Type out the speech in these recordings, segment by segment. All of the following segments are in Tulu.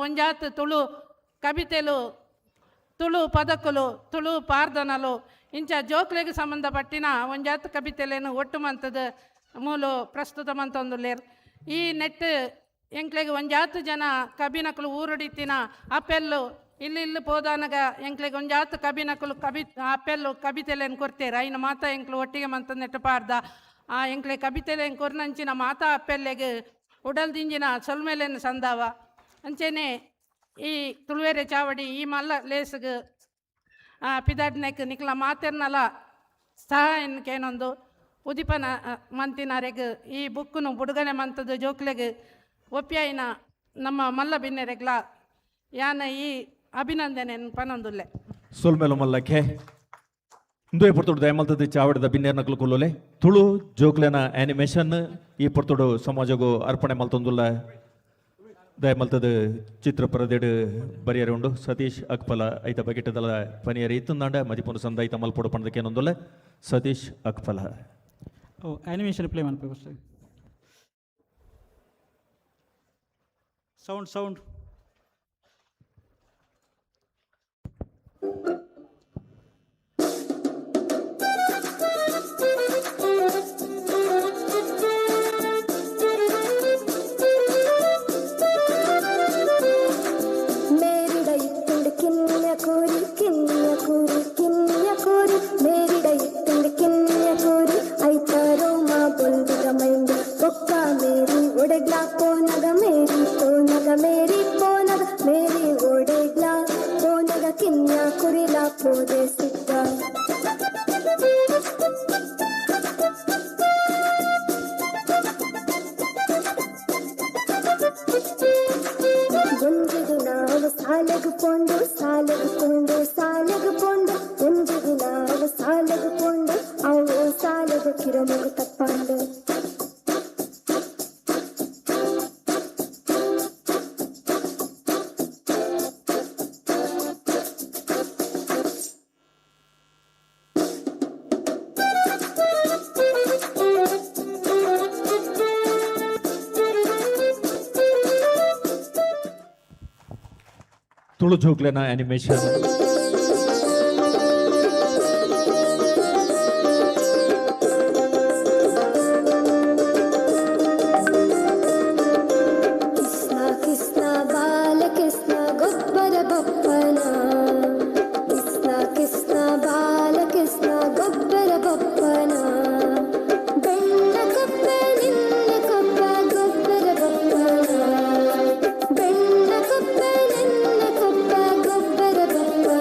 ಒಂಜಾತ್ ತುಳು ಕಬಿತೆಲು, ತುಳು ಪದಕುಲು, ತುಳು ಪಾರ್ದನಲು ಇಂಚ ಜೋಕ್ಲೆಗ್ ಸಂಬಂಧಪಟ್ಟಿನ ಒಂಜಾತ್ ಕಬಿತೆಲೇನು ಒಟ್ಟು ಮಂತದ ಮೂಲು ಪ್ರಸ್ತುತ ಮಂತೊಂದುಲ್ಲೆರ್. ಈ ನೆಟ್ ಎಂಕ್ಲೆಗ್ ಒಂಜಾತ್ ಜನ ಕಬಿನಕುಲು ಊರುಡಿತ್ತಿನ ಅಪೆಲ್ಲು ಇಲ್ಲಿ ಇಲ್ಲಿ ಪೋದಾನಗ ಎಂಕ್ಲೆಗ್ ಒಂಜಾತ್ ಕಬಿನಕುಲು ಕಬಿ ಅಪೆಲ್ಲು ಕಬಿತೆಲೆನ್ ಕೊರ್ತೆರ್. ಐನ ಮಾತ ಎಂಕ್ಲು ಒಟ್ಟಿಗೆ ಮಂತ ನೆಟ್ ಪಾರ್ದ. ಆ ಎಂಕ್ಲೆ ಕಬಿತೆಲೆನ್ ಕೊರ್ನಂಚಿನ ಮಾತಾ ಅಪ್ಪೆಲ್ಲೆಗ್ ಉಡಲ್ ದಿಂಜಿನ ಸೊಲ್ಮೆಲೆನ್ ಸಂದಾವ. ಅಂಚೆನೆ ಈ ತುಳುವೆರೆ ಚಾವಡಿ ಈ ಮಲ್ಲ ಲೇಸ್ಗ್ ಪಿದಾಡ್ನೆಕ್ ನಿಕ್ಲ ಮಾತೆರ್ನಲ ಸಹಾಯನ್ ಕೇನೊಂದು ಉದಿಪನ ಮಂತಿನರೆಗ್ ಈ ಬುಕ್ಕುನು ಬುಡುಗಡೆ ಮಂತದ ಜೋಕ್ಲೆಗ್ ಒಪ್ಪಿಯಾಯಿನ ನಮ್ಮ ಮಲ್ಲ ಬಿನ್ನೆರೆಗ್ಲ ಯಾನ ಈ ಅಭಿನಂದನೆ ಪನೊಂದುಲ್ಲೆ. ಸೊಲ್ಮೆಲು ಮಲ್ಲಕ್ಕೆ. ಇಂದುವೆ ಪೊರ್ತುಡು ದಯಮಲ್ತದ ಚಾವಡಿದ ಬಿನ್ನೇರ್ನಕುಲು ಕುಲ್ಲೋಲೆ. ತುಳು ಜೋಕ್ಲೆನ ಆನಿಮೇಷನ್ ಈ ಪೊರ್ತುಡು ಸಮಾಜಗು ಅರ್ಪಣೆ ಮಲ್ತೊಂದುಲ್ಲ. ದಯಮಲ್ತದ ಚಿತ್ರ ಪರದೆಡ್ ಬರಿಯರೆ ಉಂಡು. ಸತೀಶ್ ಅಕ್ಪಲ ಐತ ಬಗೆಟದಲ ಪನಿಯರೆ ಇತ್ತುಂದಾಂಡ ಮದಿಪುನು ಸಂದಾಯಿತ ಮಲ್ಪೊಡು ಪಂಡದಕ್ಕೇನೊಂದುಲ್ಲ. ಸತೀಶ್ ಅಕ್ಪಲ. ಓ ಆನಿಮೇಷನ್ ಪ್ಲೇ ಮನ್ಪೆ ಫಸ್ಟ್. Sound sound. ಮೇರಿಡ ಇತ್ತುಂಡು ಕಿನ್ಯ ಕೋರಿ, ಕಿನ್ಯ ಕೋರಿ, ಕಿನ್ಯ ಕೋರಿ. ಮೇರಿಡ ಇತ್ತುಂಡು ಕಿನ್ಯ ಕೋರಿ, ಐತ ರೋಮ ಬೊಂದಿಗ ಮೈಂಡು. ಬೊಕ್ಕ ಮೇರಿ ಒಡೆಗ್ಲಾ ಪೋನಗ, ಮೇರಿ ಪೋನಗ, ಮೇರಿ ಪೋನಗ, ಮೇರಿ ಒಡೆಗ್ಲಾ ಪೋನಗ ಕಿನ್ಯ ಕುರಿಲಾ ಪೋದೆ ಸಿದ್ಧ. ಒಂಜಿ ದಿನಾವು ಸಾಲೆಗ್ ಪೋಂಡು, ಸಾಲೆಗ್ ಪೋಂಡು, ಸಾಲೆಗ್ ಪೋಂಡು. ಒಂಜಿ ದಿನಾವು ಸಾಲೆಗ್ ಪೋಂಡು, ಅವು ಸಾಲೆಗ್ ಕಿರಮುಗು ತಪ್ಪಾಂಡು. ತುಳು ಜೋಕ್ಲೆನ ಆನಿಮೇಷನ್. ಕೃಷ್ಣ ಕೃಷ್ಣ ಬಾಲಕೃಷ್ಣ ಗೊಬ್ಬರ ಬಪ್ಪನ, ಕೃಷ್ಣ ಕೃಷ್ಣ ಬಾಲಕೃಷ್ಣ ಗೊಬ್ಬರ ಬಪ್ಪನ, ಬೆಣ್ಣ ಕಪ್ಪೆ ನಿನ್ನ ಕಪ್ಪ ಗೊಬ್ಬರ ಬಪ್ಪನ, ಬೆಣ್ಣ ಕಪ್ಪೆ ನಿನ್ನ ಕಪ್ಪ ಗೊಬ್ಬರ ಬಪ್ಪನ.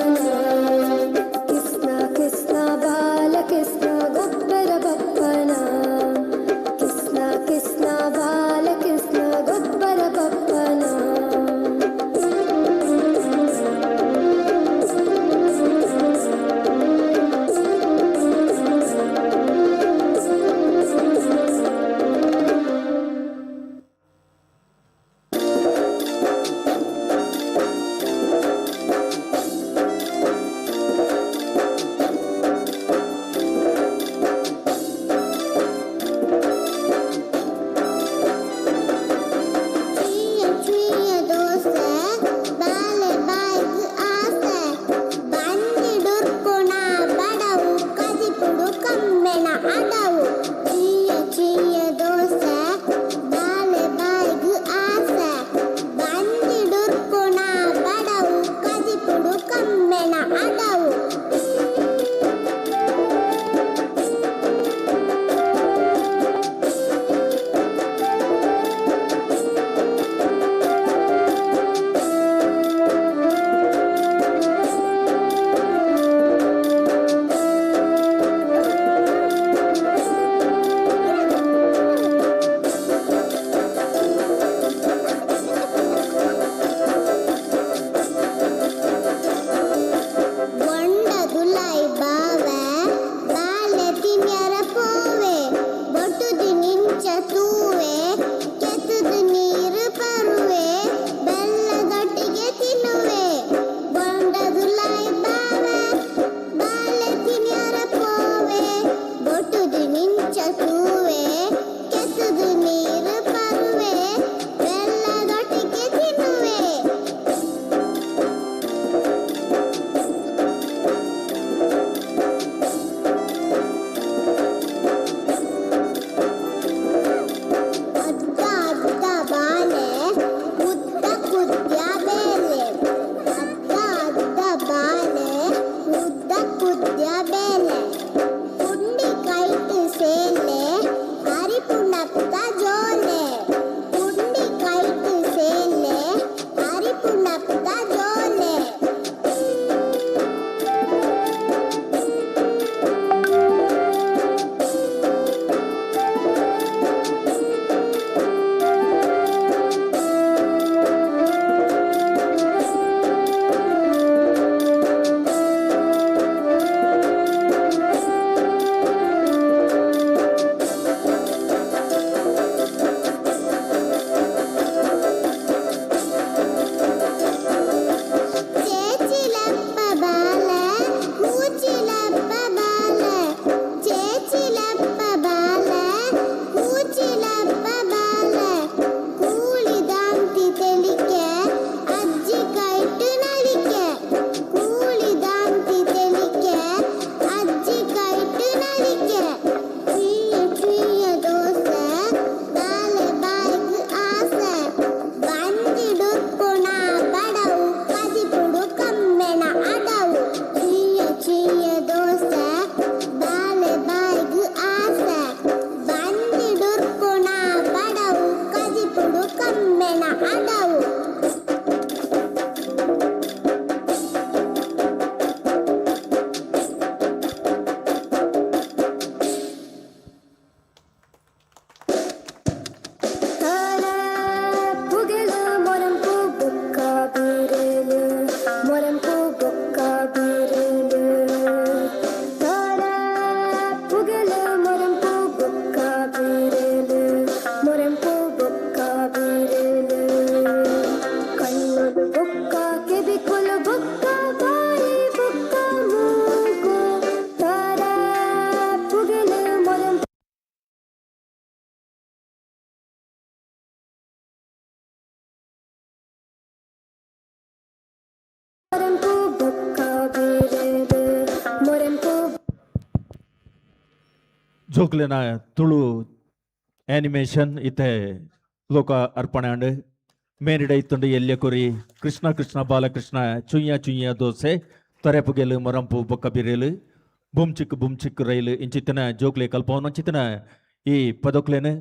ಜೋಕ್ಲೆನ ತುಳು ಆನಿಮೇಷನ್ ಇತ್ತೆ ಲೋಕ ಅರ್ಪಣೆ ಆಂಡ್. ಮೇರಿಡ ಇತ್ತುಂಡು ಎಲ್ಯ ಕೊರಿ, ಕೃಷ್ಣ ಕೃಷ್ಣ ಬಾಲಕೃಷ್ಣ, ಚುಯ್ಯ ಚುಯ್ಯ ದೋಸೆ, ತರೆಪುಗೆಲು ಮೊರಂಪು ಬೊಕ್ಕ ಬಿರೇಲು, ಬುಮ್ ಚಿಕ್ ಬುಮ್ ಚಿಕ್ ರೈಲು ಇಂಚಿತ್ತಿನ ಜೋಕ್ಲೆ ಕಲ್ಪವನಂಚಿತ್ತಿನ ಈ ಪದೊಕ್ಲೆನ್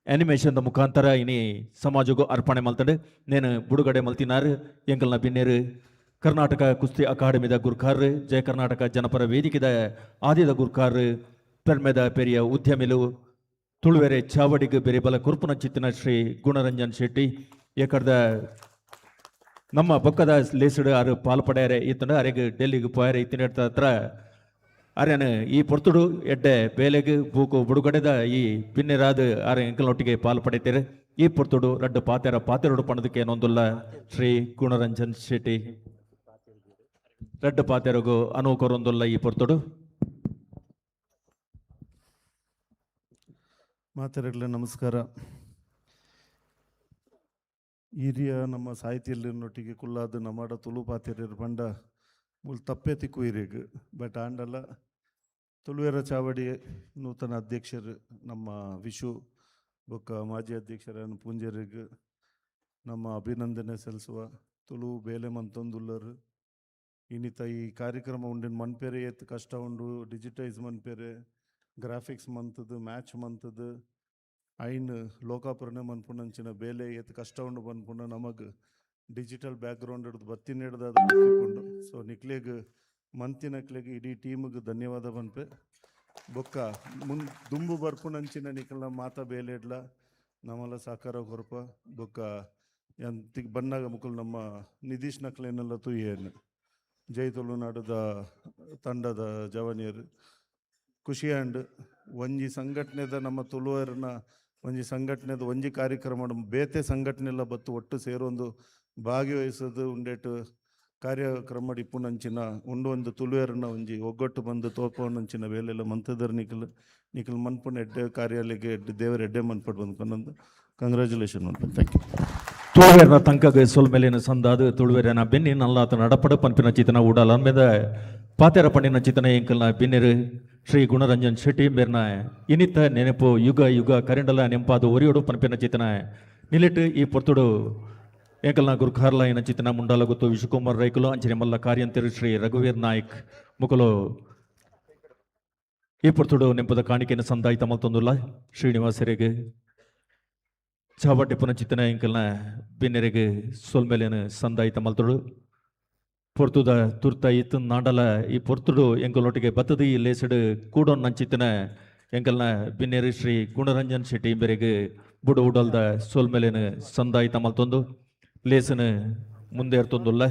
ಆನಿಮೇಷನ್ದ ಮುಖಾಂತರ ಇನಿ ಸಮಾಜಗೂ ಅರ್ಪಣೆ ಮಲ್ತಂಡು. ನೇನು ಬುಡುಗಡೆ ಮಲ್ತಿನಾರ್ ಎಂಕಲ್ನ ಬಿನ್ನೇರು, ಕರ್ನಾಟಕ ಕುಸ್ತಿ ಅಕಾಡೆಮಿದ ಗುರ್ಕಾರ್, ಜಯ ಕರ್ನಾಟಕ ಜನಪರ ವೇದಿಕೆದ ಆದಿದ ಗುರ್ಕಾರ್, ಪೆರ್ಮೆದ ಪೆರಿಯ ಉದ್ಯಮಿಲು, ತುಳುವೆರೆ ಚಾವಡಿಗೆ ಬೆರಿಬಲ ಕುರ್ಪುನಂಚಿತ್ತಿನ ಶ್ರೀ ಗುಣರಂಜನ್ ಶೆಟ್ಟಿ. ಏಕರ್ದ ನಮ್ಮ ಬೊಕ್ಕದ ಲೇಸುಡು ಆರು ಪಾಲ್ ಪಡೆಯರೆ ಇತ್ತಂಡು ಅರೆಗ್ ಡೆಲ್ಲಿಗೆ ಪೋಯರೆ ಇತ್ತಿನ ಹತ್ರ ಅರೆನ ಈ ಪೊರ್ತುಡು ಎಡ್ಡೆ ಬೇಲೆಗ್ ಬೂಕು ಬುಡುಗಡೆದ ಈ ಪಿನ್ನೆರಾದ ಆರೆ ಎಂಕಲ್ನೊಟ್ಟಿಗೆ ಪಾಲ್ ಪಡೆತೇರೆ. ಈ ಪೊರ್ತುಡು ರಡ್ಡು ಪಾತೆರ ಪಾತೆರಡು ಪಣದಕ್ಕೆ ನೊಂದುಲ್ಲ ಶ್ರೀ ಗುಣರಂಜನ್ ಶೆಟ್ಟಿ. ರಡ್ಡು ಪಾತೆರಗು ಅನುವು ಕೊರೊಂದುಲ್ಲ ಈ ಪೊರ್ತುಡು. ಮಾತೆರೆಗ್ಲ ನಮಸ್ಕಾರ. ಹಿರಿಯ ನಮ್ಮ ಸಾಹಿತಿಯಲ್ಲಿನೊಟ್ಟಿಗೆ ಕುಲ್ಲಾದ ನಮಾಡ ತುಳು ಪಾತೆರ್ಯರ್ ಪಂಡ ಮೂಲು ತಪ್ಪೆ ತಿಕ್ಕು ಹಿರಿಯಗ್. ಬಟ್ ಆಂಡಲ ತುಳುವೆರ ಚಾವಡಿ ನೂತನ ಅಧ್ಯಕ್ಷರು ನಮ್ಮ ವಿಶು ಬೊಕ್ಕ ಮಾಜಿ ಅಧ್ಯಕ್ಷರನ್ನು ಪೂಂಜೆರಿಗೆ ನಮ್ಮ ಅಭಿನಂದನೆ ಸಲ್ಲಿಸುವ. ತುಳು ಬೇಲೆ ಮಂತೊಂದುಲ್ಲರು. ಇನ್ನಿತ ಈ ಕಾರ್ಯಕ್ರಮ ಉಂಡಿನ ಮನ್ಪೆರೆ ಏತ್ ಕಷ್ಟ ಉಂಡು. ಡಿಜಿಟೈಸ್ ಮನ್ಪೆರೆ, ಗ್ರಾಫಿಕ್ಸ್ ಮಂತದ್ದು, ಮ್ಯಾಚ್ ಮಂತದ್ದು, ಐನ್ ಲೋಕಾಪುರನೆ ಮನ್ಪುನಂಚಿನ ಬೇಲೆ ಏತ್ ಕಷ್ಟ ಉಂಡು ಪನ್ಪುನ ನಮಗ್ ಡಿಜಿಟಲ್ ಬ್ಯಾಕ್ಗ್ರೌಂಡ್ ಹಿಡ್ದು ಬತ್ತಿನ ಹಿಡ್ದು ಅದು ಗೊತ್ತಿಪ್ಪುಂಡು. ಸೊ ನಿಕ್ಲೆಗ್ ಮಂತಿನಕ್ಲೆಗ್ ಇಡೀ ಟೀಮ್ಗೆ ಧನ್ಯವಾದ ಪನ್ಪೆ. ಬೊಕ್ಕ ಮುನ್ ದುಂಬು ಬರ್ಪುನಂಚಿನ ನಿಕಲ್ನ ಮಾತ ಬೇಲೆ ಇಡ್ಲ ನಮಲ ಸಹಕಾರ ಕೊರ್ಪ. ಬೊಕ್ಕ ಯಾನ್ ತಿಕ್ ಬನ್ನಾಗ ಮುಕುಲು ನಮ್ಮ ನಿಧೀಶ್ ನಕ್ಲೆನೆಲ್ಲ ತೂಯೇನು, ಜೈ ತುಳುನಾಡುದ ತಂಡದ ಜವನಿಯರು. ಖುಷಿ ಆಂಡ್. ಒಂಜಿ ಸಂಘಟನೆದ ನಮ್ಮ ತುಳುವರ್ನ ಒಂಜಿ ಸಂಘಟನೆದ ಒಂಜಿ ಕಾರ್ಯಕ್ರಮ ಬೇತೆ ಸಂಘಟನೆಲ್ಲ ಬತ್ತು ಒಟ್ಟು ಸೇರೊಂದು ಭಾಗವಹಿಸೋದು ಉಂಡೇಟು ಕಾರ್ಯಕ್ರಮ ಇಪ್ಪುನಂಚಿನ ಉಂಡು ಒಂದು ತುಳುವೆರ್ನ ಒಂಜಿ ಒಗ್ಗಟ್ಟು ಬಂದು ತೋಪವನಂಚಿನ ಬೇಲೆಲ್ಲ ಮಂತದರ್. ನಿಕಲ್ ನಿಕಲ್ ಮನ್ಪುನ ಎಡ್ಡೆ ಕಾರ್ಯಾಲಯಕ್ಕೆ ಎಡ್ಡೆ ದೇವರ ಎಡ್ಡೆ ಮನ್ಪಟ್ಟು ಬಂದ್ಕೊಂಡಂದು ಕಂಗ್ರ್ಯಾಚುಲೇಷನ್ ಮನ್ಪು. Thank you. ತುಳುವೆರ್ನ ತಂಕಗ್ ಸೊಲ್ಮೆಲಿನ ಸಂದಾದು ತುಳುವೆರ್ನ ಬೆನ್ನಿ ನಲ್ಲಾತ ನಡಪಡ ಪನ್ಪಿನ ಚಿತನ ಉಡಲ್ ಅನ್ಮೆದ ಪಾತೆರ ಪಂಡಿನ ಚಿತನ ಎಂಕಲ್ನ ಬಿನ್ನೆರು ಶ್ರೀ ಗುಣರಂಜನ್ ಶೆಟ್ಟಿ ಮೇರ್ನ ಇನಿತ ನೆನಪು ಯುಗ ಯುಗ ಕರಿಂಡಲ ನೆಂಪಾದ ಒರಿಯೋಡು ಪನ್ಪಿನ ಚಿತನ ನಿಲಿಟ್ಟು. ಈ ಪೊರ್ತುಡು ಎಂಕಲ್ನ ಗುರ್ಖಾರ್ಲ ಇನ ಚಿತನ ಮುಂಡಾಲಗುತ್ತು ವಿಶ್ವಕುಮಾರ್ ರೈಕುಲು, ಅಂಚನೆ ಮಲ್ಲ ಕಾರ್ಯಂತೆರು ಶ್ರೀ ರಘುವೀರ್ ನಾಯ್ಕ್ ಮುಕುಲು ಈ ಪೊರ್ತುಡು ನೆಂಪದ ಕಾಣಿಕೆಯನ್ನು ಸಂದಾಯಿತ ಮಲ್ತೊಂದುಲ್ಲ. ಶ್ರೀನಿವಾಸರಿಗೆ ಚಾವಟ್ಟಿ ಪುನಚಿತ್ತನ ಎಂಕಲ್ನ ಬಿನ್ನೆರೆಗ್ ಸೊಲ್ಮೆಲೆನ್ ಸಂದಾಯಿತ ಮಲ್ತೊಡು. ಪೊರ್ತುದ ತುರ್ತ ಇತ್ತು ನಾಂಡಲ ಈ ಪೊರ್ತುಡು ಎಂಕಲ್ನೊಟ್ಟಿಗೆ ಬತ್ತದ ಈ ಲೇಸಡು ಕೂಡೊನ್ ನಂಚಿತ್ತನ ಎಂಕಲ್ನ ಬಿನ್ನೆರು ಶ್ರೀ ಗುಣರಂಜನ್ ಶೆಟ್ಟಿ ಇಂಬೆರೆಗ್ ಬುಡು ಉಡಲ್ದ ಸೊಲ್ಮೆಲೆನ್ ಸಂದಾಯಿತ ಮಲ್ತೊಂದು ಲೇಸನ್ ಮುಂದೇರ್ತೊಂದುಲ್ಲ.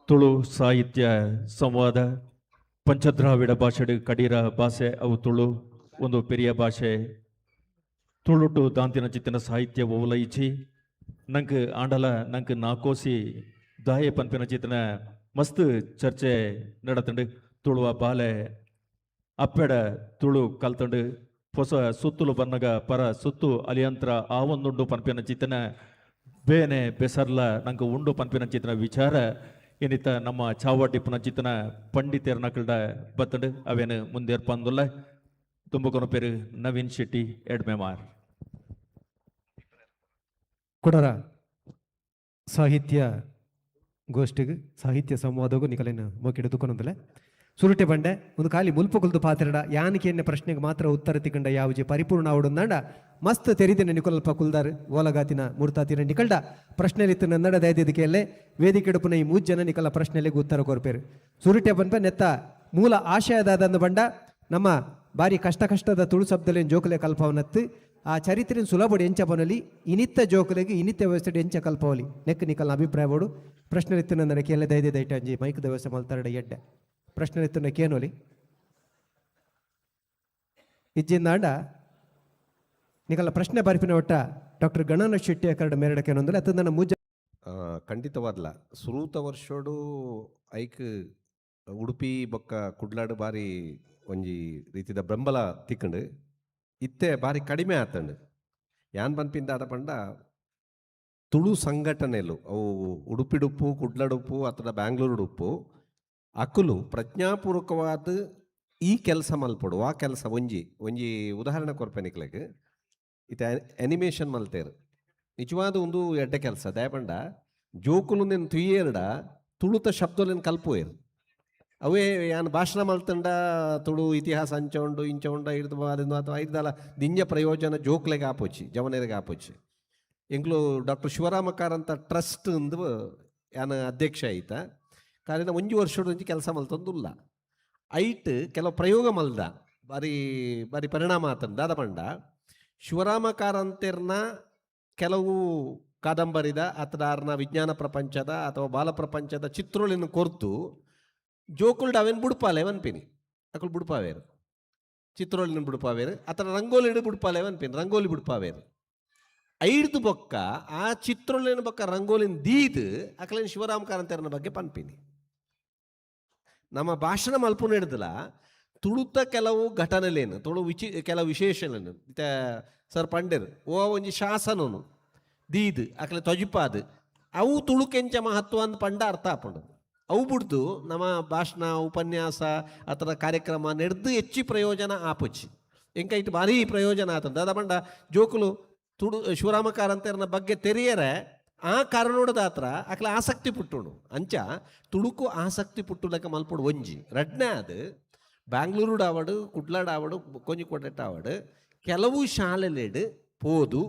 ತುಳು ಸಾಹಿತ್ಯ ಸಂವಾದ. ಪಂಚದ್ರಾವಿಡ ಭಾಷೆಡು ಕಡೀರ ಭಾಷೆ ಅವು ತುಳು ಒಂದು ಪೆರಿಯ ಭಾಷೆ. ತುಳುಟು ದಾಂತಿನ ಚಿತ್ತಿನ ಸಾಹಿತ್ಯ ಓಲೈಚಿ ನಂಕ್ ಆಂಡಲ ನಂಕ್ ನಾಕೋಸಿ ದಾಯೆ ಪನ್ಪಿನ ಚಿತ್ತನ ಮಸ್ತ್ ಚರ್ಚೆ ನಡತಂಡು. ತುಳುವ ಬಾಲೆ ಅಪ್ಪೆಡ ತುಳು ಕಲ್ತಂಡು ಹೊಸ ಸುತ್ತುಲು ಬನ್ನಗ ಪರ ಸುತ್ತು ಅಲಿಯಂತ್ರ ಆವೊಂದುಂಡು ಪನ್ಪಿನ ಚಿತ್ತನ ಬೇನೆ ಬೆಸರ್ಲ ನಂಗೆ ಉಂಡು ಪನ್ಪಿನ ಚಿತ್ತನ ವಿಚಾರ ಏನಿತ್ತ ನಮ್ಮ ಚಾವಡಿಪ್ಪುನ ಚಿತ್ತನ ಪಂಡಿತೆರ್ನಕಲ್ಡ ಬತ್ತಂಡು. ಅವೇನು ಮುಂದೇರ್ಪಂದುಲ್ಲ. ತುಂಬಕೊನ ಪೇರು ನವೀನ್ ಶೆಟ್ಟಿ ಎಡ್ಮೆಮಾರ್. ಕುಡರ ಸಾಹಿತ್ಯ ಗೋಷ್ಠಿಗೆ ಸಾಹಿತ್ಯ ಸಂವಾದಗೂ ನಿಕಲೇನು ಮೋಕಿಡು ತುಕೊನೊಂದುಲೆ. ಸುರುಟೆ ಬಂಡೆ ಒಂದು ಖಾಲಿ ಮುಲ್ಪ ಕುಲ್ದು ಪಾತೆರಡ ಯಾನಿಕೆ ಪ್ರಶ್ನೆಗೆ ಮಾತ್ರ ಉತ್ತರ ತಿಕ್ಕಂಡ ಯಾವುಜಿ ಪರಿಪೂರ್ಣ ಆವಡುಂದಾಂಡ ಮಸ್ತ್ ತೆರಿದಿನ ನಿಕೊಲ್ಪ ಕುಲ್ದಾರ್ ಓಲಗಾತಿನ ಮೂರ್ತಾತಿನ ನಿಕಲ್ಡ ಪ್ರಶ್ನೆ ಇತ್ತು ನನ್ನಡ ದಯದಿದ್ದಕ್ಕೆಲ್ಲೇ ವೇದಿಕೆ ಇಡುಪುನ ಈ ಮೂರು ಜನ ನಿಕಲ ಪ್ರಶ್ನೆಲೆಗೆ ಉತ್ತರ ಕೊರ್ಪೇರು. ಸುರುಟೆ ಪನ್ಪ ನೆತ್ತ ಮೂಲ ಆಶಯದಾದಂದು ಬಂಡ ನಮ್ಮ ಬಾರಿ ಕಷ್ಟ ಕಷ್ಟದ ತುಳು ಶಬ್ದಲೇನು ಜೋಕುಲೆ ಕಲ್ಪವನತ್ತು ಆ ಚರಿತ್ರೆನ ಸುಲಭಡು ಎಂಚ ಬನಲಿ ಇನಿತ್ತ ಜೋಕುಲೆಗೆ ಇನಿತ್ತ ವ್ಯವಸ್ಥೆ ಎಂಚ ಕಲ್ಪವಲಿ ನೆಕ್ ನಿಕಲ್ನ ಅಭಿಪ್ರಾಯ ಬೋಡು. ಪ್ರಶ್ನೆ ಇತ್ತು ನನ್ನ ಕೇಳೆ ದಯದೆ ದೈಟ ಅಂಜಿ ಮೈಕ್ ವ್ಯವಸ್ಥೆ ಮಲ್ತಾರಡ ಎಡ್ಡೆ ಪ್ರಶ್ನೆ ಇತ್ತು ಕೇನೋಲಿ ಇಜ್ಜಿಂದಾಂಡ ನಿಕಲ್ಲ ಪ್ರಶ್ನೆ ಬರ್ಪಿನ ಒಟ್ಟ ಡಾಕ್ಟರ್ ಗಣನ ಶೆಟ್ಟಿ ಕರಡ ಮೇರಡ ಕೇನೊಂದುಲೆ ಅತ್ತ ನನ್ನ ಮೂಜ ಖಂಡಿತವಾದ್ಲ ಸುರೂತ ವರ್ಷೋಡು ಐಕ್ ಉಡುಪಿ ಬೊಕ್ಕ ಕುಡ್ಲಾಡು ಬಾರಿ ಒಂಜಿ ರೀತಿದ ಬೆಂಬಲ ತಿಕ್ಕಂಡು. ಇತ್ತೆ ಬಾರಿ ಕಡಿಮೆ ಆತಂಡು. ಯಾನ್ ಪನ್ಪಿಂದಾದ ಪಂಡ ತುಳು ಸಂಘಟನೆಲು ಅವು ಉಡುಪಿಡುಪ್ಪು ಕುಡ್ಲಡುಪ್ಪು ಅಥವಾ ಬ್ಯಾಂಗ್ಳೂರುಡುಪ್ಪು ಅಕುಲು ಪ್ರಜ್ಞಾಪೂರ್ವಕವಾದ ಈ ಕೆಲಸ ಮಲ್ಪೊಡು. ಆ ಕೆಲಸ ಒಂಜಿ ಒಂಜಿ ಉದಾಹರಣೆ ಕೊರ್ಪೆ ನಿಕ್ಲೆಗ್. ಇತ್ತೆ ಅನಿಮೇಷನ್ ಮಲ್ತೇರು, ನಿಜವಾದ ಒಂದು ಎಡ್ಡೆ ಕೆಲಸ. ದಯಪಂಡ ಜೋಕುಲು ನೆನ್ ತುಯ್ಯೇರ್ಡ ತುಳುತ ಶಬ್ದಲೆನ್ ಕಲ್ಪುವೇರು. ಅವೇ ಯಾನ್ ಭಾಷಣ ಮಲ್ತಂಡ ತುಳು ಇತಿಹಾಸ ಅಂಚ ಉಂಡು ಇಂಚ ಉಂಡು ಐರ್ದು ಅಥವಾ ಐರ್ದಲ ದಿಂಜ ಪ್ರಯೋಜನ ಜೋಕ್ಲೆಗ್ ಆಪೊಚ್ಚಿ, ಜವನೆರಿಗೆ ಆಪೊಚ್ಚಿ. ಎಂಕ್ಲು ಡಾಕ್ಟರ್ ಶಿವರಾಮ ಕಾರಂತ ಟ್ರಸ್ಟ್ ಅಂದು ಯಾನ್ ಅಧ್ಯಕ್ಷ ಐತ ಕಾರಿನ ಒಂಜಿ ವರ್ಷದ ಒಂಜಿ ಕೆಲಸ ಮಲ್ತೊಂದುಲ್ಲ. ಐಟ್ ಕೆಲವು ಪ್ರಯೋಗ ಮಲ್ದ, ಬಾರಿ ಬಾರಿ ಪರಿಣಾಮ ಆತಂದು. ದಾದ ಪಂಡ ಶಿವರಾಮ ಕಾರಂತೆರ್ನ ಕೆಲವು ಕಾದಂಬರಿದ ಅಥವಾ ಆರ್ನ ವಿಜ್ಞಾನ ಪ್ರಪಂಚದ ಅಥವಾ ಬಾಲ ಪ್ರಪಂಚದ ಚಿತ್ರಗಳನ್ನು ಕೊರ್ತು ಜೋಕುಲ್ಡ್ ಅವೇನು ಬುಡ್ಪಾಲೆ ಅನ್ಪಿನಿ. ಅಕುಲು ಬುಡ್ಪಾವೇರು, ಚಿತ್ರೋಳಿನ ಬುಡ್ಪಾವೇರು ಅಥವಾ ರಂಗೋಲಿಡು ಬುಡ್ಪಾಲೆ ಅನ್ಪಿನಿ, ರಂಗೋಲಿ ಬುಡ್ಪಾವೇರು. ಐಡ್ದು ಬೊಕ್ಕ ಆ ಚಿತ್ರೋಳಿನ ಬೊಕ್ಕ ರಂಗೋಲಿನ ದೀದ್ ಅಕಲೇನು ಶಿವರಾಮ ಕಾರಂತೆರ್ನ ಬಗ್ಗೆ ಪನ್ಪಿನಿ. ನಮ್ಮ ಭಾಷಣ ಮಲ್ಪುನ ಹಿಡ್ದಲ ತುಳುತ ಕೆಲವು ಘಟನೆಲೇನು, ತುಳು ಕೆಲವು ವಿಶೇಷಲೇನು ಇತ್ತೆ ಸರ್ ಪಂಡೆರ್ ಓ ಒಂಜಿ ಶಾಸನನು ದೀದ್ ಅಕಲೆ ತೊಜಿಪಾದ್ ಅವು ತುಳುಕೆಂಚ ಮಹತ್ವ ಅಂದ್ ಪಂಡ ಅರ್ಥ ಆಪುಂಡು. ಅವು ಬುಡ್ದು ನಮ್ಮ ಭಾಷಣ ಉಪನ್ಯಾಸ ಅಥವಾ ಕಾರ್ಯಕ್ರಮ ನೆಡ್ದು ಹೆಚ್ಚಿ ಪ್ರಯೋಜನ ಆಪುಚಿ. ಎಂಕ ಇಟ್ಟು ಭಾರಿ ಪ್ರಯೋಜನ ಆತಂದ. ದಾದ ಪಂಡ ಜೋಕುಲು ತುಳು ಶಿವರಾಮ ಕಾರಂತೆರ್ನ ಬಗ್ಗೆ ತೆರಿಯರೆ ಆ ಕಾರಣೋಡದ ಹತ್ರ ಅಕ್ಲೆ ಆಸಕ್ತಿ ಪುಟ್ಟುಂಡು. ಅಂಚ ತುಳುಕು ಆಸಕ್ತಿ ಪುಟ್ಟುಲಕ ಮಲ್ಪುಡು ಒಂಜಿ. ರಡ್ನೇ ಅದು ಬ್ಯಾಂಗ್ಳೂರುಡ್ ಆವಡು, ಕುಡ್ಲಾಡ್ ಆವಡು, ಕೊಂಜಿಕೋಟೆಟ್ ಆವಡು, ಕೆಲವು ಶಾಲೆಲೆಡ್ ಪೋದು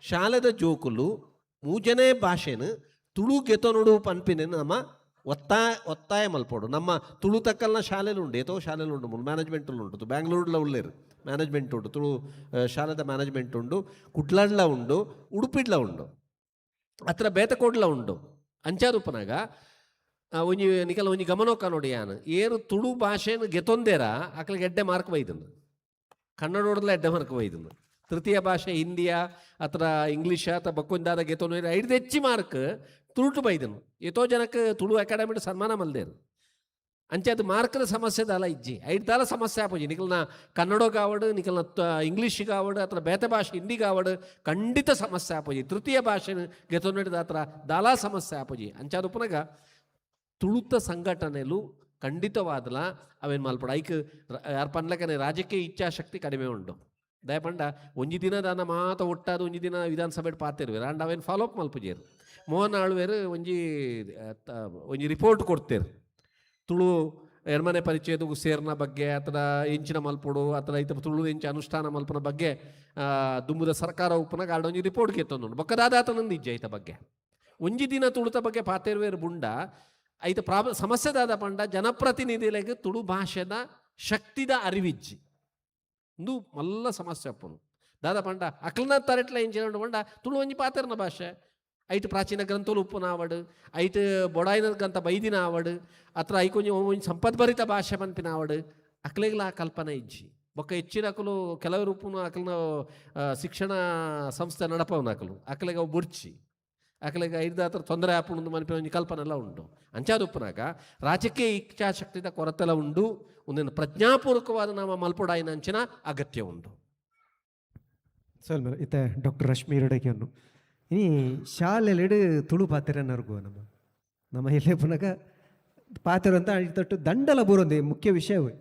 ಶಾಲೆದ ಜೋಕುಲು ಮೂಜನೇ ಭಾಷೆನು ತುಳು ಗೆತೊನುಡು ಪನ್ಪಿನ ನಮ್ಮ ಒತ್ತಾಯ ಒತ್ತಾಯ ಮಲ್ಪೊಡು. ನಮ್ಮ ತುಳು ತಕ್ಕಲ್ನ ಶಾಲೆಲು ಉಂಡು, ಏತೋ ಶಾಲೆಲು ಉಂಡು, ಮ್ಯಾನೇಜ್ಮೆಂಟ್ ಉಂಟು. ಬ್ಯಾಂಗ್ಳೂರ್ಲ ಉಲ್ಲೇರು ಮ್ಯಾನೇಜ್ಮೆಂಟ್ ಉಂಟು, ತುಳು ಶಾಲೆದ ಮ್ಯಾನೇಜ್ಮೆಂಟ್ ಉಂಡು, ಕುಡ್ಲಾಡ್ಲ ಉಂಡು, ಉಡುಪಿಡ್ಲ ಉಂಡು, ಅತ್ರ ಬೇತಕೋಡ್ಲ ಉಂಡು. ಅಂಚಾರೂಪನಾಗ ಒಂಜಿ ನಿಕಲ ಒಂಜಿ ಗಮನೋಕ ನೋಡಿ, ಯಾನ್ ಏರು ತುಳು ಭಾಷೆನು ಗೆತೊಂದೇರ ಅಕ್ಲಿಗೆ ಎಡ್ಡೆ ಮಾರ್ಕ್ ಬೈದನು, ಕನ್ನಡೋಡ್ಲ ಎಡ್ಡೆ ಮಾರ್ಕ್ ಬೈದನು. ತೃತೀಯ ಭಾಷೆ ಹಿಂದಿಯ ಅಥವಾ ಇಂಗ್ಲೀಷ ಅಥವಾ ಬಕ್ಕೊಂದಾದ ಗೆತೊಂದು ಐದು ಹೆಚ್ಚಿ ಮಾರ್ಕ್ ತುಳುಟು ಬೈದನು. ಏತೋ ಜನಕ್ಕೆ ತುಳು ಅಕಾಡೆಮಿ ಸನ್ಮಾನ ಮಲ್ದೇರು. ಅಂಚೆ ಅದು ಮಾರ್ಕದ ಸಮಸ್ಯೆ ದಾಲ ಇಜ್ಜಿ, ಐದು ದಾಲ ಸಮಸ್ಯೆ ಆಪುಜಿ. ನಿಕಲ್ನ ಕನ್ನಡ ಕಾವಡು, ನಿಕಲ್ನ ಇಂಗ್ಲೀಷ್ ಕಾವಡು ಅಥವಾ ಬೇತೆ ಭಾಷೆ ಹಿಂದಿ ಕಾವಡು ಖಂಡಿತ ಸಮಸ್ಯೆ ಆಪುಜಿ. ತೃತೀಯ ಭಾಷೆ ಗೆತೊಂದಿಡ್ದ ಹತ್ರ ದಾಲ ಸಮಸ್ಯೆ ಆಪುಜಿ. ಅಂಚಾದ ಉಪ್ಪುನಗ ತುಳುತ ಸಂಘಟನೆಲು ಖಂಡಿತವಾದಲ ಅವೇನು ಮಲ್ಪಡ. ಐಕ್ ಯಾರು ಪನ್ಲಕನೆ ರಾಜಕೀಯ ಇಚ್ಛಾಶಕ್ತಿ ಕಡಿಮೆ ಉಂಡು. ದಯಪಂಡ ಒಂಜಿ ದಿನ ದಾನ ಮಾತ ಒಟ್ಟಾದ ಒಂಜಿ ದಿನ ವಿಧಾನಸಭೆ ಪಾತಿರುವೆರ್ ಆಂಡ ಅವೇನು ಫಾಲೋ ಅಪ್ ಮಲ್ಪುಜೇರು. ಮೋಹನ್ ಆಳ್ವೇರು ಒಂಜಿ ಒಂಜಿ ರಿಪೋರ್ಟ್ ಕೊಡ್ತೇರು, ತುಳು ಎರಮನೆ ಪರಿಚಯದ ಸೇರ್ನ ಬಗ್ಗೆ ಅಥವಾ ಎಂಚಿನ ಮಲ್ಪೊಡು ಅಥವಾ ಐತ ತುಳು ಎಂಚ ಅನುಷ್ಠಾನ ಮಲ್ಪನ ಬಗ್ಗೆ ದುಂಬುದ ಸರ್ಕಾರ ಉಪ್ಪುನಾಗ ಆಡ ಒಂಜಿ ರಿಪೋರ್ಟ್ ಗೆತ್ತೊಂದುಂಡು. ಬೊಕ್ಕದಾದಾತನಂದು ಇಜ್ಜಿ ಐತ ಬಗ್ಗೆ. ಒಂಜಿ ದಿನ ತುಳುತ ಬಗ್ಗೆ ಪಾತೆರ್ವೇರು ಬುಂಡ ಐತ ಸಮಸ್ಯೆ ದಾದ ಪಂಡ ಜನಪ್ರತಿನಿಧಿಲೆಗ್ ತುಳು ಭಾಷೆದ ಶಕ್ತಿದ ಅರಿವಿಜ್ಜಿ. ಇಂದು ಮಲ್ಲ ಸಮಸ್ಯೆ ಅಪ್ಪನು. ದಾದ ಪಂಡ ಅಕ್ಲನ ತರೆಟ್ಲ ಎಂಚಿನ ಪಂಡ ತುಳು ಒಂಜಿ ಪಾತೆರ್ನ ಭಾಷೆ, ಐಟ್ ಪ್ರಾಚೀನ ಗ್ರಂಥಲು ಉಪ್ಪುನ ಆವಡು, ಐಟ್ ಬೊಡಾಯಿನ ಗ್ರಂಥ ಬೈದಿನ ಆವಡು, ಅತ್ರ ಐಕೊಂಜಿ ಒಂಜಿ ಸಂಪದ್ಭರಿತ ಭಾಷೆ ಪನ್ಪಿನ ಆವಡು, ಅಕ್ಲೆಗ್ಲ ಆ ಕಲ್ಪನೆ ಇಜ್ಜಿ. ಬೊಕ್ಕ ಹೆಚ್ಚಿನ ಅಕಲು ಕೆಲವರು ಉಪ್ಪುನ ಅಕ್ಲನ ಶಿಕ್ಷಣ ಸಂಸ್ಥೆ ನಡಪವನ ಅಕಲು ಅಕ್ಲೆಗ್ ಅವು ಬುಡ್ಚಿ, ಅಕ್ಲೆಗ್ ಐದಾತ್ರ ತೊಂದರೆ ಆಪುಂಡು ಮನ್ಪಿನ ಒಂಜಿ ಕಲ್ಪನೆ ಎಲ್ಲ ಉಂಟು. ಅಂಚಾದ ಉಪ್ಪುನಾಗ ರಾಜಕೀಯ ಇಚ್ಛಾಶಕ್ತಿದ ಕೊರತೆಲ ಉಂಡು. ಒಂದೊಂದು ಪ್ರಜ್ಞಾಪೂರ್ವಕವಾದ ನಮ್ಮ ಮಲ್ಪೊಡಾಯಿನ ಅಂಚಿನ ಅಗತ್ಯ ಉಂಡು. ಸಲ್ ಇತ್ತೆ ಡಾಕ್ಟರ್ ರಶ್ಮಿ ಇರಡಕಿಯನ್ನು ಇನಿ ಶಾಲೆಲೆಡ್ ತುಳು ಪಾತೆರ ನರ್ಗುವ ನಮ್ಮ ನಮ್ಮ ಎಲ್ಲೇ ಪುನಗ ಪಾತೆರ ಅಂತ ತೊಟ್ಟು ದಂಡಲ ಬೂರೊಂದು ಮುಖ್ಯ ವಿಷಯವೇ.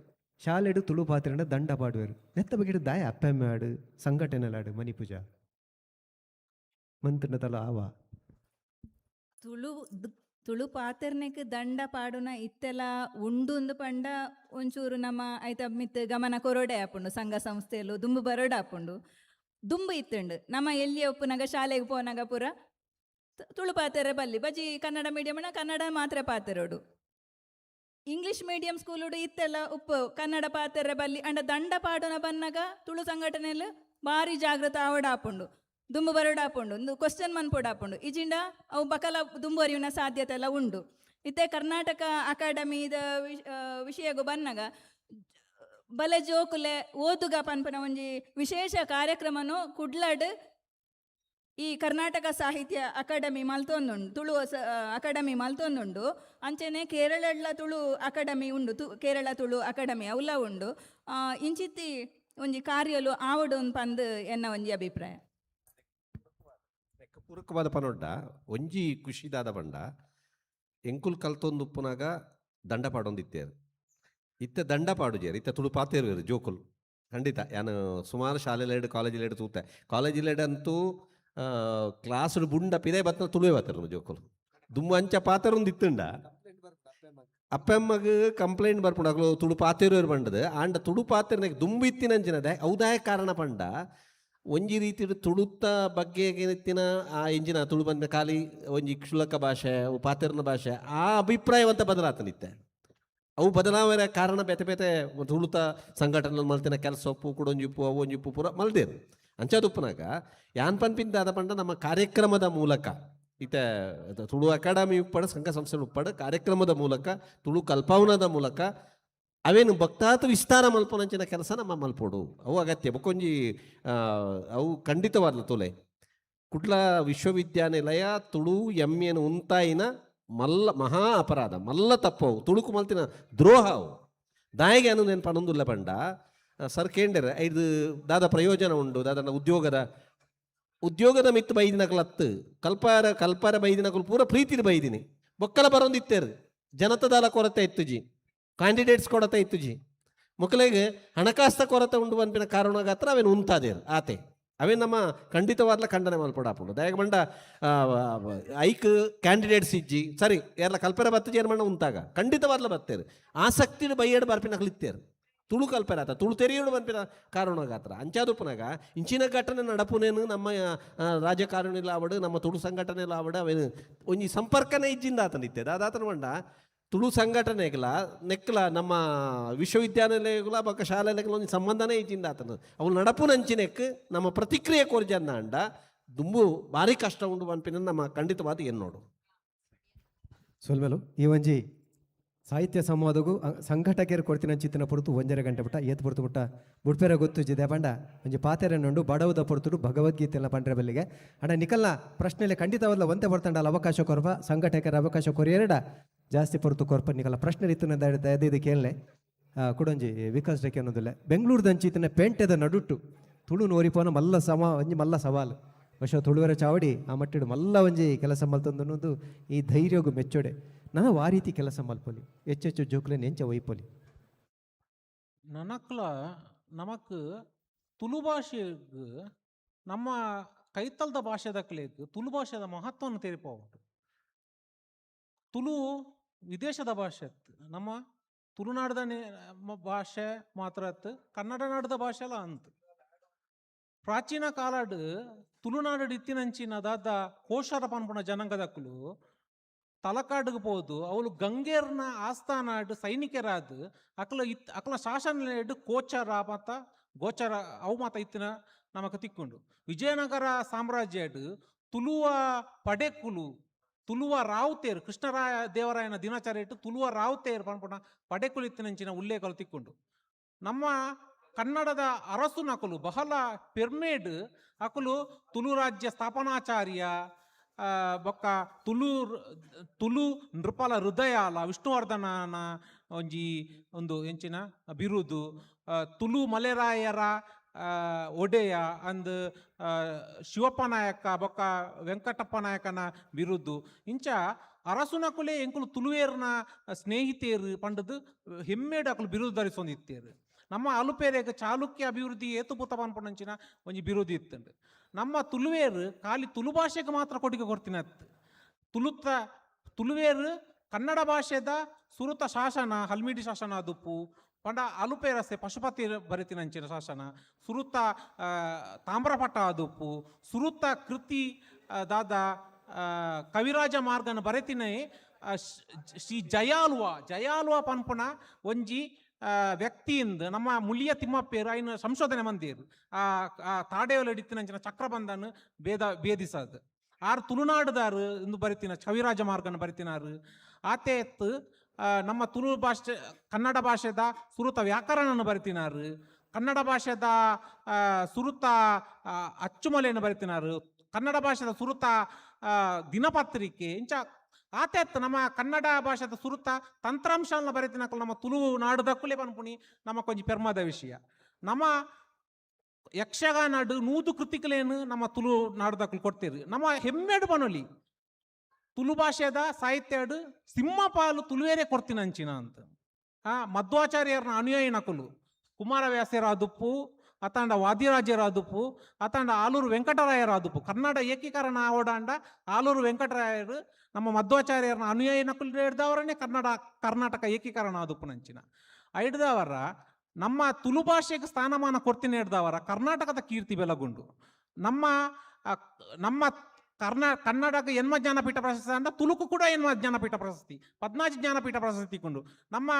ಶಾಲೆಡು ತುಳು ಪಾತೆರಂಡ ದಂಡ ಪಾಡುವರು. ನೆತ್ತ ಬಗ್ಗೆ ದಾಯ ಅಪ್ಪೆಮ್ಮೆ ಆಡು ಸಂಘಟನೆಲಾಡು ಮಣಿಪೂಜಾ ಮಂತ್ರಿನ ತಲ ಆವ. ತುಳು ತುಳು ಪಾತೆರ್ನೆಕ್ ದಂಡ ಪಾಡುನ ಇತ್ತೆಲ ಉಂಡುಂದು ಪಂಡ ಒಂಚೂರು ನಮ್ಮ ಐತ ಮಿತ್ ಗಮನ ಕೊರೊಡೆ ಆಪುಂಡು. ಸಂಘ ಸಂಸ್ಥೆಲು ದುಂಬು ಬರೋಡೆ ಆಪುಂಡು. ದುಂಬು ಇತ್ತುಂಡು ನಮ್ಮ ಎಲ್ಲಿಯ ಉಪ್ಪುನಾಗ ಶಾಲೆಗೆ ಪೋನಾಗ ಪೂರ ತುಳು ಪಾತೆರೆ ಬಲ್ಲಿ ಬಜಿ ಕನ್ನಡ ಮೀಡಿಯಂ ಕನ್ನಡ ಮಾತ್ರ ಪಾತೆರೋಡು. ಇಂಗ್ಲಿಷ್ ಮೀಡಿಯಂ ಸ್ಕೂಲುಡು ಇತ್ತೆಲ್ಲ ಉಪ್ಪು ಕನ್ನಡ ಪಾತೆರೆ ಬಲ್ಲಿ. ಅಂಡ ದಂಡ ಪಾಡುನ ಬನ್ನಗ ತುಳು ಸಂಘಟನೆಲು ಭಾರಿ ಜಾಗೃತ ಆವಡ ಆಪುಂಡು, ದುಂಬು ಬರೋಡ ಆಪುಂಡು, ಒಂದು ಕ್ವಶನ್ ಮನ್ಪೊಡು ಆಪುಂಡು. ಇಜಿಂಡ ಅವು ಬಕಲ ದುಂಬುವರಿಯುನ ಸಾಧ್ಯತೆ ಎಲ್ಲ ಉಂಡು. ಇತ್ತೆ ಕರ್ನಾಟಕ ಅಕಾಡೆಮಿದ ವಿಷಯಗು ಬನ್ನಗ ಬಲೆ ಜೋಕುಲೆ ಓದುಗ ಪನ್ಪನ ಒಂಜಿ ವಿಶೇಷ ಕಾರ್ಯಕ್ರಮನು ಕುಡ್ಲಡ್ ಈ ಕರ್ನಾಟಕ ಸಾಹಿತ್ಯ ಅಕಾಡೆಮಿ ಮಲ್ತೊಂದುಂಡು, ತುಳು ಅಕಾಡೆಮಿ ಮಲ್ತೊಂದುಂಡು. ಅಂಚೆನೆ ಕೇರಳಡ್ಲ ತುಳು ಅಕಾಡೆಮಿ ಉಂಡು, ಕೇರಳ ತುಳು ಅಕಾಡೆಮಿ ಅವುಲ ಉಂಡು. ಇಂಚಿತ್ತಿ ಒಂಜಿ ಕಾರ್ಯಲು ಆವಡು ಪಂದ್ ಎನ್ನ ಒಂಜಿ ಅಭಿಪ್ರಾಯ. ಪೂರಕವಾದ ಪನೊಡ್ಡ ಒಂಜಿ ಖುಷಿದಾದ ಪಂಡ ಎಂಕುಲ್ ಕಲ್ತೊಂದು ಉಪ್ಪುನಾಗ ದಂಡ ಪಾಡೊಂದಿತ್ತೇರು. ಇತ್ತೆ ದಂಡ ಪಾಡುಜೇರು, ಇತ್ತೆ ತುಳು ಪಾತೆರುವೆರು ಜೋಕುಲು ಖಂಡಿತ. ಯಾನ್ ಸುಮಾರು ಶಾಲೆಲೆಡ್ ಕಾಲೇಜಿಲೆಡ್ ತೂತೆ, ಕಾಲೇಜಿಲೆಡ್ ಅಂತೂ ಕ್ಲಾಸ್ ಬುಂಡ ಪಿದೆ ಬತ್ತನ ತುಳುವೆ ಬತ್ತರು ಜೋಕುಲು. ದುಂಬು ಅಂಚ ಪಾತೆರೊಂದು ಇತ್ತುಂಡ ಅಪ್ಪೆಮ್ಮಗ್ ಕಂಪ್ಲೇಂಟ್ ಬರ್ಪುಂಡು, ಅಕುಲು ತುಳು ಪಾತೆರುವೆರು ಪಂಡದು. ಆಂಡ ತುಳು ಪಾತೆರ್ನೆಗ್ ದುಂಬು ಇತ್ತಿನಂಚಿನದೆ ಔದಾಯ ಕಾರಣ ಪಂಡ ಒಂಜಿ ರೀತಿಡ್ ತುಳುತ್ತ ಬಗ್ಗೆ ಇತ್ತಿನ ಆ ಎಂಜಿನ ತುಳು ಬಂದ ಖಾಲಿ ಒಂಜಿ ಕ್ಷುಲ್ಲಕ ಭಾಷೆ, ಪಾತೆರ್ನ ಭಾಷೆ, ಆ ಅಭಿಪ್ರಾಯವಂತ ಬದಲಾತನಿತ್ತೆ. ಅವು ಬದಲಾವಣೆ ಕಾರಣ ಬೇತೆ ಬೇತೆ ತುಳುತ ಸಂಘಟನೆ ಮಲ್ತಿನ ಕೆಲಸ ಉಪ್ಪು ಕುಡೊಂಜಿಪ್ಪು ಅವು ಒಂಜಿಪ್ಪು ಪೂರ ಮಲ್ದೇರು. ಅಂಚಾದುಪ್ಪನಾಗ ಯಾನ್ ಪನ್ಪಿಂದ ದಾದ ಪಂಡ ನಮ್ಮ ಕಾರ್ಯಕ್ರಮದ ಮೂಲಕ ಇತ್ತೆ ತುಳು ಅಕಾಡೆಮಿ ಉಪ್ಪಡ, ಸಂಘ ಸಂಸ್ಥೆ ಉಪ್ಪಡ ಕಾರ್ಯಕ್ರಮದ ಮೂಲಕ ತುಳು ಕಲ್ಪಾವನದ ಮೂಲಕ ಅವೇನು ಭಕ್ತಾತ ವಿಸ್ತಾರ ಮಲ್ಪನಂಚಿನ ಕೆಲಸ ನಮ್ಮ ಮಲ್ಪೋಡು, ಅವು ಅಗತ್ಯ. ಬೊಕ್ಕೊಂಜಿ ಅವು ಖಂಡಿತವಾದ್ಲ ತುಲೆ ಕುಡ್ಲ ವಿಶ್ವವಿದ್ಯಾನಿಲಯ ತುಳು ಎಮ್ಮೆಯನ್ನು ಉಂತಾಯಿನ ಮಲ್ಲ ಮಹಾ ಅಪರಾಧ, ಮಲ್ಲ ತಪ್ಪವು, ತುಳುಕು ಮಲ್ತಿನ ದ್ರೋಹ ಅವು. ದಾಯಿಗೆ ಅನು ನೆನ್ಪು ಪನೊಂದುಲ್ಲ ಪಂಡ ಸರ್ ಕೇಂಡರೆ ಐದು ದಾದ ಪ್ರಯೋಜನ ಉಂಡು ದಾದನ ಉದ್ಯೋಗದ ಉದ್ಯೋಗದ ಮಿತ್ತು ಬೈದಿನಕಲತ್ತು ಕಲ್ಪಾರ ಕಲ್ಪಾರ ಬೈದಿನಕಲು ಪೂರ ಪ್ರೀತಿದ ಬೈದಿನಿ ಬೊಕ್ಕಲ ಬರೊಂದಿತ್ತೇರು. ಜನತದಾಲ ಕೊರತೆ ಇತ್ತುಜಿ, ಕ್ಯಾಂಡಿಡೇಟ್ಸ್ ಕೊರತೆ ಇತ್ತುಜಿ, ಮುಕ್ಕಲೆಗ್ ಹಣಕಾಸ್ತ ಕೊರತೆ ಉಂಡು ಪನ್ಪಿನ ಕಾರಣಗಾತ್ರ ಅವೇನು ಉಂತಾದೇರು ಆತೆ. ಅವೇ ನಮ್ಮ ಖಂಡಿತವಾದ್ಲ ಖಂಡನೆ ಮಲ್ಪಡಾಪುಂಡು. ದಯಗ ಬಂಡ ಐಕ್ ಕ್ಯಾಂಡಿಡೇಟ್ಸ್ ಇಜ್ಜಿ ಸರಿ ಏರ್ಲ ಕಲ್ಪರ ಬತ್ತು ಜೇರ್ಮಣ್ಣ ಉಂತಾಗ ಖಂಡಿತವಾದ್ಲ ಬತ್ತೇರು. ಆಸಕ್ತಿಡ್ ಬೈಯಡ್ ಬರ್ಪಿನಕಲು ಇತ್ತೇರು ತುಳು ಕಲ್ಪೆರ ಆತ ತುಳು ತೆರೆಯೋಡು ಪನ್ಪಿನ ಕಾರಣಗಾತ್ರ. ಅಂಚಾದುಪ್ಪನಾಗ ಇಂಚಿನ ಘಟನೆ ನಡಪುನೇನು ನಮ್ಮ ರಾಜಕಾರಣಿ ಲಾವಡು ನಮ್ಮ ತುಳು ಸಂಘಟನೆ ಲಾವಡು ಅವೇನು ಒಂಜಿ ಸಂಪರ್ಕನೇ ಇಜ್ಜಿಂದ ಆತನಿತ್ತೆ. ದಾದಾತನ ಬಂಡ ತುಳು ಸಂಘಟನೆಗಳ ನೆಕ್ಕಲ ನಮ್ಮ ವಿಶ್ವವಿದ್ಯಾನಿಲಯಗಳ ಬೊಕ್ಕ ಶಾಲೆಗಳ ಒಂಜಿ ಸಂಬಂಧನೇ ಇಜ್ಜಿಂದ ಆತನ. ಅವು ನಡಪುನಂಚಿನೆಕ್ ನಮ್ಮ ಪ್ರತಿಕ್ರಿಯೆ ಕೊರ್ಜನ್ನ ಅಂಡ ದುಂಬು ಭಾರಿ ಕಷ್ಟ ಉಂಡು ಪನ್ಪಿನ ನಮ್ಮ ಖಂಡಿತವಾದ ಎನ್ನೋಡು. ಸೊಲ್ಮೆಲು. ಈ ಒಂಜಿ ಸಾಹಿತ್ಯ ಸಂವಾದಗು ಸಂಘಟಕರು ಕೊಡ್ತಿನ ಚಿತ್ತನ ಪೊರ್ತು 1.5 ಗಂಟೆ ಬಿಟ್ಟ ಏತ್ ಪೊರ್ತು ಬಿಟ್ಟ ಬುಡ್ಪೆರ ಗೊತ್ತುಜಿದೆ ಪಂಡ ಒಂಜಿ ಪಾತೆರನ್ನುಂಡು ಬಡವದ ಪೊರ್ತುಡು ಭಗವದ್ಗೀತೆಲ್ಲ ಪಂಡ್ರೆ ಬಲ್ಲಿಗೆ. ಅಣ್ಣ ನಿಕಲ್ನ ಪ್ರಶ್ನೆಲೆ ಖಂಡಿತವಲ್ಲ ಒಂತೆ ಬರ್ತಂಡಲ್ಲ ಅವಕಾಶ ಕೊರ್ಪ ಸಂಘಟಕರ ಅವಕಾಶ ಕೊರಿಯರಡ ಜಾಸ್ತಿ ಪೊರ್ತು ಕೊರ್ಪ ನಿಕಲ್ಲ ಪ್ರಶ್ನೆ ಇತ್ತಿನ ದಯದಿದ್ದು ಕೇಳಲೆ. ಕುಡೊಂಜಿ ವಿಕಾಸ್ ಡೆಕ್ಕೆ ಅನ್ನೋದಿಲ್ಲ. ಬೆಂಗಳೂರುದಂಚಿ ಇತ್ತಿನ ಪೇಂಟೆದ ನಡುಟ್ಟು ತುಳು ನೋರಿಪೋನ ಮಲ್ಲ ಸಮ ಒಂಜಿ ಮಲ್ಲ ಸವಾಲು. ಬಹುಶಃ ತುಳುವರ ಚಾವಡಿ ಆ ಮಟ್ಟಿಡು ಮಲ್ಲ ಒಂಜಿ ಕೆಲಸ ಮಲ್ತೊಂದು ಈ ಧೈರ್ಯಗು ಮೆಚ್ಚೋಡೆ. ನಾನು ಆ ರೀತಿ ಕೆಲಸ ಮಲ್ಪೊಲಿ ಹೆಚ್ಚೆಚ್ಚು ಜೋಕ್ಲೆ ನೆಂಚ ಒಯ್ಪೊಲಿ. ನನಕ್ಲ ನಮಕ್ ತುಳು ಭಾಷೆಗ್ ನಮ್ಮ ಕೈತಲ್ದ ಭಾಷೆದಕ್ಲೆಗ್ ತುಳು ಭಾಷೆದ ಮಹತ್ವವನ್ನು ತೆರಿಪಾವುಂಡು. ತುಳು ವಿದೇಶದ ಭಾಷೆ ಅತ್ತು, ನಮ್ಮ ತುಳುನಾಡದ ಭಾಷೆ ಮಾತ್ರ ಅತ್ತು, ಕನ್ನಡ ನಾಡದ ಭಾಷೆ ಅಲ್ಲ ಅಂತ. ಪ್ರಾಚೀನ ಕಾಲಡ್ ತುಳುನಾಡು ಇತ್ತಿನಂಚಿನ ದಾದ ಕೋಶರ ಪನ್ಪುನ ಜನಾಂಗದಕ್ಕಲು ತಲಕಾಡುಗೆ ಪೋದು ಅವಳು ಗಂಗೇರ್ನ ಆಸ್ಥಾನಾಡ್ ಸೈನಿಕರಾದ ಅಕಲ ಇತ್ ಅಕಲ ಶಾಸನ ಕೋಚರ ಮತ್ತ ಗೋಚರ ಅವು ಮಾತ ಇತ್ತಿನ ನಮಕ್ ತಿಕ್ಕೊಂಡು. ವಿಜಯನಗರ ಸಾಮ್ರಾಜ್ಯಡ್ ತುಳುವ ಪಡೆಕುಲು ತುಳುವ ರಾವುತೇರು ಕೃಷ್ಣರಾಯ ದೇವರಾಯನ ದಿನಾಚರಣೆ ಇಟ್ಟು ತುಳುವ ರಾವುತೇರು ಪನ್ಪುನ ಪಡೆಕುಲು ಇತ್ತಿನಂಚಿನ ಉಲ್ಲೇಖಗಳು ತಿಕ್ಕೊಂಡು. ನಮ್ಮ ಕನ್ನಡದ ಅರಸು ನಕಲು ಬಹಳ ಪೆರ್ಮೇಡ್ ಅಕಲು ತುಳು ರಾಜ್ಯ ಸ್ಥಾಪನಾಚಾರ್ಯ ಬೊಕ್ಕ ತುಳು ತುಳು ನೃಪಲ ಹೃದಯಾಲ ವಿಷ್ಣುವರ್ಧನನ ಒಂಜಿ ಒಂದು ಎಂಚಿನ ಬಿರುದು, ತುಳು ಮಲೆರಾಯರ ಒಡೆಯ ಅಂದ್ ಶಿವಪ್ಪ ನಾಯಕ ಬೊಕ್ಕ ವೆಂಕಟಪ್ಪ ನಾಯಕನ ಬಿರುದು. ಇಂಚ ಅರಸುನಕುಲೆ ಎಂಕುಲು ತುಳುವೇರ್ನ ಸ್ನೇಹಿತೇರು ಪಂಡದು ಹೆಮ್ಮೇಡು ಅಕುಲು ಬಿರುದು ಧರಿಸೊಂದಿತ್ತೇರು. ನಮ್ಮ ಅಲುಪೇರೆಗ್ ಚಾಲುಕ್ಯ ಅಭಿವೃದ್ಧಿ ಏತುಪುತ ಪನ್ಪುನಂಚಿನ ಒಂಜಿ ಬಿರುದು ಇತ್ತುಂಡು. ನಮ್ಮ ತುಳುವೇರು ಖಾಲಿ ತುಳು ಭಾಷೆಗೆ ಮಾತ್ರ ಕೊಡುಗೆ ಕೊಡ್ತಿನತ್ತು. ತುಳುತ್ತ ತುಳುವೇರು ಕನ್ನಡ ಭಾಷೆದ ಸುರುತ ಶಾಸನ ಹಲ್ಮಿಡಿ ಶಾಸನ ಅದುಪ್ಪು ಪಂಡ ಅಲುಪೇರಸೆ ಪಶುಪತಿ ಬರೆತಿನಂಚಿನ ಶಾಸನ ಸುರುತ ತಾಮ್ರಪಟ ಅದುಪ್ಪು ಸುರುತ ಕೃತಿ ದಾದ ಕವಿರಾಜ ಮಾರ್ಗನ ಬರೆತಿನೇ ಶ್ರೀ ಜಯಾಲ್ವ ಜಯಾಲ್ವ ಪನ್ಪುನ ಒಂಜಿ ವ್ಯಕ್ತಿಯಿಂದ ನಮ್ಮ ಮುಳಿಯ ತಿಮ್ಮಪ್ಪೇರು ಐನ ಸಂಶೋಧನೆ ಮಂದಿರು. ಆ ಆ ತಾಡೇವಲ ಹಿಡಿತಿನಂಚಿನ ಚಕ್ರಬಂಧನ ಭೇದ ಭೇದಿಸದು ಆರು ತುಳುನಾಡುದಾರು ಇಂದು ಬರಿತಿನ ಕವಿರಾಜ ಮಾರ್ಗನ ಬರಿತಿನಾರು. ಆತೆ ಎತ್ತು ನಮ್ಮ ತುಳು ಭಾಷೆ ಕನ್ನಡ ಭಾಷೆದ ಸುರುತ ವ್ಯಾಕರಣನ ಬರಿತಿನಾರು, ಕನ್ನಡ ಭಾಷೆದ ಸುರುತ ಅಚ್ಚುಮಲೆಯನ್ನು ಬರಿತಿನಾರು, ಕನ್ನಡ ಭಾಷೆದ ಸುರುತ ದಿನಪತ್ರಿಕೆ ಇಂಚ ಆತೆ ಅತ್ತು ನಮ್ಮ ಕನ್ನಡ ಭಾಷೆದ ಸುರುತ ತಂತ್ರಾಂಶನ ಬರಿತಿನಕಲು ನಮ್ಮ ತುಳು ನಾಡುದಕ್ಕುಲೆ ಪನ್ಪುಣಿ ನಮ್ಮ ಕೊಂಚ ಪೆರ್ಮದ ವಿಷಯ. ನಮ್ಮ ಯಕ್ಷಗಾನಾಡು 100 ಕೃತಿಗಳೇನು ನಮ್ಮ ತುಳು ನಾಡುದಕ್ಕಲು ಕೊಡ್ತೀರಿ. ನಮ್ಮ ಹೆಮ್ಮೆಡು ಪನೊಲಿ ತುಳು ಭಾಷೆದ ಸಾಹಿತ್ಯಡು ಸಿಂಹಪಾಲು ತುಳುವೇರೆ ಕೊಡ್ತೀನಂಚಿನ ಅಂತ. ಮಧ್ವಾಚಾರ್ಯರನ ಅನುಯಾಯಿನಕುಲು ಕುಮಾರವ್ಯಾಸರಾದುಪ್ಪು ಅತಾಂಡ ವಾದಿರಾಜರಾದುಪ್ಪು ಅತಾಂಡ ಆಲೂರು ವೆಂಕಟರಾಯರಾದುಪ್ಪು. ಕನ್ನಡ ಏಕೀಕರಣ ಆವಡಾಂಡ ಆಲೂರು ವೆಂಕಟರಾಯರು ನಮ್ಮ ಮಧ್ವಾಚಾರ್ಯರನ ಅನುಯಾಯಿನಕುಲು ಹಿಡ್ದವರನ್ನೇ ಕನ್ನಡ ಕರ್ನಾಟಕ ಏಕೀಕರಣ ಆದುಪ್ಪು ನಂಚಿನ ಐಡ್ದವರ ನಮ್ಮ ತುಳು ಭಾಷೆಗೆ ಸ್ಥಾನಮಾನ ಕೊಡ್ತೀನಿ ಹಿಡ್ದವರ ಕರ್ನಾಟಕದ ಕೀರ್ತಿ ಬೆಲಗುಂಡು. ನಮ್ಮ ನಮ್ಮ ಕನ್ನಡಕ್ಕೆ ಎನ್ಮ ಜ್ಞಾನಪೀಠ ಪ್ರಶಸ್ತಿ ಅಂದ್ರೆ ತುಳುಕು ಕೂಡ ಎನ್ಮ ಜ್ಞಾನಪೀಠ ಪ್ರಶಸ್ತಿ, 14 ಜ್ಞಾನಪೀಠ ಪ್ರಶಸ್ತಿ ಕೊಂಡು ನಮ್ಮ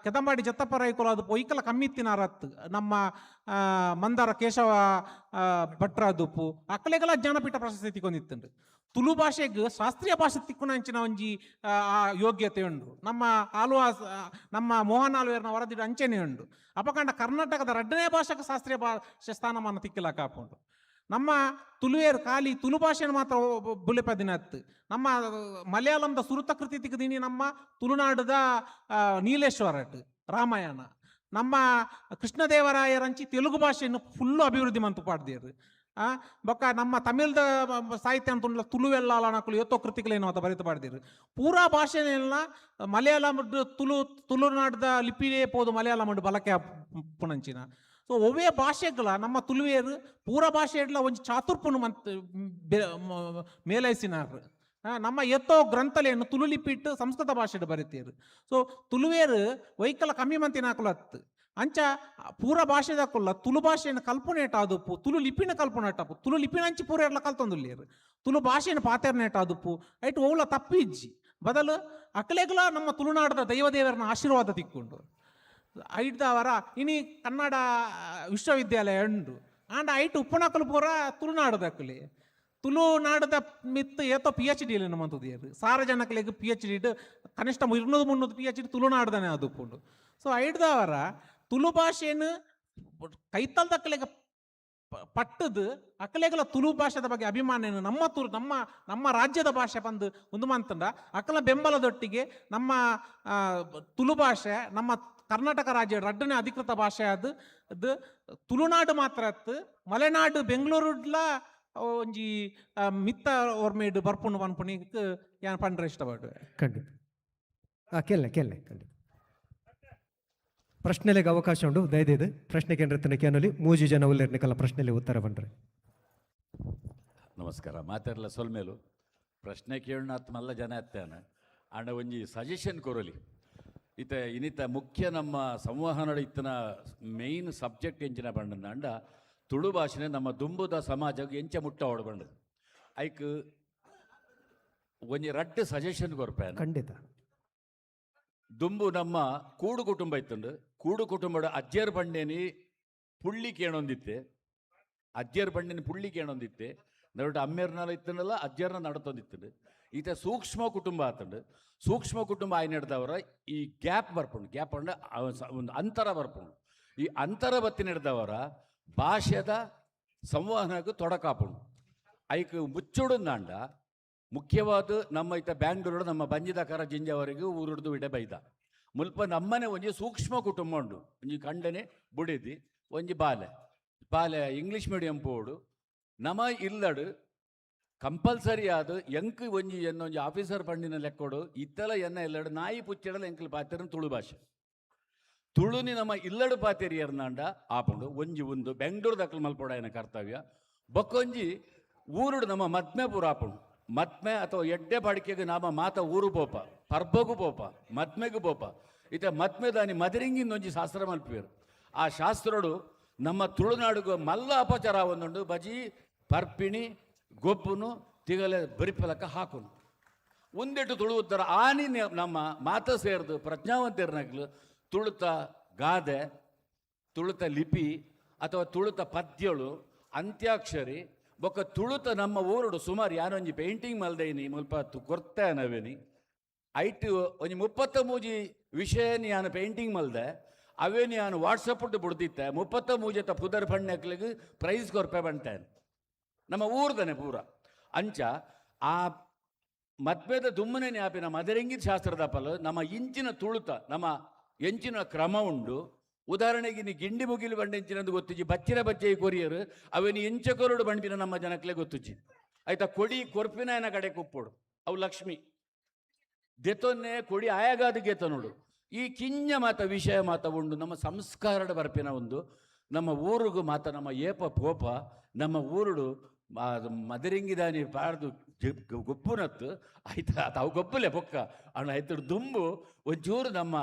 ಕೆದಂಬಾಡಿ ಜತ್ತಪ್ಪ ರೈಕುಲು ಅದು ಪೊಯ್ಕಲ ಕಮ್ಮಿತ್ತಿನಾರತ್ ನಮ್ಮ ಮಂದಾರ ಕೇಶವ ಭಟ್ರಾದುಪ್ಪು ಅಕ್ಕಲೆಗೆಲ್ಲ ಜ್ಞಾನಪೀಠ ಪ್ರಶಸ್ತಿ ತಿಕ್ಕೊಂಡಿತ್ತುಂಡು. ತುಳು ಭಾಷೆಗೆ ಶಾಸ್ತ್ರೀಯ ಭಾಷೆ ತಿಕ್ಕುನಂಚಿನ ಒಂಜಿ ಆ ಯೋಗ್ಯತೆ ಉಂಡು. ನಮ್ಮ ಆಲ್ವಾ ನಮ್ಮ ಮೋಹನ್ ಆಲ್ವೇರ್ನ ವರದಿಡು ಅಂಚೆನೆ ಉಂಡು. ಅಪಕಂಡ ಕರ್ನಾಟಕದ ರಡ್ಡನೇ ಭಾಷೆಗೆ ಶಾಸ್ತ್ರೀಯ ಭಾಷೆ ಸ್ಥಾನಮಾನ ತಿಕ್ಕಿಲ್ಲ ಕಾಪುಂಡು. ನಮ್ಮ ತುಳುವೇರು ಖಾಲಿ ತುಳು ಭಾಷೆನ ಮಾತ್ರ ಬುಲೆಪದಿನತ್ತು. ನಮ್ಮ ಮಲಯಾಳಂದ ಸುರುತ ಕೃತಿ ತಿಕ್ಕದೀನಿ ನಮ್ಮ ತುಳುನಾಡದ ನೀಲೇಶ್ವರಟ್ ರಾಮಾಯಣ. ನಮ್ಮ ಕೃಷ್ಣದೇವರಾಯರಂಚಿ ತೆಲುಗು ಭಾಷೆಯನ್ನು ಫುಲ್ಲು ಅಭಿವೃದ್ಧಿ ಮಂತು ಪಾಡ್ದೇರು. ಬೊಕ್ಕ ನಮ್ಮ ತಮಿಳ್ದ ಸಾಹಿತ್ಯ ಅಂತ ತುಳುವೆಲ್ಲ ನಕಲು ಏತೋ ಕೃತಿಗಳೇನು ಅಂತ ಬರಿತು ಪಾಡ್ದಿರು. ಪೂರಾ ಭಾಷೆನೆಲ್ಲ ಮಲಯಾಳಂ ತುಳು ತುಳುನಾಡದ ಲಿಪಿಯೇ ಪೋದು ಮಲಯಾಳಂ ಬಳಕೆ ಪುಣಂಚಿನ. ಸೊ ಒವ್ವೇ ಭಾಷೆಗಳ ನಮ್ಮ ತುಳುವೇರು ಪೂರ ಭಾಷೆ ಇಡ್ಲ ಒಂಜಿ ಚಾತುರ್ಪುನು ಮಂತ್ ಮೇಲೈಸಿನಾರ್. ನಮ್ಮ ಎತ್ತೋ ಗ್ರಂಥಲೆಯನ್ನು ತುಳು ಲಿಪಿ ಇಟ್ಟು ಸಂಸ್ಕೃತ ಭಾಷೆಡ್ ಬರಿತೀರು. ಸೊ ತುಳುವೇರು ವೈಕಲ ಕಮ್ಮಿ ಮಂತಿನಾಕುಲತ್ತು ಅಂಚ ಪೂರ ಭಾಷೆದಕ್ಕುಲ್ಲ ತುಳು ಭಾಷೆಯನ್ನು ಕಲ್ಪನೇಟಾದುಪ್ಪು, ತುಳು ಲಿಪಿನ ಕಲ್ಪನೇಟಾಪು, ತುಳು ಲಿಪಿನಂಚಿ ಪೂರ ಎಲ್ಲ ಕಲ್ತೊಂದುಲ್ಲೇರು, ತುಳು ಭಾಷೆಯನ್ನು ಪಾತೆರ್ನೇಟಾದುಪ್ಪು ಐಟ್ ಓಲ ತಪ್ಪಿಜ್ಜಿ ಬದಲು ಅಕ್ಲೆಗ್ಲ ನಮ್ಮ ತುಳುನಾಡದ ದೈವದೇವರನ್ನ ಆಶೀರ್ವಾದ ತಿಕ್ಕೊಂಡು ಐಡ್ದವರ ಇನಿ ಕನ್ನಡ ವಿಶ್ವವಿದ್ಯಾಲಯ ಉಂಡು. ಆಂಡ ಐಟ್ ಉಪ್ಪುನಕಲು ಪೂರ ತುಳುನಾಡದಕ್ಕಲಿ ತುಳುನಾಡದ ಮಿತ್ತು ಏತೋ PhD ಮಂತುದಿಯರು ಸಾರಜನಕಲೆಗ್ PhD ಕನಿಷ್ಠ 200-300 PhD ತುಳುನಾಡ್ದನೆ ಅದು ಉಪ್ಪುಂಡು. ಸೊ ಐಡ್ದವರ ತುಳು ಭಾಷೆಯನ್ನು ಕೈತಲ್ದಕ್ಕಲೆಗ ಪಟ್ಟದು ಅಕ್ಕಲೆಗಲ ತುಳು ಭಾಷೆದ ಬಗ್ಗೆ ಅಭಿಮಾನ ನಮ್ಮ ತುಳು ನಮ್ಮ ನಮ್ಮ ರಾಜ್ಯದ ಭಾಷೆ ಬಂದು ಒಂದು ಮಂತಂಡ ಅಕ್ಕಲ ಬೆಂಬಲದೊಟ್ಟಿಗೆ ನಮ್ಮ ತುಳು ಭಾಷೆ ನಮ್ಮ ಕರ್ನಾಟಕ ರಾಜ್ಯ ರಡ್ಡನೇ ಅಧಿಕೃತ ಭಾಷೆ ಅದು ಅದು ತುಳುನಾಡು ಮಾತ್ರ ಅತ್ತು ಮಲೆನಾಡು ಬೆಂಗಳೂರುಡ್ಲ ಒಂಜಿ ಮಿತ್ತ ಒರ್ಮೇಡು ಬರ್ಪುಂಡು ಪನ್ಪುಣಿಕ್ ಯಾನ್ ಪಂಡ್ರೆ ಇಷ್ಟಪಡುವೆ. ಖಂಡಿತ ಕೇಳಲೆ ಕೇಳಲೆ ಖಂಡಿತ ಪ್ರಶ್ನೆಲೆಗೆ ಅವಕಾಶ ಉಂಡು. ದಯದೀದು ಪ್ರಶ್ನೆ ಕೇಂದ್ರ ಕೇನೊಲಿ ಮೂಜಿ ಜನ ಉಲ್ಲೇರ್ನಿಕಲ್ಲ ಪ್ರಶ್ನೆಲೆ ಉತ್ತರ ಬಂಡ್ರೆ. ನಮಸ್ಕಾರ. ಮಾತಾಡಲ ಸೊಲ್ಮೇಲು ಪ್ರಶ್ನೆ ಕೇಳೋಣ ಮಲ್ಲ ಜನ ಅತ್ತಾನ ಆಂಡ ಒಂಜಿ ಸಜೆಷನ್ ಕೊರಲಿ. ಇತ ಇನ್ನಿತ ಮುಖ್ಯ ನಮ್ಮ ಸಂವಹನದ ಇತ್ತನ ಮೇಯ್ನ್ ಸಬ್ಜೆಕ್ಟ್ ಎಂಚಿನ ಬಂಡಂದ ಅಂಡ ತುಳು ಭಾಷೆನೆ ನಮ್ಮ ದುಂಬುದ ಸಮಾಜಕ್ಕೆ ಎಂಚ ಮುಟ್ಟ ಓಡಬಂಡದು ಐಕ್ ಒಂಜಿ ರಡ್ಡ್ ಸಜೆಷನ್ ಕೊರ್ಪೆ. ಖಂಡಿತ. ದುಂಬು ನಮ್ಮ ಕೂಡು ಕುಟುಂಬ ಇತ್ತುಂಡು. ಕೂಡು ಕುಟುಂಬದ ಅಜ್ಜರ್ ಬಂಡೇನಿ ಪುಳ್ಳಿ ಕೇಣೊಂದಿತ್ತೆ, ಅಜ್ಜರ್ ಬಂಡೇನಿ ಪುಳ್ಳಿ ಕೇಣೊಂದಿತ್ತೆ, ನಡುಟ ಅಮ್ಮೇರ್ನಾಲ ಇತ್ತಂಡಲ್ಲ ಅಜ್ಜರ್ನ ನಡತೊಂದಿತ್ತುಂಡು. ಈತ ಸೂಕ್ಷ್ಮ ಕುಟುಂಬ ಆತಂಡು. ಸೂಕ್ಷ್ಮ ಕುಟುಂಬ ಆಯ್ನ ಹಿಡ್ದವರ ಈ ಗ್ಯಾಪ್ ಬರ್ಪುಂಡು, ಗ್ಯಾಪ್ ಅಂಡ ಒಂದು ಅಂತರ ಬರ್ಪುಂಡು. ಈ ಅಂತರ ಬತ್ತಿ ಹಿಡ್ದವರ ಭಾಷೆದ ಸಂವಹನಕ್ಕೆ ತೊಡಕಾಪುಂಡು. ಐಕ್ ಮುಚ್ಚುಡುಂದಾಂಡ ಮುಖ್ಯವಾದ ನಮ್ಮ ಈತ ಬ್ಯಾಂಗ್ಳೂರು ನಮ್ಮ ಬಂಜಿದಕರ ಜಿಂಜವರೆಗೂ ಊರುಡ್ದು ಇಡೆ ಬೈದ ಮುಲ್ಪ ನಮ್ಮನೆ ಒಂಜಿ ಸೂಕ್ಷ್ಮ ಕುಟುಂಬ ಉಂಡು. ಒಂಜಿ ಕಂಡನೆ ಬುಡಿದಿ ಒಂಜಿ ಬಾಲೆ ಬಾಲೆ ಇಂಗ್ಲೀಷ್ ಮೀಡಿಯಂ ಪೋಡು ನಮ ಇಲ್ಲಡು ಕಂಪಲ್ಸರಿ ಆದ ಎಂಕ್ ಒಂಜಿ ಎನ್ನೊಂಜಿ ಆಫೀಸರ್ ಪಂಡಿನ ಲೆಕ್ಕೊಡು ಇತ್ತಲ ಎನ್ನ ಇಲ್ಲಡು ನಾಯಿ ಪುಚ್ಚಿಡಲ ಎಂಕಲ್ ಪಾತೆರನ್ ತುಳು ಭಾಷೆ ತುಳುನಿ ನಮ್ಮ ಇಲ್ಲಡು ಪಾತೆರಿಯರ್ನಾಂಡ ಆಪುಂಡು. ಒಂಜಿ ಒಂದು ಬೆಂಗಳೂರು ದಕ್ಕಲ್ ಮಲ್ಪೊಡಾಯನ ಕರ್ತವ್ಯ ಬೊಕ್ಕೊಂಜಿ ಊರುಡು ನಮ್ಮ ಮದ್ಮೆ ಪೂರ ಆಪುಂಡು. ಮದ್ಮೆ ಅಥವಾ ಎಡ್ಡೆ ಬಾಡಿಕೆಗೆ ನಾಮ ಮಾತ ಊರು ಪೋಪ ಪರ್ಬಗು ಪೋಪ ಮದ್ಮೆಗೂ ಪೋಪ ಇತ ಮದ್ಮೆ ದಾನಿ ಮದರಿಂಗಿಂದ ಒಂಜಿ ಶಾಸ್ತ್ರ ಮಲ್ಪೇರು. ಆ ಶಾಸ್ತ್ರಡು ನಮ್ಮ ತುಳುನಾಡುಗು ಮಲ್ಲ ಅಪಚಾರ ಒಂದುಂಡು. ಬಜಿ ಪರ್ಪಿಣಿ ಗೊಬ್ಬುನು ತಿಗಲೆ ಬರಿಪಲಕ ಹಾಕುನು ಒಂದೆಟ್ಟು ತುಳುವುತ್ತರ ಆನಿ ನಮ್ಮ ಮಾತ ಸೇರ್ದು ಪ್ರಜ್ಞಾವಂತರ್ನಕ್ಲು ತುಳುತ ಗಾದೆ ತುಳುತ ಲಿಪಿ ಅಥವಾ ತುಳುತ ಪದ್ಯಳು ಅಂತ್ಯಾಕ್ಷರಿ ಬೊಕ್ಕ ತುಳುತ ನಮ್ಮ ಊರುಡು ಸುಮಾರು ಯಾನೊಂಜಿ ಪೇಂಟಿಂಗ್ ಮಲ್ದೈನಿ ಮುಲ್ಪ ಕೊರ್ತೆ ನವೇನಿ ಐಟ್ ಒಂಜಿ 33 ವಿಷಯ ಯಾನು ಪೇಂಟಿಂಗ್ ಮಲ್ದೆ ಅವೇನಿ ಯಾನು ವಾಟ್ಸಪ್ ಬಿಡ್ದಿತ್ತೆ 33 ಪುದರ್ ಬಣ್ಣಕ್ಲಿಗೆ ಪ್ರೈಸ್ ಕೊರ್ಪೆ ಬಂಟೇನೆ ನಮ್ಮ ಊರ್ದನೆ ಪೂರ. ಅಂಚ ಆ ಮದ್ವೆದ ದುಮ್ಮನೆ ನ್ಯಾಪಿನ ಮದರಂಗಿ ಶಾಸ್ತ್ರದ ಪಲ ನಮ್ಮ ಇಂಚಿನ ತುಳುತ ನಮ್ಮ ಎಂಚಿನ ಕ್ರಮ ಉಂಡು. ಉದಾಹರಣೆಗೆ ನೀ ಗಿಂಡಿ ಮುಗಿಲು ಬಂಡ ಎಂಚಿನಂದು ಗೊತ್ತುಜಿ ಬಚ್ಚಿರ ಬಚ್ಚೆ ಕೊರಿಯರು ಅವೇನು ಎಂಚ ಕೊರಡು ಬಂಡಿನ ನಮ್ಮ ಜನಕ್ಲೆ ಗೊತ್ತುಜಿ ಆಯ್ತಾ. ಕೊಡಿ ಕೊರ್ಪಿನ ಕಡೆ ಕುಪ್ಪೋಡು ಅವು ಲಕ್ಷ್ಮಿ ದೆತೊನ್ನೆ ಕೊಡಿ ಆಯಾಗಾದ ಗೆತ ನೋಡು. ಈ ಕಿಂಜ ಮಾತ ವಿಷಯ ಮಾತ ಉಂಡು ನಮ್ಮ ಸಂಸ್ಕಾರದ ಬರ್ಪಿನ ಒಂದು ನಮ್ಮ ಊರುಗು ಮಾತ ನಮ್ಮ ಏಪ ಪೋಪ ನಮ್ಮ ಊರುಡು ಮದರಿಂಗಿದಾನಿ ಪಾಡ್ದು ಗೊಬ್ಬುನತ್ತು ಆಯ್ತಾ ತಾವು ಗೊಬ್ಬಲೆ ಬೊಕ್ಕ ಅಣ್ಣ ಆಯ್ತು ದುಂಬು ಒಂಚೂರು ನಮ್ಮ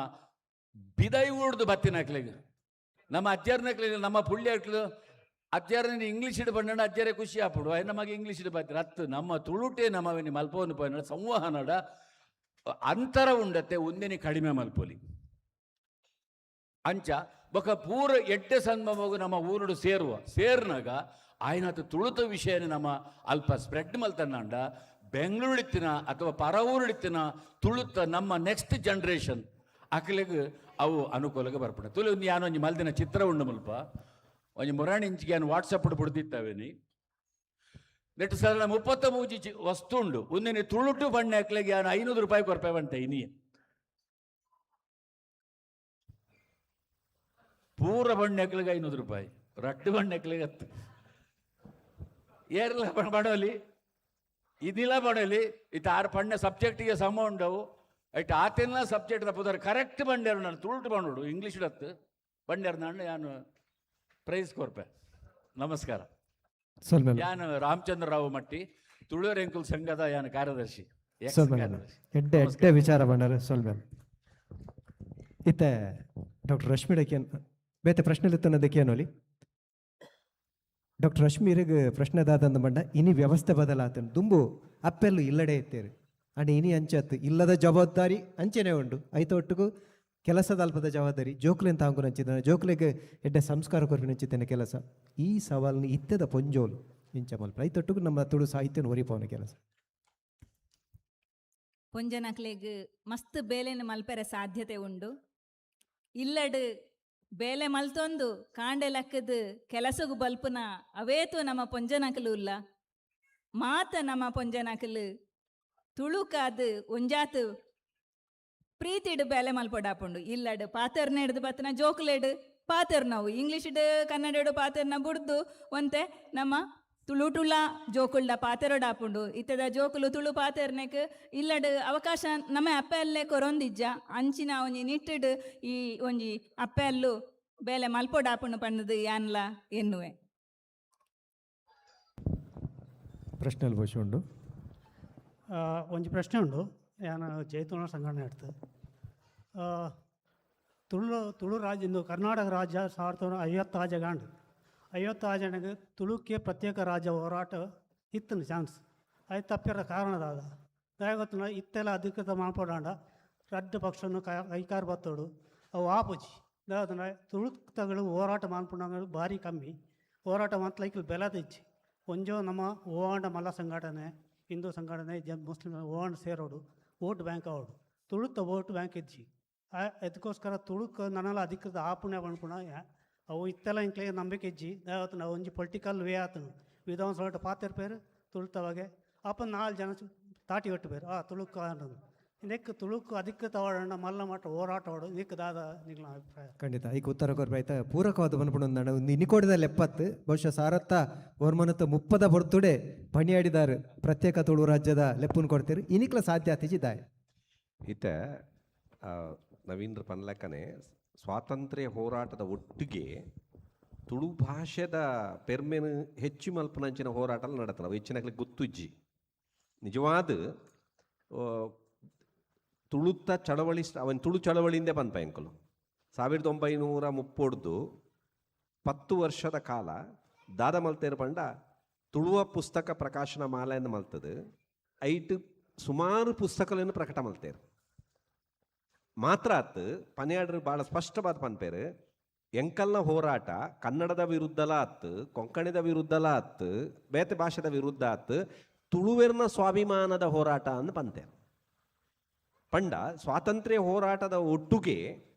ಬಿದೈ ಊರ್ದು ಬತ್ತಿನಕ್ಲಿಗೆ ನಮ್ಮ ಅಜ್ಜರ್ನಕ್ಲಿಗೆ ನಮ್ಮ ಪುಳ್ಳಿ ಅಜ್ಜರ್ನ ಇಂಗ್ಲೀಷ್ ಇಡು ಬಂಡ ಅಜ್ಜರೇ ಖುಷಿ ಆಪುಡು ಆಯ್ ನಮಗೆ ಇಂಗ್ಲೀಷ್ ಇಡು ಬತ್ತಿರ ಅತ್ತು ನಮ್ಮ ತುಳುಟೆ ನಮ್ಮವಿನಿ ಮಲ್ಪವನು ಪೋಯಿನ ಸಂವಹನದ ಅಂತರ ಉಂಡತ್ತೆ ಒಂದಿನಿ ಕಡಿಮೆ ಮಲ್ಪೊಲಿ ಅಂಚ ಬೊಕ ಪೂರ ಎಡ್ಡೆ ಸಂದಮಗು ನಮ್ಮ ಊರುಡು ಸೇರುವ ಸೇರ್ನಾಗ ಆಯ್ನಾತ ತುಳುತ ವಿಷಯನ ನಮ್ಮ ಅಲ್ಪ ಸ್ಪ್ರೆಡ್ ಮಲ್ತನ್ನಂಡ ಬೆಂಗಳೂರಿತ್ತಿನ ಅಥವಾ ಪರ ಊರುಡಿತ್ತಿನ ತುಳುತ ನಮ್ಮ ನೆಕ್ಸ್ಟ್ ಜನ್ರೇಷನ್ ಅಕ್ಲೆಗ್ ಅವು ಅನುಕೂಲಕ್ಕೆ ಬರ್ಪುಂಡು. ತುಳು ಯಾನ್ ಒಂಜಿ ಮಲ್ದಿನ ಚಿತ್ರ ಉಂಡು ಮುಲ್ಪ ಒಂಜಿ ಮುರಾಣಿ ಇಂಚಿಗೆ ಯಾನ್ ವಾಟ್ಸಪ್ ಬಿಡ್ದಿತ್ತವೇನಿ ನೆಟ್ ಸರ್ 33 ವಸ್ತು ಉಂಡು ಒಂದಿನಿ ತುಳುಟು ಬಣ್ಣ ಅಕ್ಲೆಗ್ ಯಾನ್ 500 ರೂಪಾಯಿ ಕೊರ್ಪೆ ಬಂತೆ ಇನಿ ಪೂರ ಬಣ್ಣ ಅಕ್ಲೆಗ್ 500 ರೂಪಾಯಿ ರಡ್ಡು ಬಣ್ಣ ಅಕ್ಲೆಗ್ ಹತ್ತು ಏರ್ಲ ಬಡೋಲಿ ಇದಿಲ್ಲ ಬಡೋಲಿ ಇತ್ತ ಆರು ಪಣ್ಣ ಸಬ್ಜೆಕ್ಟಿಗೆ ಸಮ ಉಂಡವು ಐಟ್ ಆತೆಲ್ಲ ಸಬ್ಜೆಕ್ಟ್ ತಪ್ಪುದಾರೆ ಕರೆಕ್ಟ್ ಬಂಡ್ಯಾರು ನಾನು ತುಳುಟು ಬಂಡೋಡು ಇಂಗ್ಲೀಷ್ ಹತ್ತು ಬಂಡ್ಯಾರು ನಾನು ಯಾನು ಪ್ರೈಸ್ ಕೊರ್ಪೆ. ನಮಸ್ಕಾರ. ಯಾನು ರಾಮಚಂದ್ರ ರಾವ್ ಮಟ್ಟಿ ತುಳುವರೆಂಕುಲ್ ಸಂಘದ ಯಾನು ಕಾರ್ಯದರ್ಶಿ. ಎಡ್ಡೆ ಎಡ್ಡೆ ವಿಚಾರ ಬಂಡಾರೆ ಸೊಲ್ಮೆಲ್. ಇತ್ತೆ ಡಾಕ್ಟರ್ ರಶ್ಮಿ ಡಕ್ಕಿಯನ್ ಬೇತೆ ಪ್ರಶ್ನೆ ದಕ್ಕಿಯನೋಲಿ. ಡಾಕ್ಟರ್ ರಶ್ಮಿ ಇರಗ್ ಪ್ರಶ್ನೆ ದಾದಂದ ಬಂಡ ಇನಿ ವ್ಯವಸ್ಥೆ ಬದಲಾತನ್ ದುಂಬು ಅಪ್ಪೆಲ್ಲು ಇಲ್ಲಡೆ ಇತ್ತೇರು ಅಂಡ್ ಇನಿ ಅಂಚತ್ತು ಇಲ್ಲದ ಜವಾಬ್ದಾರಿ ಅಂಚೆನೆ ಉಂಡು ಐತ ಒಟ್ಟುಗು ಕೆಲಸದ ಅಲ್ಪದ ಜವಾಬ್ದಾರಿ ಜೋಕ್ಲೆನ್ ತಾಂಗು ನಂಚಿದ್ದಾನೆ ಜೋಕ್ಲೆಗ್ ಎಡ್ಡೆ ಸಂಸ್ಕಾರ ಕೊರ್ಪಿನಂಚಿದ್ದೇನೆ ಕೆಲಸ ಈ ಸವಾಲ್ನ ಇತ್ತೆದ ಪೊಂಜೋಲು ಇಂಚ ಮಲ್ಪ ಐತೊಟ್ಟುಗು ನಮ್ಮ ತುಳು ಸಾಹಿತ್ಯನ ಒರಿಪವನ ಕೆಲಸ. ಪೊಂಜನಕ್ಲೆಗ್ ಮಸ್ತ್ ಬೇಲೆನ್ ಮಲ್ಪೆರೆ ಸಾಧ್ಯತೆ ಉಂಡು. ಇಲ್ಲಡ್ ಬೇಲೆ ಮಲ್ತೊಂದು ಕಾಂಡೆ ಲಕ್ಕದ್ ಕೆಲಸಗು ಬಲ್ಪುನ ಅವೇತು ನಮ್ಮ ಪೊಂಜನಕಲು ಉಲ್ಲ. ಮಾತ ನಮ್ಮ ಪೊಂಜನಕಲು ತುಳುಕಾದ್ ಒಂಜಾತ್ ಪ್ರೀತಿಡ್ ಬೇಲೆ ಮಲ್ಪೊಡಾಪುಂಡು. ಇಲ್ಲಡ್ ಪಾತೆರ್ನ ಹಿಡ್ದು ಬತ್ತನ ಜೋಕ್ಲೆಡ್ ಪಾತೆರ್ನವು ಇಂಗ್ಲೀಷ್ಡ್ ಕನ್ನಡಡು ಪಾತೆರ್ನ ಬುಡ್ದು ಒಂತೆ ನಮ್ಮ ತುಳುಟುಳ ಜೋಕುಲ್ಡ ಪಾತೆರೊಡಾಪುಂಡು. ಇತ್ತದ ಜೋಕುಲು ತುಳು ಪಾತೆರ್ನೆಕ್ ಇಲ್ಲಡ್ ಅವಕಾಶ ನಮ್ಮ ಅಪ್ಪೆಲ್ಲೇ ಕೊರೊಂದಿಜ್ಜ ಅಂಚಿನ ಒಂಜಿ ನಿಟ್ಟಿಡ್ ಈ ಒಂಜಿ ಅಪ್ಪೆಲ್ಲು ಬೇಲೆ ಮಲ್ಪೊಡಾಪುಂಡು ಪಣ್ಣದು ಯಾನ್ಲ ಎನ್ನುವೆ. ಪ್ರಶ್ನೆ ಬಹುಶಃ ಉಂಡು. ಒಂಜಿ ಪ್ರಶ್ನೆ ಉಂಡು. ಯಾನ ಜೈತುನ ಸಂಘಟನೆ ಇಡ್ತು ತುಳು ತುಳು ರಾಜ್ಯ ಇಂದು ಕರ್ನಾಟಕ ರಾಜ್ಯ 1956 ಗಾಂಡು 56 ಜನಕ್ಕೆ ತುಳುಕ್ಕೆ ಪ್ರತ್ಯೇಕ ರಾಜ್ಯ ಹೋರಾಟ ಇತ್ತು ಚಾನ್ಸ್ ಅದು ತಪ್ಪಿರೋ ಕಾರಣದಾದ ದಯಗೊತ್ತಿನ ಇತ್ತೆಲ್ಲ ಅಧಿಕೃತ ಮಾಲ್ಪಡಾಂಡ ರಡ್ಡು ಪಕ್ಷನು ಕೈಕಾರ ಬತ್ತೋಡು ಅವು ಆಪುಜಿ ದಯಗೊತ್ತಿನ ತುಳುತಗಳು ಹೋರಾಟ ಮಾಲ್ಪುಂಡ ಭಾರಿ ಕಮ್ಮಿ ಹೋರಾಟ ಮಾತ್ಲೈಕಲ್ ಬೆಲದಿಜ್ಜಿ ಒಂಜೋ ನಮ್ಮ ಓವಾಂಡ ಮಲ್ಲ ಸಂಘಟನೆ ಹಿಂದೂ ಸಂಘಟನೆ ಜ ಮುಸ್ಲಿಂ ಓವಾಂಡ ಸೇರೋಡು ವೋಟ್ ಬ್ಯಾಂಕ್ ಅವಡು ತುಳುತ ವೋಟ್ ಬ್ಯಾಂಕ್ ಇಜ್ಜಿ ಅದಕ್ಕೋಸ್ಕರ ತುಳುಕ್ ನನಲ ಅಧಿಕೃತ ಆಪುಣೆ ಪನ್ಪುಣ ಅವು ಇತ್ತೆಲ್ಲ ಇಂಕ್ಲೆ ನಂಬಿಕೆ ಇಜ್ಜಿ ದಯಗೊತ್ತಿನ ಒಂಜಿ ಪೊಲಿಟಿಕಲ್ ವೇ ಆತನು ವಿಧಾನಸಭೆ ಪಾತೆರ್ಪೇರು ತುಳುತವಾಗೆ ಅಪ್ಪ 4 ಜನ ತಾಟಿ ಕಟ್ಟುಪೇರು ಆ ತುಳುಕ್ ಅನ್ನೋದು ನೆಕ್ ತುಳುಕ್ ಅಧಿಕೃತ ಅವಡಣ್ಣ ಮಲ್ಲ ಮಟ್ಟ ಹೋರಾಟ ಅವಡು ನಿಕ್ ದಾದ ನಿಗ್ಲ ಅಭಿಪ್ರಾಯ. ಖಂಡಿತ ಈಗ ಉತ್ತರ ಕೊರ್ಪಾಯ್ತ ಪೂರಕವಾದ ಬನ್ಪುಣ ಒಂದು ಇನಿಕೋಡದಲ್ಲಿ 70 ಬಹುಶಃ ಸಾರತ್ತ ವರ್ಮನತ್ತ 30 ಬರ್ತುಡೆ ಪಣಿಯಾಡಿದಾರು ಪ್ರತ್ಯೇಕ ತುಳು ರಾಜ್ಯದ ಲೆಪ್ಪುನ್ ಕೊಡ್ತೀರಿ ಇನಿಕ್ಲ ಸಾಧ್ಯ ಆತಿಜಿದಾಯ. ಇತ್ತ ನವೀಂದ್ರ ಪನ್ಲಕ್ಕನೆ ಸ್ವಾತಂತ್ರ್ಯ ಹೋರಾಟದ ಒಟ್ಟಿಗೆ ತುಳು ಭಾಷೆದ ಪೆರ್ಮೆನು ಹೆಚ್ಚು ಮಲ್ಪನಂಚಿನ ಹೋರಾಟ ನಡತನ ಅವು ಹೆಚ್ಚಿನಕ್ಲೆ ಗೊತ್ತುಜ್ಜಿ ನಿಜವಾದ ತುಳುತ್ತ ಚಳವಳಿ ಅವನ್ ತುಳು ಚಳವಳಿಂದೇ ಪನ್ಪ ಎಂಕುಲು 1930 10 ವರ್ಷದ ಕಾಲ ದಾದ ಮಲ್ತೇರು ಪಂಡ ತುಳುವ ಪುಸ್ತಕ ಪ್ರಕಾಶನ ಮಾಲೆಯನ್ನು ಮಲ್ತದೆ ಐಟು ಸುಮಾರು ಪುಸ್ತಕಗಳನ್ನು ಪ್ರಕಟ ಮಲ್ತೇರು ಮಾತ್ರ ಆತ್ ಪನ್ಯಾಡ್ರು ಭಾಳ ಸ್ಪಷ್ಟವಾದ ಪನ್ಪೇರು ಎಂಕಲ್ನ ಹೋರಾಟ ಕನ್ನಡದ ವಿರುದ್ಧಲ ಆತ್ ಕೊಂಕಣಿದ ವಿರುದ್ಧಲ ಆತ್ ಬೇತೆ ಭಾಷೆದ ವಿರುದ್ಧ ಆತ್ ತುಳುವೆರ್ನ ಸ್ವಾಭಿಮಾನದ ಹೋರಾಟ ಅಂದ್ ಪಂತೇರು. ಪಂಡ ಸ್ವಾತಂತ್ರ್ಯ ಹೋರಾಟದ ಒಟ್ಟುಗೆ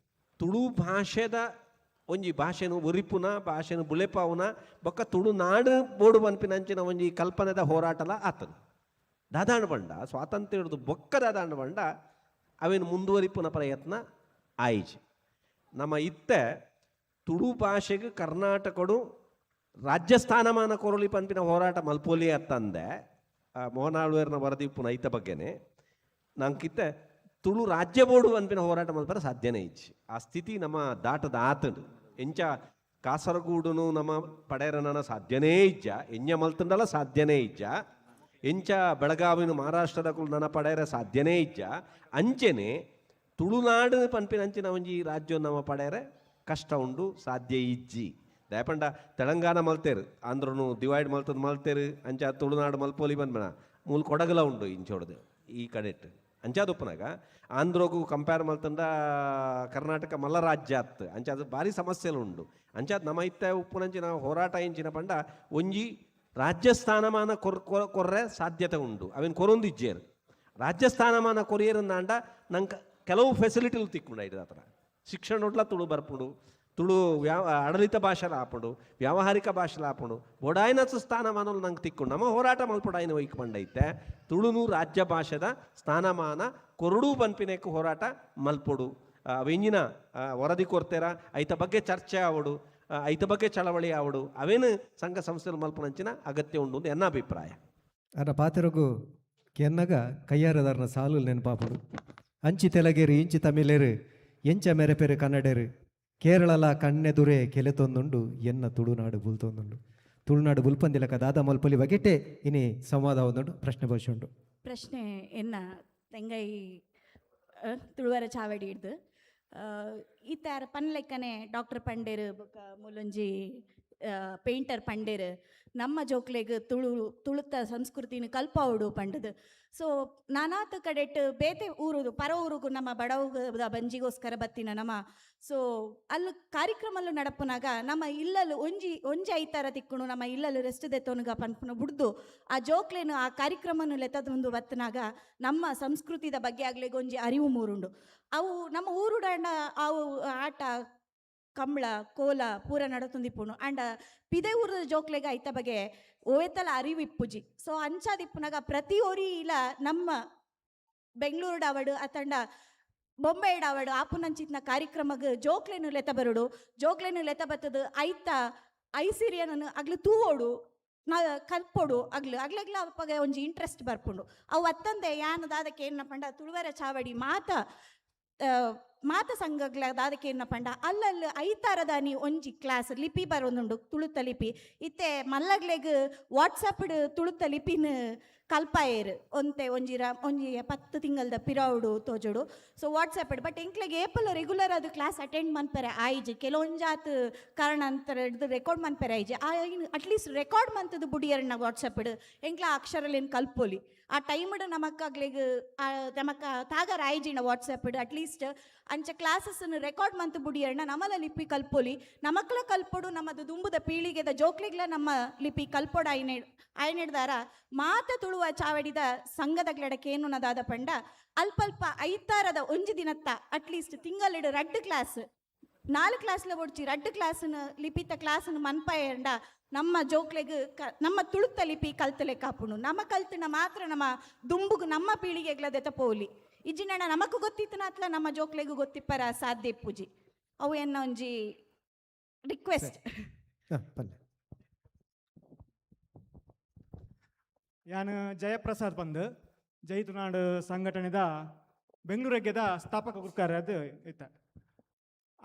ತುಳು ಭಾಷೆದ ಒಂಜಿ ಭಾಷೆನು ಒರಿಪುನ ಭಾಷೆನು ಬುಲೆಪಾವುನ ಬೊಕ್ಕ ತುಳು ನಾಡು ಬೋಡು ಪನ್ಪಿನಂಚಿನ ಒಂಜಿ ಕಲ್ಪನೆದ ಹೋರಾಟಲ ಆತನ ದಾದಾಂಡ ಪಂಡ ಸ್ವಾತಂತ್ರ್ಯ ಹಿಡಿದು ಬೊಕ್ಕ ದಾದಾಂಡ ಪಂಡ ಅವೇನು ಮುಂದುವರಿಪುನ ಪ್ರಯತ್ನ ಆಯಿಜಿ. ನಮ್ಮ ಇತ್ತೆ ತುಳು ಭಾಷೆಗೆ ಕರ್ನಾಟಕಡು ರಾಜ್ಯ ಸ್ಥಾನಮಾನ ಕೊರಲಿ ಪನ್ಪಿನ ಹೋರಾಟ ಮಲ್ಪೋಲಿ ಅತ್ತಂದೆ ಮೋಹನ್ ಆಳ್ವೇರ್ನ ವರದಿ ಉಪ್ಪುನ ಐತ ಬಗ್ಗೆನೆ ನಂಕಿತ್ತೆ ತುಳು ರಾಜ್ಯ ಬೋರ್ಡು ಅನ್ಪಿನ ಹೋರಾಟ ಮಲ್ಪರ ಸಾಧ್ಯನೇ ಇಜ್ಜಿ. ಆ ಸ್ಥಿತಿ ನಮ್ಮ ದಾಟದ ಆತಂಡು. ಎಂಚ ಕಾಸರಗೂಡುನು ನಮ್ಮ ಪಡೆಯರನ ಸಾಧ್ಯನೇ ಇಜ್ಜ, ಎಂಜ ಮಲ್ತಂಡಲ ಸಾಧ್ಯನೇ ಇಜ್ಜ, ಎಂಚ ಬೆಳಗಾವಿನ ಮಹಾರಾಷ್ಟ್ರದ ನನ್ನ ಪಡೆಯರ ಸಾಧ್ಯನೇ ಇಜ್ಜ, ಅಂಚೆನೆ ತುಳುನಾಡು ಪನ್ಪಿನ ಅಂಚಿನ ಒಂಜಿ ರಾಜ್ಯ ನಮ್ಮ ಪಡೆಯರೆ ಕಷ್ಟ ಉಂಡು, ಸಾಧ್ಯ ಇಜ್ಜಿ. ದಯಪಂಡ ತೆಲಂಗಾಣ ಮಲ್ತೇರು, ಆಂಧ್ರನು ಡಿವೈಡ್ ಮಲ್ತದ ಮಲ್ತೇರು, ಅಂಚ ತುಳುನಾಡು ಮಲ್ಪೋಲಿ ಬಂದ್ಬೇಡ ಮೂಲ ಕೊಡಗಲ ಉಂಡು ಇಂಚೋಡ್ದು ಈ ಕಡೆಟ್. ಅಂಚಾದುಪ್ಪನಾಗ ಆಂಧ್ರಗೂ ಕಂಪೇರ್ ಮಲ್ತಂಡ ಕರ್ನಾಟಕ ಮಲ್ಲ ರಾಜ್ಯ ಅತ್ತು, ಅಂಚ ಅದು ಭಾರಿ ಸಮಸ್ಯೆಲು ಉಂಡು. ಅಂಚಾದ ನಮ್ಮ ಇತ್ತ ಉಪ್ಪುನಂಚಿನ ಹೋರಾಟ ಇಂಚಿನ ಪಂಡ ಒಂಜಿ ರಾಜ್ಯ ಸ್ಥಾನಮಾನ ಕೊರ್ರೆ ಸಾಧ್ಯತೆ ಉಂಡು, ಅವೇನು ಕೊರೊಂದು ಇಜ್ಜೇರು. ರಾಜ್ಯ ಸ್ಥಾನಮಾನ ಕೊರಿಯರಂದಾಂಡ ನಂಗೆ ಕೆಲವು ಫೆಸಿಲಿಟಿಲು ತಿಕ್ಕೊಂಡ ಇಡ್ದು ಹತ್ರ ಶಿಕ್ಷಣ ಉಡ್ಲ ತುಳು ಬರ್ಪುಂಡು, ತುಳು ಆಡಳಿತ ಭಾಷೆಲ ಆಪುಂಡು, ವ್ಯಾವಹಾರಿಕ ಭಾಷೆಲ ಆಪುಂಡು, ಬೊಡಾಯಿನಚ ಸ್ಥಾನಮಾನಲು ನಂಗೆ ತಿಕ್ಕೊಂಡು ನಮ್ಮ ಹೋರಾಟ ಮಲ್ಪೊಡಾಯಿನ ಒಯ್ಕ್ ಪಂಡೈತೆ ತುಳುನು ರಾಜ್ಯ ಭಾಷೆದ ಸ್ಥಾನಮಾನ ಕೊರಡು ಪನ್ಪಿನಕ್ಕೆ ಹೋರಾಟ ಮಲ್ಪೊಡು. ಅವೆಂಜಿನ ವರದಿ ಕೊರ್ತೇರ, ಐತ ಬಗ್ಗೆ ಚರ್ಚೆ ಆವಡು, ಐತ ಬಗ್ಗೆ ಚಳವಳಿ ಆವಡು, ಅವೇನು ಸಂಘ ಸಂಸ್ಥೆలు ಮಲ್ಪುನಂಚಿನ ಅಗತ್ಯ ಉಂಡು ಅಂತ ಎನ್ನ ಅಭಿಪ್ರಾಯ. ಅನ್ನ ಪಾತೆರಗು ಕೆನ್ನಗ ಕೈಯಾರದಾರನ ಸಾಲು ನೆನಪಾಪುಡು. ಅಂಚಿ ತೆಲಗೇರು ಇಂಚಿ ತಮಿಳೇರು ಎಂಚ ಮೆರೆಪೆರು ಕನ್ನಡೇರು ಕೇರಳಲ ಕಣ್ಣೆದುರೆ ಕೆಲೆತೊಂದುಂಡು ಎನ್ನ ತುಳುನಾಡು ಬುಲ್ತೊಂದುಂಡು. ತುಳುನಾಡು ಬುಲ್ಪಂದಿಲಕ ದಾದ ಮಲ್ಪೊಲಿ ಬಗೆಟೆ ಇನಿ ಸಂವಾದ ಒಂದುಂಡು. ಪ್ರಶ್ನೆ ಬಹುಶಃ ಪ್ರಶ್ನೆ ಎನ್ನ ತೆಂಗೈ ತುಳುವರ ಚಾವಡಿ ಹಿಡ್ದು ಈತಾರ ಪನ್ಲೆಕ್ಕನೆ ಡಾಕ್ಟರ್ ಪಂಡೇರು ಬೊಕ್ಕ ಮೂಲೊಂಜಿ ಪೇಂಟರ್ ಪಂಡೇರು ನಮ್ಮ ಜೋಕ್ಲೆಗ್ ತುಳು ತುಳುತ ಸಂಸ್ಕೃತಿನ ಕಲ್ಪಾವುಡು ಪಂಡದು. ಸೊ ನಾನಾತ ಕಡೆಟ್ ಬೇತೆ ಊರುದು ಪರ ಊರುಗು ನಮ್ಮ ಬಡವುದ ಬಂಜಿಗೋಸ್ಕರ ಬತ್ತಿನ ನಮ್ಮ ಸೊ ಅಲ್ಲಿ ಕಾರ್ಯಕ್ರಮಲ್ಲೂ ನಡಪುನಾಗ ನಮ್ಮ ಇಲ್ಲಲು ಒಂಜಿ ಒಂಜಿ ಐತಾರ ತಿಕ್ಕುಣು ನಮ್ಮ ಇಲ್ಲಲು ರೆಸ್ಟ್ ದೆತ್ತೋನುಗ ಪನ್ಪುನ ಬುಡ್ದು ಆ ಜೋಕ್ಲೇನು ಆ ಕಾರ್ಯಕ್ರಮನು ಲೆತ್ತದೊಂದು ಬತ್ತನಾಗ ನಮ್ಮ ಸಂಸ್ಕೃತಿದ ಬಗ್ಗೆ ಆಗ್ಲಿಗೆ ಒಂಜಿ ಅರಿವು ಮೂರುಂಡು. ಅವು ನಮ್ಮ ಊರುಡಂಡ ಅವು ಆಟ ಕಂಬಳ ಕೋಲ ಪೂರ ನಡತುಂದಿಪ್ಪುನು ಅಂಡ ಪಿದೆ ಊರದ ಜೋಕ್ಲೆಗ ಐತ ಬಗ್ಗೆ ಓವೆತ್ತಲ ಅರಿವು ಇಪ್ಪುಜಿ. ಸೊ ಅಂಚಾದಿಪ್ಪುನಾಗ ಪ್ರತಿ ಒರಿ ಇಲ್ಲ ನಮ್ಮ ಬೆಂಗಳೂರು ಡಾವಡು ಅತಂಡ ಬೊಂಬೆ ಡಾವಡು ಆಪುನಂಚಿತ್ನ ಕಾರ್ಯಕ್ರಮಗ್ ಜೋಕ್ಲೇನು ಲೆತ ಬರುಡು, ಜೋಕ್ಲೇನು ಲೆತ ಬತ್ತದು ಐತ ಐಸಿರಿಯನನ್ನು ಅಗ್ಲು ತೂವೋಡು ನಾ ಕಲ್ಪೊಡು ಅಗ್ಲು ಅಗ್ಲಗ್ಲ ಅಪ್ಪಗ ಒಂಜಿ ಇಂಟ್ರೆಸ್ಟ್ ಬರ್ಪುಂಡು. ಅವು ಅತ್ತಂದೆ ಯಾನ್ ದಾದಕ್ಕೆ ಏನ ಪಂಡ ತುಳುವರ ಚಾವಡಿ ಮಾತ ಮಾತ ಸಂಘಗ್ಲ ದಾದಕ್ಕೆ ಏನ ಪಂಡ ಅಲ್ಲಲ್ಲಿ ಐತಾರದಾನಿ ಒಂಜಿ ಕ್ಲಾಸ್ ಲಿಪಿ ಬರೋದುಂಡು ತುಳುತ ಲಿಪಿ. ಇತ್ತೆ ಮಲ್ಲಗ್ಲೆಗ್ ವಾಟ್ಸಪ್ ತುಳುತ ಲಿಪಿನ ಕಲ್ಪಾಯೇರು ಒಂತೆ ಒಂಜಿ ಒಂಜಿ 10 ತಿಂಗಲ್ದ ಪಿರೌಡು ತೋಜೋಡು. ಸೊ ವಾಟ್ಸಪ್ ಬಟ್ ಎಂಕ್ಲೆಗ್ ಏಪಲ್ ರೆಗ್ಯುಲರ್ ಅದು ಕ್ಲಾಸ್ ಅಟೆಂಡ್ ಮನ್ಪೆರೆ ಆಯ್ಜಿ ಕೆಲವೊಂಜಾತ್ ಕಾರಣ ಅಂತರ ಹಿಡ್ದು ರೆಕಾರ್ಡ್ ಮನ್ಪೆರೆ ಆಯ್ಜಿ ಆ ಅಟ್ಲೀಸ್ಟ್ ರೆಕಾರ್ಡ್ ಮಂತದ್ದು ಬುಡಿಯರ್ನ ವಾಟ್ಸಪ್ ಎಂಕ್ಲ ಅಕ್ಷರಲೇನು ಕಲ್ಪೊಲಿ ಆ ಟೈಮ್ಡ್ ನಮಕ್ಕಾಗ್ಲೆಗ್ ನಮಕ ತಾಗರ ಆಯ್ಜಿನ ವಾಟ್ಸಪ್ ಅಟ್ಲೀಸ್ಟ್ ಅಂಚ ಕ್ಲಾಸಸ್ ರೆಕಾರ್ಡ್ ಮಂತ್ ಬುಡಿಯರ್ನ ನಮಲ ಲಿಪಿ ಕಲ್ಪೊಲಿ ನಮಕ್ಲ ಕಲ್ಪೊಡು ನಮ್ಮದು ದುಂಬುದ ಪೀಳಿಗೆದ ಜೋಕ್ಲಿಗ್ಲ ನಮ್ಮ ಲಿಪಿ ಕಲ್ಪೊಡು ಆಯ್ನೆ ಆಯ್ನೆಡ್ದಾರ ಮಾತ ತುಳುವ ಚಾವಡಿದ ಸಂಘದ ದಾದ ಪಂಡ ಅಲ್ಪ ಐತಾರದ ಒಂಜಿ ದಿನತ್ತ ಅಟ್ಲೀಸ್ಟ್ ತಿಂಗಳಿಡು ರಡ್ಡು ಕ್ಲಾಸ್ 4 ಕ್ಲಾಸ್ಲ ಒಡ್ಚಿ ರಡ್ಡು ಕ್ಲಾಸ್ನ ಲಿಪಿತ ಕ್ಲಾಸ್ನ ಮನ್ಪಾಯಂಡ ನಮ್ಮ ಜೋಕ್ಲೆಗ್ ನಮ್ಮ ತುಳುತ ಲಿಪಿ ಕಲ್ತಲೆ ಕಾಪುಣು ನಮ್ಮ ಕಲ್ತನ ಮಾತ್ರ ನಮ್ಮ ದುಂಬುಗು ನಮ್ಮ ಪೀಳಿಗೆಗ್ಲದೆತ ಪೋಲಿ ಇಜ್ಜಿನಣ್ಣ ನಮಕು ಗೊತ್ತಿತ್ತನ ಅತ್ಲ ನಮ್ಮ ಜೋಕ್ಲೆಗು ಗೊತ್ತಿಪ್ಪರ ಸಾಧ್ಯ ಪೂಜಿ ಅವು ಎನ್ನ ಒಂಜಿ ರಿಕ್ವೆಸ್ಟ್. ಯಾನು ಜಯಪ್ರಸಾದ್ ಬಂದು ಜೈ ತುಳುನಾಡು ಸಂಘಟನೆದ ಬೆಂಗಳೂರಿಗೆದ ಸ್ಥಾಪಕ ಗುರುಕಾರ ಅದು ಇತ್ತ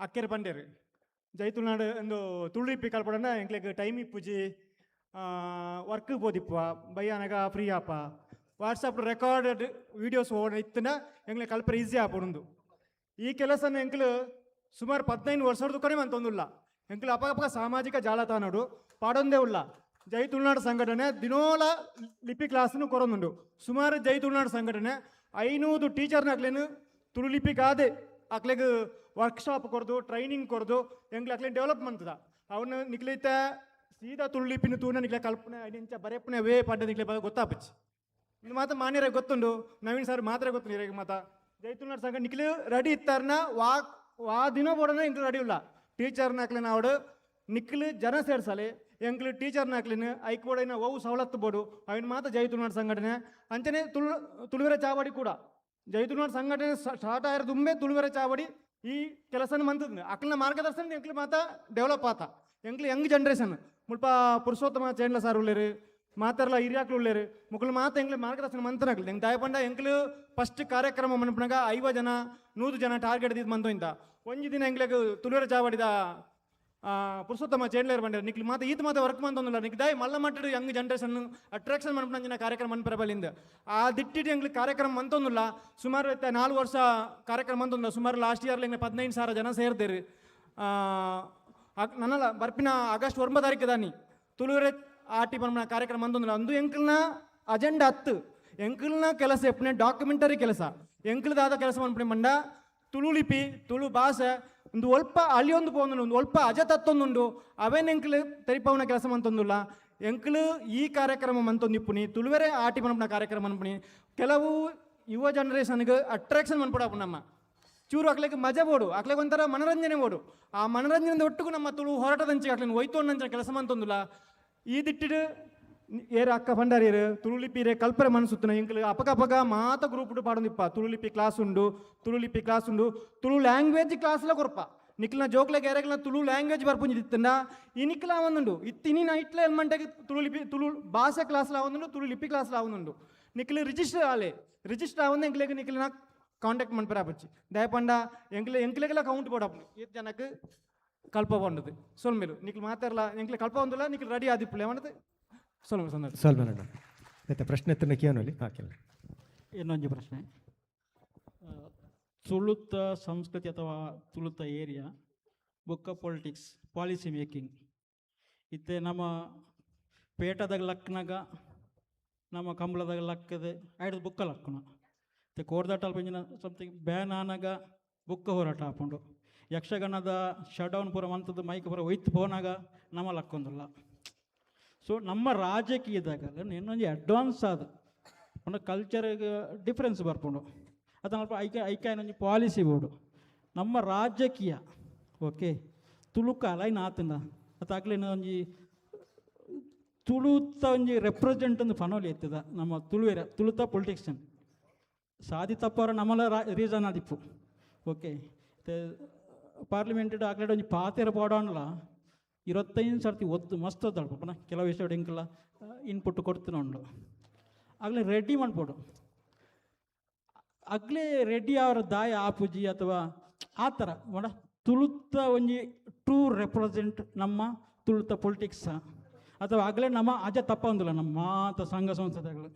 ಅಕ್ಕೆರೆ ಪಂಡೇರು ಜೈ ತುಳುನಾಡು ಒಂದು ತುಳು ಇಪ್ಪಿ ಕಲ್ಪಡಂಡ ಎಂಕ್ಲೆಗ್ ಟೈಮ್ ಇಪ್ಪುಜಿ ವರ್ಕ್ ಬೋದಿಪ್ಪ ಬಯ್ಯಾನಾಗ ಫ್ರೀ ಆಪ ವಾಟ್ಸಪ್ ರೆಕಾರ್ಡೆಡ್ ವೀಡಿಯೋಸ್ ಓಡ ಇತ್ತನ ಎಂಕ್ಲೆ ಕಲ್ಪರೆ ಈಸಿ ಆಪುಂಡು. ಈ ಕೆಲಸನ ಎಂಕ್ಲು ಸುಮಾರು 15 ವರ್ಷದ ಕಡಿಮೆ ಅಂತೊಂದುಲ್ಲ ಎಂಕ್ಲು ಅಪಗಪಗ ಸಾಮಾಜಿಕ ಜಾಲತಾಣಡು ಪಾಡೊಂದೇ ಉಲ್ಲ. ಜೈ ತುಳುನಾಡು ಸಂಘಟನೆ ದಿನೋಲ ಲಿಪಿ ಕ್ಲಾಸ್ನು ಕೊರೊಂದುಂಡು. ಸುಮಾರು ಜೈ ತುಳುನಾಡು ಸಂಘಟನೆ 500 ಟೀಚರ್ನಾಗ್ಲೇನು ತುಳು ಲಿಪಿಗಾದೆ ಅಕ್ಲೆಗ್ ವರ್ಕ್ಶಾಪ್ ಕೊರ್ದು ಟ್ರೈನಿಂಗ್ ಕೊರ್ದು ಎಂಕ್ಲೆ ಅಕ್ಲೇನು ಡೆವಲಪ್ ಮಂತದ ಅವನು ನಿಕ್ಲೈತ ಸೀದಾ ತುಳು ಲಿಪಿನ ತೂನ ನಿಕ್ಲೆ ಕಲ್ಪನೆ ಇಂಚ ಬರೆಪನೆ ವೇ ಪಡ್ಡ ನಿಕ್ಲೆ ಗೊತ್ತಾಪಚ್ಚಿ. ಇದು ಮಾತ್ರ ಮಾನ್ಯರ ಗೊತ್ತುಂಡು, ನವೀನ್ ಸರ್ ಮಾತ್ರ ಗೊತ್ತುಂಡು ಇರೆಗ್ ಮಾತ. ಜೈ ತುಳುನಾಡು ಸಂಘ ನಿಕ್ಲೆ ರೆಡಿ ಇತ್ತಾರನ ವಾ ವಾ ದಿನ ಬೋಡನ ಇಂಕ್ಲು ರೆಡಿ ಇಲ್ಲ. ಟೀಚರ್ನ ಅಕ್ಲೇನ ಅವಡು ನಿಕ್ಲು ಜನ ಸೇರ್ಸಲೆ ಎಂಕ್ಲು ಟೀಚರ್ನ ಅಕ್ಲೇನು ಐಕ್ ಬೋಡೈನ ಒವು ಸವಲತ್ತು ಬೋಡು ಅವಿನ ಮಾತ್ರ ಜೈ ತುಳುನಾಡು ಸಂಘಟನೆ ಅಂಚನೆ ತುಳುವೆರ ಚಾವಡಿ ಕೂಡ ಜೈ ತುಳುನಾಡು ಸಂಘಟನೆ ಸ್ಟಾರ್ಟ್ ಆಗಿರೋದುಂಬೆ ತುಳುವೆರ ಚಾವಡಿ ಈ ಕೆಲಸನ ಮಂತದ ಅಕ್ಲಿನ ಮಾರ್ಗದರ್ಶನ ಎಂಕ್ಲು ಮಾತ ಡೆವಲಪ್ ಆತ. ಎಂಕ್ಲು ಯಂಗ್ ಜನ್ರೇಷನ್ ಮುಲ್ಪ ಪುರುಷೋತ್ತಮ ಚೇಂಡ್ಲ ಸರ್ ಉಲ್ಲೇರು, ಮಾತಾರಲ ಹಿರಿಯಾಕ್ಲು ಉಳ್ಳೇರು ಮುಕುಲು ಮಾತ ಎಂಕ್ಲು ಮಾರ್ಗದರ್ಶನ ಮಂತನಾಗ್ಲು ಎಂಕ್ ದಾಯ ಪಂಡ ಎಂಕ್ಲು ಫಸ್ಟ್ ಕಾರ್ಯಕ್ರಮ ಮನ್ಪುನಗ 50 ಜನ 100 ಜನ ಟಾರ್ಗೆಟ್ ದೀದ್ ಮಂತು ಇಂತ ಒಂಜಿ ದಿನ ಎಂಕ್ಲೆಗ್ ತುಳುವರ ಚಾವಡಿದ ಪುರುಷೋತ್ತಮ ಚೇಂಡ್ಲೇರ್ ಬಂಡೇರು ನಿಕ್ಲು ಮಾತ ಈತ ಮಾತ ವರ್ಕ್ ಮಂತೊಂದುಲ್ಲ ನಿಕ್ ದಾಯ ಮಲ್ಲ ಮಟ್ಟಡ್ ಯಂಗ್ ಜನರೇಷನ್ ಅಟ್ರಾಕ್ಷನ್ ಮನ್ಪುನಂಚಿನ ಕಾರ್ಯಕ್ರಮ ಮನ್ಪೆರೆ ಬಲ್ಲಿಂದ್ ಆ ದಿಟ್ಟಿಡ್ ಎಂಕ್ಲು ಕಾರ್ಯಕ್ರಮ ಮಂತೊಂದುಲ್ಲ. ಸುಮಾರು 4 ವರ್ಷ ಕಾರ್ಯಕ್ರಮ ಮಂತೊಂದುಲ್ಲ. ಸುಮಾರು ಲಾಸ್ಟ್ ಇಯರ್ ಎಂಕ್ಲೆ 15,000 ಜನ ಸೇರ್ದೇರು. ನನಲ ಬರ್ಪಿನ ಆಗಸ್ಟ್ 9 ತಾರೀಕು ದಾನಿ ತುಳುವರೆ ಆಟಿ ಪನ್ಪುನ ಕಾರ್ಯಕ್ರಮ ಮಂತೊಂದುಲ್ಲ. ಅಂದು ಎಂಕ್ಲ್ನ ಅಜೆಂಡಾ ಅತ್ತು ಎಂಕ್ಲ್ನ ಕೆಲಸ ಎಪ್ಪನೆ ಡಾಕ್ಯುಮೆಂಟರಿ ಕೆಲಸ ಎಂಕ್ಲು ದಾದ ಕೆಲಸ ಮನ್ಪುನೆ ಪಂಡ ತುಳು ಲಿಪಿ ತುಳು ಭಾಷೆ ಒಂದು ಒಲ್ಪ ಅಳಿಯೊಂದು ಪೋಂದುಂಡು, ಒಂದು ಒಲ್ಪ ಅಜ ತತ್ತೊಂದುಂಡು ಅವೇನ್ ಎಂಕ್ಲು ತೆರಿಪಾವುನ ಕೆಲಸ ಮಂತೊಂದುಲ್ಲ. ಎಂಕ್ಲು ಈ ಕಾರ್ಯಕ್ರಮ ಮಂತೊಂದಿಪ್ಪುನಿ ತುಳುವೆರೆ ಆಟಿ ಪನ್ಪುನ ಕಾರ್ಯಕ್ರಮ ಮನ್ಪುನಿ ಕೆಲವು ಯುವ ಜನರೇಷನ್ಗೆ ಅಟ್ರಾಕ್ಷನ್ ಮನ್ಪುಡಾಪು ನಮ್ಮ ಚೂರು ಅಕ್ಲೆಗ್ ಮಜಾ ಬೋಡು ಅಕ್ಲೆಗ್ ಒಂಥರ ಮನರಂಜನೆ ಬೋಡು ಆ ಮನರಂಜನೆ ಒಟ್ಟುಗು ನಮ್ಮ ತುಳು ಹೋರಾಟದಂಚೆ ಅಕ್ಲೆನ್ ಒಯ್ತೊಂಡಂಚಿನ ಕೆಲಸ ಮಂತೊಂದುಲ್ಲ. ಈ ದಿಟ್ಟಿಡ್ ಏರ್ ಅಕ್ಕ ಭಂಡಾರಿಯರು ತುಳು ಲಿಪಿ ಕಲ್ಪರೆ ಮನಸುತ್ತನ ಎಂಕ್ಲು ಅಪಗ ಅಪಗ ಮಾತ ಗ್ರೂಪ್ ಪಾಡೊಂದಿಪ್ಪ ತುಳು ಲಿಪಿ ಕ್ಲಾಸ್ ಉಂಡು ತುಳು ಲಿಪಿ ಕ್ಲಾಸ್ ಉಂಡು ತುಳು ಲ್ಯಾಂಗ್ವೇಜ್ ಕ್ಲಾಸ್ಲ ಕೊರ್ಪ ನಿಕ್ಲ್ನ ಜೋಕ್ಲೆಗ್ ಏರೆಗ್ಲ ತುಳು ಲ್ಯಾಂಗ್ವೇಜ್ ಬರ್ಪುಂಜಿ ಇತ್ತಂಡ ಈ ನಿಕ್ಲ ಆವೊಂದುಂಡು ಇತ್ತಿನಿ ನಾ ಇಟ್ಲ ಎಲ್ಮಂಟೆಗ್ ತುಳು ಲಿಪಿ ತುಳು ಭಾಷೆ ಕ್ಲಾಸ್ಲ ಆವೊಂದುಂಡು ತುಳು ಲಿಪಿ ಕ್ಲಾಸ್ಲ ಆವೊಂದುಂಡು ನಿಕ್ಲು ರಿಜಿಸ್ಟರ್ ಆಲೆ ರಿಜಿಸ್ಟರ್ ಆವೊಂದು ಎಂಕ್ಲೆಗ್ ನಿಕ್ಲೆನ ಕಾಂಟ್ಯಾಕ್ಟ್ ಮನ್ಪೆರೆ ಆಪುಜಿ ದಯಪಂಡ ಎಂಕ್ಲೆ ಎಂಕ್ಲೆಗೆಲ್ಲ ಕೌಂಟ್ ಬೋಡಾಪುಂಡು ಏತ್ ಜನಕ್ ಕಲ್ಪ ಪಂಡದು ಸೊಲ್ಮೆಲು ನಿಕ್ಲು ಮಾತಾರಲ ಎಂಕ್ಲೆ ಕಲ್ಪ ಒಂದುಲ್ಲ ನಿಕ್ಲು ರೆಡಿ ಆದಿಪ್ಪುಲೆ ಪಂಡದು ಸೊಲ್ಮೆ ಸಂದರ್ಭ ಸೊಲ್ಮೆಲಣ್ಣ ಮತ್ತೆ ಪ್ರಶ್ನೆ ಎತ್ತನ ಕೇಳೋಲಿ ಹಾಕಿಲ್ಲ. ಇನ್ನೊಂದು ಪ್ರಶ್ನೆ, ತುಳುತ ಸಂಸ್ಕೃತಿ ಅಥವಾ ತುಳುತ ಏರಿಯಾ ಬೊಕ್ಕ ಪೊಲಿಟಿಕ್ಸ್ ಪಾಲಿಸಿ ಮೇಕಿಂಗ್ ಇತ್ತೆ ನಮ್ಮ ಪೇಟದಾಗ ಲಕ್ನಾಗ ನಮ್ಮ ಕಂಬಳದಾಗ ಲಕ್ಕದೆ ಐಡ್ದು ಬುಕ್ಕ ಲಕ್ಕುನ ಇತ್ತೆ ಕೋರ್ದಾಟ ಪಂಜಿನ ಸಮಥಿಂಗ್ ಬ್ಯಾನ್ ಆನಾಗ ಬುಕ್ಕ ಹೋರಾಟ ಆಪುಂಡು ಯಕ್ಷಗಾನದ ಶಟ್ ಡೌನ್ ಪೂರ ಮಂತದ್ದು ಮೈಕ್ ಪೂರ ಒಯ್ತು ಪೋನಾಗ ನಮ್ಮ ಲಕ್ಕೊಂದಿಲ್ಲ. ಸೊ ನಮ್ಮ ರಾಜಕೀಯದಾಗ ಇನ್ನೊಂದು ಅಡ್ವಾನ್ಸ್ ಆದ ಒಂದು ಕಲ್ಚರ್ಗೆ ಡಿಫ್ರೆನ್ಸ್ ಬರ್ಪುಂಡು ಅದನ್ನ ಅಲ್ಪ ಐಕ ಐಕಾಯನೊಂಜಿ ಪಾಲಿಸಿ ಬೋರ್ಡು ನಮ್ಮ ರಾಜಕೀಯ ಓಕೆ ತುಳುಕ ಅಲೈನ್ ಆತಂದ ಅತ್ತ ಅಕ್ಲೆನ ಒಂಜಿ ತುಳುತ ಒಂಜಿ ರೆಪ್ರೆಸೆಂಟ್ ಒಂದು ಫನೋಲಿ ಎತ್ತದ ನಮ್ಮ ತುಳುವೆರ ತುಳುತ ಪೊಲಿಟಿಕ್ಸ್ ಸಾದಿ ತಪ್ಪವರ ನಮ್ಮಲ ರೀಸನ್ ಆದಿಪ್ಪು ಓಕೆ ಪಾರ್ಲಿಮೆಂಟ್ ಆಕಡೆ ಒಂಜಿ ಪಾತೆರ ಪಾಡೋಣಲ 25 ಸರ್ತಿ ಒದ್ದು ಮಸ್ತ್ ಒದ್ದಾಳ್ಪ ಪುನಃ ಕೆಲವು ವಿಷಯ ಎಂಕಲ್ಲ ಇನ್ಪುಟ್ ಕೊಡ್ತೀನಿ ಉಂಡು ಆಗಲೇ ರೆಡಿ ಮಾಡ್ಬೋದು ಅಗ್ಲೇ ರೆಡಿ ಅವರ ದಾಯ ಆಪುಜಿ ಅಥವಾ ಆ ಥರ ಮಾಡ ತುಳುತ ಒಂಜಿ ಟೂ ರೆಪ್ರೆಸೆಂಟ್ ನಮ್ಮ ತುಳುತ ಪೊಲಿಟಿಕ್ಸ ಅಥವಾ ಆಗಲೇ ನಮ್ಮ ಅಜ ತಪ್ಪ ಒಂದಿಲ್ಲ ನಮ್ಮ ಮಾತ ಸಂಘ ಸಂಸ್ಥೆಗಳು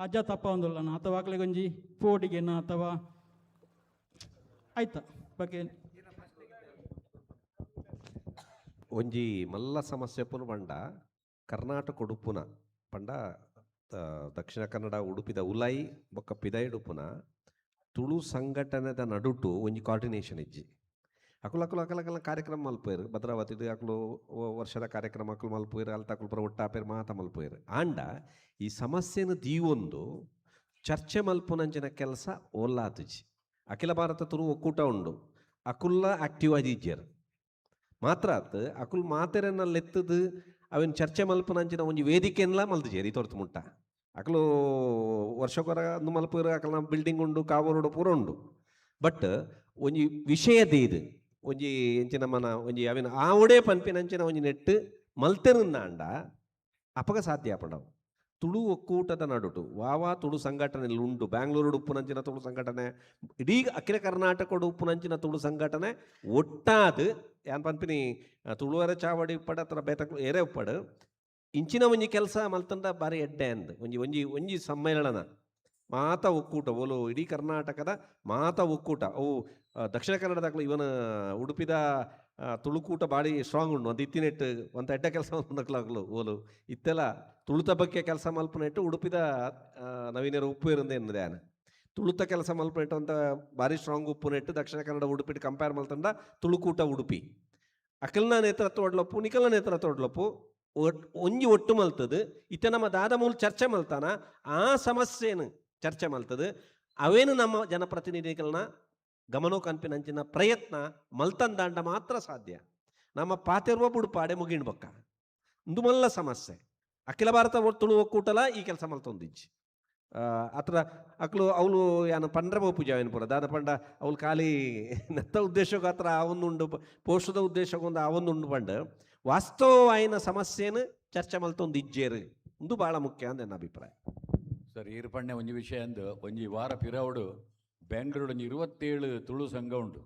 ಅಜ ತಪ್ಪ ಒಂದಿಲ್ಲ ಅಥವಾ ಆಗಲೇ ಒಂಜಿ ಪೋಡಿಗೆನ ಅಥವಾ ಆಯ್ತಾ ಬಗ್ಗೆ. ಒಂಜಿ ಮಲ್ಲ ಸಮಸ್ಯೆ ಪುನ ಪಂಡ ಕರ್ನಾಟಕ ಉಡುಪುನ ಪಂಡ ದಕ್ಷಿಣ ಕನ್ನಡ ಉಡುಪಿದ ಉಲಾಯಿ ಬೊಕ್ಕ ಪಿದೈಡುಪುನ ತುಳು ಸಂಘಟನೆದ ನಡುಟು ಒಂಜಿ ಕೋಆರ್ಡಿನೇಷನ್ ಇಜ್ಜಿ. ಅಕುಲು ಅಕುಲು ಅಕಲ ಅಕಲ ಕಾರ್ಯಕ್ರಮ ಮಲ್ಪೇರು ಭದ್ರಾವತಿ ಅಕುಲು ವರ್ಷದ ಕಾರ್ಯಕ್ರಮ ಅಕುಲು ಮಲ್ಪೇರು ಅಲ್ತ ಅಕುಲು ಪುರ ಒಟ್ಟಾಪೇರು ಮಾತ ಮಲ್ಪೇರು ಆಂಡ ಈ ಸಮಸ್ಯೆನ ದೀವೊಂದು ಚರ್ಚೆ ಮಲ್ಪುನಂಚಿನ ಕೆಲಸ ಓಲ್ಲಾತುಜಿ. ಅಖಿಲ ಭಾರತ ತುಳು ಒಕ್ಕೂಟ ಉಂಡು ಅಕುಲ್ಲ ಆಕ್ಟಿವ್ ಆದಿಜ್ಜೆರ್ ಮಾತ್ರ ಆತ್ ಅಕುಲ್ ಮಾತೆರನ್ನ ಲೆತ್ತದು ಅವಿನ ಚರ್ಚೆ ಮಲ್ಪುನಂಚಿನ ಒಂಜಿ ವೇದಿಕೆನ್ಲ ಮಲ್ತುಜೇರಿ ತೋರ್ತು ಮುಟ್ಟ ಅಕಲು ವರ್ಷಕೊರ ಅಂದು ಮಲ್ಪುರ ಅಕಲ್ನ ಬಿಲ್ಡಿಂಗ್ ಉಂಡು ಕಾವೂರುಡು ಪೂರ ಉಂಡು ಬಟ್ ಒಂಜಿ ವಿಷಯ ದೀದ್ ಒಂಜಿ ಎಂಚಿನ ಮನ ಒಂಜಿ ಅವಿನ ಆವಡೆ ಪನ್ಪಿನಂಚಿನ ಒಂಜಿ ನೆಟ್ಟು ಮಲ್ತೆರುಂದಾಂಡ ಅಪಗ ಸಾಧ್ಯ ಆಪುಂಡವು. ತುಳು ಒಕ್ಕೂಟದ ನಡುಟು ವಾವಾ ತುಳು ಸಂಘಟನೆ ಉಂಡು ಬ್ಯಾಂಗ್ಳೂರು ಉಪ್ಪುನಂಚಿನ ತುಳು ಸಂಘಟನೆ ಇಡೀ ಅಖಿಲ ಕರ್ನಾಟಕಡು ಉಪ್ಪುನಂಚಿನ ತುಳು ಸಂಘಟನೆ ಒಟ್ಟಾದ್ ಯಾನ್ ಪನ್ಪಿನಿ ತುಳುವರ ಚಾವಡಿ ಉಪ್ಪಡ ಅತ್ರ ಬೇತಕ್ಲು ಏರೆ ಉಪ್ಪಡು ಇಂಚಿನ ಒಂಜಿ ಕೆಲಸ ಮಲ್ತಂಡ ಬಾರಿ ಎಡ್ಡೆ ಅಂದ್ ಒಂಜಿ ಒಂಜಿ ಒಂಜಿ ಸಮ್ಮೇಳನ ಮಾತ ಒಕ್ಕೂಟ ಓಲು ಇಡೀ ಕರ್ನಾಟಕದ ಮಾತ ಒಕ್ಕೂಟ ಅವು ದಕ್ಷಿಣ ಕನ್ನಡದಾಗಲೂ ಇವನ ಉಡುಪಿದ ತುಳುಕೂಟ ಬಾರಿ ಸ್ಟ್ರಾಂಗ್ ಉಂಡು ಒಂದು ಇತ್ತಿನೆಟ್ಟು ಒಂದು ಎಡ್ಡೆ ಕೆಲಸ ಮಲ್ಪುನಕ್ಲಾಗ್ಲು ಓಲು ಇತ್ತೆಲ್ಲ ತುಳುತ ಬಗ್ಗೆ ಕೆಲಸ ಮಲ್ಪುನೆಟ್ಟು ಉಡುಪಿದ ನವೀನರ ಉಪ್ಪು ಇರಂದೆ ಎನ್ನದೆ ಆನ ತುಳುತ ಕೆಲಸ ಮಲ್ಪುನೆಟ್ಟು ಅಂತ ಭಾರಿ ಸ್ಟ್ರಾಂಗ್ ಉಪ್ಪುನೆಟ್ಟು ದಕ್ಷಿಣ ಕನ್ನಡ ಉಡುಪಿಟ್ಟು ಕಂಪೇರ್ ಮಲ್ತಂಡ ತುಳುಕೂಟ ಉಡುಪಿ ಅಕಲ್ನ ನೇತೃತ್ವ ಒಡ್ಲಪ್ಪು ನಿಕಲ್ನ ನೇತೃತ್ವ ಒಡ್ಲಪ್ಪು ಒಂಜಿ ಒಟ್ಟು ಮಲ್ತದು ಇತ್ತೆ ನಮ್ಮ ದಾದ ಮೂಲ ಚರ್ಚೆ ಮಲ್ತಾನ ಆ ಸಮಸ್ಯೆನು ಚರ್ಚೆ ಮಲ್ತದು ಅವೇನು ನಮ್ಮ ಜನಪ್ರತಿನಿಧಿಗಳನ್ನ ಗಮನ ಕನ್ಪಿನಂಚಿನ ಪ್ರಯತ್ನ ಮಲ್ತಂದಾಂಡ ಮಾತ್ರ ಸಾಧ್ಯ. ನಮ್ಮ ಪಾತೆರುವ ಬುಡುಪಾಡೆ ಮುಗಿಣ್ಬಕ್ಕ ಇಂದು ಮಲ್ಲ ಸಮಸ್ಯೆ ಅಖಿಲ ಭಾರತ ತುಳು ಒಕ್ಕೂಟಲ ಈ ಕೆಲಸ ಮಲ್ತೊಂದಿಜ್ಜಿ. ಅತ್ರ ಅಕ್ಲು ಅವಳು ಯಾನ ಪಂಡ್ರ ಪೂಜೆ ಅವೇನು ಪೂರ ದಾದ ಪಂಡ ಅವಳು ಖಾಲಿ ನೆತ್ತ ಉದ್ದೇಶಕ್ಕೆ ಅತ್ರ ಆ ಒಂದು ಪೋಷದ ಉದ್ದೇಶಕ್ಕೊಂದು ಆ ಒಂದು ಉಂಡು ಪಂಡ ವಾಸ್ತವವಾಯಿನ ಸಮಸ್ಯೆನು ಚರ್ಚೆ ಮಲ್ತೊಂದು ಇಜ್ಜೇರು. ಉಂದು ಭಾಳ ಮುಖ್ಯ ಅಂದ್ ಎನ್ನ ಅಭಿಪ್ರಾಯ. ಸರ್, ಈರ್ಪಣ್ಣೆ ಒಂಜಿ ವಿಷಯ ಅಂದು ಒಂಜಿ ವಾರ ಪಿರವುಡು ಬೆಂಗಳೂರು ಒಂಜಿ 27 ತುಳು ಸಂಘ ಉಂಡು,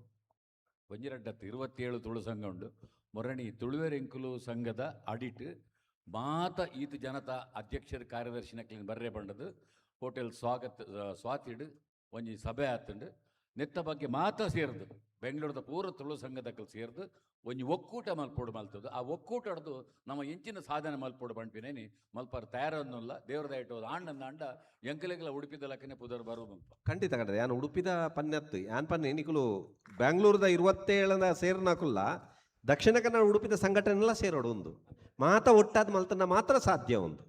ಒಂಜಿ ರಡ್ಡತ್ತು 27 ತುಳು ಸಂಘ ಉಂಡು. ಮೊರಣಿ ತುಳುವೆರೆಂಕುಲು ಸಂಘದ ಅಡಿಟ್ ಮಾತ ಈತ ಜನತಾ ಅಧ್ಯಕ್ಷರ ಕಾರ್ಯದರ್ಶಿನಕ್ಲಿನ ಬರ್ರೆ ಪಂಡದು ಹೋಟೆಲ್ ಸ್ವಾಗತ ಸ್ವಾತಿಡ್ ಒಂಜಿ ಸಭೆ ಆತುಂಡು. ನೆತ್ತ ಬಗ್ಗೆ ಮಾತ ಸೇರ್ದು ಬೆಂಗಳೂರದ ಪೂರ ತುಳು ಸಂಘದಕ್ಕಲು ಸೇರ್ದು ಒಂಜಿ ಒಕ್ಕೂಟ ಮಲ್ಪೋಡು ಮಲ್ತದ್ದು. ಆ ಒಕ್ಕೂಟ ಹಿಡ್ದು ನಮ್ಮ ಎಂಚಿನ ಸಾಧನೆ ಮಲ್ಪೋಡು ಪಂಪಿನೇನಿ ಮಲ್ಪಾರ ತಯಾರನ್ನಲ್ಲ. ದೇವ್ರ ದಯಟು ಆಂಡನ್ನ ಅಂಡ ಎಂಕಲೆಗ್ಲ ಉಡುಪಿದ ಲಕ್ಕನೆ ಪುದರ್ ಬರು ಮಲ್ಪ. ಖಂಡಿತ ಖಂಡಿತ ಯಾನ್ ಉಡುಪಿದ ಪನ್ಯತ್ತು ಯಾನ್ ಪನ್ನೆ ನಿಕುಲು ಬೆಂಗಳೂರದ 27 ಸೇರ್ನಾಕುಲ್ಲ ದಕ್ಷಿಣ ಕನ್ನಡ ಉಡುಪಿದ ಸಂಘಟನೆಲ್ಲ ಸೇರೋಡು ಒಂದು ಮಾತ ಒಟ್ಟಾದ ಮಲ್ತನ ಮಾತ್ರ ಸಾಧ್ಯ, ಒಂದು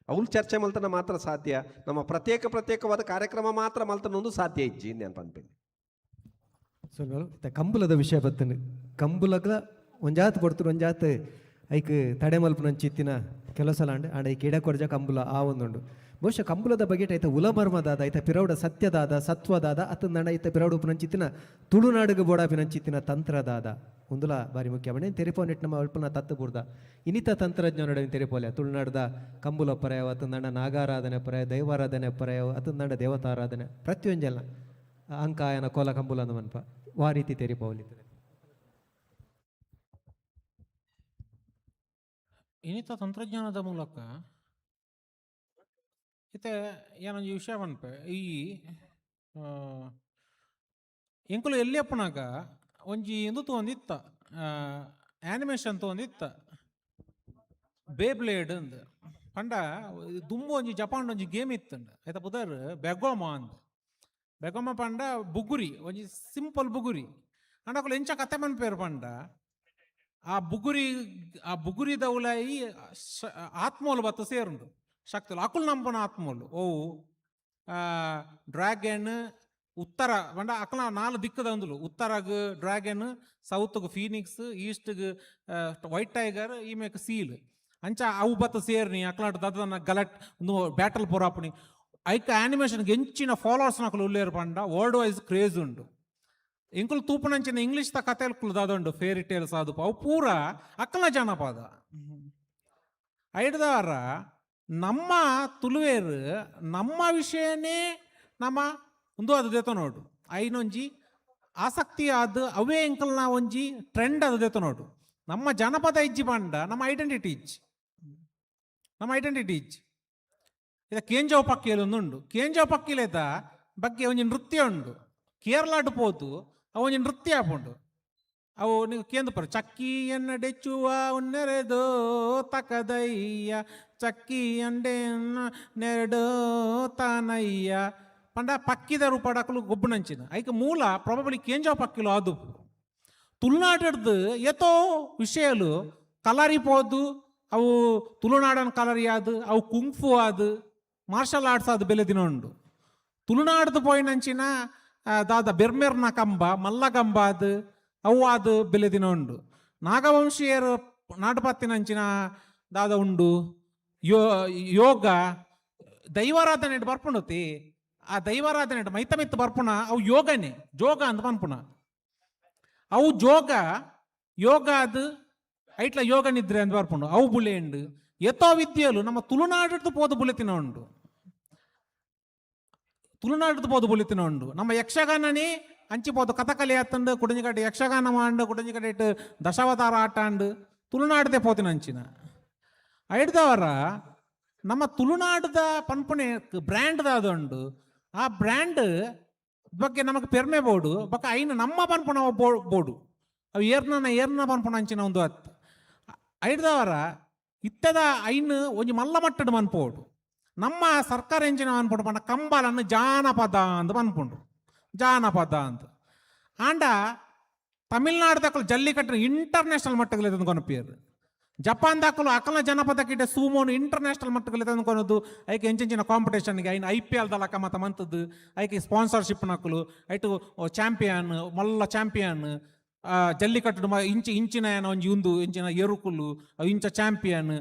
ಅವಳು ಚರ್ಚೆ ಮಲ್ತನ ಮಾತ್ರ ಸಾಧ್ಯ, ನಮ್ಮ ಪ್ರತ್ಯೇಕ ಪ್ರತ್ಯೇಕವಾದ ಕಾರ್ಯಕ್ರಮ ಮಾತ್ರ ಮಲ್ತನ ಒಂದು ಸಾಧ್ಯ ಇಜ್ಜಿ ನಾನು ಪನ್ಪಿನಿ. ಸೊ ಕಂಬುಲದ ವಿಷಯ ಬತ್ತನು, ಕಂಬುಲಗ ಒಂಜಾತ್ ಬಡ್ತರು ಒಂಜಾತ್ ಐಕ್ ತಡೆ ಮಲ್ಪುನಂಚಿತ್ತಿನ ಕೆಲಸ ಲಾಂಡ್ ಆಂಡ ಐಕ್ ಎಡ ಕೊರ್ಜ ಕಂಬುಲ ಆ ಒಂದುಂಡು. ಬಹುಶಃ ಕಂಬುಲದ ಬಗೆಟ್ ಐತ ಉಲಮರ್ಮದಾದ ಐತ ಪಿರೌಡ ಸತ್ಯದಾದ ಸತ್ವದಾದ ಅತ್ತ ಐತ ಪಿರೌಡ ಉಪನಂಚಿತ್ತಿನ ತುಳುನಾಡುಗು ಬೋಡಾಪಿನಂಚಿತ್ತಿನ ತಂತ್ರದಾದ ಉಂದುಲ ಬಾರಿ ಮುಖ್ಯ. ಬಣ್ಣೆ ತೆರಿಪೋನೆಟ್ ನಮ್ಮ ಅಲ್ಪನ ತತ್ತು ಬುರ್ದ ಇನ್ನಿತ ತಂತ್ರಜ್ಞಾನ ತೆರಿಪೋಲೆ ತುಳುನಾಡದ ಕಂಬುಲ ಪರ್ಯಾವ ಅತ್ತಂದಂಡ ನಾಗಾರಾಧನೆ ಪರ್ಯಾಯ ದೈವಾರಾಧನೆ ಪರ್ಯಾಯ ಅತ್ತಂದಂಡ ದೇವತಾರಾಧನೆ ಪ್ರತಿಯೊಂಜೆಲ್ಲ ಅಂಕಾಯನ ಕೋಲ ಕಂಬುಲ ಅಂದ ಮನ್ಪ ವಾ ರೀತಿ ತೆರಿಪೋಲಿತ್ತದೆ. ಇನ್ನಿತ ತಂತ್ರಜ್ಞಾನದ ಮೂಲಕ ಇತ್ತೆ ಏನೊಂಜಿ ವಿಷಯ ಪನ್ಪೆ ಈ ಎಂಕುಲು ಎಲ್ಲಿ ಅಪ್ಪನಾಗ ಒಂಜಿ ಇಂದು ತೂವೊಂದಿತ್ತ ಆ್ಯನಿಮೇಷನ್ ತೂವೊಂದಿತ್ತ ಬೇಬ್ಲೇಡ್ ಅಂದ್ ಪಂಡ ದುಂಬು ಒಂಜಿ ಜಪಾನ್ ಒಂಜಿ ಗೇಮ್ ಇತ್ತಂಡ ಆಯ್ತಾ ಪುದರ್ ಬೆಗೋಮಾ ಅಂದ್. ಬೆಗೋಮಾ ಪಂಡ ಬುಗುರಿ ಒಂಜಿ ಸಿಂಪಲ್ ಬುಗುರಿ ಅಂಡ ಅಕುಲು ಎಂಚ ಕತೆ ಮನ್ಪೇರು ಪಂಡ ಆ ಬುಗುರಿ ಆ ಬುಗುರಿದ ಉಲಾಯಿ ಆತ್ಮೋಲು ಬತ್ತ ಸೇರುಂಡು ಶಕ್ತಿಲು ಅಕುಲು ನಂಬುನ ಆತ್ಮೋಲು ಓವು ಡ್ರ್ಯಾಗನ್ ಉತ್ತರ ಪಂಡ ಅಕಲ ನಾಲ್ ದಿಕ್ಕದ ಅಂದುಲು ಉತ್ತರಗ್ ಡ್ರ್ಯಾಗನ್ ಸೌತ್ಗ್ ಫೀನಿಕ್ಸ್ ಈಸ್ಟ್ಗ್ ವೈಟ್ ಟೈಗರ್ ಈ ಮೇಕ್ ಸೀಲ್ ಅಂಚ ಅವು ಬತ್ತ ಸೇರ್ನಿ ಅಕಲಾಟ ದದನ ಗಲಟ್ ಒಂದು ಬ್ಯಾಟಲ್ ಪೋರಾಪುನಿ ಐಕ್ ಆನಿಮೇಷನ್ಗೆ ಎಂಚಿನ ಫಾಲೋವರ್ಸ್ ನಕಲು ಉಲ್ಲೇರು ಪಂಡ ವರ್ಲ್ಡ್ ವೈಸ್ ಕ್ರೇಜ್ ಉಂಡು. ಇಂಕುಲು ತೂಪುನಂಚಿನ ಇಂಗ್ಲೀಷ್ ದ ಕತೆ ದಾದುಂಡು ಫೇರಿ ಟೇಲ್ಸ್ ಆದುಪ ಅವು ಪೂರ ಅಕ್ಕಲ ಜನಪದ ಐಡ್ದಾರ ನಮ್ಮ ತುಳುವೇರು ನಮ್ಮ ವಿಷಯನೇ ನಮ್ಮ ಒಂದು ಅದು ದೇತ ನೋಡು ಐನೊಂಜಿ ಆಸಕ್ತಿ ಆದ ಅವೇ ಎಂಕಲ್ನ ಒಂಜಿ ಟ್ರೆಂಡ್ ಅದು ದೇತ ನೋಡು. ನಮ್ಮ ಜನಪದ ಇಜ್ಜಿ ಪಂಡ ನಮ್ಮ ಐಡೆಂಟಿಟಿ ಇಜ್ಜಿ, ನಮ್ಮ ಐಡೆಂಟಿಟಿ ಇಜ್ಜಿ. ಇದ ಕೇಂಜವ್ ಪಕ್ಕಿಯಲ್ಲಿ ಒಂದುಂಡು, ಕೇಂಜವ್ ಪಕ್ಕಿಲೇತ ಬಗ್ಗೆ ಒಂಜಿ ನೃತ್ಯ ಉಂಡು ಕೇರಳಾಡ್ ಪೋತು ಅವು ಒಂಜಿ ನೃತ್ಯ ಆಪುಂಡು. ಅವು ನೀವು ಕೇಂದ್ರ ಪರ ಚಕ್ಕಿ ಎನ್ನಡೆಚುವ ಉನ್ನೆರೆದೋ ತಕದಯ್ಯ ಚಕ್ಕಿ ಅಂಡೆ ನೆರಡೋ ತಾನಯ್ಯ ಪಂಡ ಪಕ್ಕಿದ ರೂಪಡಕಲು ಗೊಬ್ಬುನಂಚಿನ ಐಕ ಮೂಲ ಪ್ರಾಬಬ್ಲಿ ಕೇಂಜವ್ ಪಕ್ಕಿಲು ಅದು ತುಳುನಾಡಡ್ದು ಏತೋ ವಿಷಯಲು ಕಲರಿ ಪೋದು ಅವು ತುಳುನಾಡನ ಕಲರಿ ಆದು ಅವು ಕುಂಗ್ಫು ಆದು ಮಾರ್ಷಲ್ ಆರ್ಟ್ಸ್ ಅದು ಬೆಲೆ ದಿನ ಉಂಡು. ತುಳುನಾಡ್ದು ಪೋಯಿನಂಚಿನ ದಾದ ಬೆರ್ಮೆರ್ನ ಕಂಬ ಮಲ್ಲಗಂಬ ಅದು ಅವು ಅದು ಬೆಲೆ ದಿನ ಉಂಡು. ನಾಗವಂಶೀಯರು ನಾಟಪತ್ತಿನಂಚಿನ ದಾದ ಉಂಡು ಯೋಗ ದೈವಾರಾಧನೆ ಬರ್ಪುಂಡುತಿ ಆ ದೈವಾರಾಧನೆ ಮೈತ ಮಿತ್ತು ಬರ್ಪುಣ ಅವು ಯೋಗನೇ ಜೋಗ ಅಂತ ಪನ್ಪುಣ ಅವು ಜೋಗ ಯೋಗ ಅದು ಐಟ್ಲ ಯೋಗ ನಿದ್ರೆ ಅಂತ ಬರ್ಪುಂಡು ಅವು ಬುಲೆಂಡು ಎತ್ತೋ ವಿದ್ಯೆಲು ನಮ್ಮ ತುಳುನಾಡಿದ್ದು ಪೋದು ಬುಲೆತಿನ ಉಂಡು, ತುಳುನಾಡಿದ್ದು ಪೋದು ಬುಲೆತಿನ ಉಂಡು. ನಮ್ಮ ಯಕ್ಷಗಾನನೇ ಅಂಚಿ ಪೋದು ಕಥಕಲಿ ಆತಂಡು ಕುಡಂಜಿಕಟ್ಟೆ ಯಕ್ಷಗಾನ ಮಾಂಡು ಕುಡಂಜಿಕಟ್ಟೆ ಇಟ್ಟು ದಶಾವತಾರ ಆಟ ಅಂಡು ತುಳುನಾಡದೆ ಪೋತಿನ ಅಂಚಿನ ಐಡ್ದವರ ನಮ್ಮ ತುಳುನಾಡದ ಪನ್ಪುಣೆ ಬ್ರ್ಯಾಂಡ್ ಉಂಡು. ಆ ಬ್ರ್ಯಾಂಡ್ ಬಗ್ಗೆ ನಮಗೆ ಪೆರ್ಮೆ ಬೋಡು ಬೊಕ್ಕ ಐನ ನಮ್ಮ ಪನ್ಪುಣ ಬೋಡು ಅವು ಏರ್ನ ಏರ್ನ ಪನ್ಪುಣ ಅಂಚಿನ ಒಂದು ಅತ್ತು ಐಡ್ದವರ ಇತ್ತದ ಐನ್ ಒಂಜಿ ಮಲ್ಲ ಮಟ್ಟದ ಮನ್ಪೋಡು. ನಮ್ಮ ಸರ್ಕಾರ ಎಂಚಿನ ಅನ್ಪುಂಡು ಪಂಡ ಕಂಬಾಲನ್ನು ಜಾನಪದ ಅಂತ ಪನ್ಪುಂಡು ಜಾನಪದ ಅಂತ ಆಂಡ ತಮಿಳ್ನಾಡು ದಕ್ಕಲು ಜಲ್ಲಿಕಟ್ಟು ಇಂಟರ್ನ್ಯಾಷನಲ್ ಮಟ್ಟದಲ್ಲಿ ತಂದು ಜಪಾನ್ ದಾಕಲು ಅಕಲ ಜನಪದ ಕಿಟ ಸೂಮೋನು ಇಂಟರ್ನ್ಯಾಷನಲ್ ಮಟ್ಟದಲ್ಲಿ ತಂದುಕೊನದು ಐಕೆ ಎಂಚೆಂಚಿನ ಕಾಂಪಿಟೇಷನ್ಗೆ ಐನ I P L ದಲಕ ಮತ ಮಂತದ್ದು ಐಕೆ ಸ್ಪಾನ್ಸರ್ಶಿಪ್ ನಕಲು ಐಟು ಚಾಂಪಿಯನ್ ಮಲ್ಲ ಚಾಂಪಿಯನ್ ಜಲ್ಲಿಕಟ್ಟು ಇಂಚಿ ಇಂಚಿನ ಏನೋ ಒಂಜಿ ಉಂದು ಇಂಚಿನ ಎರುಕುಲು ಇಂಚ ಚಾಂಪಿಯನ್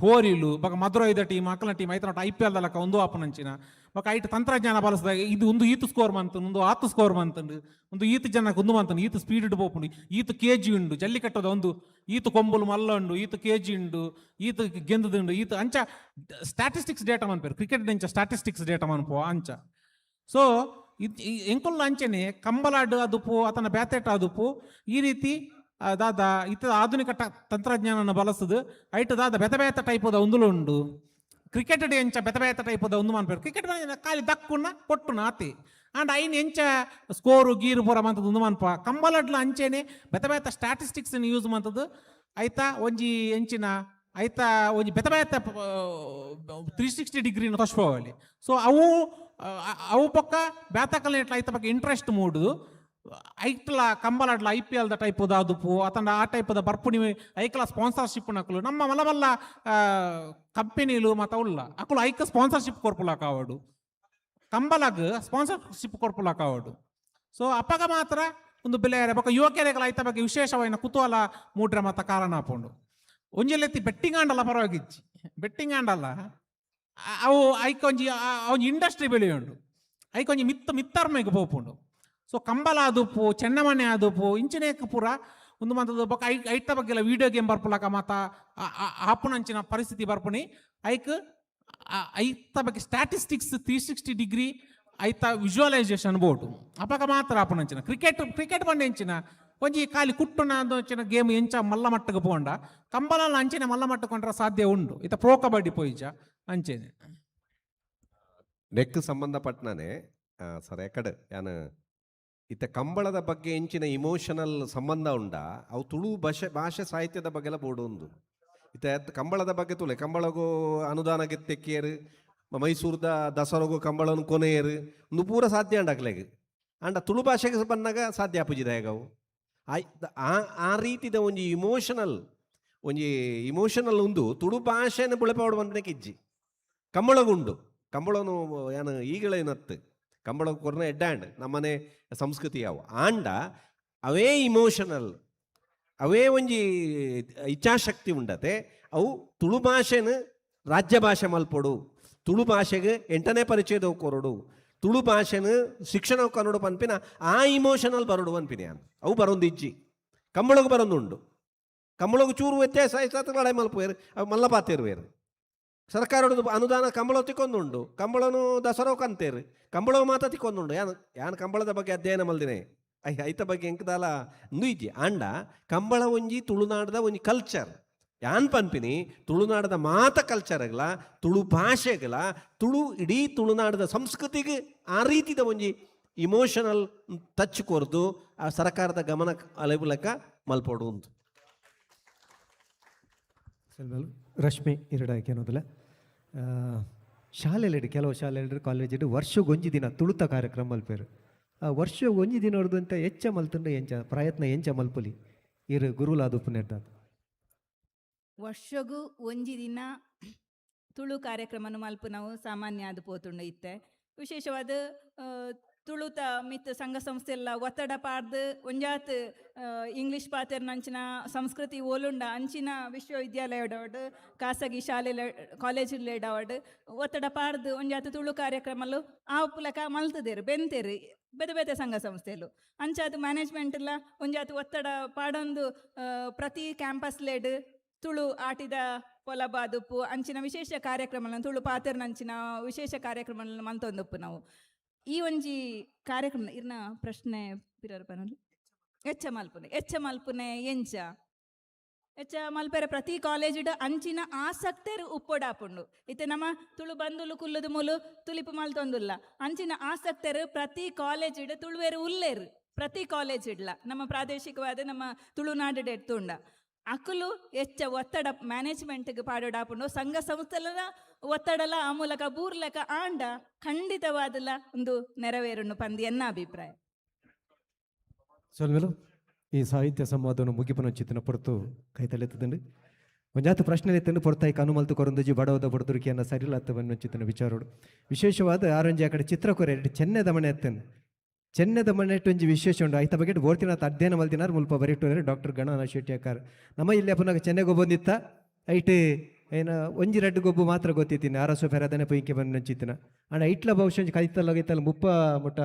ಹೋರಿಲು ಬೊಕ ಮಧುರೈದ ಟೀಮ್ ಅಕಲ್ನ ಟೀಮ್ ಐತನೊಟ್ಟು I P L ದಲಕ ಒಂದು ಆಪುನಂಚಿನ ಬೊಕ ಐಟ್ ತಂತ್ರಜ್ಞಾನ ಬಳಸದಾಗ ಇದು ಒಂದು ಈತ್ ಸ್ಕೋರ್ ಮಂತುಂಡು, ಒಂದು ಆತು ಸ್ಕೋರ್ ಮಂತುಂಡು, ಒಂದು ಈತ್ ಜನಕ್ಕೆ ಒಂದು ಮಂತುಂಡು, ಈತ್ ಸ್ಪೀಡ್ ಪೋಪುಂಡು, ಈತ್ ಕೆಜಿ ಉಂಡು, ಜಲ್ಲಿಕಟ್ಟದ ಒಂದು ಈತ್ ಕೊಂಬುಲು ಮಲ್ಲ ಉಂಡು, ಈತ್ ಕೆಜಿ ಉಂಡು, ಈತ್ ಗೆಂದುದುಂಡು, ಈತ್ ಅಂಚ ಸ್ಟ್ಯಾಟಿಸ್ಟಿಕ್ಸ್ ಡೇಟಾ ಮನ್ಪೇರು ಕ್ರಿಕೆಟ್ ಇಂಚ ಸ್ಟ್ಯಾಟಿಸ್ಟಿಕ್ಸ್ ಡೇಟಾ ಮನ್ಪು ಅಂಚ. ಸೊ ಎಂಕುಲ್ಲ ಅಂಚನೆ ಕಂಬಲಾಡ್ ಅದುಪು ಅತನ ಬ್ಯಾತೆಟ ಅದುಪು ಈ ರೀತಿ ದಾದ ಇತ್ತ ಆಧುನಿಕ ತಂತ್ರಜ್ಞಾನನ ಬಳಸದು ಐಟ್ ದಾದ ಬೆತ ಬೇತ ಟೈಪದ ಉಂದುಲು ಉಂಡು. ಕ್ರಿಕೆಟ್ ಡ್ ಎಂಚ ಬೆತ ಬೇತ ಟೈಪದ ಉಂದು ಮನ್ಪೇರು ಕ್ರಿಕೆಟ್ ಖಾಲಿ ದಕ್ಕುನ ಕೊಟ್ಟುನ ಆತಿ ಅಂಡ್ ಐನ್ ಎಂಚ ಸ್ಕೋರು ಗೀರು ಪೂರ ಮಂತದ ಉಂದು ಮನ್ಪ. ಕಂಬಲಡ್ಲ ಅಂಚೆನೆ ಬೆತ ಬೇತ ಸ್ಟ್ಯಾಟಿಸ್ಟಿಕ್ಸ್ ಯೂಸ್ ಮಂತದ್ದು ಐತ ಒಂಜಿ ಎಂಚಿನ ಐತ ಒಂಜಿ ಬೆತ ಬೇತ 360 ಡಿಗ್ರಿನ ತೋಚ್ಪೋವಲಿ. ಸೊ ಅವು ಅವು ಪಕ್ಕ ಬ್ಯಾತಕಲ್ ಎಟ್ಲ ಐತ ಪಕ್ಕ ಇಂಟ್ರೆಸ್ಟ್ ಮೂಡುದು ಐಕ್ಲ ಕಂಬಲಾಡ್ಲ I P L the ಟೈಪುದ ಅದುಪು ಅತಂಡ ಆ ಟೈಪದ ಬರ್ಪುಣಿ ಐಕ್ಲ ಸ್ಪಾನ್ಸರ್ಶಿಪ್ ನಕಲು ನಮ್ಮ ಮಲ್ಲ ಮಲ್ಲ ಕಂಪನಿಲು ಮತ ಉಲ್ಲ ಅಕುಲು ಐಕ್ ಸ್ಪಾನ್ಸರ್ಶಿಪ್ ಕೊರ್ಪುಲ ಕಾವಡು ಕಂಬಲಾಗ್ ಸ್ಪಾನ್ಸರ್ಶಿಪ್ ಕೊರ್ಪುಲ ಕಾವಡು. ಸೊ ಅಪ್ಪಗ ಮಾತ್ರ ಒಂದು ಬೆಲೆ ಬೊಕ ಯುವಕರಿಗಳ ಐತ ಬಗ್ಗೆ ವಿಶೇಷವಾಯಿನ ಕುತೂಹಲ ಮೂಡ್ರೆ ಮತ ಕಾರಣ ಆಪುಂಡು. ಒಂಜೆಲೆತ್ತಿ ಬೆಟ್ಟಿಂಗ್ ಆಂಡಲ ಪರವಾಗಿಜ್ಜಿ, ಬೆಟ್ಟಿಂಗ್ ಆಂಡಲ ಅವು ಐಕೊಂಜಿ ಒಂಜಿ ಇಂಡಸ್ಟ್ರಿ ಬೆಳೆಯುಂಡು, ಐಕೊಂಜಿ ಮಿತ್ತರ್ಮೆಗ್ ಪೋಪುಂಡು. ಸೊ ಕಂಬಲ ಆದುಪ್ಪು ಚೆನ್ನಮನೆ ಆದುಪ್ಪು ಇಂಚಿನೇಕ್ ಪೂರ ಒಂದು ಮಂತದ ಬೊಕ ಐತ ಬಗ್ಗೆಲ್ಲ ವೀಡಿಯೋ ಗೇಮ್ ಬರ್ಪುಲಕ ಮಾತ ಆಪುನಂಚಿನ ಪರಿಸ್ಥಿತಿ ಬರ್ಪುಣಿ ಐಕ್ ಐತ ಬಗ್ಗೆ ಸ್ಟ್ಯಾಟಿಸ್ಟಿಕ್ಸ್ 360 ಡಿಗ್ರಿ ಐತ ವಿಜುವಲೈಸೇಷನ್ ಬೋರ್ಡು ಅಪಗ ಮಾತ್ರ ಆಪುನಂಚಿನ. ಕ್ರಿಕೆಟ್ ಕ್ರಿಕೆಟ್ ಬಂಡ ಎಂಚಿನ ಒಂಜಿ ಖಾಲಿ ಕುಟ್ಟುನ ಅಂಚಿನ ಗೇಮ್ ಎಂಚ ಮಲ್ಲ ಮಟ್ಟಕ್ಕೆ ಪೋಂಡ ಕಂಬಲ ಅಂಚಿನ ಮಲ್ಲ ಮಟ್ಟಕೊಂಡ್ರೆ ಸಾಧ್ಯ ಉಂಡು. ಇತ ಪ್ರೋ ಕಬಡ್ಡಿ ಪೋಯಿಜ ಅಂಚೆನೆ ನೆಕ್ ಸಂಬಂಧಪಟ್ಟನೇ ಸರ್ ಎಕಡೆ ಯಾನ್ ಇತ್ತ ಕಂಬಳದ ಬಗ್ಗೆ ಎಂಚಿನ ಇಮೋಷನಲ್ ಸಂಬಂಧ ಉಂಡ ಅವು ತುಳು ಭಾಷೆ ಭಾಷೆ ಸಾಹಿತ್ಯದ ಬಗ್ಗೆಲ್ಲ ಬೋರ್ಡು ಉಂದು. ಇತ್ತ ಕಂಬಳದ ಬಗ್ಗೆ ತುಲೆ ಕಂಬಳಗೂ ಅನುದಾನ ಗೆತ್ತೆಕ್ಕಿಯರು ಮೈಸೂರ್ದ ದಸರಗು ಕಂಬಳನು ಕೊನೆಯರು ಒಂದು ಪೂರ ಸಾಧ್ಯ ಅಂಡಕ್ಲೆಗ್ ಅಂಡ ತುಳು ಭಾಷೆಗೆ ಬಂದಾಗ ಸಾಧ್ಯ ಆಪುಜಿದ ಹೇಗವು ಆ ಆ ರೀತಿದ ಒಂಜಿ ಇಮೋಷನಲ್ ಒಂಜಿ ಇಮೋಷನಲ್ ಉಂದು ತುಳು ಭಾಷೆನ ಬುಳೆಪಾವಡು ಬಂದನೆ ಕಿಜ್ಜಿ ಕಂಬಳಗುಂಡು ಕಂಬಳನು ಯಾನು ಈಗಳೇನತ್ತು ಕಂಬಳ ಕೊರ್ನ ಎಡ್ಡಾಂಡ್ ನಮ್ಮನೆ ಸಂಸ್ಕೃತಿ ಯಾವ ಆಂಡ ಅವೇ ಇಮೋಷನಲ್ ಅವೇ ಒಂಜಿ ಇಚ್ಛಾಶಕ್ತಿ ಉಂಡತೆ ಅವು ತುಳು ಭಾಷೆನ ರಾಜ್ಯ ಭಾಷೆ ಮಲ್ಪೊಡು ತುಳು ಭಾಷೆಗೆ ಎಂಟನೇ ಪರಿಚಯದ ಕೊರಡು ತುಳು ಭಾಷೆನ ಶಿಕ್ಷಣ ಕನ್ನಡ ಪನ್ಪಿನ ಆ ಇಮೋಷನಲ್ ಬರೋಡು ಪನ್ಪಿನ ಯಾನ್ ಅವು ಬರೋದು ಇಜ್ಜಿ ಕಂಬಳಗು ಬರೋದುಂಡು ಕಂಬಳಗು ಚೂರು ವ್ಯತ್ಯಾಸ ಆಯ್ತು ಲಡಾಯಿ ಮಲ್ಪುವೇರು ಅವು ಮಲ್ಲ ಪಾತೇರುವೇರು ಸರ್ಕಾರದ ಅನುದಾನ ಕಂಬಳ ತಿಕ್ಕೊಂದುಂಡು ಕಂಬಳನು ದಸರಾ ಕಂತೇರು ಕಂಬಳ ಮಾತ ತಿಕ್ಕೊಂದುಂಡು ಯಾನ್ ಯಾನ್ ಕಂಬಳದ ಬಗ್ಗೆ ಅಧ್ಯಯನ ಮಲ್ದಿನೆ I ಐತ ಬಗ್ಗೆ ಎಂಕದಾಲ ಇಜ್ಜಿ ಆಂಡ ಕಂಬಳ ಒಂಜಿ ತುಳುನಾಡದ ಒಂಜಿ ಕಲ್ಚರ್ ಯಾನ್ ಪನ್ಪಿನಿ ತುಳುನಾಡದ ಮಾತ ಕಲ್ಚರ್ಗಳ ತುಳು ಭಾಷೆಗಳ ತುಳು ಇಡೀ ತುಳುನಾಡದ ಸಂಸ್ಕೃತಿಗೆ ಆ ರೀತಿದ ಒಂಜಿ ಇಮೋಷನಲ್ ಟಚ್ ಕೊರ್ದು ಆ ಸರ್ಕಾರದ ಗಮನ ಅಲೆಬುಲಕ ಮಲ್ಪೊಡು ಉಂದು. ರಶ್ಮಿ ಎರಡಾಕಿ ಅನ್ನೋದಿಲ್ಲ ಶಾಲೆಯಲ್ಲಿ ಕೆಲವು ಶಾಲೆಯಲ್ಲಿ ಕಾಲೇಜಿಡು ವರ್ಷಗೊಂಜಿ ದಿನ ತುಳುತ ಕಾರ್ಯಕ್ರಮ ಮಲ್ಪೇರು. ಆ ವರ್ಷ ಒಂಜಿ ದಿನ ಅಂತ ಹೆಚ್ಚ ಮಲ್ತುಂಡ ಎಂಚ ಪ್ರಯತ್ನ ಎಂಚ ಮಲ್ಪುಲಿ ಇರು ಗುರುಲಾದುಪ್ಪು ನೆಡ್ದಾದ. ವರ್ಷಗೂ ಒಂಜಿ ದಿನ ತುಳು ಕಾರ್ಯಕ್ರಮನು ಮಲ್ಪು ನಾವು ಸಾಮಾನ್ಯ ಅದು ಪೋತುಂಡು ಇತ್ತೆ. ವಿಶೇಷವಾದ ತುಳುತ ಮಿತ್ ಸಂಘ ಸಂಸ್ಥೆ ಎಲ್ಲ ಒತ್ತಡ ಪಾಡ್ದು ಒಂಜಾತ್ ಇಂಗ್ಲೀಷ್ ಪಾತೆರ್ನಂಚಿನ ಸಂಸ್ಕೃತಿ ಓಲುಂಡ ಅಂಚಿನ ವಿಶ್ವವಿದ್ಯಾಲಯಡವಡ್ ಖಾಸಗಿ ಶಾಲೆ ಕಾಲೇಜುಲೇಡವಡ್ ಒತ್ತಡ ಪಾಡ್ದು ಒಂಜಾತ್ ತುಳು ಕಾರ್ಯಕ್ರಮಲು ಆ ಪುಲಕ ಮಲ್ತದೇರು ಬೆಂತೇರು ಬೇತೆ ಬೇತೆ ಸಂಘ ಸಂಸ್ಥೆಲು ಅಂಚಾತ್ ಮ್ಯಾನೇಜ್ಮೆಂಟ್ ಎಲ್ಲ ಒಂಜಾತ್ ಒತ್ತಡ ಪಾಡೊಂದು ಪ್ರತಿ ಕ್ಯಾಂಪಸ್ ಲೇಡ್ ತುಳು ಆಟಿದ ಪೊಲಬಾದುಪ್ಪು ಅಂಚಿನ ವಿಶೇಷ ಕಾರ್ಯಕ್ರಮಗಳನ್ನು ತುಳು ಪಾತೆರ್ನಂಚಿನ ವಿಶೇಷ ಕಾರ್ಯಕ್ರಮಗಳನ್ನು ಮಲ್ತೊಂದುಪ್ಪು ನಾವು. ಈ ಒಂಜಿ ಕಾರ್ಯಕ್ರಮ ಇರ್ನ ಪ್ರಶ್ನೆ ಪಿರರ್ ಪನೊಲಿ ಎಚ್ಚ ಮಲ್ಪುನೆ ಎಚ್ಚ ಮಲ್ಪುನೆ ಎಂಚ ಎಚ್ಚ ಮಲ್ಪೆರೆ ಪ್ರತಿ ಕಾಲೇಜಿಡ್ ಅಂಚಿನ ಆಸಕ್ತರು ಉಪ್ಪೊಡಾಪುಂಡು. ಇತ್ತೆ ನಮ್ಮ ತುಳು ಬಂದುಲು ಕುಲ್ಲುದು ಮೂಲು ತುಲಿಪು ಮಲ್ತೊಂದುಲ್ಲ ಅಂಚಿನ ಆಸಕ್ತರು ಪ್ರತಿ ಕಾಲೇಜಿಡ್ ತುಳುವೇರು ಉಲ್ಲೇರು ಪ್ರತಿ ಕಾಲೇಜ್ ಇಡ್ಲ ನಮ್ಮ ಪ್ರಾದೇಶಿಕವಾದ ನಮ್ಮ ತುಳುನಾಡು ಎತ್ತುಂಡ ಅಕುಲು ಎಚ್ಚ ಒತ್ತಡ ಮ್ಯಾನೇಜ್ಮೆಂಟ್ಗೆ ಪಾಡೋಡಾಪುಂಡು ಸಂಘ ಸಂಸ್ಥೆಲ ಒತ್ತಡಲ ಆ ಮೂಲಕ ಬೂರ್ಲಕ ಆಂಡ ಖಂಡಿತವಾದಲ ಒಂದು ನೆರವೇರುಂಡು ಪಂದಿ ಎನ್ನ ಅಭಿಪ್ರಾಯ. ಸೊಲ್ಮೆಲು ಈ ಸಾಹಿತ್ಯ ಸಂವಾದವನ್ನು ಮುಗಿಪನ ಚಿತ್ತಿನ ಪೊರ್ತು ಕೈ ತಲೆತ್ತದಂಡು ಒಂಜಾತ ಪ್ರಶ್ನೆ ಎತ್ತಂಡು ಪೊರ್ತಾಯಿ ಕನುಮಲ್ತು ಕೊರಂದುಜಿ ಬಡವದ ಬಡದುರುಕಿಯನ್ನ ಸರಿಲತ್ತ ಚಿತ್ತಿನ ವಿಚಾರೋಡು. ವಿಶೇಷವಾದ ಆರೊಂಜಿ ಆ ಕಡೆ ಚಿತ್ರಕೊರೆ ಚೆನ್ನೆದ ಮನೆ ಎತ್ತನು ಚೆನ್ನೆದ ಮನೆ ಒಂಜಿ ವಿಶೇಷ ಉಂಡು. ಐತ ಬಗ್ಗೆ ಬೋರ್ತಿನ ಅಧ್ಯಯನ ಮಲ್ತಿನಾರ್ ಮುಲ್ಪ ಬರಿಟ್ಟು ಡಾಕ್ಟರ್ ಗಣನ ಶೆಟ್ಟಿ ಅಕ್ಕಾರ. ನಮ್ಮ ಇಲ್ಲಿ ಅಪ್ಪನಾಗ ಚೆನ್ನೆಗೋ ಬಂದಿತ್ತ ಐಟ್ ಏನ ಒಂಜಿ ರಡ್ಡ್ ಗೊಬ್ಬು ಮಾತ್ರ ಗೊತ್ತಿತ್ತೀನಿ ಅರಸು ಫೆರದನೆ ಪೊಯ್ಕೆ ಬಂದಂಚಿತ್ತಿನ ಆಂಡ ಇಟ್ಲ ಬಹುಶಃ ಒಂಜಿ ಕೈತಲ್ಲ ಗೈತಲ್ಲ ಮುಪ್ಪ ಮುಟ್ಟ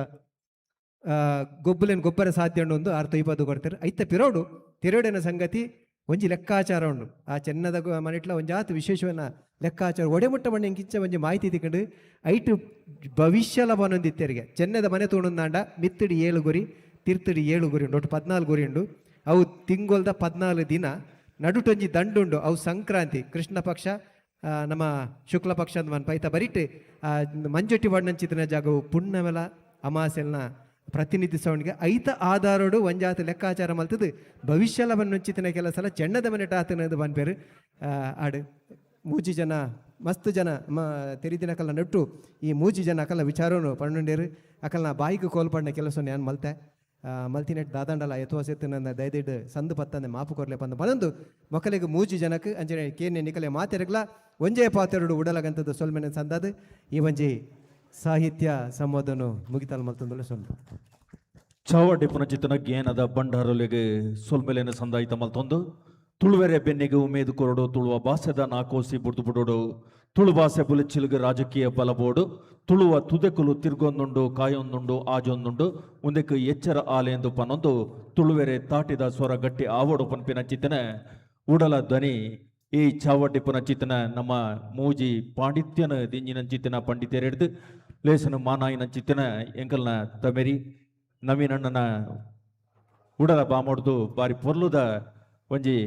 ಗೊಬ್ಬುಲೆನ್ ಗೊಬ್ಬರ ಸಾಧ್ಯ ಉಂಡು ಒಂದು ಆರು ತೊಯ್ಪದು ಕೊಡ್ತಾರೆ. ಐತ ಪಿರೋಡು ತಿರೋಡಿನ ಸಂಗತಿ ಒಂಜಿ ಲೆಕ್ಕಾಚಾರ ಉಂಡು. ಆ ಚೆನ್ನದ ಮನೆಟ್ಲ ಒಂಜಾತ್ ವಿಶೇಷವನ್ನ ಲೆಕ್ಕಾಚಾರ ಒಡೆಮುಟ್ಟ ಮಣ್ಣೆ ಕಿಂಚ ಒಂಜಿ ಮಾಹಿತಿ ತಿಕ್ಕಂಡು ಐಟು ಭವಿಷ್ಯಲ ಬನೊಂದಿತ್ತೆರಿಗೆ ಚೆನ್ನದ ಮನೆ ತೋಣಂದಾಂಡ ಮಿತ್ತಡಿ 7 ಗುರಿ ತಿರ್ತಡಿ 7 ಗುರಿ ಉಂಡು, ಒಟ್ಟು 14 ಗುರಿ ಉಂಡು. ಅವು ತಿಂಗೊಲ್ದ 14 ದಿನ ನಡುಟೊಂಜಿ ದಂಡುಂಡು. ಅವು ಸಂಕ್ರಾಂತಿ ಕೃಷ್ಣ ಪಕ್ಷ ನಮ್ಮ ಶುಕ್ಲ ಪಕ್ಷ ಅಂದ್ ಮನ್ ಪೈತ ಬರಿಟ್ ಮಂಜೊಟ್ಟಿ ಬಣ್ಣಂಚಿತನ ಜಾಗವು ಪುಣ್ಣಮೆಲ ಅಮಾಸೆಲ್ನ ಪ್ರತಿನಿಧಿಸವನಿಗೆ ಐತ ಆಧಾರೋಡು ಒಂಜಾತ ಲೆಕ್ಕಾಚಾರ ಮಲ್ತದು ಭವಿಷ್ಯಲ ಬನ್ನೊಂಚಿತನ ಕೆಲಸಲ ಚೆನ್ನದ ಮನೆ ಟಾತನದು ಬನ್ಪೇರು. ಆಡು ಮೂಜಿ ಜನ ಮಸ್ತ್ ಜನ ಮ ತೆರಿದಿನ ಕಲ್ಲ ನಟ್ಟು ಈ ಮೂಜಿ ಜನ ಅಕಲ್ನ ವಿಚಾರನು ಪಣ್ಣುಂಡೇರು ಅಕಲ್ನ ಬಾಯಿಗೆ ಕೋಲ್ಪಣ್ಣ ಕೆಲಸ ನಾನು ಮಲ್ತೆ ಮಲ್ತಿನೆಟ್ ದಾದಂಡಲ ಯಥೋಸೆತ್ತು ನನ್ನ ದಯದಿಡ್ ಸಂದು ಪತ್ತಂದೆ ಮಾಪು ಕೊರ್ಲೆ ಪಂದ ಪನೊಂದು ಮೊಕಲಿಗೆ ಮೂಜಿ ಜನಕ್ಕೆ ಅಂಚನೆ ಕೇನೆ ನಿಕಲೆ ಮಾತೆರಗ್ಲ ಒಂಜೇ ಪಾತೆರಡು ಉಡಲಗಂತದ್ದು ಸೊಲ್ಮೆನ ಸಂದಾದು ಈ ಒಂಜಿ ಸಾಹಿತ್ಯ ಸಂವಾದನು ಮುಗಿತಲ್ ಮಲ್ತಂದುಲ ಸೊಲ್ಲು. ಚಾವಡಿ ಪುನಚಿತನ ಗೇನದ ಬಂಡಾರೊಲೆಗೆ ಸೊಲ್ಮೆಲೆನ ಸಂದಾಯಿತ ಮಲ್ತೊಂದು ತುಳುವೆರೆ ಬೆನ್ನಿಗೆ ಉಮೇದು ಕೊರಡು ತುಳುವ ಭಾಷೆದ ನಾಕೋಸಿ ಬುಡ್ದು ಬುಡೋಡು ತುಳು ಭಾಷೆ ಬುಲೆಚ್ಚಿಲ್ಗೆ ರಾಜಕೀಯ ಬಲಬೋಡು ತುಳುವ ತುದೆಕುಲು ತಿರ್ಗೊಂದುಂಡು ಕಾಯೊಂದುಂಡು ಆಜೊಂದುಂಡು ಉಂದೆಕ್ ಎಚ್ಚರ ಆಲೆಂದು ಪನೊಂದು ತುಳುವೆರೆ ತಾಟಿದ ಸ್ವರ ಗಟ್ಟಿ ಆವೋಡು ಪನ್ಪಿನ ಚಿತ್ತನ ಉಡಲ ಧ್ವನಿ ಈ ಚಾವಡ್ಡಿ ಪುನಚಿತನ ನಮ್ಮ ಮೂಜಿ ಪಾಂಡಿತ್ಯನ ದಿಂಜಿನ ಚಿತ್ತನ ಪಂಡಿತರೆಡ್ದು ಲೇಸನ ಮಾನಾಯಿನ ಚಿತ್ತನ ಎಂಕಲ್ನ ತಮೆರಿ ನವೀನಣ್ಣನ ಉಡಲ ಬಾಮೊಡ್ದು ಬಾರಿ ಪೊರ್ಲುದ ಒಂಜಿ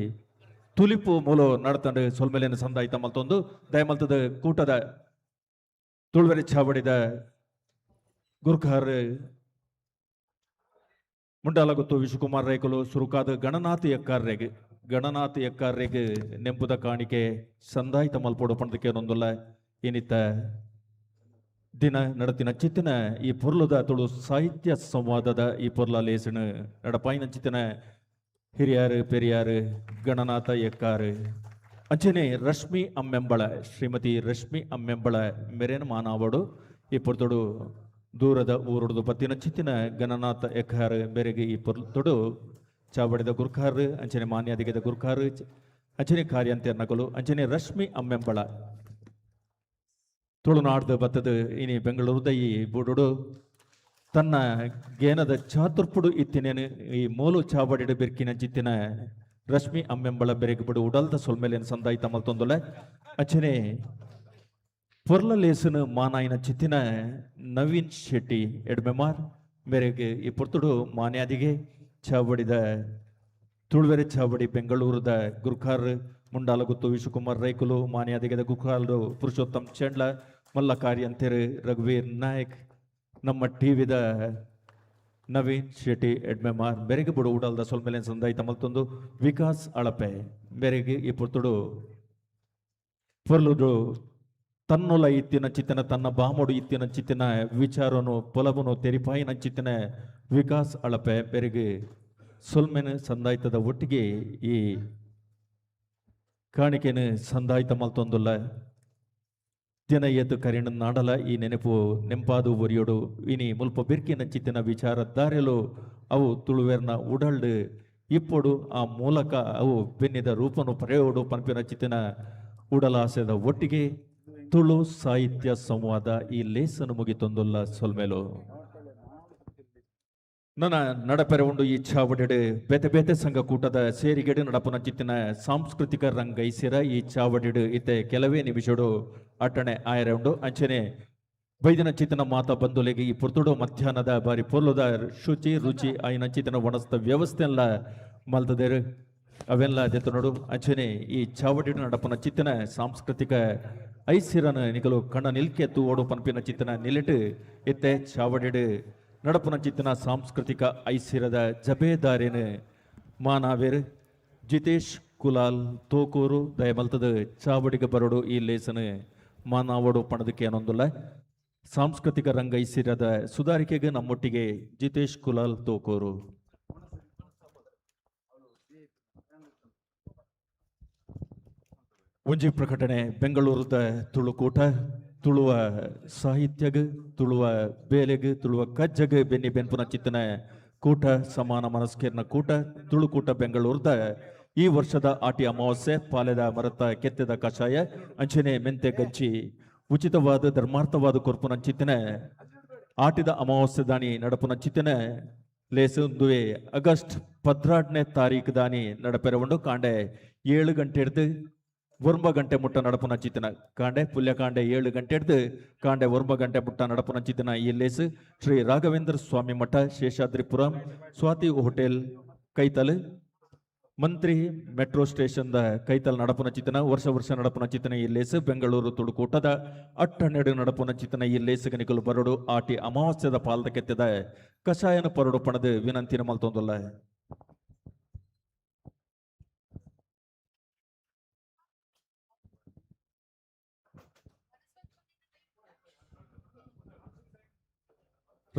ತುಲಿಪು ಮೂಲ ನಡತಂಡು ಸೊಲ್ಮೆಲೆನ ಸಂದಾಯಿತ ಮಲ್ತೊಂದು ದಯಮಲ್ತದ ಕೂಟದ ತುಳುವೆರೆ ಚಾವಡಿದ ಗುರ್ಖಾರ್ ಮುಂಡಾಲಗುತ್ತು ವಿಶ್ವಕುಮಾರ್ ರೈಕುಲು ಸುರುಕಾದ ಗಣನಾಥ ಎಕ್ಕಾರ್ರೆಗ್ ಗಣನಾಥ ಎಕ್ಕಾರ್ರೆಗ್ ನೆಂಪುದ ಕಾಣಿಕೆ ಸಂದಾಯಿತ ಮಲ್ಪೋಡು ಪಂಡದಕ್ಕೆ ನೊಂದುಲ್ಲ ಏನಿತ್ತ ದಿನ ನಡತಿನ ಚಿತ್ತಿನ ಈ ಪೊರ್ಲುದ ತುಳು ಸಾಹಿತ್ಯ ಸಂವಾದದ ಈ ಪೊರ್ಲ ಲೇಸನು ನಡಪಾಯಿನ ಚಿತ್ತಿನ ಹಿರಿಯಾರು ಪೆರಿಯಾರು ಗಣನಾಥ ಎಕ್ಕಾರು ಅಂಚನೆ ರಶ್ಮಿ ಅಮ್ಮೆಂಬಳ ಶ್ರೀಮತಿ ರಶ್ಮಿ ಅಮ್ಮೆಂಬಳ ಮೆರೇನ ಮಾನಾವಡು ಈ ಪೊರ್ತೊಡು ದೂರದ ಊರುಡುದು ಪತ್ತಿನ ಚಿತ್ತಿನ ಗಣನಾಥ ಎಕ್ಕಾರು ಮೇರೆಗೆ ಈ ಪೊರ್ತೊಡು ಚಾವಡಿದ ಗುರ್ಖಾರ್ ಅಂಚನೆ ಮಾನ್ಯಾದಿಗದ ಗುರ್ಖಾರ್ ಅಂಚನೆ ಕಾರ್ಯಂತೆ ನಕಲು ಅಂಚನೆ ರಶ್ಮಿ ಅಮ್ಮೆಂಬಳ ತುಳುನಾಡ್ದು ಬತ್ತದು ಇನಿ ಬೆಂಗಳೂರುದ ಈ ಬುಡುಡು ತನ್ನ ಗೇನದ ಚಾತುರ್ಪುಡು ಇತ್ತಿನೇನು ಈ ಮೂಲು ಚಾವಡಿಡು ಬಿರ್ಕಿನ ಜಿತ್ತಿನ ರಶ್ಮಿ ಅಮ್ಮೆಂಬಳ ಬೆರೆಗೆ ಬಿಡು ಉಡಲ್ದ ಸೊಲ್ಮೇಲೇನು ಸಂದಾಯಿತ ಮಲ್ತೊಂದುಲೆ ಅಂಚನೆ ಪೊರ್ಲಲೇಸನು ಮಾನಾಯಿನ ಚಿತ್ತಿನ ನವೀನ್ ಶೆಟ್ಟಿ ಎಡ್ಮೆಮಾರ್ ಮೇರೆಗೆ ಈ ಪೊರ್ತುಡು ಮಾನ್ಯಾದಿಗೆ ಚಾವಡಿದ ತುಳುವೆರೆ ಚಾವಡಿ ಬೆಂಗಳೂರದ ಗುರ್ಖಾರ್ ಮುಂಡಾಲಗುತ್ತು ವಿಶ್ವಕುಮಾರ್ ರೈಕುಲು ಮಾನ್ಯಾದಿಗದ ಗುರ್ಖಾರು ಪುರುಷೋತ್ತಮ್ ಚಂಡ್ಲ ಮಲ್ಲ ಕಾರ್ಯಂತೆರು ರಘುವೀರ್ ನಾಯಕ್ ನಮ್ಮ ಟಿವಿದ ನವೀನ್ ಶೆಟ್ಟಿ ಎಡ್ಮೆಮಾರ್ ಬೆರೆಗೆ ಬುಡು ಉಡಲ್ದ ಸೊಲ್ಮೆಲೆ ಸಂದಾಯಿತ ಮಲ್ತೊಂದು ವಿಕಾಸ್ ಅಳಪೆ ಬೆರೆಗೆ ಈ ಪೊರ್ತುಡು ಪೊರ್ಲುಡು ತನ್ನೊಲ ಇತ್ತಿನ ಚಿತ್ತನ ತನ್ನ ಬಾಮೊಡು ಇತ್ತಿನ ಚಿತ್ತಿನ ವಿಚಾರನು ಪೊಲಬನು ತೆರಿಪಾಯಿನ ಚಿತ್ತಿನ ವಿಕಾಸ್ ಅಳಪೆ ಬೆರೆಗೆ ಸೊಲ್ಮೆನ ಸಂದಾಯ್ತದ ಒಟ್ಟಿಗೆ ಈ ಕಾಣಿಕೆನು ಸಂದಾಯ್ತ ಮಲ್ತೊಂದುಲ್ಲ ದಿನ ಎದ್ದು ಕರಿಣ ನಾಡಲ ಈ ನೆನಪು ನೆಂಪಾದು ಒರಿಯೋಡು ಇನಿ ಮುಲ್ಪ ಬಿರ್ಕಿನ ಚಿತ್ತಿನ ವಿಚಾರ ದಾರೆಲು ಅವು ತುಳುವೆರ್ನ ಉಡಲ್ಡು ಇಪ್ಪೊಡು ಆ ಮೂಲಕ ಅವು ಬೆನ್ನಿದ ರೂಪನು ಪರೆಯೋಡು ಪನ್ಪಿನ ಚಿತ್ತಿನ ಉಡಲಾಸೆದ ಒಟ್ಟಿಗೆ ತುಳು ಸಾಹಿತ್ಯ ಸಂವಾದ ಈ ಲೇಸನು ಮುಗಿತೊಂದುಲ್ಲ ಸೊಲ್ಮೇಲು. ನನ್ನ ನಡಪೆರೆ ಉಂಡು ಈ ಚಾವಡಿಡು ಬೇತೆ ಬೇತೆ ಸಂಘ ಕೂಟದ ಸೇರಿಗೆಡು ನಡಪುನ ಚಿತ್ತಿನ ಸಾಂಸ್ಕೃತಿಕ ರಂಗೈಸಿರ ಈ ಚಾವಡಿಡು ಇತ್ತೆ ಕೆಲವೇ ನಿಮಿಷಡು ಅಟ್ಟಣೆ ಆಯರೆ ಉಂಡು. ಅಂಚನೆ ಬೈದಿನ ಚಿತ್ತಿನ ಮಾತ ಬಂಧುಲೆಗೆ ಈ ಪೊರ್ತುಡು ಮಧ್ಯಾಹ್ನದ ಬಾರಿ ಪೊರ್ಲುದ ಶುಚಿ ರುಚಿ ಆಯಿನ ಚಿತ್ತಿನ ಒಣಸ್ತ ವ್ಯವಸ್ಥೆಲ್ಲ ಮಲ್ತದೇರು ಅವೆಲ್ಲ ದೆತ್ತನೋಡು. ಅಂಚನೆ ಈ ಚಾವಡಿಡು ನಡಪುನ ಚಿತ್ತಿನ ಸಾಂಸ್ಕೃತಿಕ ಐಸಿರನ ನಿಕಲು ಕಣ್ಣ ನಿಲ್ಕೆ ತೂವೋಡು ಪನ್ಪಿನ ಚಿತ್ತಿನ ನಿಲೆಟು ಇತ್ತೆ ಚಾವಡಿಡು ನಡಪುನ ಚಿತ್ತಿನ ಸಾಂಸ್ಕೃತಿಕ ಐಸಿರದ ಜಬೇದಾರಿನ ಮಾನಾವೇರು ಜಿತೇಶ್ ಕುಲಾಲ್ ತೋಕೂರು ದಯಮಲ್ತದ ಚಾವಡಿಗೆ ಬರೋಡು ಈ ಲೇಸನು ಮಾನಾವಡು ಪಣದಕ್ಕೆ ಏನೊಂದುಲ್ಲ. ಸಾಂಸ್ಕೃತಿಕ ರಂಗ ಐಸಿರದ ಸುಧಾರಿಕೆಗೆ ನಮ್ಮೊಟ್ಟಿಗೆ ಜಿತೇಶ್ ಕುಲಾಲ್ ತೋಕೂರು. ಒಂಜಿ ಪ್ರಕಟಣೆ ಬೆಂಗಳೂರದ ತುಳುಕೂಟ ತುಳುವ ಸಾಹಿತ್ಯಗ್ ತುಳುವ ಬೇಲೆಗ್ ತುಳುವ ಕಜ್ಜಗ್ ಬೆನ್ನಿ ಬೆನ್ಪುನ ಚಿತ್ತನ ಕೂಟ ಸಮಾನ ಮನಸ್ಕೇರ್ನ ಕೂಟ ತುಳುಕೂಟ ಬೆಂಗಳೂರದ ಈ ವರ್ಷದ ಆಟಿ ಅಮಾವಾಸ್ಯೆ ಪಾಲೆದ ಮರತ ಕೆತ್ತೆದ ಕಷಾಯ ಅಂಚನೆ ಮೆಂತೆ ಗಂಚಿ ಉಚಿತವಾದ ಧರ್ಮಾರ್ಥವಾದ ಕೊರ್ಪುನಂಚಿತ್ತಿನ ಆಟಿದ ಅಮಾವಾಸ್ಯೆ ದಾನಿ ನಡಪುನಂಚಿತ್ತಿನ ಲೇಸುಂದುವೆ ಆಗಸ್ಟ್ 12ನೇ ತಾರೀಕು ದಾನಿ ನಡಪೆರವುಂಡು. ಕಾಂಡೆ 7 ಗಂಟೆ ಹಿಡ್ದು 9 ಗಂಟೆ ಮುಟ್ಟ ನಡಪುನಂಚಿತ್ತಿನ ಕಾಂಡೆ ಪುಲ್ಯಕಾಂಡೆ 7 ಗಂಟೆ ಹಿಡ್ದು ಕಾಂಡೆ 9 ಗಂಟೆ ಮುಟ್ಟ ನಡಪುನಂಚಿತ್ತಿನ ಈ ಲೇಸು ಶ್ರೀ ರಾಘವೇಂದ್ರ ಸ್ವಾಮಿ ಮಠ, ಶೇಷಾದ್ರಿಪುರಂ, ಸ್ವಾತಿ ಹೋಟೆಲ್ ಕೈತಲ್, ಮಂತ್ರಿ ಮೆಟ್ರೋ ಸ್ಟೇಷನ್ the Kaithal ನಡಪುನಂಚಿತ್ತಿನ ವರ್ಷ ವರ್ಷ ನಡಪುನಂಚಿತ್ತಿನ ಈ ಲೇಸು ಬೆಂಗಳೂರು ತುಳುಕೂಟದ 8 ನಡಪುನಂಚಿತ್ತಿನ ಈ ಲೇಸುಗೆ ನಿಕಲು ಬರಡು ಆಟಿ ಅಮಾವಾಸ್ಯದ ಪಾಲ್ದ ಕೆತ್ತಿದ ಕಷಾಯನ ಪರಡು ಪಣದು ವಿನಂತಿನ ಮಲ್ತೊಂದುಲ್ಲ.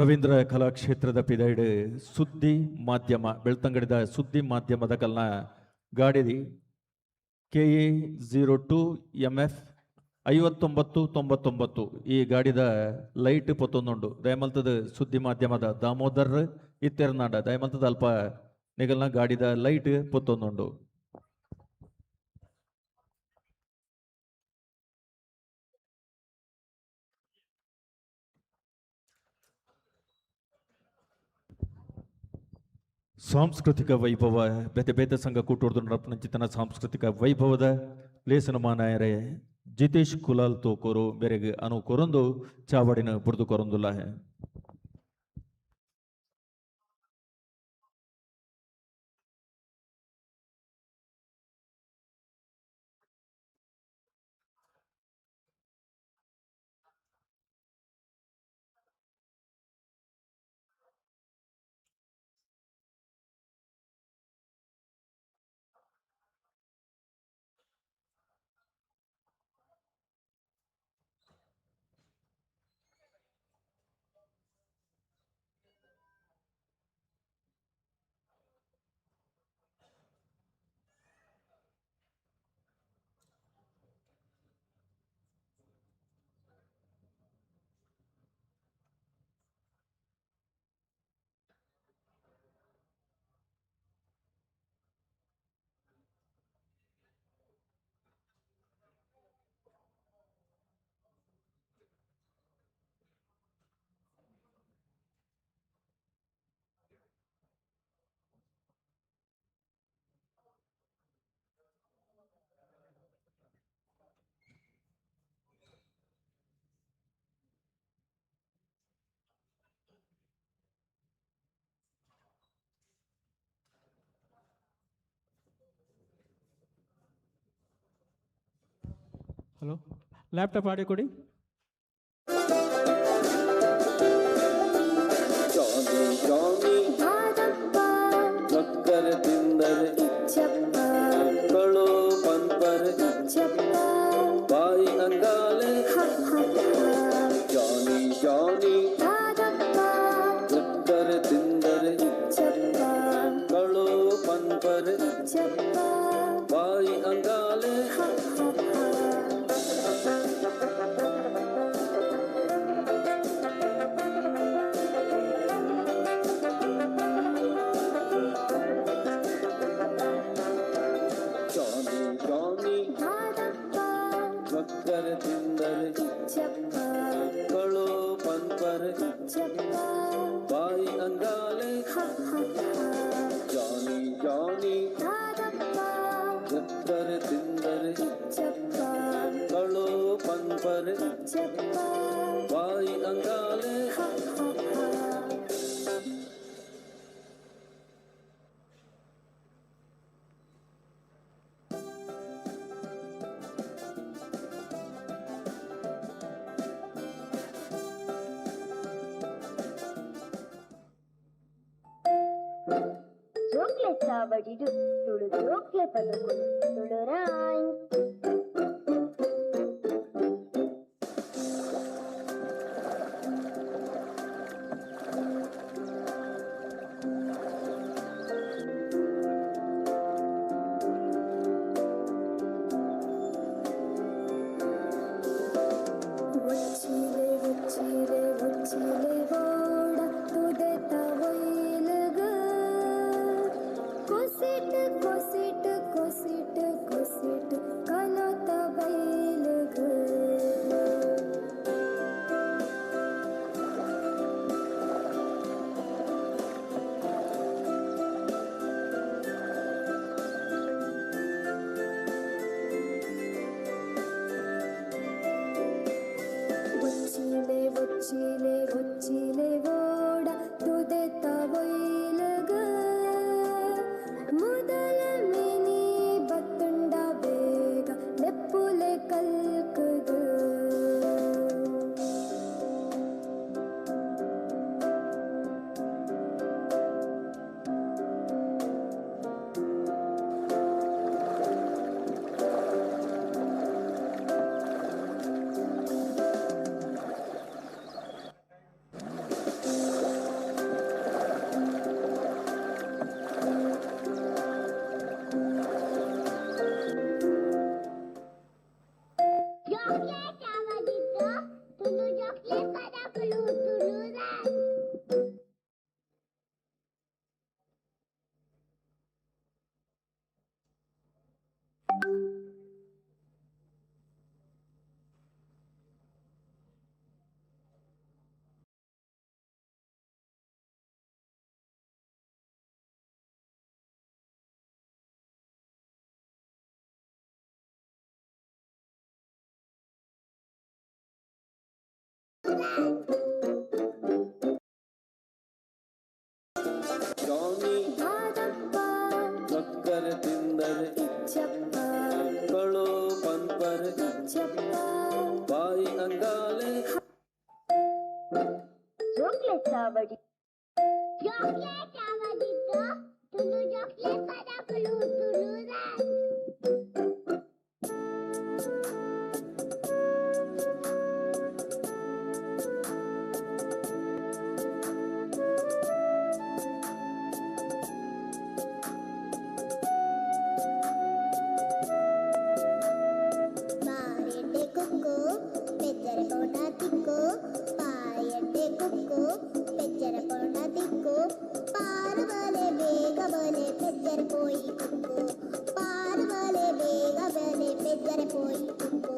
ರವೀಂದ್ರ ಕಲಾಕ್ಷೇತ್ರದ ಪಿದೈಡ್ ಸುದ್ದಿ ಮಾಧ್ಯಮ ಬೆಳ್ತಂಗಡಿದ ಸುದ್ದಿ ಮಾಧ್ಯಮದ ಕಲ್ನ ಗಾಡಿ KA 02 MF 5999 ಈ ಗಾಡಿದ ಲೈಟ್ ಪೊತ್ತೊಂದುಂಡು. ದಯಮಲ್ತದ ಸುದ್ದಿ ಮಾಧ್ಯಮದ ದಾಮೋದರ್ ಇತ್ತೆರ್ನಾಡ ದಯಮಲ್ತದ ಅಲ್ಪ ನಿಗಲ್ನ ಗಾಡಿದ ಲೈಟ್ ಪೊತ್ತೊಂದುಂಡು. ಸಾಂಸ್ಕೃತಿಕ ವೈಭವ ಬೇತೆ ಬೇತೆ ಸಂಘ ಕೂಟೋರ್ದು ನಡಪನಂಚಿತನ ಸಾಂಸ್ಕೃತಿಕ ವೈಭವದ ಲೇಸನ ಮಾನಾಯರೆ ಜಿತೇಶ್ ಕುಲಾಲ್ ತೋಕೋರು ಬೇರೆಗೆ ಅನು ಕೊರೊಂದು ಚಾವಡಿನ ಬುರ್ದು ಕೊರೊಂದುಲ್ಲ. ಹಲೋ, ಲ್ಯಾಪ್ಟಾಪ್ ಆಡಿ ಕೊಡಿ. ಸಕ್ಕರೆ ತಿಂದರೆ ಮಕ್ಕಳು ಪಂಪರೆ ಬಾಯಿ ಅಂಗಾಲೆ. ಜಾನಿ ಜಾನಿ ಸಕ್ಕರೆ ತಿಂದರೆ ಮಕ್ಕಳು ಪಂಪರೆ ಬಾಯಿ ಅಂಗಾಲೆ. ಸಕ್ಕರೆ ತಿಂದರೆ ಮಕ್ಕಳು ಪಂಪರೆ ಬಾಯಿ ಅಂಗಾಲೆ. ಜಾನಿ ಜಾನಿ ಸಕ್ಕರೆ ತಿಂದರೆ ಮಕ್ಕಳು ಪಂಪರೆ ಬಾಯಿ ಅಂಗಾಲೆ. ಜೋಕ್ಲೆ ಚಾವಡಿಡು ತುಳು ಜೋಕ್ಲೆ ಪದಕುಲು ತುಳು ರಾಯ್. ಒಚ್ಚಿಲೆ ಒಚ್ಚಿಲೆ ಒಚ್ಚಿಲೆ ಓಡ ತುದೆತ ಒಯ್ಲಗ. ಕೊಸಿಟ್ ಕೊಸಿಟ್ ಜಾನಿ ಸಕ್ಕರೆ ತಿಂದರೆ ಕಳು ಪಂಪರೆ ಬಾಯಿ ಅಂಗಾಲೆ. ಜೋಕ್ಲೆ ಚಾವಡಿ ಜೋಕ್ಲೆ ಚಾವಡಿದ ತುಳು ಜೋಕ್ಲೆ ಪದಕುಲು ತುಳು ಬಾರೆಡ್ಡೆ ಕುಕ್ಕು ಪೆಜ್ಜರ ಪೌಡ ತಿಕ್ಕು ಬಾರೆಡ್ಡೆ ಕುಕ್ಕು ಪೆಜ್ಜರ ಪೌಡ ತಿಕ್ಕು ಪಾರು ಬಲೆ ಬೇಗ ಬಲೆ ಪೆಜ್ಜರ ಪೋಯಿ ಕುಕ್ಕು ಪಾರು ಬಲೆ ಬೇಗ ಬಲೆ ಪೆಜ್ಜರ ಪೋಯಿ ಕುಕ್ಕು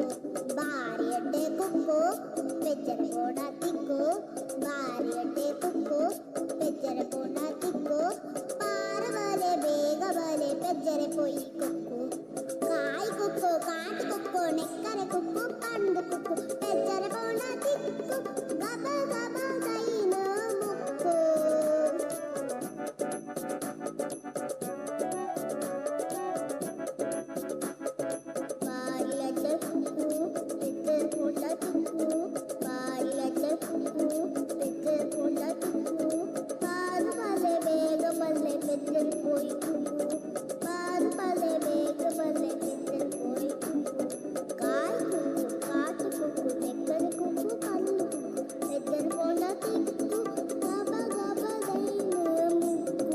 ಬಾರೆಡ್ಡೆ ಕುಕ್ಕು ಪೆಜ್ಜರ ಪೌಡ ತಿಕ್ಕು ಬಾರೆಡ್ಡೆ ಕುಕ್ಕು ಪೆಜ್ಜರ ಪೌಡ ತಿಕ್ಕು ಪಾರು ಬಲೆ ಬೇಗ ಬಲೆ ಪೆಜ್ಜರ ಪೋಯಿ ಕುಕ್ಕು ಕಾಯಿ ಕುಕ್ಕು ಕಾಟು ಕುಕ್ಕು ನೆಕ್ಕರೆ ಕುಕ್ಕು ಕಂಡು ಕುಕ್ಕು ಪೆಜ್ಜರ ಪೌಡ ತಿಕ್ಕು ಗಬ ಗಬ ದೈನ ಮುಕ್ಕು. ಬಾರಿಲಡ್ಡೆ ಕುಕ್ಕು ಪೆಜ್ಜರ ಪೌಡ ತಿಕ್ಕು ಬಾರಿಲಡ್ಡೆ ಕುಕ್ಕು ಪೆಜ್ಜರ ಪೌಡ ತಿಕ್ಕು ಪಾರು ಬಲೆ ಬೇಗ ಬಲೆ ಪೆಜ್ಜರ ಪೋಯಿ ಕುಕ್ಕು ಪಾರು ಬಲೆ ಬೇಗ ಬಲೆ ಪೆಜ್ಜರ ಪೋಯಿ ಕುಕ್ಕು ಕಾಯಿ ಕುಕ್ಕು ಕಾಟು ಕುಕ್ಕು ನೆಕ್ಕರೆ ಕುಕ್ಕು ಕಲ್ಲು ಕುಕ್ಕು ಪೆಜ್ಜರ ಪೌಡ ತಿಕ್ಕು ಗಬ ಗಬ ದೈನ ಮುಕ್ಕು.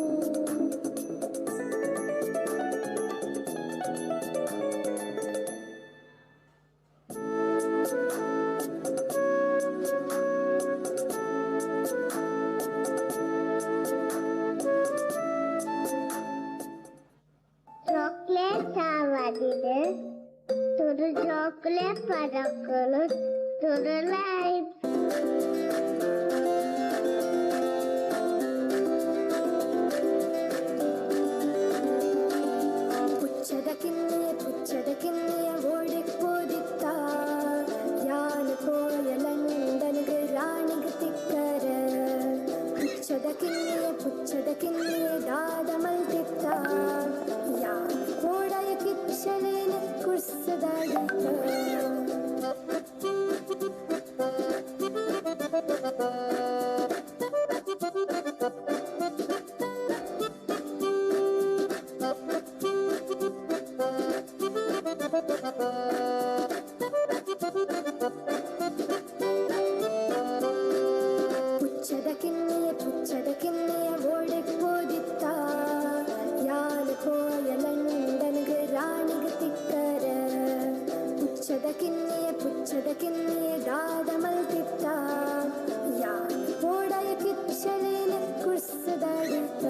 ಚಾಕ್ಲೇಟ್ ಚಾವಡಿದೆ ತುಳು ಚಾಕ್ಲೇಟ್ ಪದಕಲು ತುಳು ಲೈಫ್. ಪುಚ್ಚದ ಕಿನ್ನಿಯ ಪುಚ್ಚದ ಕಿನ್ನಿಯ ಓಡಿಕ್ ಪೋದಿತ್ತ ಯಾನ್ ಪೋಯ ಲಂಡನ್ಗ್ ರಾಣಿಗ್ ತಿಕ್ಕರ ಪುಚ್ಚದ ಕಿನ್ನಿಯ ಪುಚ್ಚದ ಕಿನ್ನಿಯ ದಾದ ಮಲ್ತಿತ್ತ ಯಾನ್ ಕೋಡಯ ಕಿಚ್ಚಲೇನ ಕುರ್ಸದಾಡಿತ್ತ. ಪುಚ್ಚದ ಕಿನ್ನಿಯ ಪುಚ್ಚದ ಕಿನ್ನಿಯ ಓಡಿಕ್ ಪೋದಿತ್ತ ಯಾನ್ ಪೋಯ ಲಂಡನ್ಗ್ ರಾಣಿಗ್ ತಿಕ್ಕರ ಪುಚ್ಚದ ಕಿನ್ನಿಯ ಪುಚ್ಚದ ಕಿನ್ನಿಯ ದಾದ ಮಲ್ತಿತ್ತ ಯಾನ್ ಕೋಡಯ ಕಿಚ್ಚಲೇನ ಕುರ್ಸದಾಡಿತ್ತ.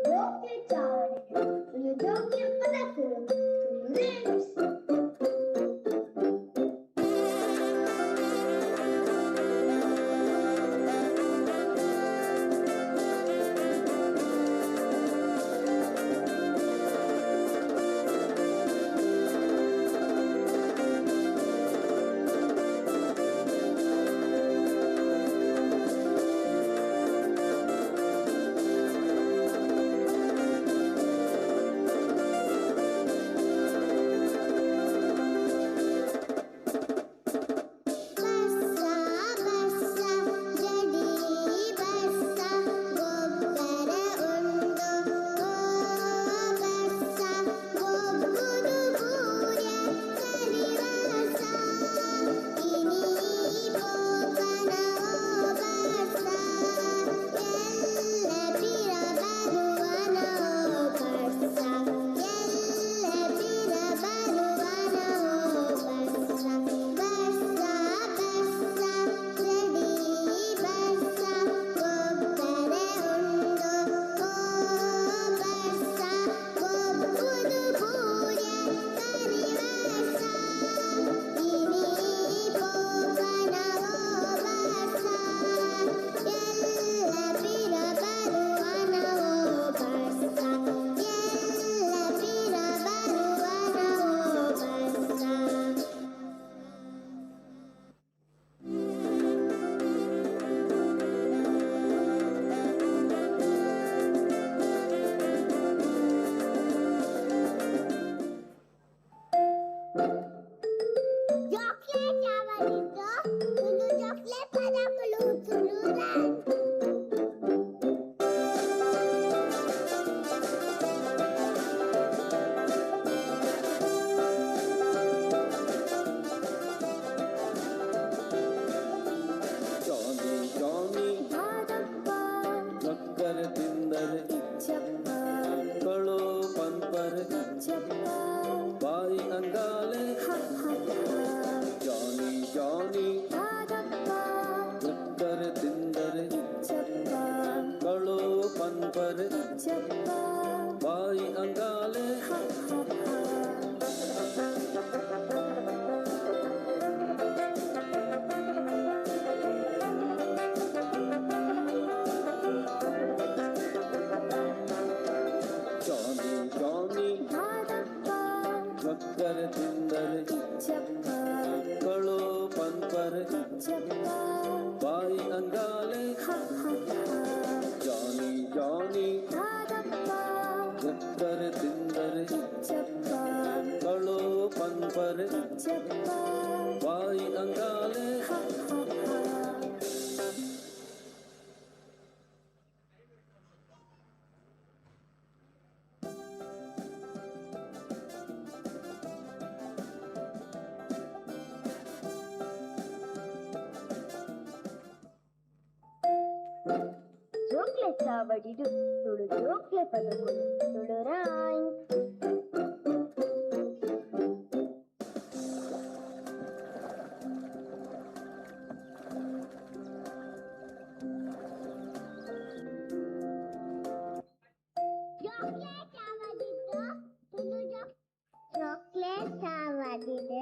ಜೋಕ್ಲೆ ಚಾವಡಿ ತುಳು ಜೋಕ್ಲೆ ಪದಕುಲು ತುಳು ರೇಮ್ಸ್. ಪನ್ಪರ್ ಬಾಯಿ ಅಂಗಾಲೆ. ಜಾನಿ ಜಾನಿ ಜಕ್ಕರೆ ತಿಂದರೆ ಕಳು ಪನ್ಪರ್ ಬಾಯಿ ಅಂಗಾಲೆ. ಜಾನಿ ಜಾನಿ ಜಕ್ಕರೆ ತಿಂದರೆ ಕಳು ಪನ್ಪರ್ ಬಾಯಿ ಅಂಗಾಲೆ. ಜೋಕ್ಲೆ ಚಾವಡಿಡು ತುಳು ಜೋಕ್ಲೆ ಪದಕುಲು ತುಳು ರಾಯ್. ಜೋಕ್ಲೆ ಚಾವಡಿಡು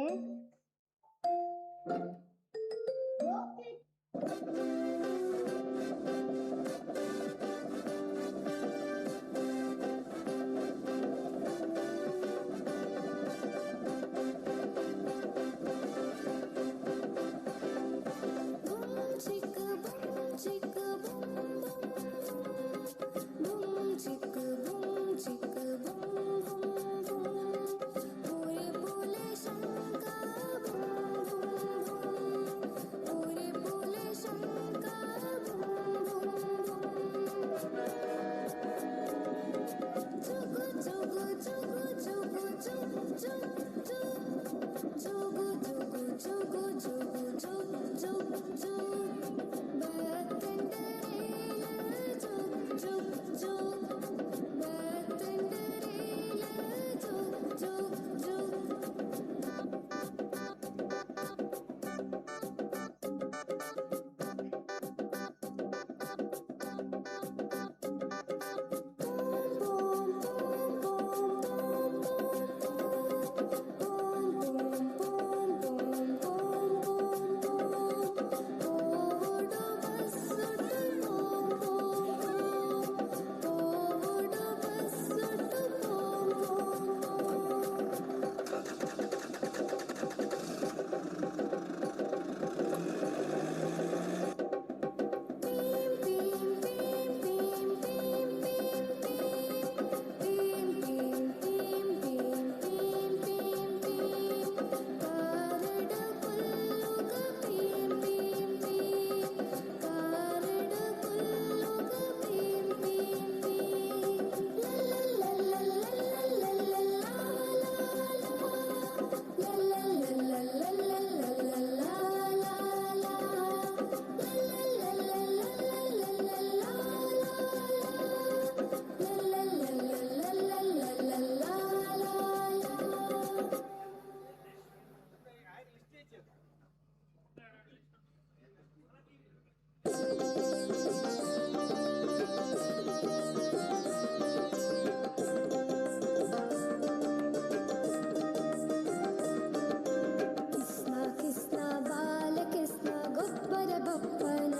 ಕೃಷ್ಣ ಕೃಷ್ಣ ಬಾಲಕೃಷ್ಣ ಗೊಬ್ಬರ ಬಪ್ಪನ.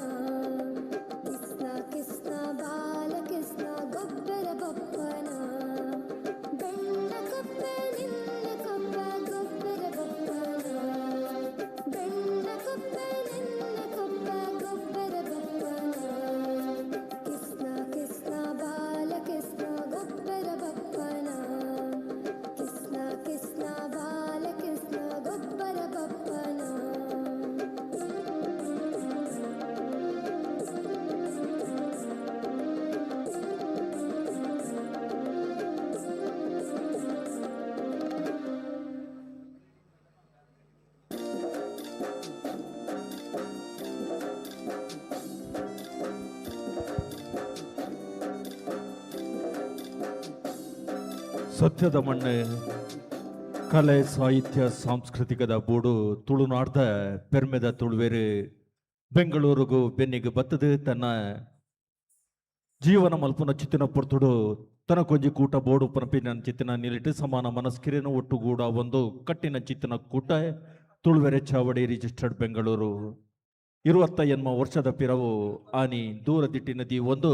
ಕೃಷ್ಣ ಕೃಷ್ಣ ಬಾಲಕೃಷ್ಣ ಗೊಬ್ಬರ ಬಪ್ಪನ. ಬೆಣ್ಣ ಕೊಪ್ಪೆ ನಿನ್ನ ಕೊಪ್ಪ ಗೊಬ್ಬರ ಬಪ್ಪನ. ಬೆಣ್ಣ ಕೊಪ್ಪೆ ನಿನ್ನ ಕೊಪ್ಪ ಗೊಬ್ಬರ ಬಪ್ಪನ. ಕೃಷ್ಣ ಕೃಷ್ಣ ಬಾಲಕೃಷ್ಣ ಗೊಬ್ಬರ ಬಪ್ಪನ. ಕೃಷ್ಣ ಕೃಷ್ಣ ಬಾಲಕೃಷ್ಣ ಗೊಬ್ಬರ ಬಪ್ಪನ. ಸತ್ಯದ ಮಣ್ಣು ಕಲೆ ಸಾಹಿತ್ಯ ಸಾಂಸ್ಕೃತಿಕದ ಬೂಡು ತುಳುನಾಡ್ದ ಪೆರ್ಮೆದ ತುಳುವೇರು ಬೆಂಗಳೂರಿಗೂ ಬೆನ್ನಿಗೆ ಬತ್ತದು ತನ್ನ ಜೀವನ ಮಲ್ಪುನ ಚಿತ್ತಿನ ಪೊರ್ತುಡು ತನಕೊಂಜಿ ಕೂಟ ಬೋಡು ಪನಪಿನ ಚಿತ್ತಿನ ನಿಲಿಟ್ಟು ಸಮಾನ ಮನಸ್ಕಿರಿನ ಒಟ್ಟುಗೂಡ ಒಂದು ಕಟ್ಟಿನ ಚಿತ್ತಿನ ಕೂಟ ತುಳುವೆರೆ ಚಾವಡಿ ರಿಜಿಸ್ಟರ್ಡ್ ಬೆಂಗಳೂರು. 28 ವರ್ಷದ ಪಿರವು ಆನಿ ದೂರದಿಟ್ಟಿ ನದಿ ಒಂದು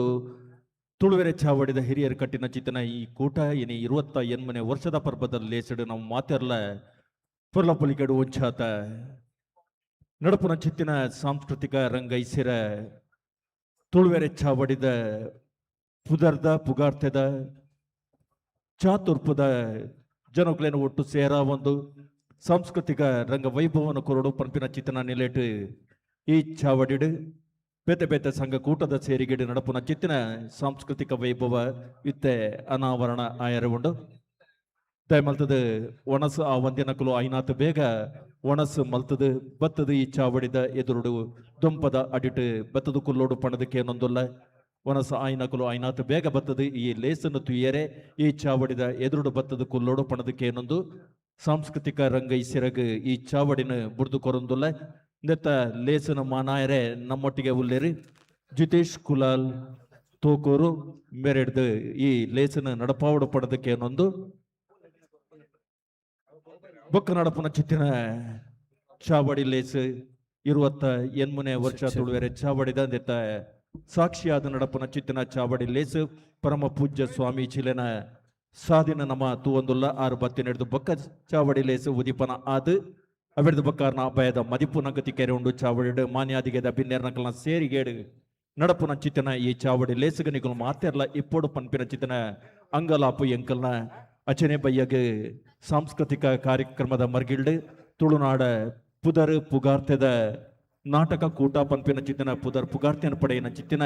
ತುಳುವೆರೆ ಚಾವಡಿದ ಹಿರಿಯರು ಕಟ್ಟಿನ ಚಿತ್ತಿನ ಈ ಕೂಟ ಇನಿ 28ನೇ ವರ್ಷದ ಪರ್ಬದಲ್ಲಿ ಲೇಸಿಡು ನಾವು ಮಾತೆರ್ಲ ಪೊರ್ಲಪೊಲಿಗಡು ಒಂಚಾತ ನಡಪುನ ಚಿತ್ತಿನ ಸಾಂಸ್ಕೃತಿಕ ರಂಗೈಸಿರ ತುಳುವೆರೆ ಚಾವಡಿದ ಪುದರ್ದ ಪುಗಾರ್ತೆದ ಚಾತುರ್ಪದ ಜನಕ್ಲೇನ ಒಟ್ಟು ಸೇರ ಒಂದು ಸಾಂಸ್ಕೃತಿಕ ರಂಗ ವೈಭವನ ಕೊರಡು ಪಂಪಿನ ಚಿತ್ತನ ನಿಲೇಟು ಈ ಚಾವಡಿಡು ಬೇತೆ ಬೇತೆ ಸಂಘ ಕೂಟದ ಸೇರಿಗೆಡು ನಡಪುನ ಚಿತ್ತಿನ ಸಾಂಸ್ಕೃತಿಕ ವೈಭವ ಇತ್ತೆ ಅನಾವರಣ ಆಯರ ಉಂಡು. ದಯಮಲ್ತದ ಒಣಸು ಆ ಒಂದಿನಕುಲು ಐನಾತ್ ಬೇಗ ಒಣಸು ಮಲ್ತದು ಬತ್ತದು ಈ ಚಾವಡಿದ ಎದುರುಡು ದೊಂಪದ ಅಡಿಟು ಬತ್ತದು ಕುಲ್ಲೋಡು ಪಣದಕ್ಕೇನೊಂದುಲ್ಲ. ಒಣಸು ಆಯ್ನಕುಲು ಐನಾತ್ ಬೇಗ ಬತ್ತದು ಈ ಲೇಸನ್ನು ತುಯ್ಯರೆ ಈ ಚಾವಡಿದ ಎದುರುಡು ಬತ್ತದು ಕುಲ್ಲೋಡು ಪಣದಕ್ಕೇನೊಂದು ಸಾಂಸ್ಕೃತಿಕ ರಂಗ ಇಸಿರಗ್ ಈ ಚಾವಡಿನ ಬುಡ್ದು ಕೊರೊಂದುಲ್ಲ. ನೆತ್ತ ಲೇಸನ ಮಾನಾಯರೆ ನಮ್ಮೊಟ್ಟಿಗೆ ಉಲ್ಲೇರಿ ಜಿತೇಶ್ ಕುಲಾಲ್ ತೋಕೂರು ಮೇರೆಡ್ದು ಈ ಲೇಸನ ನಡಪಾವಡು ಪಡದಕ್ಕೇನೊಂದು ಬೊಕ್ಕ ನಡಪುನ ಚಿತ್ತಿನ ಚಾವಡಿ ಲೇಸ್ 28ನೇ ವರ್ಷ ತುಳುವೆರೆ ಚಾವಡಿದ ನೆತ್ತ ಸಾಕ್ಷಿಯಾದ ನಡಪುನ ಚಿತ್ತಿನ ಚಾವಡಿ ಲೇಸ್ ಪರಮ ಪೂಜ್ಯ ಸ್ವಾಮಿ ಚಿಲೆನ ಸಾದಿನ ನಮ ತೂವೊಂದುಲ್ಲ. 6 ಬತ್ತಿ ನಡೆದು ಬೊಕ್ಕ ಚಾವಡಿ ಲೇಸ್ ಉದಿಪನ ಆದು ಅವೆಡ್ದು ಬೊಕ್ಕಾರ್ನ ಅಭಯದ ಮದಿಪು ನಗತಿ ಕೆರೆ ಉಂಡು ಚಾವಡಿಡು ಮಾನ್ಯಾದಿಗೆದ ಬಿನ್ನೇರ್ನಕಲ್ನ ಸೇರಿಗೇಡು ನಡಪುನ ಚಿತ್ತಿನ ಈ ಚಾವಡಿ ಲೇಸುಗನಿಗಳು ಮಾತೆರ್ಲ ಇಪ್ಪೊಡು ಪನ್ಪಿನ ಚಿತ್ತಿನ ಅಂಗಲಾಪು ಎಂಕಲ್ನ ಅಚನೆ ಬಯ್ಯಗ್ ಸಾಂಸ್ಕೃತಿಕ ಕಾರ್ಯಕ್ರಮದ ಮರ್ಗಿಲ್ಡು ತುಳುನಾಡ ಪುದರ್ ಪುಗಾರ್ತೆದ ನಾಟಕ ಕೂಟ ಪನ್ಪಿನ ಚಿತ್ತಿನ ಪುದರ್ ಪುಗಾರ್ತೆನ ಪಡೆಯಿನ ಚಿತ್ತಿನ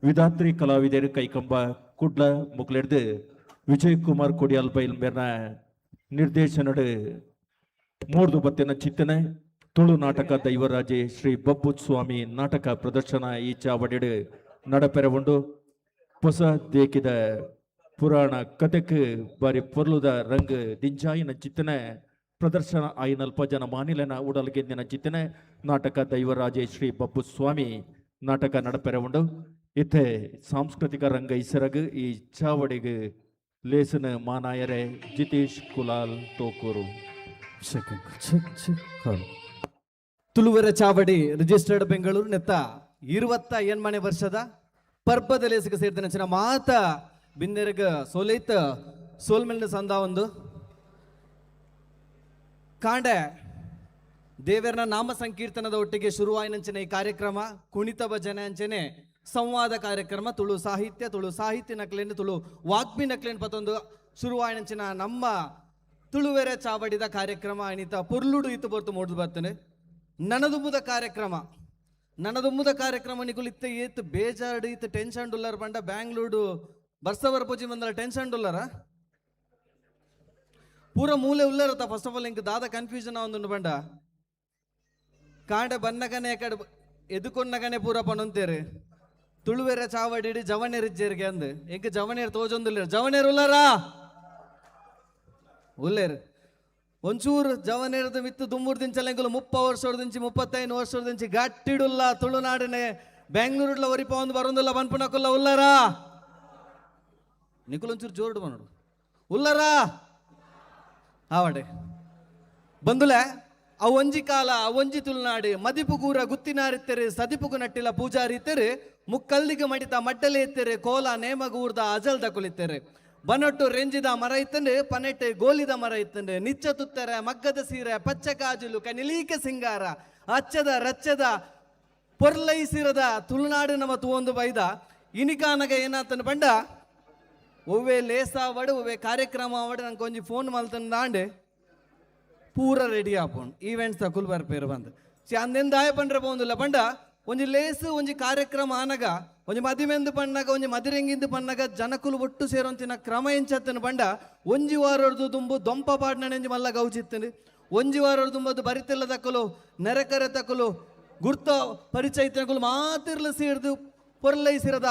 ವಿಧಾತ್ರಿ ಕಲಾವಿದರು ಕೈಕಂಬ ಕುಡ್ಲ ಮುಕ್ಲೆಡ್ದು ವಿಜಯ್ ಕುಮಾರ್ ಕೊಡಿಯಾಲ್ ಬೈಲ್ ಮೇರ್ನ ನಿರ್ದೇಶನಡು ಮೂರ್ದು ಬತ್ತಿನ ಚಿತ್ತನೆ ತುಳು ನಾಟಕ ದೈವರಾಜೆ ಶ್ರೀ ಬಬ್ಬು ಸ್ವಾಮಿ ನಾಟಕ ಪ್ರದರ್ಶನ ಈ ಚಾವಡಿಡು ನಡಪೆರೆ ಉಂಡು. ಹೊಸ ದೇಕಿದ ಪುರಾಣ ಕತೆಕ್ ಬಾರಿ ಪೊರ್ಲುದ ರಂಗ್ ದಿಂಜಾಯಿನ ಚಿತ್ತನೆ ಪ್ರದರ್ಶನ ಆಯಿನಲ್ಪ ಜನ ಮಾನಿಲನ ಉಡಲ್ಗೆಂದಿನ ಚಿತ್ತನೆ ನಾಟಕ ದೈವರಾಜೆ ಶ್ರೀ ಬಬ್ಬು ಸ್ವಾಮಿ ನಾಟಕ ನಡಪೆರೆ ಉಂಡು. ಇತ್ತೆ ಸಾಂಸ್ಕೃತಿಕ ರಂಗ ಇಸರಗ್ ಈ ಚಾವಡಿಗೆ ಲೇಸನ ಮಾನಾಯರೆ ಜಿತೇಶ್ ಕುಲಾಲ್ ತೋಕೂರು. ತುಳುವರ ಚಾವಡಿ ರಿಜಿಸ್ಟರ್ಡ್ ಬೆಂಗಳೂರು ನೆತ್ತ 28ನೇ ವರ್ಷದ ಪರ್ಬದ ಲೇಸಿಗೆ ಸೇರಿದ ಮಾತ ಬಿಂದೆರಗ ಸೋಲೈತ ಸೋಲ್ಮೆಲ್ನ ಸಂದ ಒಂದು ಕಾಂಡೆ ದೇವರನ ನಾಮ ಸಂಕೀರ್ತನದ ಒಟ್ಟಿಗೆ ಶುರುವಾಯಿನಂಚಿನ ಈ ಕಾರ್ಯಕ್ರಮ ಕುಣಿತ ಭಜನೆ ಅಂಚನೆ ಸಂವಾದ ಕಾರ್ಯಕ್ರಮ ತುಳು ಸಾಹಿತ್ಯ ತುಳು ಸಾಹಿತ್ಯ ನಕ್ಲೇನು ತುಳು ವಾಗ್ಮಿ ನಕ್ಲೇನು ಪತ್ತೊಂದು ಶುರುವಾಯಿನಂಚಿನ ನಮ್ಮ ತುಳುವೆರೆ ಚಾವಡಿದ ಕಾರ್ಯಕ್ರಮ ಅನಿತ ಪೊರ್ಲುಡು ಇತ್ತು ಬರ್ತು ಮೂಡ್ದು ಬರ್ತೇನೆ. ನನದುಂಬುದ ಕಾರ್ಯಕ್ರಮ ನನದುಂಬುದ ಕಾರ್ಯಕ್ರಮ ನಿಕುಲು ಇತ್ತ ಏತ್ ಬೇಜಾರ್ಡು ಇತ್ತು ಟೆನ್ಷನ್ ಡುಲ್ಲರ್ ಬಂಡ ಬ್ಯಾಂಗ್ಳೂರು ಬರ್ಸವರ್ ಪೂಜಿ ಬಂದಲ್ಲ ಟೆನ್ಷನ್ ಡುಲ್ಲರ ಪೂರ ಮೂಲೆ ಉಲ್ಲರತ್ತ. ಫಸ್ಟ್ ಆಫ್ ಆಲ್ ಇಂಕ್ ದಾದ ಕನ್ಫ್ಯೂಷನ್ ಒಂದು ಬಂಡ ಕಾಂಡೆ ಬನ್ನಗನೆ ಕಡೆ ಎದುಕೊನ್ನಗನೆ ಪೂರ ಪನೊಂತೇರು ತುಳುವೆರ ಚಾವಡಿಡಿ ಜವನೇರಿಜ್ಜೇರಿಗೆ ಅಂದ್ ಎಂಕ್ ಜವನೇರ್ ತೋಜೊಂದುಲ್ಲೇರು ಜವನೇರ್ ಉಲ್ಲರಾ ಉಲ್ಲೇರು ಒಂಚೂರು ಜವನೇರದ ಮಿತ್ತು ದುಮ್ಮೂರು ದಿಂಚಲೆಂಗುಲು 30 ವರ್ಷದಿಂಚಿ 35 ವರ್ಷದಿಂಚಿ ಗಟ್ಟಿಡುಲ್ಲ ತುಳುನಾಡಿನ ಬೆಂಗಳೂರುಡ್ಲ ಒರಿಪ ಒಂದು ಬರೋದಿಲ್ಲ ಬನ್ಪುನಕುಲ್ಲ ಉಲ್ಲರಾ ನಿಕುಲು ಒಂಚೂರು ಜೋರುಡು ಬನ್ನೋಡು ಉಲ್ಲರಾ ಆವಡೆ ಬಂದುಲೆ ಅವೊಂಜಿ ಕಾಲ ಅವೊಂಜಿ ತುಳುನಾಡು ಮದಿಪುಗೂರ ಗುತ್ತಿನಾರಿತ್ತೆರೆ ಸದಿಪುಗು ನಟ್ಟಿಲ ಪೂಜಾರಿ ಇತ್ತೆರೆ ಮುಕ್ಕಲ್ಲಿಗೆ ಮಡಿತ ಮಡ್ಡಲೆ ಇತ್ತೆರೆ ಕೋಲ ನೇಮಗೂರ್ದ ಅಜಲ್ದ ಕುಲಿತ್ತೆರೆ ಬನೊಟ್ಟು ರೆಂಜಿದ ಮರ ಇತ್ತಂಡೆ ಪನೆಟ್ಟೆ ಗೋಲಿದ ಮರ ಇತ್ತಂಡೆ ನಿಚ್ಚ ತುತ್ತೆರೆ ಮಗ್ಗದ ಸೀರೆ ಪಚ್ಚ ಕಾಜುಲು ಕನಿಲೀಕ ಸಿಂಗಾರ ಅಚ್ಚದ ರಚ್ಚದ ಪೊರ್ಲೈಸಿರದ ತುಳುನಾಡು ನಮ್ಮ ತೂವೊಂದು ಬೈದ ಇನಿಕಾನಗ ಏನಾತನ ಬಂಡ ಒವ್ವೆ ಲೇಸಾವಡು ಒವ್ವೆ ಕಾರ್ಯಕ್ರಮ ಆವಡು ನಂಗೆ ಒಂಜಿ ಫೋನ್ ಮಲ್ತನ ದಾಂಡೆ ಪೂರ ರೆಡಿ ಆಪೋಣ್ ಈವೆಂಟ್ಸ್ ತಕುಲ್ ಬರ್ಪೇರು ಬಂದು ಸಿ ಅಂದೆಂದ ಆಯ ಪಂಡ್ರೆ ಪೋಂದಿಲ್ಲ ಪಂಡ ಒಂಜಿ ಲೇಸ್ ಒಂಜಿ ಕಾರ್ಯಕ್ರಮ ಆನಗ ಒಂಜಿ ಮದಿಮೆಂದು ಪಣ್ಣಗ ಒಂಜಿ ಮದಿರೆಂಗಿಂದು ಪಣ್ಣಗ ಜನಕುಲು ಒಟ್ಟು ಸೇರೊಂತಿನ ಕ್ರಮ ಎಂಚತ್ತನ ಪಂಡ ಒಂಜಿ ವಾರರ್ದು ದುಂಬು ದೊಂಪ ಪಾಡ್ನಣೆಂಜಿ ಮಲ್ಲ ಗೌಚಿತ್ತನು ಒಂಜಿ ವಾರರ್ದು ದುಂಬದು ಬರಿತೆಲ್ಲ ತಕಲು ನೆರೆಕರೆ ತಕಲು ಗುರ್ತ ಪರಿಚಯ ತಕಲು ಮಾತಿರ್ಲು ಸೇರ್ದು ಪೊರ್ಲೈಸಿರದ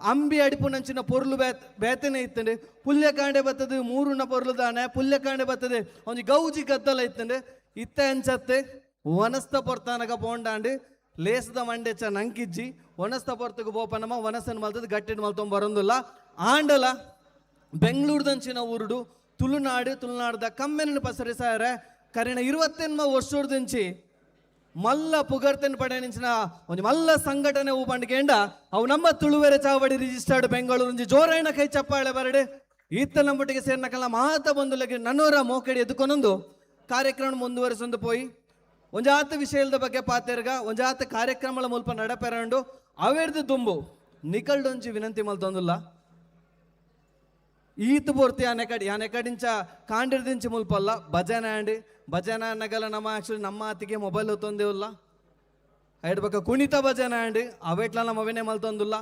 ಅಂಬಿ ಅಡಿಪುನಂಚಿನ ಪೊರ್ಲು ಬೇತನೆ ಇತ್ತಂಡೆ ಪುಲ್ಯಕಾಂಡೆ ಬರ್ತದೆ ಮೂರುನ ಪೊರ್ಲು ದಾನೆ ಪುಲ್ಯಕಾಂಡೆ ಬರ್ತದೆ ಒಂಜಿ ಗೌಜಿ ಗದ್ದಲ ಇತ್ತಂಡೆ ಇತ್ತ ಅಂಚತ್ತೆ ವನಸ್ತ ಪೊರ್ತಾನಗ ಪೋಂಡಾಂಡು ಲೇಸದ ಮಂಡೆಚ ನಂಕಿಜ್ಜಿ ಒಣಸ್ತ ಪೊರ್ತುಗು ಬೋಪನಮ ವನಸನ್ ಮಲ್ತದ ಗಟ್ಟಿಡ್ ಮಲ್ತೊಂದು ಬರೊಂದುಲ್ಲ. ಆಂಡಲ ಬೆಂಗಳೂರ್ದಂಚಿನ ಊರುಡು ತುಳುನಾಡು ತುಳುನಾಡ್ದ ಕಮ್ಮೆನ ಪಸರಿಸಾರೆ ಕರಿನ 28 ವರ್ಷದಿಂಚಿ ಮಲ್ಲ ಪುಗರ್ತನ್ ಪಡೆನಿಂಚಿನ ಒಂಜಿ ಮಲ್ಲ ಸಂಘಟನೆ ಹೂ ಪಂಡಿಕೇಂಡ ಅವು ನಮ್ಮ ತುಳುವೆರೆ ಚಾವಡಿ ರಿಜಿಸ್ಟರ್ಡ್ ಬೆಂಗಳೂರು ಒಂಜಿ ಜೋರಾಯಣ ಕೈ ಚಪ್ಪಾಳೆ ಬರಡೆ. ಈತ ನಮ್ಮೊಟ್ಟಿಗೆ ಸೇರ್ನಕಲ್ಲ ಮಾತ ಬಂದುಲಗೆ ನನ್ನೋರ ಮೋಕಡಿ ಎದ್ಕೊನೊಂದು ಕಾರ್ಯಕ್ರಮ ಮುಂದುವರಿಸೊಂದು ಪೋಯಿ ಒಂಜಾತ ವಿಷಯದ ಬಗ್ಗೆ ಪಾತೆರ್ಗ ಒಂಜಾತ ಕಾರ್ಯಕ್ರಮಗಳ ಮುಲ್ಪ ನಡಪೆರಂಡು ಅವೆರ್ದು ದುಂಬು ನಿಕಲ್ಡೊಂಜಿ ವಿನಂತಿ ಮಲ್ತೊಂದುಲ್ಲ. ಈತ ಪೂರ್ತಿ ಯಾನೆಕಡಿ ಯಾನೆಕಡಿಂಚ ಕಾಂಡಿರ್ದಿಂಚಿ ಮುಲ್ಪಲ್ಲ ಭಜನೆ ಆಂಡಿ ಭಜನೆ ಅನ್ನಗಲ ನಮ್ಮ ಆ್ಯಕ್ಚುಲಿ ನಮ್ಮ ಆತಿಗೆ ಮೊಬೈಲ್ ಹೊತ್ತೊಂದೇವುಲ್ಲ ಐಡ್ ಕುಣಿತ ಭಜನೆ ಆಂಡಿ ಅವೆಟ್ಲ ನಮ್ಮ ಅವೇನೆ ಮಲ್ತೊಂದುಲ್ಲ.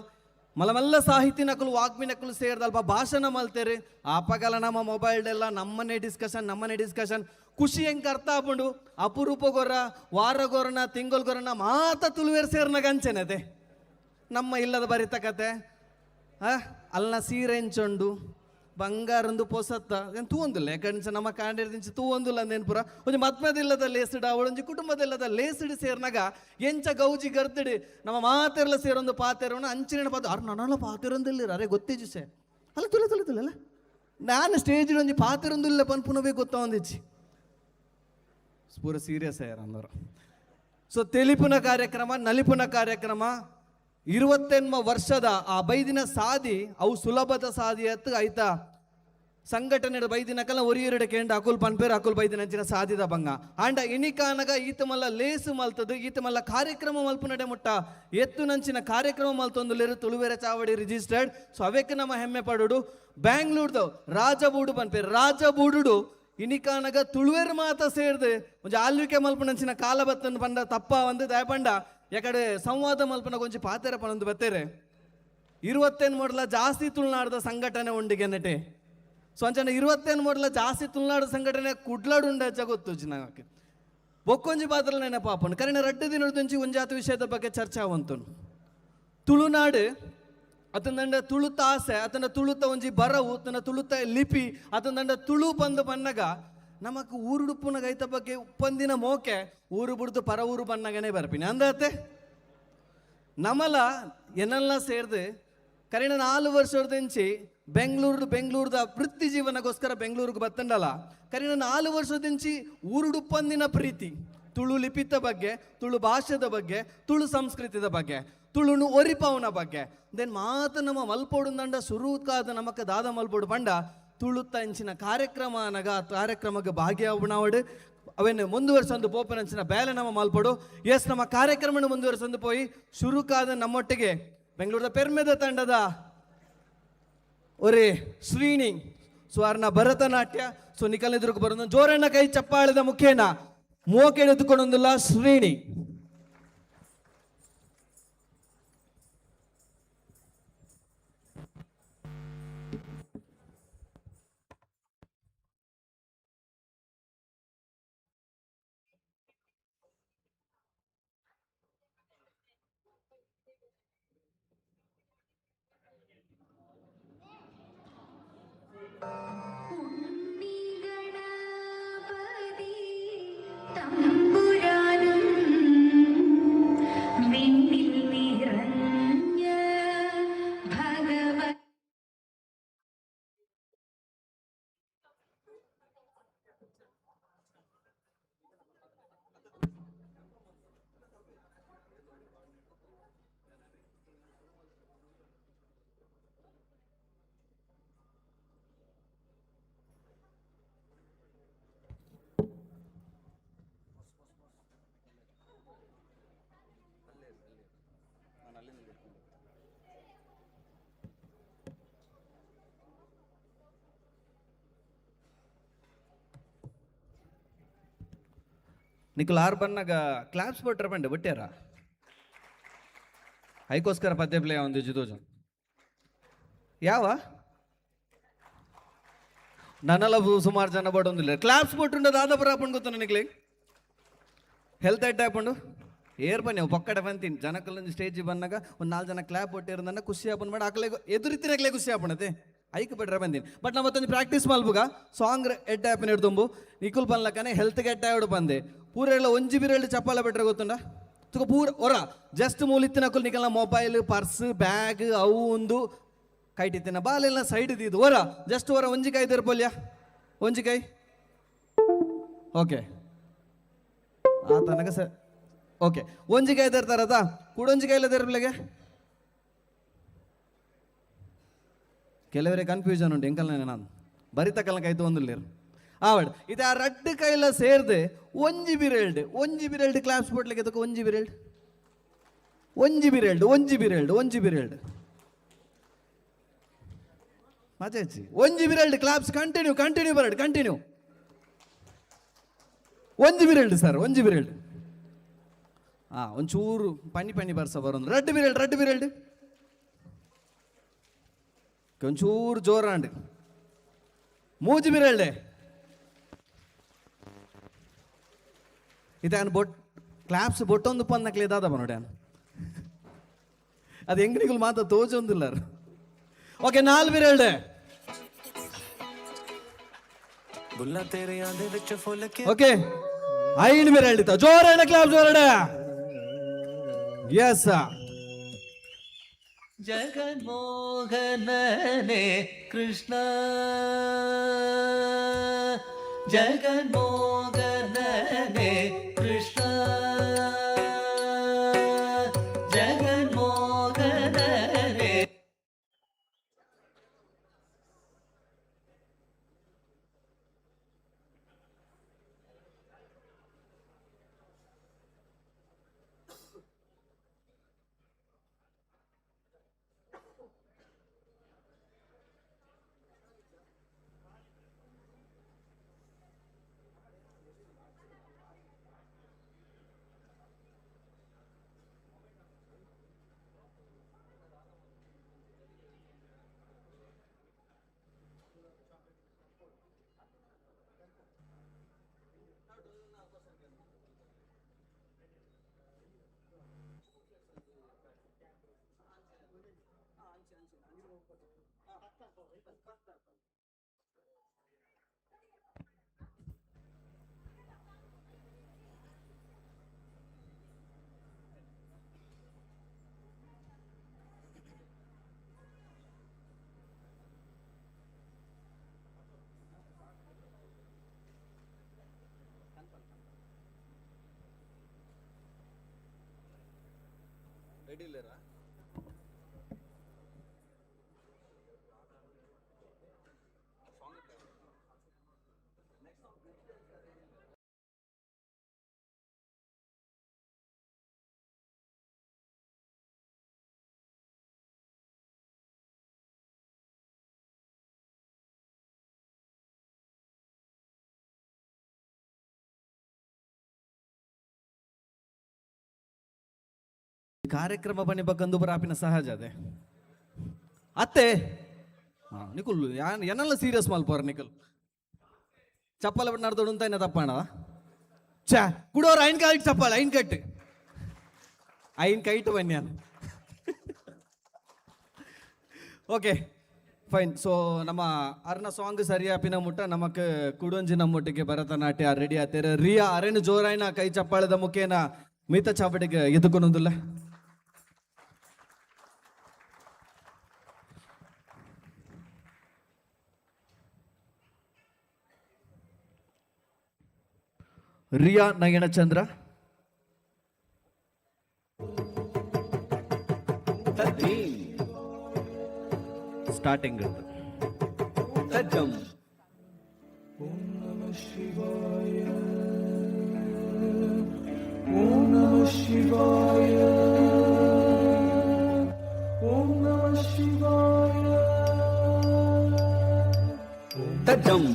ಮಲ್ಲ ಮಲ್ಲ ಸಾಹಿತಿ ನಕಲು ವಾಗ್ಮಿ ನಕಲು ಸೇರ್ದಲ್ಪ ಭಾಷಣ ಮಲ್ತೇರಿ ಆಪಗಲ ನಮ್ಮ ಮೊಬೈಲ್ಡೆಲ್ಲ ನಮ್ಮನೆ ಡಿಸ್ಕಷನ್ ನಮ್ಮನೆ ಡಿಸ್ಕಷನ್ ಖುಷಿ ಹೆಂಗೆ ಅರ್ಥ ಆಪುಂಡು ಅಪರೂಪ ಗೊರ ವಾರ ಗೊರನ ತಿಂಗೊಲ್ ಗೊರನ ಮಾತ ತುಳುವೇರ್ ಸೇರ್ನಾಗ ಅಂಚೆನದೆ ನಮ್ಮ ಇಲ್ಲದ ಬರಿತ ಕತೆ ಅಲ್ನ ಸೀರೆ ಎಂಚೊಂಡು ಬಂಗಾರಂದು ಪೊಸತ್ತ ಏನು ತೂವೊಂದಿಲ್ಲ ಯಾಕಂದ್ರೆ ನಮ್ಮ ಕಾಂಡಿರ್ದಿಂಚ ತೂವೊಂದಿಲ್ಲ ಅಂದೇನು ಪುರ ಒಂಜಿ ಮತ್ಮದಿಲ್ಲದ ಲೇಸಿಡ ಅವಳೊಂಜಿ ಕುಟುಂಬದಿಲ್ಲದ ಲೇಸಿಡಿ ಸೇರ್ನಾಗ ಎಂಚ ಗೌಜಿ ಗರ್ತಿಡಿ ನಮ್ಮ ಮಾತೆರ್ಲ ಸೇರೊಂದು ಪಾತೆರವನ ಅಂಚಿನ ಪಾತ ಅರ್ ನನ್ನಲ್ಲ ಪಾತೆರೊಂದಿಲ್ಲ ಅರೆ ಗೊತ್ತಿಜು ಸೇ ಅಲ್ಲ ತುಲೆ ತುಲೆ ತುಲೆ ಅಲ್ಲ ನಾನು ಸ್ಟೇಜ್ ಒಂಜಿ ಪಾತೆರೊಂದಿಲ್ಲ ಪನ್ಪುನವೇ ಗೊತ್ತಾವೊಂದಿಚ್ಚಿ ಪೂರ ಸೀರಿಯಸ್ ಅಯ್ಯಾರ ಅಂದರು. ಸೊ ತೆಲಿಪುನ ಕಾರ್ಯಕ್ರಮ ನಲಿಪುನ ಕಾರ್ಯಕ್ರಮ 28 ವರ್ಷದ ಆ ಬೈದಿನ ಸಾದಿ ಅವು ಸುಲಭದ ಸಾದಿ ಅತ್ತು ಆಯ್ತಾ ಸಂಘಟನೆ ಬೈದಿನ ಕಲ ಒರಿಯರಡೆ ಕೇಂದ್ರ ಅಕುಲ್ ಪನ್ಪೇರು ಅಕುಲ್ ಬೈದಿನ ಅಂಚಿನ ಸಾದಿದ ಬಂಗ ಆಂಡ ಇನಿಕಾನಗ ಈತ ಮಲ್ಲ ಲೇಸು ಮಲ್ತದು ಈತ ಮಲ್ಲ ಕಾರ್ಯಕ್ರಮ ಮಲ್ಪುನಡೆ ಮುಟ್ಟ ಎತ್ತು ನಂಚಿನ ಕಾರ್ಯಕ್ರಮ ಮಲ್ತೊಂದುಲೇರು ತುಳುವೆರೆ ಚಾವಡಿ ರಿಜಿಸ್ಟರ್ಡ್. ಸೊ ಅವೆಕ್ ನಮ್ಮ ಹೆಮ್ಮೆ ಪಡುಡು ಬ್ಯಾಂಗ್ಳೂರ್ದ ರಾಜಬೂಡು ಪನ್ಪೇರು ರಾಜಬೂಡು ಇನಿಕಾನಗ ತುಳುವೆರು ಮಾತ ಸೇರ್ದು ಒಂಜಿ ಆಳ್ವಿಕೆ ಮಲ್ಪುನಂಚಿನ ಕಾಲಬತ್ತನ್ನು ಪಂಡ ತಪ್ಪ ಒಂದು ದಯಪಂಡ ಯಾಕಡೆ ಸಂವಾದ ಮಲ್ಪನ ಕೊಂಚ ಪಾತೆರ ಪನೊಂದು ಬತ್ತೇರೆ 28 ಮೊದಲ ಜಾಸ್ತಿ ತುಳುನಾಡದ ಸಂಘಟನೆ ಉಂಡಿಗೆ ನಟೆ. ಸೊ ಅಂಚನೆ 28 ಮೊದಲ ಜಾಸ್ತಿ ತುಳುನಾಡು ಸಂಘಟನೆ ಕುಡ್ಲಾಡು ಉಂಡ ಗೊತ್ತು ನಾಕೆ ಬೊಕ್ಕೊಂಜಿ ಪಾತ್ರ ನೆನಪಾಪನು ಕರಿನ ರಡ್ಡು ದಿನದಂಚಿ ಒಂಜಾತ ವಿಷಯದ ಬಗ್ಗೆ ಚರ್ಚೆ ಆವಂತನು ತುಳುನಾಡು ಅತಂದಂಡ ತುಳುತ ಆಸೆ ಅತನ ತುಳುತ ಒಂಜಿ ಬರವು ತನ್ನ ತುಳುತ ಲಿಪಿ ಅತಂದಂಡ ತುಳು ಬಂದು ಬನ್ನಗ ನಮಕ್ ಊರುಡುಪ್ಪುನ ಐತ ಬಗ್ಗೆ ಉಪ್ಪಂದಿನ ಮೋಕೆ ಊರು ಬಿಡ್ದು ಪರ ಊರು ಬನ್ನಗನೇ ಬರ್ಪಿನಿ ಅಂದತೆ ನಮಲ ಎನ್ನೆಲ್ಲ ಸೇರ್ದು ಕರಿನ 4 ವರ್ಷದಿಂಚಿ ಬೆಂಗಳೂರು ಬೆಂಗಳೂರದ ವೃತ್ತಿ ಜೀವನಕ್ಕೋಸ್ಕರ ಬೆಂಗಳೂರಿಗೆ ಬತ್ತಂಡಲ್ಲ ಕರಿನ 4 ವರ್ಷದಿಂಚಿ ಊರುಡುಪ್ಪಂದಿನ ಪ್ರೀತಿ ತುಳು ಲಿಪಿತ ಬಗ್ಗೆ ತುಳು ಭಾಷೆದ ಬಗ್ಗೆ ತುಳು ಸಂಸ್ಕೃತಿದ ಬಗ್ಗೆ ತುಳುನು ಒರಿಪವನ ಬಗ್ಗೆ then ಮಾತು ನಮ್ಮ ಮಲ್ಪೋಡು ಸುರುಕಾದ ನಮಕ ದಾದ ಮಲ್ಪೋಡು ಪಂಡ ತುಳುತ್ತ ಇಂಚಿನ ಕಾರ್ಯಕ್ರಮ ಅನಗ ಕಾರ್ಯಕ್ರಮಕ್ಕೆ ಭಾಗಿಯಾವಣಾವಡು ಅವೇನು ಮುಂದುವರ್ಸೊಂದು ಪೋಪನಂಚಿನ ಬೇಲೆ ನಮ್ಮ ಮಲ್ಪೋಡು. ಎಸ್ ನಮ್ಮ ಕಾರ್ಯಕ್ರಮನ ಮುಂದುವರ್ಸೊಂದು ಪೋಯಿ ಶುರುಕಾದ ನಮ್ಮೊಟ್ಟಿಗೆ ಬೆಂಗಳೂರದ ಪೆರ್ಮೆದ ತಂಡದ ಒರೇ ಶ್ರೀಣಿ ಸ್ವರ್ಣ ಭರತನಾಟ್ಯ ಸೊ ನಿಕಲೆದುರುಕು ಬರೋದು ಜೋರಣ್ಣ ಕೈ ಚಪ್ಪಾಳದ ಮುಖೇನ ಮೋಕೆಳೆದುಕೊಂಡೊಂದಿಲ್ಲ ಶ್ರೀಣಿ. ನಿಖಲ್ ಆರ್ ಬನ್ನಾಗ ಕ್ಲಾಪ್ಸ್ ಬಟ್ರ ಬಂಡೆ ಬಟ್ಟ್ಯಾರ ಐಕೋಸ್ಕರ ಪದ್ಯ ಪ್ಲೇ ಒಂದು ಜಿದೋಜ ಯಾವ ನನ್ನೆಲ್ಲ ಸುಮಾರು ಜನ ಬಡೊಂದಿಲ್ಲ ಕ್ಲಾಪ್ಸ್ ಬಟ್ಟುಂಡ ದಾದಪುರ ಹಾಕೊಂಡು ಗೊತ್ತ ನನಗೆ ಹೆಲ್ತ್ ಅಡ್ಡ ಹಾಕೊಂಡು ಏರ್ ಬನ್ನಿ ಅವು ಪಕ್ಕಡೆ ಬಂತೀನಿ ಜನಕ್ಕಲ್ಲೊಂದು ಸ್ಟೇಜ್ ಬಂದಾಗ ಒಂದು 4 ಜನ ಕ್ಲಾಪ್ ಕೊಟ್ಟಿರೋದನ್ನ ಖುಷಿ ಆಪನ್ ಮಾಡಿ ಆಕಲೆ ಎದುರಿತಿನಾಗಲೇ ಖುಷಿ ಆಪಣತೆ ಐಕ್ ಬಿಟ್ರೆ ಬಂದೀನಿ. ಬಟ್ ನಾವು ಮತ್ತೊಂದು ಪ್ರಾಕ್ಟೀಸ್ ಮಲ್ಪುಗ ಸಾಂಗ್ ಎಡ್ಡ ಆಪನ್ ಹಿಡ್ದುಂಬು ನಿಕುಲ್ ಪನ್ಲಕ್ಕನೆ ಹೆಲ್ತ್ ಗೆಟ್ಟ ಆಡು ಬಂದೆ ಪೂರೆಲ್ಲ ಒಂಜಿ ಬಿರೇಳು ಚಪ್ಪಾಳೆ ಬಿಟ್ರೆ ಗೊತ್ತುಂಡ ತುಕ ಪೂರ ಒರ ಜಸ್ಟ್ ಮೂಲಿತ್ತಿನಕುಲು ನಿಕಲ್ನ ಮೊಬೈಲ್, ಪರ್ಸ್, ಬ್ಯಾಗ್ ಅವು ಒಂದು ಕೈಟಿತ್ತಿನ ಬಾಲೆಲ್ಲ ಸೈಡ್ ಇದ್ದಿದ್ದು. ಒರ ಜಸ್ಟ್ ಒರ ಒಂಜಿ ಕೈ ದೆರ್ಪೊಲ್ಯ, ಒಂಜಿ ಕೈ. ಓಕೆ, ಆ ತನಕ ಸರ್. ಓಕೆ, ಒಂಜಿ ಕೈ ದೆರ್ತಾರತ, ಕೂಡೊಂಜಿ ಕೈಲ ದೆರ್ಪಲೆಗೆ. ಕೆಲವರೇ ಕನ್ಫ್ಯೂಷನ್ ಉಂಟು, ಎಂಕಲ್ನ ನಾನು ಬರಿತ ಕಲ್ನ ಕೈ ತೊಂದಿಲ್ಲೇರು ಆವಡ್. ಇದು ಆ ರಡ್ಡು ಕೈಲ ಸೇರ್ದೆ ಒಂಜಿ ಬಿರೆಲ್ಡ್, ಒಂಜಿ ಬಿರೆಲ್ಡ್ ಕ್ಲಾಪ್ಸ್ ಕೊಡ್ಲಿಕ್ಕೆ ತಕ. ಒಂಜಿ ಬಿರೆಲ್ಡ್, ಒಂಜಿ ಬಿರೆಲ್ಡ್, ಒಂಜಿ ಬಿರೆಲ್ಡ್, ಒಂಜಿ ಬಿರೆಲ್ಡ್, ಮಜಾಚಿ. ಒಂಜಿ ಬಿರೆಲ್ಡ್ ಕ್ಲಾಪ್ಸ್ ಕಂಟಿನ್ಯೂ, ಕಂಟಿನ್ಯೂ ಬರಡ್, ಕಂಟಿನ್ಯೂ. ಒಂಜಿ ಬಿರೆಲ್ಡ್ ಸರ್, ಒಂಜಿ ಬಿರೆಲ್ಡ್. ಹಾ, ಒಂಚೂರು ಪನಿ ಪನಿ ಬರ್ಸ ಬರೋದು. ರಡ್ಡು ಬಿರೆಲ್ಡ್, ರಡ್ಡು ಬಿರೆಲ್ಡ್, ಒಂಚೂರು ಜೋರಾಂಡ್. ಮೂಜಿ ಬಿರೆಲ್ಡೆ. ಇದಾನ್ ಬೊಟ್ ಕ್ಲಾಪ್ಸ್ ಬೊಟ್ಟೊಂದು ಪನ್ನಕ್ಲೆ ದಾದ ಬನೋಡ್ಯಾನ್ ಅದು ಎಂಗ್ರಿಗಳು ಮಾತ್ರ ತೋಜೊಂದಿಲ್ಲಾರ. ಓಕೆ, ನಾಲ್ ಬಿರೆಲ್ಡೆ. ಓಕೆ, ಐದು ಬಿರೆಲ್ಡಿತ್ತ. ಜೋರಣ ಕ್ಲಾಪ್, ಜೋರಣ. ಎಸ್. ಜಗನ್ಮೋಹನನೆ ಕೃಷ್ಣ, ಜಗನ್ಮೋಹನನೆ ಕೃಷ್ಣ, ಜಗನ್ಮೋಹನನೆ. ರೆಡಿ ಇಲ್ಲೇರಾ? ಕಾರ್ಯಕ್ರಮ ಬನ್ನಿ ಬಗ್ಗಂದು ಬರಾಪಿನ ಸಹಜ ಅದೇ ಅತ್ತೆ. ಹಾ ನಿಕುಲ್ ಯಾನ್ ಎನ್ನಲ್ಲ ಸೀರಿಯಸ್ ಮಲ್ಪೋರ ನಿಕುಲ್. ಚಪ್ಪಲ ಬಿಟ್ಟು ನಡ್ದೋಡು ಅಂತ ಏನ ತಪ್ಪಣ ಛಾ ಕುಡೋರು ಐನ್ ಕೈಟ್ ಚಪ್ಪಲ ಐನ್ ಕಟ್ ಐನ್ ಕೈಟ್ ಬನ್ನಿ. Okay fine. ಸೊ ನಮ್ಮ ಅರ್ನ ಸಾಂಗ್ ಸರಿಯಾಪಿನ ಮುಟ್ಟ ನಮಕ್ ಕುಡೊಂಜಿ ನಮ್ಮೊಟ್ಟಿಗೆ ಭರತನಾಟ್ಯ ರೆಡಿ ಆತೇರ ರಿಯಾ ಅರೆನು ಜೋರಾಯ್ನ ಕೈ ಚಪ್ಪಾಳದ ಮುಖೇನ ಮೀತ ಚಾಪಟಿಗೆ ಎದುಕೊನೊಂದುಲ್ಲ. ರಿಯಾ ನಯನಚಂದ್ರ. ಸ್ಟಾರ್ಟಿಂಗ್. ತಜ್ಜಂ. ಓಂ ನಮಃ ಶಿವಾಯ, ಓಂ ನಮಃ ಶಿವಾಯ. ತಜ್ಜಂ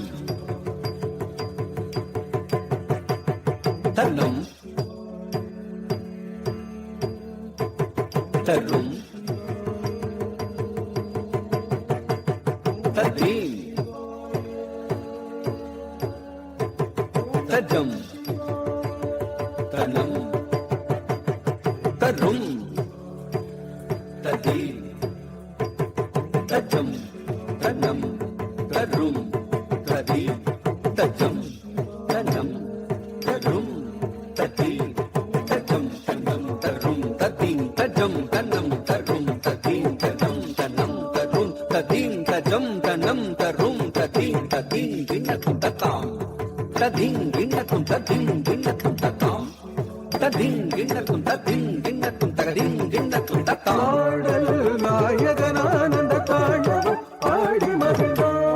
ತನ್ನಂ ತರುಂ ತದ್ದೀಂ ತಜ್ಜಂ ತನ್ನಂ ತರುಂ ತದ್ದೀಂ ತಜ್ಜಂ ತನ್ನಂ ತರುಂ ತದೀಂ ತಜ್ಜಂ ತನ್ನಂ ತರುಂ ತದ್ದೀಂ ತಜ್ಜಂ ತನ್ನಂ. ತದೀಂ ತಜಂ ತನಂ ತರುಂ ತದೀಂ ತದೀಂ ಗಿಣ್ಣತುಂ ತತಾಂ ತದೀಂ ಗಿಣ್ಣತುಂ ತದೀಂ ಗಿಣ್ಣತುಂ ತತಾಂ ತದೀಂ ಗಿಣ್ಣತುಂ ತದೀಂ ಗಿಣ್ಣತುಂ ತಗದೀಂ ಗಿಣ್ಣತುಂ ತತಾಂ. ஆடல் நாயகனானந்த தாண்டவம் ஆடி மகிழ்ந்தான்.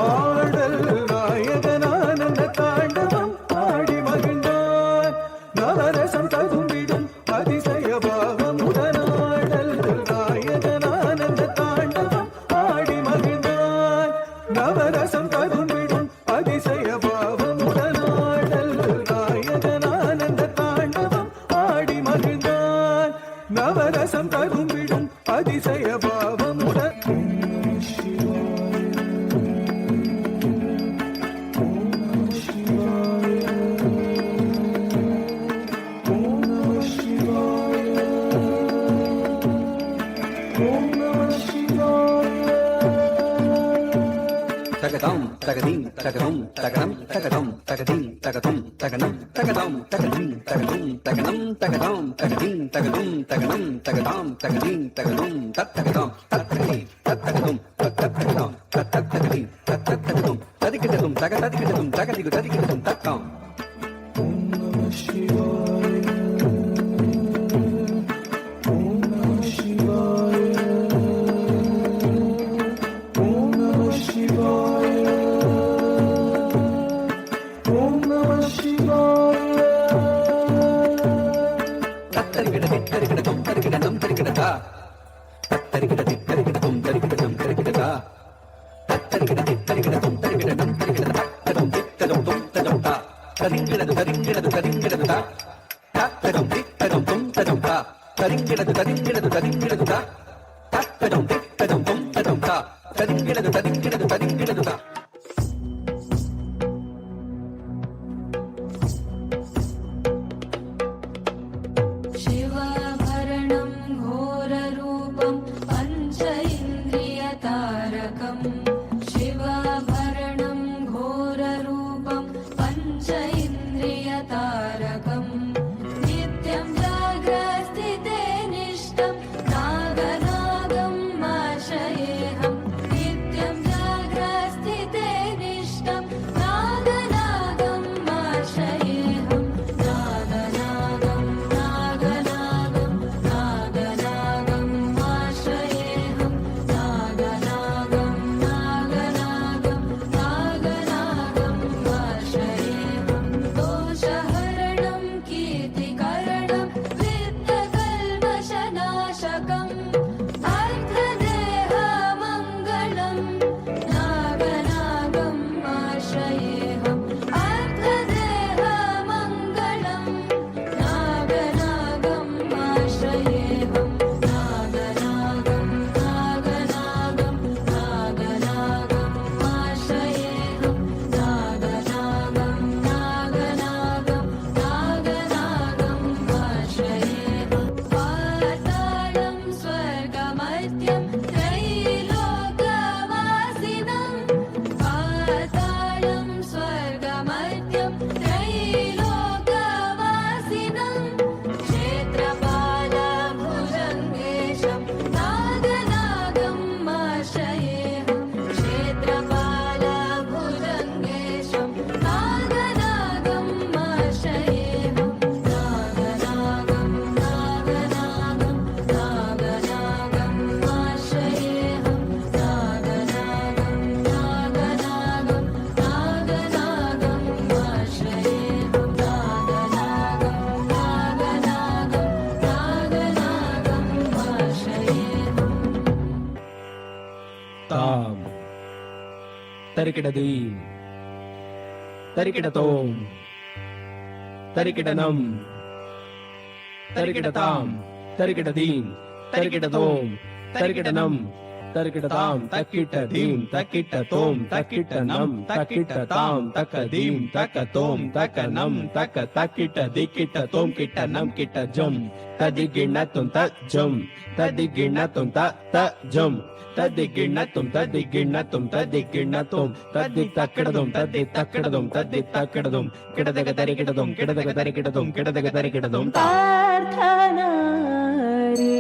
ஆடல் நாயகனானந்த தாண்டவம் ஆடி மகிழ்ந்தான். நவரசம் ததும்பிடும் அதிசய பாவமுடனாடல் நாயகனானந்த தாண்டவம் ஆடி மகிழ்ந்தான். நவரசம் ததும்பிடும் அதிசய பாவமுடனாடல் நாயகனானந்த தாண்டவம் ஆடி மகிழ்ந்தான். நவரசம் ததும்பிடும் அதிசய பாவமுடன். తగదాం తగదీం తగదం తగనం తగదం తగదీం తగదం తగనం తగదాం తగదీం తగదం తగనం తగదాం తగదీం తగదం తగనం తగదాం తగదీం తగదం తత్తగదాం తత్తగదీం తత్తగదం తత్తగదాం తత్తగదీం తత్తగదం తదికిటదం తగ తదికిటదం తగదిగు తదికిటదం తత్తాం. ஓம் நம சிவாய. ஓம் நம சிவாய. తత్తరికిట తిత్తరికిట తుం తరికిట నం తరికిట తా తత్తరికిట తిత్తరికిట తుం తరికిట నం తరికిట తా తత్తరికిట తిత్తరికిట తుం తరికిట నం తరికిట తా తదం తిత్తదం తుం తదం తా తరింగిడదు తరింగిడదు తరింగిడదు తా తత్తదం తిత్తదం తుం తదం తా తరింగిడదు తరింగిడదు తరింగిడదు తా తత్తదం తిత్తదం తుం తదం తా తరింగిడదు తరింగిడదు తరింగిడదు తా. शिवाभरणं घोररूपं पञ्च इन्द्रियतारकम् शिवाभरणं घोररूपं पञ्च इन्द्रियतारकम् नित्यं जाग्रस्थिते निष्ठं नागनागम् आश्रयेऽहं नित्यं जाग्रस्थिते निष्ठं नागनागम् आश्रयेऽहं नागनागं नागनागं नागनागम् आश्रयेऽहं नागनागं नागनागं नागनागम् आश्रयेऽहं दोषहरणं कीर्तिकरणं वित्तकल्मषनाशकम् अर्धदेहमङ्गलं नागनागम् आश्रयेऽहम् अर्धदेहमङ्गलं नागनागम् आश्रयेऽहं नागनागं नागनागं नागनागम् आश्रयेऽहं नागनागं नागनागं नागनागम् आश्रयेऽहं पातालं स्वर्गमर्त्यं त्रैलोकवासिनं पातालं स्वर्गमर्त्यं त्रैलोकवासिनं क्षेत्रपालभुजङ्गेशं नागनागम् आश्रयेऽहं क्षेत्रपालभुजङ्गेशं नागनागम् आश्रयेऽहं नागनागं नागनागं नागनागम् आश्रयेऽहं नागनागं नागनागं नागनागम् आश्रयेऽहं नागनागं नागनागं नागनागम् आश्रयेऽहम्. ತಾಂ ತರಿಕಿಡದೀಂ ತರಿಕಿಡತೋಂ ತರಿಕಿಡನಂ ತರಿಕಿಡತಾಂ ತರಿಕಿಡದೀಂ ತರಿಕಿಡತೋಂ ತರಿಕಿಡನಂ ತರಿಕಿಡತಾಂ ತಕ್ಕಿಟದೀಂ ತಕ್ಕಿಟತೋಂ ತಕ್ಕಿಟನಂ ತಕ್ಕಿಟತಾಂ ತಕದೀಂ ತಕತೋಂ ತಕನಂ ತಕ ತಕ್ಕಿಟ ದಿಕ್ಕಿಟ ತೋಂ ಕಿಟ ನಂ ಕಿಟ ಜಂ ತದಿಗಿಣ ತುಂ ತ ಜಂ ತದಿಗಿಣ ತುಂ ತ ತ ಜಂ ತದಿಗಿಣ ತುಂ ತದಿಗಿಣ ತುಂ ತದಿಗಿಣ ತುಂ ತದ್ದಿ ತಕ್ಕಿಡದುಂ ತದ್ದಿ ತಕ್ಕಿಡದುಂ ತದ್ದಿ ತಕ್ಕಿಡದುಂ ಕಿಡದಗ ತರಿಕಿಡದುಂ ಕಿಡದಗ ತರಿಕಿಡದುಂ ಕಿಡದಗ ತರಿಕಿಡದುಂ ತಾ. ಪ್ರಾರ್ಥನಾರಿ.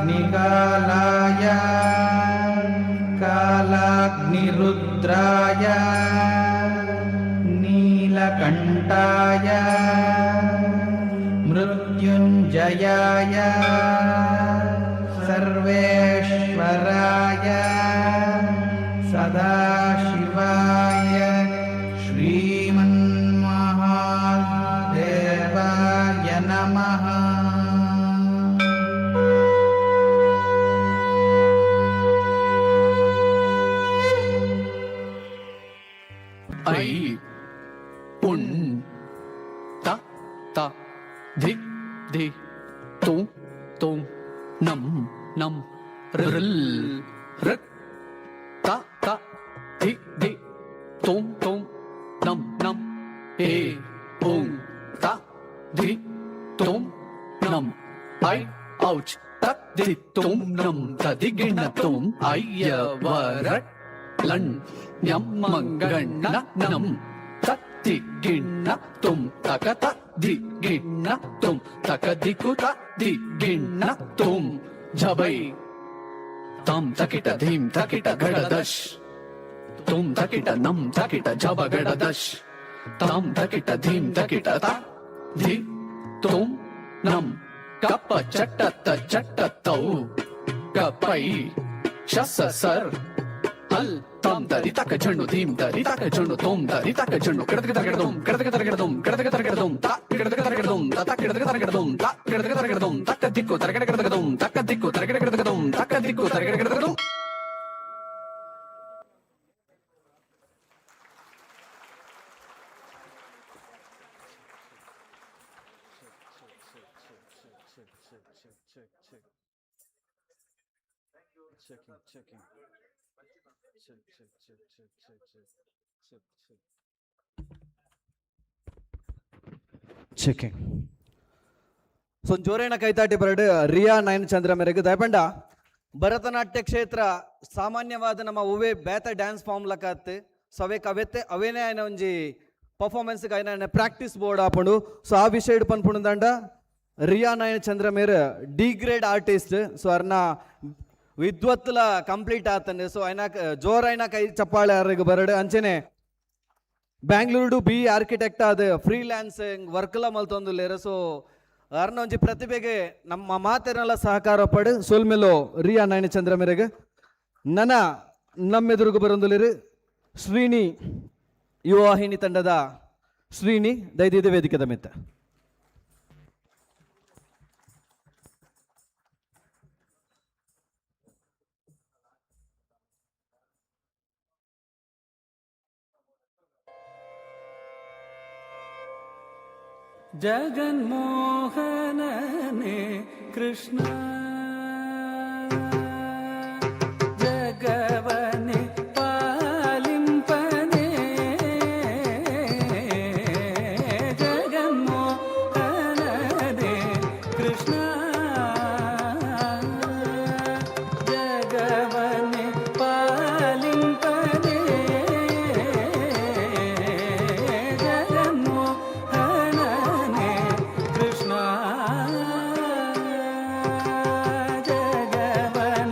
ಕಾಲಾಗ್ನಿಕಾಲಾಯ ಕಾಲಾಗ್ನಿರುದ್ರಾಯ ನೀಲಕಂಠಾಯ ಮೃತ್ಯುಂಜಯಾಯ ಸರ್ವೇಶ್ವರಾಯ ಸದಾಶಿವಾಯ ಶ್ರೀಮನ್ಮಹಾದೇವಾಯ ನಮಃ. I ಉಣ್ ತ ತ ಧಿ ಧಿ ತು ತು ನಂ ನಂ ಋಲ್ ಋ ತ ತ ಧಿ ಧಿ ತುಂ ತುಂ ನಂ ನಂ ಏ ಉಂ ತ ಧಿ ತುಂ ನಂ I ouch ತ ಧಿ ತುಂ ನಂ ತ ಧಿ ಗಿಣ ತುಂ ಅಯ್ಯ ವರ ಲಣ್ ಞಮ್ಮಂಗಣ್ಣ ನಂ ತತ್ತಿ ಗಿಣ್ಣ ತುಂ ತಕ ತ the ಗಿಣ್ಣ ತುಂ ತಕ ದಿಕ್ಕು ತ the ಗಿಣ್ಣ ತುಂ ಝಬೈ ತಂ ತಕಿಟ ಧೀಂ ತಕಿಟ ಗಡ ದಶ್ ತುಂ ತಕಿಟ ನಂ ತಕಿಟ ಝಬ ಗಡ ದಶ್ ತಂ ತಕಿಟ ಧೀಂ ತಕಿಟ ತ ಧಿ ತುಂ ನಂ ಕಪ್ಪ ಚಟ್ಟ ತ ಚಟ್ಟ ತೌ ಕಪೈ ಶಸ ಸರ್ ಅಲ್ ತಾಂ ದರಿ ತಕ ಜಣ್ಣು ಧೀಂ ದರಿ ತಕ ಜಣ್ಣು ತೋಂ ದರಿ ತಕ ಜಣ್ಣು ಕೆಡದಕ ತರಗಡದೋಂ ಕೆಡದಕ ತರಗಡದೋಂ ಕೆಡದಕ ತರಗಡದೋಂ ತ ಕೆಡದಕ ತರಗಡದೋಂ ತ ತ ಕೆಡದಕ ತರಗಡದೋಂ ತ ಕೆಡದಕ ತರಗಡದೋಂ ತಕ್ಕ ದಿಕ್ಕು ತರಗಡ ಕೆಡದಕದೋಂ ತಕ್ಕ ದಿಕ್ಕು ತರಗಡ ಕೆಡದಕದೋಂ ತಕ್ಕ ದಿಕ್ಕು ತರಗಡ ಕೆಡದಕದೋಂ. ಚೆಕಿಂಗ್. ಸೊ ಜೋರೇಣ ಕೈತಾಟಿ ಬರಡು ರಿಯಾ ನಯನ್ ಚಂದ್ರ ಮೇರೆಗೆ. ದಯಪಂಡ ಭರತನಾಟ್ಯ ಕ್ಷೇತ್ರ ಸಾಮಾನ್ಯವಾದ ನಮ್ಮ ಹೂವೆ ಬೇತ ಡ್ಯಾನ್ಸ್ ಫಾರ್ಮ್ ಲಕ್ಕತ್ತು. ಸೊ ಅವೇ ಕವೆತ್ತೆ ಅವೇನೇ ಆಯ್ನ ಒಂಜಿ ಪರ್ಫಾರ್ಮೆನ್ಸ್ ಆಯ್ನ ಪ್ರಾಕ್ಟೀಸ್ ಬೋರ್ಡ್ ಆಪುಂಡು. ಸೊ ಆ ವಿಷಯ ಪನ್ಪುಂಡು ರಿಯಾ ನಯನ್ ಚಂದ್ರ ಮೇರ್ ಡಿ ಗ್ರೇಡ್ ಆರ್ಟಿಸ್ಟ್. ಸೊ ಅರ್ನ ವಿದ್ವತ್ಲ ಕಂಪ್ಲೀಟ್ ಆತಂಡೆ. ಸೊ ಐನ ಜೋರೈನ ಕೈ ಚಪ್ಪಾಳೆ ಅರ್ಗೆ ಬರಡು. ಅಂಚೆನೆ ಬ್ಯಾಂಗ್ಳೂರು ಬಿ ಆರ್ಕಿಟೆಕ್ಟ್ ಆದ ಫ್ರೀಲ್ಯಾನ್ಸಿಂಗ್ ವರ್ಕ್ಲ ಮಲ್ತೊಂದುಲ್ಲೇರು. ಸೊ ಅರ್ನ ಒಂಜಿ ಪ್ರತಿಭೆಗೆ ನಮ್ಮ ಮಾತೆರೆಲ್ಲ ಸಹಕಾರ ಪಡು ಸೊಲ್ಮೆಲೋ ರಿಯಾ ನಯನ ಚಂದ್ರ ಮೇರೆಗೆ. ನನ ನಮ್ಮೆದುರುಗು ಬರೊಂದುಲ್ಲೇರು ಶ್ರೀನಿ ಯುವವಾಹಿನಿ ತಂಡದ ಶ್ರೀನಿ ದೈದಿದ ವೇದಿಕೆದ ಮಿತ್ತ. ಜಗನ್ಮೋಹನನೆ ಕೃಷ್ಣ ಜಗವನೆ ಪಾಲಿಂಪನೆ ಜಗನ್ಮೋಹನನೆ ಕೃಷ್ಣ ಜಗವನೆ ಪಾಲಿಂಪನೆ ಜಗನ್ಮೋಹನನೆ ಕೃಷ್ಣ ಜಗವನೆ.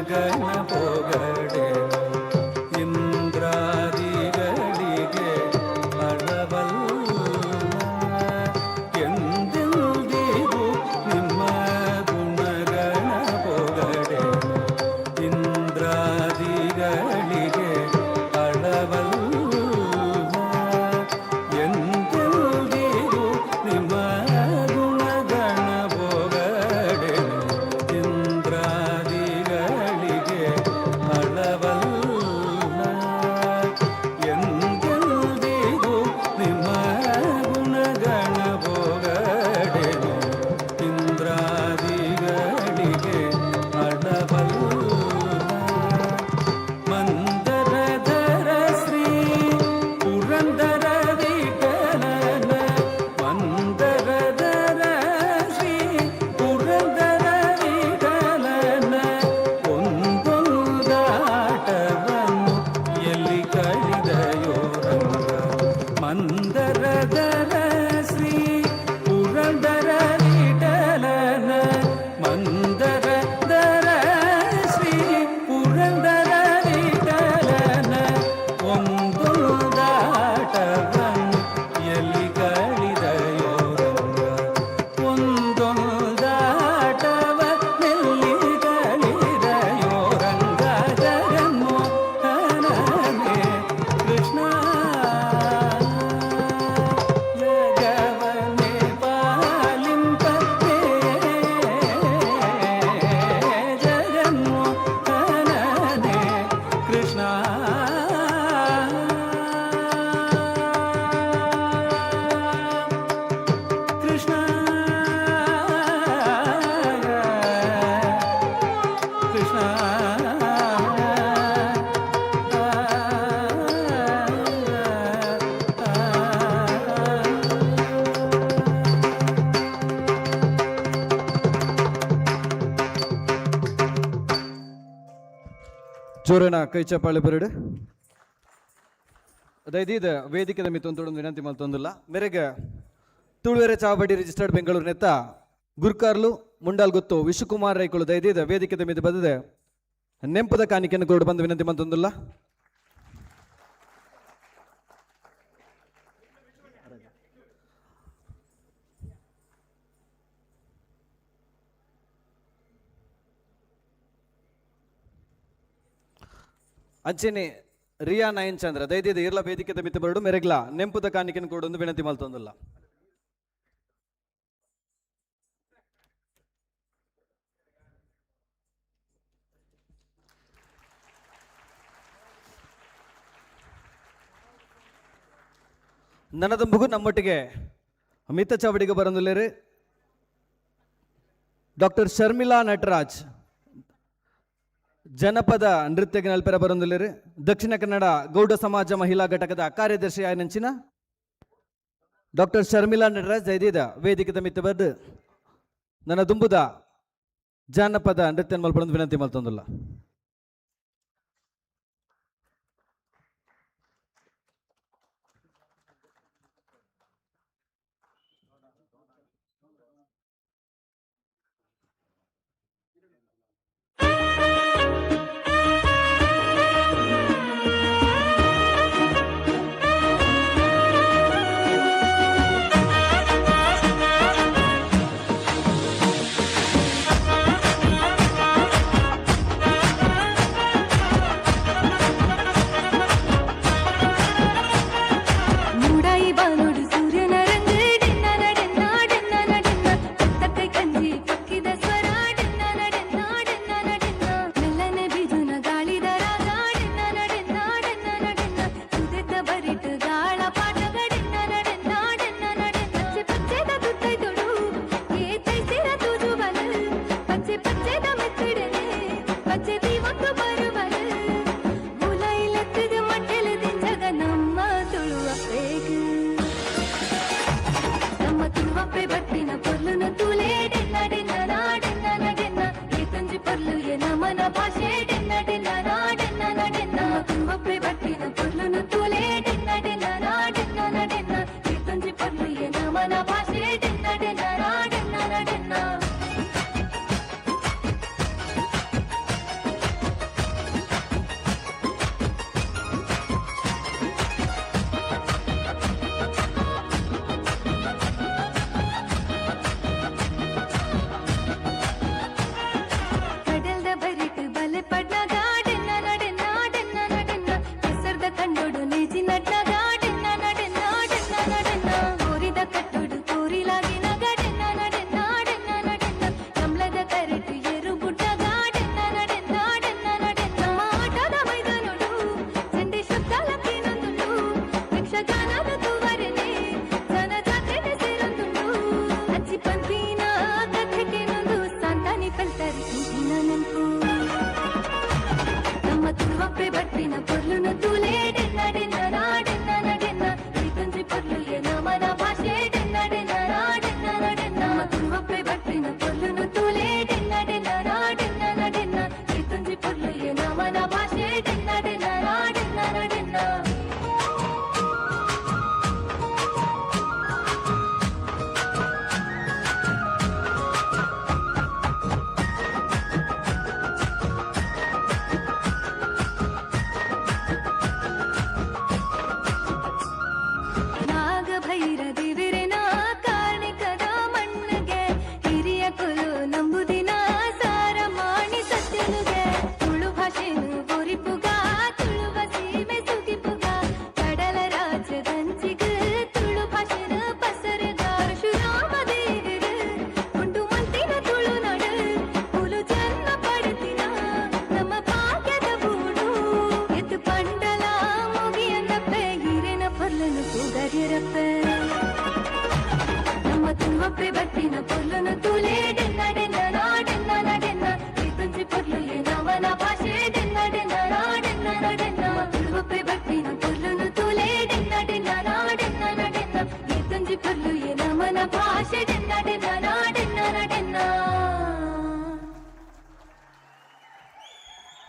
ಗುಣಗಣ ಪೊಗಡೆನು ಇಂದ್ರಾದಿಗಳಿಗೆ ಅಳವಲ್ಲ ಎಂದೆಂದಿಗೂ ನಿಮ್ಮ ಗುಣಗಣ ಪೊಗಡೆನು ಇಂದ್ರಾದಿಗಳಿಗೆ ಅಳವಲ್ಲ ಎಂದೆಂದಿಗೂ ನಿಮ್ಮ ಗುಣಗಣ ಪೊಗಡೆನು ಇಂದ್ರಾದಿಗಳಿಗೆ ಅಳವಲ್ಲ ಎಂದೆಂದಿಗೂ ನಿಮ್ಮ ಗುಣಗಣ ಪೊಗಡೆನು ಇಂದ್ರಾದಿಗಳಿಗೆ ಅಳವಲ್ಲ ಮಂದರಧರ ಶ್ರೀ ಪುರಂದರ ವಿಠಲನ ಮಂದರಧರ ಶ್ರೀ ಪುರಂದರ ವಿಠಲನ ಒಂದೊಂದಾಟವನ್ನು ಎಲ್ಲಿ ಕಳೆದಯೋ ರಂಗ ಮಂದರಧರ ಶ್ರೀ ಪುರಂದರ ವಿಠಲನ ಮಂದರಧರ ಶ್ರೀ ಪುರಂದರ ವಿಠಲನ ಒಂದೊಂದಾಟವನ್ನು ಎಲ್ಲಿ ಕಳೆದಯೋ ರಂಗ ಒಂದೊಂದಾಟವ ನೆಲ್ಲಿ ಕಳೆದಯೋ ರಂಗ ಜಗನ್ಮೋಹನನೇ ಕೃಷ್ಣ ಜಗವನೆ ಪಾಲಿಂಪೇ ಜಗನ್ಮೋಹನನೇ ಕೃಷ್ಣ ಕೃಷ್ಣ ಕೃಷ್ಣ ಜೋರನ ಕೈ ಚಪ್ಪಾಳೆ ಬರಡು ದಯದೀದ ವೇದಿಕೆದ ಮಿತ್ತೊಂದು ವಿನಂತಿ ಮಲ್ತೊಂದುಲ್ಲ ಮೇರೆಗೆ ತುಳುವೆರೆ ಚಾವಡಿ ರಿಜಿಸ್ಟರ್ಡ್ ಬೆಂಗಳೂರು ನೆತ್ತ ಗುರ್ಕಾರ್ಲು ಮುಂಡಾಲ್ ಗೊತ್ತು ವಿಶ್ವಕುಮಾರ್ ರೈಕುಳು ದಯದೀದ ವೇದಿಕೆದ ಮಿತಿ ಬದದೆ ನೆಂಪದ ಕಾಣಿಕೆಯನ್ನು ಕೊಡು ಬಂದು ವಿನಂತಿ ಮಲ್ತೊಂದುಲ್ಲ. ಅಂಚೆನೆ ರಿಯಾ ನಯನ್ ಚಂದ್ರ ದಯದೀದ ಇರ್ಲ ವೇದಿಕೆದ ಮಿತಿ ಬರಡು ಮೆರೆಗ್ಲ ನೆಂಪುದ ಕಾಣಿಕೆಯನ್ನು ಕೊಡೊಂದು ವಿನಂತಿ ಮಲ್ತೊಂದುಲ್ಲ. ನನದಂಬುಗು ನಮ್ಮೊಟ್ಟಿಗೆ ಮಿತ ಚಾವಡಿಗೆ ಬರಂದುಲ್ಲೇರು ಡಾಕ್ಟರ್ ಶರ್ಮಿಳಾ ನಟರಾಜ್ ಜನಪದ ನೃತ್ಯಕ್ಕೆ ನಲ್ಪೆರ ಬರಂದುಲ್ಲೇರು ದಕ್ಷಿಣ ಕನ್ನಡ ಗೌಡ ಸಮಾಜ ಮಹಿಳಾ ಘಟಕದ ಕಾರ್ಯದರ್ಶಿ ಆಯನಂಚಿನ ಡಾಕ್ಟರ್ ಶರ್ಮಿಳಾ ನಟರಾಜ್ ಜಯದೀದ ವೇದಿಕೆದ ಮಿತ್ತ ಬದ್ದು ನನ್ನ ದುಂಬುದ ಜಾನಪದ ನೃತ್ಯ ಮಲ್ಪಡೊಂದು ವಿನಂತಿ ಮಲ್ತೊಂದುಲ್ಲ. Thank you.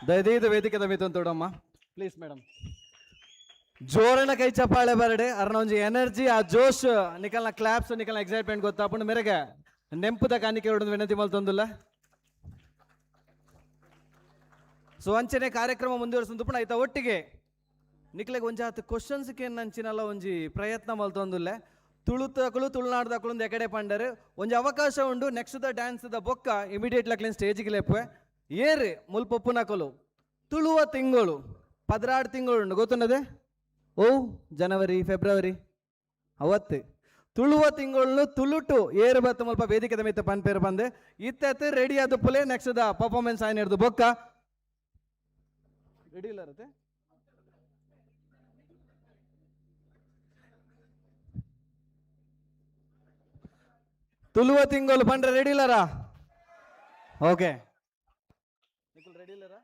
ದಯದೀದ ವೇದಿಕೆದ ಮಿತ್ತೊಂತೋಡಮ್ಮ ಪ್ಲೀಸ್ ಮೇಡಮ್. ಜೋರನ ಕೈ ಚಪ್ಪಾಳೆ ಬರಡೆ. ಅರ್ನ ಒಂಜಿ ಎನರ್ಜಿ, ಆ ಜೋಶ್, ನಿಕಲ್ನ ಕ್ಲಾಪ್ಸ್, ನಿಕಲ್ನ ಎಕ್ಸೈಟ್ಮೆಂಟ್ ಗೊತ್ತಾಪುಂಡು. ಮೇರೆಗೆ ನೆಂಪುದ ಕಾಣಿಕೆ ವಿನಂತಿ ಮಲ್ತೊಂದುಲ್ಲ. ಸೊ ಅಂಚನೆ ಕಾರ್ಯಕ್ರಮ ಮುಂದುವರಿಸುಂದು ಪುಣ ಐತ ಒಟ್ಟಿಗೆ ನಿಕ್ಲೆಗ್ ಒಂಜಾತ್ ಕ್ವಶನ್ಸ್ ಕೇನ್ ಒಂಜಿ ಪ್ರಯತ್ನ ಮಲ್ತೊಂದುಲ್ಲೆ. ತುಳುತಕುಲು ತುಳುನಾಡ್ದಕುಲು ಎಕಡೆ ಪಂಡರು ಒಂಜಿ ಅವಕಾಶ ಉಂಡು. ನೆಕ್ಸ್ಟ್ the dance the ಬೊಕ್ಕ ಇಮಿಡಿಯೇಟ್ ಲಕ್ಲಿನ್ ಸ್ಟೇಜ್ಗೆ ಲೆಪ್ಪೆ. ಏರ್ ಮುಲ್ಪೊಪ್ಪುನಕುಲು ತುಳುವ ತಿಂಗಳು 16 ತಿಂಗಳು ಉಂಡು ಗೊತ್ತುಂಡದೆ? ಓ ಜನವರಿ ಫೆಬ್ರವರಿ ಅವತ್ತು ತುಳುವ ತಿಂಗಳು ತುಳುಟು ಏರು ಬತ್ತು ಮುಲ್ಪ ವೇದಿಕೆದ ಮಿತ್ತ ಪನ್ಪೇರು ಬಂದೆ ಇತ್ತ ರೆಡಿ ಆದ ಪುಲೆ. ನೆಕ್ಸ್ಟ್ the performance ಆಯ್ನ ಹಿಡ್ದು ಬೊಕ್ಕ ರೆಡಿ ಇಲ್ಲ ಇರುತ್ತೆ. ತುಳುವ ತಿಂಗಳು ಪಂಡ್ರೆ ರೆಡಿ ಇಲ್ಲರಾ? ಓಕೆ ರೆಡಿ ಇಲ್ಲರಾ?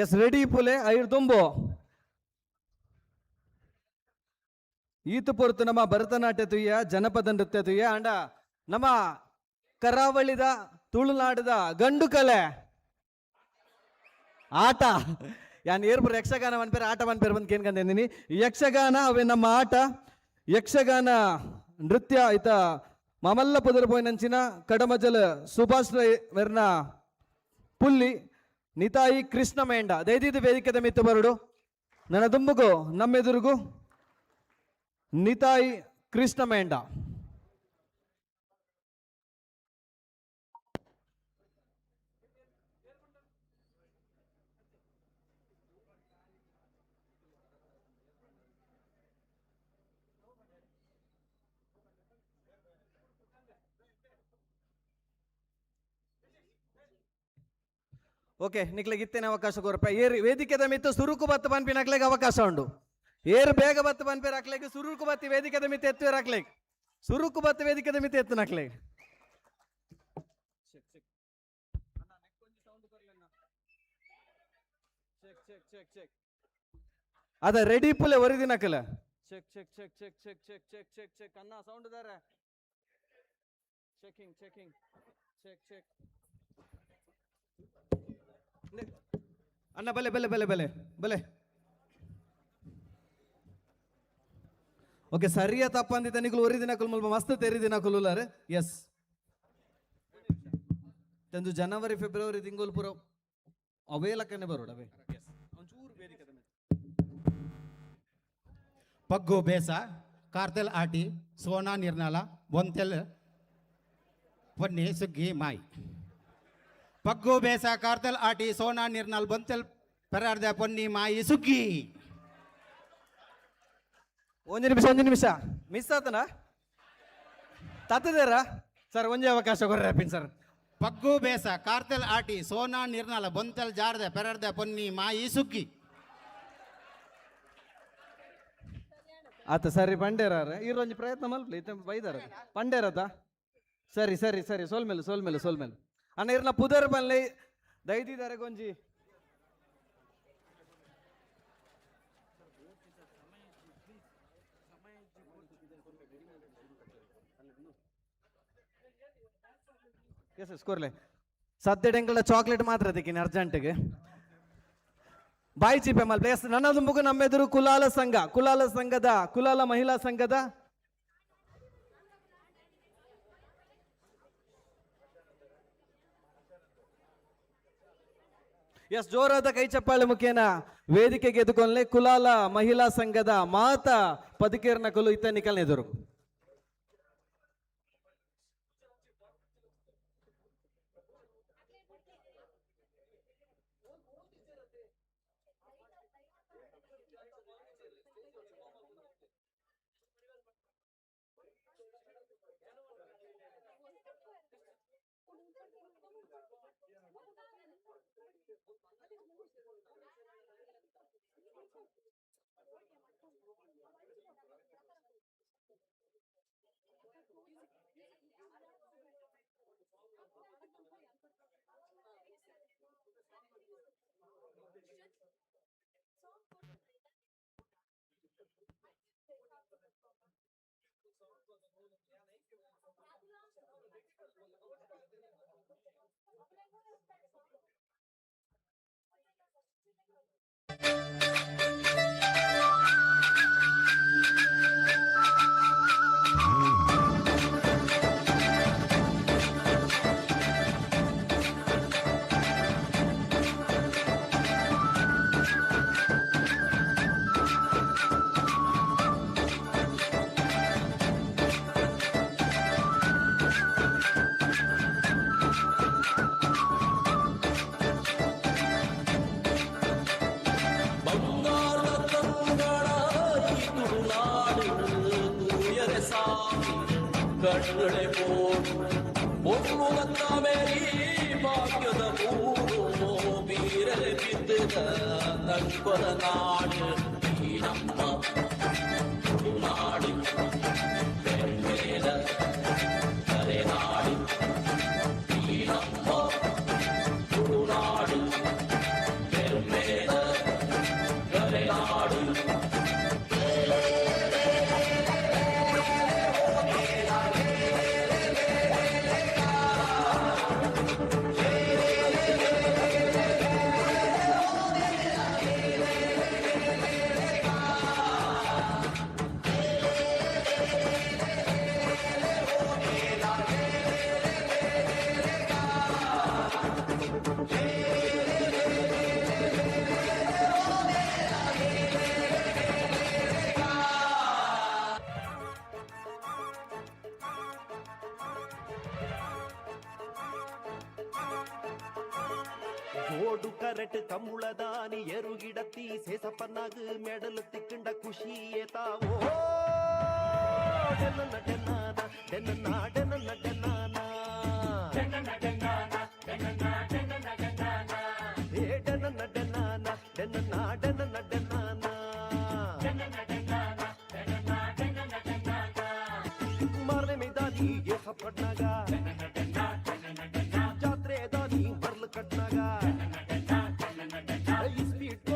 ಎಸ್ ರೆಡಿ ಪುಲೆ ಐರ್ ತುಂಬು. ಈತು ಪೊರ್ತು ನಮ್ಮ ಭರತನಾಟ್ಯ ತುಯ್ಯ, ಜನಪದ ನೃತ್ಯ ತುಯ್ಯ, ಅಂಡ ನಮ್ಮ ಕರಾವಳಿದ ತುಳುನಾಡದ ಗಂಡು ಕಲೆ ಆಟ. ಯಾನ್ ಏರ್ಪುರ ಯಕ್ಷಗಾನ ಮನ್ಪೇರು ಆಟ ಮನ್ಪೇರು ಬಂದು ಕೇನ್ಕಂದಿನಿ. ಯಕ್ಷಗಾನ ಅವೇ ನಮ್ಮ ಆಟ, ಯಕ್ಷಗಾನ ನೃತ್ಯ ಐತ ಮಾಮಲ್ಲ ಪುದರ್ ಪೋಯಿನಂಚಿನ ಕಡಮಜಲ್ ಸುಭಾಷ್ ರೈ ಮೆರ್ನ ಪುಲ್ಲಿ ನಿತಾಯಿ ಕೃಷ್ಣ ಮೇಂಡ ದೈದಿದ ವೇದಿಕೆದ ಮಿತ್ತು ಬರಡು. ನನ್ನ ದುಂಬುಗು ನಮ್ಮೆದುರುಗು ನಿತಾಯಿ ಕೃಷ್ಣ ಮೇಂಡ. ಓಕೆ ನಿಕ್ಲೆಗ್ ಇತ್ತೇನೆ ಅವಕಾಶ ಕೊರಪ. ಏರ್ ವೇದಿಕೆದ ಮಿತ್ತು ಸುರುಕು ಬತ್ತು ಪನ್ಪಿನ ಅಕ್ಲೆಗ್ ಅವಕಾಶ ಉಂಡು. ಏರು ಬೇಗ ಬತ್ತು ಪನ್ಪೇರು ಅಕ್ಲೆಗ್ ಸುರುಕು ಬತ್ತಿ ವೇದಿಕೆದ ಮಿತ್ತು ಎತ್ತುವೇರು ಅಕ್ಲೆಗ್ ಸುರುಕು ಬತ್ತು ವೇದಿಕೆದ ಮಿತ್ತು ಎತ್ತುನ ಅಕ್ಲೆಗ್. ಅದ ರೆಡಿ ಪುಲೆ ಒರಿದಿನಕಲ. Check check check check check check check check check ಅಣ್ಣ ಸೌಂಡ್ ದಾರೆ. ಚೆಕಿಂಗ್ ಚೆಕಿಂಗ್ ಚೆಕ್ ಚೆಕ್ ಅಣ್ಣ ಬಲೆ ಬಲೆ ಬಲೆ ಬಲೆ ಬಲೆ. ಓಕೆ ಸರಿಯ ತಪ್ಪಂದಿದ್ದ ನಿಕುಲು ಒರಿ ದಿನಕುಲು ಮುಲ್ಪ ಮಸ್ತ್ ತೆರಿ ದಿನಕುಲು ಉಲ್ಲಾರೆ. ಎಸ್ ತಂದು ಜನವರಿ ಫೆಬ್ರವರಿ ತಿಂಗಳು ಪೂರ ಅವೇ ಲಕ್ಕನೆ ಬರೋಡ ಅವೇ. ಪಗ್ಗು ಬೇಸ ಕಾರ್ತೆಲ್ ಆಟಿ ಸೋನಾ ನಿರ್ನಾಲ ಬೊಂತೆಲ್ ಪೊನ್ನಿ ಸುಗ್ಗಿ ಮಾಯಿ. ಪಗ್ಗು ಬೇಸ ಕಾರ್ತೆಲ್ ಆಟಿ ಸೋನಾ ನಿರ್ನಾಲ್ ಬೊಂತೆಲ್ ಪೆರಾರ್ದ ಪೊನ್ನಿ ಮಾಯಿ ಸುಗ್ಗಿ. ಒಂದು ನಿಮಿಷ ಒಂದು ನಿಮಿಷ ಮಿಸ್ ಆತನಾ ತತ್ತದೇರಾ ಸರ್? ಒಂದೇ ಅವಕಾಶ ಕೊರ್ರೆ ಪಿನ್ ಸರ್. ಪಗ್ಗು ಬೇಸ ಕಾರ್ತೆಲ್ ಆಟಿ ಸೋನಾ ನಿರ್ನಾಲ ಬೊಂತೆಲ್ ಜಾರ್ದೆ ಪೆರಾರ್ದ ಪೊನ್ನಿ ಮಾಯಿ ಸುಗ್ಗಿ. ಆತ ಸರಿ ಪಂಡೇರ ಇರೊಂಜಿ ಪ್ರಯತ್ನ ಮಲ್ಪಲಿ ಇತ್ತ ಬೈದಾರ ಪಂಡೇರತ. ಸರಿ ಸರಿ ಸರಿ ಸೋಲ್ಮೇಲೆ ಸೋಲ್ಮೇಲೆ ಸೋಲ್ಮೇಲೆ ಅಣ್ಣ ಇರ್ನ ಪುದರ್ ಬನ್ಲೆ ದೈದಿದ್ದಾರೆ ಗೊಂಜಿ. ಎಸ್ ಎಸ್ ಕೊರ್ಲೆ ಸದ್ಯ ಚಾಕ್ಲೇಟ್ ಮಾತ್ರ ಅದಕ್ಕೆ ಅರ್ಜೆಂಟ್ಗೆ ಬಾಯಿ ಚೀಪೆ ಮಲ್ಪ. ಎಸ್ ನನ್ನ ಮುಗು ನಮ್ಮೆದುರು ಕುಲಾಲ ಸಂಘ, ಕುಲಾಲ ಸಂಘದ ಕುಲಾಲ ಮಹಿಳಾ ಸಂಘದ ಎಸ್ ಜೋರಾದ ಕೈ ಚಪ್ಪಾಳೆ ಮುಖೇನ ವೇದಿಕೆಗೆ ಎದುಕೊಂಡ್ಲೆ ಕುಲಾಲ ಮಹಿಳಾ ಸಂಘದ ಮಾತಾ ಪದುಕೇರ್ನ ಕುಲು ಇತ್ತ ನಿಕಲ್ನ ಎದುರು. ಕಣ್ಣುಳೆ ಪೋಡು ಪೊರ್ಲುದ ಮೇರಿ ಭಾಗ್ಯದ ಊರು ಬೀರಲೆ ಬಿದ್ದುದ ತಂಕೊದ ನಾಡು ಈ ನಮ್ಮ ನಾಡು ಬೆನ್ಮೇಲ ಕರೆನಾಡು ಈ ನಮ್ಮ ತುಳುನಾಡು ಬೆನ್ಮೇಲ ಕರೆನಾಡು. ಜೋಡು ಕರೆಟ್ ಕಮ್ಮುಳದಾನಿ ಎರುಗಿಡತಿ ಸೇಸಪ್ಪನಾಗ ಮೆಡಲು ತಿಕ್ಕಂಡ ಖುಷಿಯೇ ತಾವೋ ಡೆನ್ನ ಡೆನ್ನಾನ ಡೆನ್ನ ಡೆನ್ನ ಡೆನ್ನಾನ ಏ ಡೆನ್ನ ಡೆನ್ನಾನ ಡೆನ್ನ ಡೆನ್ನ ಡೆನ್ನಾನ ಮಾರನೆ ಮೇದಾನಿ ಏಸಪ್ಪನಾಗ ಜಾತ್ರೆ ದಾನಿ ಮರ್ಲು ಕಟ್ನಾಗ ಇಸ್ಪೀಟ್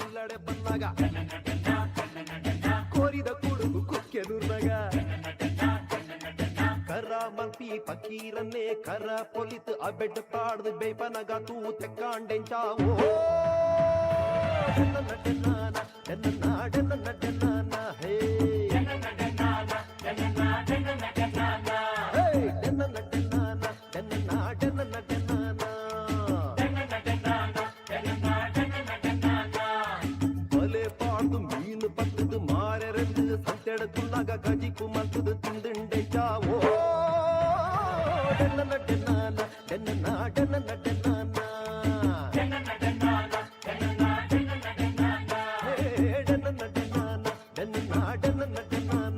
ಇಲ್ಲಡೆ ಬಂದಾಗ ಕೋರಿದ ಕುಡುಗು ಕುಕ್ಕೆ ನೂರ್ನಾಗ ಕರ ಮಲ್ಪಿ ಪಕೀರನ್ನೇ ಕರ ಪೊಲಿತ್ ಅಬೆಡ್ ಪಾಡ್ದು ಬೇಪನಗ ತೂ ತೆಕ್ಕಾಂಡೆಂಚಾವೋ ಡೆನ್ನ ಡೆನ್ನಾನ ಡೆನ್ನ ಡೆನ್ನ ಡೆನ್ನಾನ ಹೇ ಹೇ ಡೆನ್ನ ಡೆನ್ನಾನ ಡೆನ್ನ ಡೆನ್ನ ಡೆನ್ನಾನ ಬಲೆ ಪಾಡ್ದು ಮೀನು ಪತ್ತದು ಮಾರೆರೆಂದು ಸಂತೆಡಕುಲ್ಲಾಗ ಕಜಿಪು ಮಲ್ತದು ತಿಂದುಂಡೆ ಚಾವೋ ಡೆನ್ನ ಡೆನ್ನಾನ ಡೆನ್ನ ಡೆನ್ನ ಡೆನ್ನಾನ ಹೇ ಡೆನ್ನ ಡೆನ್ನಾನ ಡೆನ್ನ ಡೆನ್ನ ಡೆನ್ನಾನ.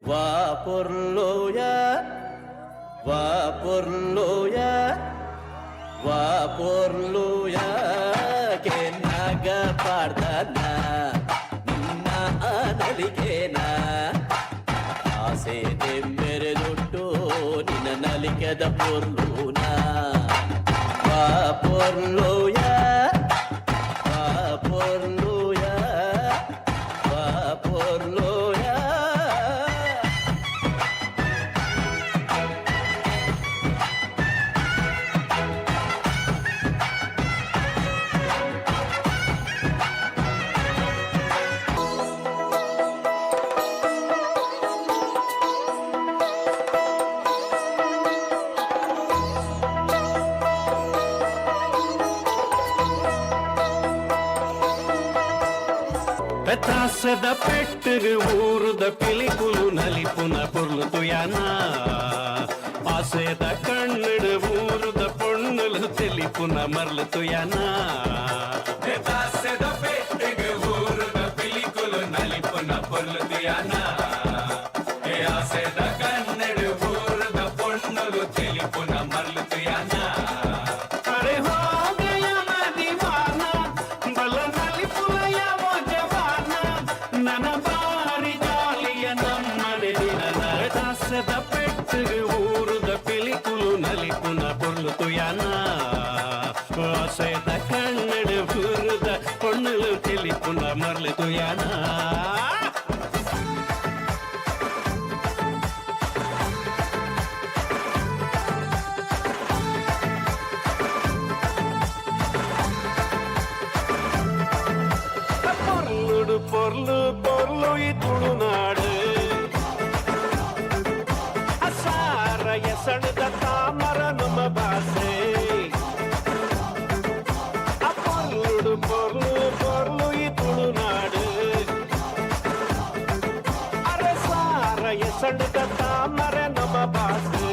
ವಾ ಪೊರ್ಲೋಯ ವಾ ಪೊರ್ಲೋಯ ವಾ ಪೊರ್ಲೋಯ ಕೆನ್ನಾಗ ಪಾಡ್ದನ ನಿನ್ನ ನಲಿಕೆನ ಆಸೆ ದೆಮ್ಮೆರೆದುಟ್ಟು ನಿನ್ನ ನಲಿಕೆದ ಪೊರ್ಲೂನ ವಾ ಪೊರ್ಲೋಯ ವಾ ಪೊರ್ಲೋಯ ವಾ ಪೊರ್ಲೋಯ. ಪೆತಾಸದ ಪೆಟ್ಟರು ಊರುದ ಪಿಲಿಕುಲು ನಲಿಪುನ ಪೊರ್ಲು ತುಯಾನ ಆಸೆದ ಕಣ್ಣಡು ಊರುದ ಪೊಣ್ಣುಲು ತೆಲಿಪುನ ಮರ್ಲು ತುಯಾನ ಪೆತಾಸದ ಪೆಟ್ಟಿಗೆ ಊರುದ ಪಿಲಿಕುಲು ನಲಿಪುನ ಪೊರ್ಲು ತುಯಾನ ಆಸೆದ ಕಣ್ಣಡು ಊರುದ ಪೊಣ್ಣುಲು ತೆಲಿಪುನ ಮರ್ಲು ತುಯಾನ. ಅರೆ ಹೋ ಗಯಾ ಮಾ ದೀವಾನಾ. ಆಸೆದ ಕಣ್ಣಡು ಬೂರುದ ಪೊಣ್ಣುಲು ತೆಲಿಪುನ ಮರ್ಲು ತುಯಾನ. ಪೊರ್ಲುಡು ಪೊರ್ಲು ಪೊರ್ಲು ಈ ತುಳುನಾಡು, ಅಸಾರ ಎಸಣದ ತಾಮರ ನಮ್ಮ ಭಾಷೆ. ಪೊರ್ಲುಡು ಪೊರ್ಲು ಪೊರ್ಲು ಈ ತುಳುನಾಡು, ಅರಸಾರ ಎಸಣದ ತಾಮರ ನಮ್ಮ ಭಾಷೆ.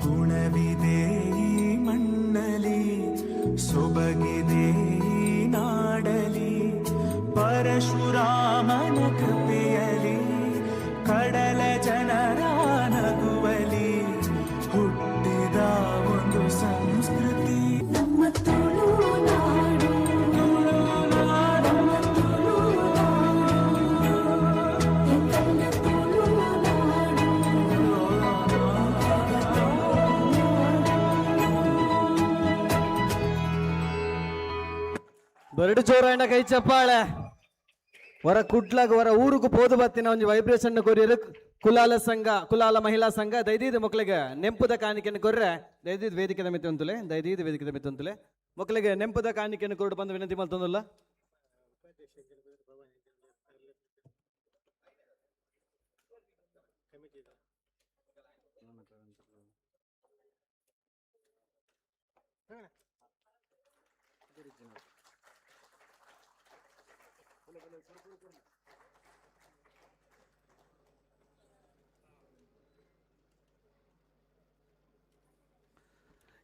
ಗುಣವಿದೆ ಈ ಮಣ್ಣಲಿ, ಸೊಬಗಿದೆ ಈ ನಾಡಲಿ, ಪರಶುರಾಮನ ಕೃಪೆಯಲಿ, ಕಡಲ ಜನರ ನಗುವಲಿ ಹುಟ್ಟಿದ ಒಂದು ಸಂಸ್ಕೃತಿ. ನಮ್ಮ ತುಳುನಾಡು, ನಮ್ಮ ತುಳುನಾಡು, ಎಂಕಲ್ನ ತುಳುನಾಡು. ಬರಡು ಜೋರಾಯಣ ಕೈ ಚಪ್ಪಾಳೆ. ಹೊರ ಕುಡ್ಲಾಗ ಹೊರ ಊರುಗು ಪೋದು ಬತ್ತಿನ ಒಂಜಿ ವೈಬ್ರೇಷನ್ ಕೊರಿಯರು ಕುಲಾಲ ಸಂಘ, ಕುಲಾಲ ಮಹಿಳಾ ಸಂಘ. ದೈದೀದ ಮಕ್ಕಳಿಗೆ ನೆಂಪುದ ಕಾಣಿಕೆಯನ್ನು ಕೊರ್ರೆ ದೈದೀದ ವೇದಿಕೆದ ಮಿತಿ ಉಂತುಲೆ, ದೈದೀದ ವೇದಿಕೆದ ಮಿತಿ ಉಂತುಲೆ. ಮಕ್ಕಳಿಗೆ ನೆಂಪುದ ಕಾಣಿಕೆಯನ್ನು ಕೊರಡು ಬಂದು ವಿನಂತಿ ಮಲ್ತೊಂದುಲ್ಲ.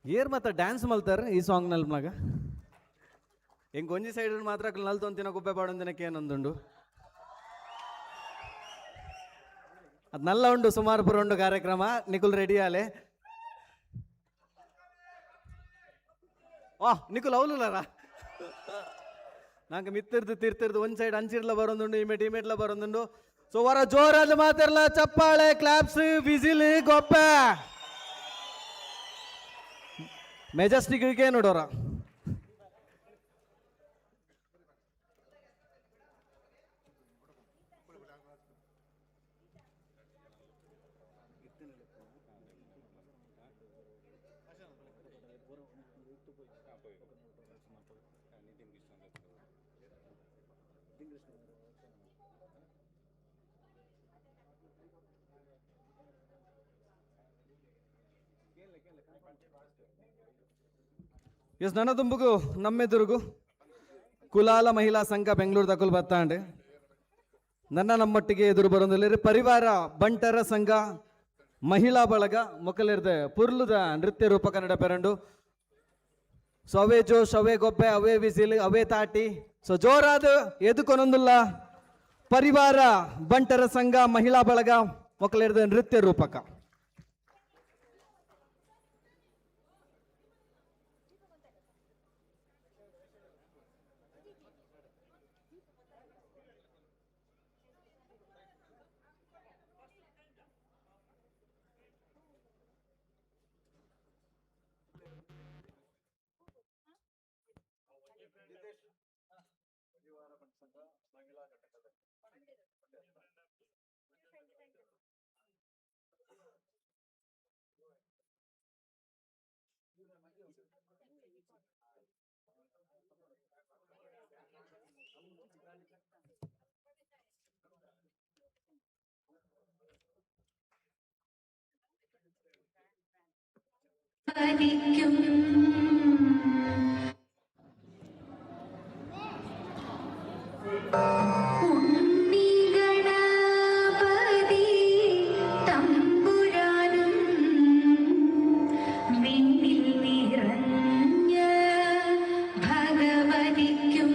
ಏರ್ ಮತ್ತ ಡ್ಯಾನ್ಸ್ ಮಲ್ತಾರ ಈ ಸಾಂಗ್ ನಲ್ಮಗ ಎಂಕ್ ಒಂಜಿ ಸೈಡ್ ಮಾತ್ರ ನಲ್ತೊಂತಿನ ಗುಬ್ಬೆ ಪಾಡೊಂದಿನಕ್ಕೆ ಏನೊಂದುಂಡು. ಅದು ನಲ್ಲ ಉಂಡು, ಸುಮಾರು ಪುರ ಉಂಡು ಕಾರ್ಯಕ್ರಮ. ನಿಕುಲ್ ರೆಡಿ ಆಲೆ. ವಾಹ್ ನಿಕುಲ್ ಅವಲುಲಾರ ನಂಗೆ ಮಿತ್ತಿರ್ದು ತಿರ್ತಿರ್ದು ಒಂದ್ ಸೈಡ್ ಅಂಚಿರ್ಲ ಬರೋದುಂಡು, ಇಮೇಟ್ ಇಮೇಟ್ಲ ಬರೋದುಂಡು. ಸೊ ವರ ಜೋರಾದ ಮಾತಿರ್ಲ ಚಪ್ಪಾಳೆ, ಕ್ಲಾಪ್ಸ್, ವಿಸಿಲ್, ಗೊಬ್ಬೆ ಮೆಜೆಸ್ಟಿಕ್ ನೋಡೋರ. ಎಸ್, ನನ್ನ ತುಂಬುಗು ನಮ್ಮೆದುರುಗು ಕುಲಾಲ ಮಹಿಳಾ ಸಂಘ ಬೆಂಗಳೂರು ದಕುಲ್ ಬತ್ತಾಂಡೆ. ನನ್ನ ನಮ್ಮೊಟ್ಟಿಗೆ ಎದುರು ಬರೋದಿಲ್ಲ ಪರಿವಾರ ಬಂಟರ ಸಂಘ ಮಹಿಳಾ ಬಳಗ ಮೊಕಲಿರ್ದೆ ಪುರ್ಲುದ ನೃತ್ಯ ರೂಪ ಕನ್ನಡ ಪೆರಂಡು. ಸೊ ಅವೇ ಜೋಶ್, ಅವೇ ಗೊಬ್ಬೆ, ಅವೇ ವಿಸಿಲ್, ಅವೇ ತಾಟಿ. ಸೊ ಜೋರಾದ ಎದುಕೊನೊಂದುಲ್ಲ ಪರಿವಾರ ಬಂಟರ ಸಂಘ ಮಹಿಳಾ ಬಳಗ ಮೊಕಲಿರ್ದೆ ನೃತ್ಯ ರೂಪಕ. ഉണ്ണി ഗണപതി തമ്പുരാനും വിണ്ണിൽ നിറഞ്ഞ ഭഗവതിക്കും.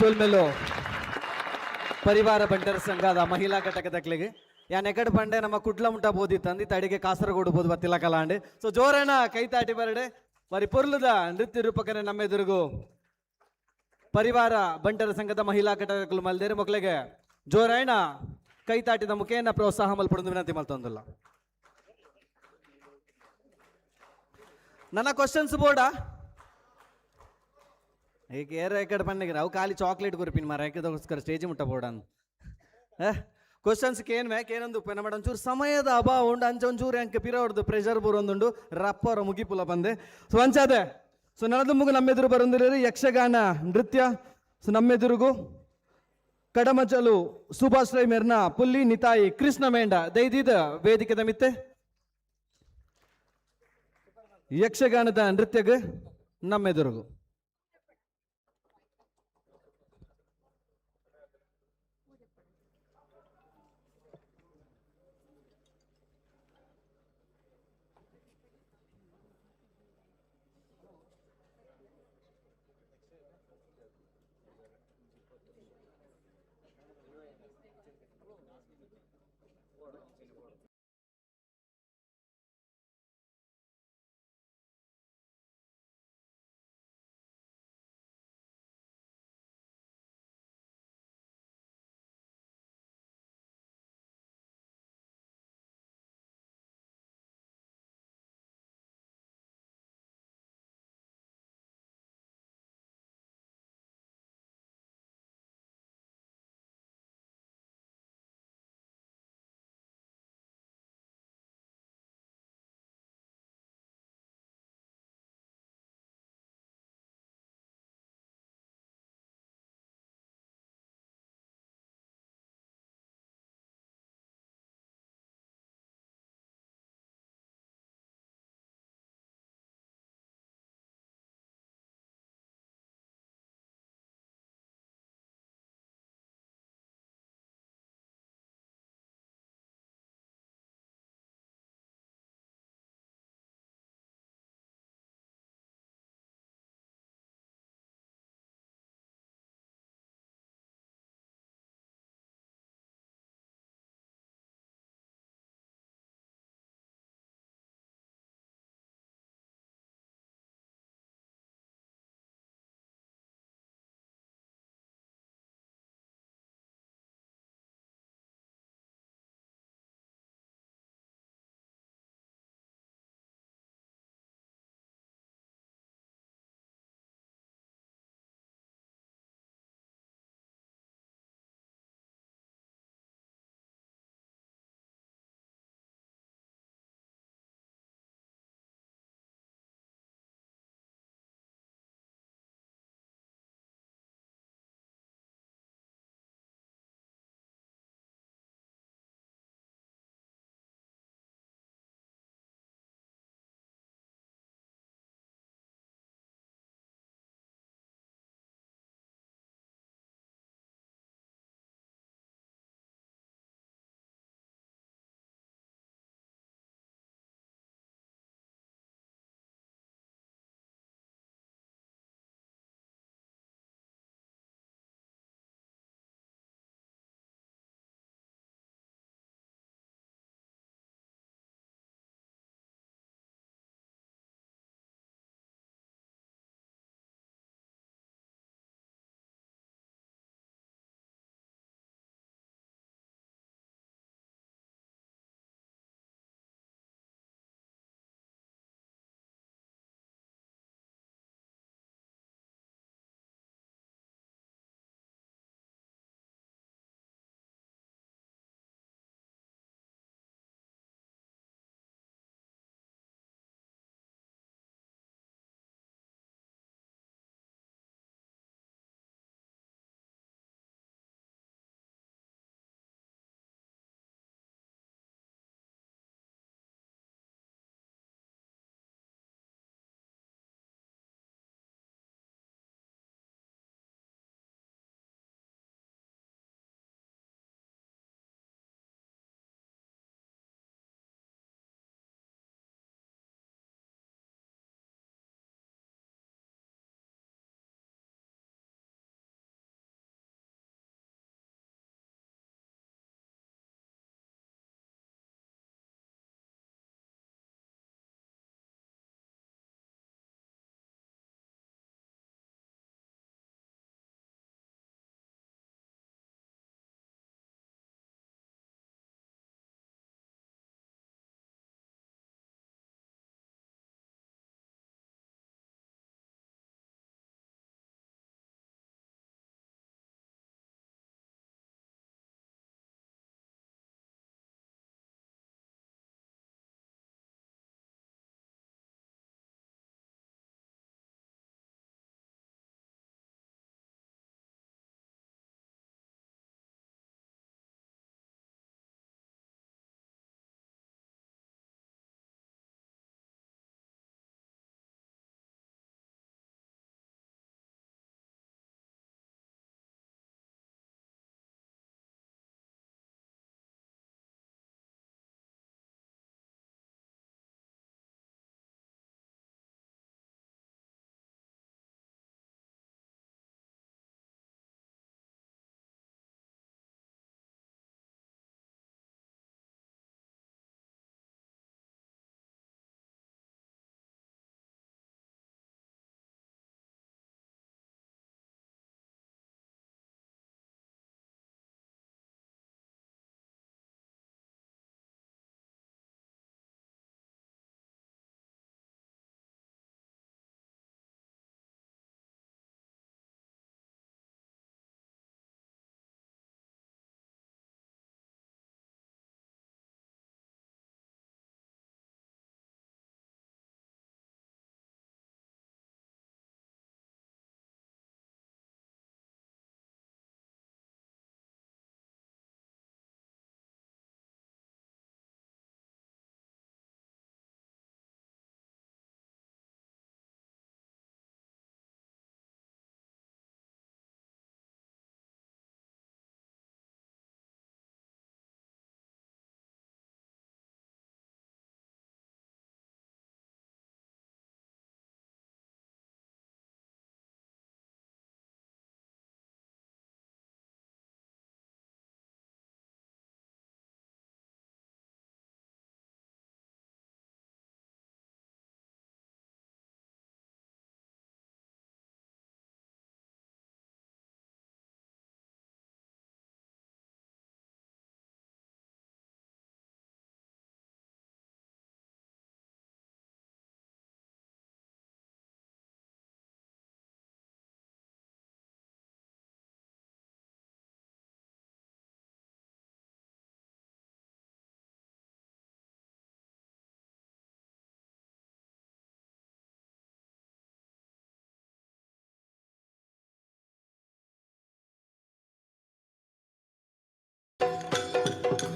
ಸೊಲ್ಮೆಲು ಪರಿವಾರ ಬಂಟರ ಸಂಘದ ಮಹಿಳಾ ಘಟಕದಕ್ಲೆಗ್. ಯಾನ್ ಎಕಡೆ ಪಂಡೆ ನಮ್ಮ ಕುಡ್ಲ ಮುಟ್ಟ ಬೋದಿತ್ತಂದು ತಡಿಗೆ ಕಾಸರಗೋಡು ಬೋದು ಬತ್ತಿಲ್ಲ ಕಲಾಂಡ್. ಸೊ ಜೋರಣ ಕೈತಾಟಿ ಬರಡೆ ಬರಿ ಪೊರ್ಲುದ ನೃತ್ಯ ರೂಪಕನೆ ನಮ್ಮೆದುರುಗು ಪರಿವಾರ ಬಂಟರ ಸಂಘದ ಮಹಿಳಾ ಘಟಕಗಳು ಮಲ್ದೇರು ಮಕ್ಕಳಿಗೆ ಜೋರಾಯಣ ಕೈತಾಟಿದ ಮುಖೇನ ಪ್ರೋತ್ಸಾಹ ಮಲ್ಪಡುದು ವಿನಂತಿ ಮಲ್ತೊಂದಿಲ್ಲ. ನನ್ನ ಕ್ವಶನ್ಸ್ ಬೋರ್ಡಾ ಈಗ ಏರ ಎಕಡೆ ಪನ್ನಿಗ್ರ ಅವು ಖಾಲಿ ಚಾಕ್ಲೇಟ್ ಕೊರ್ಪಿನ ಮಾರ ಯಾಕದೋಸ್ಕರ ಸ್ಟೇಜ್ ಮುಟ್ಟ ಬೋರ್ಡನ್ ಕ್ವಶನ್ಸ್ ಕೇನ್ ಮ್ಯಾಕ್ ಏನೊಂದು ಉಪ್ಪೇನ ಮೇಡಮ್, ಒಂಚೂರು ಸಮಯದ ಅಭಾವ ಉಂಡು, ಅಂಚ ಒಂಚೂರು ಅಂಕ ಪಿರ ಹೊಡ್ದು ಪ್ರೆಷರ್ ಬರೋಂದುಂಡು ರಪ್ಪರ ಮುಗಿಪುಲ ಬಂದೆ. ಸೊ ಅಂಚಾದೆ ಸೊ ನನದ ಮುಗು ನಮ್ಮೆದುರು ಬರೊಂದಿರಿ ಯಕ್ಷಗಾನ ನೃತ್ಯ. ಸೊ ನಮ್ಮೆದುರುಗು ಕಡಮಚಲು ಸುಭಾಷ್ ರೈ ಮೆರ್ನ ಪುಲ್ಲಿ ನಿತಾಯಿ ಕೃಷ್ಣ ಮೇಂಡ ದೈದಿದ ವೇದಿಕೆದ ಮಿತ್ತೆ ಯಕ್ಷಗಾನದ ನೃತ್ಯಗ್ ನಮ್ಮೆದುರುಗು.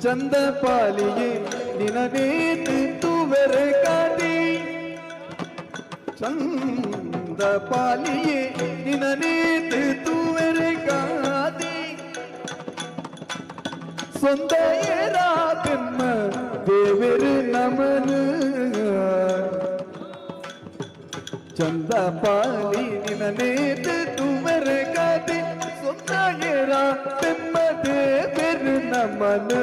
ಚಂದ ಪಾಲಿಯೇ ನಿನನೇತು ತುವೆರೆ ಕಾದಿ ಚಂದ ಪಾಲಿಯೇ ನಿನನೇತು ತುವೆರೆ ಕಾದಿ சொந்த ஏரா பெம்ம தேவரு நமனு ಚಂದ ಪಾಲಿ ನಿನನೇತು ತುವೆರೆ ಕಾದಿ சொந்த ஏரா பெம்ம தேவரு நமனு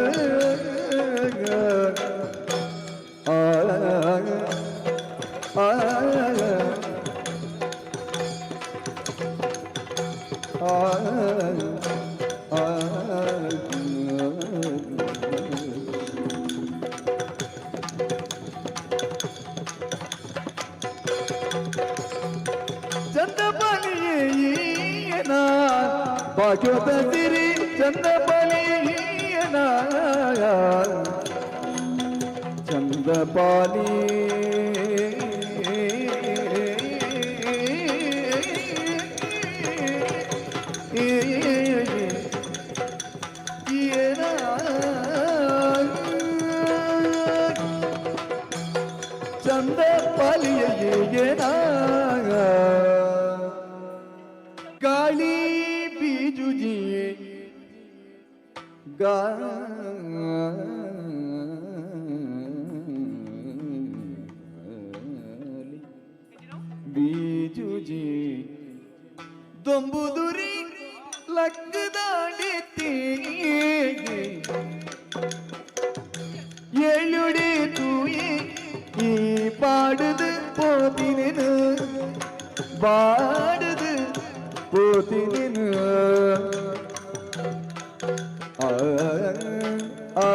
ಆ ಆ ಆ ಆ ಚಂದಬಲಿಯೇನ ಭಾಗ್ಯದ ಸಿರಿ ಚಂದಬಲಿಯೇನ ಚಂದಪಾಲಿ ಚಂದ ಪಾಲಿಯೇನ ಗಾಳಿ ಬೀಜುಜಿ ಗಾಳಿ ಬೀಜುಜಿ ದೊಂಬುದುರಿ ಲಕ್ಕದಾಡಿತಿ ಏಳುಡೆ ತೂಯಿ ಈ ಪಾಡುದು ಪೋತಿನೇನು ಬಾಡುದು ಪೋತಿನೇನು ಆ ಆ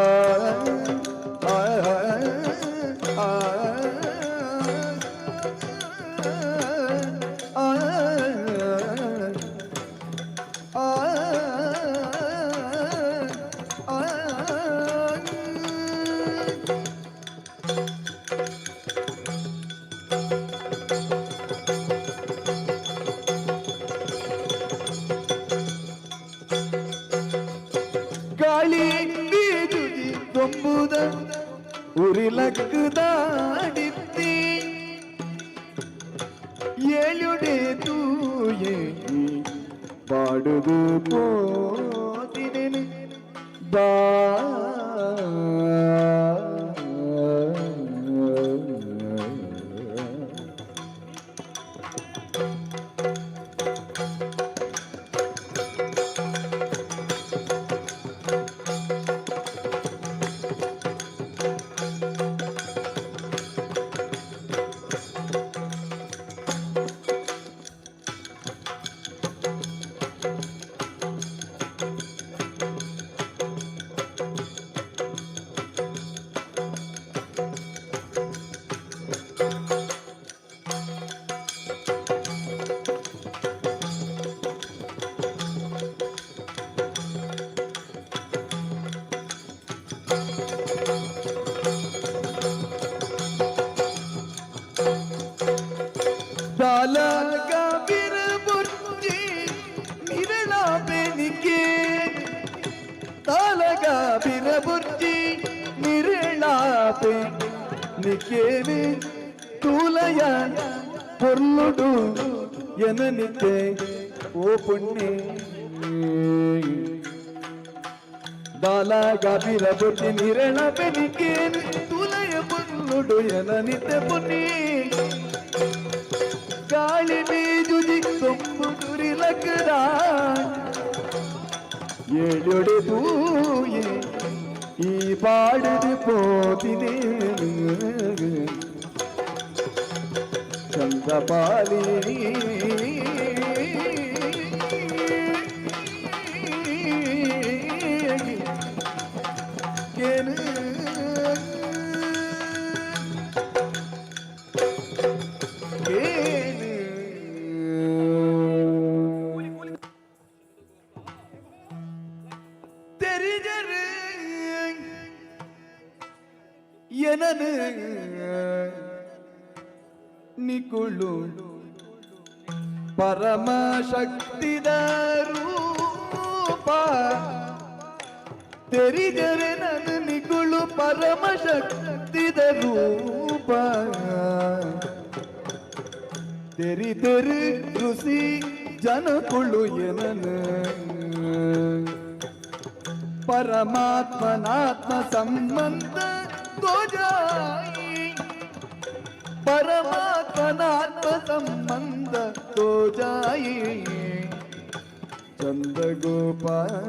ಆ ಆ ಆ ಆ ಗಾಳಿ ಬೀಜುಜಿ ದೊಂಬುದ ಉರಿಲಕ್ಕದಾಡಿತ್ತಿ ಏಳುಡೆ ತೂಯೆ ಪಾಡುದು ಪೋತಿನೆನು ಬಾ ದಾಲಗ ಬಿರುಬುರ್ಜಿ ನಿರಳ ಬೆನಿಕೆ ತಾಲಗ ಬಿರಬುರ್ಜಿ ನಿರಳ ನಿಕೇನೆ ತೂಲಯ ಪೊರ್ಲುಡು ಎನನಿಕೆ ಓ ಪುಣ್ಯ ದಾಲಗ ಬಿರಬುರ್ಜಿ ನಿರಳ ಬೆನಿಕೇನೆ ತುಲಯ ಪೊರ್ಲುಡು ಎನನಿತೆ ಪುಣ್ಯ ಗಾಳಿ ಬೀಜುಜಿ ಸೊಂಪು ತುರಿಲಕ್ಕದ ಏಳುಡೆ ತೂಯೆ ಈ ಪಾಡದು ಪೋತಿನೆ ಚಂದಪಾಲಿ ಏನು ತೆರಿಜರು ಎನನು ನಿಕುಳು ಪರಮಶಕ್ತಿದ ರೂಪ ತೆರಿಜರೆ ನನು ನಿಕುಳು ಪರಮಶಕ್ತಿದ ರೂಪ ತೆರಿ ತೆರಿ ಋಷಿ ಜನಕುಳು ಎನನ ಪರಮಾತ್ಮನಾತ್ಮ ಸಂಬಂಧ ತೋಜಾಯಿ ಪರಮಾತ್ಮನಾತ್ಮ ಸಂಬಂಧ ತೋಜಾಯಿ ಚಂದ ಗೋಪಾಲ.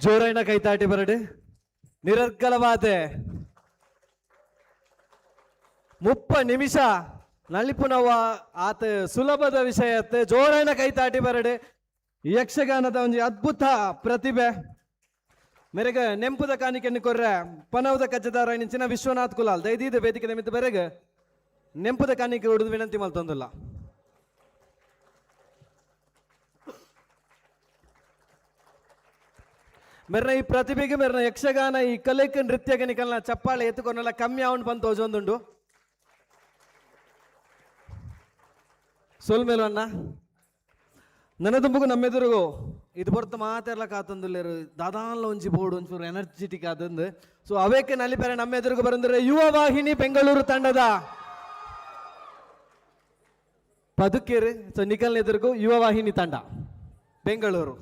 ಜೋರೈನ ಕೈತಾಟಿ ಬರಡು ನಿರರ್ಗಳವಾದೆ 30 ನಿಮಿಷ ನಲಿಪುನವ ಆತ ಸುಲಭದ ವಿಷಯತ್ತೆ ಜೋರೈನ ಕೈತಾಟಿ ಬರಡು. ಯಕ್ಷಗಾನದ ಒಂದು ಅದ್ಭುತ ಪ್ರತಿಭೆ ಮೇರೆಗೆ ನೆಂಪುದ ಕಾಣಿಕೆಯನ್ನು ಕೊರ್ರೆ ಪನವದ ಕಜ್ಜದಾರ ನಿಂಚಿನ ವಿಶ್ವನಾಥ್ ಕುಲಾಲ್ ದೈದೀದ ವೇದಿಕೆ ನಿಮಿತ್ತ ಬೆರೆಗೆ ನೆಂಪುದ ಕಾಣಿಕೆ ಹೊಡೆದು ವಿನಂತಿ ಮಲ್ತೊಂದಿಲ್ಲ. ಮೆರ್ನ ಈ ಪ್ರತಿಭೆಗೆ ಮೆರ್ನ ಯಕ್ಷಗಾನ ಈ ಕಲೆಕ್ ನೃತ್ಯಗೆ ನಿಕಲ್ನ ಚಪ್ಪಾಳೆ ಎತ್ತುಕೊನೆಲ್ಲ ಕಮ್ಮಿ ಅವನ್ ಬಂತು ತೋಜೊಂದುಂಡು. ಸೋಲ್ಮೇಲು ಅಣ್ಣ ನನದುಂಬುಗು ನಮ್ಮೆದುರುಗು ಇದು ಬರ್ತ ಮಾತೆರ್ಲ ಕಾತಂದುಲ್ಲೇರು ದಾದಾನ್ಲ ಒಂಜಿ ಬೋರ್ಡ್ ಒಂಚೂರು ಎನರ್ಜೆಟಿಕ್ ಆದಂದು. ಸೊ ಅವೇಕೆ ನಲಿಪೆರೆ ನಮ್ಮೆದುರುಗು ಬರಂದ್ರೆ ಯುವ ವಾಹಿನಿ ಬೆಂಗಳೂರು ತಂಡದ ಪದುಕೇರು. ಸೊ ನಿಕಲ್ನ ಎದುರುಗು ಯುವ ವಾಹಿನಿ ತಂಡ ಬೆಂಗಳೂರು.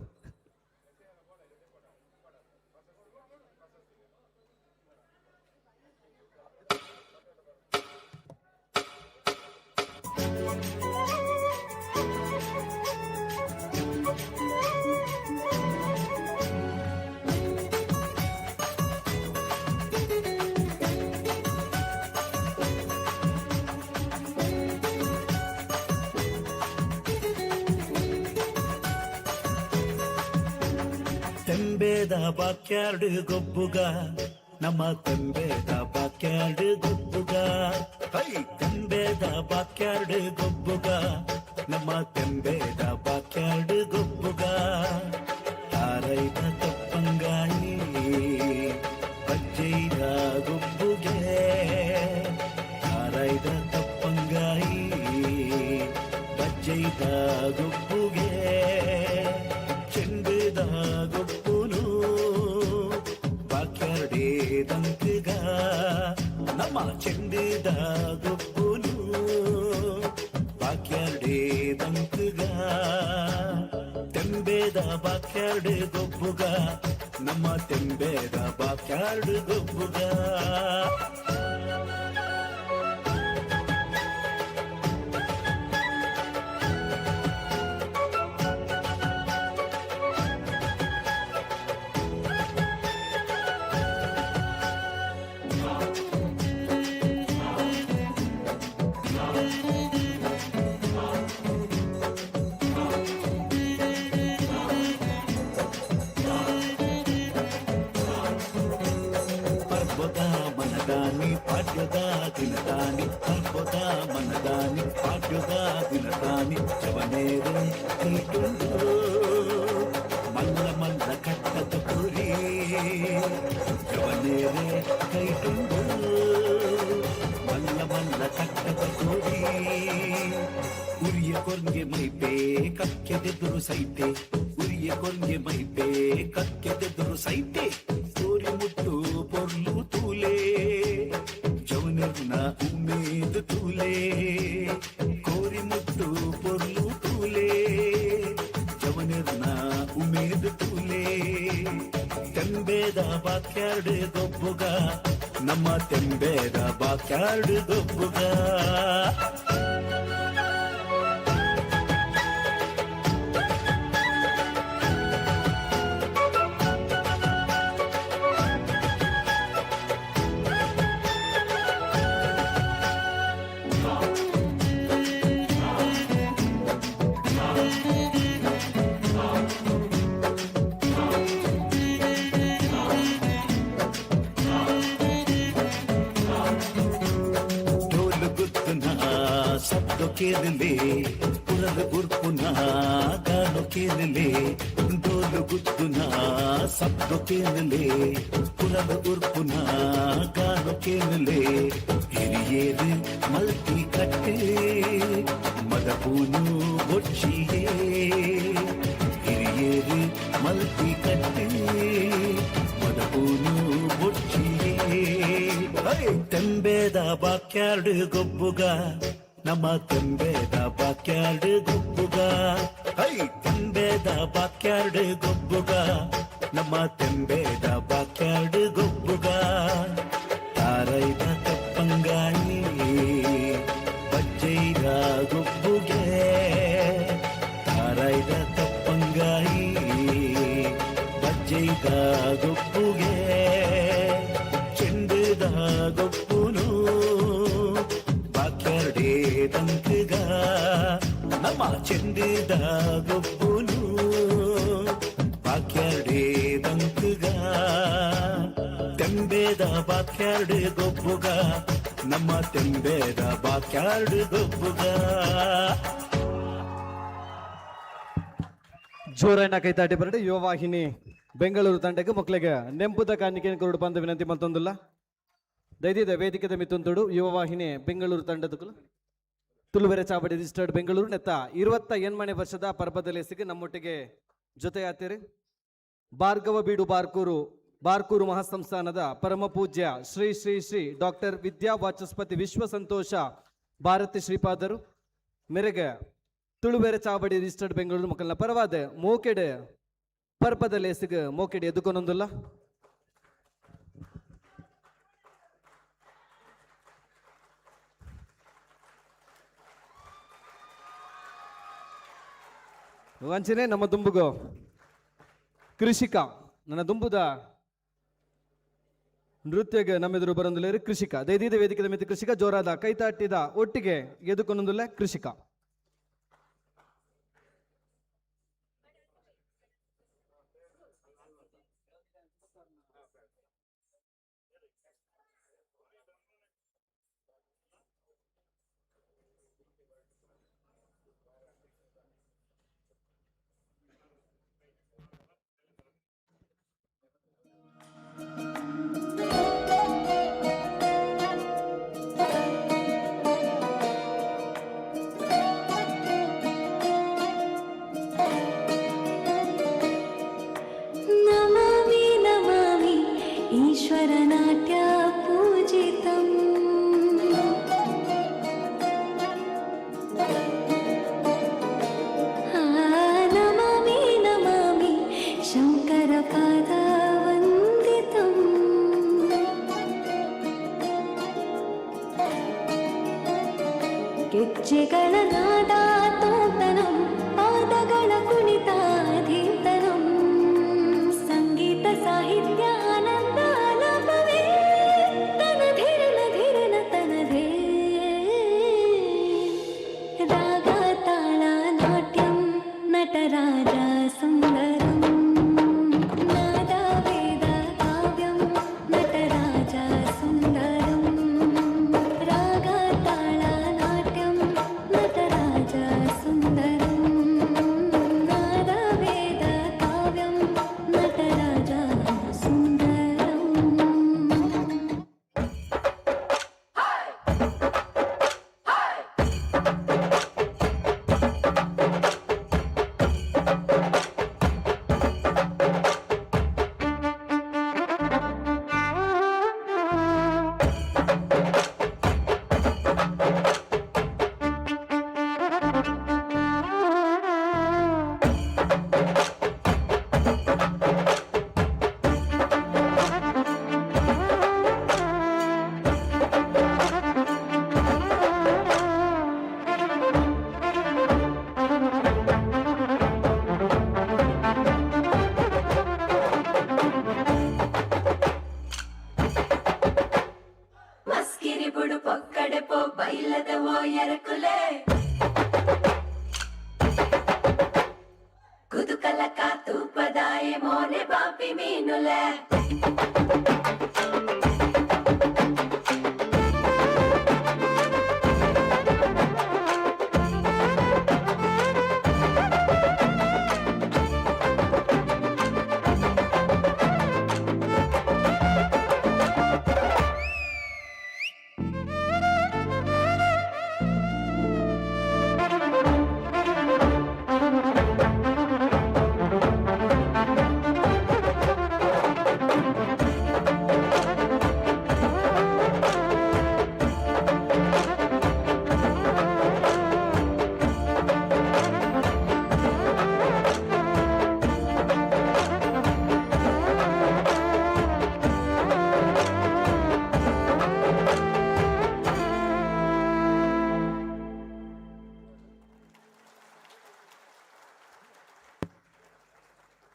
ತೆಂಬೇದ ಬಾಕ್ಯಾರ್ಡ್ ಗೊಬ್ಬುಗ, ನಮ್ಮ ತೆಂಬೇದ ಬಾಕ್ಯಾರ್ಡ್ ಗೊಬ್ಬುಗ. ಹೈ, ತೆಂಬೇದ ಬಾಕ್ಯಾರ್ಡ್ ಗೊಬ್ಬುಗ, ನಮ್ಮ ತೆಂಬೇದ ಬಾಕ್ಯಾರ್ಡ್ ಗೊಬ್ಬುಗ. ತಾರೈದ ತಪ್ಪಂಗಾಯಿ ಬಜ್ಜೈದ ಗೊಬ್ಬುಗೆ, ತಾರೈದ ತಪ್ಪಂಗಾಯಿ ಬಜ್ಜೈದ ಗೊಬ್ಬುಗೆ. ಚೆಂಡುದ ಗೊಬ್ಬುನು ಬಾಕ್ಯಾರ್ಡೇ ದಂಕಗ, ನಮ್ಮ ಚೆಂಡುದ ಗೊಬ್ಬುನು ಬಾಕ್ಯಾರ್ಡೇ ದಂಕಗ. ತೆಂಬೇದ ಬಾಕ್ಯಾರ್ಡ್ ಗೊಬ್ಬುಗ, ನಮ್ಮ ತೆಂಬೇದ ಬಾಕ್ಯಾರ್ಡ್ ಗೊಬ್ಬುಗ. ಪರ್ವದ ಮನದಾನಿ ಪಾಡ್ಯದ ದಿನದಾನಿ, ಪರ್ವದ ಮನದಾನಿ ಪಾಡ್ಯದ ದಿನದಾನಿ. ಜವನೇರೆ ಕೈಟುಂಡು ಮಲ್ಲ ಮಲ್ಲ ಕಟ್ಟದ ಪುರಿ, ಜವನೇರೆ ಕೈಟುಂಡು ಮಲ್ಲ ಮಲ್ಲ ಕಟ್ಟದ ಪುರಿ. ಉರಿಯ ಕೊರ್ಗೆ ಮೈಪೇ ಕಕ್ಕೆದೆದುರು ಸೈತೆ, ಉರಿಯ ಕೊರ್ಗೆ ಮೈಪೇ ಕಕ್ಕೆದೆದುರು ಸೈತೆ. ಕೋರಿ ಮುಟ್ಟು ಪೊರ್ಲು ತೂಲೆ, ಜವನರ್ನ ಉಮೇದು ತೂಲೆ. ಕೋರಿ ಮುಟ್ಟು ಪೊರ್ಲು ತೂಲೆ, ಜವನರ್ನ ಉಮೇದು ತೂಲೆ. ತೆಂಬೇದ ಬಾಕ್ಯಾರ್ಡ್ ಗೊಬ್ಬುಗ, ನಮ್ಮ ತೆಂಬೇದ ಬಾಕ್ಯಾರ್ಡ್ ಗೊಬ್ಬುಗ. ಡೋಲು ಗುತ್ತುನ ಶಬ್ದ ಕೇಳಲೆ, ಕುರಲು ಗುರ್ಪುನ ಗಾನು ಕೇಳಲೆ. ಡೋಲು ಗುತ್ತುನ ಶಬ್ದ ಕೇಳಲೆ, ಕುರಲು ಗುರ್ಪುನ ಗಾನು ಕೇಳಲೆ. ಹಿರಿಯೇರು ಮಲ್ತಿ ಕಟ್ಟೆ ಮದಪೂನು ಬೊಚ್ಚಿಯೇ, ಹಿರಿಯೇರು ಮಲ್ತಿ ಕಟ್ಟೆ ಮದಪೂನು ಬೊಚ್ಚಿಯೇ. ತೆಂಬೇದ ಬಾಕ್ಯಾರ್ಡ್ ಗೊಬ್ಬುಗ, ನಮ್ಮ ತೆಂಬೇದ ಬಾಕ್ಯಾರ್ಡ್ ಗೊಬ್ಬುಗ. ಹೈ, ತೆಂಬೇದ ಬಾಕ್ಯಾರ್ಡ್ ಗೊಬ್ಬುಗ, ನಮ್ಮ ತೆಂಬೇದ ಬಾಕ್ಯಾರ್ಡ್ ಗೊಬ್ಬುಗ. ತಾರೈದ ತಪ್ಪಂಗಾಯಿ ಬಜ್ಜೈದ ಗೊಬ್ಬುಗೆ, ತಾರೈದ ತಪ್ಪಂಗಾಯಿ ಬಜ್ಜೈದ ಗೊಬ್ಬುಗೆ. ಚೆಂಡುದ ಗೊಬ್ಬುನು ಬಾಕ್ಯಾರ್ಡೇ ದಂಕಗ, ನಮ್ಮ ಚೆಂಡುದ ಗೊಬ್ಬುನು ಬಾಕ್ಯಾರ್ಡೇ ದಂಕಗ. ತೆಂಬೇದ ಬಾಕ್ಯಾರ್ಡ್ ಗೊಬ್ಬುಗ, ನಮ್ಮ ತೆಂಬೇದ ಬಾಕ್ಯಾರ್ಡ್ ಗೊಬ್ಬುಗ. ಜೋರಾಯಿನ ಕೈತಾಟಿ ಬರಡೆ ಯುವವಾಹಿನಿ ಬೆಂಗಳೂರು ತಂಡಕ್ಕೆ ಮಕ್ಕಳಿಗೆ ನೆಂಪುದ ಕಾಣಿಕೆಯನ್ನು ಕೊರಡು ಬಂದ ವಿನಂತಿ ಮತ್ತೊಂದಿಲ್ಲ. ದೈದಿದ ವೇದಿಕೆದ ಮಿತ್ತೊಂದುಡು ಯುವವಾಹಿನಿ ಬೆಂಗಳೂರು ತಂಡದಕ್ಕೂ ತುಳುವೆರೆ ಚಾವಡಿ ರಿಜಿಸ್ಟರ್ಡ್ ಬೆಂಗಳೂರು ನೆತ್ತ 28ನೇ ವರ್ಷದ ಪರ್ಬದ ಲೇಸಿಗೆ ನಮ್ಮೊಟ್ಟಿಗೆ ಜೊತೆಯಾತೀರಿ ಭಾರ್ಗವ ಬೀಡು ಬಾರ್ಕೂರು ಬಾರ್ಕೂರು ಮಹಾಸಂಸ್ಥಾನದ ಪರಮ ಪೂಜ್ಯ ಶ್ರೀ ಶ್ರೀ ಶ್ರೀ ಡಾಕ್ಟರ್ ವಿದ್ಯಾ ವಾಚಸ್ಪತಿ ವಿಶ್ವ ಸಂತೋಷ ಭಾರತಿ ಶ್ರೀಪಾದರು ಮೆರೆಗೆ ತುಳುವೆರೆ ಚಾವಡಿ ರಿಜಿಸ್ಟರ್ಡ್ ಬೆಂಗಳೂರು ಮಕ್ಕಳನ್ನ ಪರವಾದ ಮೋಕೆಡೆ ಪರ್ಬದ ಲೇಸಿಗೆ ಮೋಕೆಡೆ ಎದುಕೊನೊಂದುಲ್ಲ. ವಂಚನೆ ನಮ್ಮ ದುಂಬುಗು ಕೃಷಿಕ ನನ್ನ ದುಂಬುದ ನೃತ್ಯಗೆ ನಮ್ಮೆದುರು ಬರೊಂದುಲ್ಲೇರು ಕೃಷಿಕ ದೈದೀದ ವೇದಿಕೆದ ಮಿತಿ ಕೃಷಿಕ ಜೋರಾದ ಕೈತಾಟಿದ ಒಟ್ಟಿಗೆ ಎದುಕೊನೊಂದುಲ್ಲ ಕೃಷಿಕ. ಗೆಜ್ಜೆಗಳ ನಾದ ತೋತನಂ, ಪಾದಗಳ ಕುಣಿತ ಧೀತನಂ. ಸಂಗೀತ ಸಾಹಿತ್ಯ ಆನಂದ ಆಲಾಪವೇ ತನ ಧಿರನ ಧಿರನ ತನದೇ. ರಾಗ ತಾಳ ನಾಟ್ಯಂ ನಟರಾಜ ಸುಂದರಂ, ನಾದ ವೇದ ಕಾವ್ಯಂ ನಟರಾಜ ಸುಂದರಂ. ರಾಗ ತಾಳ ನಾಟ್ಯಂ ನಟರಾಜ ಸುಂದರಂ, ನಾದ ವೇದ ಕಾವ್ಯಂ ನಟರಾಜ ಸುಂದರಂ. ಮಸ್ಕಿರಿ ಬುಡು ಪೊಕ್ಕಡೆ ಪೋ ಬೈಲದ ಓ ಎರಕುಲೆ, ಕುದುಕಲ ಕಾತೂಪದಾಯೆ ಮೋನೆ ಬಾಪಿ ಮೀನುಲೆ.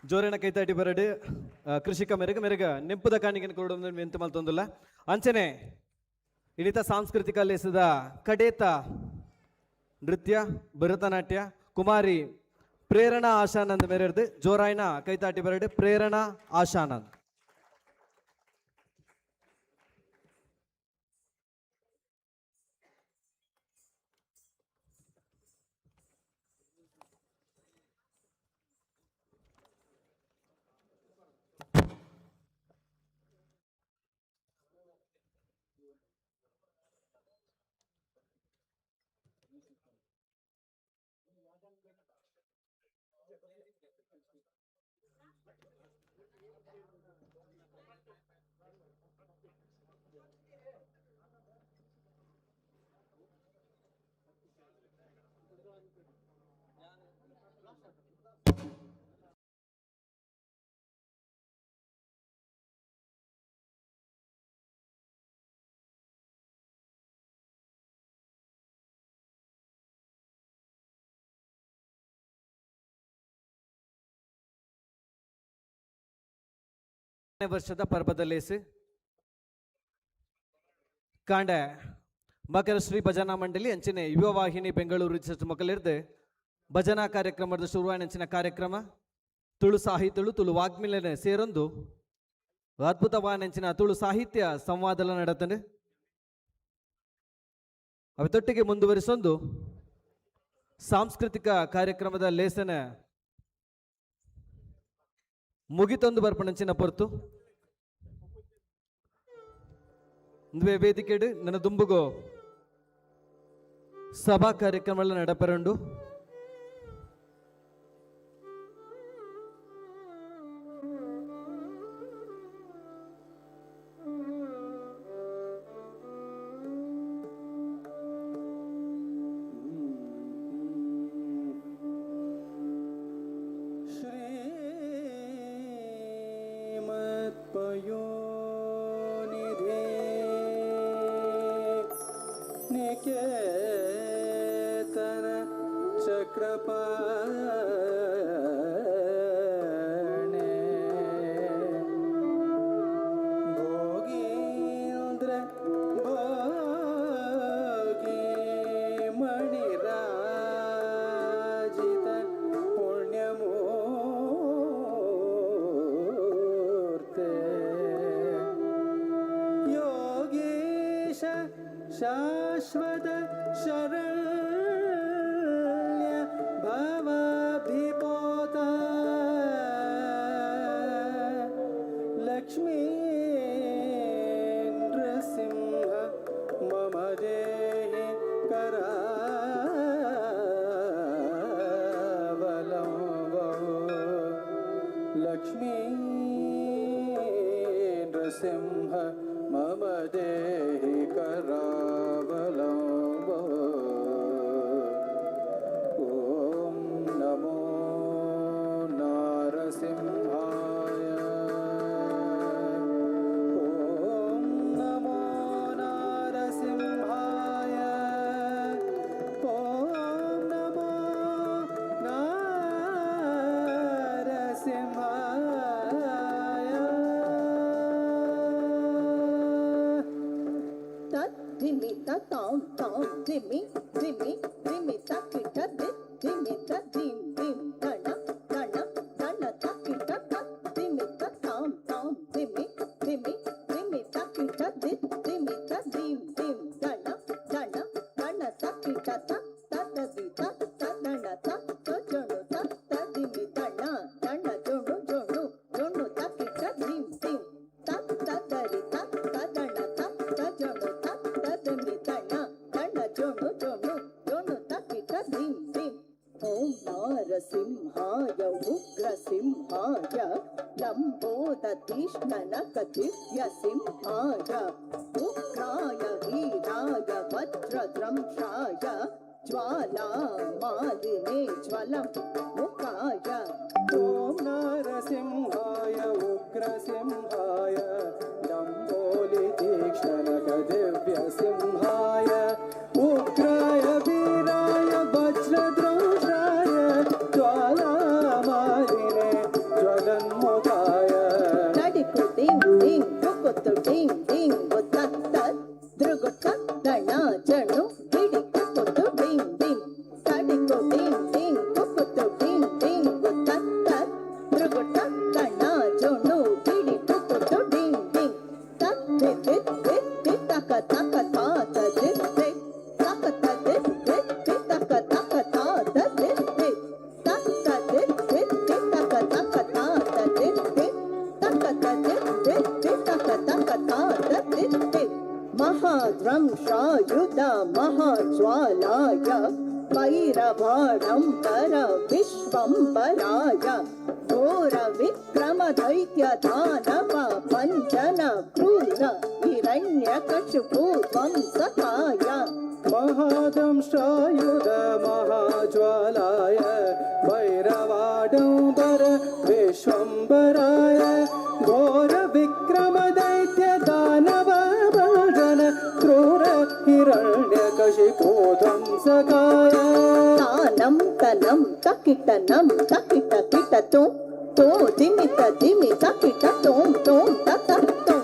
ಜೋರೇನ ಕೈತಾಟಿ ಬರಡು ಕೃಷಿಕ ಮೆರಗ ಮೆರಗ ನೆಂಪುದ ಕಾಣಿಕೆನ ಕೊರಡು ಮೆಂತು ಮಲ್ತೊಂದುಲ್ಲ. ಅಂಚನೆ ಇಣಿತ ಸಾಂಸ್ಕೃತಿಕ ಲೇಸದ ಕಡೇತ ನೃತ್ಯ ಭರತನಾಟ್ಯ ಕುಮಾರಿ ಪ್ರೇರಣಾ ಆಶಾನಂದ್ ಮೇರೆರ್ದು ಜೋರಾಯ್ನ ಕೈತಾಟಿ ಬರಡು ಪ್ರೇರಣಾ ಆಶಾನಂದ್. ವರ್ಷದ ಪರ್ವದಲ್ಲೇಸು ಕಾಂಡೆ ಮಕರ ಶ್ರೀ ಭಜನಾ ಮಂಡಳಿ ಅಂಚಿನೆ ಯುವ ವಾಹಿನಿ ಬೆಂಗಳೂರು ಮಕ್ಕಳಿರ್ದು ಭಜನಾ ಕಾರ್ಯಕ್ರಮದ ಶುರುವಾಯಿನ ಕಾರ್ಯಕ್ರಮ ತುಳು ಸಾಹಿತ್ಯಳು ತುಳು ವಾಗ್ಮಿಲನೆ ಸೇರೊಂದು ಅದ್ಭುತವಾನಂಚಿನ ತುಳು ಸಾಹಿತ್ಯ ಸಂವಾದಲ ನಡತನೆ. ಅವತ್ತೊಟ್ಟಿಗೆ ಮುಂದುವರಿಸೊಂದು ಸಾಂಸ್ಕೃತಿಕ ಕಾರ್ಯಕ್ರಮದ ಲೇಸನ ಮುಗಿತೊಂದು ಬರ್ಪಣಂಚಿನ ಪೊರ್ತು ವೇದಿಕೆಡು ನನ್ನ ದುಂಬುಗೋ ಸಭಾ ಕಾರ್ಯಕ್ರಮ ನಡಪರಂಡು. ಶ್ರೀಮತ್ಪಯೋನಿಧೇ ನಿಕೇತನ. ಚಕ್ರಪಾಣೆ ಭೋಗೀಂದ್ರ ಭೋಗಿ ಮಣಿರಾಜಿತ ಪುಣ್ಯಮೂರ್ತೆ ಯೋಗೀಶ ಶಾಶ್ವತ ಶರಣ್ಯ ಭವಾಭಿಪೋತ ಲಕ್ಷ್ಮೀ ನೃಸಿಂಹ ಮಮ ದೇಹಿ ಕರಾವಲಂಬೋ ಲಕ್ಷ್ಮೀ ನೃಸಿಂಹ ಮಮ ದೇಹಿ ಕರಾವಲಂಬೋ ಓಂ ನಮೋ ನಾರಸಿಂಹಾಯ ಓಂ ನಮೋ ನಾರಸಿಂಹಾಯ ಓಂ ನಮೋ ನಾರಸಿಂಹಾಯ. ತದ್ಧಿಮಿ ತಾಂ ತಾಂ ಧಿಮಿ ಧಿಮಿ ಧಿಮಿ ತಕ್ಕಿಟ the ಧಿಮಿ ತ ಧಿಂ ಧಿಂ ದಣ ದಣ ದಣ ತಕ್ಕಿಟ ತದ್ಧಿಮಿ ತಾಂ ತಾಂ ಧಿಮಿ ಧಿಮಿ ಧಿಮಿ ತಕ್ಕಿಟ the ಧಿಮಿ ತ ಧಿಂ ಧಿಂ ದಣ ದಣ ದಣ ತಕ್ಕಿಟ ತ ತದಿ ತ ತದಣ ತ ಜೊಣು ತ ತದಿಮಿ ದಣ ದಣ ಜೊಣು ಜೊಣು ಜೊಣು ತಕ್ಕಿಟ ಧಿಂ ಧಿಂ ತ ತದರಿ ತ ತದಣ ತ ಜೊಣು ತ ತದಿಮಿ ದಣ ದಣ ಜೊಣು ಜೊಣು ಜೊಣು ತಕ್ಕಿಟ ಧಿಂ ಧಿಂ. ಓಂ ನಾರಸಿಂಹಾಯ ಉಗ್ರಸಿಂಹಾಯ ಲಂಬೋದತೀಷ್ಣನಕದಿವ್ಯ ಸಿಂಹಾಯ ಉಗ್ರಾಯ ವೀರಾಯ ವಜ್ರದ್ರಂಶಾಯ ಜ್ವಾಲಾಮಾಲಿನೇ ಜ್ವಲಂ ಮುಖಾಯ. ಓಂ ನಾರಸಿಂಹಾಯ ಉಗ್ರಸಿಂಹಾಯ ಲಂಬೋಲಿ ತೀಕ್ಷ್ಣನಕ ದಿವ್ಯ ಸಿಂಹಾಯ ಉಗ್ರಾಯ ವೀರಾಯ ವಜ್ರದ್ರಂಶಾಯ ಜ್ವಾಲಾಮಾಲಿನೆ ಜ್ವಲನ್ಮುಖಾಯ. ನಡಿಕು ಡಿಂಗ್ ಡಿಂಗ್ ರುಕುತು ಡಿಂಗ್ ಡಿಂಗ್ ತತ್ತ ದೃಗುಟ ದಣ ಜಣು ಗಿಡಿ ಕುಕುತು ಡಿಂಗ್ ಡಿಂಗ್ ತಡಿಕು ಡಿಂಗ್ ಡಿಂಗ್ ಕುಕುತು ಡಿಂಗ್ ಡಿಂಗ್ ತತ್ತ ದೃಗುಟ ದಣ ಜಣು ಗಿಡಿ ಕುಕುತು ಡಿಂಗ್ ಡಿಂಗ್ ತತ್ ತಿ ತಿ ತಿ ತಕ ತಕ ತಾತ ತಿ ತಿ ತಕ ತ ತಿ ತಿ ತಿ ತಕ ತಕ ತಾತ ತಿ ತಿ ತತ್ತ ತಿ ತಿ ತಿ ತಕ ತಕ ತಾತ ತಿ ತಿ ತಕ ತ ತಿ ತಿ ತಿ ತಕ ತಕ ತಾತ ತಿ ತಿ. ಮಹಾದ್ರಂಶಾಯುಧ ಮಹಾಜ್ವಾಲಾಯ ಭೈರವಾಡಂಬರ ವಿಶ್ವಂಬರಾಯ ಘೋರ ವಿಕ್ರಮ ದೈತ್ಯ ದಾನವ ಪಂಚನ ಕ್ರೂರ ಹಿರಣ್ಯಕಶಿಪು ಧ್ವಂಸಕಾಯ. ಮಹಾದಂಶಾಯುಧ ಮಹಾಜ್ವಾಲಾಯ ಭೈರವಾಡಂಬರ ವಿಶ್ವಂಬರಾಯ ಘೋರ ವಿಕ್ರಮ ದೈತ್ಯ ದಾನವ ಭಜನ ಕ್ರೂರ ಹಿರಣ್ಯಕಶಿಪೋ ಧ್ವಂಸಕಾಯ. ತಾನಂ ತನಂ ತಕಿಟ ನಂ ತಕಿಟ ಕಿಟ ತೋಂ ತೋ ಧಿಮಿತ ಧಿಮಿ ತಕಿಟ ತೋಂ ತೋಂ ತತ ತೋಂ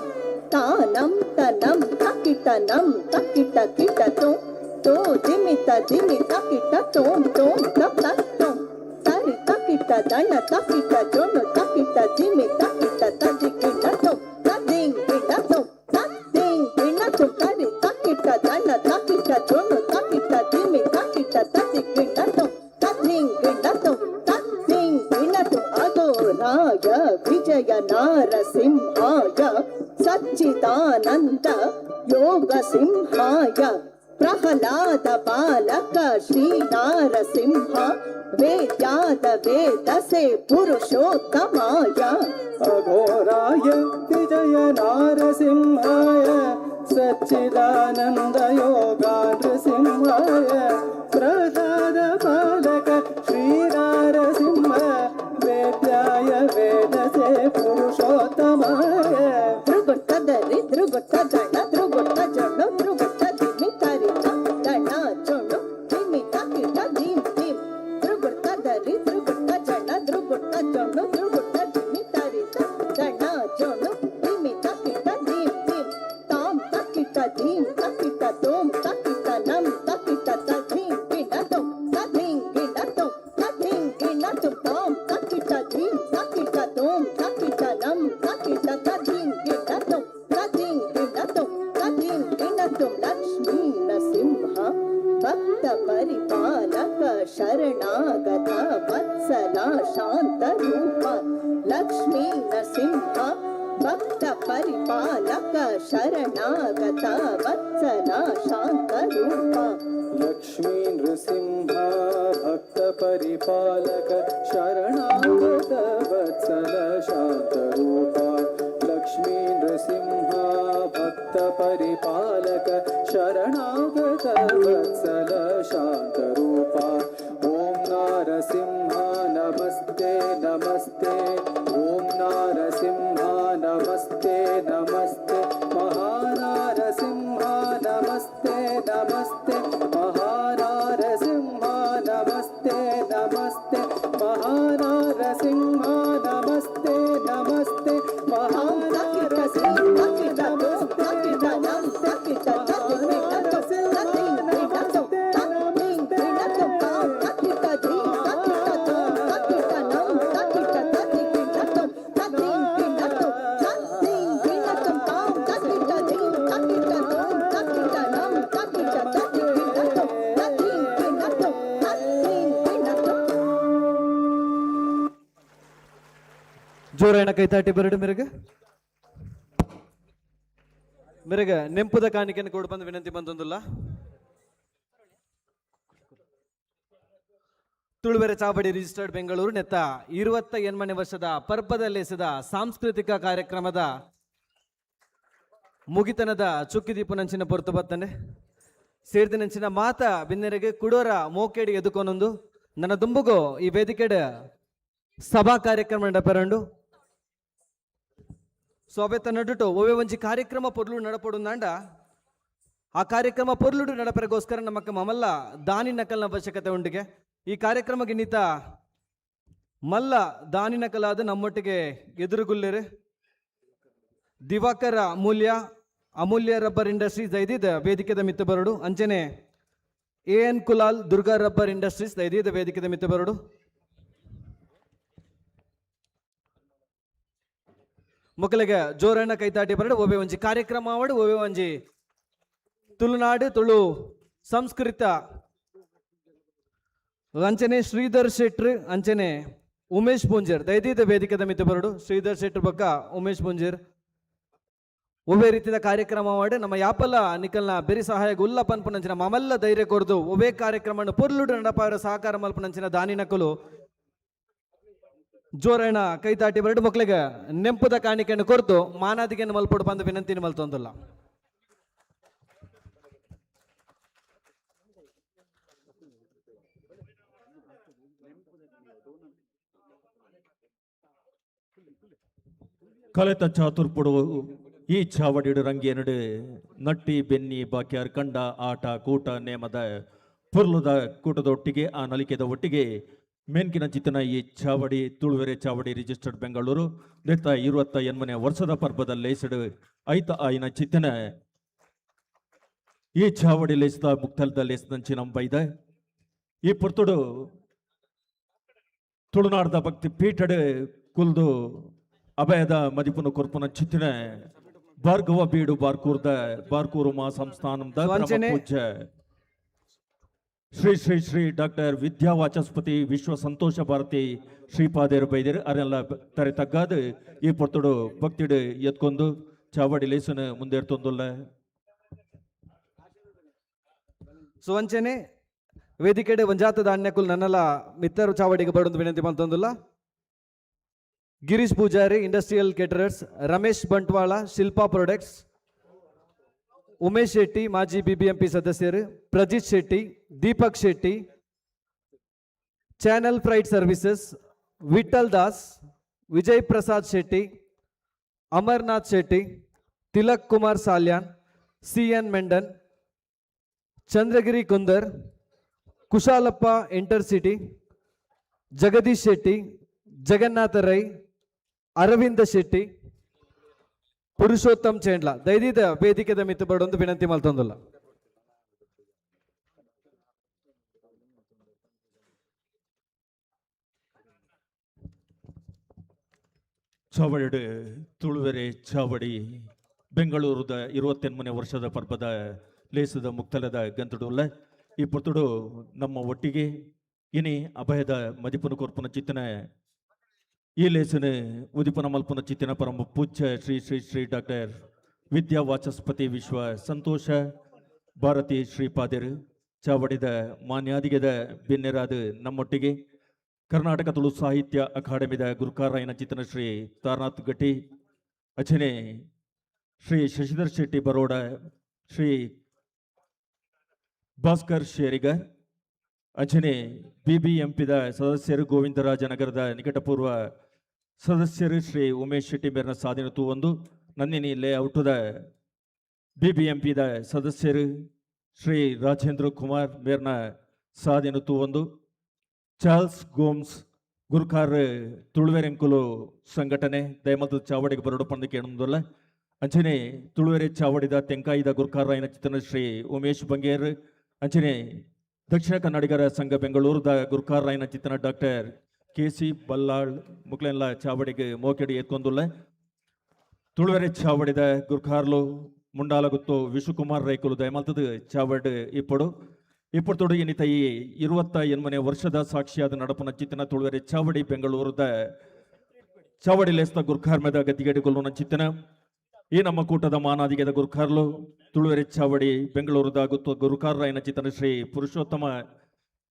ತಾನಂ ತನಂ ತಕಿಟ ನಂ ತಕಿಟ ಕಿಟ ತೋಂ ತೋ ಧಿಮಿತ ಧಿಮಿ ತಕಿಟ ತೋಂ ತೋಂ ತತ ತೋಂ ತರಿ ತಕಿಟ ದಣ ತಕಿಟ ಜೊಣು ತಕಿಟ ಧಿಮಿ ತಕಿಟ ತದಿ ಕಿಟ ತೋಂ ತದಿಂಗ್ ಕಿಟ ತೋಂ ತದಿಂಗ್ ಕಿಣ ತೋಂ ತರಿ ತಕಿಟ ದಣ ತಕಿಟ ಜೊಣು ತಕಿಟ ಧಿಮಿ ತಕಿಟ ತದಿ ಕಿಟ ತೋಂ ತದಿಂಗ್ ಕಿಟ ತೋಂ ತದಿಂಗ್ ಕಿಣ ತೋಂ. ಅಘೋರಾಯ ವಿಜಯ ನಾರಸಿಂಹಾಯ ಸಚ್ಚಿದಾನಂದ ಯೋಗ ಸಿಂಹಾಯ ಪ್ರಹ್ಲಾದ ಬಾಲಕ ಶ್ರೀ ನಾರಸಿಂಹ ವೇದ್ಯಾದ ವೇದಸೆ ಪುರುಷೋತ್ತಮಾಯ. ಅಘೋರಾಯ ವಿಜಯ ನಾರಸಿಂಹಾಯ ಸಚ್ಚಿದಾನಂದ ಯೋಗ ನೃಸಿಂಹಾಯ ಪ್ರಹ್ಲಾದ ಬಾಲಕ ಶ್ರೀ ನಾರಸಿಂಹ ವೇದ್ಯಾಯ ವೇದಸೆ ಪುರುಷೋತ್ತಮಾಯ. ಧ್ರುಗುಟ್ಟದರಿ ಧ್ರುಗುಟ್ಟ ಜಣ ಧ್ರುಗುಟ್ಟ ಜಣು ಧ್ರುಗುಟ್ಟ ಧಿಮಿ ತರಿ ದಣ ಜಣು ಧಿಮಿ ತಕಿಟ ಧಿಂ ಧಿಂ. ಪರಿಪಾಲಕ ಶರಣಾಗತ ವತ್ಸಲ ಶಾಂತರೂಪ. ಲಕ್ಷ್ಮೀ ನೃಸಿಂಹ ಭಕ್ತ ಪರಿಪಾಲಕ ಶರಣಾಗತ ವತ್ಸಲ ಶಾಂತರೂಪ. ಲಕ್ಷ್ಮೀ ನೃಸಿಂಹ ಭಕ್ತ ಪರಿಪಾಲಕ ಶರಣಾಗತ ವತ್ಸಲ ಶಾಂತರೂಪ. ಓಂ ನಾರಸಿಂಹ ನಮಸ್ತೆ ನಮಸ್ತೆ. ಓಂ ನಾರಸಿಂಹ ನಮಸ್ತೆ ನಮಸ್ತೆ. ಮಹಾನಾರಸಿಂಹ ನಮಸ್ತೆ ನಮಸ್ತೆ. ಮಹಾನಾರಸಿಂಹ ನಮಸ್ತೆ ನಮಸ್ತೆ. ಮಹಾನಾರಸಿಂಹ ನಮಸ್ತೆ ನಮಸ್ತೆ. ಮಹಾನಾರಸಿಂಹ ನಮಸ್ತೆ. ಜೋರಾಯಣ ಕೈತಾಟಿ ಬರಡು ಮೆರಗ ಮೆರಗ ನೆಂಪುದ ಕಾಣಿಕೆಯನ್ನು ಕೊಡು ಬಂದು ವಿನಂತಿ ಬಂದೊಂದಿಲ್ಲ. ತುಳುವೆರೆ ಚಾವಡಿ ರಿಜಿಸ್ಟರ್ಡ್ ಬೆಂಗಳೂರು ನೆತ್ತ 28ನೇ ವರ್ಷದ ಪರ್ಬದಲ್ಲೇಸಿದ ಸಾಂಸ್ಕೃತಿಕ ಕಾರ್ಯಕ್ರಮದ ಮುಗಿತನದ ಚುಕ್ಕಿದೀಪು ನಂಚಿನ ಪೊರ್ತು ಬತ್ತನೆ ಸೇರ್ದಿನಂಚಿನ ಮಾತ ಬಿನ್ನೆರೆಗೆ ಕುಡೋರ ಮೋಕೇಡಿ ಎದುಕೊನೊಂದು ನನ್ನ ದುಂಬುಗೋ ಈ ವೇದಿಕೆಡ್ ಸಭಾ ಕಾರ್ಯಕ್ರಮ ನಡಪರಂಡು. ಸೋಬೆತ ನಡುಟು ಒವ್ವೆ ಒಂಜಿ ಕಾರ್ಯಕ್ರಮ ಪೊರ್ಲು ನಡಪೊಡುಂದಾಂಡ ಆ ಕಾರ್ಯಕ್ರಮ ಪೊರ್ಲುಡು ನಡಪರೆಗೋಸ್ಕರ ನಮಕ್ಕ ಮಮಲ್ಲ ದಾನಿ ನಕಲ್ನ ಅವಶ್ಯಕತೆ ಉಂಡಿಗೆ. ಈ ಕಾರ್ಯಕ್ರಮಕ್ಕೆ ನೀತ ಮಲ್ಲ ದಾನಿ ನಕಲಾದ ನಮ್ಮೊಟ್ಟಿಗೆ ಎದುರುಗುಲ್ಲೇರು ದಿವಾಕರ ಅಮೂಲ್ಯ ಅಮೂಲ್ಯ ರಬ್ಬರ್ ಇಂಡಸ್ಟ್ರೀಸ್ ದೈದಿದ ವೇದಿಕೆದ ಮಿತ್ತ ಬರಡು. ಅಂಚನೆ A N Kulal Durga rubber industries ದೈದಿದ ವೇದಿಕೆದ ಮಿತ್ತ ಬರಡು. ಮೊಕ್ಕಲಿಗೆ ಜೋರಣ್ಣ ಕೈತಾಟಿ ಬರಡು. ಒಬ್ಬೆ ಒಂಜಿ ಕಾರ್ಯಕ್ರಮ ಆವಡು, ಒಬ್ಬೆ ಒಂಜಿ ತುಳುನಾಡು ತುಳು ಸಂಸ್ಕೃತ. ಅಂಚನೆ ಶ್ರೀಧರ್ ಶೆಟ್ರ್ ಅಂಚನೆ ಉಮೇಶ್ ಪೂಂಜರ್ ದೈದೀದ ವೇದಿಕೆದ ಮಿತ್ತ ಬರಡು. ಶ್ರೀಧರ್ ಶೆಟ್ರ್ ಬೊಕ್ಕ ಉಮೇಶ್ ಪೂಂಜರ್ ಒವ್ವೆ ರೀತಿಯ ಕಾರ್ಯಕ್ರಮ ಮಾಡಿ ನಮ್ಮ ಯಾಪಲ್ಲ ನಿಕಲ್ನ ಬೆರಿ ಸಹಾಯ ಉಲ್ಲ ಪನ್ಪುನಂಚಿನ ಮಮಲ್ಲ ಧೈರ್ಯ ಕೊರ್ದು ಒವ್ವೆ ಕಾರ್ಯಕ್ರಮ ಪೊರ್ಲುಡು ನಡಪಾವರ ಸಹಕಾರ ಮಲ್ಪುನಂಚಿನ ದಾನಿನಕುಲು ಜೋರಣ್ಣ ಕೈತಾಟಿ ಬರಡು. ಮಕ್ಕಳಿಗೆ ನೆಂಪುದ ಕಾಣಿಕೆಯನ್ನು ಕೊರ್ದು ಮಾನಾದಿಗೆಯನ್ನು ಮಲ್ಪೊಡು ಬಂದು ವಿನಂತಿನ ಮಲ್ತೊಂದುಲ್ಲ. ಕಲೆತ ಚಾತುರ್ಪುಡು ಈ ಚಾವಡಿಡು ರಂಗೇನಡು ನಟ್ಟಿ ಬೆನ್ನಿ ಬಾಕ್ಯಾರ್ ಕಂಡ ಆಟ ಕೂಟ ನೇಮದ ಪುರ್ಲುದ ಕೂಟದ ಒಟ್ಟಿಗೆ ಆ ನಲಿಕೆದ ಒಟ್ಟಿಗೆ ಮೇನ್ಕಿನ ಚಿತ್ತನ ಈ ಚಾವಡಿ ತುಳುವೆರೆ ಚಾವಡಿ ರಿಜಿಸ್ಟರ್ಡ್ ಬೆಂಗಳೂರು ನೆತ್ತ 28ನೇ ವರ್ಷದ ಪರ್ಬದ ಲೇಸಡು ಐತ ಆಯಿನ ಚಿತ್ತನ ಈ ಚಾವಡಿ ಲೇಸದ ಮುಕ್ತಲ್ದ ಲೇಸದಂಚಿ ನಂಬೈದ ಈ ಪುರ್ತುಡು ತುಳುನಾಡದ ಭಕ್ತಿ ಪೀಠಡು ಕುಲ್ದು ಅಭಯದ ಮದಿಪುನ ಕೊರ್ಪುನ ಚಿತ್ತಿನ ಭಾರ್ಗವ ಬೀಡು ಬಾರ್ಕೂರ್ದ ಬಾರ್ಕೂರು ಮಾ ಸಂಸ್ಥಾನದ ಪೂಜ್ಯ ಶ್ರೀ ಶ್ರೀ ಶ್ರೀ ಡಾಕ್ಟರ್ ವಿದ್ಯಾವಾಚಸ್ಪತಿ ವಿಶ್ವ ಸಂತೋಷ ಭಾರತಿ ಶ್ರೀಪಾದೇರು ಬೈದೇರು ಅರೆಲ್ಲ ತರೆ ತಗ್ಗಾದು ಈ ಪೊರ್ತುಡು ಭಕ್ತಿಡು ಎತ್ಕೊಂಡು ಚಾವಡಿ ಲೇಸನ ಮುಂದೇರ್ತೊಂದುಲ್ಲ. ಸೊ ಅಂಚನೆ ವೇದಿಕೆಡೆ ಒಂಜಾತ ದಾನ್ಯಕುಲ್ ನನ್ನಲ ಮಿತ್ತರು ಚಾವಡಿಗೆ ಬರೊಂದು ವಿನಂತಿ ಮಂತೊಂದುಲ್ಲ. Girish Poojari industrial caterers, Ramesh Bantwal Shilpa products, Umesh Shetty ಮಾಜಿ ಬಿಬಿಎಂಪಿ ಸದಸ್ಯರು, Prajith Shetty, Deepak Shetty, channel freight services, Vittal Das, Vijay Prasad Shetty, Amarnath Shetty, Tilak Kumar Salian, C N Mendon, Chandragiri Kundar, Kushalappa intercity, Jagadish Shetty, Jagannatha Rai, Aravinda Shetty, Purushottam Chendla ದೈದಿದ ವೇದಿಕೆದ ಮಿತ್ತು ಬರೊಂದು ವಿನಂತಿ ಮಲ್ತೊಂದುಲ್ಲ. ಚಾವಡಿಡು ತುಳುವೆರೆ ಚಾವಡಿ ಬೆಂಗಳೂರುದ 28ನೇ ವರ್ಷದ ಪರ್ಬದ ಲೇಸದ ಮುಕ್ತಲದ ಗಂತುಡುಲ್ಲ ಈ ಪೊರ್ತುಡು ನಮ್ಮ ಒಟ್ಟಿಗೆ ಇನಿ ಅಭಯದ ಮದಿಪುನ ಕೊರ್ಪುನ ಚಿತ್ತನ ಈ ಲೇಸನ ಉದಿಪನ ಮಲ್ಪುನ ಚಿತ್ತಿನ ಪರಮ ಪೂಜ್ಯ ಶ್ರೀ ಶ್ರೀ ಶ್ರೀ ಡಾಕ್ಟರ್ ವಿದ್ಯಾ ವಾಚಸ್ಪತಿ ವಿಶ್ವ ಸಂತೋಷ ಭಾರತಿ ಶ್ರೀಪಾದರು ಚಾವಡಿದ ಮಾನ್ಯಾದಿಗೆದ ಬಿನ್ನೆರಾದ ನಮ್ಮೊಟ್ಟಿಗೆ ಕರ್ನಾಟಕ ತುಳು ಸಾಹಿತ್ಯ ಅಕಾಡೆಮಿದ ಗುರುಕಾರಾಯನ ಚಿತ್ತನ ಶ್ರೀ ತಾರನಾಥ್ ಗಟ್ಟಿ, ಅಚನೆ ಶ್ರೀ ಶಶಿಧರ್ ಶೆಟ್ಟಿ ಬರೋಡ, ಶ್ರೀ ಭಾಸ್ಕರ್ ಶೇರಿಗರ್, ಅಂಚನೆ ಬಿಬಿಎಂಪಿದ ಸದಸ್ಯರು ಗೋವಿಂದರಾಜನಗರದ ನಿಕಟಪೂರ್ವ ಸದಸ್ಯರು ಶ್ರೀ ಉಮೇಶ್ ಶೆಟ್ಟಿ ಮೇರಿನ ಸಾಧನೆ ತೂವೊಂದು ನಂದಿನಿ ಲೇಔಟದ ಬಿಬಿಎಂಪಿದ ಸದಸ್ಯರು ಶ್ರೀ ರಾಜೇಂದ್ರ ಕುಮಾರ್ ಮೇರ್ನ ಸಾಧನೆ ತೂವೊಂದು ಚಾರ್ಲ್ಸ್ ಗೋಮ್ಸ್ ಗುರುಕಾರ್ ತುಳುವೆರೆಂಕುಲು ಸಂಘಟನೆ ದಯಮಲ್ತು ಚಾವಡಿಗೆ ಬರಡು ಪಂದು ಕೇಳೊಂದುಲ್ಲ. ಅಂಚನೆ ತುಳುವೆರೆ ಚಾವಡಿದ ತೆಂಕಾಯಿದ ಗುರುಕಾರಾಯನ ಚಿತ್ರನ ಶ್ರೀ ಉಮೇಶ್ ಬಂಗೇರ್, ಅಂಚನೆ ದಕ್ಷಿಣ ಕನ್ನಡಿಗರ ಸಂಘ ಬೆಂಗಳೂರದ ಗುರುಕಾರಾಯನ ಚಿತ್ರನ ಡಾಕ್ಟರ್ ಕೆ ಸಿ ಬಲ್ಲಾಳ್ ಮುಕ್ಲೆಲ್ಲ ಚಾವಡಿಗೆ ಮೋಕೆಡಿ ಎತ್ಕೊಂದುಲ್ಲ. ತುಳುವೆರೆ ಚಾವಡಿದ ಗುರ್ಖಾರ್ಲು ಮುಂಡಾಲಗುತ್ತು ವಿಶ್ವಕುಮಾರ್ ರೈಕುಲು ದಯಮಲ್ತದ ಚಾವಡ್ ಇಪ್ಪಡು ಇಪ್ಪತ್ತೊಡು ಎನಿತ ಈ 28ನೇ ವರ್ಷದ ಸಾಕ್ಷಿಯಾದ ನಡಪನ ಚಿತ್ತನ ತುಳುವೆರೆ ಚಾವಡಿ ಬೆಂಗಳೂರದ ಚಾವಡಿ ಲೇಸ್ತ ಗುರ್ಖಾರ್ ಮೇದ ಗತಿಗೇಡಿ ಕೊಲ್ಲುನ ಚಿತ್ತನ ಈ ನಮ್ಮ ಕೂಟದ ಮಾನಾದಿಗೆದ ಗುರ್ಖಾರ್ಲು ತುಳುವೆರೆ ಚಾವಡಿ ಬೆಂಗಳೂರದ ಗುತ್ತು ಗುರುಕಾರರಾಯನ ಚಿತ್ತನ ಶ್ರೀ ಪುರುಷೋತ್ತಮ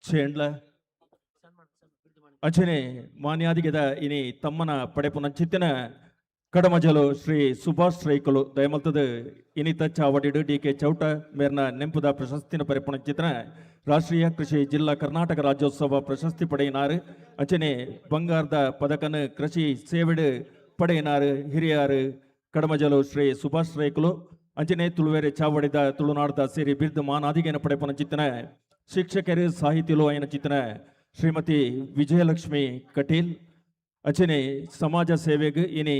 ಚೇಂಡ್ಲ, ಅಂಚನೆ ಮಾನ್ಯಾದಿಗೆದ ಇನಿ ತಮ್ಮನ ಪಡೆಪುನ ಚಿತ್ತನ ಕಡಮಜಲು ಶ್ರೀ ಸುಭಾಷ್ ರೈಕುಲು ದಯಮಲ್ತದ ಇನಿತ ಚಾವಡಿಡು ಡಿ ಕೆ ಚೌಟ ಮೇರ್ನ ನೆಂಪುದ ಪ್ರಶಸ್ತಿನ ಪರಿಪುಣ ಚಿತ್ರ ರಾಷ್ಟ್ರೀಯ ಕೃಷಿ ಜಿಲ್ಲಾ ಕರ್ನಾಟಕ ರಾಜ್ಯೋತ್ಸವ ಪ್ರಶಸ್ತಿ ಪಡೆಯಿನಾರು, ಅಂಚನೆ ಬಂಗಾರದ ಪದಕನ ಕೃಷಿ ಸೇವೆಡು ಪಡೆಯಿನಾರು ಹಿರಿಯಾರು ಕಡಮಜಲು ಶ್ರೀ ಸುಭಾಷ್ ರೈಕುಲು. ಅಂಚನೆ ತುಳುವೆರೆ ಚಾವಡಿದ ತುಳುನಾಡದ ಸೇರಿ ಬಿರ್ದು ಮಾನಾದಿಗೆನ ಪಡೆಪುನ ಚಿತ್ತನ ಶಿಕ್ಷಕರು ಸಾಹಿತಿಲು అయిన ಚಿತ್ತನ ಶ್ರೀಮತಿ ವಿಜಯಲಕ್ಷ್ಮಿ ಕಟೀಲ್, ಅಂಚನೆ ಸಮಾಜ ಸೇವೆಗೆ ಇನಿ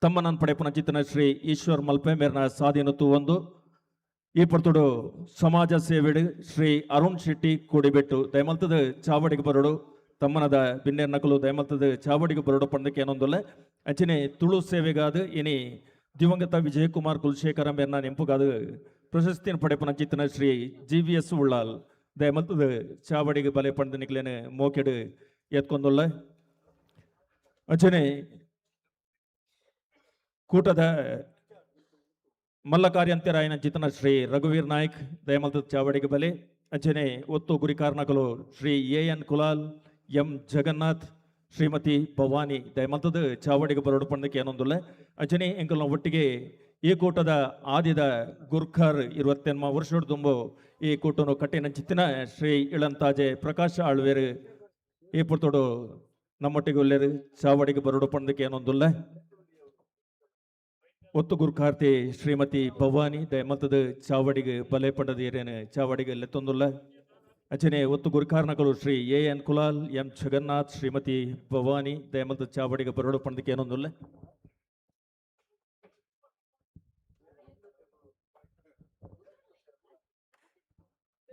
ತಮ್ಮನನ್ ಪಡೆಪುನ ಚಿತ್ತನ ಶ್ರೀ ಈಶ್ವರ್ ಮಲ್ಪೆ ಮೇರ್ನ ಸಾಧೀನ ತೂವೊಂದು ಈ ಪೊರ್ತುಡು ಸಮಾಜ ಸೇವೆಡು ಶ್ರೀ ಅರುಣ್ ಶೆಟ್ಟಿ ಕೂಡಿಬೆಟ್ಟು ದಯಮಲ್ತದ ಚಾವಡಿಗೆ ಬರಡು ತಮ್ಮನದ ಬಿನ್ನೇರ್ ನಕಲು ದಯಮಲ್ತದ ಚಾವಡಿಗೆ ಬರಡು ಪಂದಕ್ಕೆ ಏನೊಂದುಲ್ಲ. ಅಂಚನೆ ತುಳು ಸೇವೆಗಾದ ಇನಿ ದಿವಂಗತ ವಿಜಯಕುಮಾರ್ ಕುಲಶೇಖರ ಮೇರ್ನ ನೆಂಪುಗಾದ ಪ್ರಶಸ್ತಿಯನ್ನು ಪಡೆಪುನ ಚಿತ್ತನ Shri G V S Ullal ದಯಮಲ್ತದ ಚಾವಡಿಗೆ ಬಲೆ ಪಂಡ ನಿಕ್ಲೇನೆ ಮೋಕೆಡು ಎತ್ಕೊಂದುಲ್ಲ. ಅಂಚನೆ ಕೂಟದ ಮಲ್ಲ ಕಾರ್ಯಂತ್ಯರಾಯನ ಚಿತನ ಶ್ರೀ ರಘುವೀರ್ ನಾಯ್ಕ್ ದಯಮಲ್ತದ ಚಾವಡಿಗೆ ಬಲೆ, ಅಂಚನೆ ಒತ್ತು ಗುರಿಕಾರ್ನಕಲು Shri A N Kulal, M Jagannath, Shrimati Bhavani ದಯಮಲ್ತದ ಚಾವಡಿಗೆ ಬರೋಡು ಪಂದಕ್ಕೆ ಏನೊಂದುಲ್ಲ. ಅಂಚನೆ ಎಂಕಲ್ನ ಒಟ್ಟಿಗೆ ಈ ಕೂಟದ ಆದಿದ ಗುರ್ಖರ್ 28 ವರ್ಷದ ತುಂಬು ಈ ಕೂಟನು ಕಟ್ಟಿನ ಚಿತ್ತಿನ ಶ್ರೀ ಇಳಂತಾಜೆ ಪ್ರಕಾಶ್ ಆಳ್ವೇರು ಈ ಪುರ್ತೋಡು ನಮ್ಮೊಟ್ಟಿಗೆ ಉಲ್ಲೇರು ಚಾವಡಿಗೆ ಬರೋಡು ಪಂದಕ್ಕೆ ಏನೊಂದುಲ್ಲ. ಒತ್ತು ಗುರ್ಖಾರ್ತಿ ಶ್ರೀಮತಿ ಭವಾನಿ ದಯಮಲ್ತದ ಚಾವಡಿಗೆ ಬಲೆ ಪಂಡದ ಏರೇನು ಚಾವಡಿಗೆ ಲೆತ್ತೊಂದುಲ್ಲ. ಅಂಚನೆ ಒತ್ತು ಗುರುಕಾರ್ನಕಲು Shri A N Kulal, M Jagannath, Shrimati Bhavani ದಯಮಲ್ತದ ಚಾವಡಿಗೆ ಬರೋಡು ಪಂಡದಕ್ಕೆ ಏನೊಂದುಲ್ಲ.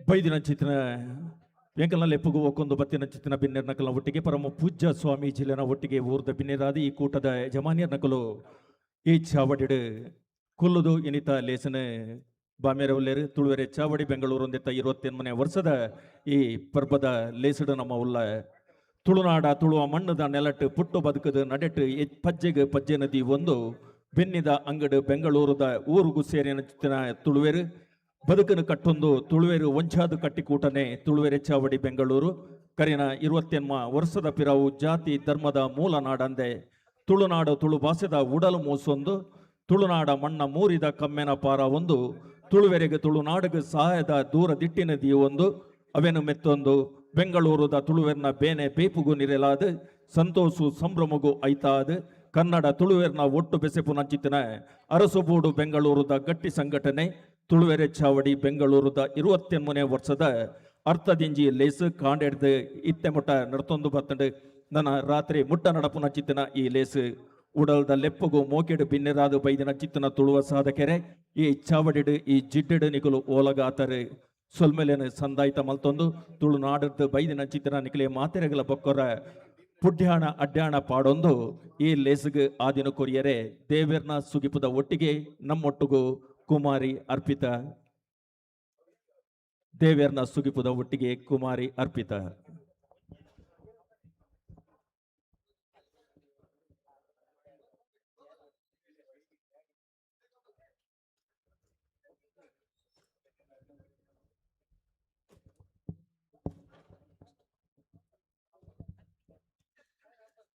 ಬೈದಿನ ಚಿತ್ರ ವೆಂಕಲ್ನಲ್ಲಿ ಎಪ್ಪುಗು ಒಕ್ಕೊಂದು ಬತ್ತಿನ ಚಿತ್ತಿನ ಬಿನ್ನೆರ್ ನಕಲ್ನ ಒಟ್ಟಿಗೆ ಪರಮ ಪೂಜ್ಯ ಸ್ವಾಮೀಜಿಲೆನ ಒಟ್ಟಿಗೆ ಊರ್ದ ಬಿನ್ನೆರಾದ ಈ ಕೂಟದ ಯಜಮಾನಿಯರ್ ನಕಲು ಈ ಚಾವಡಿಡು ಕುಲ್ಲುದು ಇನಿತ ಲೇಸನ ಬಾಮೇರವುಲ್ಲೇರು ತುಳುವೆರೆ ಚಾವಡಿ ಬೆಂಗಳೂರು ಒಂದಿತ್ತ 28ನೇ ವರ್ಷದ ಈ ಪರ್ಬದ ಲೇಸಡು ನಮ್ಮ ಉಲ್ಲ ತುಳುನಾಡ ತುಳುವ ಮಣ್ಣದ ನೆಲಟ್ಟು ಪುಟ್ಟು ಬದುಕದು ನಡೆಟ್ಟು ಪಜ್ಜೆಗೆ ಪಜ್ಜೆ ನದಿ ಒಂದು ಬೆನ್ನಿದ ಅಂಗಡು ಬೆಂಗಳೂರದ ಊರುಗು ಸೇರಿನ ಚಿತ್ತಿನ ತುಳುವೆರು ಬದುಕನ್ನು ಕಟ್ಟೊಂದು ತುಳುವೆರು ಒಂಚಾದು ಕಟ್ಟಿಕೂಟನೆ ತುಳುವೆರೆ ಚಾವಡಿ ಬೆಂಗಳೂರು ಕರಿನ 28 ವರ್ಷದ ಪಿರವು ಜಾತಿ ಧರ್ಮದ ಮೂಲ ನಾಡಂದೆ ತುಳುನಾಡು ತುಳು ಭಾಷೆದ ಉಡಲು ಮೂಸೊಂದು ತುಳುನಾಡ ಮಣ್ಣ ಮೂರಿದ ಕಮ್ಮೆನ ಪಾರ ಒಂದು ತುಳುವೆರೆಗೆ ತುಳುನಾಡಿಗೆ ಸಹಾಯದ ದೂರ ದಿಟ್ಟಿನ ಒಂದು ಅವೆನು ಮೆತ್ತೊಂದು ಬೆಂಗಳೂರುದ ತುಳುವೆರ್ನ ಬೇನೆ ಬೇಪುಗು ನಿರೆಲಾದ ಸಂತೋಷು ಸಂಭ್ರಮಗು ಐತಾದ ಕನ್ನಡ ತುಳುವೆರ್ನ ಒಟ್ಟು ಬೆಸೆಪು ನಂಚಿತ್ತಿನ ಅರಸುಬೂಡು ಬೆಂಗಳೂರುದ ಗಟ್ಟಿ ಸಂಘಟನೆ ತುಳುವೆರೆ ಚಾವಡಿ ಬೆಂಗಳೂರುದ 28ನೇ ವರ್ಷದ ಅರ್ಥದಿಂಜಿ ಲೇಸು ಕಾಂಡೆಡ್ದು ಇತ್ತೆ ಮುಟ್ಟ ನಡ್ತೊಂದು ಬತ್ತಂಡು ನನ್ನ ರಾತ್ರಿ ಮುಟ್ಟ ನಡಪುನ ಚಿತ್ತಿನ ಈ ಲೇಸು ಉಡಲ್ದ ಲೆಪ್ಪುಗು ಮೋಕೆಡು ಬಿನ್ನೆರಾದು ಬೈದಿನ ಚಿತ್ತನ ತುಳುವ ಸಾಧಕೆರೆ ಈ ಚಾವಡಿಡು ಈ ಜಿಡ್ಡೆಡು ನಿಕುಲು ಓಲಗಾತರು ಸೊಲ್ಮೆಲೆನು ಸಂದಾಯ್ತ ಮಲ್ತೊಂದು ತುಳುನಾಡದ್ದು ಬೈದಿನ ಚಿತ್ತಿನ ನಿಕಲೆ ಮಾತೆರೆಗಳ ಬೊಕ್ಕೊರ ಪುಡ್ಯಾಣ ಅಡ್ಯಾಣ ಪಾಡೊಂದು ಈ ಲೇಸುಗು ಆದಿನ ಕೊರಿಯರೆ ದೇವೆರ್ನ ಸುಗಿಪುದ ಒಟ್ಟಿಗೆ ನಮ್ಮೊಟ್ಟುಗು ಕುಮಾರಿ ಅರ್ಪಿತ ದೇವೆರ್ನ ಸುಗಿಪುದ ಒಟ್ಟಿಗೆ ಕುಮಾರಿ ಅರ್ಪಿತ.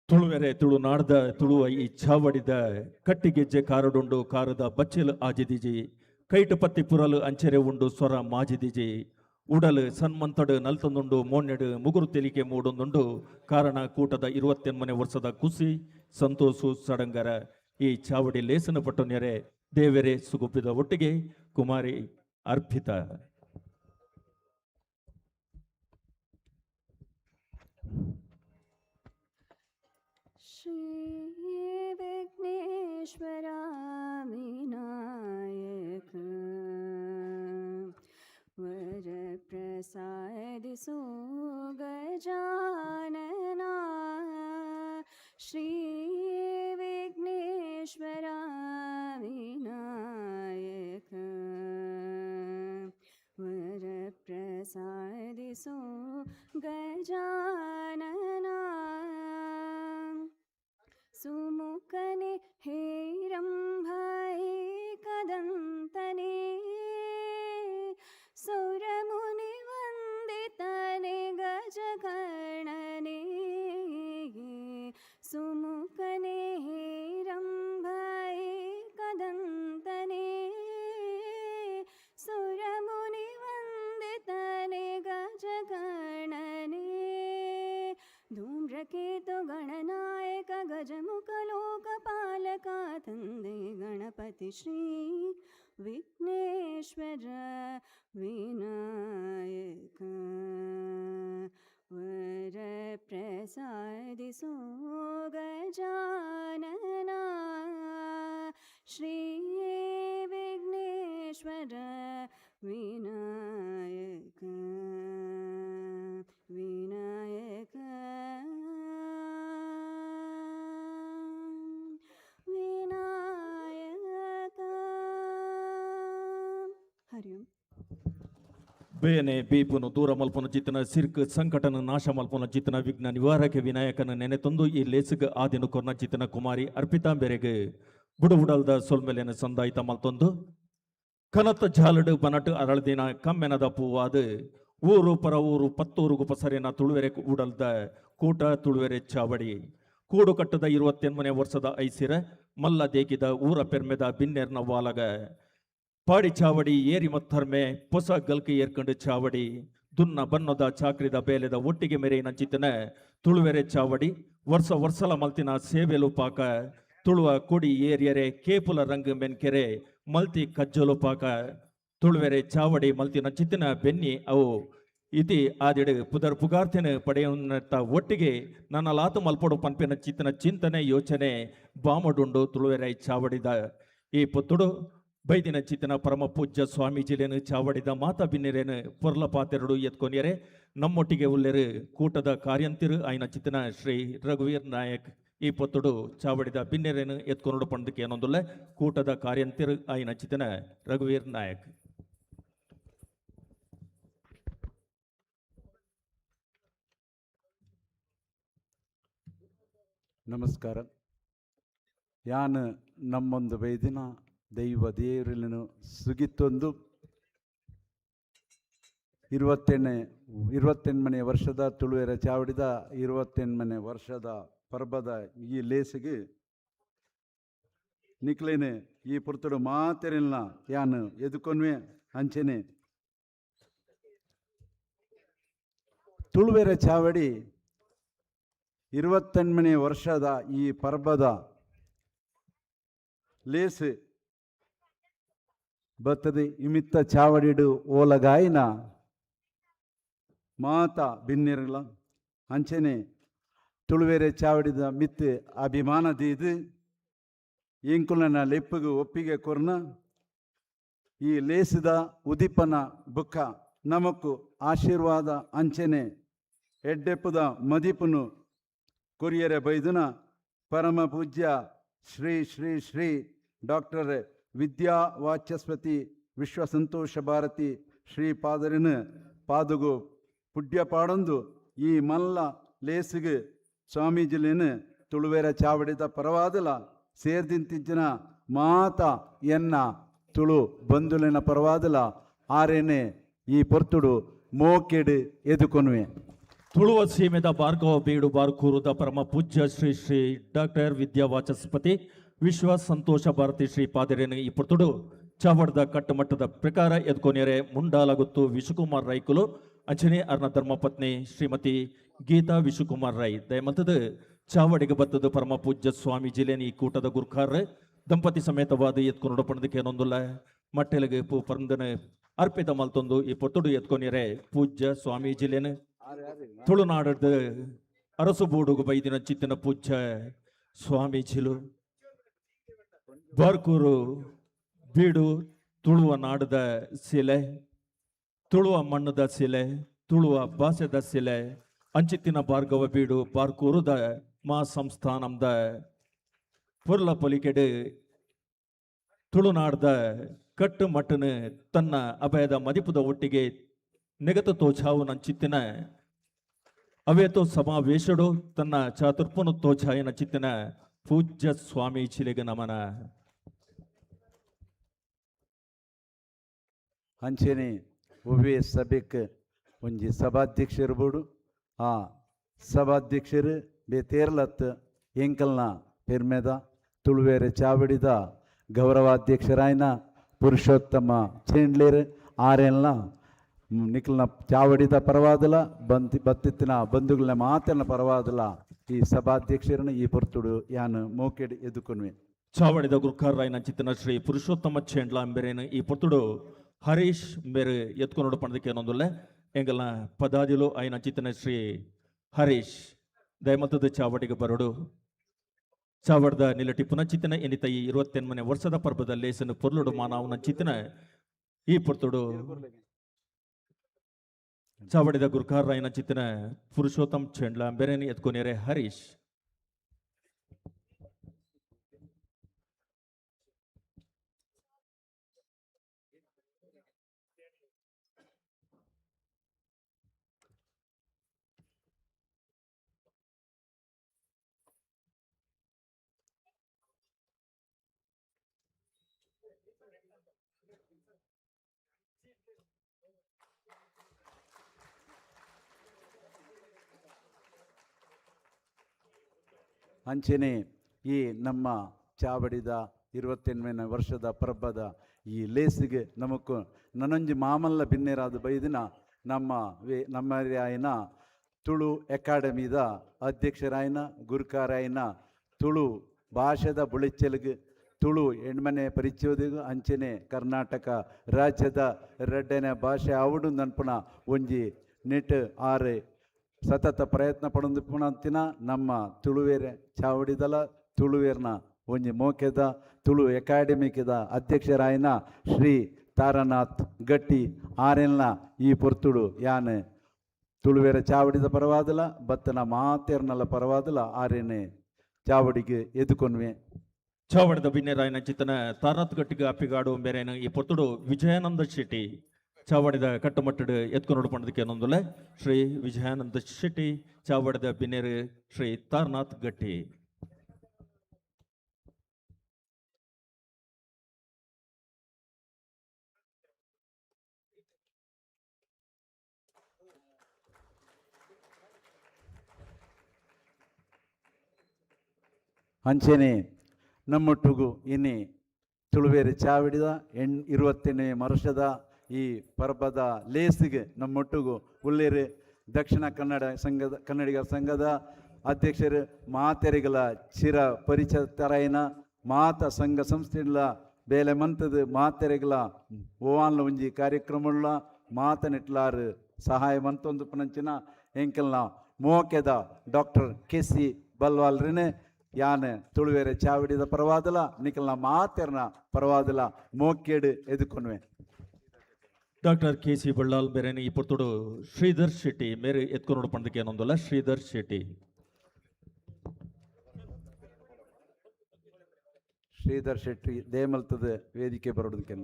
ತುಳುವೆರೆ ತುಳುನಾಡ್ದ ತುಳುವ ಈ ಚಾವಡಿದ ಕಟ್ಟಿಗೆಜ್ಜೆ ಕಾರಡುಂಡು ಕಾರದ ಬಚ್ಚೆಲು ಆಜಿದಿಜಿ, ಕೈಟು ಪತ್ತಿ ಪುರಲು ಅಂಚೆರೆ ಉಂಡು ಸ್ವರ ಮಾಜಿದಿಜಿ, ಉಡಲು ಸನ್ಮಂತಡು ನಲ್ತೊಂದುಂಡು ಮೋನ್ನೆಡು ಮುಗುರು ತೆಲಿಕೆ ಮೂಡೊಂದುಂಡು ಕಾರಣ ಕೂಟದ 28ನೇ ವರ್ಷದ ಖುಷಿ ಸಂತೋಷು ಸಡಂಗರ ಈ ಚಾವಡಿ ಲೇಸನ ಪಟ್ಟೊನ್ಯರೆ ದೇವೆರೆ ಸುಗುಪ್ಪಿದ ಒಟ್ಟಿಗೆ ಕುಮಾರಿ ಅರ್ಪಿತಾ. ಶ್ರೀ ವಿಘ್ನೇಶ್ವರ ವಿನಾಯಕ ವರಪ್ರಸಾದಿಸೋ ಗಜಾನನ, ಶ್ರೀ ವಿಘ್ನೇಶ್ವರ ವಿನಾಯಕ ವರಪ್ರಸಾದಿಸೋ ಗಜಾನನ. ಸುಮುಖನೆ ಹೇರಂಭ ಏಕದಂತನೆ, ಸುರಮುನಿ ವಂದಿತನೆ ಗಜಕರ್ಣನೆ, ಸುಮುಖನೆ ಹೇರಂಭ ಏಕದಂತನೆ, ಸುರಮುನಿ ವಂದಿತನೆ ಗಜಕರ್ಣನೆ, ಧೂಮ್ರಕೇತು ಗಣನಾಯಕ ಗಜಮುಖ ಲೋಕಪಾಲಕ ತಂದೆ ಗಣಪತಿ ಶ್ರೀ ವಿಘ್ನೇಶ್ವರ ವಿನಾಯಕ ವರಪ್ರಸಾದಿಸೋ ಗಜಾನನ, ಶ್ರೀ ವಿಘ್ನೇಶ್ವರ ವಿನಾಯಕ ವಿನಾಯಕ ವಿನಾಯಕ. ಹರಿ ಓಂ. ಬೇನೆ ಬೀಪುನು ದೂರ ಮಲ್ಪುನ ಚಿತ್ತನ ಸಿರ್ಕ್ ಸಂಕಟನ ನಾಶ ಮಲ್ಪುನ ಚಿತ್ತನ ವಿಘ್ನ ನಿವಾರಕ ವಿನಾಯಕನ ನೆನೆ ತಂದು ಈ ಲೇಸುಗ ಆದಿನ ಕೊರ್ನ ಚಿತ್ತನ ಕುಮಾರಿ ಅರ್ಪಿತಾಂಬೆರೆಗೆ ಬುಡು ಉಡಲ್ದ ಸೊಲ್ಮೆಲೆನ ಸಂದಾಯಿತ ಮಲ್ತೊಂದು ಕನತ ಜಾಲಡು ಬನಟು ಅರಳದಿನ ಕಮ್ಮೆನದ ಪೂವಾದು ಊರು ಪರ ಊರು ಪತ್ತೂರುಗು ಪಸರಿನ ತುಳುವೆರೆ ಉಡಲ್ದ ಕೂಟ ತುಳುವೆರೆ ಚಾವಡಿ ಕೂಡು ಕಟ್ಟದ 28ನೇ ವರ್ಷದ ಐಸಿರ ಮಲ್ಲ ದೇಕಿದ ಊರ ಪೆರ್ಮೆದ ಬಿನ್ನೆರ್ನ ವಾಲಗ ಪಾಡಿ ಚಾವಡಿ ಏರಿ ಮತ್ತರ್ಮೆ ಪೊಸ ಗಲ್ಕಿ ಏರ್ಕಂಡು ಚಾವಡಿ ದುನ್ನ ಬನ್ನದ ಚಾಕ್ರಿದ ಬೇಲೆದ ಒಟ್ಟಿಗೆ ಮೆರೆಯಿನ ಚಿತ್ತನ ತುಳುವೆರೆ ಚಾವಡಿ ವರ್ಷ ವರ್ಷಲ ಮಲ್ತಿನ ಸೇವೆಲು ಪಾಕ ತುಳುವ ಕೊಡಿ ಏರಿಯರೆ ಕೇಪುಲ ರಂಗು ಮೆನ್ಕೆರೆ ಮಲ್ತಿ ಕಜ್ಜಲು ಪಾಕ ತುಳುವೆರೆ ಚಾವಡಿ ಮಲ್ತಿನ ಚಿತ್ತಿನ ಬೆನ್ನಿ ಅವು ಇತಿ ಆದಿಡು ಪುದರ್ ಪುಗಾರ್ತಿನ ಪಡೆಯುತ್ತ ಒಟ್ಟಿಗೆ ನನ್ನ ಲಾತು ಮಲ್ಪೊಡು ಪನ್ಪಿನ ಚಿತ್ತಿನ ಚಿಂತನೆ ಯೋಚನೆ ಬಾಮಡುಂಡು ತುಳುವೆರೆ ಚಾವಡಿದ ಈ ಪೊತ್ತುಡು ಬೈದಿನ ಚಿತ್ತಿನ ಪರಮ ಪೂಜ್ಯ ಸ್ವಾಮೀಜಿಲೇನು ಚಾವಡಿದ ಮಾತಾ ಬಿನ್ನೆರೇನು ಪೊರ್ಲ ಪಾತೆರಡು ಎತ್ಕೊನಿಯರೆ ನಮ್ಮೊಟ್ಟಿಗೆ ಉಲ್ಲೆರು ಕೂಟದ ಕಾರ್ಯಂತಿರು ಆಯ್ನ ಚಿತ್ತಿನ ಶ್ರೀ ರಘುವೀರ್ ನಾಯಕ್ ಈ ಪೊತ್ತುಡು ಚಾವಡಿದ ಬಿನ್ನೆರೇನು ಎತ್ಕೊನುಡು ಪಂಡಕ್ಕೆ ಏನೊಂದುಲ್ಲ ಕೂಟದ ಕಾರ್ಯಂತಿರು ಆಯ್ನ ಚಿತ್ತಿನ ರಘುವೀರ್ ನಾಯಕ್. ನಮಸ್ಕಾರ. ಯಾನ್ ನಮ್ಮೊಂದು ಬೈದಿನ ದೈವ ದೇವರನ್ನು ಸುಗಿತ್ತೊಂದು 28ನೇ ವರ್ಷದ ತುಳುವೆರ ಚಾವಡಿದ 28ನೇ ವರ್ಷದ ಪರ್ಬದ ಈ ಲೇಸಿಗೆ ನಿಕ್ಲೇನೆ ಈ ಪುರ್ತಡು ಮಾತೆರಿಲ್ಲ ಯಾನ್ ಎದುಕೊನ್ವೆ ಅಂಚೆನೆ ತುಳುವೆರ ಚಾವಡಿ 28ನೇ ವರ್ಷದ ಈ ಪರ್ಬದ ಲೇಸು ಬತ್ತದೆ ಇಮಿತ್ತ ಚಾವಡಿಡು ಓಲಗಾಯಿನ ಮಾತ ಬಿನ್ನಿರಲ ಅಂಚೆನೆ ತುಳುವೆರೆ ಚಾವಡಿದ ಮಿತ್ತು ಅಭಿಮಾನ ದೀದು ಎಂಕುಲನ ಲೆಪ್ಪುಗು ಒಪ್ಪಿಗೆ ಕೊರ್ನ ಈ ಲೇಸಿದ ಉದಿಪನ ಬುಕ್ಕ ನಮಕ್ಕು ಆಶೀರ್ವಾದ ಅಂಚೆನೆ ಎಡ್ಡೆಪ್ಪುದ ಮದಿಪುನು ಕೊರಿಯರೆ ಬೈದುನ ಪರಮ ಪೂಜ್ಯ ಶ್ರೀ ಶ್ರೀ ಶ್ರೀ ಡಾಕ್ಟರ್ ವಿದ್ಯಾ ವಾಚಸ್ಪತಿ ವಿಶ್ವ ಸಂತೋಷ ಭಾರತಿ ಶ್ರೀ ಪಾದರಿನ ಪಾದುಗು ಪುಡ್ಯ ಪಾಡೊಂದು ಈ ಮಲ್ಲ ಲೇಸಿಗೆ ಸ್ವಾಮೀಜಿಲೇನು ತುಳುವೆರ ಚಾವಡಿದ ಪರವಾದಲ ಸೇರ್ದಿಂತಿಂಚಿನ ಮಾತ ಎನ್ನ ತುಳು ಬಂಧುಲಿನ ಪರವಾದಲ ಆರೇನೆ ಈ ಪೊರ್ತುಡು ಮೋಕೆಡು ಎದುಕೊನುವೆ. ತುಳುವ ಸೀಮೆದ ಭಾರ್ಗವ ಬೀಡು ಬಾರ್ಕೂರುದ ಪರಮ ಪೂಜ್ಯ ಶ್ರೀ ಶ್ರೀ ಡಾಕ್ಟರ್ ವಿದ್ಯಾ ವಾಚಸ್ಪತಿ ವಿಶ್ವ ಸಂತೋಷ ಭಾರತಿ ಶ್ರೀ ಪಾದರೇನು ಈ ಪೊರ್ತುಡು ಚಾವಡದ ಕಟ್ಟುಮಟ್ಟದ ಪ್ರಕಾರ ಎದ್ಕೊನೇರೆ ಮುಂಡಾಲಗುತ್ತು ವಿಶ್ವಕುಮಾರ್ ರೈಕುಲು ಅಂಚನೆ ಅರ್ನ ಧರ್ಮಪತ್ನಿ ಶ್ರೀಮತಿ ಗೀತಾ ವಿಶ್ವಕುಮಾರ್ ರೈ ದಯಮಂತದ ಚಾವಡಿಗೆ ಬತ್ತದ ಪರಮ ಪೂಜ್ಯ ಸ್ವಾಮೀಜಿಲೇನ ಈ ಕೂಟದ ಗುರ್ಖಾರ್ ದಂಪತಿ ಸಮೇತವಾದ ಎತ್ಕೊಂಡು ಪಣದಕ್ಕೆ ಏನೊಂದುಲ್ಲ ಮಟ್ಟೆಲಗೆ ಪೂ ಪರಂದನ ಅರ್ಪಿತ ಮಲ್ತೊಂದು ಈ ಪೊರ್ತುಡು ಎತ್ಕೊನಿರೆ ಪೂಜ್ಯ ಸ್ವಾಮೀಜಿಲೇನು ತುಳುನಾಡದ ಅರಸುಬೂಡುಗು ಬೈದಿನ ಚಿತ್ತಿನ ಪೂಜ್ಯ ಸ್ವಾಮೀಜಿಲು ಬಾರ್ಕೂರು ಬೀಡು ತುಳುವ ನಾಡದ ಶಿಲೆ, ತುಳುವ ಮಣ್ಣದ ಶಿಲೆ, ತುಳುವ ಭಾಷೆದ ಶಿಲೆ, ಅಂಚಿತ್ತಿನ ಭಾರ್ಗವ ಬೀಡು ಬಾರ್ಕೂರುದ ಮಾ ಸಂಸ್ಥಾನಂದ ಪೊರ್ಲ ಪೊಲಿಕೆಡು ತುಳುನಾಡ್ದ ಕಟ್ಟು ಮಟ್ಟನು ತನ್ನ ಅಭಯದ ಮದಿಪುದ ಒಟ್ಟಿಗೆ ನೆಗತ ತೋಚಾವು ನಂಚಿತ್ತಿನ ಅವೇತೋ ಸಮಾವೇಶಡು ತನ್ನ ಚಾತುರ್ಪನು ತೋಚಾಯಿನ ಚಿತ್ತಿನ ಪೂಜ್ಯ ಸ್ವಾಮೀಜಿಲೆಗೆ ನಮನ. ಅಂಚೆನೆ ಒವ್ವೇ ಸಭೆಕ್ ಒಂಜಿ ಸಭಾಧ್ಯಕ್ಷರು ಬೋಡು. ಆ ಸಭಾಧ್ಯಕ್ಷರು ಬೇತೇರ್ಲತ್ ಎಂಕಲ್ನ ಪೆರ್ಮೆದ ತುಳುವೇರೆ ಚಾವಡಿದ ಗೌರವಾಧ್ಯಕ್ಷರಾಯನ ಪುರುಷೋತ್ತಮ ಚೇಂಡ್ಲೇರ್ ಆರೆಲ್ನ ನಿಖಲ್ನ ಚಾವಡಿದ ಪರವಾದಲ ಬಂತಿ ಬತ್ತಿತ್ತಿನ ಬಂಧುಗಳನ್ನ ಮಾತನ್ನ ಪರವಾದಲ ಈ ಸಭಾಧ್ಯಕ್ಷರನ್ನ ಈ ಪೊರ್ತುಡು ಯಾನ್ ಮೋಕೆಡ್ ಎದುಕೊನ್ವೆ. ಚಾವಡಿದ ಗುರ್ಕಾರ್ ಚಿತ್ತನ ಶ್ರೀ ಪುರುಷೋತ್ತಮ ಚೇಂಡ್ಲ ಅಂಬೆರೇನು ಈ ಪೊರ್ತುಡು ಹರೀಶ್ ಮೇರು ಎತ್ಕೊನೋಡು ಪಣದಕ್ಕೆ ಏನೊಂದುಲ್ಲ ಎಂಗಲ್ನ ಪದಾದಿಲು ಆಯ್ನ ಚಿತ್ತನ ಶ್ರೀ ಹರೀಶ್ ದಯಮತದ ಚಾವಡಿಗೆ ಬರಡು. ಚಾವಡದ ನಿಲಟಿ ಪುನಚಿತ್ತನ ಎನಿತ ಈ 28ನೇ ವರ್ಷದ ಪರ್ಬದ ಲೇಸನು ಪೊರ್ಲುಡು ಮಾನವನ ಚಿತ್ತನ ಈ ಪೊರ್ತುಡು ಚಾವಡಿದ ಗುರ್ಕಾರ್ ರಾಯನ ಚಿತ್ತನ ಪುರುಷೋತ್ತಮ್ ಚೇಂಡ್ಲ ಬೇರೆನಿ ಎತ್ಕೊನೇರೆ ಹರೀಶ್. ಅಂಚೆನೆ ಈ ನಮ್ಮ ಚಾವಡಿದ 28ನೇ ವರ್ಷದ ಪರ್ಬದ ಈ ಲೇಸಿಗೆ ನಮಕ್ಕು ನನೊಂಜಿ ಮಾಮಲ್ಲ ಬಿನ್ನೇರಾದ ಬೈದಿನ ನಮ್ಮ ವೇ ನಮ್ಮ ಆಯನ ತುಳು ಅಕಾಡೆಮಿದ ಅಧ್ಯಕ್ಷರಾಯನ ಗುರುಕಾರಾಯನ ತುಳು ಭಾಷೆದ ಬುಳಿಚೆಲ್ಗ್ ತುಳು ಎಣ್ಮನೆ ಪರಿಚಯದಿಗು ಅಂಚೆನೆ ಕರ್ನಾಟಕ ರಾಜ್ಯದ ರಡ್ಡನೆ ಭಾಷೆ ಆವಡು ನನ್ಪುನ ಒಂಜಿ ನೆಟ್ ಆರೆ ಸತತ ಪ್ರಯತ್ನ ಪಡೊಂದು ಪುಣಂತಿನ ನಮ್ಮ ತುಳುವೇರೆ ಚಾವಡಿದಲ ತುಳುವೇರ್ನ ಒಂಜಿ ಮೋಕೆದ ತುಳು ಅಕಾಡೆಮಿಕದ ಅಧ್ಯಕ್ಷರಾಯನ ಶ್ರೀ ತಾರನಾಥ್ ಗಟ್ಟಿ ಆರೆಲ್ನ ಈ ಪೊರ್ತುಡು ಯಾನ್ ತುಳುವೇರ ಚಾವಡಿದ ಪರವಾದಲ ಬತ್ತನ ಮಾತೇರ್ನಲ್ಲ ಪರವಾದಲ ಆರೇನೆ ಚಾವಡಿಗೆ ಎದುಕೊನ್ವೆ. ಚಾವಡದ ಬಿನ್ನೆರಾಯನ ಚಿತ್ತನ ತಾರನಾಥ್ ಗಟ್ಟಿಗೆ ಅಪ್ಪಿಗಾಡು ಬೇರೆನ ಈ ಪೊರ್ತುಡು ವಿಜಯಾನಂದ ಶೆಟ್ಟಿ ಚಾವಡಿದ ಕಟ್ಟುಮಟ್ಟಡು ಎತ್ಕೊನೋಡು ಪಂಡದಕ್ಕೆ ನೊಂದುಲೆ ಶ್ರೀ ವಿಜಯಾನಂದ ಶೆಟ್ಟಿ ಚಾವಡದ ಬಿನ್ನೇರು ಶ್ರೀ ತಾರನಾಥ್ ಗಟ್ಟಿ. ಅಂಚೆನೆ ನಮ್ಮೊಟ್ಟುಗು ಇನ್ನಿ ತುಳುವೇರು ಚಾವಡಿದ 28ನೇ ವರ್ಷದ ಈ ಪರ್ಬದ ಲೇಸಿಗೆ ನಮ್ಮೊಟ್ಟಿಗೂ ಉಳ್ಳೇರು ದಕ್ಷಿಣ ಕನ್ನಡ ಸಂಘದ ಕನ್ನಡಿಗರ ಸಂಘದ ಅಧ್ಯಕ್ಷರು ಮಾತೆರಿಗಳ ಚಿರ ಪರಿಚಿತರಾಯಿನ ಮಾತ ಸಂಘ ಸಂಸ್ಥೆಗಳ ಬೇಲೆ ಮಂತದ ಮಾತೆರೆಗಳ ಓವಾನ್ಲ ಒಂಜಿ ಕಾರ್ಯಕ್ರಮಗಳ ಮಾತನೆಟ್ಲಾರು ಸಹಾಯ ಮಂತೊಂದು ಪನಂಚಿನ ಎಂಕಲ್ನ ಮೋಕೆದ ಡಾಕ್ಟರ್ ಕೆ ಸಿ ಬಲ್ವಾಲ್ರಿನೇ ಯಾನ್ ತುಳುವೇರೆ ಚಾವಡಿದ ಪರವಾದಲ ನಿಕಲ್ನ ಮಾತೆರ್ನ ಪರವಾದಲ ಮೋಕೇಡು ಎದುಕೊನ್ವೆ. ಡಾಕ್ಟರ್ ಕೆ ಸಿ ಬಳ್ಳಾಲ್ ಬೇರೆನೆ ಈ ಪೊರ್ತುಡು ಶ್ರೀಧರ್ ಶೆಟ್ಟಿ ಮೇರೆ ಎತ್ಕೊನೋಡು ಪಂಡದಕ್ಕೆ ಏನೊಂದಲ್ಲ ಶ್ರೀಧರ್ ಶೆಟ್ಟಿ. ಶ್ರೀಧರ್ ಶೆಟ್ಟಿ ದೇಮಲ್ತದ ವೇದಿಕೆ ಬರೋದಕ್ಕೆ.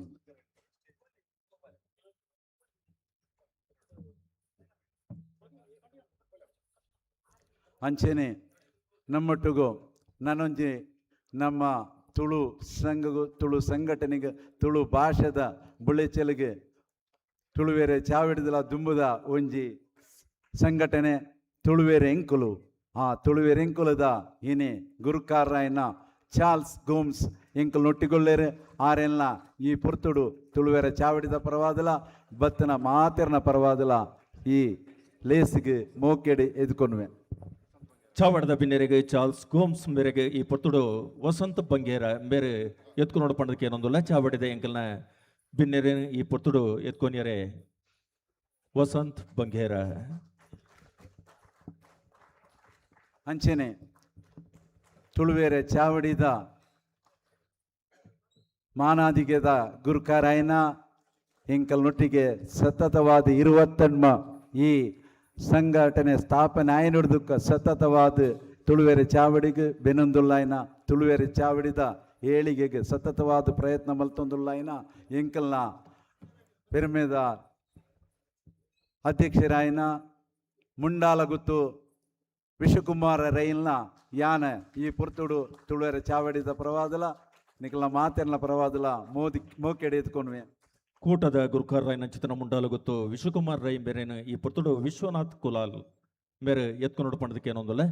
ಅಂಚೆನೆ ನಮ್ಮೊಟ್ಟಿಗೂ ನಾನೊಂಜಿ ನಮ್ಮ ತುಳು ಸಂಘಗೂ ತುಳು ಸಂಘಟನೆಗೆ ತುಳು ಭಾಷೆದ ಬುಳೆಚೆಲಿಗೆ ತುಳುವೇರೆ ಚಾವಿಡಿದಲ ದುಂಬುದ ಒಂಜಿ ಸಂಘಟನೆ ತುಳುವೆರ್ ಎಂಕುಲು. ಆ ತುಳುವೆರ್ ಎಂಕುಲದ ಇನಿ ಗುರುಕಾರರಾಯಿನ ಚಾರ್ಲ್ಸ್ ಗೋಮ್ಸ್ ಎಂಕುಲು ನೊಟ್ಟಿಗೊಳ್ಳೇರು. ಆರೆಲ್ಲ ಈ ಪೊರ್ತುಡು ತುಳುವೆರ ಚಾವಡಿದ ಪರವಾದಲ, ಬತ್ತನ ಮಾತೆರ್ನ ಪರವಾದಲ ಈ ಲೇಸಿಗೆ ಮೋಕೆಡೆ ಎದ್ಕೊನುವೆ. ಚಾವಡದ ಬಿನ್ನೆರೆಗೆ ಚಾರ್ಲ್ಸ್ ಗೋಮ್ಸ್ ಮೇರೆಗೆ ಈ ಪೊರ್ತುಡು ವಸಂತ ಬಂಗೇರ ಮೇರೆ ಎತ್ಕೊನೋಡು ಪಂಡದಕ್ಕೆ ಏನೊಂದುಲ್ಲ. ಚಾವಡಿದ ಎಂಕಲ್ನ ಬಿನ್ನೆರೆ ಈ ಪೊರ್ತುಡು ಎತ್ಕೊನಿಯರೆ ವಸಂತ್ ಬಂಗೇರ. ಅಂಚೆನೆ ತುಳುವೇರೆ ಚಾವಡಿದ ಮಾನಾದಿಗೆದ ಗುರುಕಾರಾಯನ ಎಂಕಲ್ ನೊಟ್ಟಿಗೆ ಸತತವಾದ ಇರುವತ್ತನ್ಮ ಈ ಸಂಘಟನೆ ಸ್ಥಾಪನೆ ಆಯನುಡ್ದುಕ್ಕ ಸತತವಾದ ತುಳುವೆರೆ ಚಾವಡಿಗೆ ಬೆನೊಂದುಲ್ಲಾಯನ, ತುಳುವೆರೆ ಚಾವಡಿದ ಏಳಿಗೆಗೆ ಸತತವಾದ ಪ್ರಯತ್ನ ಮಲ್ತೊಂದುಲ್ಲಾಯನ ಎಂಕಲ್ನ ಪೆರ್ಮೆದ ಅಧ್ಯಕ್ಷರಾಯನ ಮುಂಡಾಲಗುತ್ತು ವಿಶ್ವಕುಮಾರ ರೈಲ್ನ ಯಾನ ಈ ಪುರ್ತುಡು ತುಳುವೆರೆ ಚಾವಡಿದ ಪ್ರವಾದಲ, ನಿಕಲ್ನ ಮಾತೆರ್ನ ಪ್ರವಾದಲ ಮೋದಿ ಮೋಕೆಡೆ ಎತ್ಕೊನುವೆ. ಕೂಟದ ಗುರುಕಾರ್ ರಾಯ್ ನಂಚಿತನ ಮುಂಡಾಲಗುತ್ತು ವಿಶ್ವಕುಮಾರ್ ರೈ ಮೇರೇನು ಈ ಪೊರ್ತುಡು ವಿಶ್ವನಾಥ್ ಕುಲಾಲ್ ಮೇರೆ ಎತ್ಕೊನೋಡು ಪಂಡದಕ್ಕೆ ಏನೊಂದುಲ್ಲ.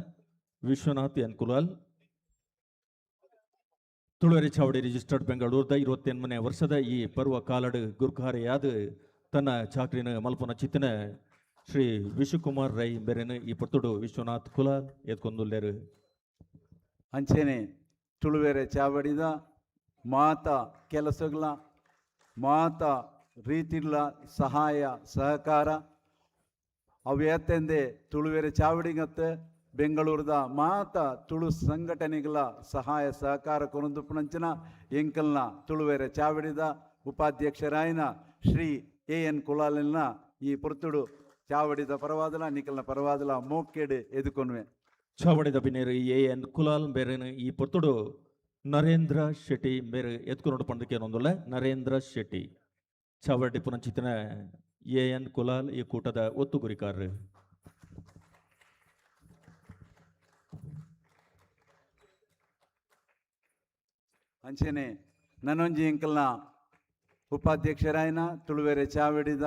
ವಿಶ್ವನಾಥ್ ಎನ್ ಕುಲಾಲ್ ತುಳುವೆರೆ ಚಾವಡಿ ರಿಜಿಸ್ಟರ್ಡ್ ಬೆಂಗಳೂರದ 28ನೇ ವರ್ಷದ ಈ ಪರ್ವ ಕಾಲಡು ಗುರುಕಾರೆಯಾದ ತನ್ನ ಚಾಕ್ರಿನ ಮಲ್ಪನ ಚಿತ್ತನ ಶ್ರೀ ವಿಶ್ವಕುಮಾರ್ ರೈ ಮೇರೇನು ಈ ಪೊರ್ತುಡು ವಿಶ್ವನಾಥ್ ಕುಲಾಲ್ ಎತ್ಕೊಂದುಲ್ಲೇರು. ಅಂಚೆನೆ ತುಳುವೆರೆ ಚಾವಡಿದ ಮಾತ ಕೆಲಸಗಳ ಮಾತ ರೀತಿಗಳ ಸಹಾಯ ಸಹಕಾರ ಅವು ಏತೆಂದೇ ತುಳುವೆರೆ ಚಾವಡಿಗತ್ತೆ ಬೆಂಗಳೂರದ ಮಾತ ತುಳು ಸಂಘಟನೆಗಳ ಸಹಾಯ ಸಹಕಾರ ಕೊನೊಂದುಪ್ಪುನಂಚಿನ ಎಂಕಲ್ನ ತುಳುವೆರೆ ಚಾವಡಿದ ಉಪಾಧ್ಯಕ್ಷರಾಯನ ಶ್ರೀ ಎ ಎನ್ ಕುಲಾಲಿನ ಈ ಪೊರ್ತುಡು ಚಾವಡಿದ ಪರವಾದಲ, ನಿಕಲ್ನ ಪರವಾದಲ ಮೋಕೆಡ್ ಎದುಕೊನುವೆ. ಚಾವಡಿದ ಬಿನ್ನೇರು ಎ ಎನ್ ಕುಲಾಲ್ ಮೇರೇನು ಈ ಪೊರ್ತುಡು ನರೇಂದ್ರ ಶೆಟ್ಟಿ ಮೇರೆ ಎತ್ಕೊನೋಡು ಪಂಡಕ್ಕೆ ಏನೊಂದುಲ್ಲ. ನರೇಂದ್ರ ಶೆಟ್ಟಿ ಚಾವಡಿ ಪುನಂಚಿತನ ಎ ಎನ್ ಕುಲಾಲ್ ಈ ಕೂಟದ ಒತ್ತು ಗುರಿಕಾರರು. ಅಂಚೆನೆ ನನೊಂಜಿ ಎಂಕಲ್ನ ಉಪಾಧ್ಯಕ್ಷರಾಯನ ತುಳುವೆರೆ ಚಾವಡಿದ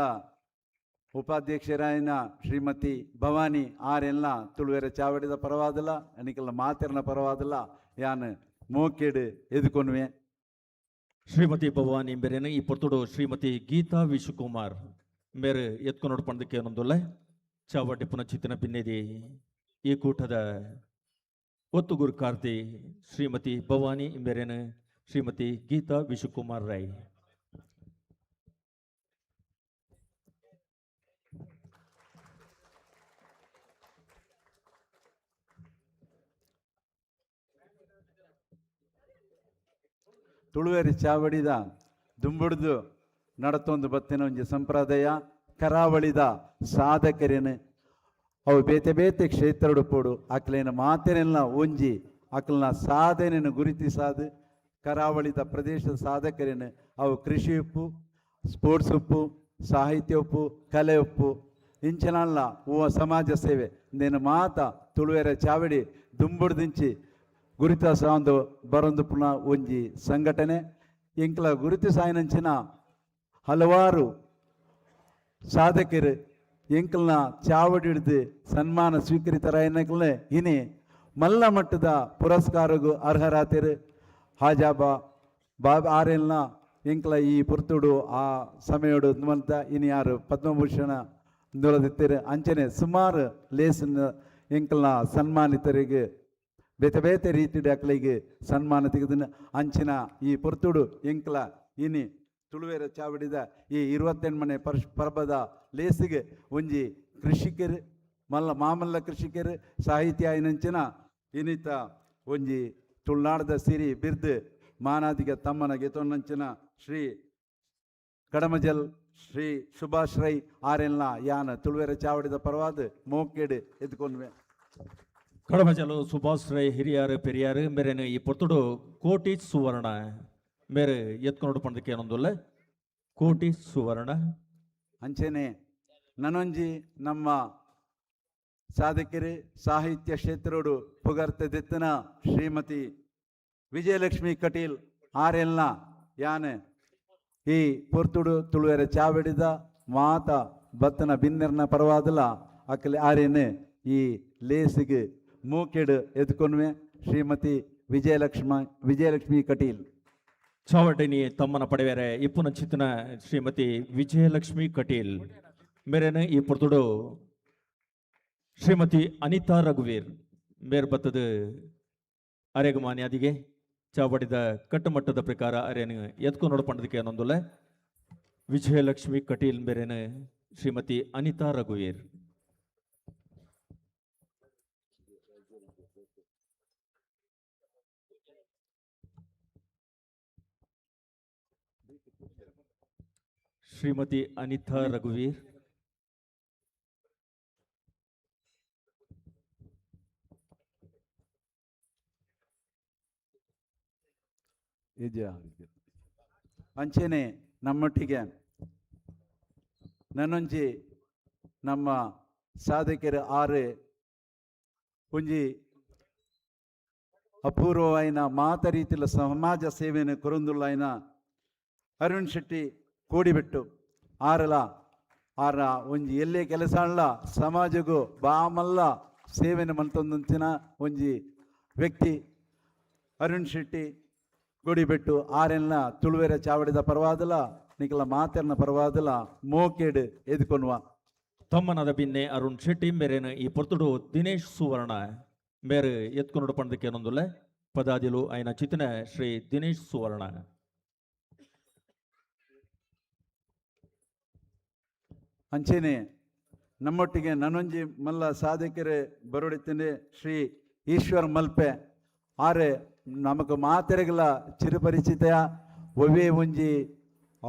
ಉಪಾಧ್ಯಕ್ಷರಾಯನ ಶ್ರೀಮತಿ ಭವಾನಿ ಆರೆಲ್ಲ ತುಳುವೆರೆ ಚಾವಡಿದ ಪರವಾದಲ, ಅನಿಕಲ್ನ ಮಾತೆರ್ನ ಪರವಾದಲ ಯಾನ್ ಮೋಕೆಡ್ ಎದುಕೊನುವೆ. ಶ್ರೀಮತಿ ಭವಾನಿ ಮೇರೇನು ಈ ಪೊರ್ತುಡು ಶ್ರೀಮತಿ ಗೀತಾ ವಿಶ್ವಕುಮಾರ್ ಮೇರೆ ಎತ್ಕೊನೋಡು ಪಂಡದಕ್ಕೆ ಏನೊಂದುಲ್ಲ. ಚಾವಡಿ ಪುನಚಿತನ ಪಿನ್ನೆದಿ ಈ ಕೂಟದ ಒತ್ತು ಗುರುಕಾರ್ತಿ ಶ್ರೀಮತಿ ಭವಾನಿ ಮೇರೇನು ಶ್ರೀಮತಿ ಗೀತಾ ವಿಶ್ವಕುಮಾರ್ ರೈ. ತುಳುವೆರೆ ಚಾವಡಿದ ದುಂಬುಡ್ದು ನಡತೊಂದು ಬತ್ತಿನ ಒಂಜಿ ಸಂಪ್ರದಾಯ ಕರಾವಳಿದ ಸಾಧಕರೇನು ಅವು ಬೇತೆ ಬೇತೆ ಕ್ಷೇತ್ರಡು ಪೋಡು ಅಕ್ಲೇನ ಮಾತೆನೆಲ್ಲ ಒಂಜಿ ಅಕ್ಲನ ಸಾಧನೆಯನ್ನು ಗುರುತಿಸಾದು ಕರಾವಳಿದ ಪ್ರದೇಶದ ಸಾಧಕರೇನು ಅವು ಕೃಷಿ ಉಪ್ಪು, ಸ್ಪೋರ್ಟ್ಸ್ ಉಪ್ಪು, ಸಾಹಿತ್ಯ ಉಪ್ಪು, ಕಲೆ ಉಪ್ಪು, ಇಂಚಿನಲ್ಲ ಹೂವ ಸಮಾಜ ಸೇವೆ ನೇನು ಮಾತ ತುಳುವೆರೆ ಚಾವಡಿ ದುಂಬುಡ್ದಿಂಚಿ ಗುರುತ ಸಾಂದು ಬರೊಂದು ಪುನಃ ಒಂಜಿ ಸಂಘಟನೆ ಎಂಕ್ಲ ಗುರುತಿ ಸಾಯಿನಂಚಿನ ಹಲವಾರು ಸಾಧಕರು ಎಂಕಲ್ನ ಚಾವಡಿ ಹಿಡಿದು ಸನ್ಮಾನ ಸ್ವೀಕರಿತರಾಯನಕಲ್ನೆ ಇನಿ ಮಲ್ಲ ಮಟ್ಟದ ಪುರಸ್ಕಾರಗೂ ಅರ್ಹರಾತಿರು. ಹಾಜಾಬ ಬಾಬ್ ಆರೆಲ್ನ ಎಂಕ್ಲ ಈ ಪುರ್ತುಡು ಆ ಸಮಯಡು ಮಂತ ಇನಿ ಯಾರು ಪದ್ಮಭೂಷಣ ನುಲದಿತ್ತಿರು. ಅಂಚನೆ ಸುಮಾರು ಲೇಸನ್ ಎಂಕಲ್ನ ಸನ್ಮಾನಿತರಿಗೆ ಬೇತೆ ಬೇತೆ ರೀತಿಯ ಅಕ್ಲಿಗೆ ಸನ್ಮಾನ ತೆಗೆದನ ಅಂಚಿನ ಈ ಪೊರ್ತುಡು ಎಂಕ್ಲ ಇನಿ ತುಳುವೆರ ಚಾವಡಿದ ಈ 28ನೇ ಪರ್ಬದ ಲೇಸಿಗೆ ಒಂಜಿ ಕೃಷಿಕರು ಮಲ್ಲ ಮಾಮಲ್ಲ ಕೃಷಿಕರು ಸಾಹಿತ್ಯ ಇನಂಚಿನ ಇನಿತ ಒಂಜಿ ತುಳುನಾಡದ ಸಿರಿ ಬಿರ್ದು ಮಾನಾದಿಗೆ ತಮ್ಮನ ಗೆತೊನ್ನಂಚಿನ ಶ್ರೀ ಕಡಮಜಲ್ ಶ್ರೀ ಸುಭಾಷ್ ರೈ ಆರೆಲ್ಲ ಯಾನ ತುಳುವೆರ ಚಾವಡಿದ ಪರವಾದ ಮೋಕೆಡ್ ಎದ್ಕೊನ್ವೆ. ಕಡಮಜಲು ಸುಭಾಷ್ ರೈ ಹಿರಿಯಾರು ಪೆರಿಯಾರು ಮೇರೇನು ಈ ಪೊರ್ತುಡು ಕೋಟಿ ಸುವರ್ಣ ಮೇರೆ ಎತ್ಕೊನೋಡು ಪಂಡದಕ್ಕೆ ಏನೊಂದುಲ್ಲ. ಕೋಟಿ ಸುವರ್ಣ. ಅಂಚೆನೆ ನನೊಂಜಿ ನಮ್ಮ ಸಾಧಕರು ಸಾಹಿತ್ಯ ಕ್ಷೇತ್ರೋಡು ಪುಗರ್ತೆ ದೆತ್ತನ ಶ್ರೀಮತಿ ವಿಜಯಲಕ್ಷ್ಮಿ ಕಟೀಲ್ ಆರೆಲ್ಲ ಯಾನೆ ಈ ಪೊರ್ತುಡು ತುಳುವೆರ ಚಾವಡಿದ ಮಾತ ಬತ್ತನ ಬಿನ್ನೆರ್ನ ಪರವಾದಲ ಅಕ್ಕಲೆ ಆರೇನೆ ಈ ಲೇಸಿಗೆ ಮೂಕೆಡ್ ಎದ್ಕೊನ್ವೆ ಶ್ರೀಮತಿ ವಿಜಯಲಕ್ಷ್ಮ ವಿಜಯಲಕ್ಷ್ಮಿ ಕಟೀಲ್. ಚಾವಟಿನಿ ತಮ್ಮನ ಪಡೆವೇರೆ ಇಪ್ಪುನ ಚಿತ್ತನ ಶ್ರೀಮತಿ ವಿಜಯಲಕ್ಷ್ಮಿ ಕಟೀಲ್ ಮೇರೇನ ಈ ಪೊರ್ತುಡು ಶ್ರೀಮತಿ ಅನಿತಾ ರಘುವೀರ್ ಮೇರ್ ಬತ್ತದ ಅರೆಗ ಮಾನ್ಯಾದಿಗೆ ಚಾವಡಿದ ಕಟ್ಟುಮಟ್ಟದ ಪ್ರಕಾರ ಅರೇನು ಎತ್ಕೊ ನೋಡ್ಪಂಡದಕ್ಕೆ ಅನ್ನೊಂದುಲ್ಲ ವಿಜಯಲಕ್ಷ್ಮಿ ಕಟೀಲ್ ಮೇರೇನ ಶ್ರೀಮತಿ ಅನಿತಾ ರಘುವೀರ್. ಶ್ರೀಮತಿ ಅನಿತಾ ರಘುವೀರ್. ಅಂಚೆನೆ ನಮ್ಮೊಟ್ಟಿಗೆ ನನ್ನೊಂಜಿ ನಮ್ಮ ಸಾಧಕರ ಆರು ಒಂಜಿ ಅಪೂರ್ವವಾಯಿನ ಮಾತ ರೀತಿಯ ಸಮಾಜ ಸೇವೆಯನ್ನು ಕೊರೊಂದುಲ್ಲಾಯಿನ ಅರುಣ್ ಶೆಟ್ಟಿ ಕೂಡಿಬಿಟ್ಟು ಆರಲ ಆರ ಒಂಜಿ ಎಲ್ಲೇ ಕೆಲಸ ಅಲ್ಲ ಸಮಾಜಗೂ ಬಾಮಲ್ಲ ಸೇವೆಯನ್ನು ಮಲ್ತೊಂದಂಚಿನ ಒಂಜಿ ವ್ಯಕ್ತಿ ಅರುಣ್ ಶೆಟ್ಟಿ ಗುಡಿಬೆಟ್ಟು ಆರೆಲ್ಲ ತುಳುವೆರ ಚಾವಡಿದ ಪರವಾದಲ ನಿಕಲ ಮಾತೆರ್ನ ಪರವಾದಲ ಮೋಕೆಡ್ ಎದ್ಕೊನ್ವ. ತಮ್ಮನದ ಬಿನ್ನೆ ಅರುಣ್ ಶೆಟ್ಟಿ ಮೇರೇನು ಈ ಪೊರ್ತುಡು ದಿನೇಶ್ ಸುವರ್ಣ ಮೇರು ಎತ್ಕೊನುಡು ಪಂಡದಕ್ಕೆ ಏನೊಂದುಲ್ಲ ಪದಾದಿಲು ಆಯ್ನ ಚಿತನ ಶ್ರೀ ದಿನೇಶ್ ಸುವರ್ಣ. ಅಂಚೆನೆ ನಮ್ಮೊಟ್ಟಿಗೆ ನನೊಂಜಿ ಮಲ್ಲ ಸಾಧಕರೇ ಬರೋಡಿತೇನೆ ಶ್ರೀ ಈಶ್ವರ್ ಮಲ್ಪೆ ಆರೆ ನಮಕ್ ಮಾತೆರೆಗಲ ಚಿರಪರಿಚಿತ ಒವ್ವೇ ಒಂಜಿ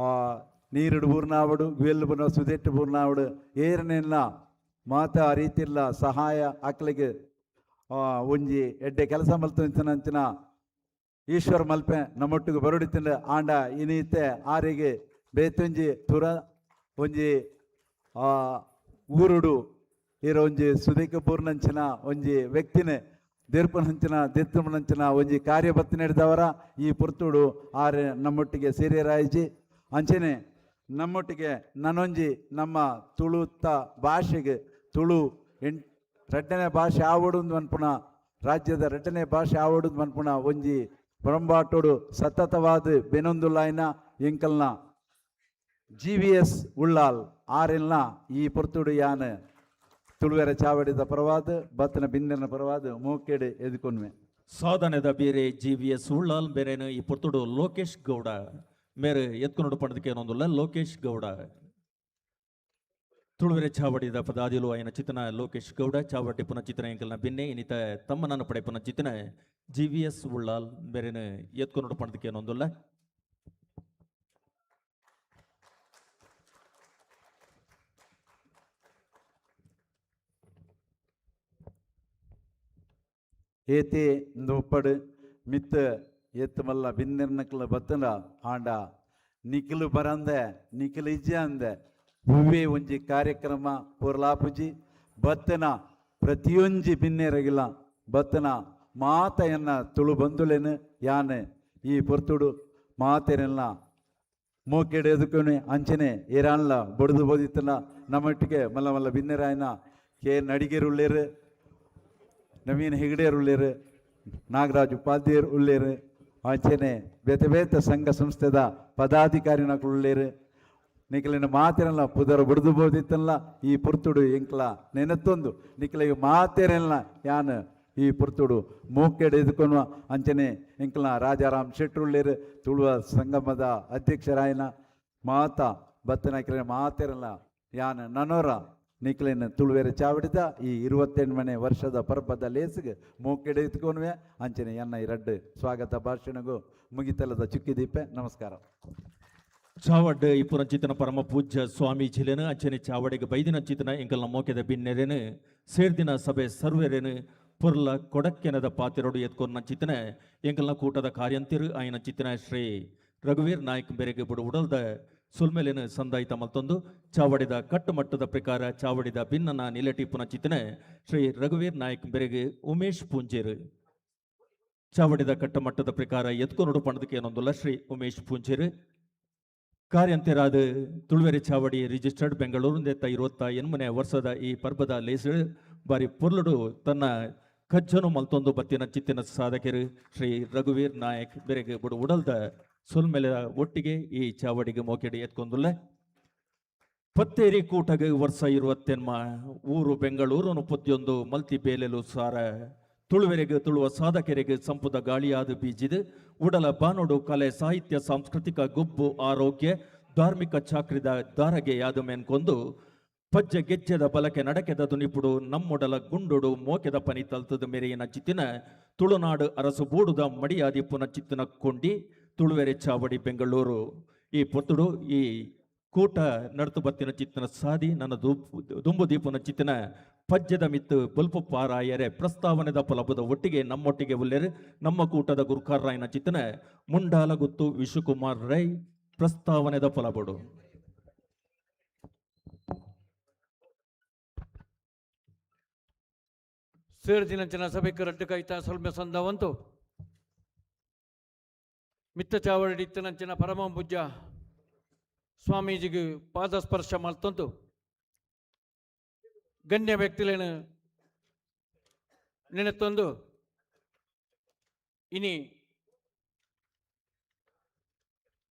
ನೀರುಡು ಬೂರ್ನಾವಡು ವೇಲು ಬೂರ್ನ ಸುದೆಟ್ಟು ಬೂರ್ನಾವಡು ಏರನೆಲ್ಲ ಮಾತ ಆ ರೀತಿಲ್ಲ ಸಹಾಯ ಅಕ್ಲಿಗೆ ಒಂಜಿ ಎಡ್ಡೆ ಕೆಲಸ ಮಲ್ತಂಚಿನ ಈಶ್ವರ್ ಮಲ್ಪೆ ನಮ್ಮೊಟ್ಟಿಗೆ ಬರೋಡಿತಿಂದ ಆಂಡ ಇನೀತೆ ಆರಿಗೆ ಬೇತೊಂಜಿ ತುರ ಒಂಜಿ ಊರುಡು ಇರೋ ಒಂಜಿ ಸುದೀಕ ಪೂರ್ಣಂಚಿನ ಒಂಜಿ ವ್ಯಕ್ತಿನೇ ದೇರ್ಪನಂಚಿನ ದೇರ್ತಮನಂಚಿನ ಒಂಜಿ ಕಾರ್ಯ ನಡೆದವರ ಈ ಪುರ್ತುಡು ಆರೆ ನಮ್ಮೊಟ್ಟಿಗೆ ಸೇರಿಯರಾಯಿಜಿ. ಅಂಚನೆ ನಮ್ಮೊಟ್ಟಿಗೆ ನನ್ನೊಂಜಿ ನಮ್ಮ ತುಳುತ್ತ ಭಾಷೆಗೆ ತುಳು ರಡ್ಡನೇ ಭಾಷೆ ಆವಡು ಮನ್ಪುಣ ರಾಜ್ಯದ ರಡ್ಡನೇ ಭಾಷೆ ಆವಡು ಮನ್ಪುಣ ಒಂಜಿ ಪೊರಂಬಾಟೋಡು ಸತತವಾದ ಬೆನೊಂದುಲಾಯ್ನ ಎಂಕಲ್ನ ಜಿ ವಿ ಎಸ್ ಉಳ್ಳಾಲ್ ಆರೆಲ್ನ ಈ ಪೊರ್ತುಡು ಯಾನ್ ತುಳುವೆರ ಚಾವಡಿದ ಪರವಾದ ಬತ್ತನ ಬಿಂದನ ಪರವಾದ ಮೋಕೆಡ್ ಎದುಕೊನ್ವೆ. ಸಾಧನೆದ ಬೇರೆ ಜಿ ವಿ ಎಸ್ ಉಳ್ಳಾಲ್ ಬೇರೆನು ಈ ಪೊರ್ತುಡು ಲೋಕೇಶ್ ಗೌಡ ಮೇರೆ ಎತ್ಕೊನುಡು ಪಂಡದಕ್ಕೆ ಏನೊಂದುಲ್ಲ ಲೋಕೇಶ್ ಗೌಡ ತುಳುವೆರೆ ಚಾವಡಿದ ಪದಾದಿಲು ಆಯ್ನ ಚಿತನ ಲೋಕೇಶ್ ಗೌಡ ಚಾವಡಿ ಪುನ ಚಿತನ ಎಂಕಲ್ನ ಬಿನ್ನೆ ಇನ್ನಿತ ತಮ್ಮನನ್ನು ಪಡೆಪುನ ಚಿತನ ಜಿ ವಿ ಎಸ್ ಉಳ್ಳಾಲ್ ಬೇರೆನು ಎತ್ಕೊನುಡು ಪಂಡದಕ್ಕೆ ಏನೊಂದುಲ್ಲ. ಏತೆ ಉಪ್ಪಡು ಮಿತ್ತ ಏತ್ ಮಲ್ಲ ಬಿಂದಿರ್ನಕ್ಲ ಬತ್ತನ ಆಂಡ ನಿಖಿಲು ಬರಂದೆ ನಿಖಿಲು ಇಜ್ಜೆ ಅಂದೆ ಹೂವೇ ಒಂಜಿ ಕಾರ್ಯಕ್ರಮ ಪೊರ್ಲಾಪುಜಿ ಬತ್ತನ ಪ್ರತಿಯೊಂಜಿ ಬಿನ್ನೆರಗಿಲ್ಲ ಬತ್ತನ ಮಾತೆಯನ್ನ ತುಳು ಬಂದುಲೇನು ಯಾನೆ ಈ ಪೊರ್ತುಡು ಮಾತೆರೆಲ್ಲ ಮೂಕೆಡೆ ಎದುಕೊನೆ ಅಂಚನೆ ಏರಾನ್ಲ ಬಡ್ದು ಬೋದಿತ್ತನ ನಮ್ಮೊಟ್ಟಿಗೆ ಮಲ್ಲ ಮಲ್ಲ ಬಿನ್ನೆರಾಯನ ಕೆ ನಡಿಗೆರು ಉಳ್ಳೇರು ನವೀನ್ ಹೆಗಡೆಯರು ಉಳ್ಳೇರು ನಾಗರಾಜ್ ಉಪಾಧ್ಯಾಯರು ಉಳ್ಳೇರು ಅಂಚನೆ ಬೇತೆ ಬೇತೆ ಸಂಘ ಸಂಸ್ಥೆದ ಪದಾಧಿಕಾರಿನಕುಲು ಉಳ್ಳೇರು ನಿಖಲಿನ ಮಾತೆರಲ್ಲ ಪುದರ ಬಡ್ದು ಬೋದಿತ್ತಲ್ಲ ಈ ಪುರ್ತುಡು ಎಂಕ್ಲ ನೆನತ್ತೊಂದು ನಿಖಲಿಗೆ ಮಾತೆರೆಲ್ಲ ಯಾನ್ ಈ ಪುರ್ತುಡು ಮೂಕೆಡೆ ಎದುಕೊನು ಅಂಚನೆ ಎಂಕ್ಲ ರಾಜಾರಾಮ್ ಶೆಟ್ರುಳ್ಳೇರು ತುಳುವ ಸಂಗಮದ ಅಧ್ಯಕ್ಷರಾಯನ ಮಾತಾ ಬತ್ತನಾಕಿರ ಮಾತೆರಲ್ಲ ಯಾನ್ ನನೋರ ನಿಕ್ಲಿನ ತುಳುವೆರೆ ಚಾವಡಿದ ಈ 28ನೇ ವರ್ಷದ ಪರ್ಬದ ಲೇಸಿಗೆ ಮೂಕೆಡೆ ಎತ್ಕೊನುವೆ ಅಂಚನೆ ಎನ್ನ ಈ ರಡ್ಡು ಸ್ವಾಗತ ಭಾಷಣಗೂ ಮುಗಿತಲದ ಚುಕ್ಕಿದೀಪೆ. ನಮಸ್ಕಾರ. ಚಾವಡ್ ಇಪ್ಪುರಂಚಿತನ ಪರಮ ಪೂಜ್ಯ ಸ್ವಾಮೀಜಿಲೇನು ಅಂಚನೆ ಚಾವಡಿಗೆ ಬೈದಿನ ಚಿತನ ಎಂಕಲ್ನ ಮೋಕೆದ ಬಿನ್ನೆರೇನು ಸೇರ್ದಿನ ಸಭೆ ಸರ್ವೆರೇನು ಪೊರ್ಲ ಕೊಡಕ್ಕೆನದ ಪಾತಿರೋಡು ಎತ್ಕೊನ್ನ ಚಿತನ ಎಂಕಲ್ನ ಕೂಟದ ಕಾರ್ಯಂತಿರು ಆಯನ ಚಿತನ ಶ್ರೀ ರಘುವೀರ್ ನಾಯ್ಕ್ ಬೆರೆಗೆ ಬುಡು ಉಡಲ್ದ ಸುಲ್ಮೇಲಿನ ಸಂದಾಯಿತ ಮಲ್ತೊಂದು ಚಾವಡಿದ ಕಟ್ಟುಮಟ್ಟದ ಪ್ರಕಾರ ಚಾವಡಿದ ಭಿನ್ನನ ನಿಲಟಿಪ್ಪುನ ಚಿತನೆ ಶ್ರೀ ರಘುವೀರ್ ನಾಯ್ಕ್ ಬೆರೆಗೆ ಉಮೇಶ್ ಪೂಂಜೇರು ಚಾವಡಿದ ಕಟ್ಟಮಟ್ಟದ ಪ್ರಕಾರ ಎತ್ಕೊನುಡು ಪಣದಕ್ಕೆ ಏನೊಂದುಲ್ಲ ಶ್ರೀ ಉಮೇಶ್ ಪೂಂಜೇರು ಕಾರ್ಯಂತೆರಾದ ತುಳುವೆರೆ ಚಾವಡಿ ರಿಜಿಸ್ಟರ್ಡ್ ಬೆಂಗಳೂರು 28ನೇ ವರ್ಷದ ಈ ಪರ್ಬದ ಲೇಸು ಬಾರಿ ಪೊರ್ಲುಡು ತನ್ನ ಕಜ್ಜನು ಮಲ್ತೊಂದು ಬತ್ತಿನ ಚಿತ್ತಿನ ಸಾಧಕರು ಶ್ರೀ ರಘುವೀರ್ ನಾಯಕ್ ಬೆರೆಗೆ ಬುಡು ಉಡಲ್ದ ಸೊಲ್ಮೆಲೆ ಒಟ್ಟಿಗೆ ಈ ಚಾವಡಿಗೆ ಮೋಕೆಡಿ ಎತ್ಕೊಂದುಲ್ಲೆ. ಪತ್ತೇರಿ ಕೂಟಗೆ ವರ್ಷ ಇರುವತ್ತೆನ್ಮ ಊರು ಬೆಂಗಳೂರನು ಪೊದ್ಯೊಂದು ಮಲ್ತಿ ಬೇಲೆಲು ಸಾರ ತುಳುವೆರೆಗೆ ತುಳುವ ಸಾಧಕರಿಗೆ ಸಂಪುದ ಗಾಳಿಯಾದ ಬೀಜಿದು ಉಡಲ ಬಾನೋಡು ಕಲೆ ಸಾಹಿತ್ಯ ಸಾಂಸ್ಕೃತಿಕ ಗುಬ್ಬು ಆರೋಗ್ಯ ಧಾರ್ಮಿಕ ಚಾಕ್ರಿದ ದಾರಗೆ ಯಾದ ಮೇನ್ಕೊಂದು ಪಜ್ಜೆ ಗೆಜ್ಜೆದ ಬಲಕೆ ನಡಕೆದ ದುನಿಪುಡು ನಮ್ಮೊಡಲ ಗುಂಡೊಡು ಮೋಕೆದ ಪನಿ ತಲ್ತದ ಮೆರೆಯಿನ ಚಿತ್ತಿನ ತುಳುನಾಡು ಅರಸು ಬೂಡುದ ಮಡಿಯಾದಿ ಪುನ ಚಿತ್ತಿನ ಕೊಂಡಿ ತುಳುವೆರೆ ಚಾವಡಿ ಬೆಂಗಳೂರು. ಈ ಪೊತ್ತುಡು ಈ ಕೂಟ ನಡ್ತು ಬತ್ತಿನ ಚಿತ್ತಿನ ಸಾದಿ ನನ್ನ ದುಂಬು ದೀಪನ ಚಿತ್ತಿನ ಪಜ್ಜದ ಮಿತ್ತು ಬಲ್ಪು ಪಾರಾಯರೆ ಪ್ರಸ್ತಾವನೆದ ಫಲಬದ ಒಟ್ಟಿಗೆ ನಮ್ಮೊಟ್ಟಿಗೆ ಉಲ್ಲೆರು ನಮ್ಮ ಕೂಟದ ಗುರುಕಾರರಾಯನ ಚಿತ್ತಿನ ಮುಂಡಾಲಗುತ್ತು ವಿಶ್ವಕುಮಾರ್ ರೈ ಪ್ರಸ್ತಾವನೆದ ಫಲಬಡು. ಸೇರ್ದಿನಂಚಿನ ಸಭೆಗೆ ರಡ್ಡು ಕೈತ ಸೊಲ್ಮೆ ಸಂದವಂತು ಮಿತ್ತ ಚಾವಡಿ ಇತ್ತನಂಚಿನ ಪರಮಪೂಜ್ಯ ಸ್ವಾಮೀಜಿಗೆ ಪಾದಸ್ಪರ್ಶ ಮಲ್ತಂತು ಗಣ್ಯ ವ್ಯಕ್ತಿಲೇನು ನೆನೆತ್ತೊಂದು ಇನಿ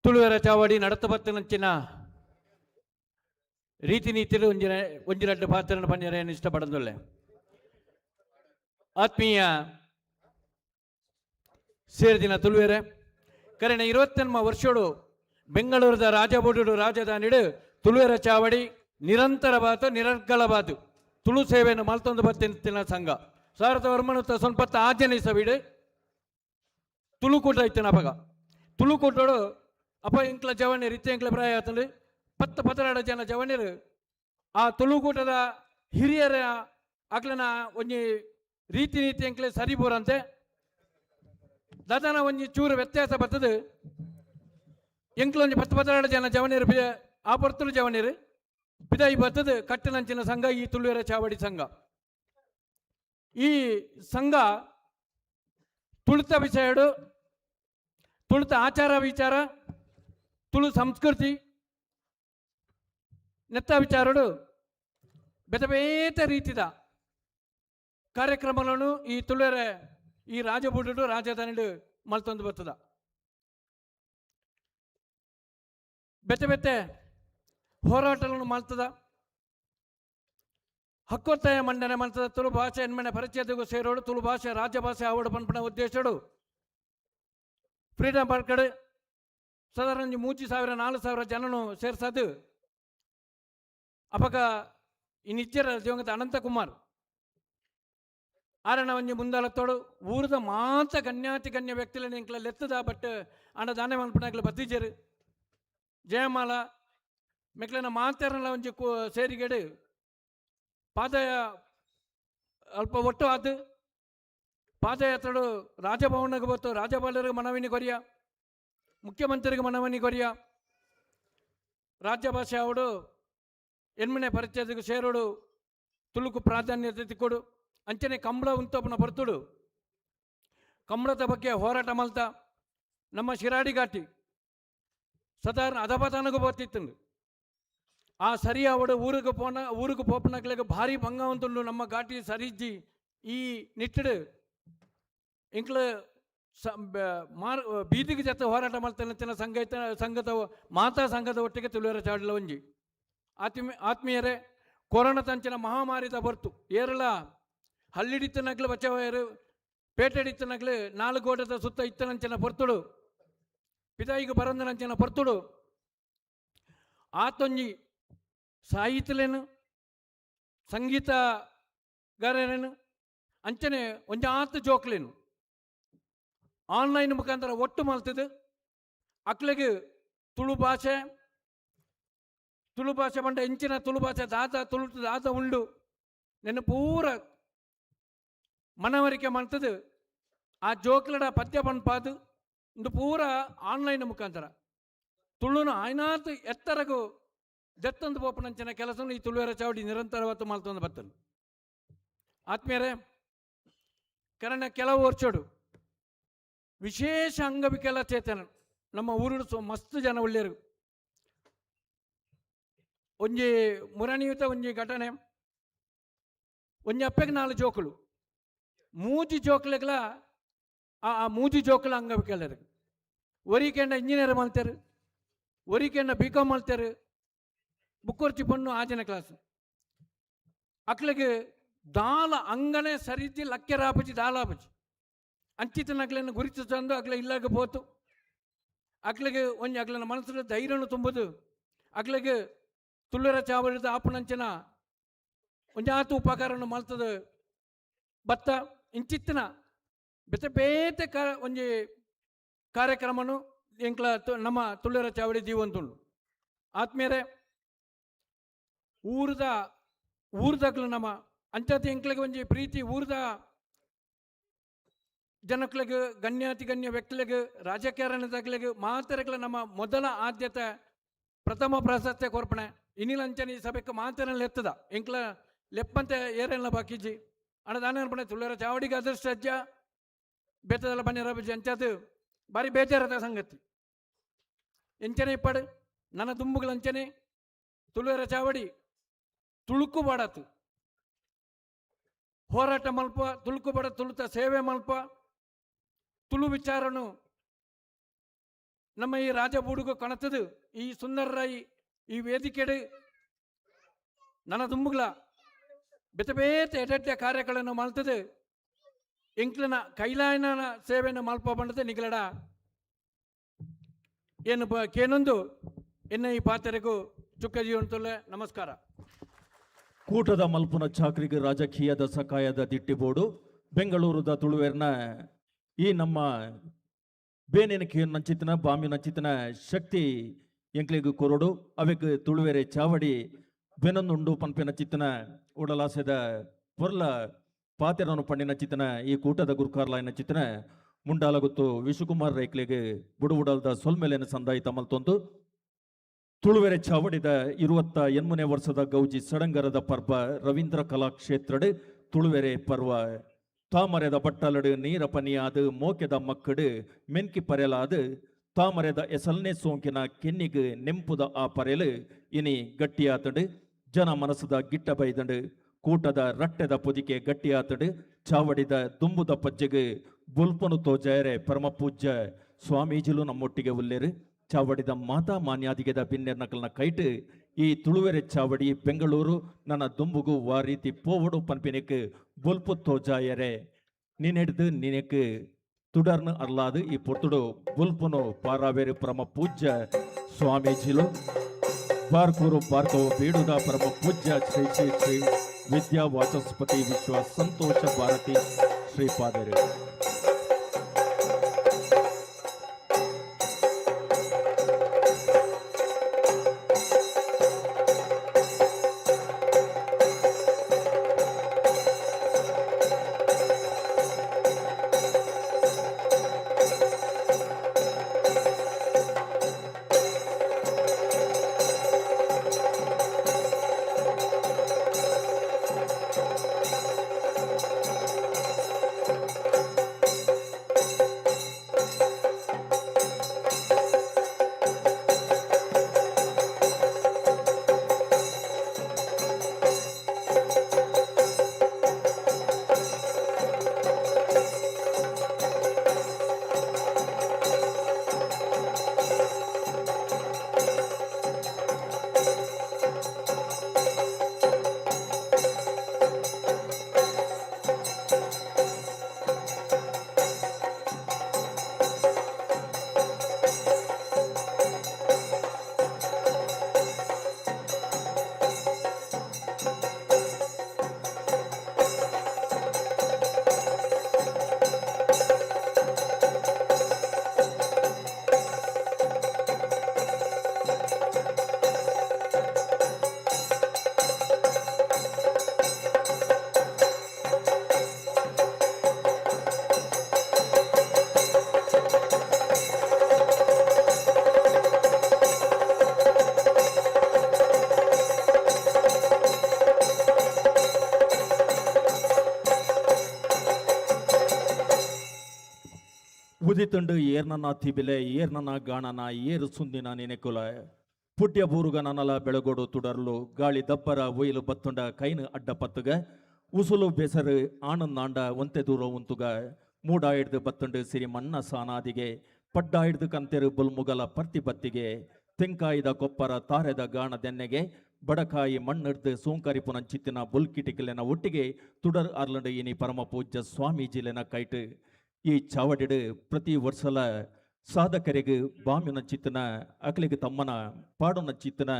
ತುಳುವೆರ ಚಾವಡಿ ನಡತ ಬತ್ತಿನಂಚಿನ ರೀತಿ ನೀತಿಲು ಒಂಜಿನ ಒಂಜಿರಡ್ಡು ಪಾತ್ರನ ಪನ್ಯರೇನು ಇಷ್ಟಪಡಂದುಲ್ಲೆ. ಆತ್ಮೀಯ ಸೇರಿದಿನ ತುಳುವೆರೆ ಕರೆನ 28 ವರ್ಷೋಡು ಬೆಂಗಳೂರದ ರಾಜಬೋಡು ರಾಜಧಾನಿಡು ತುಳುವೆರ ಚಾವಡಿ ನಿರಂತರವಾದ ನಿರರ್ಗಳವಾದ ತುಳು ಸೇವೆಯನ್ನು ಮಲ್ತೊಂದು ಬತ್ತಿನ ಸಂಘ 1996 ಆಜನೇ ಇಸವಿಡು ತುಳುಕೂಟ ಇತ್ತಿನ ಅಪಗ ತುಳುಕೂಟೋಡು ಅಪ್ಪ ಇಂಕ್ಲ ಜವಣ್ಯರು ಇತ್ತೆ ಇಂಕ್ಲ ಪ್ರಾಯ ಆತಂದ್ರೆ 10 12 ಜನ ಜವಣ್ಯರು ಆ ತುಳುಕೂಟದ ಹಿರಿಯರ ಅಕ್ಲನ ಒಂಜಿ ರೀತಿ ನೀತಿ ಎಂಕ್ಲೆ ಸರಿ ಬೋರಂತೆ ದಾದಾನ ಒಂಜಿ ಚೂರು ವ್ಯತ್ಯಾಸ ಬರ್ತದೆ ಎಂಕ್ಲೊಂಜಿ 10 12 ಜನ ಜವನಿರು ಆ ಪೊರ್ತುಲು ಜವನಿರು ಪಿದಾಯಿ ಬರ್ತದೆ ಕಟ್ಟನಂಚಿನ ಸಂಘ ಈ ತುಳುವೆರ ಚಾವಡಿ ಸಂಘ. ಈ ಸಂಘ ತುಳುತ ವಿಷಯಡು ತುಳುತ ಆಚಾರ ವಿಚಾರ ತುಳು ಸಂಸ್ಕೃತಿ ನೆತ್ತ ವಿಚಾರಡು ಬೇತೆ ಬೇತೆ ರೀತಿದ ಕಾರ್ಯಕ್ರಮಗಳನ್ನು ಈ ತುಳುವೆರೆ ಈ ರಾಜಬೂಡು ರಾಜಧಾನಿಡು ಮಲ್ತೊಂದು ಬರ್ತದ. ಬೆತ್ತೆ ಬೆತ್ತೆ ಹೋರಾಟಗಳನ್ನು ಮಾಡ್ತದ ಹಕ್ಕೊತ್ತಾಯ ಮಂಡನೆ ಮಾಡ್ತದ ತುಳು ಭಾಷೆ ಎನ್ಮನೆ ಪರಿಚಯದಗೂ ಸೇರೋಡು ತುಳು ಭಾಷೆ ರಾಜ್ಯ ಭಾಷೆ ಆವಡು ಪನ್ಪಣ ಉದ್ದೇಶಡು ಫ್ರೀಡಮ್ ಪಾರ್ಕ್ ಕಡೆ ಸಾಧಾರಣ 3,000 4,000 ಜನನು ಸೇರ್ಸದು ಅಪಗ ಇನ್ನಿಜ್ಜರ ದಿವಂಗತ ಅನಂತಕುಮಾರ್ ಆರಣ ಒಂಜಿ ಮುಂದಾಲತ್ತೋಡು ಊರದ ಮಾತ ಗಣ್ಯಾತಿ ಗಣ್ಯ ವ್ಯಕ್ತಿలని ಎಂಕ್ಲ ಲೆತ್ತದ ಬಟ್ ಅಂಡ ದಾನೆ ಮನ್ಪುನಾಕ್ಲ ಬತ್ತಿಜರು ಜಯಮಾಲ ಮೆಕ್ಲನ ಮಾತೇರನ ಒಂಜಿ ಸೇರಿಗೆಡು ಪಾದಯ ಅಲ್ಪ ಒಟ್ಟು ಆತು ಪಾದಯಾತ್ರೆಡು ರಾಜಭವನಕ್ಕೆ ಬತ್ತು ರಾಜ್ಯಪಾಲರಿಗೆ ಮನವಿನಿ ಕೊರಿಯ ಮುಖ್ಯಮಂತ್ರಿಗೆ ಮನವಿನಿ ಕೊರಿಯ ರಾಜ್ಯ ಭಾಷೆ ಅವಡು ಎನ್ಮನೆ ಪರಿಚಯಕ್ಕೆ ಸೇರೋಡು ತುಳುಕು ಪ್ರಾಧಾನ್ಯತೆ ತಿಕ್ಕೊಡು ಅಂಚನೆ ಕಂಬಳ ಉಂತೋಪನ ಬರ್ತುಡು ಕಂಬಳದ ಬಗ್ಗೆ ಹೋರಾಟ ಮಲ್ತ ನಮ್ಮ ಶಿರಾಡಿ ಘಾಟಿ ಸಾಧಾರಣ ಅಧಪತನಗೂ ಬರ್ತಿತ್ತು ಆ ಸರಿ ಅವಡು ಊರಿಗೆ ಪೋನ ಊರಿಗೆ ಪೋಪನಕ್ಲೆಗ್ ಭಾರಿ ಭಂಗ ಉಂಟು ನಮ್ಮ ಘಾಟಿ ಸರಿಜ್ಜಿ ಈ ನಿಟ್ಟಡು ಇಂಕ್ಲ ಮಾರ್ ಬೀದಿಗೆ ಜೊತೆ ಹೋರಾಟ ಮಾಡ್ತಾನೆ ಸಂಘ ಸಂಘದ ಮಾತಾ ಸಂಘದ ಒಟ್ಟಿಗೆ ತುಳುವೆರ ಚಾಡಲ ಒಂಜಿ ಆತ್ಮೀಯರೇ ಕೊರೋನಾ ತಂಚಿನ ಮಹಾಮಾರಿದ ಬರ್ತು ಏರಳ ಹಳ್ಳಿಡಿತ್ತನಗ್ಲು ಬಚ್ಚವಾಯರು ಪೇಟೆಡಿತ್ತನಗ್ಲು ನಾಲ್ಕು ಗೋಟದ ಸುತ್ತ ಇತ್ತನಂಚಿನ ಪೊರ್ತುಡು ಪಿದಾಯಿಗೆ ಬರಂದನಂಚಿನ ಪೊರ್ತುಡು ಆತೊಂಜಿ ಸಾಹಿತ್ಯಲೇನು ಸಂಗೀತಗಾರರೇನು ಅಂಚನೆ ಒಂಜಿ ಆತ ಜೋಕ್ಲೇನು ಆನ್ಲೈನ್ ಮುಖಾಂತರ ಒಟ್ಟು ಮಲ್ತದು ಅಕ್ಲೆಗ್ ತುಳು ಭಾಷೆ ತುಳು ಭಾಷೆ ಪಂಡ ಎಂಚಿನ ತುಳು ಭಾಷೆ ದಾದ ತುಳು ದಾದ ಉಂಡು ನೆನ್ನ ಪೂರ ಮನವರಿಕೆ ಮಾಡ್ತದೆ ಆ ಜೋಕ್ಲಡ ಪದ್ಯ ಪನ್ಪಾದು ಇಂದು ಪೂರ ಆನ್ಲೈನ್ ಮುಖಾಂತರ ತುಳುನ ಆಯ್ನಾತ್ ಎತ್ತರಗು ದತ್ತಂದು ಪೋಪನಂಚಿನ ಕೆಲಸನು ಈ ತುಳುವೆರ ಚಾವಡಿ ನಿರಂತರವಾದ ಮಲ್ತೊಂದು ಬರ್ತದೆ. ಆತ್ಮೀಯರೇ ಕರಣ ಕೆಲವು ವರ್ಷಡು ವಿಶೇಷ ಅಂಗವಿಕಲ ಚೇತನ ನಮ್ಮ ಊರುಡು ಮಸ್ತ್ ಜನ ಒಳ್ಳೆಯರು ಒಂಜಿ ಮುರಣಿಯುತ ಒಂಜಿ ಘಟನೆ ಒಂಜಿ ಅಪ್ಪೆಗೆ ನಾಲ್ ಜೋಕುಲು, ಮೂಜಿ ಜೋಕುಲೆಗ್ಲ ಆ ಆ ಮೂಜಿ ಜೋಕುಲು ಅಂಗವಿಕಲರು. ಒರಿಕೆಂಡ ಇಂಜಿನಿಯರ್ ಮಲ್ತೆರ್, ಒರಿಕೆಂಡ ಬಿ ಕಾಮ್ ಮಲ್ತೆರ್, ಬುಕ್ಕೊರ್ಚಿ ಪೊಣ್ಣು ಆಜನೇ ಕ್ಲಾಸ್. ಅಕ್ಲೆಗ್ ದಾಲ ಅಂಗನೆ ಸರಿಜಿ ಲಕ್ಕೆರಾಪುಜಿ ದಾಲಾಪುಜಿ. ಅಂಚಿತನಕ್ಲೆನ ಗುರಿತು ತಂದು ಅಕ್ಲೆ ಇಲ್ಲಾಗ ಪೋತು ಅಕ್ಲೆಗ್ ಒಂಜಿ ಅಕ್ಲೆನ ಮನಸ್ಸಿನ ಧೈರ್ಯನು ತುಂಬುದು ಅಕ್ಲೆಗ್ ತುಳುವೆರ ಚಾವಡಿದ ಆಪುನಂಚಿನ ಒಂಜಾತು ಉಪಕಾರವನ್ನು ಮಲ್ತದ ಬತ್ತ. ಇಂಚಿತ್ತಿನ ಬೇತೆ ಬೇತೆ ಕ ಒಂಜಿ ಕಾರ್ಯಕ್ರಮನು ಎಂಕ್ಲ ನಮ್ಮ ತುಳುವೆರ ಚಾವಡಿ ಜೀವಂತುಂಡು. ಆತ್ಮೀಯರೇ, ಊರ್ದ ಊರ್ದಕ್ಲು ನಮ್ಮ ಅಂಚಾತಿ ಎಂಕ್ಲೆಗ್ ಒಂಜಿ ಪ್ರೀತಿ ಊರ್ದ ಜನಕ್ಲೆಗ್, ಗಣ್ಯಾತಿ ಗಣ್ಯ ವ್ಯಕ್ತಿಲೆಗ್, ರಾಜಕಾರಣದಕ್ಲೆಗ್ ಮಾತೆರೆಗ್ಲ ನಮ್ಮ ಮೊದಲ ಆದ್ಯತೆ ಪ್ರಥಮ ಪ್ರಾಶಸ್ತ್ಯ ಕೊರ್ಪಣೆ. ಇನಿಲಂಚನೆ ಈ ಸಭೆಕ್ ಮಾತೆರೆನ್ಲ ಎತ್ತದ ಎಂಕ್ಲ ಲೆಪ್ಪಂತೆ ಏರೆನ್ಲ ಬಾಕಿಜಿ ಅಣ್ಣ ದಾನೆ ಅನ್ಪಣೆ ತುಳುವೆರ ಚಾವಡಿಗೆ ಅದೃಷ್ಟ ಅಜ್ಜ ಬೇತದಲ್ಲ ಬನ್ನಿ ರಬಜಿ ಅಂಚಾತ್ ಬಾರಿ ಬೇಜಾರದ ಸಂಗತಿ. ಎಂಚನೆ ಇಪ್ಪಡು ನನ್ನ ದುಂಬುಗಳ ಅಂಚನೆ ತುಳುವೆರ ಚಾವಡಿ ತುಳುಕು ಬಾಡತು ಹೋರಾಟ ಮಲ್ಪ, ತುಳುಕು ಬಾಡ ತುಳುತ ಸೇವೆ ಮಲ್ಪ, ತುಳು ವಿಚಾರನು ನಮ್ಮ ಈ ರಾಜಬೂಡುಗು ಕಣತದು ಈ ಸುಂದರರಾಯಿ ಈ ವೇದಿಕೆಡು ನನ್ನ ದುಂಬುಗಳ ಬೇತೆ ಬೇತೆ ಎಡೆಡ್ಡೆ ಕಾರ್ಯಗಳನ್ನು ಮಲ್ತದು ಎಂಕ್ಲನ ಕೈಲಾಯನ ಸೇವೆಯನ್ನು ಮಲ್ಪ ಬಂಡದೆ ನಿಗಲಡ ಏನು ಕೇನೊಂದು ಎನ್ನ ಈ ಪಾತ್ರೆಗೂ ಚುಕ್ಕ ಜೀವಂತುಲ್ಲೆ. ನಮಸ್ಕಾರ. ಕೂಟದ ಮಲ್ಪುನ ಚಾಕ್ರಿಗೆ ರಾಜಕೀಯದ ಸಕಾಯದ ದಿಟ್ಟಿಬೋಡು ಬೆಂಗಳೂರುದ ತುಳುವೆರ್ನ ಈ ನಮ್ಮ ಬೇನೇನ ನಂಚಿತನ ಬಾಮಿ ನಂಚಿತನ ಶಕ್ತಿ ಎಂಕ್ಲೆಗ್ ಕೊರಡು ಅವೆಕ್ ತುಳುವೆರೆ ಚಾವಡಿ ಬೆನೊಂದುಂಡು ಪನ್ಪಿನ ಚಿತ್ತನ ಉಡಲಾಸೆದ ಪೊರ್ಲ ಪಾತೆರನು ಪಂಡಿನ ಚಿತ್ತನ ಈ ಕೂಟದ ಗುರುಕಾರ್ಲಾಯನ ಚಿತ್ತನ ಮುಂಡಾಲಗುತ್ತು ವಿಶ್ವಕುಮಾರ್ ರೈಕ್ಲೆಗ್ ಬುಡುವುಡಲ್ದ ಸೊಲ್ಮೆಲೆನ ಸಂದಾಯಿ ತಮಲ್ತೊಂದು ತುಳುವೆರೆ ಚಾವಡಿದ 28ನೇ ವರ್ಷದ ಗೌಜಿ ಸಡಂಗರದ ಪರ್ವ ರವೀಂದ್ರ ಕಲಾಕ್ಷೇತ್ರಡ್ ತುಳುವೆರೆ ಪರ್ವ ತಾಮರೆದ ಬಟ್ಟಲಡು ನೀರ ಪನಿಯಾದು ಮೋಕೆದ ಮಕ್ಕಡು ಮೆನ್ಕಿ ಪರೆಲಾದು ತಾಮರೆದ ಎಸಲ್ನೆ ಸೋಂಕಿನ ಕೆನ್ನಿಗ್ ನೆಂಪುದ ಆ ಪರೆಲು ಇನಿ ಗಟ್ಟಿಯಾತಡು ಜನ ಮನಸ್ಸುದ ಗಿಟ್ಟ ಬೈದಂಡು ಕೂಟದ ರಟ್ಟೆದ ಪೊದಿಕೆ ಗಟ್ಟಿಯಾತಡು ಚಾವಡಿದ ದುಂಬುದ ಪಜ್ಜೆಗೆ ಬುಲ್ಪನು ತೋಜಾಯರೆ ಪರಮ ಪೂಜ್ಯ ಸ್ವಾಮೀಜಿಲು ನಮ್ಮೊಟ್ಟಿಗೆ ಉಲ್ಲೇರು ಚಾವಡಿದ ಮಾತಾ ಮಾನ್ಯಾದಿಗೆದ ಬಿನ್ನೆರ್ನಕಲ್ನ ಕೈಟ್ ಈ ತುಳುವೆರೆ ಚಾವಡಿ ಬೆಂಗಳೂರು ನನ್ನ ದುಂಬುಗು ವಾರೀತಿ ಪೋವಡು ಪನ್ಪಿನೆಕ್ ಬೊಲ್ಪು ತೋಜಾಯರೆ ನಿನೆಡ್ದು ನಿನೆಕ್ ತುಡರ್ನು ಅರ್ಲಾದು ಈ ಪೊರ್ತುಡು ಬೊಲ್ಪುನು ಪಾರಾವೇರು ಪರಮ ಪೂಜ್ಯ ಸ್ವಾಮೀಜಿಲು ಬಾರ್ಕೂರು ಬಾರ್ಕವು ಬೀಡುದ ಪರಮ ಪೂಜ್ಯ ಶ್ರೀ ಶ್ರೀ ಶ್ರೀ ವಿದ್ಯಾ ವಾಚಸ್ಪತಿ ವಿಶ್ವ ಸಂತೋಷ ಭಾರತಿ ಶ್ರೀಪಾದರು. ಉದಿತುಂಡು ಏರ್ನನ ತಿಬಿಲೆ ಏರ್ನನ ಗಾಣನ ಏರು ಸುಂದಿನ ನೆನೆಕುಲ ಪುಟ್ಯ ಬೂರುಗ ನನಲ ಬೆಳಗೋಡು ತುಡರ್ಲು ಗಾಳಿ ದಬ್ಬರ ಒಯ್ಲು ಬತ್ತುಂಡ ಕೈನು ಅಡ್ಡ ಪತ್ತುಗ ಉಸುಲು ಬೆಸರು ಆನಂದಾಂಡ ಒಂತೆ ದೂರ ಉಂತುಗ ಮೂಡಾಯಿಡ್ದು ಬತ್ತಂಡು ಸಿರಿ ಮನ್ನ ಸಾನಾದಿಗೆ ಪಡ್ಡಾಯಿಡ್ದು ಕಂತೆರು ಬುಲ್ಮುಗಲ ಪರ್ತಿ ಬತ್ತಿಗೆ ತೆಂಕಾಯಿದ ಕೊಪ್ಪರ ತಾರೆದ ಗಾಣದೆನ್ನೆಗೆ ಬಡಕಾಯಿ ಮಣ್ಣಿಡ್ದು ಸೋಂಕರಿ ಪುನಂಚಿತ್ತಿನ ಬುಲ್ಕಿಟಿಕಲೆನ ಒಟ್ಟಿಗೆ ತುಡರ್ ಅರ್ಲಂಡು ಇನಿ ಪರಮ ಪೂಜ್ಯ ಸ್ವಾಮೀಜಿಲೆನ ಕೈಟು. ಈ ಚಾವಡಿಡು ಪ್ರತಿ ವರ್ಷಲ ಸಾಧಕರಿಗೆ ಬಾಮ್ಯುನಂಚಿತ್ತಿನ ಅಕ್ಲಿಗೆ ತಮ್ಮನ ಪಾಡುನಂಚಿತ್ತಿನ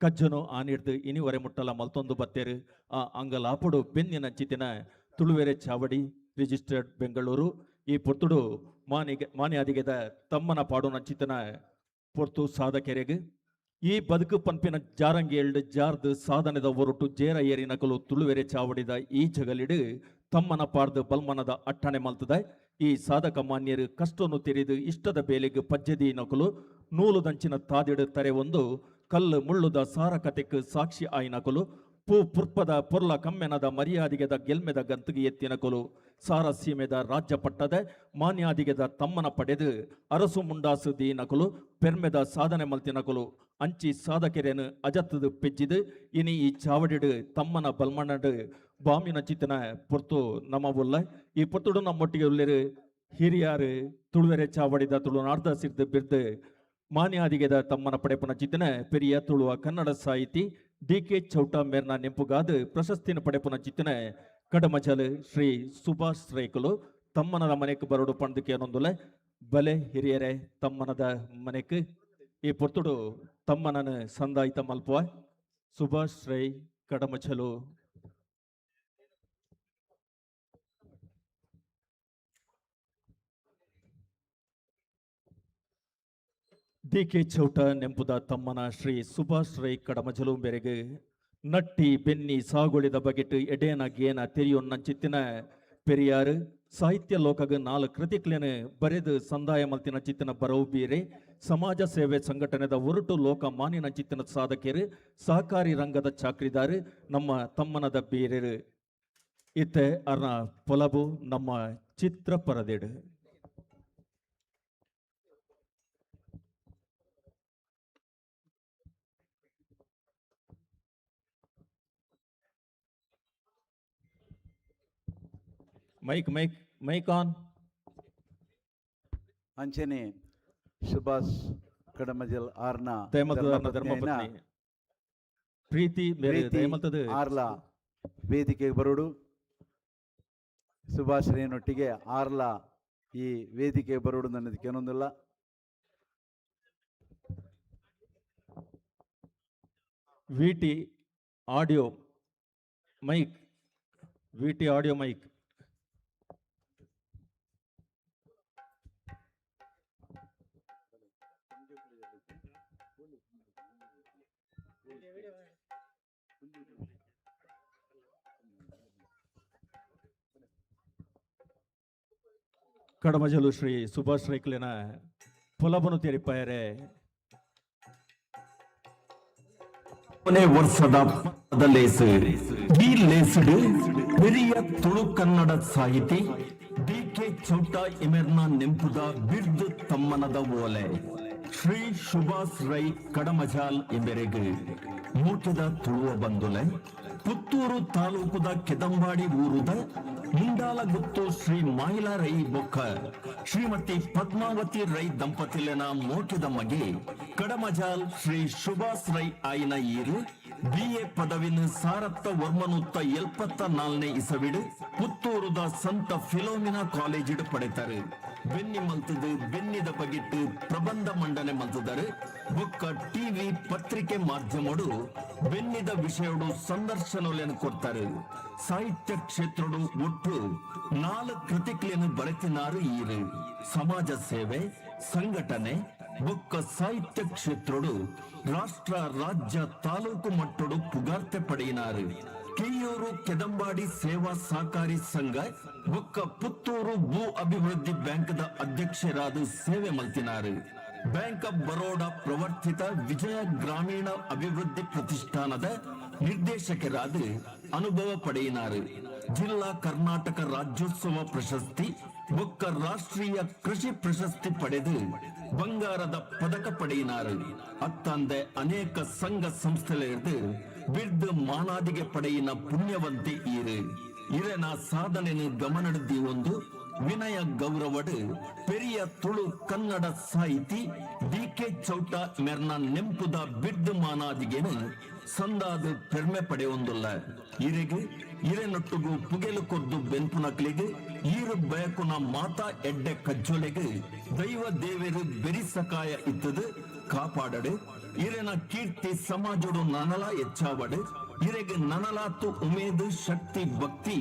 ಕಜ್ಜನು ಆನಿಡ್ದು ಇನಿವರೆ ಮುಟ್ಟಲ ಮಲ್ತೊಂದು ಬತ್ತೇರು. ಆ ಅಂಗಲಾಪುಡು ಬೆನ್ನಿನಂಚಿತ್ತಿನ ತುಳುವೆರೆ ಚಾವಡಿ ರಿಜಿಸ್ಟರ್ಡ್ ಬೆಂಗಳೂರು. ಈ ಪೊರ್ತುಡು ಮಾನಿಗೆ ಮಾನ್ಯಾದಿಗೆದ ತಮ್ಮನ ಪಾಡುನಂಚಿತ್ತಿನ ಪೊರ್ತು ಸಾಧಕರಿಗೆ ಈ ಬದುಕು ಪಂಪಿನ ಜಾರಂಗಿ ಎಳ್ಳು ಜಾರ್ದು ಸಾಧನೆದ ಒರಟು ಜೇರ ಏರಿ ನಕಲು ತುಳುವೆರೆ ಚಾವಡಿದ ಈ ಜಗಲಿಡು ತಮ್ಮನ ಪಾಡ್ದು ಬಲ್ಮನದ ಅಟ್ಟಣೆ ಮಲ್ತದ. ಈ ಸಾಧಕ ಮಾನ್ಯರು ಕಷ್ಟವನ್ನು ತೆರೆದು ಇಷ್ಟದ ಬೇಲೆಗೆ ಪಜ್ಜದಿ ನಕಲು ನೂಲುದಂಚಿನ ತಾದಿಡು ತರೆ ಒಂದು ಕಲ್ಲು ಮುಳ್ಳುದ ಸಾರ ಕತೆಕ್ ಸಾಕ್ಷಿ ಆಯಿನಕಲು ಪೂ ಪುರ್ಪದ ಪೊರ್ಲ ಕಮ್ಮೆನದ ಮರ್ಯಾದಿಗೆದ ಗೆಲ್ಮೆದ ಗಂತಿಗೆ ಎತ್ತಿನಕಲು ಸಾರ ಸೀಮೆದ ರಾಜ್ಯ ಪಟ್ಟದ ಮಾನ್ಯಾದಿಗೆದ ತಮ್ಮನ ಪಡೆದು ಅರಸು ಮುಂಡಾಸು ದೀನಕಲು ಪೆರ್ಮೆದ ಸಾಧನೆ ಮಲ್ತಿನಕಲು ಅಂಚಿ ಸಾಧಕೆರೆನು ಅಜತ್ತದು ಪೆಜ್ಜಿದು ಇನಿ ಈ ಚಾವಡಿಡು ತಮ್ಮನ ಬಲ್ಮಣ್ಣಡು ಬಾಮಿನ ಚಿತ್ತನ ಪೊರ್ತು ನಮ್ಮ ಉಲ್ಲ. ಈ ಪೊರ್ತುಡು ನಮ್ಮೊಟ್ಟಿಗೆ ಉಲ್ಲೇರು ಹಿರಿಯಾರು ತುಳುವೆರೆ ಚಾವಡಿದ ತುಳುನಾಡ್ದ ಸಿರ್ದು ಬಿರ್ದು ಮಾನ್ಯಾದಿಗೆದ ತಮ್ಮನ ಪಡೆಪುನ ಚಿತ್ತನ ಪೆರಿಯ ತುಳುವ ಕನ್ನಡ ಸಾಹಿತಿ ಡಿ ಕೆ ಚೌಟ ಮೇರ್ನ ನೆಂಪುಗಾದು ಪ್ರಶಸ್ತಿನ ಪಡೆಪುನ ಚಿತ್ತನ ಕಡಮಜಲ್ ಶ್ರೀ ಸುಭಾಷ್ ರೈಕುಲು ತಮ್ಮನದ ಮನೆಕ್ ಬರೋಡು ಪಂಡಕ್ಕೆ ಏನೊಂದುಲೆ ಬಲೆ ಹಿರಿಯರೇ ತಮ್ಮನದ ಮನೆಕ್. ಈ ಪೊರ್ತುಡು ತಮ್ಮನನ ಸಂದಾಯಿತ ಮಲ್ಪುವ ಸುಭಾಷ್ ರೈ ಕಡಮಚಲು. ಡಿ ಕೆ ಚೌಟ ನೆಂಪುದ ತಮ್ಮನ ಶ್ರೀ ಸುಭಾಷ್ ರೈ ಕಡಮಜಲು ಬೆರೆಗೆ ನಟ್ಟಿ ಬೆನ್ನಿ ಸಾಗುಳಿದ ಬಗೆಟ್ ಎಡೇನ ಗೇನ ತೆರಿಯೊನ್ನಂಚಿತ್ತಿನ ಪೆರಿಯಾರು ಸಾಹಿತ್ಯ ಲೋಕಗ ನಾಲ್ಕು ಕೃತಿಕ್ಲೇನು ಬರೆದು ಸಂದಾಯ ಮಲ್ತಿನ ಚಿತ್ತಿನ ಬರವು ಬೀರೆ ಸಮಾಜ ಸೇವೆ ಸಂಘಟನೆದ ಒರಟು ಲೋಕ ಮಾನಿನ ಚಿತ್ತಿನ ಸಾಧಕರು ಸಹಕಾರಿ ರಂಗದ ಚಾಕ್ರಿದಾರು ನಮ್ಮ ತಮ್ಮನದ ಬೀರೆರು. ಇತ್ತೆ ಅರ್ನ ಪೊಲಬು ನಮ್ಮ ಚಿತ್ರ ಪರದಿಡು. ಮೈಕ್ ಮೈಕ್ ಮೈಕ್ ಆನ್. ಅಂಚನೆ ಸುಭಾಷ್ ಕಡಮಜಲ್ ಆರ್ನ ಧರ್ಮಪತ್ನಿ ಪ್ರೀತಿ ಮೇರೆ ದಯಮಲ್ತದ ಆರ್ಲ ವೇದಿಕೆಗೆ ಬರೋಡು. ಸುಭಾಷ್ ರೇನೊಟ್ಟಿಗೆ ಆರ್ಲ ಈ ವೇದಿಕೆಗೆ ಬರೋಡು ನನ್ನದಕ್ಕೆ ಏನೊಂದಿಲ್ಲ. VT audio mic, VT audio mic. Kadamajalu Shri Subhash ರೈಕ್ಲೆನ ಪೊಲಬನು ತೆರಿಪಾಯರೆ. ಕೊನೆ ವರ್ಷದ ಲೇಸು ಈ ಲೇಸುಡು ಪೆರಿಯ ತುಳು ಕನ್ನಡ ಸಾಹಿತಿ ಡಿ ಕೆ ಚೌಟ ಇಮೆರ್ನ ನೆಂಪುದ ಬಿರ್ದು ತಮ್ಮನದ ಓಲೆ ಶ್ರೀ ಸುಭಾಷ್ ರೈ ಕಡಮಜಾಲ್ ಎಂಬೆರೆಗು ಮೂಟದ ತುಳುವ ಬಂದುಲೆ ಪುತ್ತೂರು ತಾಲೂಕುದ ಕೆದಂಬಾಡಿ ಊರುದ ಮುಂಡಾಲಗುತ್ತು ಶ್ರೀ ಮಾಯಿಲ ರೈ ಬೊಕ್ಕ ಶ್ರೀಮತಿ ಪದ್ಮಾವತಿ ರೈ ದಂಪತಿಲೆನ ಮೋಟದ ಮಗೆ ಕಡಮಜಾಲ್ ಶ್ರೀ ಸುಭಾಷ್ ರೈ ಆಯಿನ ಈರು ಬಿಎ ಪದವಿನ ಸಾರತ್ತ ವರ್ಮನುತ್ತ 74ನೇ ಇಸವಿಡು ಪುತ್ತೂರುದ ಸಂತ ಫಿಲೋಮಿನಾ ಕಾಲೇಜಿಡು ಪಡೆತಾರೆ. ಬೆನ್ನಿ ಮಲ್ತದು ಬೆನ್ನಿದ ಬಗೆಟ್ಟು ಪ್ರಬಂಧ ಮಂಡನೆ ಮಲ್ತದರು. ಬೊಕ್ಕ ಟಿವಿ ಪತ್ರಿಕೆ ಮಾಧ್ಯಮಡು ಬೆನ್ನಿದ ವಿಷಯಡು ಸಂದರ್ಶನಗಳನ್ನು ಕೊಡ್ತಾರೆ. ಸಾಹಿತ್ಯ ಕ್ಷೇತ್ರಡು ಒಟ್ಟು 4 ಕೃತಿಕ್ಲೇನು ಬರೆತಿನಾರು ಈರು. ಸಮಾಜ ಸೇವೆ ಸಂಘಟನೆ ಬೊಕ್ಕ ಸಾಹಿತ್ಯ ಕ್ಷೇತ್ರಡು ರಾಷ್ಟ್ರ ರಾಜ್ಯ ತಾಲೂಕು ಮಟ್ಟಡು ಪುಗಾರ್ತೆ ಪಡೆಯಿನಾರು. ಕೆಯ್ಯೂರು ಕೆದಂಬಾಡಿ ಸೇವಾ ಸಹಕಾರಿ ಸಂಘ ಬೊಕ್ಕ ಪುತ್ತೂರು ಭೂ ಅಭಿವೃದ್ಧಿ ಬ್ಯಾಂಕ್ದ ಅಧ್ಯಕ್ಷರಾದ ಸೇವೆ ಮಲ್ತಿನಾರು. ಬ್ಯಾಂಕ್ ಆಫ್ ಬರೋಡಾ ಪ್ರವರ್ತಿತ ವಿಜಯ ಗ್ರಾಮೀಣ ಅಭಿವೃದ್ಧಿ ಪ್ರತಿಷ್ಠಾನದ ನಿರ್ದೇಶಕರಾದ ಅನುಭವ ಪಡೆಯಿನಾರು. ಜಿಲ್ಲಾ ಕರ್ನಾಟಕ ರಾಜ್ಯೋತ್ಸವ ಪ್ರಶಸ್ತಿ ಬೊಕ್ಕ ರಾಷ್ಟ್ರೀಯ ಕೃಷಿ ಪ್ರಶಸ್ತಿ ಪಡೆದು ಬಂಗಾರದ ಪದಕ ಪಡೆಯಿನಾರು. ಅತ್ತಂದೆ ಅನೇಕ ಸಂಘ ಸಂಸ್ಥೆಗಳಿರ್ದು ಬಿರ್ದು ಮಾನಾದಿಗೆ ಪಡೆಯಿನ ಪುಣ್ಯವಂತೆ ಈರು. ಇರೆನ ಸಾಧನೆನು ಗಮನಡ್ದಿ ಒಂದು ವಿನಯ ಗೌರವಡು ಪೆರಿಯ ತುಳು ಕನ್ನಡ ಸಾಹಿತಿ ಡಿ ಕೆ ಚೌಟ ಮೆರ್ನ ನೆಂಪುದ ಬಿರ್ದು ಮಾನಾದಿಗೆನು ಸಂದಾದ ಪೆರ್ಮೆ ಪಡೆಯೊಂದುಲ್ಲ. ಇರೆಗ್ ಇರೆನೊಟ್ಟುಗು ಪುಗೆಲು ಕೊರ್ದು ಬೆನ್ಪುನಕ್ಲೆಗ್, ಈರು ಬಯಕುನ ಮಾತಾ ಎಡ್ಡೆ ಕಜ್ಜೊಲೆಗ್ ದೈವ ದೇವೆರು ಬೆರಿಸಕಾಯ ಇತ್ತದು ಕಾಪಾಡಡು. ಇರೆನ ಕೀರ್ತಿ ಸಮಾಜಡು ನನಲ ಹೆಚ್ಚಾವಡು. ಇರೆಗ್ ನನಲಾತು ಉಮೇದು, ಶಕ್ತಿ, ಭಕ್ತಿ,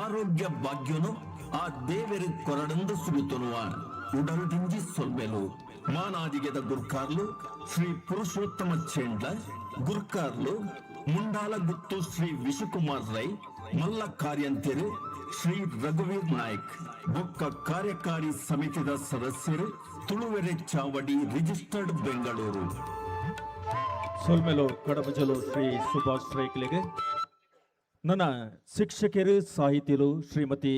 ಆರೋಗ್ಯ ಭಾಗ್ಯನು ಆ ದೇವೆರು ಕೊರಡಂದು ಸುಗುತನುವ ಉಡಲ್ ದಿಂಜಿ ಸೊಲ್ಮೆಲು. ಮಾನಾದಿಗೆದ ಗುರ್ಕಾರ್ಲು ಶ್ರೀ ಪುರುಷೋತ್ತಮ ಚೇಂಡ್ಲ, ಗುರ್ಕಾರ್ಲು ಮುಂಡಾಲಗುತ್ತು ಶ್ರೀ ವಿಶುಕುಮಾರ್ ರೈ, ಮಲ್ಲ ಕಾರ್ಯಂತೆರು ಶ್ರೀ ರಘುವೀರ್ ನಾಯ್ಕ್, ಬೊಕ್ಕ ಕಾರ್ಯಕಾರಿ ಸಮಿತಿದ ಸದಸ್ಯರು, ತುಳುವೆರೆ ಚಾವಡಿ ರಿಜಿಸ್ಟರ್ಡ್, ಬೆಂಗಳೂರು. ಸೊಲ್ಮೆಲು ಕಡಬಜಲು ಶ್ರೀ ಸುಭಾಷ್ ರೈಕ್ಲೆಗ್. ನನ್ನ ಶಿಕ್ಷಕರು ಸಾಹಿತಿಲು ಶ್ರೀಮತಿ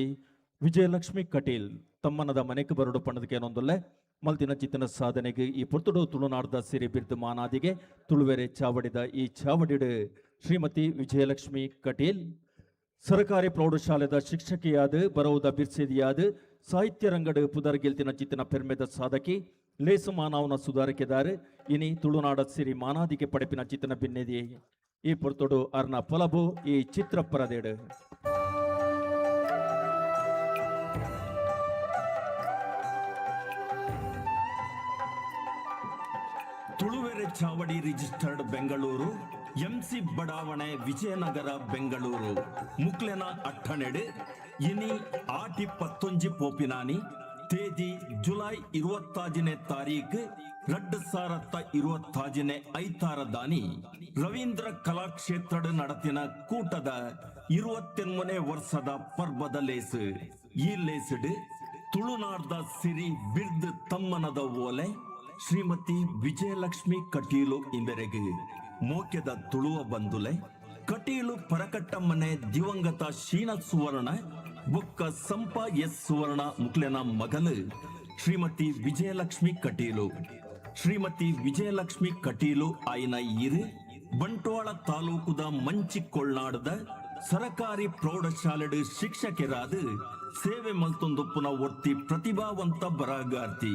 ವಿಜಯಲಕ್ಷ್ಮಿ ಕಟೀಲ್ ತಮ್ಮನದ ಮನೆಗೆ ಬರಡು ಪಣ್ಣದಕ್ಕೇನೊಂದೊಲ್ಲೆ ಮಲ್ತಿನ ಚಿತ್ತನ ಸಾಧನೆಗೆ ಈ ಪೊರ್ತುಡು ತುಳುನಾಡ್ದ ಸಿರಿ ಬಿರ್ದು ಮಾನಾದಿಗೆ ತುಳುವೆರೆ ಚಾವಡಿದ ಈ ಚಾವಡಿಡು ಶ್ರೀಮತಿ ವಿಜಯಲಕ್ಷ್ಮಿ ಕಟೀಲ್ ಸರಕಾರಿ ಪ್ರೌಢಶಾಲೆದ ಶಿಕ್ಷಕಿಯಾದ, ಬರವುದ ಬಿರ್ಸೆದಿಯಾದ, ಸಾಹಿತ್ಯ ರಂಗಡು ಪುದರ್ ಗೆಲ್ತಿನ ಚಿತ್ತನ ಪೆರ್ಮೆದ ಸಾಧಕಿ, ಲೇಸು ಮಾನವನ ಸುಧಾರಕೆದಾರು, ಇನಿ ತುಳುನಾಡ ಸಿರಿ ಮಾನಾದಿಗೆ ಪಡೆಪಿನ ಚಿತ್ತನ ಬಿನ್ನೆದಿ. ಈ ಪೊರ್ತುಡು ಅರ್ನ ಪೊಲಬು ಈ ಚಿತ್ರ ಪರದೇಡು. ತುಳುವೆರೆ ಚಾವಡಿ ರಿಜಿಸ್ಟರ್ಡ್, ಬೆಂಗಳೂರು, ಎಂಸಿ ಬಡಾವಣೆ, ವಿಜಯನಗರ, ಬೆಂಗಳೂರು ಮುಕ್ಲೆನ ಅಟ್ಟಣೆಡು ಇನಿ ಆಟಿ ಪತ್ತೊಂಜಿ ಪೋಪಿನಾನಿ, ತೇದಿ ಜುಲೈ 26ನೇ ತಾರೀಕು 2026ನೇ ಐತಾರದಾನಿ ರವೀಂದ್ರ ಕಲಾಕ್ಷೇತ್ರದ ನಡತಿನ ಕೂಟದ 28ನೇ ವರ್ಷದ ಪರ್ಬದ ಲೇಸು. ಈ ಲೇಸುಡು ತುಳುನಾಡ್ದ ಸಿರಿ ಬಿರ್ದ್ ತಮ್ಮನದ ಓಲೆ ಶ್ರೀಮತಿ ವಿಜಯಲಕ್ಷ್ಮಿ ಕಟೀಲು ಇಂಬೆರೆಗೆ ಮೋಕ್ಯದ ತುಳುವ ಬಂದುಲೆ, ಕಟೀಲು ಪರಕಟ್ಟಮ್ಮನೆ ದಿವಂಗತ ಶೀನ ಸುವರ್ಣ ಬೊಕ್ಕ ಸಂಪ ಎಸ್ ಸುವರ್ಣ ಮುಕ್ಲೆನ ಮಗಲು ಶ್ರೀಮತಿ ವಿಜಯಲಕ್ಷ್ಮಿ ಕಟೀಲು. ಶ್ರೀಮತಿ ವಿಜಯಲಕ್ಷ್ಮಿ ಕಟೀಲು ಆಯ್ನ ಇರು ಬಂಟ್ವಾಳ ತಾಲೂಕುದ ಮಂಚಿಕೊಳ್ನಾಡದ ಸರಕಾರಿ ಪ್ರೌಢಶಾಲೆಡು ಶಿಕ್ಷಕರಾದ ಸೇವೆ ಮಲ್ತೊಂದುಪ್ಪುನ ಒರ್ತಿ ಪ್ರತಿಭಾವಂತ ಬರಹಗಾರ್ತಿ.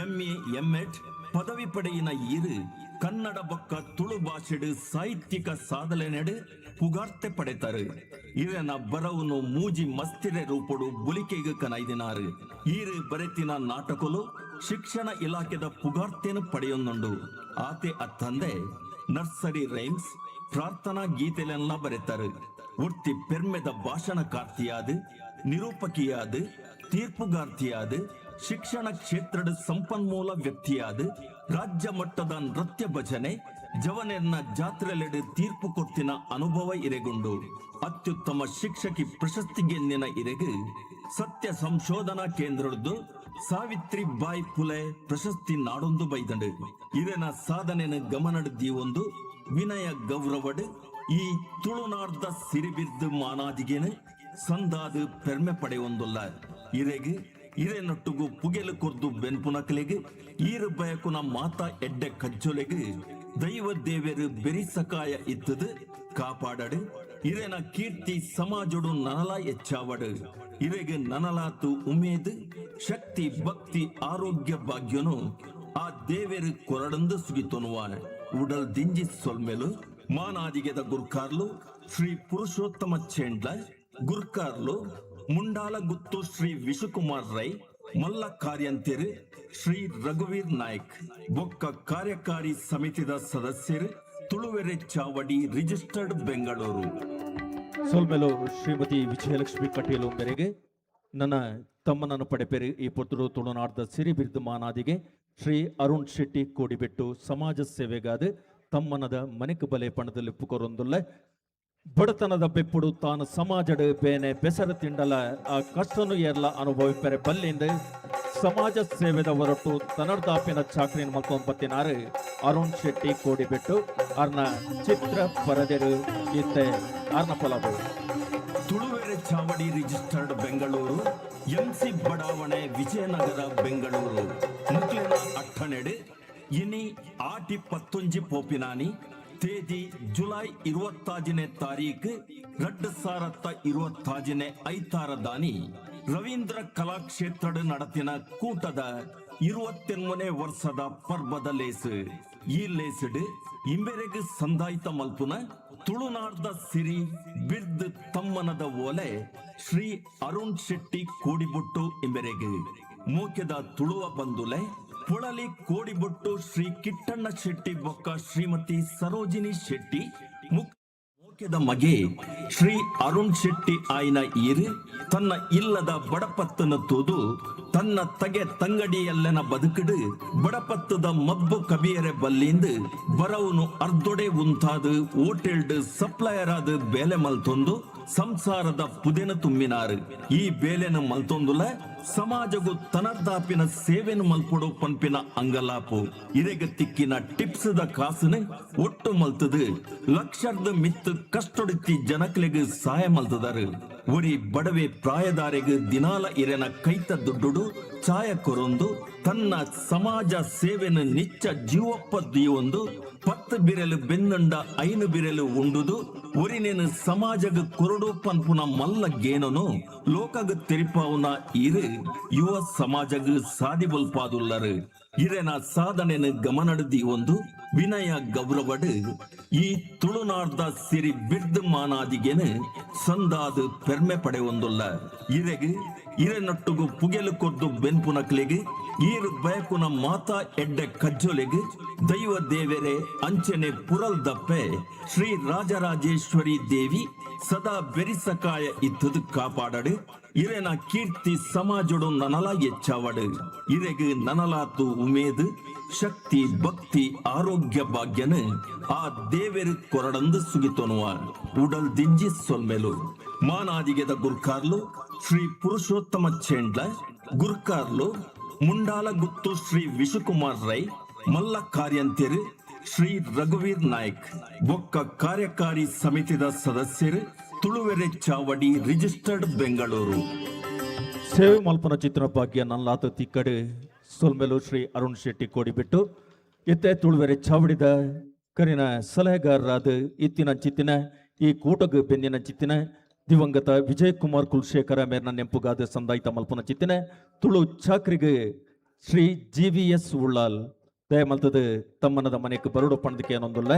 ಎಂಎ, ಎಂಎಡ್ ಪದವಿ ಪಡೆಯಿನ ಇರು ಕನ್ನಡ ಬೊಕ್ಕ ತುಳು ಭಾಷೆಡು ಸಾಹಿತ್ಯಿಕ ಸಾಧನೆ ನೆಡು ಪುಗಾರ್ತೆ ಪಡೆತರು. ಇರನ ಬರವುನು ಮೂಜಿ ಮಸ್ತಿರೆ ರೂಪಡು ಬುಲಿಕೆಗೆ ಕನೈದಿನಾರು. ಈರು ಬರೆತಿನ ನಾಟಕಲು ಶಿಕ್ಷಣ ಇಲಾಖೆದ ಪುಗಾರ್ತೆನು ಪಡೆಯೊಂದುಂಡು. ಆತೆ ಅತ್ತಂದೆ ನರ್ಸರಿ ರೈಮ್ಸ್, ಪ್ರಾರ್ಥನಾ ಗೀತೆಲೆಲ್ಲ ಬರೆತರು. ಒರ್ತಿ ಪೆರ್ಮೆದ ಭಾಷಣಕಾರ್ತಿಯಾದ, ನಿರೂಪಕಿಯಾದ, ತೀರ್ಪುಗಾರ್ತಿಯಾದ, ಶಿಕ್ಷಣ ಕ್ಷೇತ್ರದ ಸಂಪನ್ಮೂಲ ವ್ಯಕ್ತಿಯಾದ, ರಾಜ್ಯ ಮಟ್ಟದ ನೃತ್ಯ ಭಜನೆ ಜವನೆರ್ನ ಜಾತ್ರೆಲೆಡು ತೀರ್ಪು ಕೊರ್ತಿನ ಅನುಭವ ಇರೆಗುಂಡು. ಅತ್ಯುತ್ತಮ ಶಿಕ್ಷಕಿ ಪ್ರಶಸ್ತಿ ಗೆಂದಿನ ಇರೆಗು ಸತ್ಯ ಸಂಶೋಧನಾ ಕೇಂದ್ರದ್ದು ಸಾವಿತ್ರಿ ಬಾಯಿ ಪುಲೆ ಪ್ರಶಸ್ತಿ ನಾಡೊಂದು ಬೈದಂಡು. ಇರೆನ ಸಾಧನೆನ ಗಮನಡ್ ಒಂದು ವಿನಯ ಗೌರವಡ್ ಈ ತುಳುನಾಡ್ದ ಸಿರಿಬಿರ್ದು ಮಾನಾದಿಗೆನು ಸಂದಾದ ಪೆರ್ಮೆ ಪಡೆಯೊಂದುಲ್ಲ. ಇರೆಗ್ ಇರೆನೊಟ್ಟುಗು ಪುಗೆಲು ಕೊರ್ದು ಬೆನ್ಪುನಕಲೆಗ್, ಈರು ಬಯಕುನ ಮಾತಾ ಎಡ್ಡೆ ಕಜ್ಜೊಲೆಗ್ ದೈವ ದೇವೆರು ಬೆರಿಸಕಾಯ ಇತ್ತದು ಕಾಪಾಡಡು. ಇರೆನ ಕೀರ್ತಿ ಸಮಾಜಡು ನನಲ ಹೆಚ್ಚಾವಡು. ಇರೆಗ್ ನನಲಾತು ಉಮೇದು, ಶಕ್ತಿ, ಭಕ್ತಿ, ಆರೋಗ್ಯ ಭಾಗ್ಯನು ಆ ದೇವೆರು ಕೊರಡಂದು ಸುಗಿತೊನುವ ಉಡಲ್ ದಿಂಜಿ ಸೊಲ್ಮೆಲು. ಮಾನಾದಿಗೆದ ಗುರ್ಕಾರ್ಲು ಶ್ರೀ ಪುರುಷೋತ್ತಮ ಚೇಂಡ್ಲ, ಗುರ್ಕಾರ್ಲು ಮುಂಡಾಲಗುತ್ತು ಶ್ರೀ ವಿಶುಕುಮಾರ್ ರೈ, ಮಲ್ಲ ಕಾರ್ಯಂತೆರು ಶ್ರೀ ರಘುವೀರ್ ನಾಯ್ಕ್, ಬೊಕ್ಕ ಕಾರ್ಯಕಾರಿ ಸಮಿತಿದ ಸದಸ್ಯರು, ತುಳುವೆರೆ ಚಾವಡಿ ರಿಜಿಸ್ಟರ್ಡ್, ಬೆಂಗಳೂರು. ಸೊಲ್ಮೆಲು ಶ್ರೀಮತಿ ವಿಜಯಲಕ್ಷ್ಮಿ ಕಟೀಲು ಮೇರೆಗೆ. ನನ್ನ ತಮ್ಮನನ್ನು ಪಡೆಪೆರು ಈ ಪೊರ್ತುಡು ತುಳುನಾಡ್ದ ಸಿರಿ ಬಿರುದು ಮಾನಾದಿಗೆ ಶ್ರೀ ಅರುಣ್ ಶೆಟ್ಟಿ ಕೋಡಿಬೆಟ್ಟು ಸಮಾಜ ಸೇವೆಗಾದ ತಮ್ಮನದ ಮನೆಕು ಬಲೆ ಪಣದಲ್ಲಿ ಪುಕೊರೊಂದುಲ್ಲ. ಬಡತನದ ಬೆಪ್ಪುಡು ತಾನು ಸಮಾಜಡ್ ಬೇನೆ ಬೆಸರ ತಿಂಡಲ ಆ ಕಷ್ಟನು ಏರ್ಲ ಅನುಭವಿಪರೆ ಬಲ್ಲಿಂದ ಸಮಾಜ ಸೇವೆದ ಹೊರಟು ತನರ್ದಾಪಿನ ಚಾಕ್ರಿನ ಮಲ್ತೊಂಬತ್ತಿನಾರು ಅರುಣ್ ಶೆಟ್ಟಿ ಕೋಡಿಬೆಟ್ಟು ಅರ್ನ ಚಿತ್ರ ಪರದೆರು ಇತ್ತೆ ಅರ್ನ ಪೊಲಬು. ತುಳುವೆರೆ ಚಾವಡಿ ರಿಜಿಸ್ಟರ್ಡ್, ಬೆಂಗಳೂರು, ಎಂಸಿ ಬಡಾವಣೆ, ವಿಜಯನಗರ, ಬೆಂಗಳೂರು ಮುಕ್ಲೆನ ಅಟ್ಟಣೆಡು ಇನಿ ಆಟಿ ಪತ್ತೊಂಜಿ ಪೋಪಿನಾನಿ, ತೇದಿ ಜುಲೈ 26ನೇ ತಾರೀಕು 2026ನೇ ಐತಾರದಾನಿ ರವೀಂದ್ರ ಕಲಾಕ್ಷೇತ್ರದ ನಡತಿನ ಕೂಟದ 28ನೇ ವರ್ಷದ ಪರ್ಬದ ಲೇಸು. ಈ ಲೇಸುಡು ಇಂಬೆರೆಗ್ ಸಂದಾಯ್ತ ಮಲ್ಪುನ ತುಳುನಾಡ್ದ ಸಿರಿ ಬಿರ್ದ್ ತಮ್ಮನದ ಓಲೆ ಶ್ರೀ ಅರುಣ್ ಶೆಟ್ಟಿ ಕೋಡಿಬೊಟ್ಟು ಇಂಬೆರೆಗ್, ಮೋಕೆದ ತುಳುವ ಬಂದುಲೆ ಪುಳಲಿ ಕೋಡಿಬೊಟ್ಟು ಶ್ರೀ ಕಿಟ್ಟಣ್ಣ ಶೆಟ್ಟಿ ಬೊಕ್ಕ ಶ್ರೀಮತಿ ಸರೋಜಿನಿ ಶೆಟ್ಟಿ ಮೋಕೆದ ಮಗೆ ಶ್ರೀ ಅರುಣ್ ಶೆಟ್ಟಿ ಆಯ್ನ ಈರು ತನ್ನ ಇಲ್ಲದ ಬಡಪತ್ತನ ತೂದು ತನ್ನ ತಗೆ ತಂಗಡಿಯಲ್ಲೆನ ಬದುಕಿಡು ಬಡಪತ್ತದ ಮಬ್ಬು ಕಬಿಯರೆ ಬಲ್ಲಿಂದು ಬರವನು ಅರ್ಧೊಡೆ ಉಂತಾದು ಹೋಟೆಲ್ಡ್ ಸಪ್ಲೈಯರ್ ಆದ ಬೇಲೆ ಮಲ್ತೊಂದು ಸಂಸಾರದ ಪುದೆನ ತುಂಬಿನಾರು. ಈ ಬೇಲೆನ ಮಲ್ತೊಂದುಲ ಸಮಾಜಗು ತನರ್ದಾಪಿನ ಸೇವೆನು ಮಲ್ಪೊಡು ಪನ್ಪಿನ ಅಂಗಲಾಪು. ಇರೆಗ ತಿಕ್ಕಿನ ಟಿಪ್ಸ್ the ಕಾಸುನು ಒಟ್ಟು ಮಲ್ತದು ಲಕ್ಷರ್ದ ಮಿತ್ತು ಕಷ್ಟೊಡಿತಿ ಜನಕ್ಲೆಗ್ ಸಹಾಯ ಮಲ್ತದಾರು. ಒರಿ ಬಡವೆ ಪ್ರಾಯದಾರೆಗ್ ದಿನಾಲ ಇರೆನ ಕೈತ ದುಡ್ಡುಡು ಛಾಯ ಕೊರೊಂದು ತನ್ನ ಸಮಾಜ ಸೇವೆನು ನಿಚ್ಚ ಜೀವಪ್ಪ ದೀವೊಂದು 10 ಬಿರೆಲು ಬೆನ್ನಂಡ 5 ಬಿರೆಲು ಉಂಡುದು ಒರಿನೇನು ಸಮಾಜಗ ಕೊರಡು ಪನ್ಪುನ ಮಲ್ಲ ಗೇನನು ಲೋಕಗ ತೆರಿಪಾವುನ ಇರು ಯುವ ಸಮಾಜಗ ಸಾದಿ ಬಲ್ಪಾದುಲ್ಲರು. ಇರೆನ ಸಾಧನೆನು ಗಮನಡು ಒಂದು ವಿನಯ ಗೌರವಡು ಈ ತುಳುನಾಡ್ದ ಸಿರಿ ಬಿರ್ದ್ ಮಾನಾದಿಗೆನು ಸಂದಾದು ಪೆರ್ಮೆ ಪಡೆಯೊಂದುಲ್ಲ. ಇರೆಗ್ ಇರೆನೊಟ್ಟುಗು ಪುಗೆಲು ಕೊರ್ದು ಬೆನ್ಪುನಕ್ಲೆಗ್ ಈರು ಬಯಕುನ ಮಾತಾ ಎಡ್ಡೆ ಕಜ್ಜೊಲೆಗ್ ದೈವ ದೇವೆರೆ ಅಂಚನೆ ಪುರಲ್ ದಪ್ಪೆ ಶ್ರೀ ರಾಜರಾಜೇಶ್ವರಿ ದೇವಿ ಸದಾ ಬೆರಿಸಕಾಯ ಇತ್ತದು ಕಾಪಾಡಡು. ಇರೆನ ಕೀರ್ತಿ ಸಮಾಜೊಡು ನನಲ ಎಚ್ಚಾವಡು. ಇರೆಗ್ ನನಲಾತು ಉಮೇದು ಶಕ್ತಿ ಭಕ್ತಿ ಆರೋಗ್ಯ ಭಾಗ್ಯನು ಆ ದೇವೆರು ಕೊರಡಂದು ಸುಗಿತೊನುವ ಉಡಲ್ ದಿಂಜಿ ಸೊಲ್ಮೆಲು. ಮಾನಾದಿಗೆದ ಗುರ್ಕಾರ್ಲು ಶ್ರೀ ಪುರುಷೋತ್ತಮ ಚೇಂಡ್ಲ, ಗುರ್ಕಾರ್ಲು ಮುಂಡಾಲಗುತ್ತು ಶ್ರೀ ವಿಶುಕುಮಾರ್ ರೈ, ಮಲ್ಲ ಕಾರ್ಯಂತೆರು ಶ್ರೀ ರಘುವೀರ್ ನಾಯ್ಕ್, ಬೊಕ್ಕ ಕಾರ್ಯಕಾರಿ ಸಮಿತಿದ ಸದಸ್ಯರು, ತುಳುವೆರೆ ಚಾವಡಿ ರಿಜಿಸ್ಟರ್ಡ್ ಬೆಂಗಳೂರು. ಸೇವೆ ಮಲ್ಪನ ಚಿತ್ರ ಭಾಗ್ಯ ನಲ್ಲಾತ ತಿಕ್ಕಡು. ಸೊಲ್ಮೆಲು ಶ್ರೀ ಅರುಣ್ ಶೆಟ್ಟಿ ಕೋಡಿಬಿಟ್ಟು. ಇತ್ತೆ ತುಳುವೆರೆ ಚಾವಡಿದ ಕರಿನ ಸಲಹೆಗಾರರಾದ ಇತ್ತಿನ ಚಿತ್ತಿನ ಈ ಕೂಟಗ್ ಬೆಂದಿನ ಚಿತ್ತಿನ ದಿವಂಗತ ವಿಜಯ್ ಕುಮಾರ್ ಕುಲಶೇಖರ ಮೇರ್ನ ನೆಂಪುಗಾದ ಸಂದಾಯಿತ ಮಲ್ಪನ ಚಿತ್ತಿನ ತುಳು ಚಾಕ್ರಿಗೆ ಶ್ರೀ ಜಿ.ವಿ.ಎಸ್. ಉಳ್ಳಾಲ್ ದಯಮಲ್ತದ ತಮ್ಮನದ ಮನೆಗೆ ಬರುಡು ಪಣದಕ್ಕೆ ಏನೊಂದುಲ್ಲ.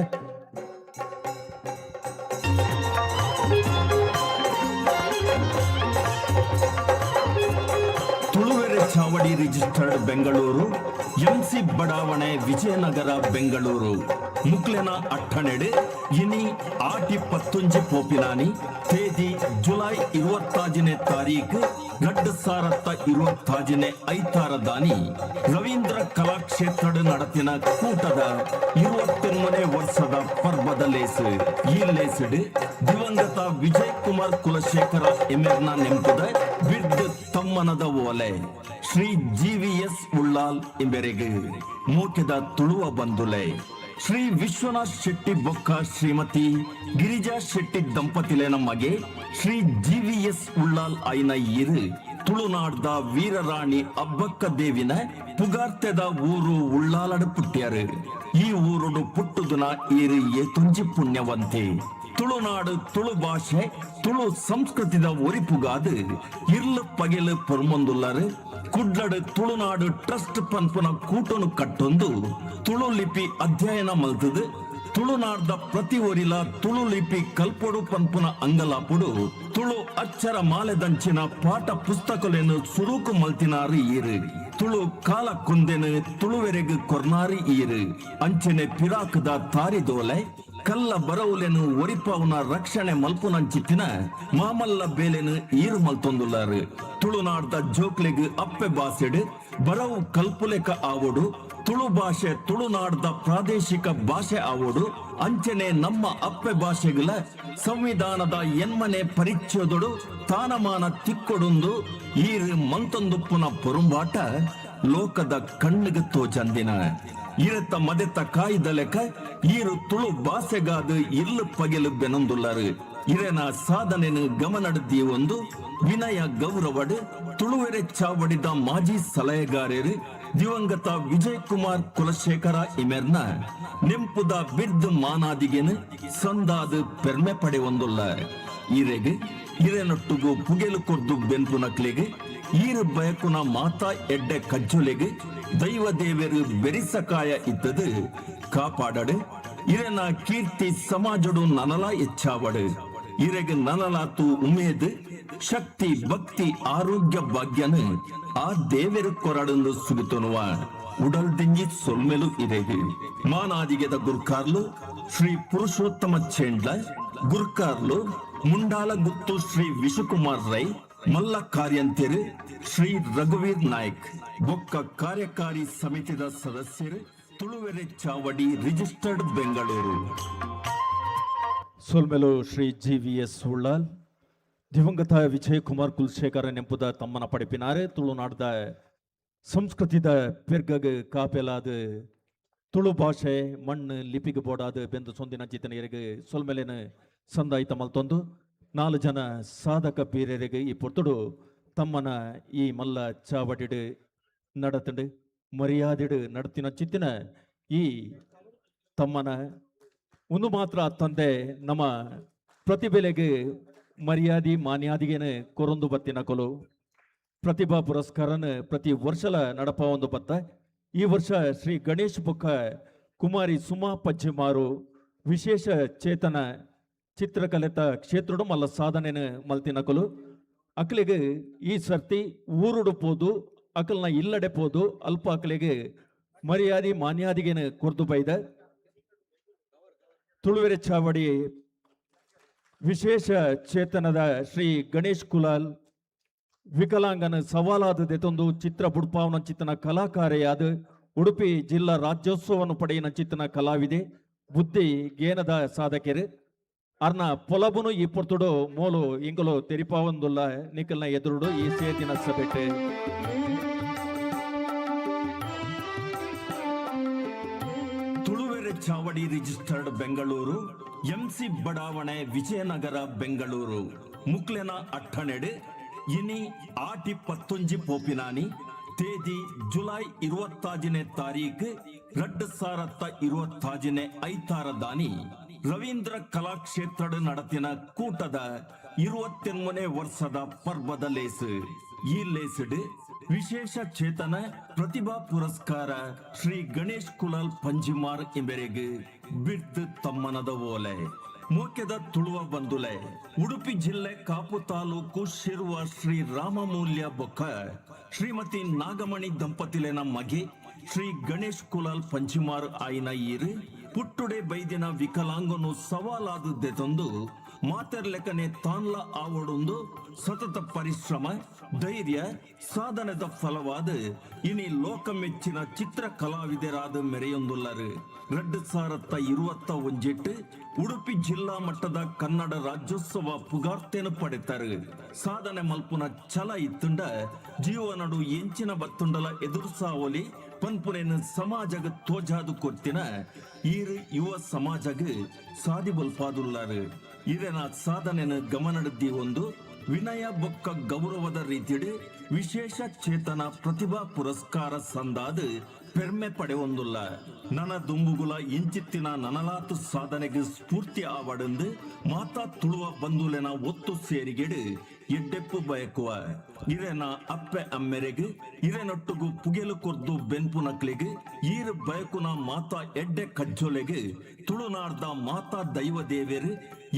ತುಳುವೆರೆ ಚಾವಡಿ ರಿಜಿಸ್ಟರ್ಡ್ ಬೆಂಗಳೂರು, ಎಂಸಿ ಬಡಾವಣೆ, ವಿಜಯನಗರ, ಬೆಂಗಳೂರು. ಮುಕ್ಲೆನ ಅಟ್ಟಣೆಡು ಇನಿ ಆಟಿ ಪತ್ತೊಂಜಿ ಪೋಪಿನಾನಿ ತೇದಿ ಜುಲೈ 26ನೇ ತಾರೀಕು 2026ನೇ ಐತಾರದಾನಿ ರವೀಂದ್ರ ಕಲಾಕ್ಷೇತ್ರದ ನಡತಿನ ಕೂಟದ 28ನೇ ವರ್ಷದ ಪರ್ಬದ ಲೇಸು. ಈ ಲೇಸುಡು ದಿವಂಗತ ವಿಜಯ್ ಕುಮಾರ್ ಕುಲಶೇಖರ ಎಮೆರ್ನ ನೆಂಪುದ ಬಿರ್ದ್ ತಮ್ಮನದ ಓಲೆ ಶ್ರೀ ಜಿ.ವಿ.ಎಸ್. ಉಳ್ಳಾಲ್ ಇಂಬೆರೆಗ್, ಮೋಕೆದ ತುಳುವ ಬಂದುಲೆ ಶ್ರೀ ವಿಶ್ವನಾಥ್ ಶೆಟ್ಟಿ ಬೊಕ್ಕ ಶ್ರೀಮತಿ ಗಿರಿಜಾ ಶೆಟ್ಟಿ ದಂಪತಿಲೇನ ಮಗೆ ಶ್ರೀ ಜಿ.ವಿ.ಎಸ್. ಉಳ್ಳಾಲ್ ಐನ ಇರು ತುಳುನಾಡ್ದ ವೀರರಾಣಿ ಅಬ್ಬಕ್ಕ ದೇವಿನ ಪುಗಾರ್ತೆದ ಊರು ಉಳ್ಳಾಲಡು ಪುಟ್ಟ್ಯಾರು. ಈ ಊರುಡು ಪುಟ್ಟುದುನ ಈರು ಏತೊಂಜಿ ಪುಣ್ಯವಂತೆ. ತುಳುನಾಡು, ತುಳು ಭಾಷೆ, ತುಳು ಸಂಸ್ಕೃತಿದ ಒರಿಪುಗಾದು ಇರ್ಲು ಪಗೆಲು ಪೊರ್ಮೊಂದುಲ್ಲರು. ಕುಡ್ಲಡು ತುಳುನಾಡು ಟ್ರಸ್ಟ್ ಪನ್ಪುನ ಕೂಟನು ಕಟ್ಟೊಂದು ತುಳು ಲಿಪಿ ಅಧ್ಯಯನ ಮಲ್ತದು ತುಳುನಾಡ್ದ ಪ್ರತಿ ಒರಿಲ ತುಳು ಲಿಪಿ ಕಲ್ಪೊಡು ಪನ್ಪುನ ಅಂಗಲಾಪುಡು ತುಳು ಅಚ್ಚರ ಮಾಲೆದಂಚಿನ ಪಾಠ ಪುಸ್ತಕಲೆನು ಸುರೂಕು ಮಲ್ತಿನಾರು ಈರು. ತುಳು ಕಾಲ ಕುಂದೆನು ತುಳುವೆರೆಗ್ ಕೊರ್ನಾರಿ ಈರು. ಅಂಚನೆ ಪಿರಾಕದ ತಾರಿದೋಲೆ ಕಲ್ಲ ಬರವುಲೆನು ಒರಿಪಾವುನ ರಕ್ಷಣೆ ಮಲ್ಪುನಂಚಿತ್ತಿನ ಮಾಮಲ್ಲ ಬೇಲೆನು ಈರು ಮಲ್ತೊಂದುಲ್ಲಾರು. ತುಳುನಾಡ್ದ ಜೋಕ್ಲೆಗ್ ಅಪ್ಪೆ ಬಾಸೆಡು ಬರವು ಕಲ್ಪುಲೆಕ ಆವೊಡು, ತುಳು ಭಾಷೆ ತುಳುನಾಡ್ದ ಪ್ರಾದೇಶಿಕ ಭಾಷೆ ಆವೊಡು, ಅಂಚನೆ ನಮ್ಮ ಅಪ್ಪೆ ಭಾಷೆಗಳ ಸಂವಿಧಾನದ ಎನ್ಮನೆ ಪರಿಚ್ಛೇದೊಡು ತಾನಮಾನ ತಿಕ್ಕೊಡುಂದು ಈರು ಮಂತೊಂದುಪ್ಪುನ ಪೊರುಂಬಾಟ ಲೋಕದ ಕಣ್ಣಿಗೆ ತೋಚಂದಿನ. ಇರತ್ತ ಮದೆತ್ತ ಕಾಯ್ದಲೆಕ ಈರು ತುಳು ಬಾಸೆಗಾದು ಇಲ್ಲು ಪಗೆಲು ಬೆನೊಂದುಲ್ಲರು. ಇರೆನ ಸಾಧನೆನು ಗಮನಡ್ದಿ ಒಂದು ವಿನಯ ಗೌರವಡು ತುಳುವೆರೆ ಚಾವಡಿದ ಮಾಜಿ ಸಲಹೆಗಾರರು ದಿವಂಗತ ವಿಜಯ್ ಕುಮಾರ್ ಕುಲಶೇಖರ ಇಮೆರ್ನ ನೆಂಪುದ ಬಿರ್ದ್ ಮಾನಾದಿಗೆನ್ ಸಂದಾದ ಪೆರ್ಮೆ ಪಡೆವೊಂದುಲ್ಲ. ಈರೆಗ್ ಇರೆನೊಟ್ಟುಗು ಪುಗೆಲು ಕೊರ್ದು ಬೆನ್ಪುನಕ್ಲೆಗ್ ಈರು ಬಯಕುನ ಮಾತಾ ಎಡ್ಡೆ ಕಜ್ಜೊಲೆಗ್ ದೈವ ದೇವೆರು ಬೆರಿಸಕಾಯ ಇತ್ತದು ಕಾಪಾಡಡು. ಇರೆನ ಕೀರ್ತಿ ಸಮಾಜಡು ನನಲ ಹೆಚ್ಚಾವಡು. ಇರೆಗ್ ನನಲಾತು ಉಮೇದ್ ಶಕ್ತಿ ಭಕ್ತಿ ಆರೋಗ್ಯ ಭಾಗ್ಯನು ಆ ದೇವೆರು ಕೊರಡಂದು ಸುಗಿತೊನುವ ಉಡಲ್ ದಿಂಜಿ ಸೊಲ್ಮೆಲು ಇರೆಗ್. ಮಾನಾದಿಗೆದ ಗುರ್ಕಾರ್ಲು ಶ್ರೀ ಪುರುಷೋತ್ತಮ ಚೇಂಡ್ಲ, ಗುರ್ಕಾರ್ಲು ಮುಂಡಾಲ ಗುತ್ತು ಶ್ರೀ ವಿಶುಕುಮಾರ್ ರೈ, ಮಲ್ಲ ಕಾರ್ಯಂತೆರು ಶ್ರೀ ರಘುವೀರ್ ನಾಯ್ಕ್, ಬೊಕ್ಕ ಕಾರ್ಯಕಾರಿ ಸಮಿತಿದ ಸದಸ್ಯರು ತುಳುವೆರೆ ಚಾವಡಿ ರಿಜಿಸ್ಟರ್ಡ್ ಬೆಂಗಳೂರು. ಸೊಲ್ಮೆಲು Shri G V S Ullal. ದಿವಂಗತ ವಿಜಯ್ ಕುಮಾರ್ ಕುಲಶೇಖರ ನೆಂಪುದ ತಮ್ಮನ ಪಡಿಪಿನಾರೆ. ತುಳುನಾಡ್ದ ಸಂಸ್ಕೃತಿದ ಪೆರ್ಗಗ್ ಕಾಪೆಲಾದ ತುಳು ಭಾಷೆ ಮಣ್ಣು ಲಿಪಿಗೆ ಬೋಡಾದ ಬೆಂದು ಸೊಂದಿನ ಚಿತನೆಯರಿಗೆ ಸೊಲ್ಮೆಲೆನ ಸಂದಾಯಿತ ಮಲ್ತೊಂದು ನಾಲು ಜನ ಸಾಧಕ ಬೀರರಿಗೆ ಈ ಪೊರ್ತುಡು ತಮ್ಮನ ಈ ಮಲ್ಲ ಚಾವಡಿಡು ನಡತಂಡು ಮರ್ಯಾದಿಡು ನಡತಿನ ಚಿತ್ತಿನ ಈ ತಮ್ಮನ ಒಂದು ಮಾತ್ರ ತಂದೆ ನಮ್ಮ ಪ್ರತಿಭೆಲೆಗೆ ಮರ್ಯಾದೆ ಮಾನ್ಯಾದಿಗೆನೆ ಕೊರೊಂದು ಬತ್ತಿನ ಕೊಲು ಪ್ರತಿಭಾ ಪುರಸ್ಕಾರನ ಪ್ರತಿ ವರ್ಷಲ ನಡಪ ಒಂದು ಬತ್ತ. ಈ ವರ್ಷ ಶ್ರೀ ಗಣೇಶ್ ಬೊಕ್ಕ ಕುಮಾರಿ ಸುಮಾ ಪಜ್ಜಿಮಾರು ವಿಶೇಷ ಚೇತನ ಚಿತ್ರಕಲೆತ ಕ್ಷೇತ್ರಡು ಮಲ್ಲ ಸಾಧನೆನ ಮಲ್ತಿನ ಕೊಲು. ಅಕ್ಲಿಗೆ ಈ ಸರ್ತಿ ಊರುಡು ಪೋದು ಅಕಲ್ನ ಇಲ್ಲಡೆ ಪೋದು ಅಲ್ಪ ಅಕ್ಲಿಗೆ ಮರ್ಯಾದೆ ಮಾನ್ಯಾದಿಗೆನ ಕೊರ್ದು ಬೈದ. ತುಳುವೆರೆ ಚಾವಡಿ ವಿಶೇಷ ಚೇತನದ ಶ್ರೀ ಗಣೇಶ್ ಕುಲಾಲ್ ವಿಕಲಾಂಗನ ಸವಾಲಾದ ಚಿತ್ರ ಬುಡ್ಪಾವನ ಚಿತ್ತನ ಕಲಾಕಾರೆಯಾದ ಉಡುಪಿ ಜಿಲ್ಲಾ ರಾಜ್ಯೋತ್ಸವವನ್ನು ಪಡೆಯಿನ ಚಿತ್ತನ ಕಲಾವಿದೆ ಬುದ್ಧಿ ಗೇನದ ಸಾಧಕರು ಅರ್ನ ಪೊಲಬುನು ಈ ಪೊರ್ತುಡು ಮೋಲು ಇಂಕಲು ತೆರಿಪಾವಂದುಲ್ಲ ನಿಕಲ್ನ ಎದುರುಡು ಈ ಸೇತಿನ ಸಭೆಟೆ. ತುಳುವೆರೆ ಚಾವಡಿ ರಿಜಿಸ್ಟರ್ಡ್ ಬೆಂಗಳೂರು, ಎಂಸಿ ಬಡಾವಣೆ ವಿಜಯನಗರ ಬೆಂಗಳೂರು. ಮುಕ್ಲೆನ ಅಟ್ಟಣೆಡು ಇನಿ ಆಟಿ ಪತ್ತೊಂಜಿ ಪೋಪಿನಾನಿ ತೇದಿ ಜುಲೈ 26ನೇ ತಾರೀಕು 2026ನೇ ಐತಾರ ದಾನಿ ರವೀಂದ್ರ ಕಲಾಕ್ಷೇತ್ರದ ನಡತಿನ ಕೂಟದ 28ನೇ ವರ್ಷದ ಪರ್ವದ ಲೇಸು. ಈ ಲೇಸುಡು ವಿಶೇಷ ಚೇತನ ಪ್ರತಿಭಾ ಪುರಸ್ಕಾರ ಶ್ರೀ ಗಣೇಶ್ ಕುಲಾಲ್ ಪಂಜಿಮಾರ್ ಎಂಬೆರೆಗ್ ಬಿರ್ದ್ ತಮ್ಮನದ ಓಲೆ. ಮೋಕೆದ ತುಳುವ ಬಂದುಲೆ ಉಡುಪಿ ಜಿಲ್ಲೆ ಕಾಪು ತಾಲೂಕು ಶಿರುವ ಶ್ರೀ ರಾಮಮೂಲ್ಯ ಬೊಕ್ಕ ಶ್ರೀಮತಿ ನಾಗಮಣಿ ದಂಪತಿಲೆನ ಮಗೆ ಶ್ರೀ ಗಣೇಶ್ ಕುಲಾಲ್ ಪಂಜಿಮಾರ್ ಆಯಿನ ಈರು ಪುಟ್ಟುಡೆ ಬೈದಿನ ವಿಕಲಾಂಗನು ಸವಾಲಾದದ್ದೆ ತಂದು ಮಾತೆರ್ಲೆಕ್ಕನೆ ತಾನ್ಲ ಆವಡೊಂದು ಸತತ ಪರಿಶ್ರಮ ಧೈರ್ಯ ಸಾಧನದ ಫಲವಾದ ಇನಿ ಲೋಕ ಮೆಚ್ಚಿನ ಚಿತ್ರ ಕಲಾವಿದರಾದ ಮೆರೆಯೊಂದುಲ್ಲರು. 2021 ಉಡುಪಿ ಜಿಲ್ಲಾ ಮಟ್ಟದ ಕನ್ನಡ ರಾಜ್ಯೋತ್ಸವ ಪುಗಾರ್ತೆನು ಪಡೆತರು. ಸಾಧನೆ ಮಲ್ಪುನ ಛಲ ಇತ್ತುಂಡ ಜೀವನಡು ಎಂಚಿನ ಬತ್ತುಂಡಲ ಎದುರ್ಸಾವಲಿ ಪನ್ಪುನೇನು ಸಮಾಜಗ ತೋಜಾದು ಕೊರ್ತಿನ ಈರು ಯುವ ಸಮಾಜಗ ಸಾದಿ ಬಲ್ಪಾದುಲ್ಲಾರು. ಇರೆನ ಸಾಧನೆನು ಗಮನಡ್ದಿ ಒಂದು ವಿನಯ ಬೊಕ್ಕ ಗೌರವದ ರೀತಿಯಡು ವಿಶೇಷ ಚೇತನ ಪ್ರತಿಭಾ ಪುರಸ್ಕಾರ ಸಂದಾದ ಪೆರ್ಮೆ ಪಡೆವೊಂದುಲ್ಲ. ನನ ದುಂಬುಗುಲ ಇಂಚಿತ್ತಿನ ನನಲಾತು ಸಾಧನೆಗೆ ಸ್ಫೂರ್ತಿ ಆವಡಂದು ಮಾತಾ ತುಳುವ ಬಂಧುಲೆನ ಒತ್ತು ಸೇರಿಗೆಡು ಎಡ್ಡೆಪ್ಪು ಬಯಕುವ. ಇರೆನ ಅಪ್ಪೆ ಅಮ್ಮೆರೆಗ್ ಇರೆನೊಟ್ಟುಗು ಪುಗೆಲು ಕೊರ್ದು ಬೆನ್ಪು ನಕ್ಲೆಗ್ ಈರ್ ಬಯಕುನ ಮಾತಾ ಎಡ್ಡೆ ಕಜ್ಜೊಲೆಗ್ ತುಳುನಾಡ್ದ ಮಾತಾ ದೈವ ದೇವೆರು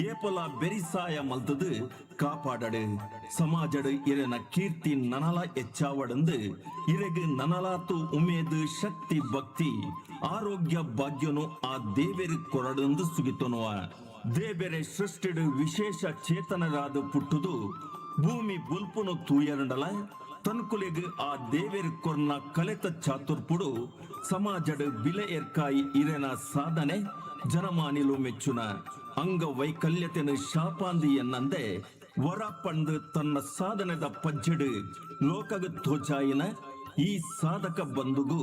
ಏಪಲ ಬೆರಿಸಾಯ ಮಲ್ತದು ಕಾಪಾಡಡು. ಸಮಾಜಡು ಇರೆನ ಕೀರ್ತಿ ನನಲ ಹೆಚ್ಚಾವಡಂದು ಇರೆಗ್ ನನಲಾತು ಉಮೇದು ಶಕ್ತಿ ಭಕ್ತಿ ಆರೋಗ್ಯ ಭಾಗ್ಯನು ಆ ದೇವೆರು ಕೊರಡಂದು ಸುಗಿತೊನುವ. ದೇವೆರೆ ಸೃಷ್ಟಿಡು ವಿಶೇಷ ಚೇತನರಾದ ಪುಟ್ಟುದು ಭೂಮಿ ಬುಲ್ಪುನು ತೂಯರಂಡಲ ತನ್ಕುಲೆಗ್ ಆ ದೇವೆರ್ ಕೊರ್ನ ಕಲೆತ ಚಾತುರ್ಪುಡು ಸಮಾಜಡ್ ಬಿಲೆ ಎರ್ಕಾಯಿ ಇರೆನ ಸಾಧನೆ ಜನಮಾನಿಲು ಮೆಚ್ಚುನ. ಅಂಗವೈಕಲ್ಯತೆನು ಶಾಪಾಂದಿ ಎನ್ನಂದೆ ವರ ಪಂದು ತನ್ನ ಸಾಧನೆದ ಪಜ್ಜೆಡು ಲೋಕಗ ತೋಚಾಯಿನ ಈ ಸಾಧಕ ಬಂಧುಗು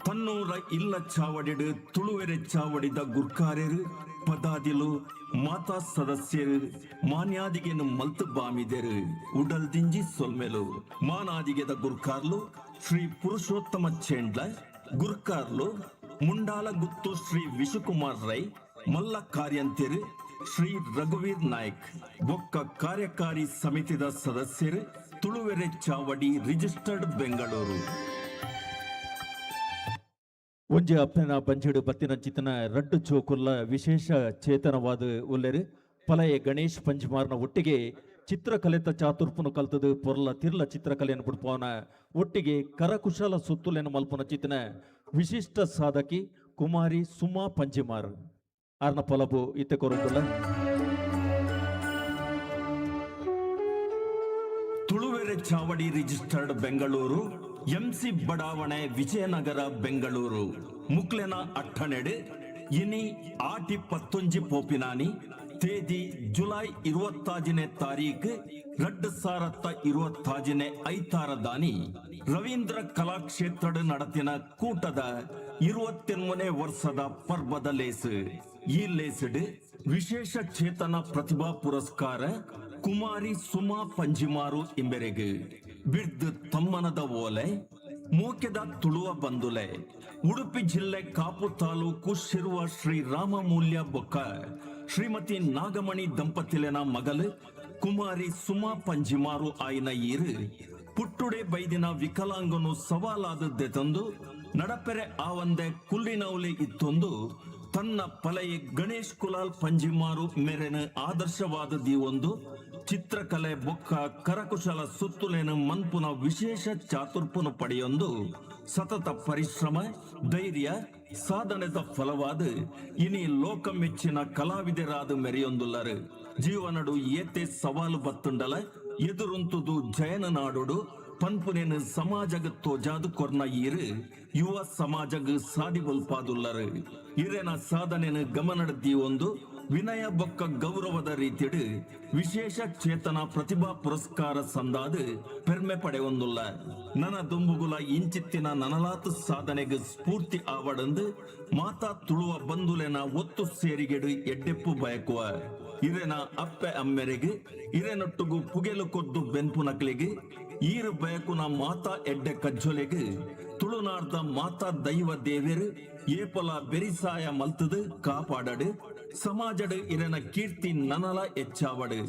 ತನ್ನೂರ ಇಲ್ಲ ಚಾವಡಿಡು ತುಳುವೆರೆ ಚಾವಡಿದ ಗುರ್ಕಾರೆರು, ಪದಾದಿಲು, ಮಾತಾ ಸದಸ್ಯರು ಮಾನ್ಯಾದಿಗೆನು ಮಲ್ತು ಬಾಮಿದೆರು. ಉಡಲ್ ದಿಂಜಿ ಸೊಲ್ಮೆಲು. ಮಾನಾದಿಗೆದ ಗುರ್ಕಾರ್ಲು ಶ್ರೀ ಪುರುಷೋತ್ತಮ ಚೇಂಡ್ಲ, ಗುರ್ಕಾರ್ಲು ಮುಂಡಾಲ ಗುತ್ತು ಶ್ರೀ ವಿಶುಕುಮಾರ್ ರೈ, ಮಲ್ಲ ಕಾರ್ಯಂತೆರು ಶ್ರೀ ರಘುವೀರ್ ನಾಯ್ಕ್, ಬೊಕ್ಕ ಕಾರ್ಯಕಾರಿ ಸಮಿತಿದ ಸದಸ್ಯರು, ತುಳುವೆರೆ ಚಾವಡಿ ರಿಜಿಸ್ಟರ್ಡ್ ಬೆಂಗಳೂರು. ಒಂಜಿ ಅಪ್ಪನ ಬಂಜಿಡು ಬತ್ತಿನ ಚಿತ್ತನ ರಡ್ಡು ಚೋಕುಲ್ಲ ವಿಶೇಷ ಚೇತನವಾದ ಉಲ್ಲೆರು. ಪಲಯ ಗಣೇಶ್ ಪಂಜ್ಮಾರ್ನ ಒಟ್ಟಿಗೆ ಚಿತ್ರಕಲೆತ ಚಾತುರ್ಪುನು ಕಲ್ತದು ಪೊರ್ಲ ತಿರ್ಲ ಚಿತ್ರಕಲೆಯನ್ನು ಬುಡ್ಪವನ ಒಟ್ಟಿಗೆ ಕರಕುಶಲ ಸುತ್ತುಲೆನು ಮಲ್ಪುನ ಚಿತ್ತನ ವಿಶಿಷ್ಟ ಸಾಧಕಿ ಕುಮಾರಿ ಸುಮಾ ಪಂಜಿಮಾರ್ ಆರ್ನ ಪೊಲಬು ಇತ್ತೆ ಕೊರುಂದುಲ್ಲ. ತುಳುವೆರೆ ಚಾವಡಿ ರಿಜಿಸ್ಟರ್ಡ್ ಬೆಂಗಳೂರು, ಎಂಸಿ ಬಡಾವಣೆ, ವಿಜಯನಗರ, ಬೆಂಗಳೂರು. ಮುಕ್ಲೆನ ಅಟ್ಟಣೆಡು ಇನಿ ಆಟಿ 11 ಪೋಪಿನಾನಿ, ತೇದಿ ಜುಲೈ 26ನೇ ತಾರೀಕು 2026ನೇ ಐತಾರದಾನಿ ರವೀಂದ್ರ ಕಲಾಕ್ಷೇತ್ರದ ನಡತಿನ ಕೂಟದ 28ನೇ ವರ್ಷದ ಪರ್ವದ ಲೇಸು. ಈ ಲೇಸುಡು ವಿಶೇಷ ಚೇತನ ಪ್ರತಿಭಾ ಪುರಸ್ಕಾರ ಕುಮಾರಿ ಸುಮಾ ಪಂಜಿಮಾರು ಇಂಬೆರೆಗು. ಬಿರ್ದ್ ತಮ್ಮನದ ಓಲೆ ಮೋಕೆದ ತುಳುವ ಬಂದುಲೆ, ಉಡುಪಿ ಜಿಲ್ಲೆ ಕಾಪು ತಾಲೂಕು ಶಿರುವ ಶ್ರೀ ರಾಮಮೂಲ್ಯ ಬೊಕ್ಕ ಶ್ರೀಮತಿ ನಾಗಮಣಿ ದಂಪತಿಲೆನ ಮಗಲು ಕುಮಾರಿ ಸುಮಾ ಪಂಜಿಮಾರು ಆಯ್ನ ಈರು ಪುಟ್ಟುಡೆ ಬೈದಿನ ವಿಕಲಾಂಗನು ಸವಾಲಾದದ್ದೆ ತಂದು ನಡಪೆರೆ ಆವಂದೆ ಕುಲ್ಲಿನೌಲೆ ಇತ್ತೊಂದು ತನ್ನ ಪಲೆಯ ಗಣೇಶ್ ಕುಲಾಲ್ ಪಂಜಿಮಾರು ಮೆರೆನ ಆದರ್ಶವಾದ ದೀವೊಂದು ಚಿತ್ರಕಲೆ ಬೊಕ್ಕ ಕರಕುಶಲ ಸುತ್ತುಲೇನು ಮನ್ಪುನ ವಿಶೇಷ ಚಾತುರ್ಪುನು ಪಡೆಯೊಂದು ಸತತ ಪರಿಶ್ರಮ, ಧೈರ್ಯ, ಸಾಧನೆದ ಫಲವಾದ ಇನಿ ಲೋಕ ಮೆಚ್ಚಿನ ಕಲಾವಿದರಾದ ಮೆರೆಯೊಂದುಲ್ಲರು. ಜೀವನಡು ಏತೆ ಸವಾಲು ಬತ್ತುಂಡಲ ಎದುರುಂತುದು ಜಯನ ನಾಡುಡು ಪನ್ಪುನೇನು ಸಮಾಜಗ ತೋಜಾದು ಕೊರ್ನ ಈರು ಯುವ ಸಮಾಜಗ ಸಾದಿ ಬಲ್ಪಾದುಲ್ಲರು. ಇರೆನ ಸಾಧನೆನು ಗಮನಡ್ದಿ ಒಂದು ವಿನಯ ಬೊಕ್ಕ ಗೌರವದ ರೀತಿಡು ವಿಶೇಷ ಚೇತನ ಪ್ರತಿಭಾ ಪುರಸ್ಕಾರ ಸಂದಾದು ಪೆರ್ಮೆ ಪಡೆಯೊಂದುಲ್ಲ. ನನ ದುಂಬುಗುಲ ಇಂಚಿತ್ತಿನ ನನಲಾತು ಸಾಧನೆಗೆ ಸ್ಫೂರ್ತಿ ಆವಡಂದು ಮಾತಾ ತುಳುವ ಬಂಧುಲೆನ ಒತ್ತು ಸೇರಿಗೆಡು ಎಡ್ಡೆಪ್ಪು ಬಯಕುವ. ಇರೆನ ಅಪ್ಪೆ ಅಮ್ಮೆರೆಗೆ, ಇರೆನೊಟ್ಟುಗು ಪುಗೆಲು ಕೊದ್ದು ಬೆನ್ಪುನಕ್ಲೆಗೆ, ಈರು ಬಯಕುನ ಮಾತಾ ಎಡ್ಡೆ ಕಜ್ಜೊಲೆಗೆ ತುಳುನಾಡ್ದ ಮಾತಾ ದೈವ ದೇವೆರು ಏಪಲ ಬೆರಿಸಾಯ ಮಲ್ತದು ಕಾಪಾಡಡು. ಸಮಾಜಡ್ ಇರೆನ ಕೀರ್ತಿ ನನಲ ಹೆಚ್ಚಾವಡು.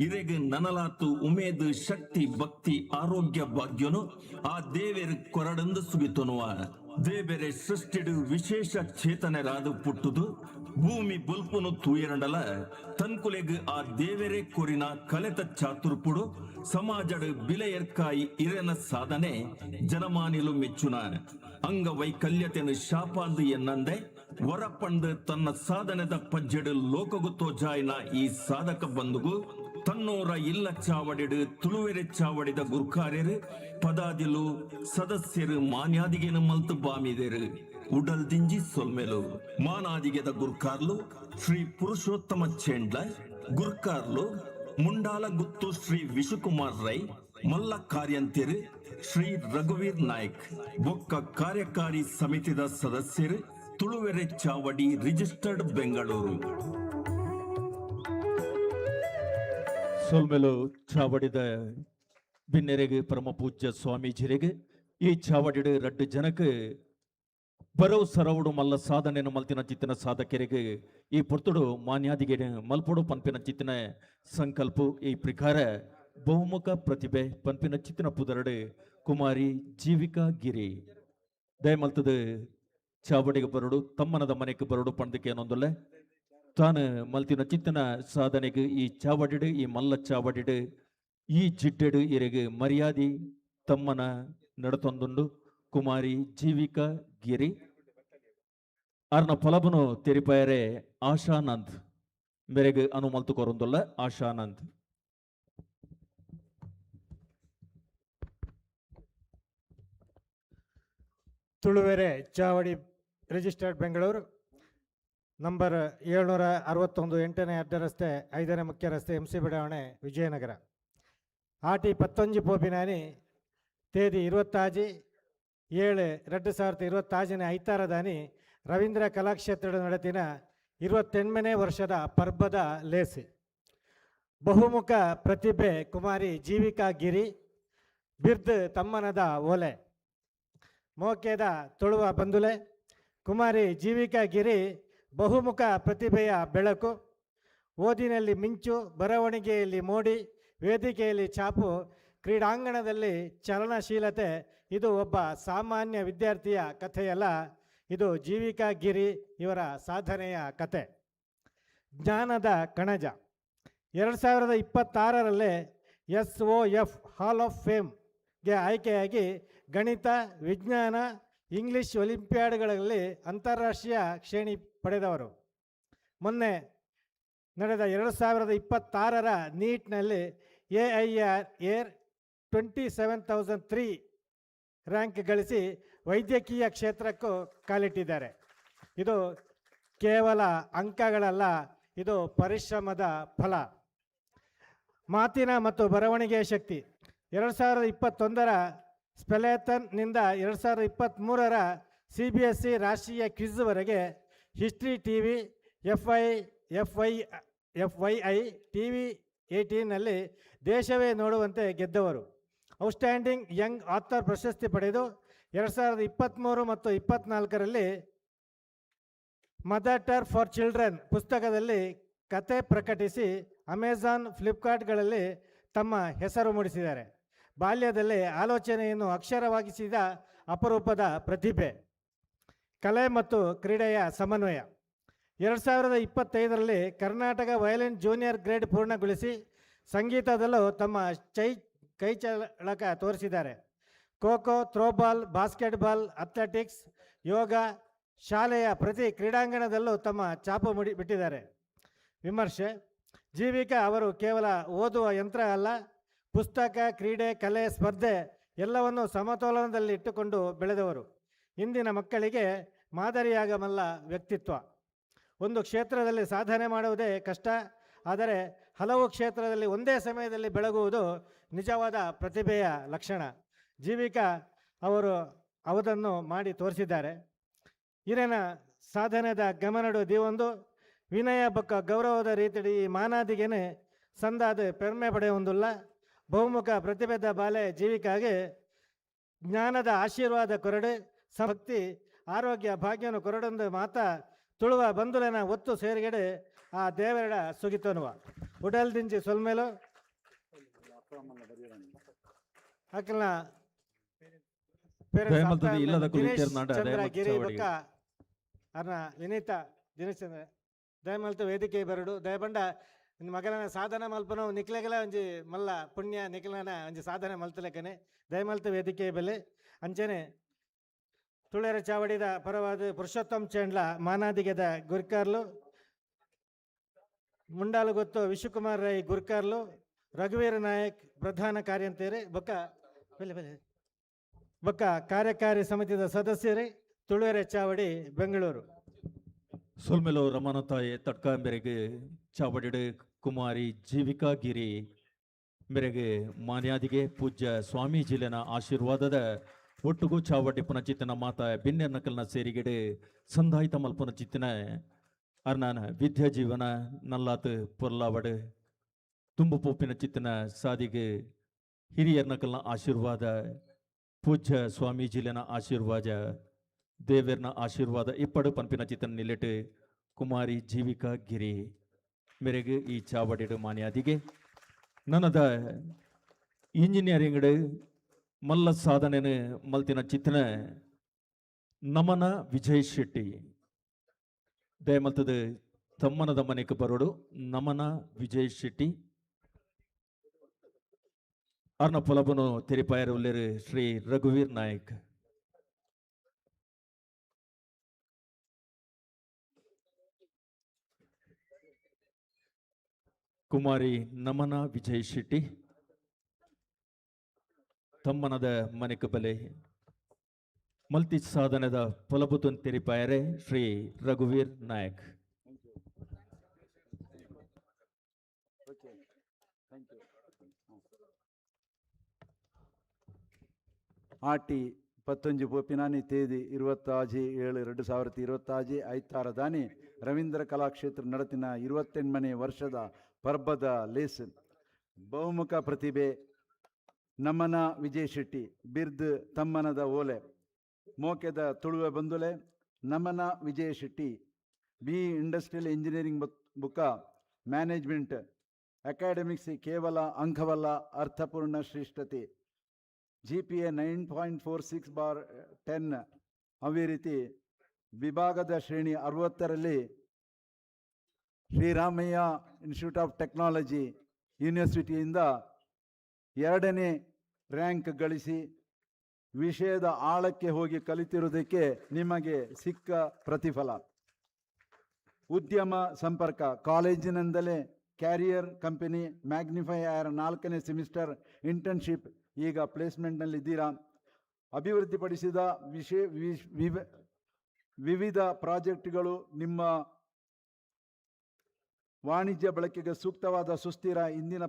ಇರೆಗ್ ನನಲಾತು ಉಮೇದು, ಶಕ್ತಿ, ಭಕ್ತಿ, ಆರೋಗ್ಯ ಭಾಗ್ಯನು ಆ ದೇವೆರು ಕೊರಡಂದು ಸುಗಿತೊನುವ. ದೇವೆರೆ ಸೃಷ್ಟಿಡು ವಿಶೇಷ ಚೇತನರಾದ ಪುಟ್ಟುದು ಭೂಮಿ ಬೊಲ್ಪುನು ತೂಯರಂಡಲ ತನ್ಕುಲೆಗ್ ಆ ದೇವೆರೆ ಕೊರಿನ ಕಲೆತ ಚಾತುರ್ಪುಡು ಸಮಾಜಡ್ ಬಿಲೆಯರ್ಕಾಯಿ ಇರೆನ ಸಾಧನೆ ಜನಮಾನಿಲು ಮೆಚ್ಚುನ. ಅಂಗವೈಕಲ್ಯತೆನು ಶಾಪಾಂದು ಎನ್ನಂದೆ ವರಪಂದು ತನ್ನ ಸಾಧನೆದ ಪಜ್ಜೆಡು ಲೋಕಗು ತೋಜಾಯಿನ ಈ ಸಾಧಕ ಬಂಧುಗು ತನ್ನೂರ ಇಲ್ಲ ಚಾವಡಿಡು ತುಳುವೆರೆ ಚಾವಡಿದ ಗುರ್ಕಾರ್ಯರು, ಪದಾದಿಲು, ಸದಸ್ಯರು ಮಾನ್ಯಾದಿಗೆನು ಮಲ್ತು ಬಾಮಿದೆರು. ಉಡಲ್ ದಿಂಜಿ ಸೊಲ್ಮೆಲು. ಮಾನಾದಿಗೆದ ಗುರ್ಕಾರ್ಲು ಶ್ರೀ ಪುರುಷೋತ್ತಮ ಚೇಂಡ್ಲ, ಗುರ್ಕಾರ್ಲು ಮುಂಡಾಲ ಗುತ್ತು ಶ್ರೀ ವಿಶುಕುಮಾರ್ ರೈ, ಮಲ್ಲ ಕಾರ್ಯಂತೆರು ಶ್ರೀ ರಘುವೀರ್ ನಾಯ್ಕ್, ಬೊಕ್ಕ ಕಾರ್ಯಕಾರಿ ಸಮಿತಿದ ಸದಸ್ಯರು, ತುಳುವೆರೆ ಚಾವಡಿ ರಿಜಿಸ್ಟರ್ಡ್ ಬೆಂಗಳೂರು. ಸೊಲ್ಮೆಲು ಚಾವಡಿದ ಬಿನ್ನೆರೆಗೆ, ಪರಮ ಪೂಜ್ಯ ಸ್ವಾಮೀಜಿರೆಗೆ. ಈ ಚಾವಡಿಡು ರಡ್ಡು ಜನಕ್ಕೆ ಬರವು ಸರವುಡು ಮಲ್ಲ ಸಾಧನೆಯನ್ನು ಮಲ್ತಿನ ಚಿತ್ತಿನ ಸಾಧಕರಿಗೆ ಈ ಪೊರ್ತುಡು ಮಾನ್ಯಾದಿಗೆ ಮಲ್ಪೊಡು ಪನ್ಪಿನ ಚಿತ್ತಿನ ಸಂಕಲ್ಪ. ಈ ಪ್ರಕಾರ ಬಹುಮುಖ ಪ್ರತಿಭೆ ಪನ್ಪಿನ ಚಿತ್ತಿನ ಪುದರಡು ಕುಮಾರಿ ಜೀವಿಕಾ ಗಿರಿ ದಯಮಲ್ತದ ಚಾವಡಿಗೆ ಬರಡು, ತಮ್ಮನದ ಮನೆಗೆ ಬರಡು ಪಂದಕ್ಕೆ ಏನೊಂದುಲ್ಲೆ. ತಾನು ಮಲ್ತಿನ ಚಿತ್ತಿನ ಸಾಧನೆಗೆ ಈ ಚಾವಡಿಡು, ಈ ಮಲ್ಲ ಚಾವಡಿಡು, ಈ ಜಿಡ್ಡೆಡು ಇರೆಗೆ ಮರ್ಯಾದಿ ತಮ್ಮನ ನಡತೊಂದುಂಡು. ಕುಮಾರಿ ಜೀವಿಕಾ ಗಿರಿ ಅರ್ನ ಫಲಬನು ತೆರಿಪಾಯರೆ ಆಶಾನಂದ್ ಮೇರೆಗೆ ಅನುಮಲ್ತು ಕೊರೊಂದುಲ್ಲ ಆಶಾನಂದ್. ತುಳುವೆರೆ ಚಾವಡಿ ರಿಜಿಸ್ಟರ್ಡ್ ಬೆಂಗಳೂರು, ನಂಬರ್ 761, 8ನೇ ಅಡ್ಡ ರಸ್ತೆ, 5ನೇ ಮುಖ್ಯ ರಸ್ತೆ, ಎಂ ಸಿ ಬಡಾವಣೆ, ವಿಜಯನಗರ. ಆಟಿ 11 ಪೋಪಿನಾನಿ, ತೇದಿ 26 7 2026ನೇ ಐತಾರದಾನಿ ರವೀಂದ್ರ ಕಲಾಕ್ಷೇತ್ರದ ನಡತಿನ 28ನೇ ವರ್ಷದ ಪರ್ಬದ ಲೇಸು. ಬಹುಮುಖ ಪ್ರತಿಭೆ ಕುಮಾರಿ ಜೀವಿಕಾ ಗಿರಿ ಬಿರ್ದ್ ತಮ್ಮನದ ಓಲೆ ಮೋಕೆದ ತುಳುವ ಬಂದುಲೆ. ಕುಮಾರಿ ಜೀವಿಕಾ ಗಿರಿ ಬಹುಮುಖ ಪ್ರತಿಭೆಯ ಬೆಳಕು. ಓದಿನಲ್ಲಿ ಮಿಂಚು, ಬರವಣಿಗೆಯಲ್ಲಿ ಮೋಡಿ, ವೇದಿಕೆಯಲ್ಲಿ ಛಾಪು, ಕ್ರೀಡಾಂಗಣದಲ್ಲಿ ಚಲನಶೀಲತೆ. ಇದು ಒಬ್ಬ ಸಾಮಾನ್ಯ ವಿದ್ಯಾರ್ಥಿಯ ಕಥೆಯಲ್ಲ, ಇದು ಜೀವಿಕಾ ಗಿರಿ ಇವರ ಸಾಧನೆಯ ಕತೆ. ಜ್ಞಾನದ ಕಣಜ. 2026ರಲ್ಲೇ ಎಸ್ಒಎಫ್ ಹಾಲ್ ಆಫ್ ಫೇಮ್ಗೆ ಆಯ್ಕೆಯಾಗಿ ಗಣಿತ, ವಿಜ್ಞಾನ, ಇಂಗ್ಲಿಷ್ ಒಲಿಂಪಿಯಾಡ್ಗಳಲ್ಲಿ ಅಂತಾರಾಷ್ಟ್ರೀಯ ಶ್ರೇಣಿ ಪಡೆದವರು. ಮೊನ್ನೆ ನಡೆದ 2026ರ ನೀಟ್ನಲ್ಲಿ ಎಐಆರ್ ಏರ್ 27,003 ರ್ಯಾಂಕ್ ಗಳಿಸಿ ವೈದ್ಯಕೀಯ ಕ್ಷೇತ್ರಕ್ಕೂ ಕಾಲಿಟ್ಟಿದ್ದಾರೆ. ಇದು ಕೇವಲ ಅಂಕಗಳಲ್ಲ, ಇದು ಪರಿಶ್ರಮದ ಫಲ. ಮಾತಿನ ಮತ್ತು ಬರವಣಿಗೆಯ ಶಕ್ತಿ. 2021ರ ಸ್ಪೆಲೇಥನ್ನಿಂದ 2023ರ ಸಿಬಿಎಸ್ಇ ರಾಷ್ಟ್ರೀಯ ಕ್ವಿಜ್ವರೆಗೆ, history TV, F Y FYI TV 18ನಲ್ಲಿ ದೇಶವೇ ನೋಡುವಂತೆ ಗೆದ್ದವರು. ಔಟ್ಸ್ಟ್ಯಾಂಡಿಂಗ್ ಯಂಗ್ ಆಥರ್ ಪ್ರಶಸ್ತಿ ಪಡೆದು 2023 ಮತ್ತು 24ರಲ್ಲಿ ಮದರ್ ಟಂಗ್ ಫಾರ್ ಚಿಲ್ಡ್ರನ್ ಪುಸ್ತಕದಲ್ಲಿ ಕತೆ ಪ್ರಕಟಿಸಿ ಅಮೆಜಾನ್, ಫ್ಲಿಪ್ಕಾರ್ಟ್ಗಳಲ್ಲಿ ತಮ್ಮ ಹೆಸರು ಮೂಡಿಸಿದ್ದಾರೆ. ಬಾಲ್ಯದಲ್ಲೇ ಆಲೋಚನೆಯನ್ನು ಅಕ್ಷರವಾಗಿಸಿದ ಅಪರೂಪದ ಪ್ರತಿಭೆ. ಕಲೆ ಮತ್ತು ಕ್ರೀಡೆಯ ಸಮನ್ವಯ. 2025ರಲ್ಲಿ ಕರ್ನಾಟಕ ವಯಲಿನ್ ಜೂನಿಯರ್ ಗ್ರೇಡ್ ಪೂರ್ಣಗೊಳಿಸಿ ಸಂಗೀತದಲ್ಲೂ ತಮ್ಮ ಕೈಚಳಕ ತೋರಿಸಿದ್ದಾರೆ. ಖೋಖೋ, ಥ್ರೋಬಾಲ್, ಬಾಸ್ಕೆಟ್ಬಾಲ್, ಅಥ್ಲೆಟಿಕ್ಸ್, ಯೋಗ, ಶಾಲೆಯ ಪ್ರತಿ ಕ್ರೀಡಾಂಗಣದಲ್ಲೂ ತಮ್ಮ ಛಾಪು ಮುಡಿ ಬಿಟ್ಟಿದ್ದಾರೆ. ವಿಮರ್ಶೆ. ಜೀವಿಕಾ ಅವರು ಕೇವಲ ಓದುವ ಯಂತ್ರ ಅಲ್ಲ, ಪುಸ್ತಕ, ಕ್ರೀಡೆ, ಕಲೆ, ಸ್ಪರ್ಧೆ ಎಲ್ಲವನ್ನೂ ಸಮತೋಲನದಲ್ಲಿ ಇಟ್ಟುಕೊಂಡು ಬೆಳೆದವರು. ಇಂದಿನ ಮಕ್ಕಳಿಗೆ ಮಾದರಿಯಾಗಬಲ್ಲ ವ್ಯಕ್ತಿತ್ವ. ಒಂದು ಕ್ಷೇತ್ರದಲ್ಲಿ ಸಾಧನೆ ಮಾಡುವುದೇ ಕಷ್ಟ, ಆದರೆ ಹಲವು ಕ್ಷೇತ್ರದಲ್ಲಿ ಒಂದೇ ಸಮಯದಲ್ಲಿ ಬೆಳಗುವುದು ನಿಜವಾದ ಪ್ರತಿಭೆಯ ಲಕ್ಷಣ. ಜೀವಿಕಾ ಅವರು ಅದನ್ನು ಮಾಡಿ ತೋರಿಸಿದ್ದಾರೆ. ಇರೆನ ಸಾಧನೆದ ಗಮನಡು ದೀವೊಂದು ವಿನಯ ಬೊಕ್ಕ ಗೌರವದ ರೀತಿಡಿ ಈ ಮಾನಾದಿಗೆನೆ ಸಂದಾದ ಪೆರ್ಮೆ ಪಡೆಯೊಂದುಲ್ಲ. ಬಹುಮುಖ ಪ್ರತಿಭೆದ ಬಾಲೆ ಜೀವಿಕಾಗೆ ಜ್ಞಾನದ ಆಶೀರ್ವಾದ ಕೊರಡು, ಭಕ್ತಿ, ಆರೋಗ್ಯ, ಭಾಗ್ಯನು ಕೊರಡೊಂದು ಮಾತಾ ತುಳುವ ಬಂಧುಲೆನ ಒತ್ತು ಸೇರಿಗಡೆ ಆ ದೇವರಡ ಸುಗಿತನುವ. ಉಡಲ್ ದಿಂಜಿ ಸೊಲ್ಮೆಲು. ಅಕಲ್ನ ದಯಮಲ್ತದ ಇಲ್ಲದಕುಲು ದಿನೇಶ್ ಇತ್ತೆರ್ನಾಂಡ ಚಂದ್ರ ದಯಮಲ್ತ್ ಗಿರಿ ಚಾವಡಿಗೆ. ಬೊಕ್ಕ ಅರ್ನ ವಿನೀತಾ ದಿನೇಶ್ ಚಂದ್ರ ದಯಮಲ್ತ ವೇದಿಕೆ ಬರಡು. ದಯಬಂಡ ಮಗಲನ ಸಾಧನೆ ಮಲ್ಪನ ನಿಕ್ಲೆಗಲ ಒಂಜಿ ಮಲ್ಲ ಪುಣ್ಯ, ನಿಕ್ಲನ ಒಂಜಿ ಸಾಧನೆ ಮಲ್ತಲೆಕನೆ. ದಯಮಲ್ತ ವೇದಿಕೆ ಬೆಲೆ. ಅಂಚನೆ ತುಳಿಯರ ಚಾವಡಿದ ಪರವಾದ ಪುರುಷೋತ್ತಮ್ ಚೇಂಡ್ಲ ಮಾನಾದಿಗೆದ ಗುರ್ಕಾರ್ಲು, ಮುಂಡಾಲು ಗೊತ್ತು ವಿಶ್ವಕುಮಾರ್ ರೈ ಗುರ್ಕಾರ್ಲು, ರಘುವೀರ ನಾಯಕ್ ಪ್ರಧಾನ ಕಾರ್ಯಂತೇರಿ ಬೊಕ್ಕ ಬೆಲೆ ಬೆಲೆ ಬೊಕ್ಕ ಕಾರ್ಯಕಾರಿ ಸಮಿತಿದ ಸದಸ್ಯರೇ, ತುಳುವೆರೆ ಚಾವಡಿ ಬೆಂಗಳೂರು. ಸೊಲ್ಮೆಲೋ ರಮಾನತಾಯಿ ತಡ್ಕ ಮೇರೆಗೆ ಚಾವಡಿಡು ಕುಮಾರಿ ಜೀವಿಕಾ ಗಿರಿ ಮೇರೆಗೆ ಮಾನ್ಯಾದಿಗೆ ಪೂಜ್ಯ ಸ್ವಾಮೀಜಿಲೆನ ಆಶೀರ್ವಾದದ ಒಟ್ಟುಗು ಚಾವಡಿ ಪುನಚಿತ್ತಿನ ಮಾತ ಬಿನ್ನೆರ್ ನಕಲ್ನ ಸೇರಿಗೆಡೆ ಸಂದಾಯಿತ ಮಲ್ಪುನಚಿತ್ತಿನ ಅರ್ನಾನ ವಿದ್ಯಾ ಜೀವನ ನಲ್ಲಾತ್ ಪೊರ್ಲಾವಡು ತುಂಬು ಪೋಪಿನ ಚಿತ್ತಿನ ಸಾದಿಗೆ ಹಿರಿಯರ್ ನಕಲ್ನ ಆಶೀರ್ವಾದ, ಪೂಜ್ಯ ಸ್ವಾಮೀಜಿಲೆನ ಆಶೀರ್ವಾದ, ದೇವೆರ್ನ ಆಶೀರ್ವಾದ ಇಪ್ಪಡು ಪನ್ಪಿನ ಚಿತ್ತನ ನಿಲೆಟ್ ಕುಮಾರಿ ಜೀವಿಕಾ ಗಿರಿ ಮೇರೆಗೆ ಈ ಚಾವಡಿಡು ಮಾನ್ಯಾದಿಗೆ. ನನದ ಇಂಜಿನಿಯರಿಂಗ್ ಮಲ್ಲ ಸಾಧನೆನು ಮಲ್ತಿನ ಚಿತ್ತನ ನಮನ ವಿಜಯ್ ಶೆಟ್ಟಿ ದಯಮಲ್ತದ ತಮ್ಮನದ ಮನೆಗೆ ಬರೋಡು. ನಮನ ವಿಜಯ್ ಶೆಟ್ಟಿ ಅರ್ನ ಪೊಲಬನು ತೆರಿಪಾಯರು ಉಲ್ಲೇರು ಶ್ರೀ ರಘುವೀರ್ ನಾಯಕ್. ಕುಮಾರಿ ನಮನ ವಿಜಯ್ ಶೆಟ್ಟಿ ತಮ್ಮನದ ಮನೆಗೆ ಬಲೆ ಮಲ್ತಿ ಸಾಧನದ ಪೊಲಬುತನ್ ತೆರಿಪಾಯರೆ ಶ್ರೀ ರಘುವೀರ್ ನಾಯಕ್. ಆಟಿ ಪತ್ತೊಂಜಿ ಪೋಪಿನಾನಿ ತೇದಿ 26/7/2026 ಐತಾರದಾನಿ ರವೀಂದ್ರ ಕಲಾಕ್ಷೇತ್ರ ನಡತಿನ 28ನೇ ವರ್ಷದ ಪರ್ಬದ ಲೇಸ್. ಬಹುಮುಖ ಪ್ರತಿಭೆ ನಮನ ವಿಜಯ್ ಶೆಟ್ಟಿ ಬಿರ್ದ್ ತಮ್ಮನದ ಓಲೆ ಮೋಕೆದ ತುಳುವೆ ಬಂದುಲೆ Namana Vijay Shetty B industrial engineering ಬುಕ್ಕ ಮ್ಯಾನೇಜ್ಮೆಂಟ್ ಅಕಾಡೆಮಿಕ್ಸ್ ಕೇವಲ ಅಂಕವಲ್ಲ ಅರ್ಥಪೂರ್ಣ ಶ್ರೇಷ್ಠತೆ GPA 9.46/10. ಅದೇ ರೀತಿ ವಿಭಾಗದ ಶ್ರೇಣಿ 60ರಲ್ಲಿ ಶ್ರೀರಾಮಯ್ಯ ಇನ್ಸ್ಟಿಟ್ಯೂಟ್ ಆಫ್ ಟೆಕ್ನಾಲಜಿ ಯೂನಿವರ್ಸಿಟಿಯಿಂದ 2ನೇ ರ್ಯಾಂಕ್ ಗಳಿಸಿ ವಿಷಯದ ಆಳಕ್ಕೆ ಹೋಗಿ ಕಲಿತಿರುವುದಕ್ಕೆ ನಿಮಗೆ ಸಿಕ್ಕ ಪ್ರತಿಫಲ. ಉದ್ಯಮ ಸಂಪರ್ಕ ಕಾಲೇಜಿನಿಂದಲೇ ಕ್ಯಾರಿಯರ್ ಕಂಪನಿ ಮ್ಯಾಗ್ನಿಫೈ ಆರ್ 4ನೇ ಸೆಮಿಸ್ಟರ್ ಇಂಟರ್ನ್ಶಿಪ್ ಈಗ ಪ್ಲೇಸ್ಮೆಂಟ್ನಲ್ಲಿದ್ದೀರಾ. ಅಭಿವೃದ್ಧಿಪಡಿಸಿದ ವಿಷಯ ವಿವಿಧ ಪ್ರಾಜೆಕ್ಟ್ಗಳು ನಿಮ್ಮ ವಾಣಿಜ್ಯ ಬಳಕೆಗೆ ಸೂಕ್ತವಾದ ಸುಸ್ಥಿರ ಇಂದಿನ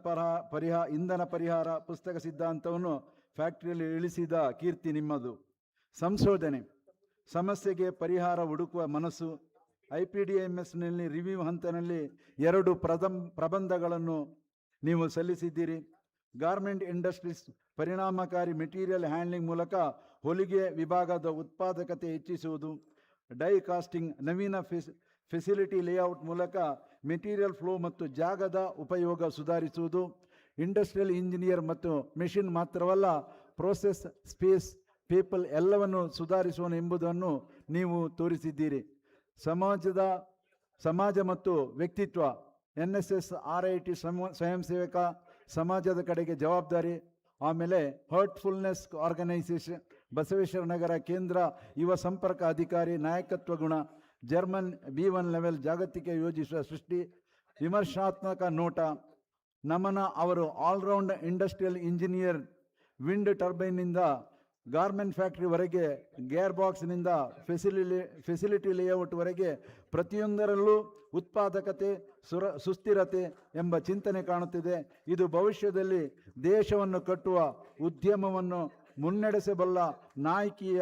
ಇಂಧನ ಪರಿಹಾರ ಪುಸ್ತಕ ಸಿದ್ಧಾಂತವನ್ನು ಫ್ಯಾಕ್ಟರಿಯಲ್ಲಿ ಇಳಿಸಿದ ಕೀರ್ತಿ ನಿಮ್ಮದು. ಸಂಶೋಧನೆ ಸಮಸ್ಯೆಗೆ ಪರಿಹಾರ ಹುಡುಕುವ ಮನಸ್ಸು. IPDMSನಲ್ಲಿ ರಿವ್ಯೂ ಹಂತನಲ್ಲಿ 2 ಪ್ರಬಂಧಗಳನ್ನು ನೀವು ಸಲ್ಲಿಸಿದ್ದೀರಿ. ಗಾರ್ಮೆಂಟ್ ಇಂಡಸ್ಟ್ರೀಸ್ ಪರಿಣಾಮಕಾರಿ ಮೆಟೀರಿಯಲ್ ಹ್ಯಾಂಡ್ಲಿಂಗ್ ಮೂಲಕ ಹೊಲಿಗೆ ವಿಭಾಗದ ಉತ್ಪಾದಕತೆ ಹೆಚ್ಚಿಸುವುದು, ಡೈ ಕಾಸ್ಟಿಂಗ್ ನವೀನ ಫೆಸಿಲಿಟಿ ಲೇಔಟ್ ಮೂಲಕ ಮೆಟೀರಿಯಲ್ ಫ್ಲೋ ಮತ್ತು ಜಾಗದ ಉಪಯೋಗ ಸುಧಾರಿಸುವುದು, ಇಂಡಸ್ಟ್ರಿಯಲ್ ಇಂಜಿನಿಯರ್ ಮತ್ತು ಮೆಷಿನ್ ಮಾತ್ರವಲ್ಲ ಪ್ರೋಸೆಸ್ ಸ್ಪೇಸ್ ಪೀಪಲ್ ಎಲ್ಲವನ್ನು ಸುಧಾರಿಸುವನು ಎಂಬುದನ್ನು ನೀವು ತೋರಿಸಿದ್ದೀರಿ. ಸಮಾಜ ಮತ್ತು ವ್ಯಕ್ತಿತ್ವ NSS RIT ಸ್ವಯಂ ಸೇವಕ ಸಮಾಜದ ಕಡೆಗೆ ಜವಾಬ್ದಾರಿ, ಆಮೇಲೆ ಹರ್ಟ್ಫುಲ್ನೆಸ್ ಆರ್ಗನೈಸೇಷನ್ ಬಸವೇಶ್ವರ ನಗರ ಕೇಂದ್ರ ಯುವ ಸಂಪರ್ಕ ಅಧಿಕಾರಿ ನಾಯಕತ್ವ ಗುಣ, ಜರ್ಮನ್ B1 level ಜಾಗತಿಕ ಯೋಜಿಸುವ ಸೃಷ್ಟಿ, ವಿಮರ್ಶಾತ್ಮಕ ನೋಟ. ನಮನ ಅವರು ಆಲ್ರೌಂಡ್ ಇಂಡಸ್ಟ್ರಿಯಲ್ ಇಂಜಿನಿಯರ್, ವಿಂಡ್ ಟರ್ಬೈನ್ನಿಂದ ಗಾರ್ಮೆಂಟ್ ಫ್ಯಾಕ್ಟ್ರಿವರೆಗೆ, ಗೇರ್ ಬಾಕ್ಸ್ನಿಂದ ಫೆಸಿಲಿಟಿ ಲೇಔಟ್ವರೆಗೆ ಪ್ರತಿಯೊಂದರಲ್ಲೂ ಉತ್ಪಾದಕತೆ, ಸುಸ್ಥಿರತೆ ಎಂಬ ಚಿಂತನೆ ಕಾಣುತ್ತಿದೆ. ಇದು ಭವಿಷ್ಯದಲ್ಲಿ ದೇಶವನ್ನು ಕಟ್ಟುವ ಉದ್ಯಮವನ್ನು ಮುನ್ನಡೆಸಬಲ್ಲ ನಾಯಕಿಯ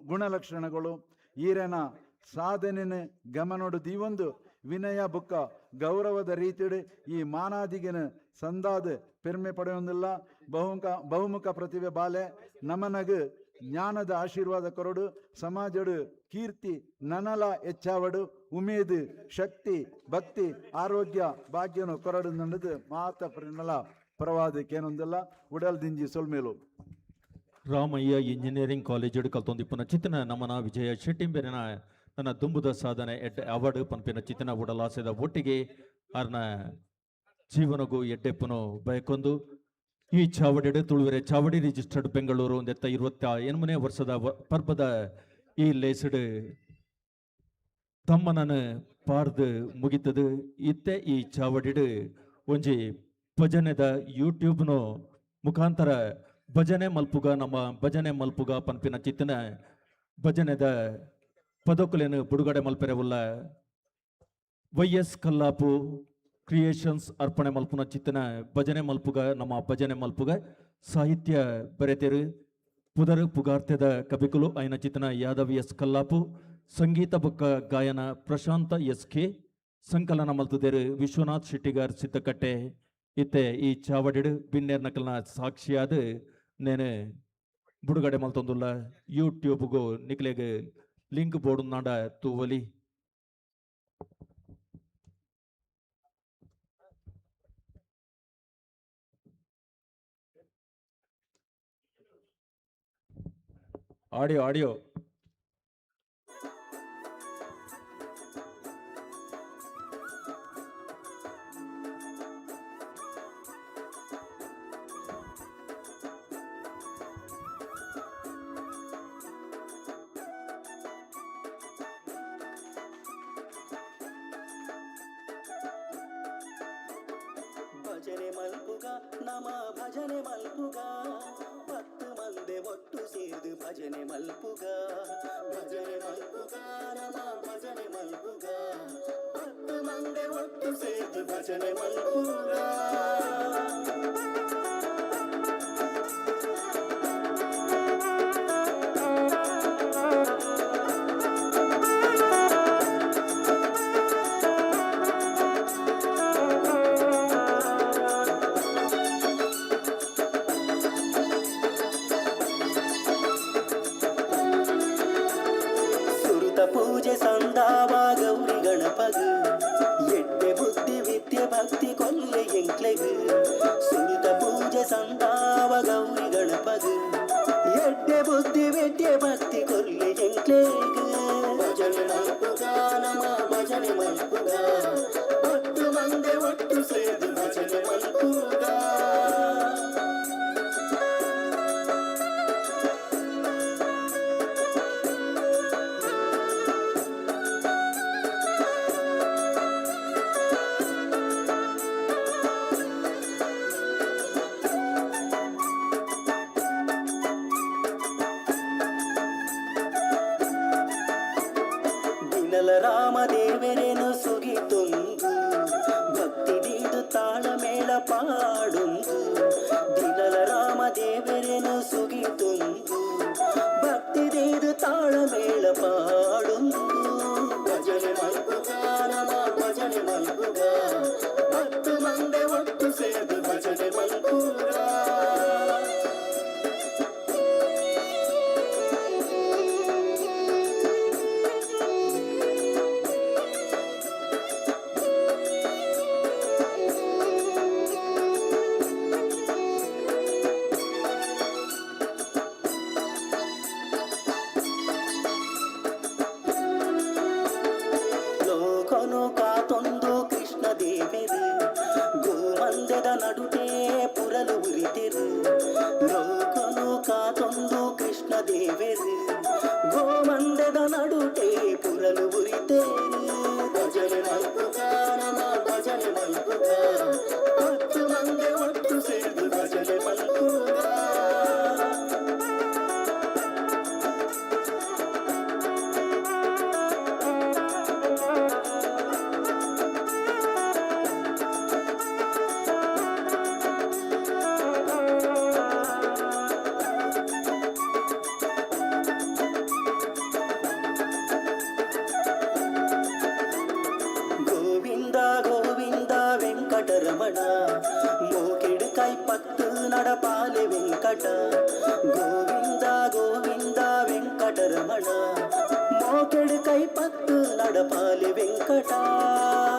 ಗುಣಲಕ್ಷಣಗಳು. ಈರನ ಸಾಧನೆ ಗಮನೊಡು ದೀವೊಂದು ವಿನಯ ಬುಕ್ಕ ಗೌರವದ ರೀತಿಡು ಈ ಮಾನಾದಿಗಿನ ಸಂದಾದ ಪೆರ್ಮೆ ಪಡೆಯೊಂದಿಲ್ಲ. ಬಹುಮುಖ ಪ್ರತಿಭೆ ಬಾಲೆ ನಮನಗು ಜ್ಞಾನದ ಆಶೀರ್ವಾದ ಕೊರಡು, ಸಮಾಜಡು ಕೀರ್ತಿ ನನಲ ಹೆಚ್ಚಾವಡು, ಉಮೇದು ಶಕ್ತಿ ಭಕ್ತಿ ಆರೋಗ್ಯ ಭಾಗ್ಯನು ಕೊರಡು ನನ್ನದು ಮಾತ ಪ್ರಣಲ ಪರವಾದಕ್ಕೇನೊಂದಿಲ್ಲ. ಉಡಲ್ ದಿಂಜಿ ಸೊಲ್ಮೇಲು. ರಾಮಯ್ಯ ಇಂಜಿನಿಯರಿಂಗ್ ಕಾಲೇಜ್ ಕಲ್ತೊಂದಿಪ್ಪುನ ಚಿತ್ತನ ನಮನ ವಿಜಯ ಶೆಟ್ಟಿಂಬೆರಿನ ನನ್ನ ದುಂಬುದ ಸಾಧನೆ ಎಡ್ಡೆ ಅವಾರ್ಡ್ ಪನ್ಪಿನ ಚಿತ್ತನ ಉಡಲಾಸೆದ ಒಟ್ಟಿಗೆ ಅರ್ನ ಜೀವನಗೂ ಎಡ್ಡೆಪ್ಪನು ಬಯಕೊಂದು ಈ ಚಾವಡಿಡು ತುಳುವೆರೆ ಚಾವಡಿ ರಿಜಿಸ್ಟರ್ಡ್ ಬೆಂಗಳೂರು ಒಂದೆತ್ತ 28ನೇ ವರ್ಷದ ಪರ್ಬದ ಈ ಲೇಸಡು ತಮ್ಮನನ್ನು ಪಾರ್ದು ಮುಗಿತದು. ಇತ್ತೆ ಈ ಚಾವಡಿಡು ಒಂಜಿ ಭಜನೆದ ಯೂಟ್ಯೂಬ್ನು ಮುಖಾಂತರ ಭಜನೆ ಮಲ್ಪುಗ ನಮ್ಮ ಭಜನೆ ಮಲ್ಪುಗ ಪನ್ಪಿನ ಚಿತ್ತನ ಭಜನೆದ ಪದಕುಲೇನು ಬಿಡುಗಡೆ ಮಲ್ಪೆರವುಲ್ಲ ವೈಎಸ್ ಕಲ್ಲಾಪು ಕ್ರಿಯೇಷನ್ಸ್ ಅರ್ಪಣೆ ಮಲ್ಪುನ ಚಿತ್ತನ ಭಜನೆ ಮಲ್ಪುಗ ನಮ್ಮ ಭಜನೆ ಮಲ್ಪುಗ ಸಾಹಿತ್ಯ ಬರೆತೆರು ಪುದರ್ ಪುಗಾರ್ತೆದ ಕಬಿಕುಲು ಐನ ಚಿತ್ತನ ಯಾದವ್ ಎಸ್ ಕಲ್ಲಾಪು, ಸಂಗೀತ ಬೊಕ್ಕ ಗಾಯನ ಪ್ರಶಾಂತ ಎಸ್ ಕೆ, ಸಂಕಲನ ಮಲ್ತುದೇರು ವಿಶ್ವನಾಥ್ ಶೆಟ್ಟಿಗಾರ್ ಸಿದ್ದಕಟ್ಟೆ. ಇತ್ತೆ ಈ ಚಾವಡಿಡು ಬಿನ್ನೇರ್ ನಕಲ್ನ ಸಾಕ್ಷಿಯಾದ ನೇನು ಬಿಡುಗಡೆ ಮಲ್ತೊಂದುಲ್ಲ ಯೂಟ್ಯೂಬ್ಗೂ ನಿಕ್ಲೆಗ್ ಲಿಂಕ್ ಬೋರ್ಡ್ ನಾಡ ತೂವಲಿ. ಆಡಿಯೋ ಆಡಿಯೋ ಭಜನೆ ಮಲ್ಪುಗ ನಮ ಭಜನೆ ಮಲ್ಪುಗ 10 ಮಂದೆ ಒಟ್ಟು ಸೇರ್ದು ಭಜನೆ ಮಲ್ಪುಗ ಭಜನೆ ಮಲ್ಪುಗ ನಮ ಭಜನೆ ಮಲ್ಪುಗ 10 ಮಂದೆ ಒಟ್ಟು ಸೇರ್ದು ಭಜನೆ ಮಲ್ಪುಗ. ಪೂಜೆ ಸಂದಾವ ಗೌರಿ ಗಣಪಗ್. ಎಡ್ಡೆ ಬುದ್ಧಿ ವಿದ್ಯೆ ಭಕ್ತಿ ಕೊಲ್ಲೆ ಎಂಕ್ಲೆಗ್. ಸುರುತ ಪೂಜೆ ಸಂದಾವ ಗೌರಿ ಗಣಪಗ್. ಎಡ್ಡೆ ಬುದ್ಧಿ ವಿದ್ಯೆ ಭಕ್ತಿ ಕೊಲ್ಲೆ ಎಂಕ್ಲೆಗ್. ಭಜನೆ ಮಲ್ಪುಗ ನಮ ಭಜನೆ ಮಲ್ಪುಗ. ಒಟ್ಟು ಮಂದೆ ಒಟ್ಟು ಸೇರ್ದು ಭಜನೆ ಮಲ್ಪುಗ. ದಿನಲ ರಾಮ ದೇವರೇನು ಸುಗಿತೊಂದು ಭಕ್ತಿ ದೀದು ತಾಳಮೇಳ ಪಾಡುಂದು. ದಿನಲ ರಾಮ ದೇವರೇನು ಸುಗಿತೊಂದು ಭಕ್ತಿ ದೀದು ತಾಳಮೇಳ ಪಾಡುಂದು. ಭಜನೆ ಮಲ್ಪುಗ ನಮ ಭಜನೆ ಮಲ್ಪುಗ. ಭಕ್ತ ಮಂದೆ ಒಟ್ಟು ಸೇರ್ದು ಭಜನೆ ಮಲ್ಪುಗ. ಲೋಕನು ಕಾತೊಂದು ಕೃಷ್ಣ ದೇವೆರು ಗೋಮಂದೆದ ನಡುಟೇ ಪುರಲು ಉರಿತೆರು. ಲೋಕನು ಕಾತೊಂದು ಕೃಷ್ಣ ದೇವೆರು ಗೋಮಂದೆದ ನಡುಟೇ ಪುರಲು ಉರಿತೇರು. ಭಜನೆ ಮಲ್ಪುಗ ನಮ ಭಜನೆ ಮಲ್ಪುಗ. ಒಟ್ಟು ಮಂದೆ ಒಟ್ಟು ಸೇರ್ದು ಭಜನೆ ಮಲ್ಪುಗ. ಗೋವಿಂದ ಗೋವಿಂದ ವೆಂಕಟರಮಣ ಮೋಕೆಡು ಕೈಪತ್ತು ನಡಪಾಲೆ ವೆಂಕಟ. ಗೋವಿಂದ ಗೋವಿಂದ ವೆಂಕಟರಮಣ ಮೋಕೆಡು ಕೈಪತ್ತು ನಡಪಾಲೆ ವೆಂಕಟ.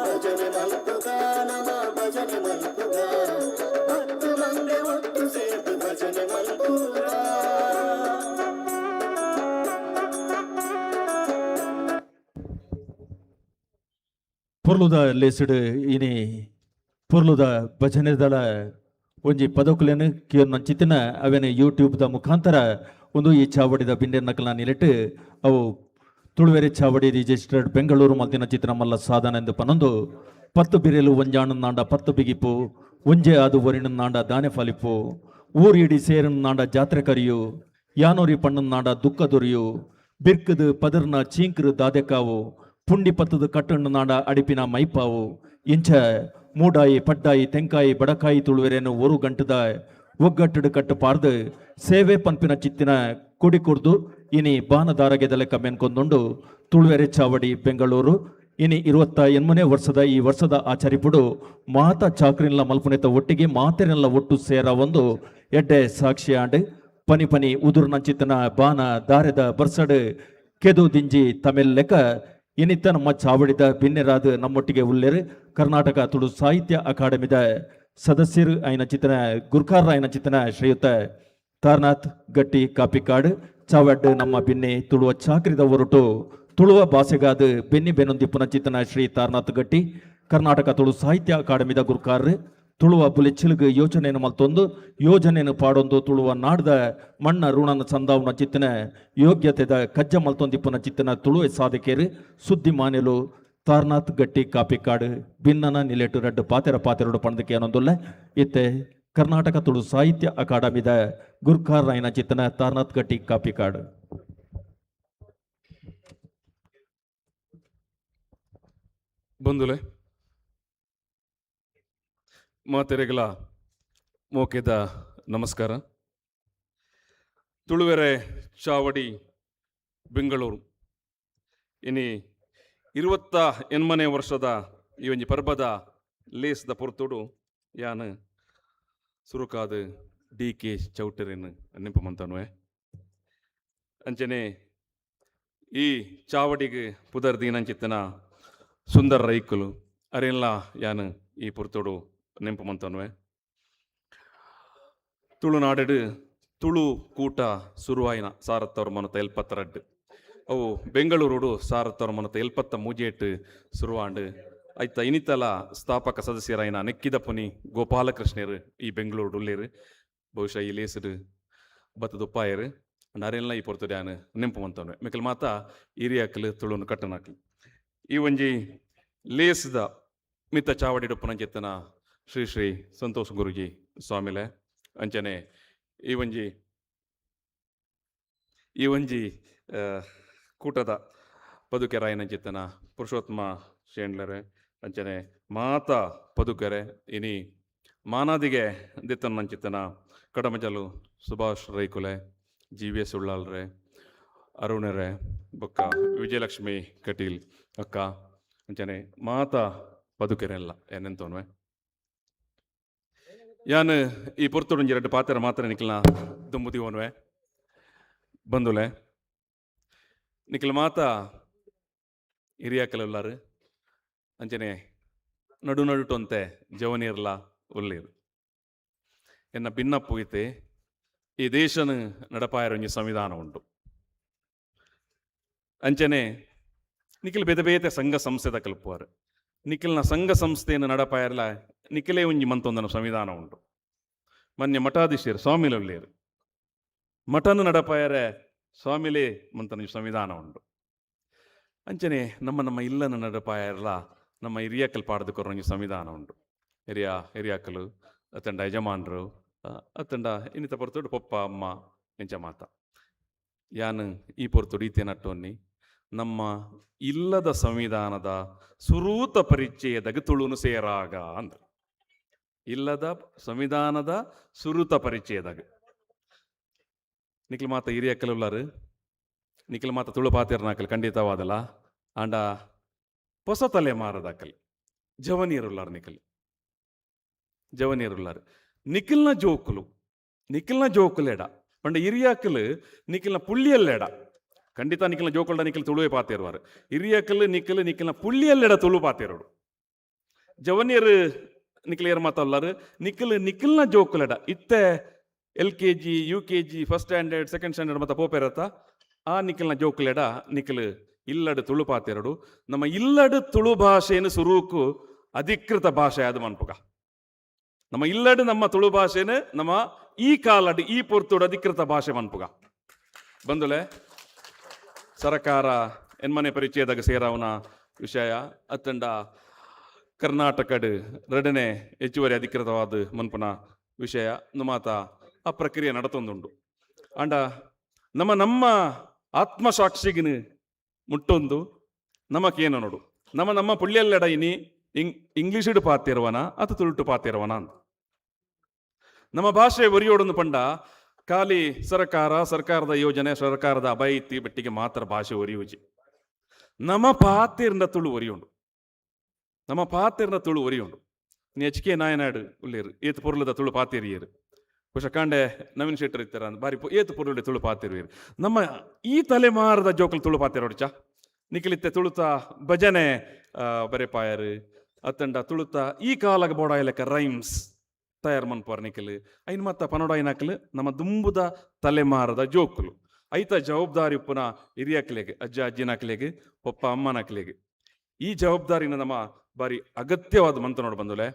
ಭಜನೆ ಮಲ್ಪುಗ ನಮ ಭಜನೆ ಮಲ್ಪುಗ. ಹತ್ತು ಮಂದೆ ಒಟ್ಟು ಸೇರ್ದು ಭಜನೆ ಮಲ್ಪುಗ. ಪೊರ್ಲುದ ಲೇಸಿಡು ಇನಿ ಪೊರ್ಲುದ ಭಜನೆದಳ ಒಂಜಿ ಪದಕುಲೆನ್ ಕಿಯೊನ್ನಂಚಿತ್ತಿನ ಅವೆನ್ ಯೂಟ್ಯೂಬ್ದ ಮುಖಾಂತರ ಒಂದು ಈ ಚಾವಡಿದ ಬಿಂಡೆ ನಕಲ ನಿಲೆಟ್ ಅವು ತುಳುವೆರೆ ಚಾವಡಿ ರಿಜಿಸ್ಟರ್ಡ್ ಬೆಂಗಳೂರು ಮಲ್ತಿನ ಚಿತ್ರ ಮಲ್ಲ ಸಾಧನ ಎಂದು ಪನೊಂದು ಪತ್ತು ಬಿರೆಲು ಒಂಜಾಣು ನಾಂಡ ಪತ್ತು ಬಿಗಿಪು ಒಂಜೆ ಅದು ಒರಿಣು ನಾಂಡ ದಾನೆ ಫಲಿಪು ಊರಿಡಿ ಸೇರನ್ ನಾಂಡ ಜಾತ್ರೆ ಕರಿಯು ಯಾನೋರಿ ಪಣ್ಣನ್ ನಾಂಡ ದುಃಖ ದೊರಿಯು ಬಿರ್ಕದು ಪದರ್ನ ಚೀಂಕ್ರು ದಾದೆಕಾವು ಪುಂಡಿ ಪತ್ತದ ಕಟ್ಟಣ್ಣು ನಾಡ ಅಡಿಪಿನ ಮೈಪಾವು ಇಂಚ ಮೂಡಾಯಿ ಪಡ್ಡಾಯಿ ತೆಂಕಾಯಿ ಬಡಕಾಯಿ ತುಳುವೆರೇನು ಒರು ಗಂಟದ ಒಗ್ಗಟ್ಟಡು ಕಟ್ಟು ಪಾರ್ದು ಸೇವೆ ಪಂಪಿನ ಚಿತ್ತಿನ ಕೊಡಿ ಕೊರ್ದು ಇನಿ ಬಾನದಾರಗೆದಲೆ ಕಮ್ಮೆನ್ಕೊಂದುಂಡು ತುಳುವೆರೆ ಚಾವಡಿ ಬೆಂಗಳೂರು. ಇನಿ 28ನೇ ವರ್ಷದ ಈ ವರ್ಷದ ಆಚರಿಪುಡು ಮಾತ ಚಾಕ್ರಿನ್ಲ ಮಲ್ಪುನೆತ ಒಟ್ಟಿಗೆ ಮಾತೆರೆಲ್ಲ ಒಟ್ಟು ಸೇರ ಒಂದು ಎಡ್ಡೆ ಸಾಕ್ಷಿ ಆಂಡ್ ಪನಿ ಪನಿ ಉದುರ್ನಂಚಿತ್ತನ ಬಾನ ದಾರೆದ ಬರ್ಸಡು ಕೆದು ದಿಂಜಿ ತಮಿಳ್ ಲೆಕ್ಕ ಇನಿತ್ತ ನಮ್ಮ ಚಾವಡಿದ ಬಿನ್ನೆರಾದ ನಮ್ಮೊಟ್ಟಿಗೆ ಉಲ್ಲೇರು ಕರ್ನಾಟಕ ತುಳು ಸಾಹಿತ್ಯ ಅಕಾಡೆಮಿದ ಸದಸ್ಯರು ಆಯ್ನ ಚಿತ್ತನ ಗುರ್ಕಾರ ಆಯ್ನ ಚಿತ್ತನ ಶ್ರೀಯುತ ತಾರನಾಥ್ ಗಟ್ಟಿ ಕಾಪಿಕಾಡ್ ಚಾವಡ್ ನಮ್ಮ ಬಿನ್ನೆ ತುಳುವ ಚಾಕ್ರಿದ ಹೊರಟು ತುಳುವ ಭಾಷೆಗಾದ ಬೆನ್ನಿ ಬೆನ್ನೊಂದಿಪ್ಪುನ ಚಿತ್ತನ ಶ್ರೀ ತಾರನಾಥ್ ಗಟ್ಟಿ ಕರ್ನಾಟಕ ತುಳು ಸಾಹಿತ್ಯ ಅಕಾಡೆಮಿದ ಗುರ್ಕಾರ್ ತುಳುವ ಬುಲೆಚಿಲುಗು ಯೋಜನೆಯನ್ನು ಮಲ್ತೊಂದು ಯೋಜನೆಯನ್ನು ಪಾಡೊಂದು ತುಳುವ ನಾಡ್ದ ಮಣ್ಣ ಋಣನ ಸಂದಾವನ ಚಿತ್ತನ ಯೋಗ್ಯತೆದ ಕಜ್ಜ ಮಲ್ತೊಂದಿಪ್ಪುನ ಚಿತ್ತನ ತುಳುವೆ ಸಾಧಕೇರು ಸುದ್ದಿ ಮಾನೆಲು ತಾರನಾಥ್ ಗಟ್ಟಿ ಕಾಪಿಕಾಡು ಭಿನ್ನನ ನಿಲೆಟು ರಡ್ಡು ಪಾತೆರ ಪಾತೆರಡು ಪಣದಕ್ಕೆ ಏನೊಂದುಲ್ಲ ಇತ್ತೆ ಕರ್ನಾಟಕ ತುಳು ಸಾಹಿತ್ಯ ಅಕಾಡೆಮಿದ ಗುರ್ಕಾರ್ ರಾಯನ ಚಿತ್ತನ ತಾರನಾಥ್ ಗಟ್ಟಿ ಕಾಪಿಕಾಡು. ಬಂಧುಲೆ ಮಾತೆರೆಗಳ ಮೋಕೆದ ನಮಸ್ಕಾರ. ತುಳುವೆರೆ ಚಾವಡಿ ಬೆಂಗಳೂರು ಇನಿ 28ನೇ ವರ್ಷದ ಈ ಒಂಜಿ ಪರ್ಬದ ಲೇಸ್ದ ಪೊರ್ತುಡು ಯಾನ್ ಸುರುಕಾದ ಡಿ ಕೆ ಚೌಟರಿನ್ ನೆಂಪು ಮಂತನುವೆ. ಅಂಚನೆ ಈ ಚಾವಡಿಗೆ ಪುದರ್ ದೀನಂಚಿತ್ತನ ಸುಂದರ ರೈಕುಲು ಅರೆಲ್ಲ ಯಾನ್ ಈ ಪುರ್ತೋಡು ನೆಂಪು ಮಂತನ್ವೆ. ತುಳುನಾಡು ತುಳು ಕೂಟ ಸುರುವಾಯಿನ 1972. ಅವು ಬೆಂಗಳೂರುಡು 1973 ಸುರುವಾಂಡು. ಐತ ಇನಿತಲ ಸ್ಥಾಪಕ ಸದಸ್ಯರಾಯಿನ ನೆಕ್ಕಿದ ಪುನಿ ಗೋಪಾಲಕೃಷ್ಣರು ಈ ಬೆಂಗಳೂರು ಉಲ್ಲೇರು. ಬಹುಶಃ ಈ ಲೇಸಡು ಬತ್ತದುಪ್ಪಾಯರು ಅರೆಲ್ಲ ಈ ಪೊರ್ತುಡು ಯಾನ್ ನೆಂಪು ಮಂತನ್ವೆ. ಮಿಕಲ್ ಮಾತ ಹಿರಿಯಾಕಲು ತುಳುನು ಕಟ್ಟನಾಕಲು ಈ ಒಂಜಿ ಲೇಸ್ದ ಮಿತ್ತ ಚಾವಡಿಡುಪ್ಪುನಂಚೆತ್ತನ ಶ್ರೀ ಶ್ರೀ ಸಂತೋಷ್ ಗುರುಜಿ ಸ್ವಾಮಿಲೆ ಅಂಚನೆ ಈ ಒಂಜಿ ಕೂಟದ ಪದುಕೆರಾಯನಂಚಿತ್ತನ ಪುರುಷೋತ್ತಮ ಶೇಂಡ್ಲರೆ ಅಂಚನೆ ಮಾತಾ ಪದುಕೆರೆ ಇನಿ ಮಾನಾದಿಗೆ ದಿತ್ತನಂಚಿತ್ತನ ಕಡಮಜಲು ಸುಭಾಷ್ ರೈಕುಲೆ, ಜಿ ವಿ ಎಸ್ ಉಳ್ಳಾಲ್ರೆ, ಅರುಣರೆ, ಬೊಕ್ಕ ವಿಜಯಲಕ್ಷ್ಮಿ ಕಟೀಲ್ ಅಕ್ಕ ಅಂಚನೆ ಮಾತಾ ಪದುಕೆರೆಲ್ಲ ಏನೆಂತೋನ್ವೆ. ಯಾನ್ ಈ ಪೊರ್ತುಡು ಎರಡು ಪಾತ್ರ ಮಾತ್ರ ನಿಖಲ್ನ ದುಂಬುದಿವೋನ್ವೆ. ಬಂದುಲೆ ನಿಖಲ್ ಮಾತಾ ಹಿರಿಯಾಕಲುಲ್ಲಾರು ಅಂಚನೆ ನಡು ನಡುಟೊಂತೆ ಜವನೀರ್ಲ ಉಳ್ಳೀರು. ಎನ್ನ ಭಿನ್ನಪ್ಪು ಇತ್ತೆ ಈ ದೇಶನ ನಡಪಾಯರೊಂಜಿ ಸಂವಿಧಾನ ಉಂಟು. ಅಂಚನೆ ನಿಖಿಲ್ ಬೇತೆ ಬೇತೆ ಸಂಘ ಸಂಸ್ಥೆದ ಕಲ್ಪುವಾರು. ನಿಖಿಲ್ನ ಸಂಘ ಸಂಸ್ಥೆಯನ್ನು ನಡಪಾಯರ್ಲ ನಿಖಿಲೇ ಒಂಜಿ ಮಂತೊಂದನ ಸಂವಿಧಾನ ಉಂಟು. ಮೊನ್ನೆ ಮಠಾಧೀಶರು ಸ್ವಾಮಿಲುಳ್ಳೇರು ಮಠನ ನಡಪಾಯರೆ ಸ್ವಾಮಿಲೇ ಮಂತನ ಸಂವಿಧಾನ ಉಂಟು. ಅಂಚನೆ ನಮ್ಮ ನಮ್ಮ ಇಲ್ಲನ ನಡಪಾಯರ್ಲ ನಮ್ಮ ಹಿರಿಯಕಲ್ ಪಾಡ್ದು ಕೊರೊಂಜಿ ಸಂವಿಧಾನ ಉಂಟು. ಹಿರಿಯಾಕಲು ಅತ್ತಂಡ ಯಜಮಾನರು ಅತ್ತಂಡ ಇನ್ನಿತ ಪೊರ್ತುಡು ಪೊಪ್ಪ ಅಮ್ಮ ಎಂಚ ಮಾತ. ಯಾನ್ ಈ ಪೊರ್ತುಡು ಈತೆ ನಟ್ಟೊನ್ನಿ ನಮ್ಮ ಇಲ್ಲದ ಸಂವಿಧಾನದ ಸುರೂತ ಪರಿಚಯದಾಗ ತುಳುನು ಸೇರಾಗ ಅಂದ್ರ ಇಲ್ಲದ ಸಂವಿಧಾನದ ಸುರೂತ ಪರಿಚಯದಾಗ ನಿಖಿಲ್ ಮಾತ ಹಿರಿಯಕ್ಕಲುಲ್ಲಾರು ನಿಖಿಲ್ ಮಾತ ತುಳು ಪಾತಿರ್ನಾಕಲ್ ಖಂಡಿತವಾದಲ್ಲ. ಆಂಡ ಹೊಸ ತಲೆ ಮಾರದಾಕಲ್ ಜವನೀರುಲ್ಲಾರು ನಿಖಿಲ್ ಜವನೀರುಲ್ಲಾರು ನಿಖಿಲ್ನ ಜೋಕುಲು ನಿಖಿಲ್ನ ಜೋಕುಲೆಡ ಪಂಡ ಹಿರಿಯಾಕಲು ನಿಖಿಲ್ನ ಪುಳ್ಳಿಯಲ್ಲೆಡ ಖಂಡಿತ ನಿಖಿಲ್ನ ಜೋಕುಲ್ಡ ನಿಖಿಲ್ ತುಳುವೆ ಪಾತಿರುವಾರು. ಹಿರಿಯಾಕಲ್ ನಿಖಿಲ್ ನಿಖಿಲ್ನ ಪುಳ್ಳಿಯಲ್ಲೆಡ ತುಳು ಪಾತಿರೋಡು. ಜವನಿಯರು ನಿಖಿಲ್ ಏರ್ ಮಾತಲ್ಲಾರು ನಿಖಿಲ್ ನಿಖಿಲ್ನ ಜೋಕುಲೆಡ ಇತ್ತೆ L K G U K G first standard second standard ಮತ್ತು ಪೋಪೆರತ್ತ ಆ ನಿಖಿಲ್ನ ಜೋಕುಲೆಡ ನಿಖಿಲ್ ಇಲ್ಲಡು ತುಳು ಪಾತೆರಡು. ನಮ್ಮ ಇಲ್ಲಡು ತುಳು ಭಾಷೆಯನ್ನು ಸುರೂಕು ಅಧಿಕೃತ ಭಾಷೆ ಅದು ಮನ್ಪುಗ. ನಮ್ಮ ಇಲ್ಲಡು ನಮ್ಮ ತುಳು ಭಾಷೆನ ನಮ್ಮ ಈ ಕಾಲಡು ಈ ಪೊರ್ತುಡು ಅಧಿಕೃತ ಭಾಷೆ ಮನ್ಪುಗ. ಬಂದುಲೆ ಸರಕಾರ ಎನ್ಮನೆ ಪರಿಚಯದಾಗ ಸೇರಾವನ ವಿಷಯ ಅತ್ತಂಡ ಕರ್ನಾಟಕಡ್ ಎರಡನೇ ಹೆಚ್ಚುವರಿ ಅಧಿಕೃತವಾದ ಮನ್ಪುನ ವಿಷಯ ಮಾತ ಆ ಪ್ರಕ್ರಿಯೆ ನಡತೊಂದುಂಡು. ಅಂಡ ನಮ್ಮ ನಮ್ಮ ಆತ್ಮಸಾಕ್ಷಿಗಿನ ಮುಟ್ಟೊಂದು ನಮಕೇನು ನೋಡು ನಮ್ಮ ನಮ್ಮ ಪುಳ್ಳಿಯಲ್ಲೆಡ ಇನಿ ಇಂಗ್ಲೀಷಿಡು ಪಾತಿರುವನ ಅಥವಾ ತುಳುಟು ಪಾತಿರುವನ ಅಂತ. ನಮ್ಮ ಭಾಷೆ ಒರಿಯೋಡೊಂದು ಪಂಡ ಖಾಲಿ ಸರ್ಕಾರ ಸರ್ಕಾರದ ಯೋಜನೆ ಸರ್ಕಾರದ ಅಭಯತಿ ಬೆಟ್ಟಿಗೆ ಮಾತ್ರ ಭಾಷೆ ಒರಿಯುಜಿ. ನಮ್ಮ ಪಾತಿರ್ನ ತುಳು ಒರಿಯುಂಡು, ನಮ್ಮ ಪಾತಿರ್ನ ತುಳು ಒರಿಯುಂಡು. ನೀ ಎಚ್ ಕೆ ನಾಯನಾಡು ಉಳ್ಳೇರು ಏತು ಪೊರುಲದ ತುಳು ಪಾತಿರಿಯರು. ಬಹುಶಃ ಕಾಂಡೆ ನವೀನ್ ಶೆಟ್ಟರ್ ಇತ್ತರ ಬಾರಿ ಏತು ಪೊರುಲೆ ತುಳು ಪಾತಿರುವರು. ನಮ್ಮ ಈ ತಲೆಮಾರದ ಜೋಕಲ್ ತುಳು ಪಾತಿರೋಡ್ಚ ನಿಖಿಲಿತ್ತೆ ತುಳುತ ಭಜನೆ ಬರೆಪಾಯರು ಅತ್ತಂಡ ತುಳುತ ಈ ಕಾಲಗ ಬೋಡಾಯಲೆಕ್ಕ ರೈಮ್ಸ್ ತಯಾರು ಮನ್ಪುವಾರ್ ನಿಖಿಲ್. ಐನ್ ಮತ್ತ ಪನೋಡಾಯಿನಕಲ್ ನಮ್ಮ ದುಂಬುದ ತಲೆಮಾರದ ಜೋಕುಲು. ಐತ ಜವಾಬ್ದಾರಿ ಉಪ್ಪುನ ಹಿರಿಯಕ್ಲೆಗ್ ಅಜ್ಜ ಅಜ್ಜಿನಕ್ಲೆಗ್ ಪೊಪ್ಪ ಅಮ್ಮನಕ್ಲೆಗ್ ಈ ಜವಾಬ್ದಾರಿನ ನಮ್ಮ ಬಾರಿ ಅಗತ್ಯವಾದ ಮಂತ ನೋಡು ಬಂದುಲೆ.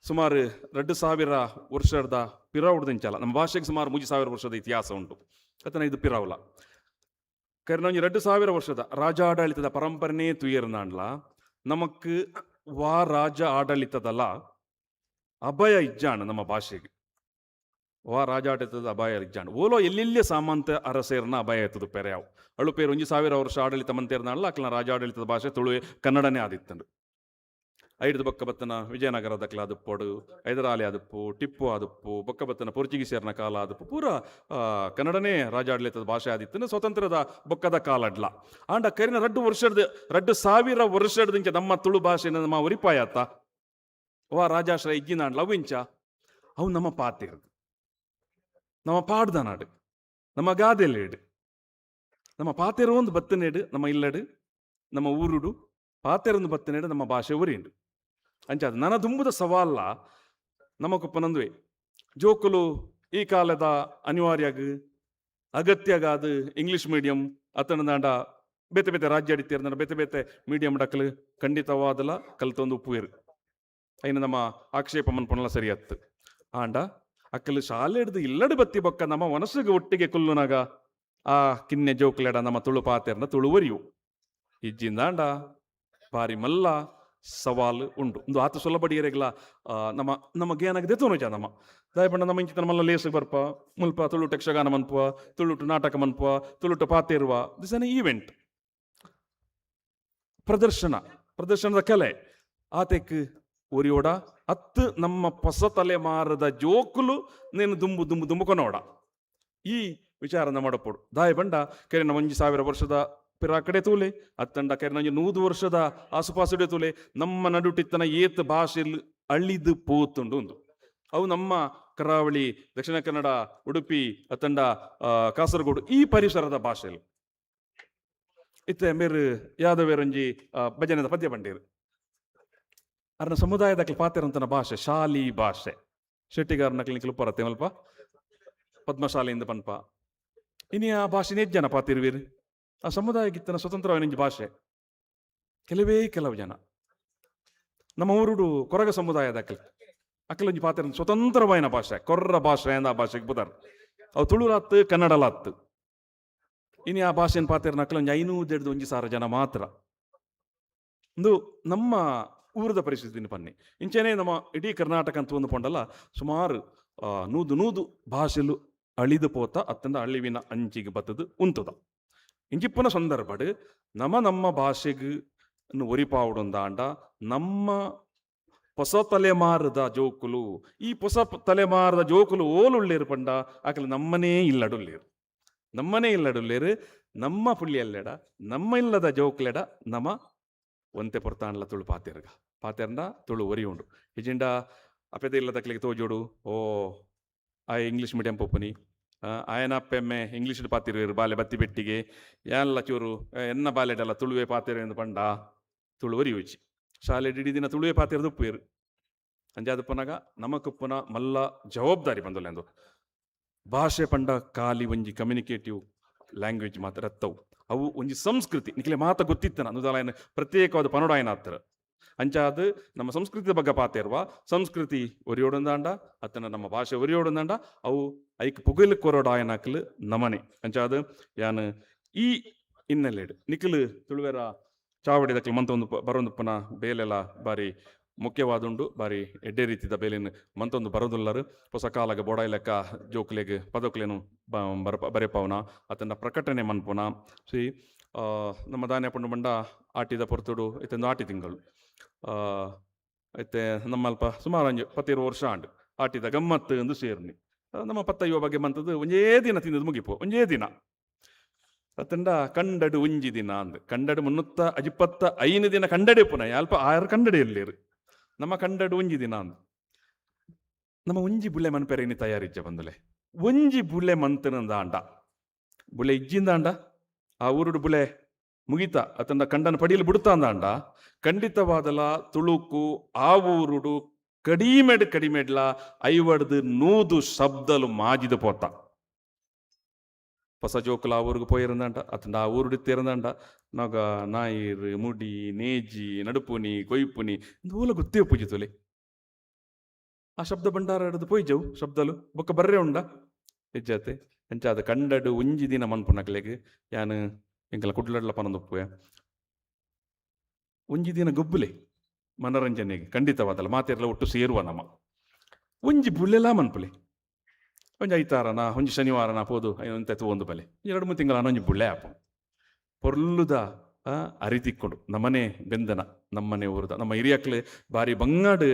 ಸುಮಾರು 2000 ವರ್ಷದ ಪಿರಾವುಡ್ದಿಂಚಲ ನಮ್ಮ ಭಾಷೆಗೆ ಸುಮಾರು 3000 ವರ್ಷದ ಇತಿಹಾಸ ಉಂಟು. ಅತನ ಇದು ಪಿರಾವುಲ ಕರ್ನೊಂಜಿ 2000 ವರ್ಷದ ರಾಜಾಡಳಿತದ ಪರಂಪರೆನೇ ತುಯರ್ನಾಂಡ್ಲ ನಮಕ್ ವಾ ರಾಜ ಆಡಳಿತದಲ್ಲ ಅಭಯ ಇಜ್ಜಾಣ ನಮ್ಮ ಭಾಷೆಗೆ. ವಾ ರಾಜಾಡಳಿತದ ಅಭಯ ಇಜ್ಜಾಣ ಓಲೋ ಎಲ್ಲೆಲ್ಲಿ ಸಾಮಂತ ಅರಸೇರ್ನ ಅಭಯ ಇತ್ತದು ಪೆರೆಯಾವು ಅಳು ಪೇರು 1000 ವರ್ಷ ಆಡಳಿತ ಮಂತೇರ್ನಾಂಡ್ಲ ಅಕ್ಲನ ರಾಜಾಡಳಿತದ ಭಾಷೆ ತುಳು ಕನ್ನಡನೇ ಆದಿತ್ತಂಡು. ಐಡ್ದು ಬೊಕ್ಕ ಬತ್ತನ ವಿಜಯನಗರ ದಕ್ಲ ಆದುಪ್ಪೊಡು, ಹೈದರಾಲಿ ಆದುಪ್ಪು, ಟಿಪ್ಪು ಆದುಪ್ಪು, ಬೊಕ್ಕ ಬತ್ತನ ಪೋರ್ಚುಗೀಸರ್ನ ಕಾಲ ಆದುಪ್ಪು, ಪೂರ ಕನ್ನಡನೇ ರಾಜಾಡಳಿತದ ಭಾಷೆ ಆದಿತ್ತು ಸ್ವತಂತ್ರದ ಬೊಕ್ಕದ ಕಾಲಡ್ಲ. ಆಂಡ ಕರಿನ 2000 ವರ್ಷದ ನಮ್ಮ ತುಳು ಭಾಷೆನ ನಮ್ಮ ಒರಿಪಾಯತ್ತ ವಾ ರಾಜಾಶ್ರಯ ಇಜ್ಜಿನಾಂಡ್ಲ ಅವು ಇಂಚ ಅವು ನಮ್ಮ ಪಾತಿರ್ದು ನಮ್ಮ ಪಾಡ್ದ ನಾಡು ನಮ್ಮ ಗಾದೆಲೇಡು. ನಮ್ಮ ಪಾತೆರೊಂದು ಬತ್ತನೇಡು ನಮ್ಮ ಇಲ್ಲಡು, ನಮ್ಮ ಊರುಡು ಪಾತೆರೊಂದು ಬತ್ತನೇಡು ನಮ್ಮ ಭಾಷೆ ಒರಿಯುಂಡು. ಅಂಚ ಅದು ನನ ದುಂಬುದ ಸವಾಲ್ಲ ನಮಕೊಪ್ಪನಂದುವೆ ಜೋಕುಲು ಈ ಕಾಲದ ಅನಿವಾರ್ಯಾಗ ಅಗತ್ಯಗಾದ ಇಂಗ್ಲಿಷ್ ಮೀಡಿಯಂ ಅತನದಾಂಡ ಬೇತೆ ಬೇತೆ ರಾಜ್ಯ ಅಡಿತೇರ್ದಾಂಡ ಬೇತೆ ಬೇತೆ ಮೀಡಿಯಂ ಡಕ್ಕಲು ಖಂಡಿತವಾದಲ ಕಲ್ತೊಂದು ಉಪ್ಪುವೇರು. ಐನ ನಮ್ಮ ಆಕ್ಷೇಪ ಮನ್ಪೊನಲ ಸರಿಯತ್ತು. ಆಂಡ ಅಕ್ಕಲು ಶಾಲೆ ಹಿಡ್ದು ಇಲ್ಲಡು ಬತ್ತಿ ಬೊಕ್ಕ ನಮ್ಮ ಮನಸ್ಸಿಗೆ ಒಟ್ಟಿಗೆ ಕುಲ್ಲುನಾಗ ಆ ಕಿನ್ನೆ ಜೋಕುಲೆಡ ನಮ್ಮ ತುಳು ಪಾತೆರ್ನ ತುಳುವರಿಯು ಇಜ್ಜಿಂದಾಂಡ ಬಾರಿ ಮಲ್ಲ ಸವಾಲು ಉಂಡು. ಒಂದು ಆತ ಸುಲಭಡಿಯರೆಗ್ಲ ನಮ್ಮ ನಮ್ಮ ಗೇನಾಗದೆ ತೋನುಜ ನಮ್ಮ ದಾಯಪಂಡ ನಮ್ಮ ಇಂಚಿತ ನಮ್ಮಲ್ಲ ಲೇಸು ಬರ್ಪ ಮುಲ್ಪ ತುಳುಟು ಯಕ್ಷಗಾನ ಮನ್ಪುವ, ತುಳುಟು ನಾಟಕ ಮನ್ಪುವ, ತುಳುಟು ಪಾತೇರುವ. This an event ಪ್ರದರ್ಶನ, ಪ್ರದರ್ಶನದ ಕಲೆ ಆತೆಕ್ ಒರಿಯೋಡ ಅತ್ತು ನಮ್ಮ ಹೊಸ ತಲೆಮಾರದ ಜೋಕುಲು ನೇನು ದುಂಬು ದುಂಬು ದುಂಬು ಕೊನೋಡ ಈ ವಿಚಾರನ ಮಾಡಪೋಡು. ದಾಯ ಬಂಡ ಕೆರೆನ 1000 ವರ್ಷದ ಪಿರಾಕಡೆ ತೂಲೆ ಅತ್ತಂಡ ಕೆರೆನ 100 ವರ್ಷದ ಆಸುಪಾಸುಡೆ ತೂಲೆ ನಮ್ಮ ನಡುಟಿತ್ತನ ಏತ್ ಭಾಷೆಲ್ ಅಳಿದು ಪೋತುಂಡು ಉಂದು. ಅವು ನಮ್ಮ ಕರಾವಳಿ, ದಕ್ಷಿಣ ಕನ್ನಡ, ಉಡುಪಿ ಅತ್ತಂಡ ಕಾಸರಗೋಡು ಈ ಪರಿಸರದ ಭಾಷೆಲ್ ಇತ್ತೆ ಮೇರು ಯಾದವೇರೊಂಜಿ ಭಜನೆದ ಪದ್ಯ ಬಂಡೇರು ಅರ್ನ ಸಮುದಾಯದ ಪಾತೆರಂತನ ಭಾಷೆ ಶಾಲಿ ಭಾಷೆ ಶೆಟ್ಟಿಗಾರನ ನಿಕ್ಲು ಪರತ್ತೆ ಮಲ್ಪ ಪದ್ಮಶಾಲೆಯಿಂದ ಪನ್ಪ ಇನಿ ಆ ಭಾಷೆ ಜನ ಪಾತಿರುವೀರು. ಆ ಸಮುದಾಯಕ್ಕಿತ್ತನ ಸ್ವತಂತ್ರವಾದ ಭಾಷೆ ಕೆಲವೇ ಕೆಲವು ಜನ. ನಮ್ಮ ಊರುಡು ಕೊರಗ ಸಮುದಾಯದ ಅಕ್ಕಲ್ ಅಕ್ಕಲೊಂಜಿ ಪಾತ್ರ ಸ್ವತಂತ್ರವಾಯಿನ ಭಾಷೆ ಕೊರ್ರ ಭಾಷೆ ಅಂದ ಆ ಭಾಷೆಗೆ ಬುದಾರ್. ಅವು ತುಳುಲಾತ್ತು ಕನ್ನಡಲಾತ್ತು. ಇನಿ ಆ ಭಾಷೆನ ಪಾತೆರ್ನ ಅಕ್ಕಲೊಂಜಿ 500 ಒಂಜಿ ಸಾವಿರ ಜನ ಮಾತ್ರ. ಒಂದು ನಮ್ಮ ಊರದ ಪರಿಸ್ಥಿತಿನ ಪನ್ನಿ ಇಂಚೆನೆ ನಮ್ಮ ಇಡೀ ಕರ್ನಾಟಕ ಅಂತ ಒಂದು ಪೊಂಡಲ್ಲ ಸುಮಾರು ನೂದು ನೂದು ಭಾಷೆಲು ಅಳಿದು ಪೋತ ಅತ್ತಂದ ಅಳಿವಿನ ಅಂಚಿಗೆ ಬತ್ತದು ಉಂತದ. ಇಂಚಿಪ್ಪನ ಸಂದರ್ಭಡ್ ನಮ್ಮ ನಮ್ಮ ಭಾಷೆಗೆ ಒರಿಪಾವುಡೊಂದಾಂಡ ನಮ್ಮ ಹೊಸ ತಲೆಮಾರದ ಜೋಕುಲು ಈ ಹೊಸ ತಲೆಮಾರದ ಜೋಕುಲು ಓಲುಳ್ಳೇರು ಪಂಡ ಆಕಲು ನಮ್ಮನೇ ಇಲ್ಲಡುಳ್ಳೇರು, ನಮ್ಮನೇ ಇಲ್ಲಡುಳ್ಳೇರು ನಮ್ಮ ಪುಳ್ಳಿಯಲ್ಲೆಡ ನಮ್ಮ ಇಲ್ಲದ ಜೋಕುಲೆಡ ನಮ್ಮ ಒಂತೆ ಪೊರ್ತಾಂಡ್ಲ ತುಳು ಪಾತೆರ್ಗ ಪಾತೆರ್ಂಡ ತುಳು ಒರಿ ಉಂಡು. ಇಜಿಂಡ ಅಪೆದ ಇಲ್ಲದಕ್ಲಿಗೆ ತೋಜೋಡು ಓ ಆ ಇಂಗ್ಲೀಷ್ ಮೀಡಿಯಂ ಪೊಪ್ಪುನಿ ಆಯನ ಅಪ್ಪೆಮ್ಮೆ ಇಂಗ್ಲೀಷ್ ಪಾತಿರುವೆರು ಬಾಲೆ ಬತ್ತಿ ಬೆಟ್ಟಿಗೆ ಎಲ್ಲ ಚೂರು ಎನ್ನ ಬಾಲೆಡಲ್ಲ ತುಳುವೆ ಪಾತೆರು ಎಂದು ಪಂಡ ತುಳು ಒರಿಯುಚಿ ಶಾಲೆ ಇಡೀ ದಿನ ತುಳುವೆ ಪಾತೆರ್ದು ಉಪ್ಪುವೇರು. ಅಂಜಾದ ಪುನಗ ನಮಕುಪ್ಪುನ ಮಲ್ಲ ಜವಾಬ್ದಾರಿ ಬಂದೊಲ್ಲೆಂದು ಭಾಷೆ ಪಂಡ ಖಾಲಿ ಒಂಜಿ ಕಮ್ಯುನಿಕೇಟಿವ್ ಲ್ಯಾಂಗ್ವೇಜ್ ಮಾತ್ರ ಅತ್ತವು. ಅವು ಒಂಜಿ ಸಂಸ್ಕೃತಿ ನಿಖಲೆ ಮಾತ ಗೊತ್ತಿತ್ತನ ಅನುದಾಲಯನ ಪ್ರತ್ಯೇಕವಾದ ಪನೋಡಾಯನ ಆತ್ತರ ಅಂಚಾದ ನಮ್ಮ ಸಂಸ್ಕೃತಿಯ ಬಗ್ಗೆ ಪಾತೇರ್ವ ಸಂಸ್ಕೃತಿ ಒರಿಯೋಡಂದಾಂಡ ಅತ್ತನ ನಮ್ಮ ಭಾಷೆ ಒರಿಯೋಡಂದಾಂಡ ಅವು ಐಕ್ ಪುಗಲ್ ಕೊರೋಡಾಯನಾಕಲು ನಮನೆ. ಅಂಚಾದ ಯಾನ್ ಈ ಹಿನ್ನೆಲೆಡ್ ನಿಖಲು ತುಳುವೆರ ಚಾವಡಿದಕ್ಲು ಮಂತೊಂದು ಬರೋಂದುಪ್ಪನ ಬೇಲೆಲ ಬಾರಿ ಮುಖ್ಯವಾದುಂಡು ಬಾರಿ ಎಡ್ಡೆ ರೀತಿದ ಬೇಲೆನ್ ಮಂತೊಂದು ಬರೋದುಲ್ಲರು. ಹೊಸ ಕಾಲಗ ಬೋಡಾಯಿ ಲೆಕ್ಕ ಜೋಕ್ಲೆಗ್ ಪದಕ್ಲೇನು ಬರೆಪಾವನ ಅತನ ಪ್ರಕಟಣೆ ಮನ್ಪುನ ಸಿ ನಮ್ಮ ದಾನ್ಯ ಪಂಡು ಬಂಡ ಆಟಿದ ಪೊರ್ತುಡು ಇತ್ತೊಂದು ಆಟಿ ತಿಂಗಳು ಐತೆ ನಮ್ಮಲ್ಪ ಸುಮಾರು ಅಂಜು 10 ವರ್ಷ ಆಂಡು ಆಟಿದ ಗಮ್ಮತ್ತು ಎಂದು ಸೇರ್ನಿ ನಮ್ಮ ಪತ್ತಯ್ಯೋ ಬಗ್ಗೆ ಮಂತದ್ದು ಒಂಜೇ ದಿನ ತಿಂದದ್ದು ಮುಗಿಪು ಒಂಜೇ ದಿನ ಅತ್ತಂಡ ಕಂಡಡು ಒಂಜಿ ದಿನ ಅಂದ್ ಕಂಡಡು 325 ದಿನ ಕಂಡಡೆ ಪುನಃ ಅಲ್ಪ 6 ಕಂಡಡೆ ಇರ್ಲಿರು ನಮ್ಮ ಕಂಡಡು ಒಂಜಿ ದಿನ ಅಂದ್ ನಮ್ಮ ಒಂಜಿ ಬುಳ್ಳೆ ಮನ್ಪೆರೆ ತಯಾರಿಜ್ಜ ಬಂದಲೆ ಒಂಜಿ ಬುಳ್ಳೆ ಮಂತನಂದಾಂಡ ಬುಳ್ಳೆ ಇಜ್ಜಿಂದಾಂಡ ಆ ಊರುಡು ಬುಳೆ ಮುಗಿತ ಅತಂಡ ಕಂಡನ ಪಡಿಯಲು ಬಿಡುತ್ತಾಂದಾಂಡ ಖಂಡಿತವಾದಲ ತುಳುಕು ಆ ಊರುಡು ಕಡಿಮೆಡ್ ಕಡಿಮೆಡ್ಲ 50-100 ಶಬ್ದಲು ಮಾಜಿದ ಪೋತ ಹೊಸ ಜೋಕುಲ ಆ ಊರಿಗೆ ಪೋಯಿರಂದಾಂಡ ಅತಂಡ ಆ ಊರುಡು ಇತ್ತಿರಂದಾಂಡ ನಾಗ ನಾಯಿರ್ ಮುಡಿ ನೇಜಿ ನಡುಪುನಿ ಕೊಯ್ಪುನಿ ಓಲ ಗೊತ್ತೇ ಪೂಜೆ ತೊಲೆ ಆ ಶಬ್ದ ಭಂಡಾರ ಹಿಡಿದು ಪೋಯ್ಜವು ಶಬ್ದಲು ಬೊಕ್ಕ ಬರ್ರೆ ಉಂಡ ಹೆಜ್ಜಾತೆ ಅಂಚಾದ ಕಂಡಡು ಒಂಜಿ ದಿನ ಮನ್ಪುನಕ್ಲೆಗ್ ಯಾನ್ ಎಂಕಲ ಕುಡ್ಲಡ್ಲ ಪನೊಂದುಪ್ಪುವೆ ಒಂಜಿ ದಿನ ಗೊಬ್ಬುಲೆ ಮನರಂಜನೆಗೆ ಖಂಡಿತವಾದಲ್ಲ ಮಾತೆರ್ಲ ಒಟ್ಟು ಸೇರುವ ನಮ ಒಂಜಿ ಬುಳ್ಳೆಲ ಮನ್ಪುಲೆ ಒಂಜಿ ಐತಾರನ ಒಂಜಿ ಶನಿವಾರನ ಪೋದು ಅಂತೆ ಒಂದು ಬಲೆ 2-3 ತಿಂಗಳ ಒಂಜಿ ಬುಳ್ಳೆ ಆಪ ಪೊರ್ಲುದ ಅರಿತಿಕ್ಕೊಂಡು ನಮ್ಮನೆ ಬೆಂದನ ನಮ್ಮನೆ ಊರದ ನಮ್ಮ ಹಿರಿಯಕ್ಲು ಬಾರಿ ಬಂಗಾಡು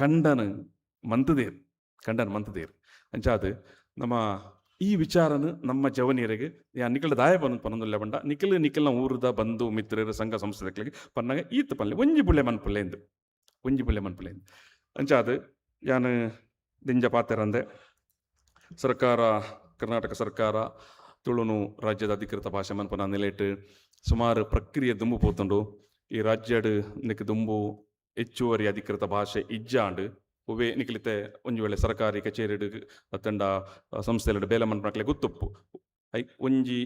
ಕಂಡನ ಮಂತದೇರು ಕಂಡನ ಮಂತದೇರು ಅಂಚಾದ ನಮ್ಮ ಈ ವಿಚಾರನ ನಮ್ಮ ಜವನಿಯರಿಗೆ ನಿಖಲ ದಾಯ ಪನ ಪನೊಂದುಲ್ಲ ಬಂಡ ನಿಖಲ್ ನಿಖಲ್ನ ಊರದ ಬಂಧು ಮಿತ್ರರು ಸಂಘ ಸಂಸ್ಥೆಗಳಿಗೆ ಪನ್ನಾಗ ಈತ ಪನ್ಲೆ ಒಂಜಿ ಬುಳ್ಳೆ ಮನ್ಪುಲ್ಲೆ ಎಂದು ಒಂಜಿ ಬುಳ್ಳೆ ಮನ್ಪುಲ್ಲೆ ಎಂದು ಅಂಚಾದ ಯಾನ್ ದಿಂಜ ಪಾತೆರಂದೆ ಸರ್ಕಾರ ಕರ್ನಾಟಕ ಸರ್ಕಾರ ತುಳುನು ರಾಜ್ಯದ ಅಧಿಕೃತ ಭಾಷೆ ಮನ್ಪುನ ನಿಲೆಟ್ ಸುಮಾರು ಪ್ರಕ್ರಿಯೆ ದುಂಬು ಪೋತುಂಡು. ಈ ರಾಜ್ಯಡ್ ನಿಕ್ ದುಂಬು ಹೆಚ್ಚುವರಿ ಅಧಿಕೃತ ಭಾಷೆ ಇಜ್ಜಾಂಡ್. ಒವ್ವೆ ನಿಕ್ಲಿತೆ ಒಂಜಿ ವೇಳೆ ಸರ್ಕಾರಿ ಕಚೇರಿಡ್ ಅತ್ತಂಡ ಸಂಸ್ಥೆಲೆಡ್ ಬೇಲೆ ಮನ್ಪುನಕ್ಲೆ ಗೊತ್ತುಪ್ಪು, I ಒಂಜಿ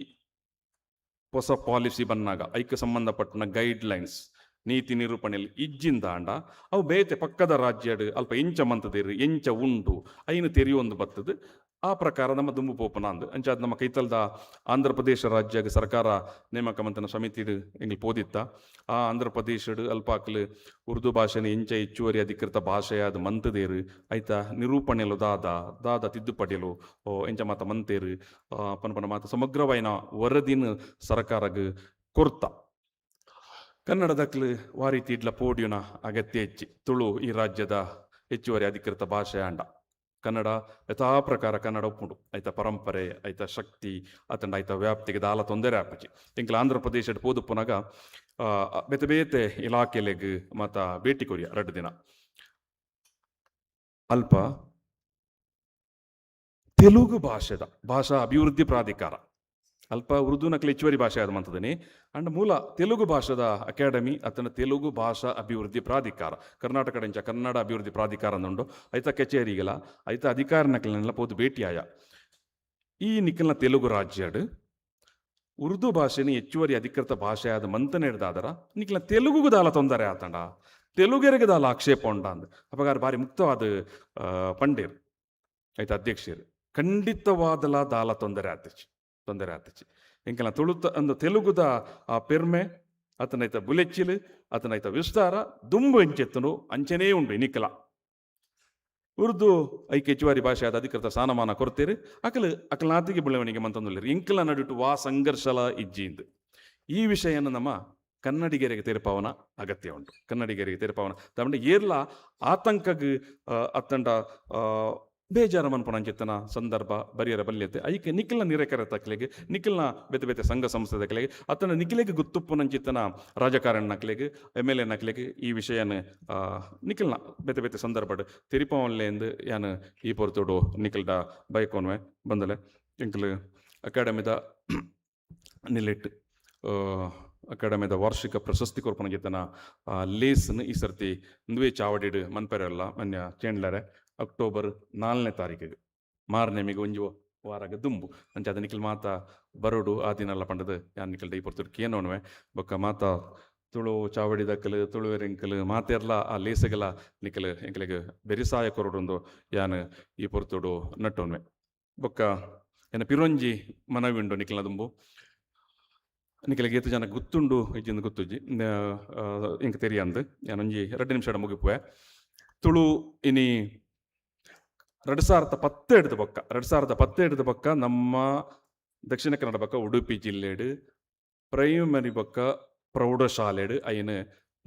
ಹೊಸ ಪಾಲಿಸಿ ಬನ್ನಾಗ ಐಕ್ ಸಂಬಂಧಪಟ್ಟಿನ ಗೈಡ್ ಲೈನ್ಸ್, ನೀತಿ ನಿರೂಪಣೆಯಲ್ಲಿ ಇಜ್ಜಿಂದಾಂಡ ಅವು ಬೇತೆ ಪಕ್ಕದ ರಾಜ್ಯಡ್ ಅಲ್ಪ ಎಂಚ ಮಂತದಿರು, ಎಂಚ ಉಂಡು ಐನು ತೆರಿಯೊಂದು ಬತ್ತದು. ಆ ಪ್ರಕಾರ ನಮ್ಮ ದುಂಬು ಪೋಪುನ ಅಂದ್. ಅಂಚಾದ್ ನಮ್ಮ ಕೈತಲ್ದ ಆಂಧ್ರ ಪ್ರದೇಶ ರಾಜ್ಯಗ್ ಸರ್ಕಾರ ನೇಮಕ ಮಂತನ ಸಮಿತಿಡ್ ಎಂಗ್ಲ್ ಪೋದಿತ್ತ. ಆ ಆಂಧ್ರ ಪ್ರದೇಶಡ್ ಅಲ್ಪಾಕ್ಲು ಉರ್ದು ಭಾಷೆನ ಎಂಚ ಹೆಚ್ಚುವರಿ ಅಧಿಕೃತ ಭಾಷೆಯಾದ ಮಂತದೇರು, ಐತ ನಿರೂಪಣೆಲು ದಾದ ದಾದ ತಿದ್ದುಪಡಿಲು ಎಂಚ ಮಾತ ಮಂತೇರು ಪನ್ಪನ ಮಾತ ಸಮಗ್ರವಾಯಿನ ವರದಿನ ಸರ್ಕಾರಗ್ ಕೊರ್ತ. ಕನ್ನಡದಕ್ಲು ವಾರಿ ಇಡ್ಲ ಪೋಡಿಯುನ ಅಗತ್ಯ ಹೆಚ್ಚಿ. ತುಳು ಈ ರಾಜ್ಯದ ಹೆಚ್ಚುವರಿ ಅಧಿಕೃತ ಭಾಷೆ ಆಂಡ ಕನ್ನಡ ಯಥಾ ಪ್ರಕಾರ ಕನ್ನಡ ಉಪ್ಪುಂಡು. ಐತ ಪರಂಪರೆ, ಐತ ಶಕ್ತಿ ಅತಂಡ ಐತ ವ್ಯಾಪ್ತಿಗೆ ದಾಲ ತೊಂದರೆ ಆಪುಜಿ. ಎಂಕ್ಲ ಆಂಧ್ರ ಪ್ರದೇಶಡ್ ಪೋದುಪ್ಪುನಗ ಬೇತೆ ಬೇತೆ ಇಲಾಖೆಲೆಗ್ ಮಾತ ಭೇಟಿ ಕೊರಿಯ 2 ದಿನ. ಅಲ್ಪ ತೆಲುಗು ಭಾಷೆದ ಭಾಷಾ ಅಭಿವೃದ್ಧಿ ಪ್ರಾಧಿಕಾರ, ಅಲ್ಪ ಉರ್ದು ನಕಲಿ ಹೆಚ್ಚುವರಿ ಭಾಷೆ ಆದ ಮಂತದನಿ ಅಂಡ್ ಮೂಲ ತೆಲುಗು ಭಾಷೆದ ಅಕಾಡೆಮಿ ಅತನ ತೆಲುಗು ಭಾಷಾ ಅಭಿವೃದ್ಧಿ ಪ್ರಾಧಿಕಾರ, ಕರ್ನಾಟಕ ಕನ್ನಡ ಅಭಿವೃದ್ಧಿ ಪ್ರಾಧಿಕಾರ ಅಂದುಂಡು. ಐತ ಕಚೇರಿಗಳ ಐತ ಅಧಿಕಾರ ನಕಲಿನೆಲ್ಲ ಪೋದು ಭೇಟಿಯಾಯ. ಈ ನಿಖಲ್ನ ತೆಲುಗು ರಾಜ್ಯಡ್ ಉರ್ದು ಭಾಷೆನ ಹೆಚ್ಚುವರಿ ಅಧಿಕೃತ ಭಾಷೆ ಆದ ಮಂತನೆ ಹಿಡ್ದಾದರ ನಿಖಲ್ನ ತೆಲುಗುಗು ದಾಲ ತೊಂದರೆ ಆತಂಡ, ತೆಲುಗೆರಿಗೆ ದಾಲ ಆಕ್ಷೇಪ ಉಂಡ ಅಂದ್ ಅಪಗಾರ ಬಾರಿ ಮುಕ್ತವಾದ ಪಂಡೇರ್ ಐತ ಅಧ್ಯಕ್ಷರು ಖಂಡಿತವಾದಲ ದಾಲ ತೊಂದರೆ ಆತಿಚಿ, ತೊಂದರೆ ಆತಿಚಿ. ಎಂಕಲ್ನ ತುಳುತ ಅಂದು ತೆಲುಗುದ ಆ ಪೆರ್ಮೆ ಅತನೈತ ಬುಲೆಚ್ಚಿಲು ಅತನೈತ ವಿಸ್ತಾರ ದುಂಬು ಎಂಚೆತ್ತನು ಅಂಚನೇ ಉಂಡು. ಇನಿಕಲ ಉರ್ದು ಐಕೆ ಹೆಚ್ಚುವರಿ ಭಾಷೆ ಆದ ಅಧಿಕೃತ ಸ್ಥಾನಮಾನ ಕೊರ್ತೀರಿ. ಅಕಲ್ ಅಕಲ್ನಾತಿಗೆ ಬೆಳವಣಿಗೆ ಮಂತಂದುಲ್ಲೇರು ಇಂಕಲ ನಡುಟು ವಾ ಸಂಘರ್ಷಲ ಇಜ್ಜಿಂದು. ಈ ವಿಷಯನ ನಮ್ಮ ಕನ್ನಡಿಗರಿಗೆ ತೆರಪಾವನ ಅಗತ್ಯ ಉಂಟು. ಕನ್ನಡಿಗರಿಗೆ ತೆರಪಾವನ ತಮ್ಮಂಡ ಏರ್ಲ ಆತಂಕಗ್ ಅತ್ತಂಡ ಬೇಜಾರ ಮನ್ಪುನ ಅಂಚಿತ್ತನ ಸಂದರ್ಭ ಬರಿಯರ ಬಲ್ಯತೆ. ಐಕೆ ನಿಖಲ್ನ ನಿರೆಕರ ತಕ್ಲೆಗೆ, ನಿಖಲ್ನ ಬೇತೆ ಬೇತೆ ಸಂಘ ಸಂಸ್ಥೆ ತಕ್ಲೆಗೆ, ಅತ್ತನ ನಿಖಿಲೆಗೆ ಗುತ್ತುಪ್ಪುನಂಚಿತ್ತನ ರಾಜಕಾರಣ ನಕ್ಲೆಗೆ, ಎಮ್ ಎಲ್ ಎ ನಕ್ಲೆಗೆ ಈ ವಿಷಯನ ನಿಖಲ್ನ ಬೇತೆ ಬೇತೆ ಸಂದರ್ಭಡ್ ತೆರಿಪವನ್ಲೇಂದು ಯಾನ್ ಈ ಪೊರ್ತುಡು ನಿಖಲ್ಡ ಬೈಕೋನ್ವೆ ಬಂದಲೆ. ಎಂಕ್ಲು ಅಕಾಡೆಮಿದ ನಿಲೆಟ್ ಅಕಾಡೆಮಿದ ವಾರ್ಷಿಕ ಪ್ರಶಸ್ತಿ ಕೊರ್ಪುನ ಜಿತ್ತನ ಲೇಸ್ನ್ ಈ ಸರ್ತಿ ಒಂದುವೇ ಚಾವಡಿಡ್ ಮನ್ಪೆರಲ್ಲ ಮನ್ಯ ಚೇಂಡ್ಲರೆ ಅಕ್ಟೋಬರ್ 4ನೇ ತಾರೀಕಿಗೆ ಮಾರನೆಮಿಗೆ ಒಂಜಿ ವಾರಾಗ ದುಂಬು ಅಂಚಾದ ನಿಖಲ್ ಮಾತ ಬರೋಡು ಆ ದಿನಲ್ಲ ಪಂಡದು ಯಾನ್ ನಿಖಲ್ ಈ ಪೊರ್ತುಡು ಕೇನೋನುವೆ. ಬೊಕ್ಕ ಮಾತ ತುಳು ಚಾವಡಿ ದಕ್ಕಲು ತುಳುವೆರೆಂಕಲು ಮಾತೆರ್ಲ ಆ ಲೇಸಗಲ ನಿಖಲ್ ಎಂಕಲೆಗ್ ಬೆರಿಸಾಯ ಕೊರಡೊಂದು ಯಾನ್ ಈ ಪೊರ್ತುಡು ನಟ್ಟೋನ್ವೆ. ಬೊಕ್ಕ ಎನ್ನ ಪಿರೊಂಜಿ ಮನವಿ ಉಂಡು ನಿಖಲ್ನ ದುಂಬು. ನಿಖಲಿಗೆ ಏತು ಜನ ಗೊತ್ತುಂಡು ಇಜ್ಜಿಂದು ಗೊತ್ತುಜ್ಜಿ ಎಂಕ್ ತೆರಿಯಂದು ಯಾನೊಂಜಿ 2 ನಿಮಿಷ ಮುಗಿಪುವೆ. ತುಳು ಇನಿ 2017 ಬೊಕ್ಕ 2017 ಬೊಕ್ಕ ನಮ್ಮ ದಕ್ಷಿಣ ಕನ್ನಡ ಬೊಕ್ಕ ಉಡುಪಿ ಜಿಲ್ಲೆಡ್ ಪ್ರೈಮರಿ ಬೊಕ್ಕ ಪ್ರೌಢಶಾಲೆಡ್ ಐನ್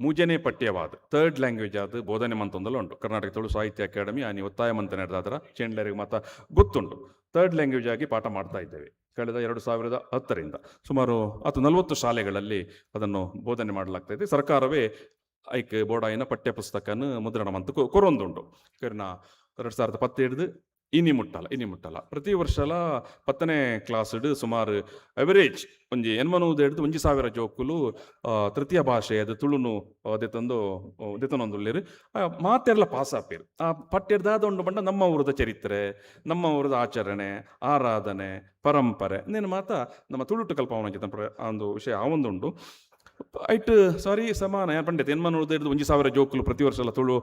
ಮೂಜನೇ ಪಠ್ಯವಾದ ಥರ್ಡ್ ಲ್ಯಾಂಗ್ವೇಜ್ ಆದ ಬೋಧನೆ ಮಂತೊಂದಲ ಉಂಟು. ಕರ್ನಾಟಕ ತುಳು ಸಾಹಿತ್ಯ ಅಕಾಡೆಮಿ ಆನಿ ಒತ್ತಾಯ ಮಂತ ನಡೆದಾದ್ರ ಚೇಂಡ್ಲರಿಗೆ ಮಾತ ಗೊತ್ತುಂಟು. ಥರ್ಡ್ ಲ್ಯಾಂಗ್ವೇಜ್ ಆಗಿ ಪಾಠ ಮಾಡ್ತಾ ಇದ್ದೇವೆ ಕಳೆದ 2010ರಿಂದ ಸುಮಾರು 40 ಶಾಲೆಗಳಲ್ಲಿ ಅದನ್ನು ಬೋಧನೆ ಮಾಡಲಾಗ್ತಾ ಇದೆ. ಸರ್ಕಾರವೇ ಐಕ್ ಬೋಡಾಯಿನ ಪಠ್ಯ ಪುಸ್ತಕನ ಮುದ್ರಣ ಮಂತು ಕೊರೊಂದುಂಟು. ಕರ್ನ 2017 ಇನಿ ಮುಟ್ಟಲ್ಲ, ಇನಿ ಮುಟ್ಟಲ್ಲ. ಪ್ರತಿ ವರ್ಷಲ 10ನೇ ಕ್ಲಾಸ್ಡ್ ಸುಮಾರು ಅವರೇಜ್ ಒಂಜಿ 800 1000 ಜೋಕುಲು ತೃತೀಯ ಭಾಷೆ ಅದು ತುಳುನು ದೆತೊಂದು ದೆತೊನೊಂದುಲ್ಲೆರ್ ಮಾತೆರ್ಲ ಪಾಸ್ ಆಪೇರು. ಆ ಪಠ್ಯದಾದ ಉಂಡು ಪಂಡ ನಮ್ಮ ಊರದ ಚರಿತ್ರೆ, ನಮ್ಮ ಊರದ ಆಚರಣೆ, ಆರಾಧನೆ, ಪರಂಪರೆ ನೇನು ಮಾತ ನಮ್ಮ ತುಳುಟು ಕಲ್ಪವನ ಒಂದು ವಿಷಯ ಆವೊಂದುಂಡು. ಐಟ್ ಸಾರಿ ಸಮಾನ ಯಾನ್ ಪಂಡೆತ್ 800 1000 ಜೋಕುಲು ಪ್ರತಿ ವರ್ಷಲ ತುಳು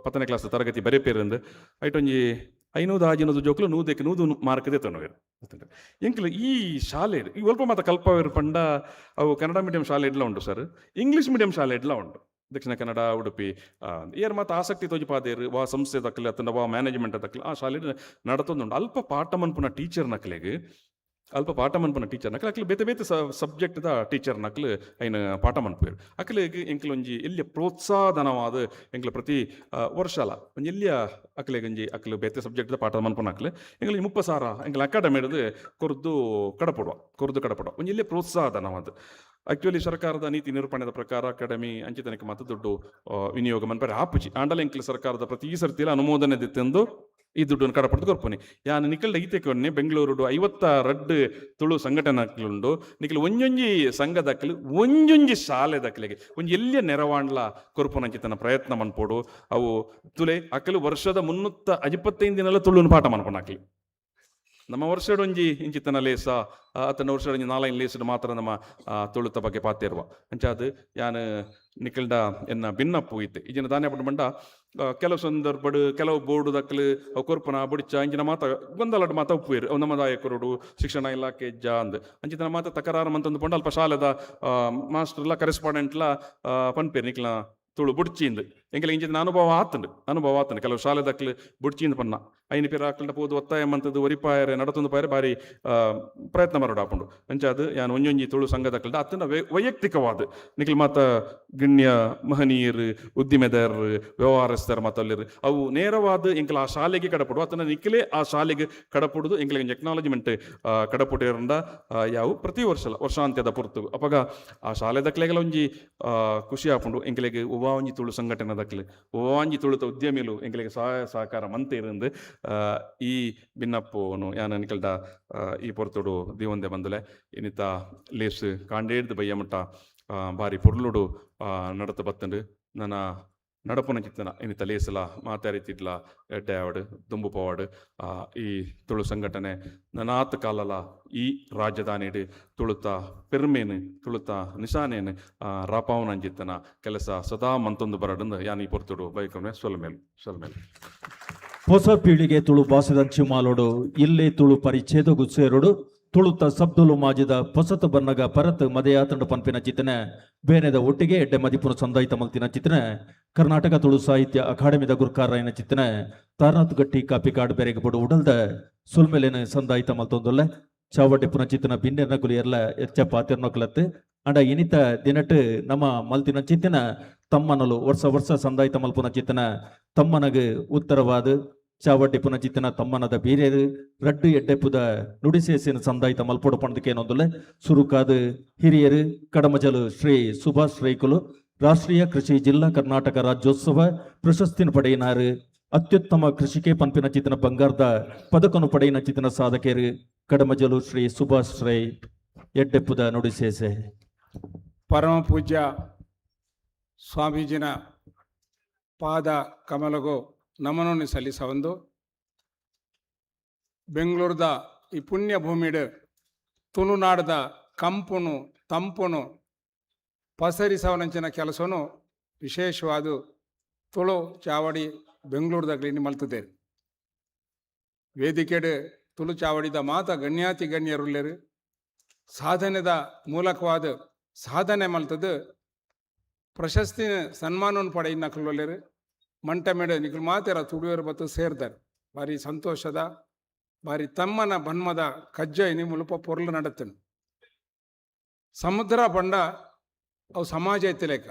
10ನೇ ಕ್ಲಾಸ್ ತರಗತಿ ಬರೆಪೇರಂದು ಐಟ್ ಒಂಜಿ 500 600 ಜೋಕುಲು 100ಕ್ಕೆ 100 ಮಾರ್ಕ್ ದೆತೊನುವೆರ್. ಎಂಕ್ಲು ಈ ಶಾಲೆ ಈ ಒಲ್ಪ ಮಾತ ಕಲ್ಪವೇರು ಪಂಡ ಅವು ಕನ್ನಡ ಮೀಡಿಯಂ ಶಾಲೆ ಇಡ್ಲ ಉಂಟು ಸರ್, ಇಂಗ್ಲೀಷ್ ಮೀಡಿಯಂ ಶಾಲೆ ಇಡ್ಲ ಉಂಟು ದಕ್ಷಿಣ ಕನ್ನಡ ಉಡುಪಿ. ಏರ್ ಮಾತ ಆಸಕ್ತಿ ತೋಜಿಪಾದೇರು ವಾ ಸಂಸ್ಥೆ ತಕ್ಕಲೆ ಅತ್ತಂಡ ವಾ ಮ್ಯಾನೇಜ್ಮೆಂಟ್ ತಕ್ಕಲೆ ಆ ಶಾಲೆ ನಡತೊಂದುಂಡು. ಅಲ್ಪ ಪಾಠ ಮನ್ಪುನ ಟೀಚರ್ ನಕ್ಲೆಗ್, ಅಲ್ಪ ಪಾಠ ಮನ್ಪುನ ಟೀಚರ್ ನಕ್ಲು ಅಕ್ಲು ಬೇತೆ ಬೇತೆ ಸಬ್ಜೆಕ್ಟ್ದ ಟೀಚರ್ ನಕ್ಲು ಐನ್ ಪಾಠ ಮನ್ಪುವೆರ್. ಅಕ್ಲೆಗ್ ಎಂಕ್ಲು ಒಂಜಿ ಎಲ್ಯ ಪ್ರೋತ್ಸಾಹಧನವಾದ ಎಂಕ್ಲು ಪ್ರತಿ ವರ್ಷಲ ಒಂಜಿ ಎಲ್ಯ ಅಕ್ಲೆಗ್ ಒಂಜಿ ಅಕ್ಲು ಬೇತೆ ಸಬ್ಜೆಕ್ಟ್ದ ಪಾಠ ಮನ್ಪುನ ಅಕ್ಲು ಎಂಕ್ಲು 30,000 ಎಂಕ್ಲು ಅಕಾಡೆಮಿ ಹಿಡ್ದು ಕೊರ್ದು ಕಡಪಡುವ, ಕೊರ್ದು ಕಡಪಡುವ ಒಂಜಿ ಎಲ್ಯ ಪ್ರೋತ್ಸಾಹಧನವಾದ. ಆಕ್ಚುಲಿ ಸರ್ಕಾರದ ನೀತಿ ನಿರೂಪಣೆದ ಪ್ರಕಾರ ಅಕಾಡೆಮಿ ಅಂಚಿತನಕ್ಕೆ ಮಾತ್ರ ದುಡ್ಡು ವಿನಿಯೋಗ ಮನ್ಪರೆ ಆಪುಜಿ. ಆಂಡಲ ಎಂಕ್ಲು ಸರ್ಕಾರದ ಪ್ರತಿ ಸರ್ತಿಲ ಅನುಮೋದನೆ ದಿತ್ತೆಂದು ಈ ದುಡ್ಡನ್ನು ಕಡಪಡ್ದು ಕೊರ್ಪುನಿ. ಯಾನ್ ನಿಕಲ್ಡ ಈತೆ ಕೊನ್ನೆ, ಬೆಂಗಳೂರುಡು 52 ತುಳು ಸಂಘಟನೆಕ್ಲುಂಡು. ನಿಕಲ್ ಒಂಜೊಂಜಿ ಸಂಘದಕ್ಲು ಒಂಜೊಂಜಿ ಶಾಲೆದಕ್ಲೆಗೆ ಒಂಜಿ ಎಲ್ಲಿಯ ನೆರವಾಂಡ್ಲ ಕೊರ್ಪುನಂಚಿತನ ಪ್ರಯತ್ನ ಮನ್ಪೊಡು. ಅವು ತುಲೆ ಅಕಲು ವರ್ಷದ 365 ದಿನಲ ತುಳುನು ಪಾಠ ಮನ್ಪುನ ಅಕ್ಲು. ನಮ್ಮ ವರ್ಷಡ್ ಒಂಜಿ ಇಂಚಿತನ ಲೇಸ ಅತನ ವರ್ಷಡ್ ಒಂಜಿ ನಾಲೈನ್ ಲೇಸಡ್ ಮಾತ್ರ ನಮ್ಮ ತುಳುತ ಬಗ್ಗೆ ಪಾತೆರುವ. ಅಂಚಾದ್ ಯಾನ್ ನಿಕಲ್ಡ ಎನ್ನ ಬಿನ್ನಪ್ಪು ಇತ್ತೆ ಇಜಿನ ದಾನೆ ಪಂಡ ಪಂಡ, ಕೆಲವು ಸಂದರ್ಭಡ್ ಕೆಲವು ಬೋರ್ಡು ದಕ್ಲು ಅವು ಕೊರ್ಪುನ ಬುಡಿಚ ಇಂಚಿನ ಮಾತ ಗೊಂದಲಡ್ ಮಾತ ಉಪ್ಪುವೆರ್. ಅವು ನಮ್ಮ ದಾಯಕರುಡು ಶಿಕ್ಷಣ ಇಲಾಖೆ ಇಜ್ಜ ಅಂದ್ ಅಂಚಿನ ಮಾತ ತಕರಾರು ಮಂತೊಂದು ಪಂಡ, ಅಲ್ಪ ಶಾಲೆದ ಮಾಸ್ಟರ್ಲ ಕರೆಸ್ಪಾಂಡೆಂಟ್ಲ ಪನ್ಪೆರ್, ನಿಕ್ಲ ತುಳು ಬುಡ್ಚಿಂದ್. ಎಂಕಲೆ ಇಂಚಿನ ಅನುಭವ ಆತುಂಡು, ಅನುಭವ ಆತುಂಡು. ಕೆಲವು ಶಾಲೆದಕ್ಲು ಬುಡ್ಚಿಂದ್ ಪನ್ನ ಐನ ಪಿರಾಕ್ಲ್ಡ ಪೋದು ಒತ್ತಾಯ ಮಂತದ್ದು ಒರಿಪಾಯರೆ ನಡತೊಂದು ಪಾಯರೆ ಬಾರಿ ಪ್ರಯತ್ನ ಮರಡಾಪುಂಡು. ಅಂಚಾದ್ ಯಾನ್ ಒಂಜೊಂಜಿ ತುಳು ಸಂಘದಕ್ಲ್ಡ ಅತ್ತಂಡ ವೈಯಕ್ತಿಕವಾದ ನಿಕ್ಲ್ ಮಾತ ಗಣ್ಯ ಮಹನೀಯರು, ಉದ್ದಿಮೆದಾರರು, ವ್ಯವಹಾರಸ್ಥರು ಮಾತಲ್ಲಿರು, ಅವು ನೇರವಾದ ಎಂಕಲ ಆ ಶಾಲೆಗೆ ಕಡಪುಡು ಅತ್ತಂಡ ನಿಕ್ಲೆ ಆ ಶಾಲೆಗೆ ಕಡಪುಡುದು ಎಂಕಲೆ ಒಂಜಿ ಎಕ್ನಾಲಜ್ಮೆಂಟ್ ಕಡಪುಡಿರಂಡ ಯಾವ ಪ್ರತಿ ವರ್ಷಲ ವರ್ಷಾಂತ್ಯದ ಪೊರ್ತು ಅಪಗ ಆ ಶಾಲೆದಕ್ಲೆಗೆಲ ಒಂಜಿ ಖುಷಿ ಆಪುಂಡು. ಎಂಕಲೆಗ್ ಒವ್ವಾ ಒಂಜಿ ತುಳು ಸಂಘಟನೆದಕ್ಲು, ಒವ್ವಾ ಒಂಜಿ ತುಳುತ ಉದ್ಯಮಿಲು ಎಂಕಲೆಗ್ ಸಹಾಯ ಸಹಕಾರ ಮಂತಿರಂದು ಈ ಬಿನ್ನಪ್ಪುನು ಯಾನ್ ನಿಕಲ್ಡ ಈ ಪೊರ್ತುಡು ದೀವೊಂದೆ ಬಂದುಲೆ. ಇನಿತ ಲೇಸ್ ಕಾಂಡೇಡ್ದು ಬಯ್ಯಮುಟ್ಟ ಬಾರಿ ಪೊರ್ಲುಡು ನಡತು ಬತ್ತುಂಡು. ನನ ನಡಪುನ ಚಿತ್ತನ ಇನಿತ ಲೇಸಲ ಮಾತಾರಿತಿಡ್ಲ ಎಡ್ಡೆ ಆವಡ್, ದುಂಬು ಪೋವಡ್. ಈ ತುಳು ಸಂಘಟನೆ ನನಾತ್ ಕಾಲಲ ಈ ರಾಜಧಾನಿಡ್ ತುಳುತ ಪೆರ್ಮೇನ್, ತುಳುತ ನಿಶಾನೇನ್ ರಾಪಾವನಂಜಿತ್ತನ ಕೆಲಸ ಸದಾ ಮಂತೊಂದು ಬರಡಂದು ಯಾನ್ ಈ ಪೊರ್ತುಡು ಬೈಕೊನೆ. ಸೊಲ್ಮೆಲು, ಸೊಲ್ಮೆಲು. ಹೊಸ ಪೀಳಿಗೆ ತುಳು ಭಾಷೆದಂಚಿ ಮಾಲೋಡು, ಇಲ್ಲೇ ತುಳು ಪರಿಚ್ಛೇದಗು ಸೇರೋಡು, ತುಳುತ ಸಬ್ದುಲು ಮಾಜಿದ ಪೊಸತು ಬನ್ನಗ ಪರತ್ ಮದೆಯಾತಂಡು ಪನ್ಪಿನ ಚಿತ್ತನೆ ಬೇನೆದ ಒಟ್ಟಿಗೆ ಎಡ್ಡೆ ಮದಿಪುನ ಸಂದಾಯಿತ ಮಲ್ತಿನ ಚಿತ್ತನೆ ಕರ್ನಾಟಕ ತುಳು ಸಾಹಿತ್ಯ ಅಕಾಡೆಮಿದ ಗುರ್ಕಾರೈನ ಚಿತ್ತನೆ ತಾರನಾಥ್ ಗಟ್ಟಿ ಕಾಪಿಕಾಡ್ ಬೆರೆಗೆ ಬಡು ಉಡಲ್ದ ಸುಲ್ಮೆಲೆನ ಸಂದಾಯಿತ ಮಲ್ತೊಂದುಲ್ಲೆ. ಚಾವಡ್ಡಿ ಪುನ ಚಿತ್ತನ ಬಿನ್ನೆರ್ನಕುಲು ಎರ್ಲ ಎಚ್ಚ ಪಾತಿರ್ನಕುಲತ್ತು ಅಂಡ ಇನಿತ ದಿನಟ್ ನಮ್ಮ ಮಲ್ತಿನ ಚಿತ್ತಿನ ತಮ್ಮನಲು ವರ್ಷ ವರ್ಷ ಸಂದಾಯಿತ ಮಲ್ಪುನ ಚಿತ್ತನ ತಮ್ಮನಗು ಉತ್ತರವಾದ ಚಾವಡ್ಡಿ ಪುನಚಿತ್ತಿನ ತಮ್ಮನದ ಬೀರೇರು ರಡ್ಡು ಎಡ್ಡೆಪುದ ನುಡಿಸೇಸಿನ ಸಂದಾಯಿತ ಮಲ್ಪೊಡು ಪಂಡಕೇನೊಂದುಲ್ಲೆ. ಸುರುಕಾದ ಹಿರಿಯರು ಕಡಮಜಲು ಶ್ರೀ ಸುಭಾಷ್ ರೈಕುಲು, ರಾಷ್ಟ್ರೀಯ ಕೃಷಿ ಜಿಲ್ಲಾ ಕರ್ನಾಟಕ ರಾಜ್ಯೋತ್ಸವ ಪ್ರಶಸ್ತಿನ ಪಡೆಯಿನಾರು, ಅತ್ಯುತ್ತಮ ಕೃಷಿಕೆ ಪನ್ಪಿನ ಚಿತ್ತಿನ ಬಂಗಾರದ ಪದಕನು ಪಡೆಯಿನ ಚಿತ್ತಿನ ಸಾಧಕರು ಕಡಮಜಲು ಶ್ರೀ ಸುಭಾಷ್ ರೈ ಎಡ್ಡೆಪ್ಪುದ ನುಡಿಸೇಸೆ. ಪರಮ ಪೂಜ್ಯ ಸ್ವಾಮೀಜಿನ ಪಾದ ಕಮಲಗು ನಮನವನ್ನು ಸಲ್ಲಿಸವಂದು, ಬೆಂಗಳೂರದ ಈ ಪುಣ್ಯ ಭೂಮಿಡ್ ತುಳುನಾಡದ ಕಂಪುನು ತಂಪುನು ಪಸರಿಸವನಂಚಿನ ಕೆಲಸನು ವಿಶೇಷವಾದ ತುಳು ಚಾವಡಿ ಬೆಂಗಳೂರುದಾಗಲಿ ಮಲ್ತದೇರು. ವೇದಿಕೆಡ್ ತುಳು ಚಾವಡಿದ ಮಾತ ಗಣ್ಯಾತಿ ಗಣ್ಯರುಲ್ಲೇರು. ಸಾಧನೆದ ಮೂಲಕವಾದ ಸಾಧನೆ ಮಲ್ತದ್ದು ಪ್ರಶಸ್ತಿನ ಸನ್ಮಾನವನ್ನು ಪಡೆಯಿನಕುಲುಲ್ಲೇರು. ಮಂಟಮೆಡ್ ನಿಕುಲು ಮಾತೆರ ತುಳುವೆರ್ ಬತ್ತು ಸೇರ್ದಾರ್. ಬಾರಿ ಸಂತೋಷದ, ಬಾರಿ ತಮ್ಮನ ಬನ್ಮದ ಕಜ್ಜ ಇನಿ ಮುಲ್ಪ ಪೊರ್ಲು ನಡತನು. ಸಮುದ್ರ ಪಂಡ ಅವು ಸಮಾಜ ಇತ್ತಿಲೇಕ,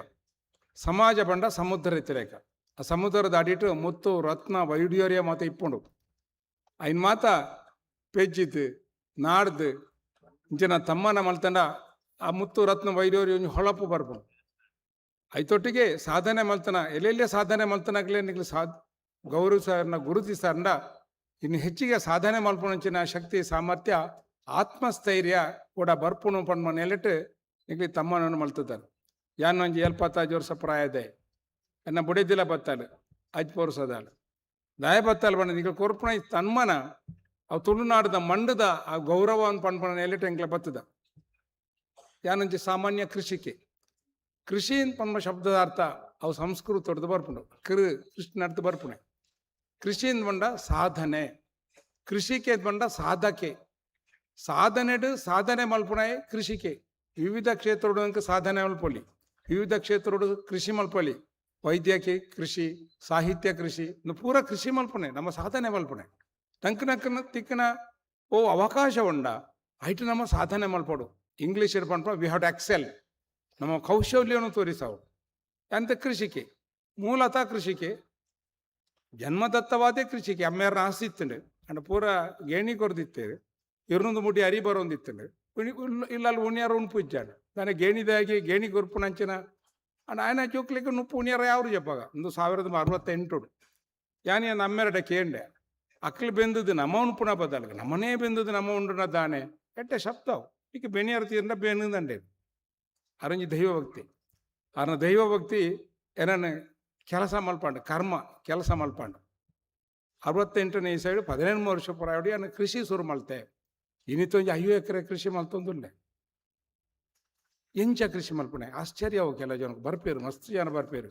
ಸಮಾಜ ಪಂಡ ಸಮುದ್ರ ಇತ್ತಿಲೇಕ. ಆ ಸಮುದ್ರದ ಅಡಿಟ್ ಮುತ್ತು ರತ್ನ ವೈಡ್ಯೂರ್ಯ ಮಾತ ಇಪ್ಪುಂಡು. ಐನ್ ಮಾತ ಪೆಜ್ಜಿತ್ ನಾಡ್ದು ಇಂಚಿನ ತಮ್ಮನ ಮಲ್ತಂಡ ಆ ಮುತ್ತು ರತ್ನ ವೈಡ್ಯೂರ್ಯ ಒಂಜಿ ಹೊಳಪು ಬರ್ಪುಂಡು. ಐತೊಟ್ಟಿಗೆ ಸಾಧನೆ ಮಲ್ತನ ಎಲ್ಲೆಲ್ಲೇ ಸಾಧನೆ ಮಲ್ತನಾಗ್ಲೇ ನಿಕ್ಲು ಗೌರವಿಸಾರನ ಗುರುತಿಸಾರಂಡ ಇನ್ನು ಹೆಚ್ಚಿಗೆ ಸಾಧನೆ ಮಲ್ಪುನಂಚಿನ ಶಕ್ತಿ ಸಾಮರ್ಥ್ಯ ಆತ್ಮಸ್ಥೈರ್ಯ ಕೂಡ ಬರ್ಪುಣು ಪಣ್ಮ ನೆಲೆಟ್ ನಿಕ್ಲಿ ತಮ್ಮನನ್ನು ಮಲ್ತದಾರೆ. ಯಾನ್ ಒಂಜಿ 75 ವರ್ಷ ಪ್ರಾಯದೆ. ಎನ್ನ ಬುಡೆದಿಲ ಬತ್ತಾಳು, ಅಜ್ಪ ವರ್ಷದಾಳು. ದಾಯ ಬತ್ತಾಳು ಬಣ್ಣ ನಿಕ್ಲು ಕೊರ್ಪುಣ ಈ ತನ್ಮನ ಅವು ತುಳುನಾಡದ ಮಂಡದ ಆ ಗೌರವವನ್ನು ಪಣ್ಪುಣ ನೆಲೆಟ್ ಎಂಕ್ಲ ಬತ್ತದ. ಯಾನೊಂಜಿ ಸಾಮಾನ್ಯ ಕೃಷಿಕೆ. ಕೃಷಿ ಪನ್ಪ ಶಬ್ದದ ಅರ್ಥ ಅವು ಸಂಸ್ಕೃತ ಬರ್ಪುಂಡು, ಕೃಷ್ಣ ಅರ್ಥ ಬರ್ಪುಣೆ. ಕೃಷಿ ಬಂಡ ಸಾಧನೆ, ಕೃಷಿಕೆ ಬಂಡ ಸಾಧಕೆ, ಸಾಧನೆಡು ಸಾಧನೆ ಮಲ್ಪುಣೆ ಕೃಷಿಕೆ. ವಿವಿಧ ಕ್ಷೇತ್ರಡು ಸಾಧನೆ ಮಲ್ಪೊಲಿ, ವಿವಿಧ ಕ್ಷೇತ್ರಡು ಕೃಷಿ ಮಲ್ಪೊಲಿ. ವೈದ್ಯಕೀಯ ಕೃಷಿ, ಸಾಹಿತ್ಯ ಕೃಷಿ, ಇನ್ನು ಪೂರ ಕೃಷಿ ಮಲ್ಪುಣೆ, ನಮ್ಮ ಸಾಧನೆ ಮಲ್ಪುಣೆ. ತಂಕ್ ನಕ್ಕನ ತಿಕ್ಕನ ಓ ಅವಕಾಶ ಉಂಡ ಐಟು ನಮ್ಮ ಸಾಧನೆ ಮಲ್ಪೊಡು. ಇಂಗ್ಲೀಷ್ ಪನ್ಪ we have to Excel, ನಮ್ಮ ಕೌಶಲ್ಯವನ್ನು ತೋರಿಸಾವು ಅಂತ. ಕೃಷಿಕೆ ಮೂಲತಃ ಕೃಷಿಕೆ, ಜನ್ಮದತ್ತವಾದೇ ಕೃಷಿಕೆ. ಅಮ್ಮೇರ್ನ ಆಸ್ತಿ ಇತ್ತುಂಡು ಅಂಡ ಪೂರ ಗೇಣಿ ಕೊರ್ದಿತ್ತೇರು, ಇರ್ನೊಂದು ಮುಡಿ ಅರಿ ಬರೋಂದಿತ್ತುಂಡು. ಇಲ್ಲ ಅಲ್ಲಿ ಉಣ್ಯಾರ ಉಣ್ಪು ಇಜ್ಜಾಂಡ್ ದಾನೆ ಗೇಣಿದಾಗಿ ಗೇಣಿ ಕೊರ್ಪುನಂಚಿನ ಅಂಡ ಆಯನ ಜೋಕ್ಲಿಗೆ ನುಪ್ಪು ಉಣ್ಯಾರ ಯಾವ್ರು ಜಪ್ಪಾಗ ಒಂದು 1068. ಯಾನಿ ನಮ್ಮೆರಡ ಕೇಂಡೆ ಅಕ್ಲು ಬೆಂದದ್ದು ನಮ್ಮ ಉಣ್ಪುಣ ಬದಲ್ಗೆ ನಮ್ಮನೇ ಬೆಂದದ್ದು ನಮ್ಮ ಉಂಡುನ ದಾನೆ ಎಟ್ಟೆ ಶಬ್ದ ಈಗ ಬೆನಿಯರ್ ತೀರ್ನ ಬೆನ್ನುದಂಡೆ. ಅರಂಜಿ ದೈವಭಕ್ತಿ, ಆರ್ನ ದೈವಭಕ್ತಿ ಏನನ್ನ ಕೆಲಸ ಮಲ್ಪಂಡು, ಕರ್ಮ ಕೆಲಸ ಮಲ್ಪಂಡು. 68ನೇ ಸೈಡ್ 18 ವರ್ಷ ಪುರಾವಡಿ ಅನ್ನ ಕೃಷಿ ಶುರು ಮಲ್ತೆ. ಇನ್ನಿತ್ತೊಂಜಿ 5 ಎಕರೆ ಕೃಷಿ ಮಲ್ತೊಂದುಲ್ಲೆ. ಎಂಚ ಕೃಷಿ ಮಲ್ಪಣೆ ಆಶ್ಚರ್ಯ. ಅವು ಕೆಲ ಜನಕ್ಕೆ ಬರ್ಪೇರು, ಮಸ್ತ್ ಜನ ಬರ್ಪೇರು.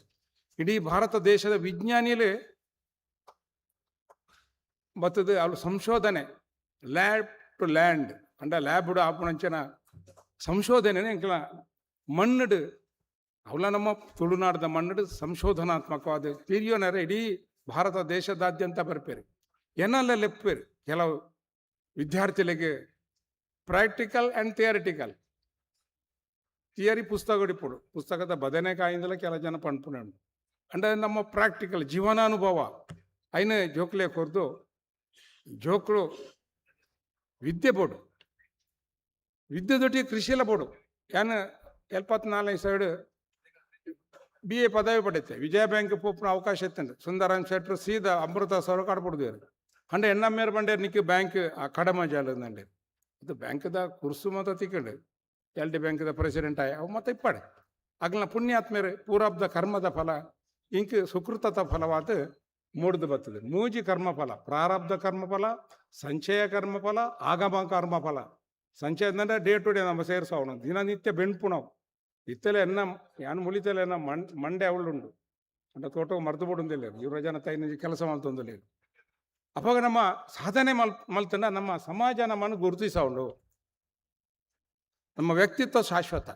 ಇಡೀ ಭಾರತ ದೇಶದ ವಿಜ್ಞಾನಿಲೇ ಬತ್ತದ ಅವ್ಳು ಸಂಶೋಧನೆ ಲ್ಯಾಬ್ ಟು ಲ್ಯಾಂಡ್ ಅಂಡ ಲ್ಯಾಬ್ ಆಪುಣಂಚನ ಸಂಶೋಧನೆ ಎಂಕಲ ಮಣ್ಣುಡು ಅವಳ ನಮ್ಮ ತುಳುನಾಡದ ಮಣ್ಣುಡು ಸಂಶೋಧನಾತ್ಮಕವಾದ ತೀರಿಯೋನರ ಇಡೀ ಭಾರತ ದೇಶದಾದ್ಯಂತ ಬರ್ಪೇರು. ಎನ್ನೆಲ್ಲ ಲೆಪ್ಪೇರು ಕೆಲವು ವಿದ್ಯಾರ್ಥಿಗಳಿಗೆ ಪ್ರಾಕ್ಟಿಕಲ್ ಆ್ಯಂಡ್ ಥಿಯರಿಟಿಕಲ್ ಥಿಯರಿ ಪುಸ್ತಕ ಇಪ್ಪುಡು, ಪುಸ್ತಕದ ಬದನೆಕಾಯಿಂದಲೇ ಕೆಲ ಜನ ಪಣ್ಪುಣೆ ಉಂಡು. ಅಂಡ ನಮ್ಮ ಪ್ರಾಕ್ಟಿಕಲ್ ಜೀವನಾನುಭವ ಐನ ಜೋಕ್ಲೆ ಕೊರ್ದು ಜೋಕ್ಲು ವಿದ್ಯೆ ಬೋಡು, ವಿದ್ಯೆ ದೊಟ್ಟಿ ಕೃಷಿಲ ಬೋಡು. ಯಾನ್ 74ನೇ ಸೈಡ್ ಬಿ ಎ ಪದವಿ ಪಡೆತೆ ವಿಜಯ ಬ್ಯಾಂಕ್ ಪೋಪುನ ಅವಕಾಶ ಇತ್ತಂಡು. ಸುಂದರಾಮ್ ಶೆಟ್ರು ಸೀದಾ ಅಮೃತ ಸೌರ ಕಾಡ್ಪೊಡ್ದು ಅಂಡ ಎಣ್ಣಮ್ಮೇರ್ ಬಂಡೇರ್ ನಿಕ್ಕು ಬ್ಯಾಂಕ್ ಆ ಕಡಮ ಜಾಲದಂಡೆ ಅದು ಬ್ಯಾಂಕ್ದ ಕುರ್ಸು ಮತ ತಿಕ್ಕಂಡು ಎಲ್ ಡಿ ಬ್ಯಾಂಕ್ದ ಪ್ರೆಸಿಡೆಂಟ್ ಆಯ ಅವು ಮತ್ತೆ ಇಪ್ಪಾಡೆ. ಅಗ್ಲ ಪುಣ್ಯಾತ್ಮೇರು ಪೂರಾಬ್ದ ಕರ್ಮದ ಫಲ ಇಂಕ್ ಸುಕೃತದ ಫಲವಾದ ಮೂಡ್ದು ಬರ್ತದೆ. ಮೂಜಿ ಕರ್ಮಫಲ, ಪ್ರಾರಬ್ಧ ಕರ್ಮಫಲ, ಸಂಚಯ ಕರ್ಮಫಲ, ಆಗಮ ಕರ್ಮಫಲ. ಸಂಚಯ ಅಂದ್ರೆ ಡೇ ಟು ಡೇ ನಮ್ಮ ಸೇರಿಸೋಣ ದಿನನಿತ್ಯ ಬೆಣ್ಪುಣವು ಇತ್ತಲೆ ಎನ್ನ ಯಾನ್ ಮುಳಿತಲೆ ಎನ್ನ ಮಂಡೆ ಅವಳುಂಡು ಅಂಡ ತೋಟ ಮರ್ದು ಬಿಡುಂದಿಲ್ಲ ಇವ್ರ ಜನ ತೈನ ಕೆಲಸ ಮಲ್ತೊಂದಿಲ್ಲ. ಅವಾಗ ನಮ್ಮ ಸಾಧನೆ ಮಲ್ತಂಡ ನಮ್ಮ ಸಮಾಜ ನಮ್ಮನ್ನು ಗುರುತಿಸೋಂಡು. ನಮ್ಮ ವ್ಯಕ್ತಿತ್ವ ಶಾಶ್ವತ,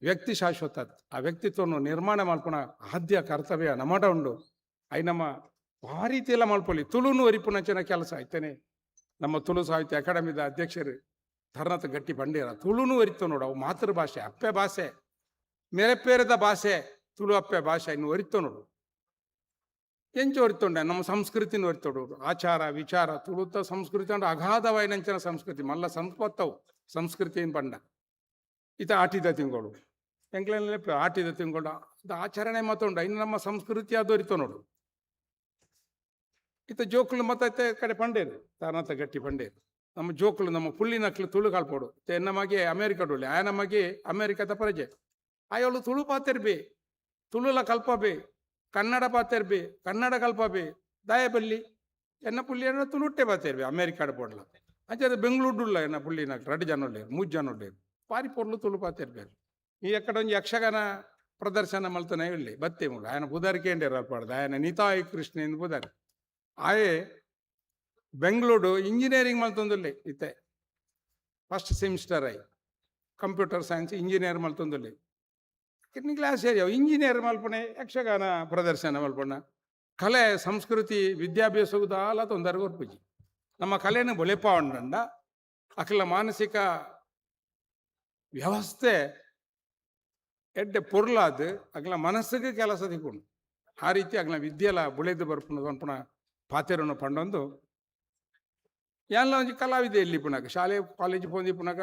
ವ್ಯಕ್ತಿ ಶಾಶ್ವತ. ಆ ವ್ಯಕ್ತಿತ್ವವನ್ನು ನಿರ್ಮಾಣ ಮಲ್ಪುಣ ಆದ್ಯ ಕರ್ತವ್ಯ ನಮ್ಮಟ ಉಂಡು. I ನಮ್ಮ ಆ ರೀತಿಯೆಲ್ಲ ಮಲ್ಪೊಲಿ ತುಳುನು ಒರಿಪುನಂಚಿನ ಕೆಲಸ ಆಯ್ತೇನೆ. ನಮ್ಮ ತುಳು ಸಾಹಿತ್ಯ ಅಕಾಡೆಮಿದ ಅಧ್ಯಕ್ಷರು ಧರ್ನತ ಗಟ್ಟಿ ಬಂಡೇರ ತುಳುನು ಒರಿತು ನೋಡು. ಅವು ಮಾತೃಭಾಷೆ, ಅಪ್ಪೆ ಭಾಷೆ, ಮೇರೆಪೇರದ ಭಾಷೆ ತುಳು ಅಪ್ಪೆ ಭಾಷೆ ಇನ್ನು ಒರಿತು ನೋಡು. ಎಂಚ ಒರಿತೊಂಡೆ ನಮ್ಮ ಸಂಸ್ಕೃತಿನ ಒರಿತೊಡು, ಆಚಾರ ವಿಚಾರ ತುಳುತ ಸಂಸ್ಕೃತಿ ಅಂದ್ರೆ ಅಗಾಧವಾಯಿನಂಚಿನ ಸಂಸ್ಕೃತಿ, ಮಲ್ಲ ಸಂಪತ್ತವು ಸಂಸ್ಕೃತಿ ಏನ್ ಬಂಡ. ಈತ ಆಟಿದ ತಿಂಗಳು ಎಂಕ್ಲೆಲ್ಲ ಆಟಿದ ತಿಂಗಳು ಅದು ಆಚರಣೆ ಮತ್ತುಂಡು ಇನ್ನು ನಮ್ಮ ಸಂಸ್ಕೃತಿ ಅದು ಒರಿತು ನೋಡು. ಈತ ಜೋಕುಲು ಮತ್ತೆ ಕಡೆ ಪಂಡೇರು ತಾನತ ಗಟ್ಟಿ ಪಂಡೇರು ನಮ್ಮ ಜೋಕುಲು ನಮ್ಮ ಪುಳ್ಳಿ ನಕ್ಲು ತುಳು ಕಾಲ್ಪೋಡು. ನಮಗೆ ಅಮೇರಿಕ ಡೊಳ್ಳಿ ಆಯ ನಮಗೆ ಅಮೇರಿಕದ ಪ್ರಜೆ ಆಯೋಳು ತುಳು ಪಾತೆರ್ಬಿ ತುಳುಲ ಕಲ್ಪಬಿ ಕನ್ನಡ ಪಾತೆರ್ಬಿ ಕನ್ನಡ ಕಲ್ಪಬಿ ದಾಯ ಬಲ್ಲಿ ಎನ್ನ ಪುಳ್ಳಿ ಅಂದ್ರೆ ತುಳುಟ್ಟೆ ಪಾತೆರ್ಬಿ ಅಮೇರಿಕಾಡ್ ಪೋಡ್ಲ ಅಂಚೆ ಬೆಂಗಳೂರುಡುಲ್ಲ ಎನ್ನ ಪುಳ್ಳಿ ನಕ್ಲು 2 ಜನ ಉಳ್ಳೇರು 3 ಜನ ಉಳ್ಳೇರು ಪಾರಿ ಪೊರ್ಲು ತುಳು ಪಾತೆರ್ಬೇರು. ಈ ಎಕ್ಕಡ ಒಂಜಿ ಯಕ್ಷಗಾನ ಪ್ರದರ್ಶನ ಮಲ್ತನೆ ಇಲ್ಲಿ ಬತ್ತೆ ಮುಳು ಆಯನ ಪುದಾರ್ ಕೇಂದ್ರ ಅಲ್ಪಾಡ್ದು ಆಯನ ನಿತಾಯಿ ಕೃಷ್ಣ ಎಂದು ಪುದಾರ್ ಆಯೆ ಬೆಂಗಳೂರು ಇಂಜಿನಿಯರಿಂಗ್ ಮಲ್ತೊಂದುಲ್ಲೆ ಇತ್ತೆ ಫಸ್ಟ್ ಸೆಮಿಸ್ಟರ್ ಆಯ್ ಕಂಪ್ಯೂಟರ್ ಸೈನ್ಸ್ ಇಂಜಿನಿಯರ್ ಮಲ್ತೊಂದುಲ್ಲೆ ಕಿಡ್ನಿ ಕ್ಲಾಸ್ ಏರಿಯಾ ಇಂಜಿನಿಯರ್ ಮಲ್ಪಣೆ ಯಕ್ಷಗಾನ ಪ್ರದರ್ಶನ ಮಲ್ಪಣ ಕಲೆ ಸಂಸ್ಕೃತಿ ವಿದ್ಯಾಭ್ಯಾಸವು ದಾಲ ತೊಂದರೆ ಕೊರ್ಪುಜಿ. ನಮ್ಮ ಕಲೆಯನ್ನು ಬೊಳೆಪಾವಂಡ ಅಖಿಲ ಮಾನಸಿಕ ವ್ಯವಸ್ಥೆ ಎಡ್ಡೆ ಪೊರ್ಲಾದ್ ಅಗ್ಲ ಮನಸ್ಸಿಗೆ ಕೆಲಸ ತಿಕ್ಕೊಂಡು ಆ ರೀತಿ ಅಗ್ಲ ವಿದ್ಯೆಲ ಬುಳೆದು ಬರ್ಪುಣ ಪನ್ಪುಣ ಪಾತೆರನ್ನು ಪಂಡೊಂದು ಎಲ್ಲ ಒಂಜಿ ಕಲಾವಿದೆ ಇಲ್ಲಿ ಪುನಕ ಶಾಲೆ ಕಾಲೇಜ್ ಪೋಂದಿ ಪುನಕ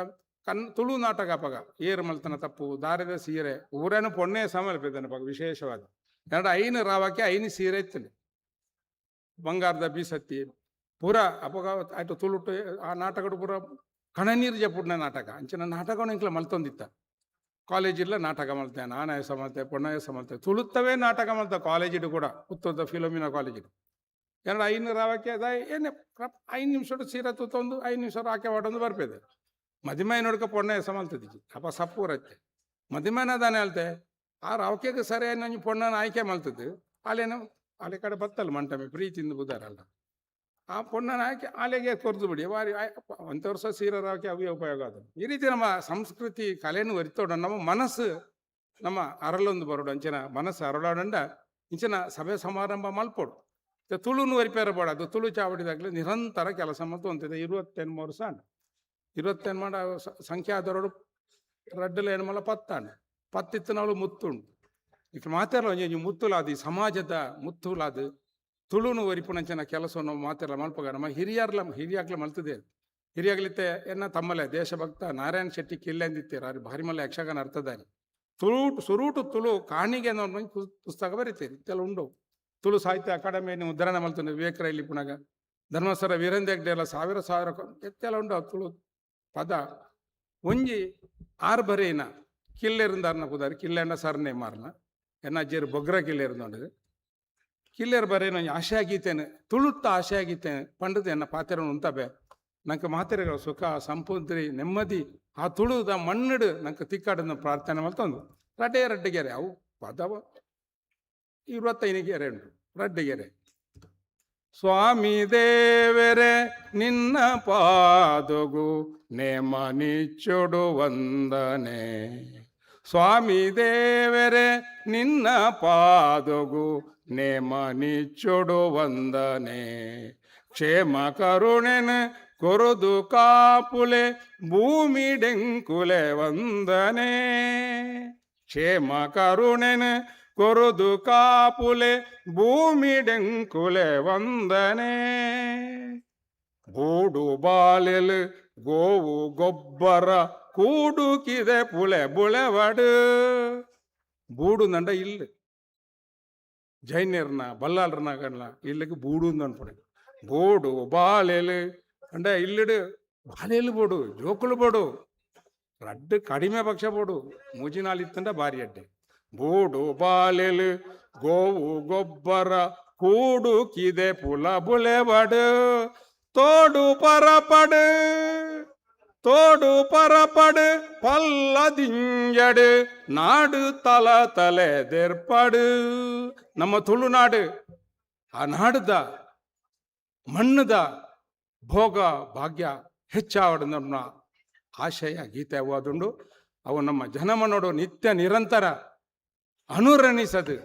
ತುಳು ನಾಟಕ ಅಪಗ ಏರು ಮಲ್ತನ ತಪ್ಪು ದಾರದ ಸೀರೆ ಊರೇನು ಪೊಣ್ಣೆ ಸಮಲ್ಪೆದನ ಪಗ ವಿಶೇಷವಾದ ಎರಡು ಐನು ರಾವಕ್ಕೆ ಐನು ಸೀರೆ ಇತ್ತಲಿ ಬಂಗಾರದ ಬೀಸತ್ತಿ ಪೂರ ಅಪಗ ಆಯ್ತು ತುಳುಟು ಆ ನಾಟಕಡು ಪೂರ ಕಣನೀರು ಜಪುಡ್ನ ನಾಟಕ ಅಂಚಿನ ನಾಟಕವನ್ನು ಇಂಕ್ಲ ಮಲ್ತೊಂದಿತ್ತ ಕಾಲೇಜಿಲ್ಲ ನಾಟಕ ಮಲ್ತೆ ನಾನಾಯಸ ಮಲ್ತೆ ಪೊಣ್ಣಾಯಸ ಮಲ್ತೆ ತುಳುತ್ತವೇ ನಾಟಕ ಮಲ್ತ ಕಾಲೇಜಿಡು ಕೂಡ ಪುತ್ತೂರ್ದ ಫಿಲೋಮಿನಾ ಕಾಲೇಜಿಡು ಎರಡು ಐನೂರು ರಾವಕ್ಕೆ ಅದ ಏನೇ 5 ನಿಮಿಷ ಸೀರೆ ತೂತೊಂದು 5 ನಿಮಿಷ ರಾಕೆ ವಾಡೊಂದು ಬರ್ಪೇದೆ ಮದಿಮೈ ನೋಡ್ಕ ಪೊಣ್ಣಾಯಸ ಮಲ್ತದಿಜಿ ಅಪ್ಪ ಸಪ್ಪೂರತ್ತೆ ಮದಿಮೈನ ದಾನೆ ಅಲ್ತೆ ಆ ರಾವಕೆಗೆ ಸರಿಯಾಗಿ ನಂಗೆ ಪೊಣ್ಣನ ಆಯ್ಕೆ ಮಲ್ತದ್ದು ಅಲ್ಲೇನು ಅಲ್ಲಿ ಕಡೆ ಬತ್ತಲ್ಲ ಮಂಟಮೆ ಪ್ರೀತಿಯಿಂದ ಬುದಾರಲ್ಲ ಆ ಪೊಣ್ಣನ ಆಯ್ಕೆ ಆಲೆಗೆ ಕೊರ್ದು ಬಿಡಿ ವಾರಿ ಒಂತ ವರ್ಷ ಸೀರೆ ರಾವಕೆ ಅವೇ ಉಪಯೋಗ ಅದು. ಈ ರೀತಿ ನಮ್ಮ ಸಂಸ್ಕೃತಿ ಕಲೆಯನ್ನು ಒರಿತೋಡ ನಮ್ಮ ಮನಸ್ಸು ನಮ್ಮ ಅರಳೊಂದು ಬರೋಡು ಅಂಚಿನ ಮನಸ್ಸು ಅರಳೋಡಂಡ ಇಂಚಿನ ಸಭೆ ಸಮಾರಂಭ ಮಲ್ಪೋಡು ತುಳುನು ಒರಿಪೇರ ಬೋಡ ಅದು ತುಳು ಚಾವಡಿದಾಗಲೇ ನಿರಂತರ ಕೆಲಸ ಮತ್ತು ಅಂತಿದೆ 28 ವರ್ಷ 28 ಮಾಡ ಸಂಖ್ಯಾದರೋಡು ರಡ್ಡಲ ಏನ್ಮಲ ಪತ್ತಾಂಡು ಪತ್ತಿತ್ತನವಳು ಮುತ್ತುಂಡು ಇಕ್ ಮಾತೆಲ್ಲ ಒಂಜಿ ಮುತ್ತುಲಾದ ಈ ಸಮಾಜದ ಮುತ್ತುಲಾದ ತುಳುನು ಒರಿಪುನಂಚಿನ ಕೆಲಸವನ್ನು ಮಾತೆಲ್ಲ ಮಲ್ಪಗ ನಮ್ಮ ಹಿರಿಯರ್ಲ ಹಿರಿಯಾಗ್ಲ ಮಲ್ತದೆ ಹಿರಿಯಾಗ್ಲಿತ್ತೆ ಎನ್ನ ತಮ್ಮಲೆ ದೇಶಭಕ್ತ ನಾರಾಯಣ ಶೆಟ್ಟಿ ಕಿಲ್ಲೆಂದಿತ್ತೀರ ಅವ್ರು ಭಾರಿ ಮಲ್ಲ ಯಕ್ಷಗಾನ ಅರ್ಥದಾರಿ ತುಳು ಸುರೂಟು ತುಳು ಕಾಣಿಗೆ ಅನ್ನೋ ಒಂದು ಪುಸ್ತಕ ಬರೀತೀರಿ ಇತ್ತೆಲ್ಲ ಉಂಡು ತುಳು ಸಾಹಿತ್ಯ ಅಕಾಡೆಮಿ ಮುದ್ರಣ ಮಲ್ತುಂಡು ವಿವೇಕ ರೈಲಿ ಪುನಗ Dharmasthala Veerendra ಹೆಗ್ಡೆಲ್ಲ ಸಾವಿರ ಸಾವಿರ ಎತ್ತೆಲ್ಲ ಉಂಡು ತುಳು ಪದ ಒಂಜಿ ಆರು ಬರೇನ ಕಿಲ್ಲೆರಿಂದಾರ್ನ ಪುದಾರ್ ಕಿಲ್ಲೆಂಡ ಸರ್ನೆ ಮಾರ್ನ ಎನ್ನ ಅಜ್ಜೇರು ಬೊಗ್ರ ಕಿಲ್ಲೆರಿಂದೊಂಡದು ಕಿಲ್ಲೆರ್ ಬರೇನ ಒಂಜಿ ಆಶೆ ಆಗೀತೇನೆ ತುಳುತ್ತ ಆಶೆ ಆಗೀತೇನೆ ಪಂಡದು ಎನ್ನ ಪಾತೆರ ಉಂತಬೆ ನಂಗೆ ಮಾತೆರೆಗಳ ಸುಖ ಸಂಪುದ್ರಿ ನೆಮ್ಮದಿ ಆ ತುಳುದ ಮಣ್ಣುಡು ನಂಗೆ ತಿಕ್ಕಾಡನ್ನ ಪ್ರಾರ್ಥನೆ ಮಲ್ತೊಂದು ರಡ್ಡೆ ರಡ್ಡಿಗೆರೆ ಅವು ಪದವ 25 ಗೆರೆ ಉಂಟು ರಡ್ಡಿಗೆರೆ. ಸ್ವಾಮಿ ದೇವರೇ ನಿನ್ನ ಪಾದಗು ನೇಮನಿಚ್ಚುಡು ವಂದನೆ. ಸ್ವಾಮಿ ದೇವರೇ ನಿನ್ನ ಪಾದಗು ನೇಮನಿಚ್ಚುಡು ವಂದನೆ. ಕ್ಷೇಮ ಕರುಣೆನ ಕೊರುದು ಕಾಪುಲೆ ಭೂಮಿ ಡೆಂಕುಲೆ ವಂದನೆ. ಕ್ಷೇಮ ಕರುಣೆನ ಕೊರುದು ಕಾಪುಲೆ ಭೂಮಿ ಡೆಂಕುಲೆ ವಂದನೆ. ಗೂಡು ಬಾಲೆಲು ಗೋವು ಗೊಬ್ಬರ ಕೂಡುಕಿದೆ ಪುಲೆ ಬುಳೆವಡು. ಬೂಡು ನಂಡ ಇಲ್ಲು ಜೈನರ್ನ ಬಲ್ಲಾಳ್ರನ ಕಣ್ಣ ಇಲ್ಲಿಗೆ ಬೂಡು ಅನ್ಪಡೆ ಬೋಡು ಬಾಲೆಲು ಅಂಡ ಇಲ್ಲಿಡು ಬಾಲೆಲು ಬೋಡು ಜೋಕುಲು ಬೋಡು ರಡ್ಡು ಕಡಿಮೆ ಪಕ್ಷ ಬೋಡು ಮೂಜಿನಾಲ್ ಇತ್ತಂಡ ಬಾರಿ ಅಡ್ಡೆ. ಬೂಡು ಬಾಲೆಲು ಗೋವು ಗೊಬ್ಬರ ಕೂಡು ಕಿದೆ ಪುಲ ಬುಲೆವಡು. ತೋಡು ಪರಪಡು ತೋಡು ಪರಪಡು ಪಲ್ಲದಿಂಜಡು ನಾಡು ತಲ ತಲೆ ದೆರ್ಪಡು. ನಮ್ಮ ತುಳುನಾಡು ಆ ನಾಡುದ ಮಣ್ಣದ ಭೋಗ ಭಾಗ್ಯ ಹೆಚ್ಚಾವಡು ನಮ್ಮ ಆಶಯ ಗೀತೆ ಅವಾದುಂಡು. ಅವು ನಮ್ಮ ಜನಮನೋಡು ನಿತ್ಯ ನಿರಂತರ ಅನುರಣಿಸದು.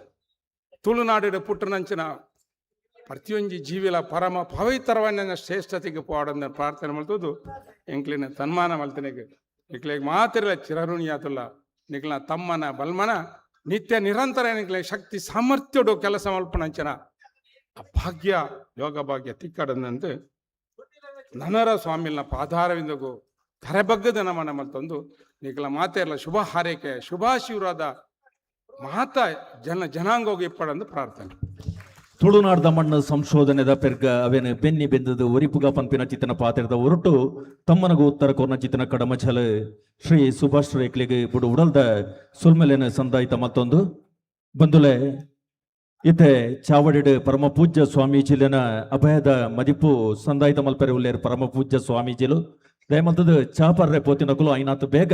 ತುಳುನಾಡಿನ ಪುಟ್ಟನಂಚಿನ ಪ್ರತಿಯೊಂಜಿ ಜೀವಿಲ ಪರಮ ಪವಿತ್ರವನ್ನ ಶ್ರೇಷ್ಠತೆಗೆ ಪೋಡಂದ ಪ್ರಾರ್ಥನೆ ಮಲ್ತದ್ದು ಎಂಕ್ಲಿನ ತನ್ಮಾನ ಮಲ್ತನೆಗೆ ನಿಕ್ಲೆಗ್ ಮಾತಿರಲ ಚಿರಋಣಿಯಾತಲ್ಲ. ನಿಕ್ಲ ತಮ್ಮನ ಬಲ್ಮನ ನಿತ್ಯ ನಿರಂತರ ನಿಕ್ಲೆ ಶಕ್ತಿ ಸಾಮರ್ಥ್ಯಡು ಕೆಲಸ ಮಲ್ಪನಂಚಿನ ಆ ಭಾಗ್ಯ ಯೋಗ ಭಾಗ್ಯ ತಿಕ್ಕಡದಂತೆ ನನರ ಸ್ವಾಮಿಲ್ನ ಪಾದಾರವಿಂದಗೂ ತರೆಬಗ್ಗದ ನಮನ ಮಲ್ತೊಂದು ನಿಕ್ಲ ಮಾತೆಲ್ಲ ಶುಭ ಹಾರೈಕೆ ಶುಭಾಶಿವರಾದ ಮಾತ ಜನ ಜನಾಂಗೋಗಿ ಇಪ್ಪಡಂದು ಪ್ರಾರ್ಥನೆ. ತುಳುನಾಡ್ದ ಮಣ್ಣು ಸಂಶೋಧನೆದ ಪೆರ್ಗ ಅವೇನು ಬೆನ್ನಿ ಬೆಂದದು ಒರಿಪುಗ ಪನ್ಪಿನ ಚಿತ್ತನ ಪಾತ್ರದ ಒರಟು ತಮ್ಮನಗು ಉತ್ತರ ಕೊರ್ನ ಚಿತ್ತನ ಕಡಮಚಲ ಶ್ರೀ ಸುಭಾಷ್ ರೇಕ್ಲಿಗೆ ಬುಡು ಉಡಲ್ದ ಸುಲ್ಮೆಲೆನ ಸಂದಾಯಿತ ಮತ್ತೊಂದು ಬಂದುಲೆ ಇತ್ತೆ ಚಾವಡಿಡ್ ಪರಮ ಪೂಜ್ಯ ಸ್ವಾಮೀಜಿಲಿನ ಅಭಯದ ಮದಿಪು ಸಂದಾಯಿತ ಮಲ್ಪೆರೆ ಉಲ್ಲೇರು ಪರಮ ಪೂಜ್ಯ ಸ್ವಾಮೀಜಿಲು. ದಯಮಲ್ತದ ಚಾಪರ್ರೆ ಪೋತಿನಕುಲು ಐನಾತ್ ಬೇಗ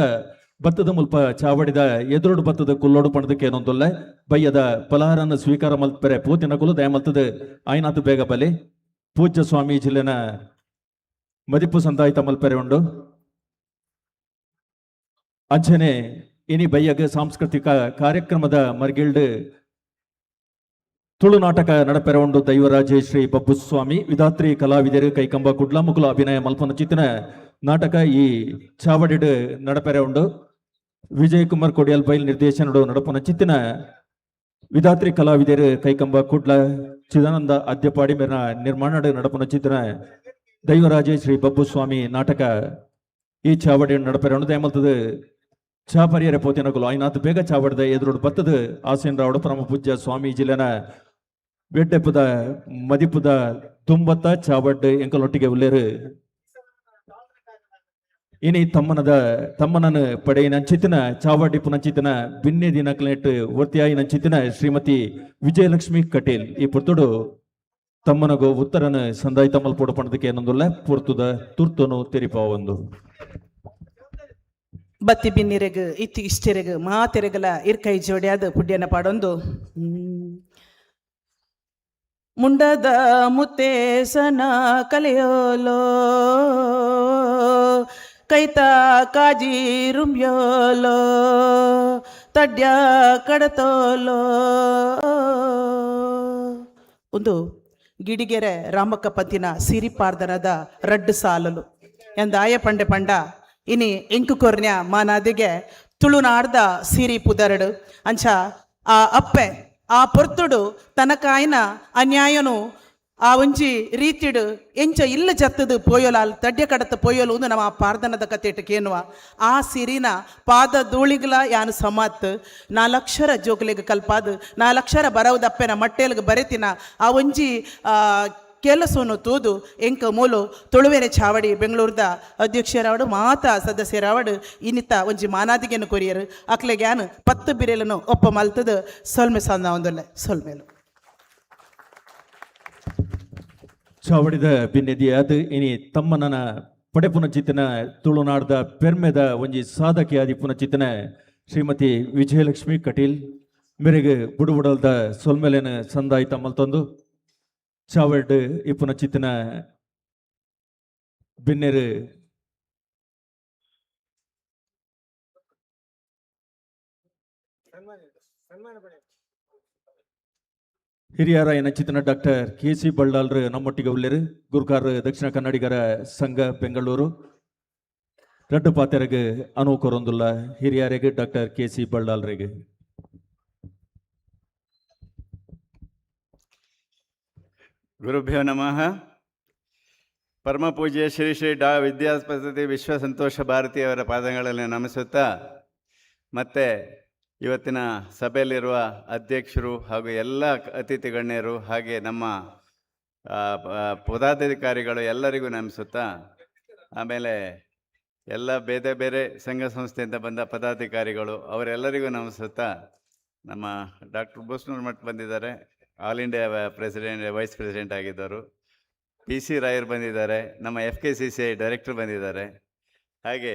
ಬತ್ತದ ಮುಲ್ಪ ಚಾವಡಿದ ಎದುರುಡು ಬತ್ತದ ಕುಲ್ಲೋಡು ಪಣದಕ್ಕೆ ಏನೊಂದುಲ್ಲೆ ಬಯ್ಯದ ಫಲಹಾರನ ಸ್ವೀಕಾರ ಮಲ್ಪೆರೆ ಪೋತಿನಕುಲು ದಯಮಲ್ತದ ಐನಾತ್ ಬೇಗ ಬಲಿ ಪೂಜ್ಯ ಸ್ವಾಮೀಜಿಲಿನ ಮದಿಪು ಸಂದಾಯಿತ ಮಲ್ಪೆರೆ ಉಂಡು. ಅಂಚನೆ ಇನಿ ಬಯ್ಯಗ ಸಾಂಸ್ಕೃತಿಕ ಕಾರ್ಯಕ್ರಮದ ಮರ್ಗಿಲ್ಡ್ ತುಳು ನಾಟಕ ನಡಪೆರೆ ಉಂಡು. ದೈವರಾಜೇ ಶ್ರೀ ಬಬ್ಬುಸ್ವಾಮಿ ವಿಧಾತ್ರಿ ಕಲಾವಿದರು ಕೈಕಂಬ ಕುಡ್ಲಮುಕುಲು ಅಭಿನಯ ಮಲ್ಪನ ಚಿತ್ತಿನ ನಾಟಕ ಈ ಚಾವಡಿಡ್ ನಡಪೆರೆ ಉಂಡು. ವಿಜಯ್ ಕುಮಾರ್ ಕೊಡಿಯಲ್ ಬೈಲ್ ನಿರ್ದೇಶನಡು ನಡಪನ ಚಿತ್ತಿನ ವಿಧಾತ್ರಿ ಕಲಾವಿದರು ಕೈಕಂಬ ಕುಡ್ಲ ಚಿದಾನಂದ ಅದ್ಯಪಾಡಿ ಮೇರಿನ ನಿರ್ಮಾಣ ನಡಪನ ಚಿತ್ತಿನ ದೈವರಾಜೇ ಶ್ರೀ ಬಬ್ಬುಸ್ವಾಮಿ ನಾಟಕ ಈ ಚಾವಡಿ ನಡಪೆರೆ ಉಂಡು. ದಯಮಲ್ತದ ಚಾಪರಿಯರೆ ಪೋತಿನಕುಲು ಐನಾತ್ ಬೇಗ ಚಾವಡಿದ ಎದುರುಡು ಬತ್ತದ ಆಸೀನ್ ರಾವಡು ಪರಮ ಪೂಜ್ಯ ಸ್ವಾಮೀಜಿಲೆನ ಬೆಡ್ಡೆಪ್ಪದ ಮದಿಪುದ ತುಂಬತ್ತ ಚಾವಡ್ ಎಂಕಲೊಟ್ಟಿಗೆ ಉಲ್ಲೇರು. ಇನಿ ತಮ್ಮನದ ತಮ್ಮನನ್ನು ಪಡೆಯಿನ ನಂಚಿತಿನ ಚಾವಡಿಪು ನಂಚಿತಿನ ಬಿನ್ನೆ ದಿನಕ್ಲೆಟ್ ವರ್ತಿಯಾಯಿ ನಂಚಿತಿನ ಶ್ರೀಮತಿ ವಿಜಯಲಕ್ಷ್ಮಿ ಕಟೀಲ್ ಈ ಪುರ್ತುಡು ತಮ್ಮನಗು ಉತ್ತರನ ಸಂದಾಯಿ ತಮ್ಮಲ್ ಪೋಡು ಪಣದಕ್ಕೆ ಏನೊಂದುಲ್ಲ ಪುರ್ತುದ ತುರ್ತುನು ತೆರಿಪಾವೊಂದು. ಬತ್ತಿ ಬಿನ್ನಿರೆಗ್ ಇತ್ತಿ ಇಷ್ಟೆರೆಗ್ ಮಾತೆರೆಗಲ ಇರ್ಕೈ ಜೋಡಿಯಾದ ಪುಡ್ಯನ ಪಾಡೊಂದು. ಮುಂಡದ ಮುತ್ತೇಸನ ಕಲೆಯೋಲೋ ಕೈತ ಕಾಜಿ ರುಂಬ್ಯೋಲೋ ತಡ್ಯ ಕಡತೋಲೋ. ಒಂದು ಗಿಡಿಗೆರೆ ರಾಮಕ್ಕ ಪಂತಿನ ಸಿರಿಪಾರ್ದನದ ರಡ್ಡು ಸಾಲಲು ಎಂದಾಯ ಪಂಡೆ ಪಂಡ ಇನಿ ಎಂಕು ಕೊರ್ನ್ಯ ಮಾನಾದಿಗೆ ತುಳುನಾಡ್ದ ಸಿರಿ ಪುದರಡು. ಅಂಚ ಆ ಅಪ್ಪೆ ಆ ಪೊರ್ತುಡು ತನಕಾಯಿನ ಅನ್ಯಾಯನು ಆ ಒಂಜಿ ರೀತಿಡು ಎಂಚ ಇಲ್ಲ ಜತ್ತದು ಪೋಯೊಲಾಲ್ ತಡ್ಯ ಕಡತ ಪೋಯೊಲು ಒಂದು ನಮ್ಮ ಪಾರ್ದನದ ಕತೆಟ್ ಕೇನುವ. ಆ ಸಿರಿನ ಪಾದ ಧೂಳಿಗ್ಲ ಯಾನು ಸಮಾತ್ ನಾಲಕ್ಷರ ಜೋಕ್ಲೆಗ್ ಕಲ್ಪಾದು ನಾಲಕ್ಷರ ಬರವುದಪ್ಪೆನ ಮಟ್ಟೆಲ್ಗ್ ಬರೆತಿನ ಆ ಒಂಜಿ ಕೆಲಸವನ್ನು ತೂದು ಎಂಕ ಮೂಲು ತುಳುವೆರೆ ಚಾವಡಿ ಬೆಂಗಳೂರದ ಅಧ್ಯಕ್ಷರಾವಡು ಮಾತಾ ಸದಸ್ಯರಾವಡು ಇನ್ನಿತ ಒಂಜಿ ಮಾನಾದಿಗೆನು ಕೊರಿಯರು. ಅಕ್ಲೆಗೆ ಯಾನ್ 10 ಬಿರೆಲನು ಒಪ್ಪ ಮಲ್ತದ ಸೊಲ್ಮೆ ಸಂದ ಒಂದೊಲ್ಲೆ ಸೊಲ್ಮೇಲು. ಚಾವಡಿದ ಬಿನ್ನೆದಿಯಾದ ಇನಿ ತಮ್ಮನನ ಪಡೆಪುನ ಚಿತ್ತನ ತುಳುನಾಡ್ದ ಪೆರ್ಮೆದ ಒಂಜಿ ಸಾಧಕಿಯಾದಿ ಪುನಚಿತ್ತನ ಶ್ರೀಮತಿ ವಿಜಯಲಕ್ಷ್ಮಿ ಕಟೀಲ್ ಮೇರೆಗೆ ಬುಡುಬುಡಲ್ದ ಸೊಲ್ಮೆಲೆನ ಸಂದಾಯಿತ ಮಲ್ತೊಂದು ಚಾವಡ್ ಇಪ್ಪುನ ಚಿತ್ತನ ಬಿನ್ನೆರು ಹಿರಿಯರ ಚಿತ್ತನ ಡಾಕ್ಟರ್ ಕೆ ಸಿ ಬಳ್ಳಾಲ್ರು ನಮ್ಮೊಟ್ಟಿಗೆ ಉಲ್ಲೇರು. ಗುರುಕಾರ್ ದಕ್ಷಿಣ ಕನ್ನಡಿಗರ ಸಂಘ ಬೆಂಗಳೂರು ರಡ್ಡು ಪಾತೆರಗ್ ಅನು ಕೊರೊಂದುಲ್ಲ ಹಿರಿಯರಿಗೆ ಡಾಕ್ಟರ್ ಕೆ ಸಿ ಬಳ್ಳಾಲ್ರಿಗೆ. ಗುರುಭ್ಯೋ ನಮಃ. ಪರಮ ಪೂಜ್ಯ ಶ್ರೀ ಶ್ರೀ ಡಾ ವಿದ್ಯಾಪತಿ ವಿಶ್ವ ಸಂತೋಷ ಭಾರತಿಯವರ ಪಾದಗಳಲ್ಲಿ ನಮಿಸುತ್ತಾ, ಮತ್ತು ಇವತ್ತಿನ ಸಭೆಯಲ್ಲಿರುವ ಅಧ್ಯಕ್ಷರು ಹಾಗೂ ಎಲ್ಲ ಅತಿಥಿ ಗಣ್ಯರು ಹಾಗೆ ನಮ್ಮ ಪದಾಧಿಕಾರಿಗಳು ಎಲ್ಲರಿಗೂ ನಮಿಸುತ್ತಾ, ಆಮೇಲೆ ಎಲ್ಲ ಬೇರೆ ಬೇರೆ ಸಂಘ ಸಂಸ್ಥೆಯಿಂದ ಬಂದ ಪದಾಧಿಕಾರಿಗಳು ಅವರೆಲ್ಲರಿಗೂ ನಮಿಸುತ್ತಾ, ನಮ್ಮ ಡಾಕ್ಟರ್ ಬೋಸ್ನೂರ್ ಮಠ್ ಬಂದಿದ್ದಾರೆ, all India president vice president ಆಗಿದ್ದರು, ಪಿ ಸಿ ರಾಯರ್ ಬಂದಿದ್ದಾರೆ, ನಮ್ಮ F K C C I director ಬಂದಿದ್ದಾರೆ. ಹಾಗೆ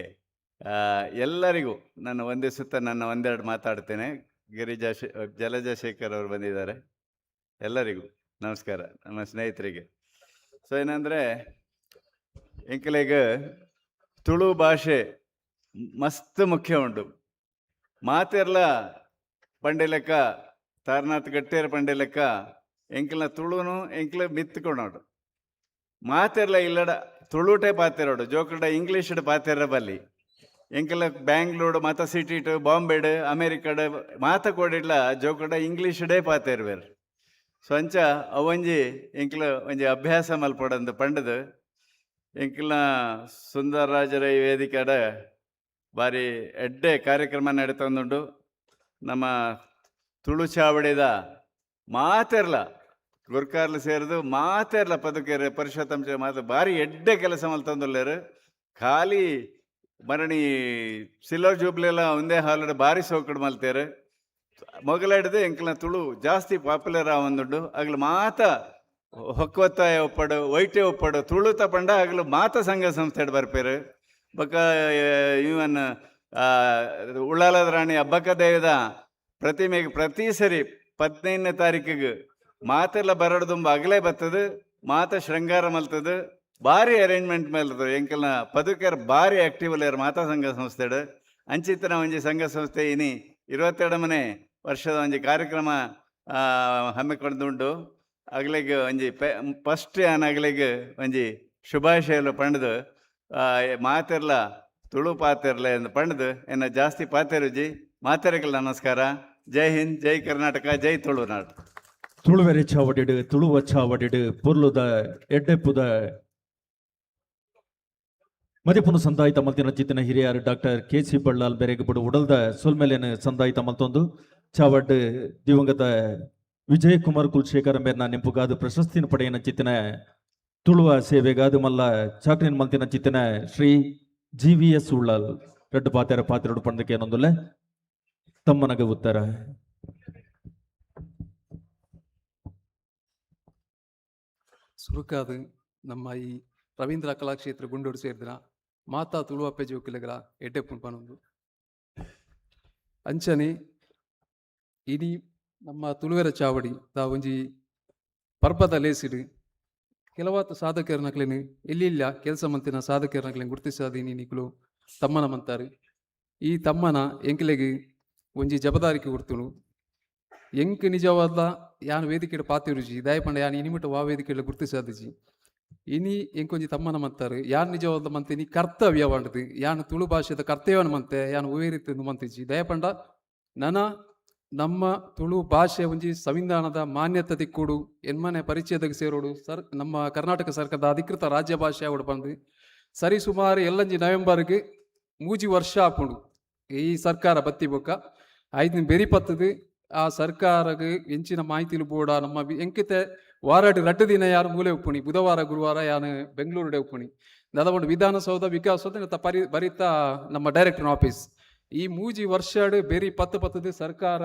ಎಲ್ಲರಿಗೂ ನಾನು ವಂದಿಸುತ್ತಾ ನನ್ನ ಒಂದೆರಡು ಮಾತಾಡ್ತೇನೆ. ಗಿರಿಜಾ ಜಲಜಾ ಶೇಖರ್ ಅವರು ಬಂದಿದ್ದಾರೆ, ಎಲ್ಲರಿಗೂ ನಮಸ್ಕಾರ ನಮ್ಮ ಸ್ನೇಹಿತರಿಗೆ. ಸೊ ಏನಂದರೆ ಎಂಕಲೆಗ್ ತುಳು ಭಾಷೆ ಮಸ್ತ್ ಮುಖ್ಯ ಉಂಟು. ಮಾತೆರ್ಲ ಪಂಡೆ ಲೆಕ್ಕ ತಾರನಾಥ್ ಗಟ್ಟೇರ್ ಪಂಡೆ ಲೆಕ್ಕ ಎಂಕಲ್ನ ತುಳುನು ಎಂಕ್ಲ ಮಿತ್ಕೊಳೋಡು. ಮಾತೆರ್ಲ ಇಲ್ಲಡ ತುಳುಟೆ ಪಾತೆರೋಡು, ಜೋಕುಡ ಇಂಗ್ಲೀಷ್ಡ್ ಪಾತೆರ ಬಲ್ಲಿ. ಎಂಕಲ ಬ್ಯಾಂಗ್ಳೂರು ಮಾತ ಸಿಟಿಟು ಬಾಂಬೆಡ್ ಅಮೇರಿಕಡ್ ಮಾತ ಕೋಡಿಡ್ಲ ಜೋಕುಡ ಇಂಗ್ಲೀಷ್ಡೇ ಪಾತೆರ್ವೆರ್. ಸೊ ಅಂಚ ಅವೊಂಜಿ ಎಂಕ್ಲ ಒಂಜಿ ಅಭ್ಯಾಸ ಮಲ್ಪೊಡಂದು ಪಂಡದು ಎಂಕ್ಲ ಸುಂದರರಾಜರ ಈ ವೇದಿಕೆಡ ಬಾರಿ ಎಡ್ಡೆ ಕಾರ್ಯಕ್ರಮ ನಡೀತಂದುಂಡು. ನಮ್ಮ ತುಳು ಚಾವಡಿದ ಮಾತೆರ್ಲ ಗುರ್ಕಾರ್ಲು ಸೇರಿದು ಮಾತೆರ್ಲ ಪದುಕೆರೆ ಪರುಷೋತ್ತಮ ಮಾತು ಬಾರಿ ಎಡ್ಡೆ ಕೆಲಸ ಮಲ್ತಂದುಲ್ಲೇರು. ಖಾಲಿ ಮರಣಿ ಸಿಲ್ವರ್ ಜೂಬ್ಲೆಲ್ಲ ಒಂದೇ ಹಾಲಡ್ ಬಾರಿ ಸೋಕುಡು ಮಲ್ತೇರು. ಮೊಗಲಾಡಿದೆ ಎಂಕ್ಲ ತುಳು ಜಾಸ್ತಿ ಪಾಪ್ಯುಲರ್ ಆವೊಂದುಂಡು. ಅಗ್ಲು ಮಾತ ಹೊಕ್ಕೊತ್ತಾಯ ಒಪ್ಪಡು ವೈಟೆ ಒಪ್ಪಡು ತುಳುತ ಪಂಡ ಅಗ್ಲು ಮಾತ ಸಂಘ ಸಂಸ್ಥೆಡ್ ಬರ್ಪೇರು. ಬೊಕ ಇವನ್ ಉಳ್ಳಾಲದ ರಾಣಿ ಅಬ್ಬಕ್ಕ ದೇವದ ಪ್ರತಿಮೆಗೆ ಪ್ರತಿ ಸರಿ 15ನೇ ತಾರೀಕಿಗೆ ಮಾತೆಲ್ಲ ಬರಡ್ದುಂಬ ಅಗಲೇ ಬರ್ತದೆ, ಮಾತ ಶೃಂಗಾರ ಮಲ್ತದೆ, ಭಾರಿ ಅರೇಂಜ್ಮೆಂಟ್ ಮಲ್ತದೆ. ಎಂಕಲ್ನ ಪದುಕೆರ್ ಭಾರಿ ಆಕ್ಟಿವ್ ಉಲ್ಲೇರ್ ಮಾತಾ ಸಂಘ ಸಂಸ್ಥೆಡ್. ಅಂಚಿತ್ತಿನ ಒಂಜಿ ಸಂಘ ಸಂಸ್ಥೆ ಇನಿ 22ನೇ ವರ್ಷದ ಒಂಜಿ ಕಾರ್ಯಕ್ರಮ ಹಮ್ಮಿಕೊಂಡುಂಡು. ಅಗಲಿಗೆ ಒಂಜಿ ಫಸ್ಟ್ ಯಾನ್ ಅಗಲಿಗೆ ಒಂಜಿ ಶುಭಾಶಯಲು ಪಂಡ್ದು ಮಾತೆರ್ಲ ತುಳು ಪಾತೆರ್ಲ ಎಂದು ಪಂಡ್ದು ಎನ್ನ ಜಾಸ್ತಿ ಪಾತೆರುಜಿ. ಮಾತೆರೆಗಳ ನಮಸ್ಕಾರ. ಜೈ ಹಿಂದ್, ಜೈ ಕರ್ನಾಟಕ, ಜೈ ತುಳುನಾಡು. ತುಳುವೆರೆ ಚಾವಡಿಡು ತುಳುವ ಚಾವಡಿಡು ಪೊರ್ಲುದ ಎಡ್ಡೆಪ್ಪುದ ಮದಿಪುನ ಸಂದಾಯಿತ ಮಲ್ತಿನ ಚಿತ್ತಿನ ಹಿರಿಯರು ಡಾಕ್ಟರ್ ಕೆ ಸಿ ಬಳ್ಳಾಲ್ ಬೆರೆಗೆ ಬುಡು ಉಡಲ್ದ ಸೊಲ್ಮೆಲೆನ್ ಸಂದಾಯಿತ ಮಲ್ತೊಂದು ಚಾವಡ್ ದಿವಂಗತ ವಿಜಯ್ ಕುಮಾರ್ ಕುಲಶೇಖರ ಮೇರ್ನ ನೆಂಪುಗಾದು ಪ್ರಶಸ್ತಿನ ಪಡೆಯನ ಚಿತ್ತಿನ ತುಳುವ ಸೇವೆಗಾದು ಮಲ್ಲ ಚಾಕ್ರಿನ್ ಮಲ್ತಿನ ಚಿತ್ತಿನ Shri G V S Ullal ರಡ್ಡು ಪಾತೆರ ಪಾತೆರಡು ಪಂಡಕ್ಕೆ ಏನೊಂದುಲ್ಲೆ ತಮ್ಮನಗ ಉತ್ತರ. ಸುರುಕಾದು ನಮ್ಮ ಈ ರವೀಂದ್ರ ಕಲಾಕ್ಷೇತ್ರ ಗುಂಡೋಡು ಸೇರಿದಿನ ಮಾತಾ ತುಳುವಪ್ಪೆ ಜೋಕುಲೆಗಳ ಎಡ್ಡೆ ಪುನ್ಪನೊಂದು ಅಂಚನೆ ಇಡೀ ನಮ್ಮ ತುಳುವೆರ ಚಾವಡಿ ತಾ ಒಂಜಿ ಪರ್ಬದ ಲೇಸಿಡು ಕೆಲವಾತ ಸಾಧಕರನಕ್ಲೇನು ಎಲ್ಲಿಲ್ಲ ಕೆಲಸ ಮಂತಿನ ಸಾಧಕರನಕ್ಲೇನು ಗುರ್ತಿಸಾದೀನಿ ನಿಕುಲು ತಮ್ಮನ ಮಂತಾರೆ. ಈ ತಮ್ಮನ ಎಂಕ್ಲೆಗ್ ಒಂಜಿ ಜಬದಾರಿಕೆ ಕೊಡ್ತುನು. ಎಂಕ್ ನಿಜವಾದ ಯಾನ್ ವೇದಿಕೆಡ್ ಪಾತೆರುಜಿ ದಾಯ ಪಂಡ ಯಾನ್ ಇನಿಮಿಟ ವಾ ವೇದಿಕೆಡ್ ಗುರ್ತಿಸಾದಿಜಿ. ಇನಿ ಎಂಕೊಂಜಿ ತಮ್ಮನ ಮಂತಾರೆ ಯಾನ್ ನಿಜವಾದ ಮಂತಿನಿ ಕರ್ತವ್ಯ ಪಂಡದು ಯಾನ್ ತುಳು ಭಾಷೆದ ಕರ್ತವ್ಯನ ಮಂತೆ ಯಾನ್ ಒವ್ವೇ ರೀತಿ ಮಂತಿಜಿ. ದಯ ಪಂಡ ನನ ನಮ್ಮ ತುಳು ಭಾಷೆ ಒಂಜಿ ಸಂವಿಧಾನದ ಮಾನ್ಯತೆ ತಿಕ್ಕೊಡು ಎನ್ಮನೆ ಪರಿಚಯದಾಗ ಸೇರೋಡು ಸರ್ ನಮ್ಮ ಕರ್ನಾಟಕ ಸರ್ಕಾರದ ಅಧಿಕೃತ ರಾಜ್ಯ ಭಾಷೆ ಆವಡು ಪಂದು ಸರಿ ಸುಮಾರು ಎಲ್ಲಂಜಿ ನವೆಂಬರ್ಗೆ 3 ವರ್ಷ ಆಪುಂಡು ಈ ಸರ್ಕಾರ ಬತ್ತಿ ಬೊಕ್ಕ ಐದಿನ ಬೆರಿ ಪತ್ತದು ಆ ಸರ್ಕಾರಗ್ ಎಂಚಿನ ಮಾಹಿತಿಲು ಬೋಡ ನಮ್ಮ ಎಂಕಿತೆ ವಾರಾಡ್ ರಡ್ಡು ದಿನ ಯಾರು ಮೂಲೆ ಉಪ್ಪುಣಿ, ಬುಧವಾರ ಗುರುವಾರ ಯಾನು ಬೆಂಗಳೂರುಡೆ ಉಪ್ಪುಣಿ. ದಾದ ವಿಧಾನಸೌಧ, ವಿಕಾಸೌಧ ಪರಿ ಬರಿತ ನಮ್ಮ ಡೈರೆಕ್ಟರ್ ಆಫೀಸ್. ಈ ಮೂಜಿ ವರ್ಷಡ್ ಬೇರಿ ಪತ್ತು ಪತ್ತದ ಸರ್ಕಾರ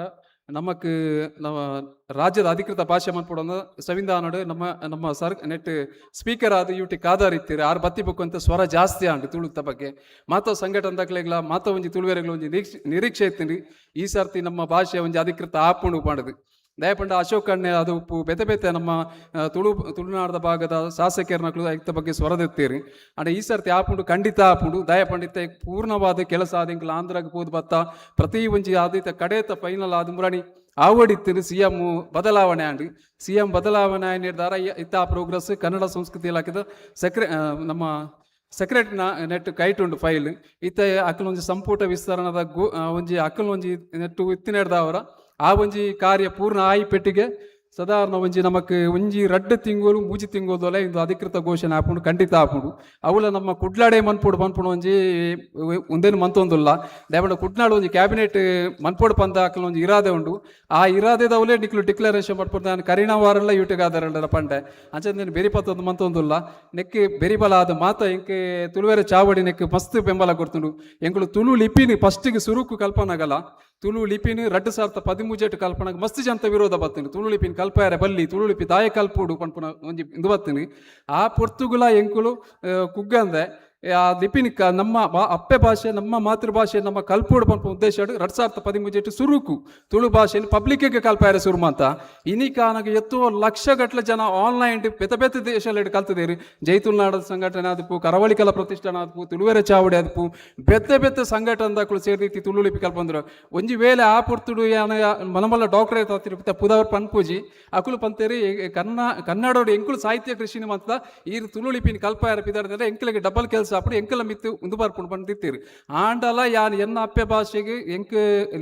ನಮಕ್ ನಮ್ಮ ರಾಜ್ಯದ ಅಧಿಕೃತ ಭಾಷೆ ಮನ್ಪೊಡೊಂದು ಸಂವಿಧಾನಡ್ ನಮ್ಮ ನಮ್ಮ ಸರ್ ನೆಟ್ ಸ್ಪೀಕರ್ ಆದ ಯುಟಿ ಖಾದರ್ ಇತ್ತೀರಿ. ಆರು ಬತ್ತಿ ಬುಕ್ ಅಂತ ಸ್ವರ ಜಾಸ್ತಿ ಆಂಡ್ ತುಳುತ್ತ ಬಗ್ಗೆ ಮಾತ ಸಂಘಟನೆ ಮಾತ ಒಂಜಿ ತುಳುವೆರೆಗಳ ಒಂಜಿ ನಿರೀಕ್ಷೆ ನಿರೀಕ್ಷೆ ಇತ್ತೀನಿ, ಈ ಸರ್ತಿ ನಮ್ಮ ಭಾಷೆ ಒಂಜಿ ಅಧಿಕೃತ ಆಪುಂಡು ಪಂಡದು. ದಯಪಂಡ ಅಶೋಕ್ ಅಣ್ಣೆ ಅದು ಉಪ್ಪು ಬೇತೆ ಬೇತೆ ನಮ್ಮ ತುಳುನಾಡದ ಭಾಗದ ಶಾಸಕರನಕ್ಲು ಐತ ಬಗ್ಗೆ ಸ್ವರದೆತ್ತೀರಿ. ಅಂಡ ಈ ಸರ್ತಿ ಆಪುಂಡು, ಖಂಡಿತ ಆಪುಂಡು. ದಯಪಂಡಿತ ಪೂರ್ಣವಾದ ಕೆಲಸ ಆದಿಂಕ್ಲ ಆಂಧ್ರಗ್ ಪೋದು ಬತ್ತ ಪ್ರತಿ ಒಂಜಿ ಆದಿತ ಕಡೇತ ಫೈನಲ್ ಆದ ಮುರಾಣಿ ಆವಡಿತ್ತಿನ ಸಿಎಂ ಬದಲಾವಣೆ ಆಂಡ್. ಸಿಎಂ ಬದಲಾವಣೆ ಆಯ್ದಾರ ಇತ್ತ ಆ ಪ್ರೋಗ್ರೆಸ್ ಕನ್ನಡ ಸಂಸ್ಕೃತಿ ಇಲಾಖೆದ ನಮ್ಮ ಸೆಕ್ರೆಟರಿನ ನೆಟ್ ಕೈಟ್ ಉಂಡು ಫೈಲ್. ಇತ್ತ ಅಕಲ್ ಒಂಜಿ ಸಂಪುಟ ವಿಸ್ತರಣದ ಗೋ ಒಂಜಿ ಅಕಲ್ ಒಂಜಿ ನೆಟ್ಟು ಇತ್ತಿನೆಡ್ದವರ ಆ ಒಂಜಿ ಕಾರ್ಯ ಪೂರ್ಣ ಆಯಿ ಪೆಟ್ಟಿಗೆ ಸಾಧಾರಣ ಒಂಜಿ ನಮಕ್ ಒಂಜಿ ರಡ್ಡು ತಿಂಗಳು ಮೂಜಿ ತಿಂಗಳು ಇಂದು ಅಧಿಕೃತ ಘೋಷಣೆ ಆಪುಂಡು, ಖಂಡಿತ ಆಪುಂಡು. ಅವುಲ ನಮ್ಮ ಕುಡ್ಲಾಡೆ ಮನ್ಪೊಡು ಪನ್ಪುಡು ಒಂಜಿ ಉಂದೇನು ಮಂತೊಂದುಲ್ಲ. ದಯಪಂಡ ಕುಡ್ನಾಡು ಒಂಜಿ ಕ್ಯಾಬಿನೆಟ್ ಮನ್ಪೊಡು ಪಂದ ಅಕಲ್ ಒಂಜಿ ಇರಾದೆ ಉಂಡು. ಆ ಇರಾದೆದವಲೇ ನಿಕ್ಲು ಡಿಕ್ಲರೇಷನ್ ಮನ್ಪೊಡು. ನಾನು ಕರಿಣ ವಾರಲ್ಲ ಯೂಟಿಗಾದರಲ್ಲ ಪಂಡೆ ಅಂಚೆ ಬೆರಿ ಪತ್ತೊಂದು ಮಂತೊಂದುಲ್ಲ. ನೆಕ್ ಬೆರಿಬಲ ಆದ ಮಾತ ಎಂಕ್ ತುಳುವೆರೆ ಚಾವಡಿ ನೆಕ್ ಮಸ್ತ್ ಬೆಂಬಲ ಕೊಡ್ತುಂಡು. ಎಂಕುಲು ತುಳು ಲಿಪಿನಿ ಫಸ್ಟಿಗೆ ಸುರುಕು ಕಲ್ಪನಾಗಲ್ಲ, ತುಳು ಲಿಪಿನ 2013 ಕಲ್ಪನಾಗ ಮಸ್ತ್ ಜಂತ ವಿರೋಧ ಬತ್ತುಂಡು. ತುಳು ಲಿಪಿನ ಕಲ್ಪಾರೆ ಬಲ್ಲಿ, ತುಳು ಲಿಪಿ ದಾಯ ಕಲ್ಪುಡು ಪನ್ಪುನ ಒಂಜಿ ಇಂದು ಬತ್ತುಂಡು. ಆ ಪೊರ್ತುಗುಲ ಎಂಕುಲು ಕುಗ್ಗಂದೆ ಆ ಲಿಪಿನ ನಮ್ಮ ಅಪ್ಪೆ ಭಾಷೆ, ನಮ್ಮ ಮಾತೃಭಾಷೆ ನಮ್ಮ ಕಲ್ಪೋಡು ಪನ್ಪ ಉದ್ದೇಶ 2013 ಸುರುಕು ತುಳು ಭಾಷೆಯನ್ನು ಪಬ್ಲಿಕ್ಗೆ ಕಲ್ಪಾರೆ ಸುರು ಅಂತ. ಇನಿಕಾನಗ ಎತ್ತೋ ಲಕ್ಷ ಗಟ್ಟಲೆ ಜನ ಆನ್ಲೈನ್ ಬೆತೆ ಬೆತೆ ದೇಶದಲ್ಲಿ ಕಲ್ತದೇರಿ. ಜೈ ತುಳುನಾಡ ಸಂಘಟನೆ ಆದಪು, ಕರಾವಳಿ ಕಲಾ ಪ್ರತಿಷ್ಠಾನ ಆದಪು, ತುಳುವೆರೆ ಚಾವಡಿ ಆದಪು, ಬೆತ್ತೆ ಬೆತ್ತೆ ಸಂಘಟನೆದಾಕುಲು ಸೇರಿತಿ ತುಳು ಲಿಪಿ ಕಲ್ಪಂದ್ರು. ಒಂಜಿ ವೇಳೆ ಆ ಪೊರ್ತುಡು ಯಾನ ಮನಮಲ್ಲ ಡಾಕ್ಟರೇಟ್ ಆತಿರ್ಪುತ್ತ ಪುದವರ್ ಪನ್ಪೂಜಿ ಅಕುಲು ಪಂತೇರಿ ಕನ್ನಡೋಡು ಎಂಕುಲು ಸಾಹಿತ್ಯ ಕೃಷಿನ ಮಂತ ಈ ತುಳು ಲಿಪಿನ ಕಲ್ಪಾಯರ ಪಿದಾರ್ದಂದ್ರೆ ಎಂಕಲಿಗೆ ಡಬಲ್ ಕೆಲಸ ಅప్పుడు ಎಂಕಲ ಮಿತ್ತು ಉಂದು ಬರ್ಪುಂಡು ಪಂಡಿತ್ತೀರಿ. ಆಂಡಲ ಯಾನ್ ಎನ್ನ ಅಪ್ಪೆ ಭಾಷೆಗೆ ಎಂಕ್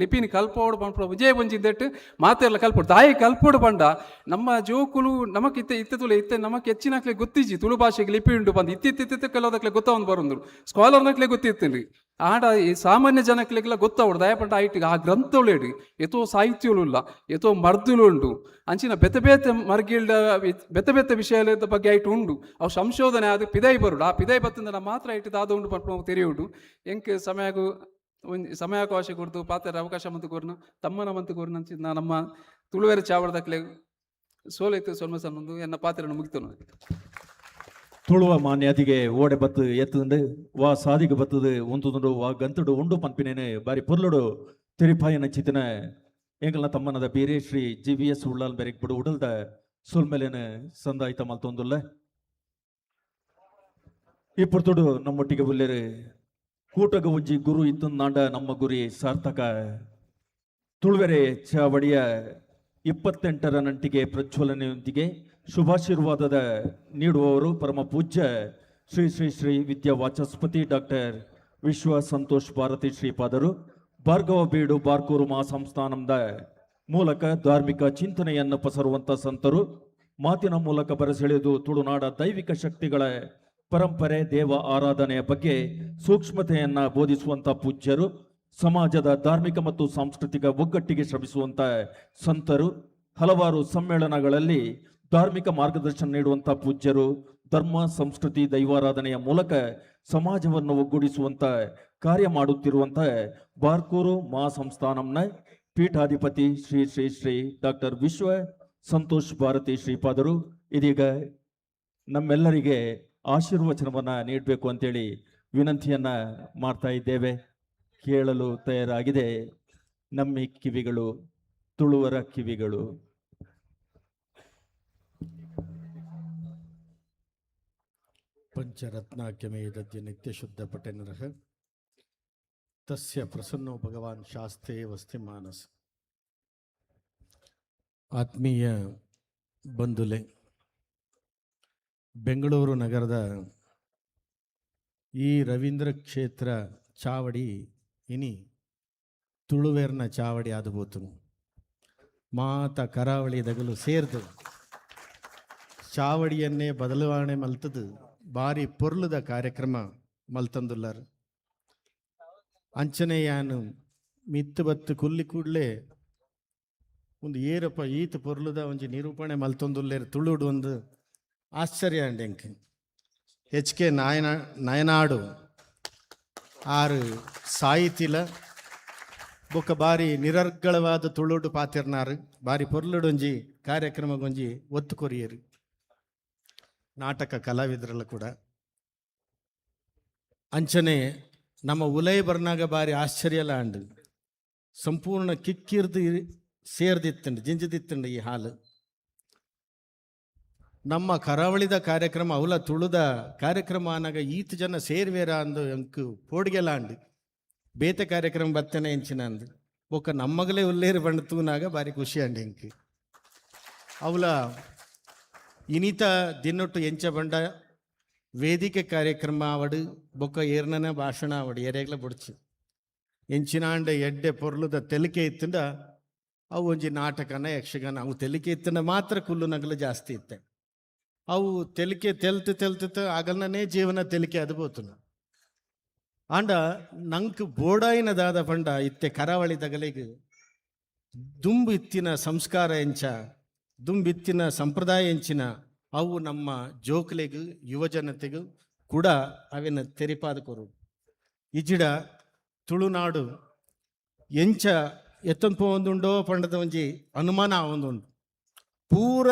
ಲಿಪಿನ ಕಲ್ಪೋಡು ಪನ್ಪುನ ವಿಜಯ ಒಂಜಿಂದೆಟ್ಟು ಮಾತೆರ್ಲ ಕಲ್ಪೋಡು. ತಾಯಿ ಕಲ್ಪೋಡು ಪಂಡ ನಮ್ಮ ಜೋಕುಲು ನಮಕ್ ಇತ್ತೆ ಇತ್ತೆ ತುಳು ಇತ್ತೆ ನಮಕ್ ಹೆಚ್ಚಿನಕ್ಲೆ ಗೊತ್ತಿಜ್ಜಿ ತುಳು ಭಾಷೆಗೆ ಲಿಪಿ ಉಂಡು ಬಂದು. ಇತ್ತಿತ್ತಿತ್ತ ಕೆಲವದಕ್ಲೆ ಗೊತ್ತವೊಂದು ಬರುಂದ್ರು ಸ್ಕಾಲರ್ನಕ್ಲೆ ಗೊತ್ತಿತ್ತೀನಿ. ಆಂಡ ಈ ಸಾಮಾನ್ಯ ಜನಕ್ಲೆಗೆಲ್ಲ ಗೊತ್ತಾವಡು. ದಯಪಂಡ ಐಟ್ ಆ ಗ್ರಂಥಗಳು ಏತೋ ಸಾಹಿತ್ಯಗಳು ಇಲ್ಲ, ಏತೋ ಮರ್ದುಲು ಉಂಡು. ಅಂಚಿನ ಬೆತೆ ಬೇತೆ ಮರ್ಗಿಲ್ಡ ಬೆತೆ ಬೇತೆ ವಿಷಯದ ಬಗ್ಗೆ ಐಟ್ ಉಂಡು. ಅವು ಸಂಶೋಧನೆ ಅದು ಪಿದೈ ಬರುಡು. ಆ ಪಿದೈ ಬತ್ತಂದ್ರೆ ಮಾತ್ರ ಐಟ್ ದಾದ ಉಂಡು ಪನ್ಪುನ ತೆರೆಯುಂಡು. ಎಂಕ್ ಸಮಯಗು ಒಂಜಿ ಸಮಯಾವಕಾಶ ಕೊರ್ದು ಪಾತ್ರ ಅವಕಾಶ ಮಂತು ಕೋರ್ನು ತಮ್ಮನ ಮಂತು ಕೋರ್ನು ಅಂಚಿನ ನಮ್ಮ ತುಳುವೆರೆ ಚಾವಡದಕ್ಲೆ ಸೋಲೈತು ಸೊಲ್ಮ ಸನ್ನೊಂದು ಎನ್ನ ಪಾತ್ರವನ್ನು ಮುಗಿತನು. ತುಳುವ ಮಾನ್ಯದಿಗೆ ಓಡೆ ಬತ್ತು ಎತ್ತುಂಡು ವಾ ಸಾದಿಗೆ ಬತ್ತದು ಉಂತುದುಂಡು ವಾ ಗಂತುಡು ಉಂಡು ಪನ್ಪಿನೇನೆ ಬಾರಿ ಪೊರ್ಲುಡು ತಿರಿಪಾಯನ ಚಿತನ ಎಂಕಲ್ನ ತಮ್ಮನದ ಬೀರೆ Shri G V S Ullal ಬೆರೆಗ್ ಬಿಡು ಉಡಲ್ದ ಸೊಲ್ಮೆಲೆನ ಸಂದಾಯ್ತ ಮಲ್ತೊಂದುಲ್ಲ. ಈ ಪೊರ್ತುಡು ನಮ್ಮೊಟ್ಟಿಗೆ ಬುಲ್ಲೆರು ಕೂಟಗ ಒಂಜಿ ಗುರು ಇತ್ತಂದಾಂಡ ನಮ್ಮ ಗುರಿ ಸಾರ್ಥಕ. ತುಳುವೆರೆ ಚಾವಡಿಯ 28ರ ನಂಟಿಗೆ ಪ್ರಜ್ವಲನೆಯೊಂದಿಗೆ ಶುಭಾಶೀರ್ವಾದದ ನೀಡುವವರು ಪರಮ ಪೂಜ್ಯ ಶ್ರೀ ಶ್ರೀ ಶ್ರೀ ವಿದ್ಯಾ ವಾಚಸ್ಪತಿ ಡಾಕ್ಟರ್ ವಿಶ್ವ ಸಂತೋಷ್ ಭಾರತಿ ಶ್ರೀಪಾದರು, ಭಾರ್ಗವ ಬೀಡು ಬಾರ್ಕೂರು ಮಹಾಸಂಸ್ಥಾನದ ಮೂಲಕ ಧಾರ್ಮಿಕ ಚಿಂತನೆಯನ್ನು ಪಸರುವಂತ ಸಂತರು, ಮಾತಿನ ಮೂಲಕ ಬರಸೆಳೆದು ತುಳುನಾಡ ದೈವಿಕ ಶಕ್ತಿಗಳ ಪರಂಪರೆ, ದೇವ ಆರಾಧನೆಯ ಬಗ್ಗೆ ಸೂಕ್ಷ್ಮತೆಯನ್ನ ಬೋಧಿಸುವಂತ ಪೂಜ್ಯರು, ಸಮಾಜದ ಧಾರ್ಮಿಕ ಮತ್ತು ಸಾಂಸ್ಕೃತಿಕ ಒಗ್ಗಟ್ಟಿಗೆ ಶ್ರಮಿಸುವಂತ ಸಂತರು, ಹಲವಾರು ಸಮ್ಮೇಳನಗಳಲ್ಲಿ ಧಾರ್ಮಿಕ ಮಾರ್ಗದರ್ಶನ ನೀಡುವಂತ ಪೂಜ್ಯರು, ಧರ್ಮ ಸಂಸ್ಕೃತಿ ದೈವಾರಾಧನೆಯ ಮೂಲಕ ಸಮಾಜವನ್ನು ಒಗ್ಗೂಡಿಸುವಂತ ಕಾರ್ಯ ಮಾಡುತ್ತಿರುವಂತ ಬಾರ್ಕೂರು ಮಹಾಸಂಸ್ಥಾನಂನ ಪೀಠಾಧಿಪತಿ ಶ್ರೀ ಶ್ರೀ ಶ್ರೀ ಡಾಕ್ಟರ್ ವಿಶ್ವ ಸಂತೋಷ್ ಭಾರತಿ ಶ್ರೀಪಾದರು ಇದೀಗ ನಮ್ಮೆಲ್ಲರಿಗೆ ಆಶೀರ್ವಚನವನ್ನ ನೀಡಬೇಕು ಅಂತೇಳಿ ವಿನಂತಿಯನ್ನ ಮಾಡ್ತಾ ಇದ್ದೇವೆ. ಕೇಳಲು ತಯಾರಾಗಿದೆ ನಮ್ಮ ಕಿವಿಗಳು, ತುಳುವರ ಕಿವಿಗಳು. ಪಂಚರತ್ನಾಖ್ಯಮೇದದ್ಯ ನಿತ್ಯಶುದ್ಧ ಪಟನರಃ ತಸ್ಯ ಪ್ರಸನ್ನೋ ಭಗವಾನ್ ಶಾಸ್ತ್ರೇ ವಸ್ತಿ ಮಾನಸ. ಆತ್ಮೀಯ ಬಂಧುಲೆ, ಬೆಂಗಳೂರು ನಗರದ ಈ ರವೀಂದ್ರ ಕ್ಷೇತ್ರ ಚಾವಡಿ ಇನಿ ತುಳುವೇರ್ನ ಚಾವಡಿ ಆದಬೋತನು. ಮಾತ ಕರಾವಳಿ ದಗಲು ಸೇರ್ದು ಚಾವಡಿಯನ್ನೇ ಬದಲಾವಣೆ ಮಲ್ತದು ಬಾರಿ ಪೊರ್ಲುದ ಕಾರ್ಯಕ್ರಮ ಮಲ್ತಂದುಲ್ಲರ್. ಅಂಚನೆಯಾನು ಮಿತ್ತು ಬತ್ತು ಕುಲ್ಲಿ ಕೂಡಲೇ ಒಂದು ಏರಪ್ಪ ಈತ ಪೊರ್ಲುದ ಒಂಜಿ ನಿರೂಪಣೆ ಮಲ್ತೊಂದುಲ್ಲೇರು ತುಳುಡು ಒಂದು ಆಶ್ಚರ್ಯ ಅಂಡ್ ಎಂಕ್. ಎಚ್ ಕೆ ನಾಯನ ನಯನಾಡು ಆರು ಸಾಹಿತಿಲ ಬೊಕ್ಕ ಬಾರಿ ನಿರರ್ಗಳವಾದ ತುಳುಡು ಪಾತಿರ್ನಾರು, ಬಾರಿ ಪೊರ್ಲುಡೊಂಜಿ ಕಾರ್ಯಕ್ರಮಗೊಂಜಿ ಒತ್ತು ಕೊರಿಯರು. ನಾಟಕ ಕಲಾವಿದರಲ್ಲ ಕೂಡ. ಅಂಚನೆ ನಮ್ಮ ಉಲೈ ಬರ್ನಾಗ ಬಾರಿ ಆಶ್ಚರ್ಯಲ ಅಂಡು. ಸಂಪೂರ್ಣ ಕಿಕ್ಕಿರ್ದು ಸೇರ್ದಿತ್ತಂಡು, ಜಿಂಜದಿತ್ತಂಡು ಈ ಹಾಲು. ನಮ್ಮ ಕರಾವಳಿದ ಕಾರ್ಯಕ್ರಮ ಅವಲ ತುಳುದ ಕಾರ್ಯಕ್ರಮ ಅನ್ನಾಗ ಈತ ಜನ ಸೇರ್ವೇರ ಅಂದು ಎಂಕ್ ಪೋಡಿಗೆಲ ಅಂಡು. ಬೇತೆ ಕಾರ್ಯಕ್ರಮ ಬತ್ತನೆ ಎಂಚಿನ ಅಂದು ಬೊಕ್ಕ ನಮ್ಮಗಲೇ ಉಲ್ಲೇರು ಬಂಡು ತೂನಾಗ ಬಾರಿ ಖುಷಿ ಅಂಡು ಎಂಕ್. ಅವಲ ಇನಿತ ದಿನೊಟ್ಟು ಎಂಚ ಬಂಡ ವೇದಿಕೆ ಕಾರ್ಯಕ್ರಮ ಆವಡು, ಬೊಕ್ಕ ಏರ್ನನ ಭಾಷಣ ಆವಡು, ಏರೇಗ್ಲ ಬುಡ್ಚಿ ಎಂಚಿನಾಂಡ ಎಡ್ಡೆ ಪೊರ್ಲುದ ತೆಲಿಕೆ ಇತ್ತಂಡ ಅವು ಒಂಜಿ ನಾಟಕನ ಯಕ್ಷಗಾನ ಅವು ತೆಲಿಕೆ ಇತ್ತಂಡ ಮಾತ್ರ ಕುಲ್ಲು ನಗಲು ಜಾಸ್ತಿ ಇತ್ತೆ. ಅವು ತೆಲಿಕೆ ತೆಲ್ತು ತೆಲ್ತು ಆಗಲ್ನೇ ಜೀವನ ತೆಲಿಕೆ ಅದು ಬೋತುನ. ಆಂಡ ನಂಕ್ ಬೋಡಾಯಿನ ದಾದ ಪಂಡ ಇತ್ತೆ ಕರಾವಳಿ ತಗಲಿಗೆ ದುಂಬು ಇತ್ತಿನ ಸಂಸ್ಕಾರ ಎಂಚ, ದುಂಬಿತ್ತಿನ ಸಂಪ್ರದಾಯ ಎಂಚಿನ ಅವು ನಮ್ಮ ಜೋಕ್ಲೆಗು ಯುವಜನತೆಗೂ ಕೂಡ ಅವಿನ ತೆರಿಪಾದ ಕೊರು. ಇಜಿಡ ತುಳುನಾಡು ಎಂಚ ಎತ್ತಂಪು ಒಂದುಂಡೋ ಪಂಡದ ಒಂಜಿ ಅನುಮಾನ ಒಂದುಂಡು. ಪೂರ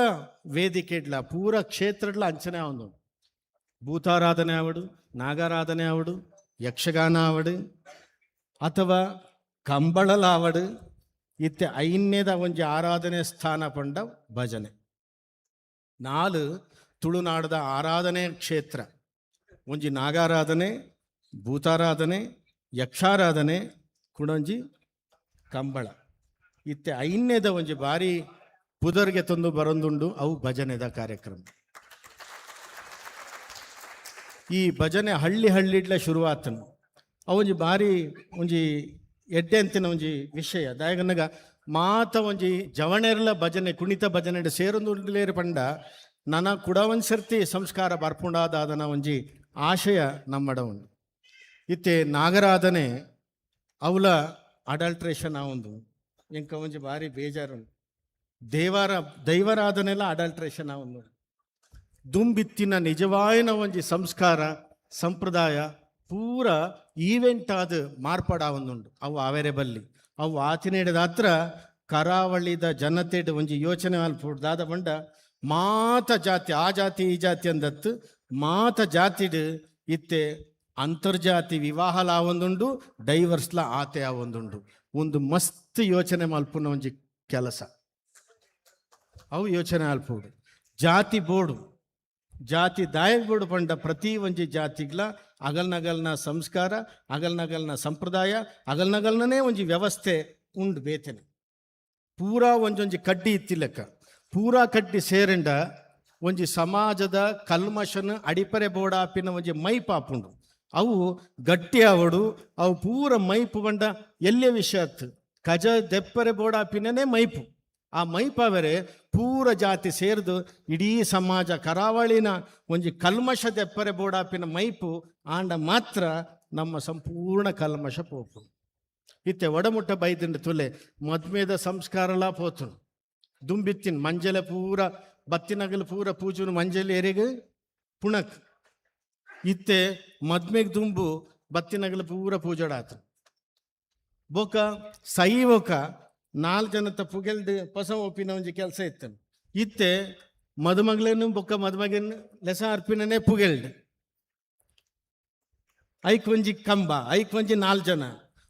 ವೇದಿಕೆಡ್ಲ ಪೂರ ಕ್ಷೇತ್ರಡ್ಲ ಅಂಚನೆ ಒಂದುಂಡು. ಭೂತಾರಾಧನೆ ಆವಡು, ನಾಗಾರಾಧನೆ ಆವಡು, ಯಕ್ಷಗಾನ ಆವಡು, ಅಥವಾ ಕಂಬಳಲಾವಡು, ಇತ್ತೆ ಐನ್ಯದ ಒಂಜಿ ಆರಾಧನೆ ಸ್ಥಾನ ಪಂಡ ಭಜನೆ. ನಾಲು ತುಳುನಾಡದ ಆರಾಧನೆ ಕ್ಷೇತ್ರ ಒಂಜಿ ನಾಗಾರಾಧನೆ, ಭೂತಾರಾಧನೆ, ಯಕ್ಷಾರಾಧನೆ, ಕುಡೊಂಜಿ ಕಂಬಳ. ಇತ್ತೆ ಐನ್ಯದ ಒಂಜಿ ಬಾರಿ ಪುದರ್ಗೆ ತಂದು ಬರೊಂದುಂಡು ಅವು ಭಜನೆದ ಕಾರ್ಯಕ್ರಮ. ಈ ಭಜನೆ ಹಳ್ಳಿ ಹಳ್ಳಿಡ್ಲ ಶುರುವಾತನು. ಅವೊಂಜಿ ಬಾರಿ ಒಂಜಿ ಎಡ್ಡೆ ಅಂತಿನ ಒಂಜಿ ವಿಷಯ. ದಾಯಗನಗ ಮಾತ ಒಂಜಿ ಜವಣೆರ್ಲ ಭಜನೆ ಕುಣಿತ ಭಜನೆ ಸೇರೊಂದುಂಡುಲೇರು ಪಂಡ ನನ ಕೂಡ ಒಂಜಿ ಸರ್ತಿ ಸಂಸ್ಕಾರ ಬರ್ಪುಂಡಾದಾದನ ಒಂಜಿ ಆಶಯ ನಮ್ಮಡ ಉಂಡು. ಇತ್ತೆ ನಾಗರಾಧನೆ ಅವಲ ಅಡಲ್ಟ್ರೇಷನ್ ಆವೊಂದು ಎಂಕ ಒಂಜಿ ಬಾರಿ ಬೇಜಾರುಂಡು. ದೇವರ ದೈವರಾಧನೆಲ್ಲ ಅಡಲ್ಟ್ರೇಷನ್ ಆವೊಂದು. ದುಂಬಿತ್ತಿನ ನಿಜವಾಯಿನ ಒಂಜಿ ಸಂಸ್ಕಾರ ಸಂಪ್ರದಾಯ ಪೂರ ಈವೆಂಟ್ ಆದ ಮಾರ್ಪಾಡಾವೊಂದುಂಡು. ಅವು ಆವೆರೆ ಬಲ್ಲಿ ಅವು ಆತಿನೇಡದ ಕರಾವಳಿದ ಜನತೆಡ್ ಒಂಜಿ ಯೋಚನೆ ಮಲ್ಪೊಡು. ದಾದ ಪಂಡ ಮಾತ ಜಾತಿ ಆ ಜಾತಿ ಈ ಜಾತಿ ಅಂದತ್ತು ಮಾತ ಜಾತಿಡ್ ಇತ್ತೆ ಅಂತರ್ಜಾತಿ ವಿವಾಹಲ ಆವೊಂದುಂಡು, ಡೈವರ್ಸ್ಲ ಆತೆ ಆವೊಂದುಂಡು. ಒಂದು ಮಸ್ತ್ ಯೋಚನೆ ಮಲ್ಪುನ ಒಂಜಿ ಕೆಲಸ ಅವು ಯೋಚನೆ ಮಲ್ಪೊಡು. ಜಾತಿ ಬೋಡು, ಜಾತಿ ದಾಯಕ್ ಬೋಡು ಪಂಡ ಪ್ರತಿ ಒಂಜಿ ಜಾತಿಗ್ಲ ಅಗಲ್ನಗಲ್ನ ಸಂಸ್ಕಾರ, ಅಗಲ್ನಗಲ್ನ ಸಂಪ್ರದಾಯ, ಅಗಲ್ನಗಲ್ನೇ ಒಂಜಿ ವ್ಯವಸ್ಥೆ ಉಂಡು. ಬೇತನೆ ಪೂರಾ ಒಂಜೊಂಜಿ ಕಡ್ಡಿ ಇತ್ತಿಲೆಕ್ಕ ಪೂರಾ ಕಡ್ಡಿ ಸೇರಂಡ ಒಂಜಿ ಸಮಾಜದ ಕಲ್ಮಶನ ಅಡಿಪರೆ ಬೋಡಾಪಿನ ಒಂಜಿ ಮೈಪಾಪುಂಡು. ಅವು ಗಟ್ಟಿ ಆವಡು. ಅವು ಪೂರ ಮೈಪು ಬಂಡ ಎಲ್ಲೇ ವಿಷಯ ಕಜ ದೆಪ್ಪರೆ ಬೋಡಾಪಿನೇ ಮೈಪು. ಆ ಮೈಪಾವರೆ ಪೂರ ಜಾತಿ ಸೇರ್ದು ಇಡೀ ಸಮಾಜ ಕರಾವಳಿನ ಒಂಜಿ ಕಲ್ಮಶ ದೆಪ್ಪರೆ ಬೋಡಾಪಿನ ಮೈಪು ಆಂಡ ಮಾತ್ರ ನಮ್ಮ ಸಂಪೂರ್ಣ ಕಲ್ಮಶ ಪೋಪು. ಇತ್ತೆ ಒಡಮುಟ್ಟ ಬೈದಿಂಡು ತುಲೆ ಮದ್ಮೇದ ಸಂಸ್ಕಾರಲ ಪೋತುನು. ದುಂಬಿತ್ತಿನ ಮಂಜಲೆ ಪೂರ ಬತ್ತಿನಗಲು ಪೂರ ಪೂಜುನು ಮಂಜಲೆ ಎರೆಗ್ ಪುಣಕ್. ಇತ್ತೆ ಮದ್ಮೆಗ್ ದುಂಬು ಬತ್ತಿನಗಲು ಪೂರ ಪೂಜಾಡಾತು. ಬೊಕ ಸೈವಕ ನಾಲ್ಕು ಜನತ ಪುಗೆಲ್ದು ಪಸ ಒಪ್ಪಿನ ಒಂಜಿ ಕೆಲಸ ಇತ್ತು. ಇತ್ತೆ ಮದುಮಗಳೇನು ಬೊಕ್ಕ ಮದುಮಗನ್ ಲೆಸ ಅರ್ಪಿನನೇ ಪುಗೆಲ್ಡ್ ಐಕ್ ಒಂಜಿ ಕಂಬ, ಐಕ್ ಒಂಜಿ ನಾಲ್ಕು ಜನ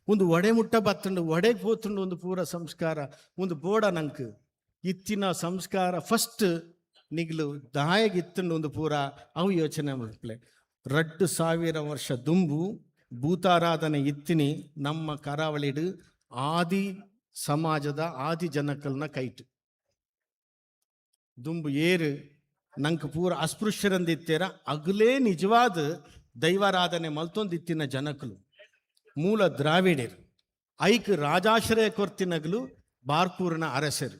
ಒಂದು ಒಡೆ ಮುಟ್ಟ ಬತ್ತುಂಡು ಒಡೆಗೆ ಪೋತುಂಡು. ಒಂದು ಪೂರ ಸಂಸ್ಕಾರ ಒಂದು ಬೋಡ ನಂಕ್ ಇತ್ತಿನ ಸಂಸ್ಕಾರ ಫಸ್ಟ್ ನಿಗ್ಲು ದಾಯಗ್ ಇತ್ತುಂಡು ಒಂದು ಪೂರ ಅವು ಯೋಚನೆ ಮಲ್ಪಲೆ. 2000 ವರ್ಷ ದುಂಬು ಭೂತಾರಾಧನೆ ಇತ್ತಿನಿ ನಮ್ಮ ಕರಾವಳಿಡು ಆದಿ ಸಮಾಜದ ಆದಿ ಜನಕಲ್ನ ಕೈಟ್. ದುಂಬು ಏರು ನಂಕ್ ಪೂರ ಅಸ್ಪೃಶ್ಯರಂದಿತ್ತೇರ ಅಗಲೇ ನಿಜವಾದ ದೈವಾರಾಧನೆ ಮಲ್ತೊಂದಿತ್ತಿನ ಜನಕಲು ಮೂಲ ದ್ರಾವಿಡರು. ಐಕ್ ರಾಜಾಶ್ರಯ ಕೊರ್ತಿನಗಲು ಬಾರ್ಕೂರಿನ ಅರಸರು.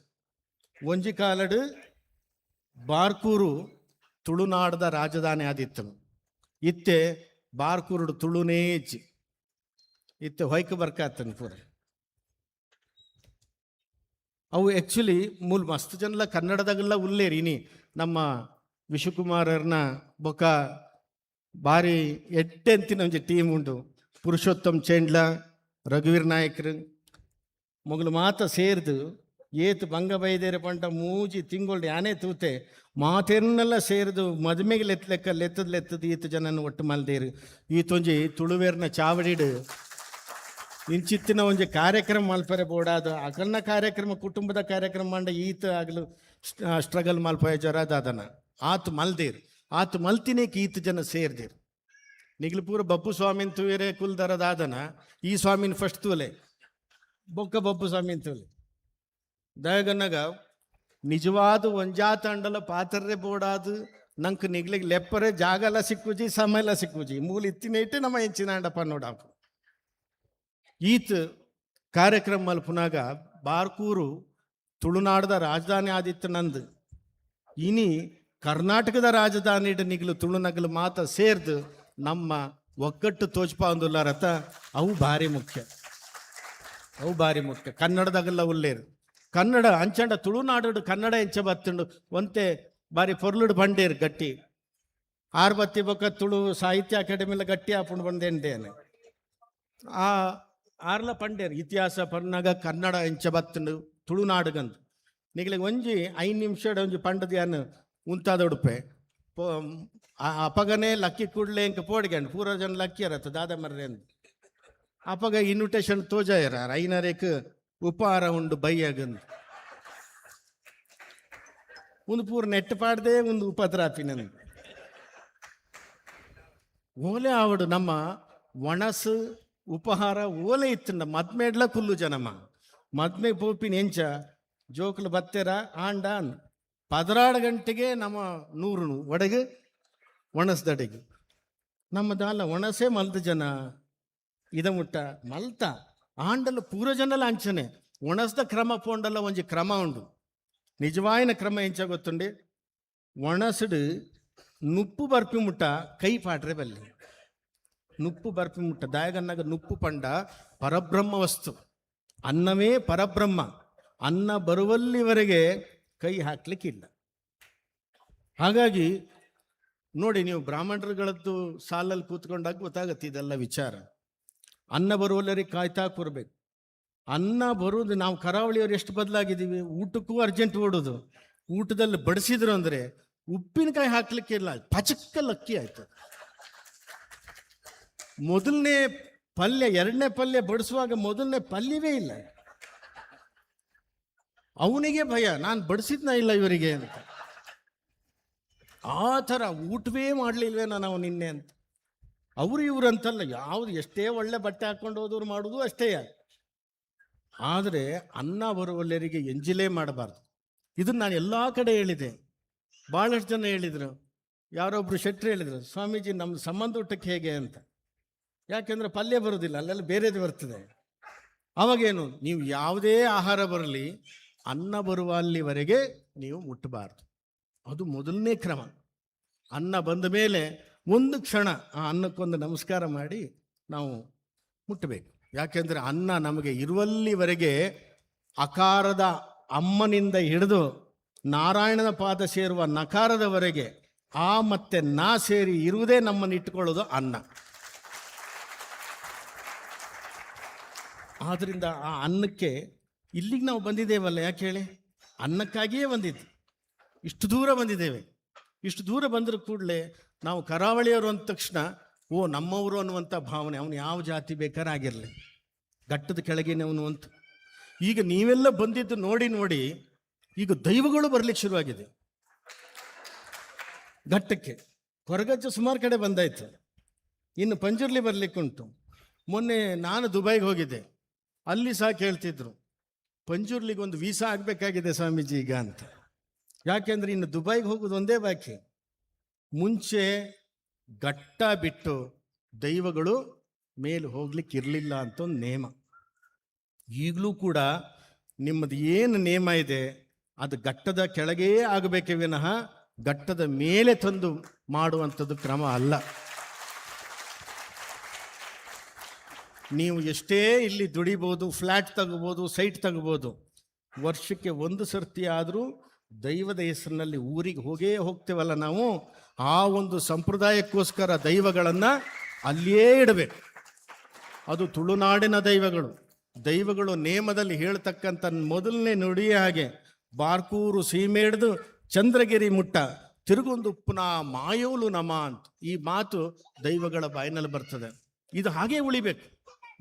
ಒಂಜಿ ಕಾಲಡು ಬಾರ್ಕೂರು ತುಳುನಾಡದ ರಾಜಧಾನಿ ಆದಿತ್ತನು. ಇತ್ತೆ ಬಾರ್ಕೂರುಡು ತುಳುನೇ ಇಜ್ಜಿ. ಇತ್ತೆ ಹೊಯ್ಕ ಬರ್ಕಾತನು ಪೂರ. ಅವು ಆ್ಯಕ್ಚುಲಿ ಮೂಲ ಮಸ್ತ್ ಜನಲ ಕನ್ನಡದಾಗೆಲ್ಲ ಉಲ್ಲೇರಿ ಇನಿ ನಮ್ಮ ವಿಶ್ವಕುಮಾರರ್ನ ಬೊಕ ಬಾರಿ ಎಡ್ಡೆ ಅಂತಿನ ಒಂಜಿ ಟೀಮ್ ಉಂಡು. ಪುರುಷೋತ್ತಮ್ ಚೇಂಡ್ಲ, ರಘುವೀರ್ ನಾಯಕ್ರು ಮೊಗಲು ಮಾತ ಸೇರ್ದು ಏತ್ ಬಂಗ ಬೈದೇರೆ ಪಂಡ ಮೂಜಿ ತಿಂಗಳು ಯಾನೇ ತೂತೆ ಮಾತೆರ್ನೆಲ್ಲ ಸೇರ್ದು ಮದುಮೆಗೆ ಲೆತ್ತಲೆಕ್ಕ ಲೆತ್ತದ ಲೆತ್ತದ ಈತ ಜನನ ಒಟ್ಟು ಮಲ್ದೇರು. ಈತೊಂಜಿ ತುಳುವೇರ್ನ ಚಾವಡಿಡು ಇಂಚಿತ್ತಿನ ಒಂಜಿ ಕಾರ್ಯಕ್ರಮ ಮಲ್ಪರೆ ಬೋಡಾದ ಅಕಲ್ನ ಕಾರ್ಯಕ್ರಮ ಕುಟುಂಬದ ಕಾರ್ಯಕ್ರಮ ಮಂಡ ಈತ ಆಗಲು ಸ್ಟ್ರಗಲ್ ಮಲ್ಪಯ ಜ್ವರ ದಾದನ ಆತು ಮಲ್ದೇರು ಆತು ಮಲ್ತಿನೇಕ್ ಈತ ಜನ ಸೇರ್ದೇರು. ನಿಗ್ಲು ಪೂರ ಬಬ್ಬು ಸ್ವಾಮಿನ್ ತೂಯರೆ ಕುಲ್ದರ ದಾದನ ಈ ಸ್ವಾಮಿನ ಫಸ್ಟ್ ತೂಲೆ ಬೊಕ್ಕ ಬಬ್ಬು ಸ್ವಾಮಿನ್ ತೂಲೆ ದಯಗನ್ನಗ ನಿಜವಾದ ಒಂಜಾತಂಡಲ ಪಾತ್ರರೇ ಬೋಡಾದು ನಂಗೆ ನಿಗ್ಲಿಗೆ ಲೆಪ್ಪರೆ ಜಾಗಲ ಸಿಕ್ಕುಜಿ ಸಮಯಲ ಸಿಕ್ಕುಜಿ ಮೂಲ ಇತ್ತಿನ ಇಟ್ಟು ನಮ್ಮ ಹೆಂಚಿನ ನೋಡಾಕು. ಈತ ಕಾರ್ಯಕ್ರಮ ಮಲ್ಪುನಾಗ ಬಾರ್ಕೂರು ತುಳುನಾಡದ ರಾಜಧಾನಿ ಆದಿತ್ತು ನಂದು ಇನಿ ಕರ್ನಾಟಕದ ರಾಜಧಾನಿ ನಿಗ್ಲು ತುಳುನಗಲು ಮಾತ ಸೇರ್ದು ನಮ್ಮ ಒಗ್ಗಟ್ಟು ತೋಜ್ಪಾಂದುಲ್ಲಾರತ ಅವು ಭಾರಿ ಮುಖ್ಯ, ಅವು ಭಾರಿ ಮುಖ್ಯ. ಕನ್ನಡದಾಗೆಲ್ಲ ಉಲ್ಲೇರು ಕನ್ನಡ ಅಂಚಂಡ ತುಳುನಾಡು ಕನ್ನಡ ಎಂಚ ಬತ್ತುಂಡು ಒಂತೆ ಬಾರಿ ಪೊರ್ಲುಡು ಬಂಡೇರು ಗಟ್ಟಿ ಆರು ಬತ್ತಿ ಬೊಕ್ಕ ತುಳು ಸಾಹಿತ್ಯ ಅಕಾಡೆಮಿಲ ಗಟ್ಟಿ ಆಪುಂಡು ಬಂದೇಂಡೇನೆ ಆ ಆರ್ಲ ಪಂಡೇರು ಇತಿಹಾಸ ಪನ್ನಾಗ ಕನ್ನಡ ಎಂಚ ಬತ್ತುಂಡು ತುಳುನಾಡುಗಂದು ನಿಗ್ಲಿಗೆ ಒಂಜಿ 5 ನಿಮಿಷ ಒಂಜಿ ಪಂಡದ ಯಾನ್ ಉಂತಾದ ಉಡುಪೆ ಅಪಗನೇ ಲಕ್ಕಿ ಕೂಡಲೇ ಇಂಕ ಪೋಡಿಗಂಡು ಪೂರ ಜನ ಲಕ್ಕಿ ಅರತ್ತ ದಾದ ಮರ್ರೆ ಅಂದು ಅಪಗ ಇನ್ವಿಟೇಷನ್ ತೋಜಾಯರ ಐನರೇಕ್ ಉಪಹಾರ ಉಂಡು ಬೈಯಾಗಂದು ಒಂದು ಪೂರ ನೆಟ್ ಪಾಡ್ದೆ ಒಂದು ಉಪದ್ರಾಪಿ ನಂದು ಓಲೆ ಆವಡು ನಮ್ಮ ಒಣಸು ಉಪಹಾರ ಓಲೆ ಇತ್ತಂಡ ಮದ್ಮೇಡ್ಲ ಕುಲ್ಲು ಜನಮ ಮದ್ಮೆ ಪೋಪಿನ ಎಂಚ ಜೋಕುಲು ಬತ್ತೆರ ಆಂಡ 16 ಗಂಟೆಗೆ ನಮ್ಮ ನೂರು ಒಡಗು ಒಣಸ್ದಡೆಗೆ ನಮ್ಮ ದಾಲ ಒಣಸೆ ಮಲ್ದ ಜನ ಇದ ಮುಟ್ಟ ಮಲ್ತ ಆಂಡಲ ಪೂರ ಜನಲ ಅಂಚನೆ ಒಣಸ್ದ ಕ್ರಮ ಪೋಂಡಲ ಒಂಜಿ ಕ್ರಮ ಉಂಡು ನಿಜವಾಯಿನ ಕ್ರಮ ಎಂಚ ಗೊತ್ತುಂಡೆ ಒಣಸುಡು ನುಪ್ಪು ಬರ್ಪಿ ಮುಟ್ಟ ಕೈ ಪಾಟ್ರೆ ಬಲ್ಲಿ ನುಪ್ಪು ಬರ್ಪಿ ಮುಟ್ಟ ದಾಯಗನ್ನಾಗ ನುಪ್ಪು ಪಂಡ ಪರಬ್ರಹ್ಮ ವಸ್ತು ಅನ್ನವೇ ಪರಬ್ರಹ್ಮ ಅನ್ನ ಬರುವಲ್ಲಿವರೆಗೆ ಕೈ ಹಾಕ್ಲಿಕ್ಕಿಲ್ಲ. ಹಾಗಾಗಿ ನೋಡಿ ನೀವು ಬ್ರಾಹ್ಮಣರುಗಳದ್ದು ಸಾಲಲ್ಲಿ ಕೂತ್ಕೊಂಡಾಗ ಗೊತ್ತಾಗತ್ತೆ ಇದೆಲ್ಲ ವಿಚಾರ. ಅನ್ನ ಬರುವಲ್ಲರಿಗೆ ಕಾಯ್ತಾ ಕೂರ್ಬೇಕು. ಅನ್ನ ಬರುವುದು ನಾವು ಕರಾವಳಿಯವರು ಎಷ್ಟು ಬದಲಾಗಿದ್ದೀವಿ, ಊಟಕ್ಕೂ ಅರ್ಜೆಂಟ್ ಓಡೋದು. ಊಟದಲ್ಲಿ ಬಡಿಸಿದ್ರು ಅಂದರೆ ಉಪ್ಪಿನಕಾಯಿ ಹಾಕ್ಲಿಕ್ಕಿಲ್ಲ, ಪಚಕ್ಕ ಲಕ್ಕಿ ಆಯ್ತು. ಮೊದಲನೇ ಪಲ್ಯ ಎರಡನೇ ಪಲ್ಯ ಬಡಿಸುವಾಗ ಮೊದಲನೇ ಪಲ್ಯವೇ ಇಲ್ಲ. ಅವನಿಗೆ ಭಯ, ನಾನು ಬಡಿಸಿದ್ನ ಇಲ್ಲ ಇವರಿಗೆ ಅಂತ. ಆ ಥರ ಊಟವೇ ಮಾಡಲಿಲ್ವೇ ನಾನು ನಿನ್ನೆ ಅಂತ. ಅವರು ಇವರು ಅಂತಲ್ಲ, ಯಾವುದು ಎಷ್ಟೇ ಒಳ್ಳೆ ಬಟ್ಟೆ ಹಾಕ್ಕೊಂಡು ಹೋದವ್ರು ಮಾಡೋದು ಅಷ್ಟೇ. ಆದರೆ ಅನ್ನ ಬರುವಲ್ಲರಿಗೆ ಎಂಜಿಲೇ ಮಾಡಬಾರ್ದು. ಇದನ್ನು ನಾನು ಎಲ್ಲ ಕಡೆ ಹೇಳಿದೆ, ಭಾಳಷ್ಟು ಜನ ಹೇಳಿದರು. ಯಾರೊಬ್ಬರು ಶೆಟ್ಟರು ಹೇಳಿದರು, ಸ್ವಾಮೀಜಿ ನಮ್ಮ ಸಂಬಂಧ ಊಟಕ್ಕೆ ಹೇಗೆ ಅಂತ. ಯಾಕೆಂದರೆ ಪಲ್ಯ ಬರೋದಿಲ್ಲ, ಅಲ್ಲೆಲ್ಲ ಬೇರೆದು ಬರ್ತದೆ. ಆವಾಗೇನು, ನೀವು ಯಾವುದೇ ಆಹಾರ ಬರಲಿ ಅನ್ನ ಬರುವ ಅಲ್ಲಿವರೆಗೆ ನೀವು ಮುಟ್ಟಬಾರ್ದು. ಅದು ಮೊದಲನೇ ಕ್ರಮ. ಅನ್ನ ಬಂದ ಮೇಲೆ ಒಂದು ಕ್ಷಣ ಆ ಅನ್ನಕ್ಕೊಂದು ನಮಸ್ಕಾರ ಮಾಡಿ ನಾವು ಮುಟ್ಟಬೇಕು. ಯಾಕೆಂದರೆ ಅನ್ನ ನಮಗೆ ಇರುವಲ್ಲಿವರೆಗೆ ಅಕಾರದ ಅಮ್ಮನಿಂದ ಹಿಡಿದು ನಾರಾಯಣನ ಪಾದ ಸೇರುವ ನಕಾರದವರೆಗೆ ಆ ಮತ್ತೆ ನಾ ಸೇರಿ ಇರುವುದೇ ನಮ್ಮನ್ನು ಇಟ್ಟುಕೊಳ್ಳೋದು ಅನ್ನ. ಆದ್ದರಿಂದ ಆ ಅನ್ನಕ್ಕೆ ಇಲ್ಲಿಗೆ ನಾವು ಬಂದಿದ್ದೇವಲ್ಲ, ಯಾಕೆ ಹೇಳಿ? ಅನ್ನಕ್ಕಾಗಿಯೇ ಬಂದಿದ್ದು. ಇಷ್ಟು ದೂರ ಬಂದಿದ್ದೇವೆ. ಇಷ್ಟು ದೂರ ಬಂದರೂ ಕೂಡಲೇ ನಾವು ಕರಾವಳಿಯವರು ಅಂದ ತಕ್ಷಣ ಓ ನಮ್ಮವರು ಅನ್ನುವಂಥ ಭಾವನೆ, ಅವನು ಯಾವ ಜಾತಿ ಬೇಕಾದ್ರೆ ಆಗಿರಲಿ, ಘಟ್ಟದ ಕೆಳಗಿನವನು ಅಂತ. ಈಗ ನೀವೆಲ್ಲ ಬಂದಿದ್ದು ನೋಡಿ ನೋಡಿ ಈಗ ದೈವಗಳು ಬರ್ಲಿಕ್ಕೆ ಶುರುವಾಗಿದೆ ಘಟ್ಟಕ್ಕೆ. ಕೊರಗಜ್ಜ ಸುಮಾರು ಕಡೆ ಬಂದಾಯ್ತು, ಇನ್ನು ಪಂಜುರ್ಲಿ ಬರ್ಲಿಕ್ಕುಂಟು. ಮೊನ್ನೆ ನಾನು ದುಬೈಗೆ ಹೋಗಿದ್ದೆ, ಅಲ್ಲಿ ಸಹ ಕೇಳ್ತಿದ್ರು ಪಂಜುರ್ಲಿಗೆ ಒಂದು ವೀಸಾ ಆಗಬೇಕಾಗಿದೆ ಸ್ವಾಮೀಜಿ ಈಗ ಅಂತ. ಯಾಕೆಂದರೆ ಇನ್ನು ದುಬೈಗೆ ಹೋಗೋದು ಒಂದೇ ಬಾಕಿ. ಮುಂಚೆ ಘಟ್ಟ ಬಿಟ್ಟು ದೈವಗಳು ಮೇಲೆ ಹೋಗ್ಲಿಕ್ಕೆ ಇರಲಿಲ್ಲ ಅಂತ ಒಂದು ನೇಮ. ಈಗಲೂ ಕೂಡ ನಿಮ್ಮದು ಏನು ನೇಮ ಇದೆ ಅದು ಘಟ್ಟದ ಕೆಳಗೇ ಆಗಬೇಕೇ ವಿನಃ ಘಟ್ಟದ ಮೇಲೆ ತಂದು ಮಾಡುವಂಥದ್ದು ಕ್ರಮ ಅಲ್ಲ. ನೀವು ಎಷ್ಟೇ ಇಲ್ಲಿ ದುಡಿಬೋದು, ಫ್ಲ್ಯಾಟ್ ತಗೋಬೋದು, ಸೈಟ್ ತಗೋಬೋದು, ವರ್ಷಕ್ಕೆ ಒಂದು ಸರ್ತಿ ಆದರೂ ದೈವದ ಹೆಸರಿನಲ್ಲಿ ಊರಿಗೆ ಹೋಗೇ ಹೋಗ್ತೇವಲ್ಲ ನಾವು, ಆ ಒಂದು ಸಂಪ್ರದಾಯಕ್ಕೋಸ್ಕರ ದೈವಗಳನ್ನು ಅಲ್ಲಿಯೇ ಇಡಬೇಕು. ಅದು ತುಳುನಾಡಿನ ದೈವಗಳು. ದೈವಗಳು ನೇಮದಲ್ಲಿ ಹೇಳ್ತಕ್ಕಂಥ ಮೊದಲನೇ ನುಡಿಯೇ ಹಾಗೆ, ಬಾರ್ಕೂರು ಸೀಮೆಡ್ದು ಚಂದ್ರಗಿರಿ ಮುಟ್ಟ ತಿರುಗೊಂದುಪ್ಪುನ ಮಾಯೋಲು ನಮ ಅಂತ. ಈ ಮಾತು ದೈವಗಳ ಬಾಯಿನಲ್ಲಿ ಬರ್ತದೆ. ಇದು ಹಾಗೇ ಉಳಿಬೇಕು.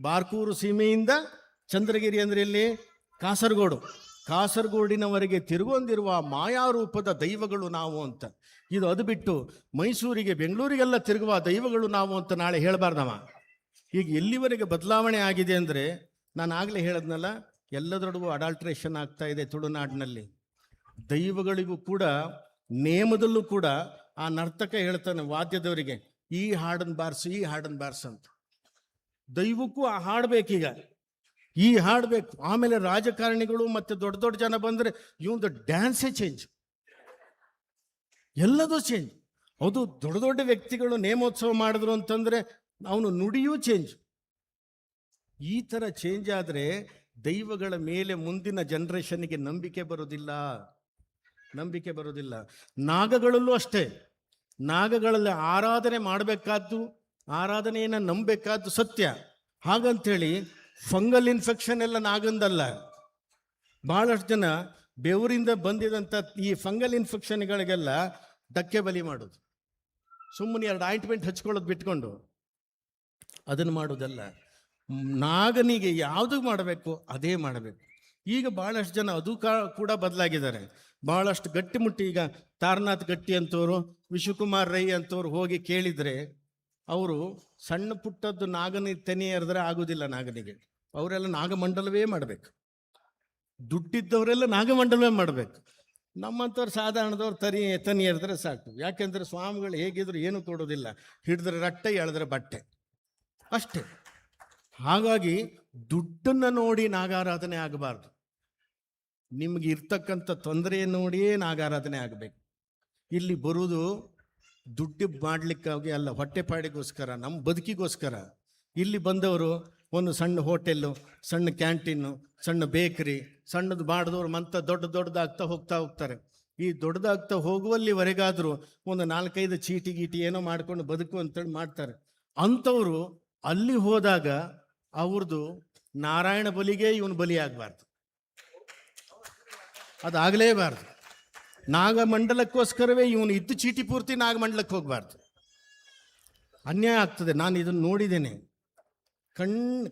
ಬಾರ್ಕೂರು ಸೀಮೆಯಿಂದ ಚಂದ್ರಗಿರಿ ಅಂದರೆ ಇಲ್ಲಿ ಕಾಸರಗೋಡು, ಕಾಸರಗೋಡಿನವರೆಗೆ ತಿರುಗೊಂದಿರುವ ಮಾಯಾರೂಪದ ದೈವಗಳು ನಾವು ಅಂತ. ಇದು ಅದು ಬಿಟ್ಟು ಮೈಸೂರಿಗೆ ಬೆಂಗಳೂರಿಗೆಲ್ಲ ತಿರುಗುವ ದೈವಗಳು ನಾವು ಅಂತ ನಾಳೆ ಹೇಳಬಾರ್ದವ. ಈಗ ಎಲ್ಲಿವರೆಗೆ ಬದಲಾವಣೆ ಆಗಿದೆ ಅಂದರೆ, ನಾನು ಆಗಲೇ ಹೇಳಿದ್ನಲ್ಲ, ಎಲ್ಲದರೊಡಗೂ ಅಡಾಲ್ಟ್ರೇಷನ್ ಆಗ್ತಾ ಇದೆ ತುಳುನಾಡಿನಲ್ಲಿ. ದೈವಗಳಿಗೂ ಕೂಡ ನೇಮದಲ್ಲೂ ಕೂಡ ಆ ನರ್ತಕ ಹೇಳ್ತಾನೆ ವಾದ್ಯದವರಿಗೆ, ಈ ಹಾಡನ್ನು ಬಾರಿಸು, ಈ ಹಾಡನ್ನು ಬಾರಿಸು ಅಂತ. ದೈವಕ್ಕೂ ಆ ಹಾಡ್ಬೇಕೀಗ, ಈ ಹಾಡಬೇಕು. ಆಮೇಲೆ ರಾಜಕಾರಣಿಗಳು ಮತ್ತು ದೊಡ್ಡ ದೊಡ್ಡ ಜನ ಬಂದರೆ ಇವಂದು ಡ್ಯಾನ್ಸೇ ಚೇಂಜ್, ಎಲ್ಲದೂ ಚೇಂಜ್. ಹೌದು, ದೊಡ್ಡ ದೊಡ್ಡ ವ್ಯಕ್ತಿಗಳು ನೇಮೋತ್ಸವ ಮಾಡಿದ್ರು ಅಂತಂದರೆ ಅವನು ನುಡಿಯೂ ಚೇಂಜ್. ಈ ಥರ ಚೇಂಜ್ ಆದರೆ ದೈವಗಳ ಮೇಲೆ ಮುಂದಿನ ಜನ್ರೇಷನ್ಗೆ ನಂಬಿಕೆ ಬರೋದಿಲ್ಲ, ನಂಬಿಕೆ ಬರೋದಿಲ್ಲ. ನಾಗಗಳಲ್ಲೂ ಅಷ್ಟೇ, ನಾಗಗಳಲ್ಲಿ ಆರಾಧನೆ ಮಾಡಬೇಕಾದ್ದು, ಆರಾಧನೆಯನ್ನು ನಂಬಬೇಕಾದ್ದು ಸತ್ಯ. ಹಾಗಂಥೇಳಿ ಫಂಗಲ್ ಇನ್ಫೆಕ್ಷನ್ ಎಲ್ಲ ನಾಗಂದಲ್ಲ. ಭಾಳಷ್ಟು ಜನ ಬೆವರಿಂದ ಬಂದಿದಂಥ ಈ ಫಂಗಲ್ ಇನ್ಫೆಕ್ಷನ್ಗಳಿಗೆಲ್ಲ ಡಕ್ಕೆ ಬಲಿ ಮಾಡೋದು, ಸುಮ್ಮನೆ 2 ಆಯಿಂಟ್ಮೆಂಟ್ ಹಚ್ಕೊಳ್ಳೋದು ಬಿಟ್ಕೊಂಡು ಅದನ್ನು ಮಾಡೋದಲ್ಲ. ನಾಗನಿಗೆ ಯಾವುದು ಮಾಡಬೇಕು ಅದೇ ಮಾಡಬೇಕು. ಈಗ ಭಾಳಷ್ಟು ಜನ ಅದು ಕೂಡ ಬದಲಾಗಿದ್ದಾರೆ. ಭಾಳಷ್ಟು ಗಟ್ಟಿಮುಟ್ಟಿ ಈಗ ತಾರನಾಥ್ ಗಟ್ಟಿ ಅಂತವರು, ವಿಶ್ವಕುಮಾರ್ ರೈ ಅಂತವ್ರು ಹೋಗಿ ಕೇಳಿದರೆ ಅವರು ಸಣ್ಣ ಪುಟ್ಟದ್ದು ನಾಗನಿ ತೆನೆ ಎರೆದ್ರೆ ಆಗೋದಿಲ್ಲ ನಾಗನಿಗೆ. ಅವರೆಲ್ಲ ನಾಗಮಂಡಲವೇ ಮಾಡಬೇಕು, ದುಡ್ಡಿದ್ದವರೆಲ್ಲ ನಾಗಮಂಡಲವೇ ಮಾಡಬೇಕು. ನಮ್ಮಂಥವ್ರು ಸಾಧಾರಣದವ್ರು ತನಿ ಎರೆದ್ರೆ ಸಾಕು. ಯಾಕೆಂದರೆ ಸ್ವಾಮಿಗಳು ಹೇಗಿದ್ರು ಏನೂ ಕೊಡೋದಿಲ್ಲ, ಹಿಡಿದ್ರೆ ರಟ್ಟೆ, ಎಳೆದ್ರೆ ಬಟ್ಟೆ ಅಷ್ಟೇ. ಹಾಗಾಗಿ ದುಡ್ಡನ್ನು ನೋಡಿ ನಾಗಾರಾಧನೆ ಆಗಬಾರ್ದು, ನಿಮ್ಗೆ ಇರ್ತಕ್ಕಂಥ ತೊಂದರೆಯನ್ನು ನೋಡಿಯೇ ನಾಗಾರಾಧನೆ ಆಗಬೇಕು. ಇಲ್ಲಿ ಬರುವುದು ದುಡ್ಡು ಮಾಡಲಿಕ್ಕಾಗಿ ಅಲ್ಲ, ಹೊಟ್ಟೆಪಾಡಿಗೋಸ್ಕರ, ನಮ್ಮ ಬದುಕಿಗೋಸ್ಕರ. ಇಲ್ಲಿ ಬಂದವರು ಒಂದು ಸಣ್ಣ ಹೋಟೆಲ್ಲು, ಸಣ್ಣ ಕ್ಯಾಂಟೀನು, ಸಣ್ಣ ಬೇಕರಿ, ಸಣ್ಣದು ಮಾಡಿದವರು ಮಂತ ದೊಡ್ಡ ದೊಡ್ಡದಾಗ್ತಾ ಹೋಗ್ತಾ ಹೋಗ್ತಾರೆ. ಈ ದೊಡ್ಡದಾಗ್ತಾ ಹೋಗುವಲ್ಲಿವರೆಗಾದರೂ ಒಂದು 4-5 ಚೀಟಿ ಗೀಟಿ ಏನೋ ಮಾಡ್ಕೊಂಡು ಬದುಕು ಅಂತೇಳಿ ಮಾಡ್ತಾರೆ. ಅಂಥವರು ಅಲ್ಲಿ ಹೋದಾಗ ಅವ್ರದ್ದು ನಾರಾಯಣ ಬಲಿಗೆ ಇವನು ಬಲಿ ಆಗಬಾರ್ದು, ಅದಾಗಲೇಬಾರ್ದು. ನಾಗಮಂಡಲಕ್ಕೋಸ್ಕರವೇ ಇವನು ಇದ್ದು ಚೀಟಿ ಪೂರ್ತಿ ನಾಗಮಂಡಲಕ್ಕೆ ಹೋಗಬಾರ್ದು, ಅನ್ಯಾಯ ಆಗ್ತದೆ. ನಾನು ಇದನ್ನು ನೋಡಿದ್ದೇನೆ,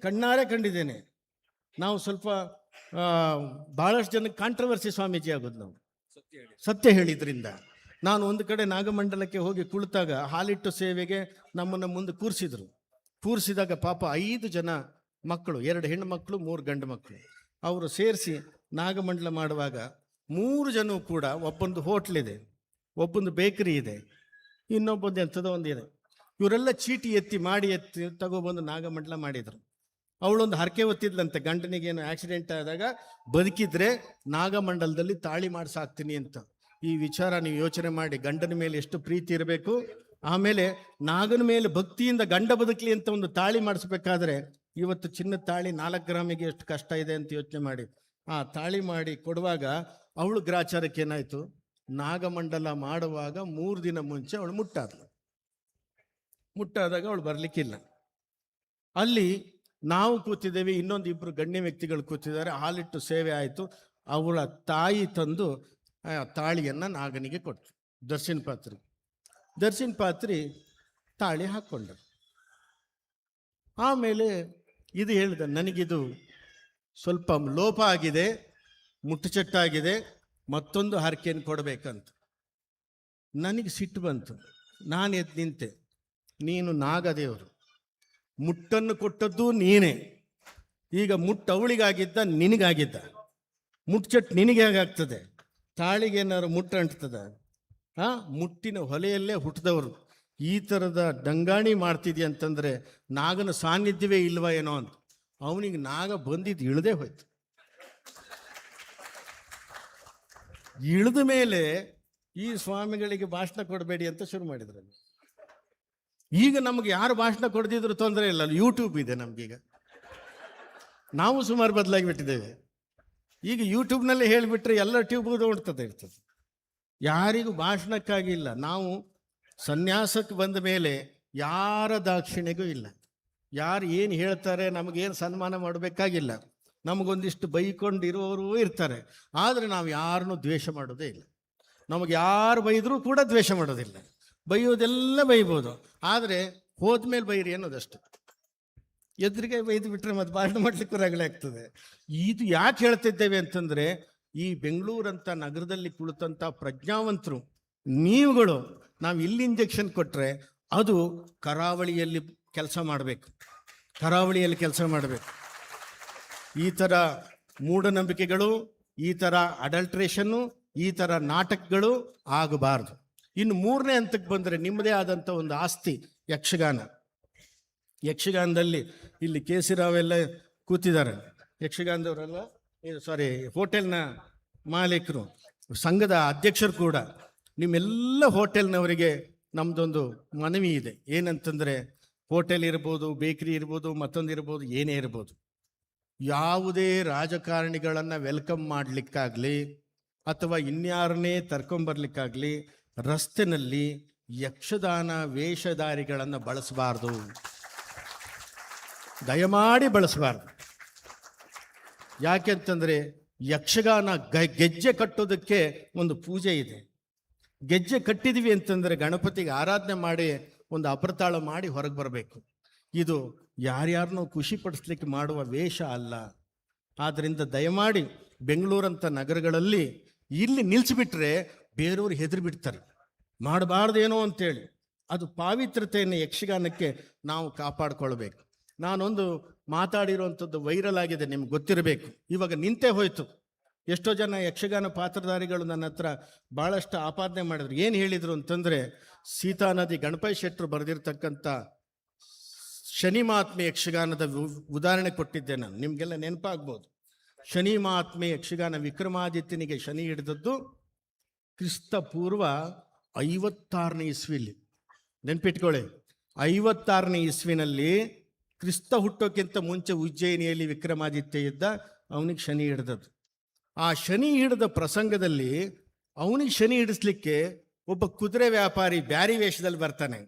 ಕಣ್ಣಾರೆ ಕಂಡಿದ್ದೇನೆ. ನಾವು ಸ್ವಲ್ಪ ಭಾಳಷ್ಟು ಜನಕ್ಕೆ ಕಾಂಟ್ರವರ್ಸಿ ಸ್ವಾಮೀಜಿ ಆಗೋದು ನಾವು ಸತ್ಯ ಹೇಳಿದ್ರಿಂದ. ನಾನು ಒಂದು ಕಡೆ ನಾಗಮಂಡಲಕ್ಕೆ ಹೋಗಿ ಕುಳಿತಾಗ ಹಾಲಿಟ್ಟು ಸೇವೆಗೆ ನಮ್ಮನ್ನು ಮುಂದೆ ಕೂರಿಸಿದ್ರು. ಕೂರಿಸಿದಾಗ ಪಾಪ 5 ಜನ ಮಕ್ಕಳು, 2 ಹೆಣ್ಣು ಮಕ್ಕಳು, 3 ಗಂಡು ಮಕ್ಕಳು, ಅವರು ಸೇರಿಸಿ ನಾಗಮಂಡಲ ಮಾಡುವಾಗ 3 ಜನ ಕೂಡ, ಒಬ್ಬಂದು ಹೋಟ್ಲಿದೆ, ಒಬ್ಬಂದು ಬೇಕರಿ ಇದೆ, ಇನ್ನೊಬ್ಬಂದು ಎಂಥದೋ ಒಂದಿದೆ, ಇವರೆಲ್ಲ ಚೀಟಿ ಎತ್ತಿ ಮಾಡಿ ಎತ್ತಿ ತಗೊಬಂದು ನಾಗಮಂಡಲ ಮಾಡಿದರು. ಅವಳೊಂದು ಹರಕೆ ಹೊತ್ತಿದ್ಲಂತೆ, ಗಂಡನಿಗೇನು ಆಕ್ಸಿಡೆಂಟ್ ಆದಾಗ ಬದುಕಿದ್ರೆ ನಾಗಮಂಡಲದಲ್ಲಿ ತಾಳಿ ಮಾಡಿಸಾಕ್ತೀನಿ ಅಂತ. ಈ ವಿಚಾರ ನೀವು ಯೋಚನೆ ಮಾಡಿ, ಗಂಡನ ಮೇಲೆ ಎಷ್ಟು ಪ್ರೀತಿ ಇರಬೇಕು, ಆಮೇಲೆ ನಾಗನ ಮೇಲೆ ಭಕ್ತಿಯಿಂದ ಗಂಡ ಬದುಕಲಿ ಅಂತ ಒಂದು ತಾಳಿ ಮಾಡಿಸ್ಬೇಕಾದ್ರೆ ಇವತ್ತು ಚಿನ್ನದ ತಾಳಿ 4 ಗ್ರಾಮಿಗೆ ಎಷ್ಟು ಕಷ್ಟ ಇದೆ ಅಂತ ಯೋಚನೆ ಮಾಡಿ. ಆ ತಾಳಿ ಮಾಡಿ ಕೊಡುವಾಗ ಅವಳು ಗ್ರಾಚಾರಕ್ಕೆ ಏನಾಯ್ತು, ನಾಗಮಂಡಲ ಮಾಡುವಾಗ 3 ದಿನ ಮುಂಚೆ ಅವಳು ಮುಟ್ಟಾದ್ಲು. ಮುಟ್ಟಾದಾಗ ಅವಳು ಬರಲಿಕ್ಕಿಲ್ಲ. ಅಲ್ಲಿ ನಾವು ಕೂತಿದ್ದೇವೆ, ಇನ್ನೊಂದು 2 ಗಣ್ಯ ವ್ಯಕ್ತಿಗಳು ಕೂತಿದ್ದಾರೆ. ಹಾಲಿಟ್ಟು ಸೇವೆ ಆಯಿತು. ಅವಳ ತಾಯಿ ತಂದು ತಾಳಿಯನ್ನು ನಾಗನಿಗೆ ಕೊಟ್ಟರು, ದರ್ಶನ ಪಾತ್ರಿ. ದರ್ಶನ ಪಾತ್ರಿ ತಾಳಿ ಹಾಕ್ಕೊಂಡರು. ಆಮೇಲೆ ಇದು ಹೇಳಿದ, ನನಗಿದು ಸ್ವಲ್ಪ ಲೋಪ ಆಗಿದೆ, ಮುಟ್ಟುಚಟ್ಟಾಗಿದೆ, ಮತ್ತೊಂದು ಹರಕೆಯನ್ನು ಕೊಡಬೇಕಂತ. ನನಗೆ ಸಿಟ್ಟು ಬಂತು, ನಾನು ಎದ್ದು ನಿಂತೆ. ನೀನು ನಾಗದೇವರು, ಮುಟ್ಟನ್ನು ಕೊಟ್ಟದ್ದು ನೀನೇ, ಈಗ ಮುಟ್ಟು ಅವಳಿಗಾಗಿದ್ದ ನಿನಗಾಗಿದ್ದ, ಮುಟ್ಟುಚಟ್ಟು ನಿನಗೆ ಹೇಗಾಗ್ತದೆ? ತಾಳಿಗೆ ಏನಾದ್ರು ಮುಟ್ಟು ಅಂಟ್ತದ? ಮುಟ್ಟಿನ ಹೊಲೆಯಲ್ಲೇ ಹುಟ್ಟಿದವರು. ಈ ಥರದ ಡಂಗಾಣಿ ಮಾಡ್ತಿದ್ಯ ಅಂತಂದರೆ ನಾಗನ ಸಾನ್ನಿಧ್ಯವೇ ಇಲ್ವಾ ಏನೋ ಅಂತ. ಅವನಿಗೆ ನಾಗ ಬಂದಿದ್ದು ಇಳದೇ ಹೋಯ್ತು. ಇಳಿದ ಮೇಲೆ ಈ ಸ್ವಾಮಿಗಳಿಗೆ ಭಾಷಣ ಕೊಡಬೇಡಿ ಅಂತ ಶುರು ಮಾಡಿದ್ರು. ಈಗ ನಮ್ಗೆ ಯಾರು ಭಾಷಣ ಕೊಡದಿದ್ರು ತೊಂದರೆ ಇಲ್ಲ, ಯೂಟ್ಯೂಬ್ ಇದೆ ನಮಗೀಗ. ನಾವು ಸುಮಾರು ಬದಲಾಗಿ ಬಿಟ್ಟಿದ್ದೇವೆ. ಈಗ ಯೂಟ್ಯೂಬ್ನಲ್ಲಿ ಹೇಳಿಬಿಟ್ರೆ ಎಲ್ಲ ಟ್ಯೂಬ್ ನೋಡ್ತದೆ ಇರ್ತದೆ. ಯಾರಿಗೂ ಭಾಷಣಕ್ಕಾಗಿ ಇಲ್ಲ. ನಾವು ಸನ್ಯಾಸಕ್ಕೆ ಬಂದ ಮೇಲೆ ಯಾರ ದಾಕ್ಷಿಣ್ಯಗೂ ಇಲ್ಲ. ಯಾರು ಏನು ಹೇಳ್ತಾರೆ, ನಮಗೇನು ಸನ್ಮಾನ ಮಾಡಬೇಕಾಗಿಲ್ಲ. ನಮಗೊಂದಿಷ್ಟು ಬೈಕೊಂಡಿರುವವರು ಇರ್ತಾರೆ, ಆದರೆ ನಾವು ಯಾರನ್ನೂ ದ್ವೇಷ ಮಾಡೋದೇ ಇಲ್ಲ. ನಮಗೆ ಯಾರು ಬೈದರೂ ಕೂಡ ದ್ವೇಷ ಮಾಡೋದಿಲ್ಲ. ಬೈಯೋದೆಲ್ಲ ಬೈಬೋದು, ಆದರೆ ಹೋದ್ಮೇಲೆ ಬೈರಿ ಅನ್ನೋದಷ್ಟು. ಎದುರಿಗೆ ಬೈದು ಬಿಟ್ಟರೆ ಮತ್ತೆ ಭಾಷಣ ಮಾಡಲಿಕ್ಕೂ ರಗಳೆ ಆಗ್ತದೆ. ಇದು ಯಾಕೆ ಹೇಳ್ತಿದ್ದೇವೆ ಅಂತಂದರೆ, ಈ ಬೆಂಗಳೂರಂಥ ನಗರದಲ್ಲಿ ಕುಳಿತಂಥ ಪ್ರಜ್ಞಾವಂತರು ನೀವುಗಳು, ನಾವು ಇಲ್ಲಿ ಇಂಜೆಕ್ಷನ್ ಕೊಟ್ಟರೆ ಅದು ಕರಾವಳಿಯಲ್ಲಿ ಕೆಲಸ ಮಾಡಬೇಕು, ಕರಾವಳಿಯಲ್ಲಿ ಕೆಲಸ ಮಾಡಬೇಕು. ಈ ಥರ ಮೂಢನಂಬಿಕೆಗಳು, ಈ ಥರ ಅಡಲ್ಟ್ರೇಷನ್ನು, ಈ ಥರ ನಾಟಕಗಳು ಆಗಬಾರ್ದು. ಇನ್ನು ಮೂರನೇ ಹಂತಕ್ಕೆ ಬಂದರೆ ನಿಮ್ಮದೇ ಆದಂಥ ಒಂದು ಆಸ್ತಿ ಯಕ್ಷಗಾನ. ಯಕ್ಷಗಾನದಲ್ಲಿ ಇಲ್ಲಿ ಕೆ ಸಿ ರಾವ್ ಎಲ್ಲ ಕೂತಿದ್ದಾರೆ, ಯಕ್ಷಗಾನದವರೆಲ್ಲ, ಸಾರಿ, ಹೋಟೆಲ್ನ ಮಾಲೀಕರು, ಸಂಘದ ಅಧ್ಯಕ್ಷರು ಕೂಡ. ನಿಮ್ಮೆಲ್ಲ ಹೋಟೆಲ್ನವರಿಗೆ ನಮ್ಮದೊಂದು ಮನವಿ ಇದೆ. ಏನಂತಂದರೆ, ಹೋಟೆಲ್ ಇರ್ಬೋದು, ಬೇಕ್ರಿ ಇರ್ಬೋದು, ಮತ್ತೊಂದು ಇರ್ಬೋದು, ಏನೇ ಇರ್ಬೋದು, ಯಾವುದೇ ರಾಜಕಾರಣಿಗಳನ್ನು welcome ಮಾಡಲಿಕ್ಕಾಗಲಿ ಅಥವಾ ಇನ್ಯಾರನ್ನೇ ಕರ್ಕೊಂಬರ್ಲಿಕ್ಕಾಗಲಿ ರಸ್ತೆನಲ್ಲಿ ಯಕ್ಷಗಾನ ವೇಷಧಾರಿಗಳನ್ನು ಬಳಸಬಾರ್ದು, ದಯಮಾಡಿ ಬಳಸಬಾರ್ದು. ಯಾಕೆಂತಂದರೆ ಯಕ್ಷಗಾನ ಗೆಜ್ಜೆ ಕಟ್ಟೋದಕ್ಕೆ ಒಂದು ಪೂಜೆ ಇದೆ. ಗೆಜ್ಜೆ ಕಟ್ಟಿದ್ವಿ ಅಂತಂದರೆ ಗಣಪತಿಗೆ ಆರಾಧನೆ ಮಾಡಿ ಒಂದು ಅಪ್ರತಾಳ ಮಾಡಿ ಹೊರಗೆ ಬರಬೇಕು. ಇದು ಯಾರ್ಯಾರನ್ನೂ ಖುಷಿ ಪಡಿಸ್ಲಿಕ್ಕೆ ಮಾಡುವ ವೇಷ ಅಲ್ಲ. ಆದ್ದರಿಂದ ದಯಮಾಡಿ ಬೆಂಗಳೂರಂಥ ನಗರಗಳಲ್ಲಿ ಇಲ್ಲಿ ನಿಲ್ಲಿಸಿಬಿಟ್ರೆ ಬೇರೆಯವರು ಹೆದರಿ ಬಿಡ್ತಾರೆ, ಮಾಡಬಾರ್ದೇನೋ ಅಂತೇಳಿ. ಅದು ಪಾವಿತ್ರತೆಯನ್ನು ಯಕ್ಷಗಾನಕ್ಕೆ ನಾವು ಕಾಪಾಡಿಕೊಳ್ಬೇಕು. ನಾನೊಂದು ಮಾತಾಡಿರುವಂಥದ್ದು ವೈರಲ್ ಆಗಿದೆ, ನಿಮ್ಗೆ ಗೊತ್ತಿರಬೇಕು. ಇವಾಗ ನಿಂತೇ ಹೋಯಿತು. ಎಷ್ಟೋ ಜನ ಯಕ್ಷಗಾನ ಪಾತ್ರಧಾರಿಗಳು ನನ್ನ ಹತ್ರ ಭಾಳಷ್ಟು ಆಪಾದನೆ ಮಾಡಿದ್ರು. ಏನು ಹೇಳಿದರು ಅಂತಂದರೆ, ಸೀತಾನದಿ ಗಣಪತಿ ಶೆಟ್ಟರು ಬರೆದಿರ್ತಕ್ಕಂಥ ಶನಿ ಮಹಾತ್ಮೆ ಯಕ್ಷಗಾನದ ಉದಾಹರಣೆ ಕೊಟ್ಟಿದ್ದೆ ನಾನು, ನಿಮಗೆಲ್ಲ ನೆನಪಾಗ್ಬೋದು. ಶನಿ ಮಹಾತ್ಮೆ ಯಕ್ಷಗಾನ ವಿಕ್ರಮಾದಿತ್ಯನಿಗೆ ಶನಿ ಹಿಡಿದದ್ದು ಕ್ರಿಸ್ತ ಪೂರ್ವ 56ನೇ ಇಸ್ವಿಲಿ. ನೆನ್ಪಿಟ್ಕೊಳ್ಳಿ, 56ನೇ ಇಸ್ವಿನಲ್ಲಿ ಕ್ರಿಸ್ತ ಹುಟ್ಟೋಕ್ಕಿಂತ ಮುಂಚೆ ಉಜ್ಜಯಿನಿಯಲ್ಲಿ ವಿಕ್ರಮಾದಿತ್ಯ ಇದ್ದ, ಅವನಿಗೆ ಶನಿ ಹಿಡಿದದ್ದು. ಆ ಶನಿ ಹಿಡಿದ ಪ್ರಸಂಗದಲ್ಲಿ ಅವನಿಗೆ ಶನಿ ಹಿಡಿಸ್ಲಿಕ್ಕೆ ಒಬ್ಬ ಕುದುರೆ ವ್ಯಾಪಾರಿ ಬ್ಯಾರಿ ವೇಷದಲ್ಲಿ ಬರ್ತಾನೆ.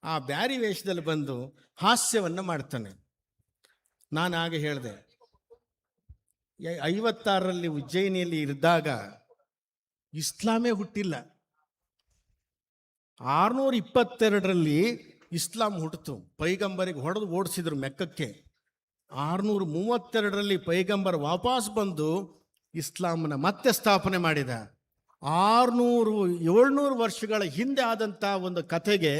ಆ ಬ್ಯಾರಿ ವೇಷದಲ್ಲಿ ಬಂದು ಹಾಸ್ಯವನ್ನು ಮಾಡ್ತಾನೆ. ನಾನು ಆಗ ಹೇಳಿದೆ, 56ರಲ್ಲಿ ಉಜ್ಜಯಿನಿಯಲ್ಲಿ ಇದ್ದಾಗ ಇಸ್ಲಾಮೇ ಹುಟ್ಟಿಲ್ಲ. 622ರಲ್ಲಿ ಇಸ್ಲಾಂ ಹುಟ್ಟಿತು. ಪೈಗಂಬರಿಗೆ ಹೊಡೆದು ಓಡಿಸಿದ್ರು ಮೆಕ್ಕಕ್ಕೆ. 632ರಲ್ಲಿ ಪೈಗಂಬರ್ ವಾಪಸ್ ಬಂದು ಇಸ್ಲಾಮನ್ನ ಮತ್ತೆ ಸ್ಥಾಪನೆ ಮಾಡಿದ. 600-700 ವರ್ಷಗಳ ಹಿಂದೆ ಆದಂಥ ಒಂದು ಕಥೆಗೆ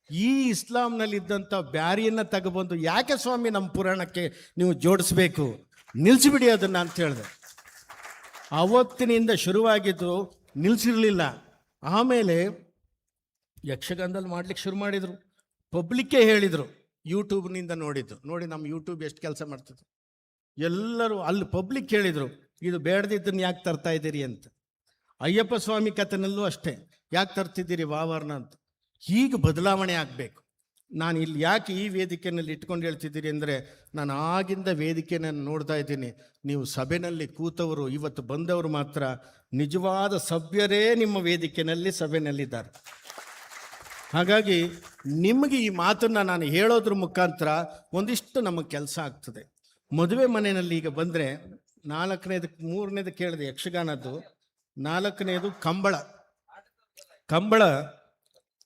ಈ ಇಸ್ಲಾಂನಲ್ಲಿದ್ದಂಥ ಬ್ಯಾರಿಯನ್ನು ತಗೊಬಂದು ಯಾಕೆ ಸ್ವಾಮಿ ನಮ್ಮ ಪುರಾಣಕ್ಕೆ ನೀವು ಜೋಡಿಸ್ಬೇಕು, ನಿಲ್ಲಿಸಿಬಿಡಿ ಅದನ್ನು ಅಂತ ಹೇಳಿದೆ. ಅವತ್ತಿನಿಂದ ಶುರುವಾಗಿದ್ದು ನಿಲ್ಲಿಸಿರಲಿಲ್ಲ. ಆಮೇಲೆ ಯಕ್ಷಗಾನದಲ್ಲಿ ಮಾಡ್ಲಿಕ್ಕೆ ಶುರು ಮಾಡಿದರು. ಪಬ್ಲಿಕ್ಕೇ ಹೇಳಿದರು, ಯೂಟ್ಯೂಬ್ನಿಂದ ನೋಡಿದ್ದು ನೋಡಿ, ನಮ್ಮ ಯೂಟ್ಯೂಬ್ ಎಷ್ಟು ಕೆಲಸ ಮಾಡ್ತದೆ. ಎಲ್ಲರೂ ಅಲ್ಲಿ ಪಬ್ಲಿಕ್ ಹೇಳಿದರು, ಇದು ಬೇಡದಿದ್ದನ್ನು ಯಾಕೆ ತರ್ತಾ ಇದ್ದೀರಿ ಅಂತ. ಅಯ್ಯಪ್ಪ ಸ್ವಾಮಿ ಕಥೆನಲ್ಲೂ ಅಷ್ಟೇ, ಯಾಕೆ ತರ್ತಿದ್ದೀರಿ ವಾವರ್ನ ಅಂತ. ಹೀಗೆ ಬದಲಾವಣೆ ಆಗಬೇಕು. ನಾನು ಇಲ್ಲಿ ಯಾಕೆ ಈ ವೇದಿಕೆಯಲ್ಲಿ ಇಟ್ಕೊಂಡು ಹೇಳ್ತಿದ್ದೀರಿ ಅಂದರೆ, ನಾನು ಆಗಿಂದ ವೇದಿಕೆಯನ್ನು ನೋಡ್ತಾ ಇದ್ದೀನಿ. ನೀವು ಸಭೆಯಲ್ಲಿ ಕೂತವರು, ಇವತ್ತು ಬಂದವರು ಮಾತ್ರ ನಿಜವಾದ ಸಭ್ಯರೇ ನಿಮ್ಮ ವೇದಿಕೆಯಲ್ಲಿ ಸಭೆಯಲ್ಲಿದ್ದಾರೆ. ಹಾಗಾಗಿ ನಿಮಗೆ ಈ ಮಾತನ್ನು ನಾನು ಹೇಳೋದ್ರ ಮುಖಾಂತರ ಒಂದಿಷ್ಟು ನಮಗೆ ಕೆಲಸ ಆಗ್ತದೆ. ಮದುವೆ ಮನೆಯಲ್ಲಿ ಈಗ ಬಂದರೆ ನಾಲ್ಕನೇದಕ್ಕೆ, ಮೂರನೇದು ಕೇಳಿದೆ ಯಕ್ಷಗಾನದ್ದು, ನಾಲ್ಕನೇದು ಕಂಬಳ. ಕಂಬಳ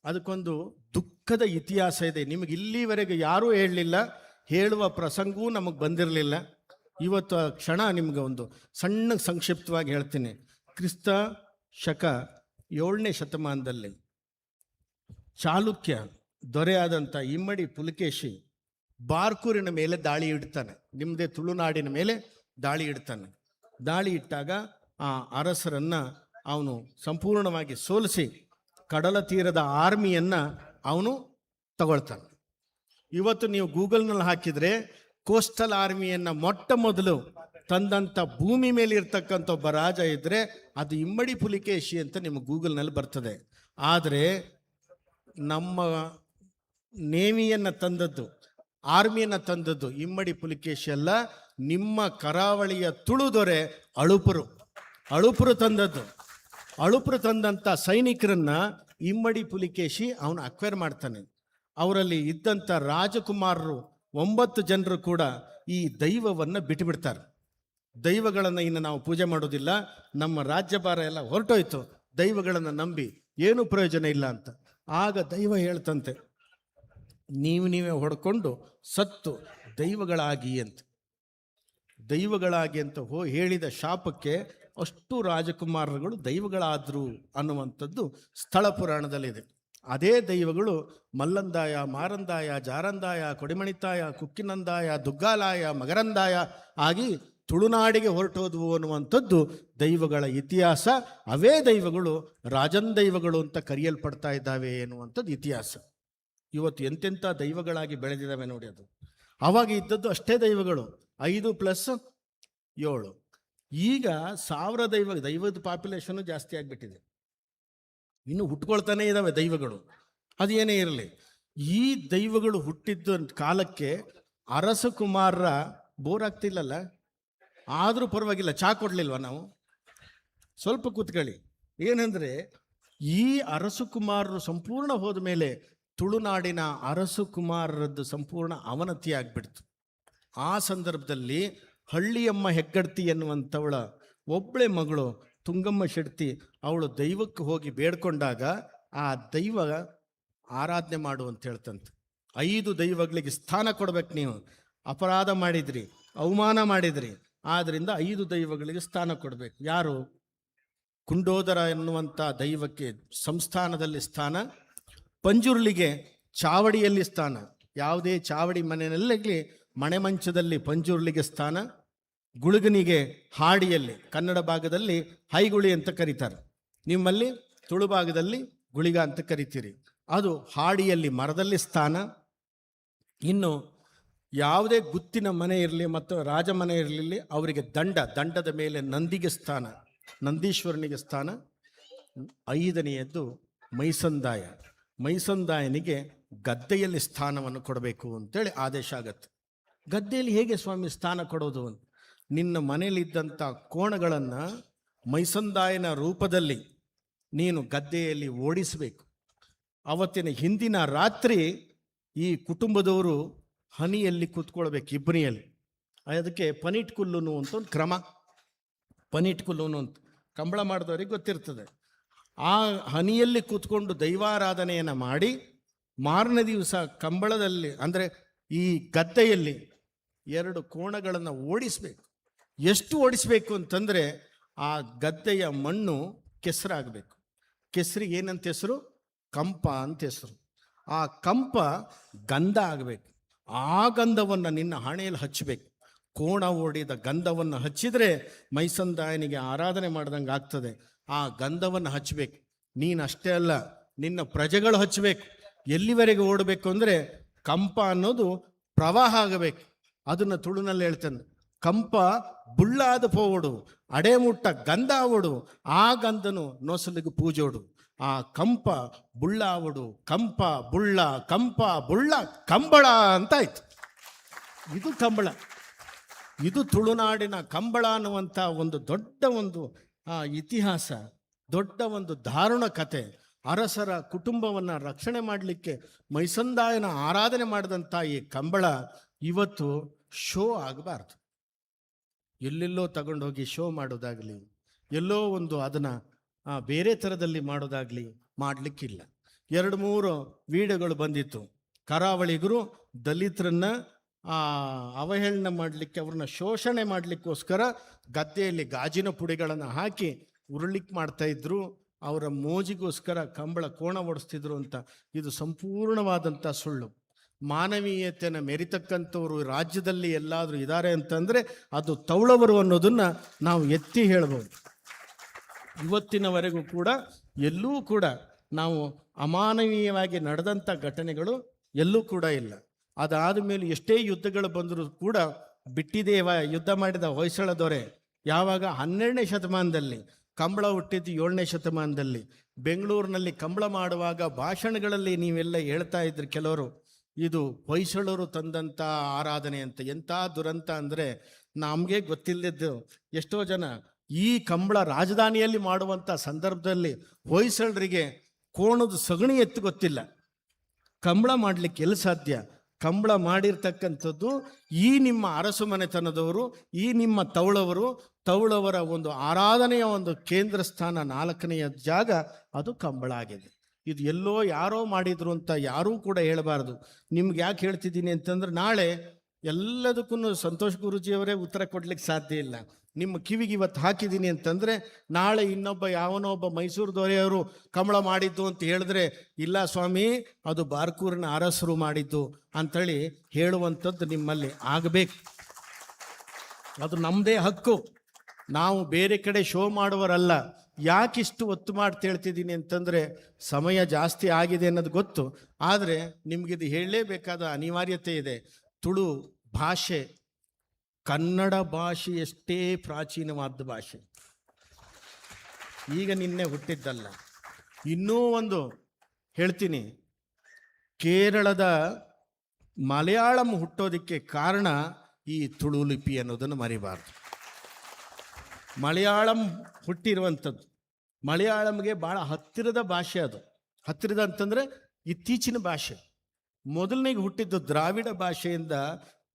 ಅದಕ್ಕೊಂದು ದುಃಖದ ಇತಿಹಾಸ ಇದೆ. ನಿಮಗೆ ಇಲ್ಲಿವರೆಗೆ ಯಾರೂ ಹೇಳಲಿಲ್ಲ, ಹೇಳುವ ಪ್ರಸಂಗವೂ ನಮಗೆ ಬಂದಿರಲಿಲ್ಲ. ಇವತ್ತು ಆ ಕ್ಷಣ ನಿಮಗೆ ಒಂದು ಸಣ್ಣ ಸಂಕ್ಷಿಪ್ತವಾಗಿ ಹೇಳ್ತೀನಿ. ಕ್ರಿಸ್ತ ಶಕ 7ನೇ ಶತಮಾನದಲ್ಲಿ ಚಾಲುಕ್ಯ ದೊರೆಯಾದಂಥ ಇಮ್ಮಡಿ ಪುಲಕೇಶಿ ಬಾರ್ಕೂರಿನ ಮೇಲೆ ದಾಳಿ ಇಡ್ತಾನೆ. ನಿಮ್ಮದೇ ತುಳುನಾಡಿನ ಮೇಲೆ ದಾಳಿ ಇಡ್ತಾನೆ. ದಾಳಿ ಇಟ್ಟಾಗ ಆ ಅರಸರನ್ನು ಅವನು ಸಂಪೂರ್ಣವಾಗಿ ಸೋಲಿಸಿ ಕಡಲ ತೀರದ ಆರ್ಮಿಯನ್ನು ಅವನು ತಗೊಳ್ತಾನೆ. ಇವತ್ತು ನೀವು ಗೂಗಲ್ನಲ್ಲಿ ಹಾಕಿದರೆ ಕೋಸ್ಟಲ್ ಆರ್ಮಿಯನ್ನು ಮೊಟ್ಟ ಮೊದಲು ತಂದಂಥ ಭೂಮಿ ಮೇಲೆ ಇರ್ತಕ್ಕಂಥ ಒಬ್ಬ ರಾಜ ಇದ್ದರೆ ಅದು ಇಮ್ಮಡಿ ಪುಲಿಕೇಶಿ ಅಂತ ನಿಮ್ಮ ಗೂಗಲ್ನಲ್ಲಿ ಬರ್ತದೆ. ಆದರೆ ನಮ್ಮ ನೇವಿಯನ್ನು ತಂದದ್ದು ಆರ್ಮಿಯನ್ನು ತಂದದ್ದು ಇಮ್ಮಡಿ ಪುಲಿಕೇಶಿ ಅಲ್ಲ, ನಿಮ್ಮ ಕರಾವಳಿಯ ತುಳುದೊರೆ ಅಳುಪರು, ಅಳುಪರು ತಂದದ್ದು. ಅಳುಪರು ತಂದಂಥ ಸೈನಿಕರನ್ನ ಇಮ್ಮಡಿ ಪುಲಿಕೇಶಿ ಅವನು ಅಕ್ವೈರ್ ಮಾಡ್ತಾನೆ. ಅವರಲ್ಲಿ ಇದ್ದಂಥ ರಾಜಕುಮಾರರು 9 ಜನರು ಕೂಡ ಈ ದೈವವನ್ನು ಬಿಟ್ಟುಬಿಡ್ತಾರೆ. ದೈವಗಳನ್ನು ಇನ್ನು ನಾವು ಪೂಜೆ ಮಾಡೋದಿಲ್ಲ, ನಮ್ಮ ರಾಜ್ಯಭಾರ ಎಲ್ಲ ಹೊರಟೋಯ್ತು, ದೈವಗಳನ್ನು ನಂಬಿ ಏನೂ ಪ್ರಯೋಜನ ಇಲ್ಲ ಅಂತ. ಆಗ ದೈವ ಹೇಳ್ತಂತೆ, ನೀವು ನೀವೇ ಹೊಡ್ಕೊಂಡು ಸತ್ತು ದೈವಗಳಾಗಿ ಅಂತ. ದೈವಗಳಾಗಿ ಅಂತ ಹೇಳಿದ ಶಾಪಕ್ಕೆ ಅಷ್ಟು ರಾಜಕುಮಾರರುಗಳು ದೈವಗಳಾದರು ಅನ್ನುವಂಥದ್ದು ಸ್ಥಳ ಪುರಾಣದಲ್ಲಿದೆ. ಅದೇ ದೈವಗಳು ಮಲ್ಲಂದಾಯ, ಮಾರಂದಾಯ, ಜಾರಂದಾಯ, ಕೊಡಿಮಣಿತಾಯ, ಕುಕ್ಕಿನಂದಾಯ, ದುಗ್ಗಾಲಾಯ, ಮಗರಂದಾಯ ಆಗಿ ತುಳುನಾಡಿಗೆ ಹೊರಟೋದ್ವು ಅನ್ನುವಂಥದ್ದು ದೈವಗಳ ಇತಿಹಾಸ. ಅವೇ ದೈವಗಳು ರಾಜನ್ ದೈವಗಳು ಅಂತ ಕರೆಯಲ್ಪಡ್ತಾ ಇದ್ದಾವೆ ಎನ್ನುವಂಥದ್ದು ಇತಿಹಾಸ. ಇವತ್ತು ಎಂತೆಂಥ ದೈವಗಳಾಗಿ ಬೆಳೆದಿದ್ದಾವೆ ನೋಡಿ. ಅದು ಆವಾಗ ಇದ್ದದ್ದು ಅಷ್ಟೇ ದೈವಗಳು, 5 + 7. ಈಗ 1000 ದೈವದ ಪಾಪ್ಯುಲೇಷನ್ನು ಜಾಸ್ತಿ ಆಗಿಬಿಟ್ಟಿದೆ. ಇನ್ನು ಹುಟ್ಕೊಳ್ತಾನೆ ಇದ್ದಾವೆ ದೈವಗಳು. ಅದೇನೇ ಇರಲಿ, ಈ ದೈವಗಳು ಹುಟ್ಟಿದ್ದ ಕಾಲಕ್ಕೆ ಅರಸಕುಮಾರರ ಬೋರ್ ಆಗ್ತಿಲ್ಲಲ್ಲ, ಆದರೂ ಪರವಾಗಿಲ್ಲ. ಚಾ ಕೊಡ್ಲಿಲ್ವ ನಾವು? ಸ್ವಲ್ಪ ಕೂತ್ಕೊಳ್ಳಿ. ಏನಂದರೆ, ಈ ಅರಸುಕುಮಾರರು ಸಂಪೂರ್ಣ ಹೋದ ಮೇಲೆ ತುಳುನಾಡಿನ ಅರಸುಕುಮಾರರದ್ದು ಸಂಪೂರ್ಣ ಅವನತಿ ಆಗ್ಬಿಡ್ತು. ಆ ಸಂದರ್ಭದಲ್ಲಿ ಹಳ್ಳಿಯಮ್ಮ ಹೆಗ್ಗಡ್ತಿ ಎನ್ನುವಂಥವಳ ಒಬ್ಬಳೆ ಮಗಳು ತುಂಗಮ್ಮ ಶೆಡ್ತಿ, ಅವಳು ದೈವಕ್ಕೆ ಹೋಗಿ ಬೇಡ್ಕೊಂಡಾಗ ಆ ದೈವ ಆರಾಧನೆ ಮಾಡು ಅಂತ ಹೇಳ್ತಂತೆ. 5 ದೈವಗಳಿಗೆ ಸ್ಥಾನ ಕೊಡ್ಬೇಕು, ನೀವು ಅಪರಾಧ ಮಾಡಿದ್ರಿ, ಅವಮಾನ ಮಾಡಿದ್ರಿ, ಆದ್ರಿಂದ 5 ದೈವಗಳಿಗೆ ಸ್ಥಾನ ಕೊಡ್ಬೇಕು. ಯಾರು? ಕುಂಡೋದರ ಎನ್ನುವಂಥ ದೈವಕ್ಕೆ ಸಂಸ್ಥಾನದಲ್ಲಿ ಸ್ಥಾನ, ಪಂಜುರ್ಲಿಗೆ ಚಾವಡಿಯಲ್ಲಿ ಸ್ಥಾನ, ಯಾವುದೇ ಚಾವಡಿ ಮನೆಯಲ್ಲಿ ಮಣೆಮಂಚದಲ್ಲಿ ಪಂಜುರ್ಲಿಗೆ ಸ್ಥಾನ, ಗುಳುಗನಿಗೆ ಹಾಡಿಯಲ್ಲಿ, ಕನ್ನಡ ಭಾಗದಲ್ಲಿ ಹೈಗುಳಿ ಅಂತ ಕರೀತಾರೆ, ನಿಮ್ಮಲ್ಲಿ ತುಳು ಭಾಗದಲ್ಲಿ ಗುಳಿಗ ಅಂತ ಕರಿತೀರಿ, ಅದು ಹಾಡಿಯಲ್ಲಿ ಮರದಲ್ಲಿ ಸ್ಥಾನ. ಇನ್ನು ಯಾವುದೇ ಗುತ್ತಿನ ಮನೆ ಇರಲಿ ಮತ್ತು ರಾಜಮನೆ ಇರಲಿ, ಅವರಿಗೆ ದಂಡ, ದಂಡದ ಮೇಲೆ ನಂದಿಗೆ ಸ್ಥಾನ, ನಂದೀಶ್ವರನಿಗೆ ಸ್ಥಾನ. 5ನೆಯದ್ದು ಮೈಸಂದಾಯ, ಮೈಸಂದಾಯನಿಗೆ ಗದ್ದೆಯಲ್ಲಿ ಸ್ಥಾನವನ್ನು ಕೊಡಬೇಕು ಅಂತೇಳಿ ಆದೇಶ ಆಗತ್ತೆ. ಗದ್ದೆಯಲ್ಲಿ ಹೇಗೆ ಸ್ವಾಮಿ ಸ್ಥಾನ ಕೊಡೋದು ಅಂತ? ನಿನ್ನ ಮನೆಯಲ್ಲಿದ್ದಂಥ ಕೋಣಗಳನ್ನು ಮೈಸಂದಾಯನ ರೂಪದಲ್ಲಿ ನೀನು ಗದ್ದೆಯಲ್ಲಿ ಓಡಿಸಬೇಕು. ಅವತ್ತಿನ ಹಿಂದಿನ ರಾತ್ರಿ ಈ ಕುಟುಂಬದವರು ಹನಿಯಲ್ಲಿ ಕೂತ್ಕೊಳ್ಬೇಕು, ಇಬ್ಬನಿಯಲ್ಲಿ. ಅದಕ್ಕೆ ಪನಿಟ್ ಕುಲ್ಲುನು ಅಂತ ಒಂದು ಕ್ರಮ, ಪನಿಟ್ ಕುಲ್ಲುನು ಅಂತ ಕಂಬಳ ಮಾಡಿದವ್ರಿಗೆ ಗೊತ್ತಿರ್ತದೆ. ಆ ಹನಿಯಲ್ಲಿ ಕೂತ್ಕೊಂಡು ದೈವಾರಾಧನೆಯನ್ನು ಮಾಡಿ ಮಾರನೇ ದಿವಸ ಕಂಬಳದಲ್ಲಿ, ಅಂದರೆ ಈ ಗದ್ದೆಯಲ್ಲಿ 2 ಕೋಣಗಳನ್ನು ಓಡಿಸಬೇಕು. ಎಷ್ಟು ಓಡಿಸಬೇಕು ಅಂತಂದರೆ ಆ ಗದ್ದೆಯ ಮಣ್ಣು ಕೆಸರಾಗಬೇಕು. ಕೆಸರಿಗೆ ಏನಂತ ಹೆಸರು? ಕಂಪ ಅಂತ ಹೆಸರು. ಆ ಕಂಪ ಗಂಧ ಆಗಬೇಕು. ಆ ಗಂಧವನ್ನು ನಿನ್ನ ಹಣೆಯಲ್ಲಿ ಹಚ್ಚಬೇಕು. ಕೋಣ ಓಡಿದ ಗಂಧವನ್ನು ಹಚ್ಚಿದರೆ ಮೈಸಂದಾಯನಿಗೆ ಆರಾಧನೆ ಮಾಡ್ದಂಗೆ ಆಗ್ತದೆ. ಆ ಗಂಧವನ್ನು ಹಚ್ಚಬೇಕು. ನೀನು ಅಷ್ಟೇ ಅಲ್ಲ, ನಿನ್ನ ಪ್ರಜೆಗಳು ಹಚ್ಚಬೇಕು. ಎಲ್ಲಿವರೆಗೆ ಓಡಬೇಕು ಅಂದರೆ ಕಂಪ ಅನ್ನೋದು ಪ್ರವಾಹ ಆಗಬೇಕು. ಅದನ್ನು ತುಳುನಲ್ಲಿ ಹೇಳ್ತಾನೆ, ಕಂಪ ಬುಳ್ಳಾದ ಪೋವಡು, ಅಡೆಮುಟ್ಟ ಗಂಧ ಆವಡು, ಆ ಗಂಧನು ನೊಸಲಿಗೆ ಪೂಜೋಡು. ಆ ಕಂಪ ಬುಳ್ಳಾವಡು, ಕಂಪ ಬುಳ್ಳ, ಕಂಪ ಬುಳ್ಳ, ಕಂಬಳ ಅಂತ ಆಯ್ತು. ಇದು ಕಂಬಳ, ಇದು ತುಳುನಾಡಿನ ಕಂಬಳ ಅನ್ನುವಂಥ ಒಂದು ದೊಡ್ಡ ಒಂದು ಇತಿಹಾಸ, ದೊಡ್ಡ ಒಂದು ದಾರುಣ ಕತೆ. ಅರಸರ ಕುಟುಂಬವನ್ನು ರಕ್ಷಣೆ ಮಾಡಲಿಕ್ಕೆ ಮೈಸಂದಾಯನ ಆರಾಧನೆ ಮಾಡಿದಂಥ ಈ ಕಂಬಳ ಇವತ್ತು ಶೋ ಆಗಬಾರ್ದು. ಎಲ್ಲೆಲ್ಲೋ ತಗೊಂಡೋಗಿ ಶೋ ಮಾಡೋದಾಗಲಿ, ಎಲ್ಲೋ ಒಂದು ಅದನ್ನು ಬೇರೆ ಥರದಲ್ಲಿ ಮಾಡೋದಾಗಲಿ ಮಾಡಲಿಕ್ಕಿಲ್ಲ. 2-3 ವಿಡಿಯೋಗಳು ಬಂದಿತ್ತು. ಕರಾವಳಿಗರು ದಲಿತರನ್ನ ಅವಹೇಳನ ಮಾಡಲಿಕ್ಕೆ, ಅವ್ರನ್ನ ಶೋಷಣೆ ಮಾಡಲಿಕ್ಕೋಸ್ಕರ ಗದ್ದೆಯಲ್ಲಿ ಗಾಜಿನ ಪುಡಿಗಳನ್ನು ಹಾಕಿ ಉರುಳಿಕ್ ಮಾಡ್ತಾಯಿದ್ರು, ಅವರ ಮೋಜಿಗೋಸ್ಕರ ಕಂಬಳ ಕೋಣ ಓಡಿಸ್ತಿದ್ರು ಅಂತ. ಇದು ಸಂಪೂರ್ಣವಾದಂಥ ಸುಳ್ಳು. ಮಾನವೀಯತೆಯನ್ನು ಮೆರಿತಕ್ಕಂಥವ್ರು ರಾಜ್ಯದಲ್ಲಿ ಎಲ್ಲಾದರೂ ಇದ್ದಾರೆ ಅಂತಂದರೆ ಅದು ತೌಳವರು ಅನ್ನೋದನ್ನು ನಾವು ಎತ್ತಿ ಹೇಳ್ಬೋದು. ಇವತ್ತಿನವರೆಗೂ ಕೂಡ ಎಲ್ಲೂ ಕೂಡ ನಾವು ಅಮಾನವೀಯವಾಗಿ ನಡೆದಂಥ ಘಟನೆಗಳು ಎಲ್ಲೂ ಕೂಡ ಇಲ್ಲ. ಅದಾದ ಮೇಲೆ ಎಷ್ಟೇ ಯುದ್ಧಗಳು ಬಂದರೂ ಕೂಡ ಬಿಟ್ಟಿದೇವ ಯುದ್ಧ ಮಾಡಿದ ಹೊಯ್ಸಳ ದೊರೆ ಯಾವಾಗ 12ನೇ ಶತಮಾನದಲ್ಲಿ, ಕಂಬಳ ಹುಟ್ಟಿದ್ದು 7ನೇ ಶತಮಾನದಲ್ಲಿ. ಬೆಂಗಳೂರಿನಲ್ಲಿ ಕಂಬಳ ಮಾಡುವಾಗ ಭಾಷಣಗಳಲ್ಲಿ ನೀವೆಲ್ಲ ಹೇಳ್ತಾ ಇದ್ರಿ ಕೆಲವರು, ಇದು ಹೊಯ್ಸಳರು ತಂದಂಥ ಆರಾಧನೆ ಅಂತ. ಎಂಥ ದುರಂತ ಅಂದರೆ, ನಮಗೆ ಗೊತ್ತಿಲ್ಲದಿದ್ದು ಎಷ್ಟೋ ಜನ ಈ ಕಂಬಳ ರಾಜಧಾನಿಯಲ್ಲಿ ಮಾಡುವಂಥ ಸಂದರ್ಭದಲ್ಲಿ ಹೊಯ್ಸಳರಿಗೆ ಕೋಣದ ಸಗಣಿ ಎತ್ತು ಗೊತ್ತಿಲ್ಲ, ಕಂಬಳ ಮಾಡಲಿಕ್ಕೆ ಎಲ್ಲಿ ಸಾಧ್ಯ? ಕಂಬಳ ಮಾಡಿರ್ತಕ್ಕಂಥದ್ದು ಈ ನಿಮ್ಮ ಅರಸು ಮನೆತನದವರು, ಈ ನಿಮ್ಮ ತವಳವರು. ತವಳವರ ಒಂದು ಆರಾಧನೆಯ ಒಂದು ಕೇಂದ್ರ ಸ್ಥಾನ, 4ನೆಯ ಜಾಗ ಅದು ಕಂಬಳ ಆಗಿದೆ. ಇದು ಎಲ್ಲೋ ಯಾರೋ ಮಾಡಿದ್ರು ಅಂತ ಯಾರೂ ಕೂಡ ಹೇಳಬಾರ್ದು. ನಿಮ್ಗೆ ಯಾಕೆ ಹೇಳ್ತಿದ್ದೀನಿ ಅಂತಂದ್ರೆ, ನಾಳೆ ಎಲ್ಲದಕ್ಕೂ ಸಂತೋಷ್ ಗುರೂಜಿಯವರೇ ಉತ್ತರ ಕೊಡ್ಲಿಕ್ಕೆ ಸಾಧ್ಯ ಇಲ್ಲ. ನಿಮ್ಮ ಕಿವಿಗೆ ಇವತ್ತು ಹಾಕಿದ್ದೀನಿ ಅಂತಂದರೆ, ನಾಳೆ ಇನ್ನೊಬ್ಬ ಯಾವನೋ ಒಬ್ಬ ಮೈಸೂರು ದೊರೆಯವರು ಕಂಬಳ ಮಾಡಿದ್ದು ಅಂತ ಹೇಳಿದ್ರೆ, ಇಲ್ಲ ಸ್ವಾಮಿ ಅದು ಬಾರ್ಕೂರಿನ ಅರಸರು ಮಾಡಿದ್ದು ಅಂಥೇಳಿ ಹೇಳುವಂಥದ್ದು ನಿಮ್ಮಲ್ಲಿ ಆಗಬೇಕು. ಅದು ನಮ್ಮದೇ ಹಕ್ಕು, ನಾವು ಬೇರೆ ಕಡೆ ಶೋ ಮಾಡುವರಲ್ಲ. ಯಾಕಿಷ್ಟು ಒತ್ತು ಮಾಡ್ತಾ ಹೇಳ್ತಿದ್ದೀನಿ ಅಂತಂದರೆ, ಸಮಯ ಜಾಸ್ತಿ ಆಗಿದೆ ಅನ್ನೋದು ಗೊತ್ತು, ಆದರೆ ನಿಮಗಿದು ಹೇಳಲೇಬೇಕಾದ ಅನಿವಾರ್ಯತೆ ಇದೆ. ತುಳು ಭಾಷೆ ಕನ್ನಡ ಭಾಷೆಯಷ್ಟೇ ಪ್ರಾಚೀನವಾದ ಭಾಷೆ, ಈಗ ನಿನ್ನೆ ಹುಟ್ಟಿದ್ದಲ್ಲ. ಇನ್ನೂ ಒಂದು ಹೇಳ್ತೀನಿ, ಕೇರಳದ ಮಲಯಾಳಂ ಹುಟ್ಟೋದಕ್ಕೆ ಕಾರಣ ಈ ತುಳು ಲಿಪಿ ಅನ್ನೋದನ್ನು ಮರಿಬಾರ್ದು. ಮಲಯಾಳಂ ಹುಟ್ಟಿರುವಂಥದ್ದು ಮಲಯಾಳಂಗೆ ಭಾಳ ಹತ್ತಿರದ ಭಾಷೆ. ಅದು ಹತ್ತಿರದ ಅಂತಂದರೆ ಇತ್ತೀಚಿನ ಭಾಷೆ. ಮೊದಲನೇಗೆ ಹುಟ್ಟಿದ್ದು ದ್ರಾವಿಡ ಭಾಷೆಯಿಂದ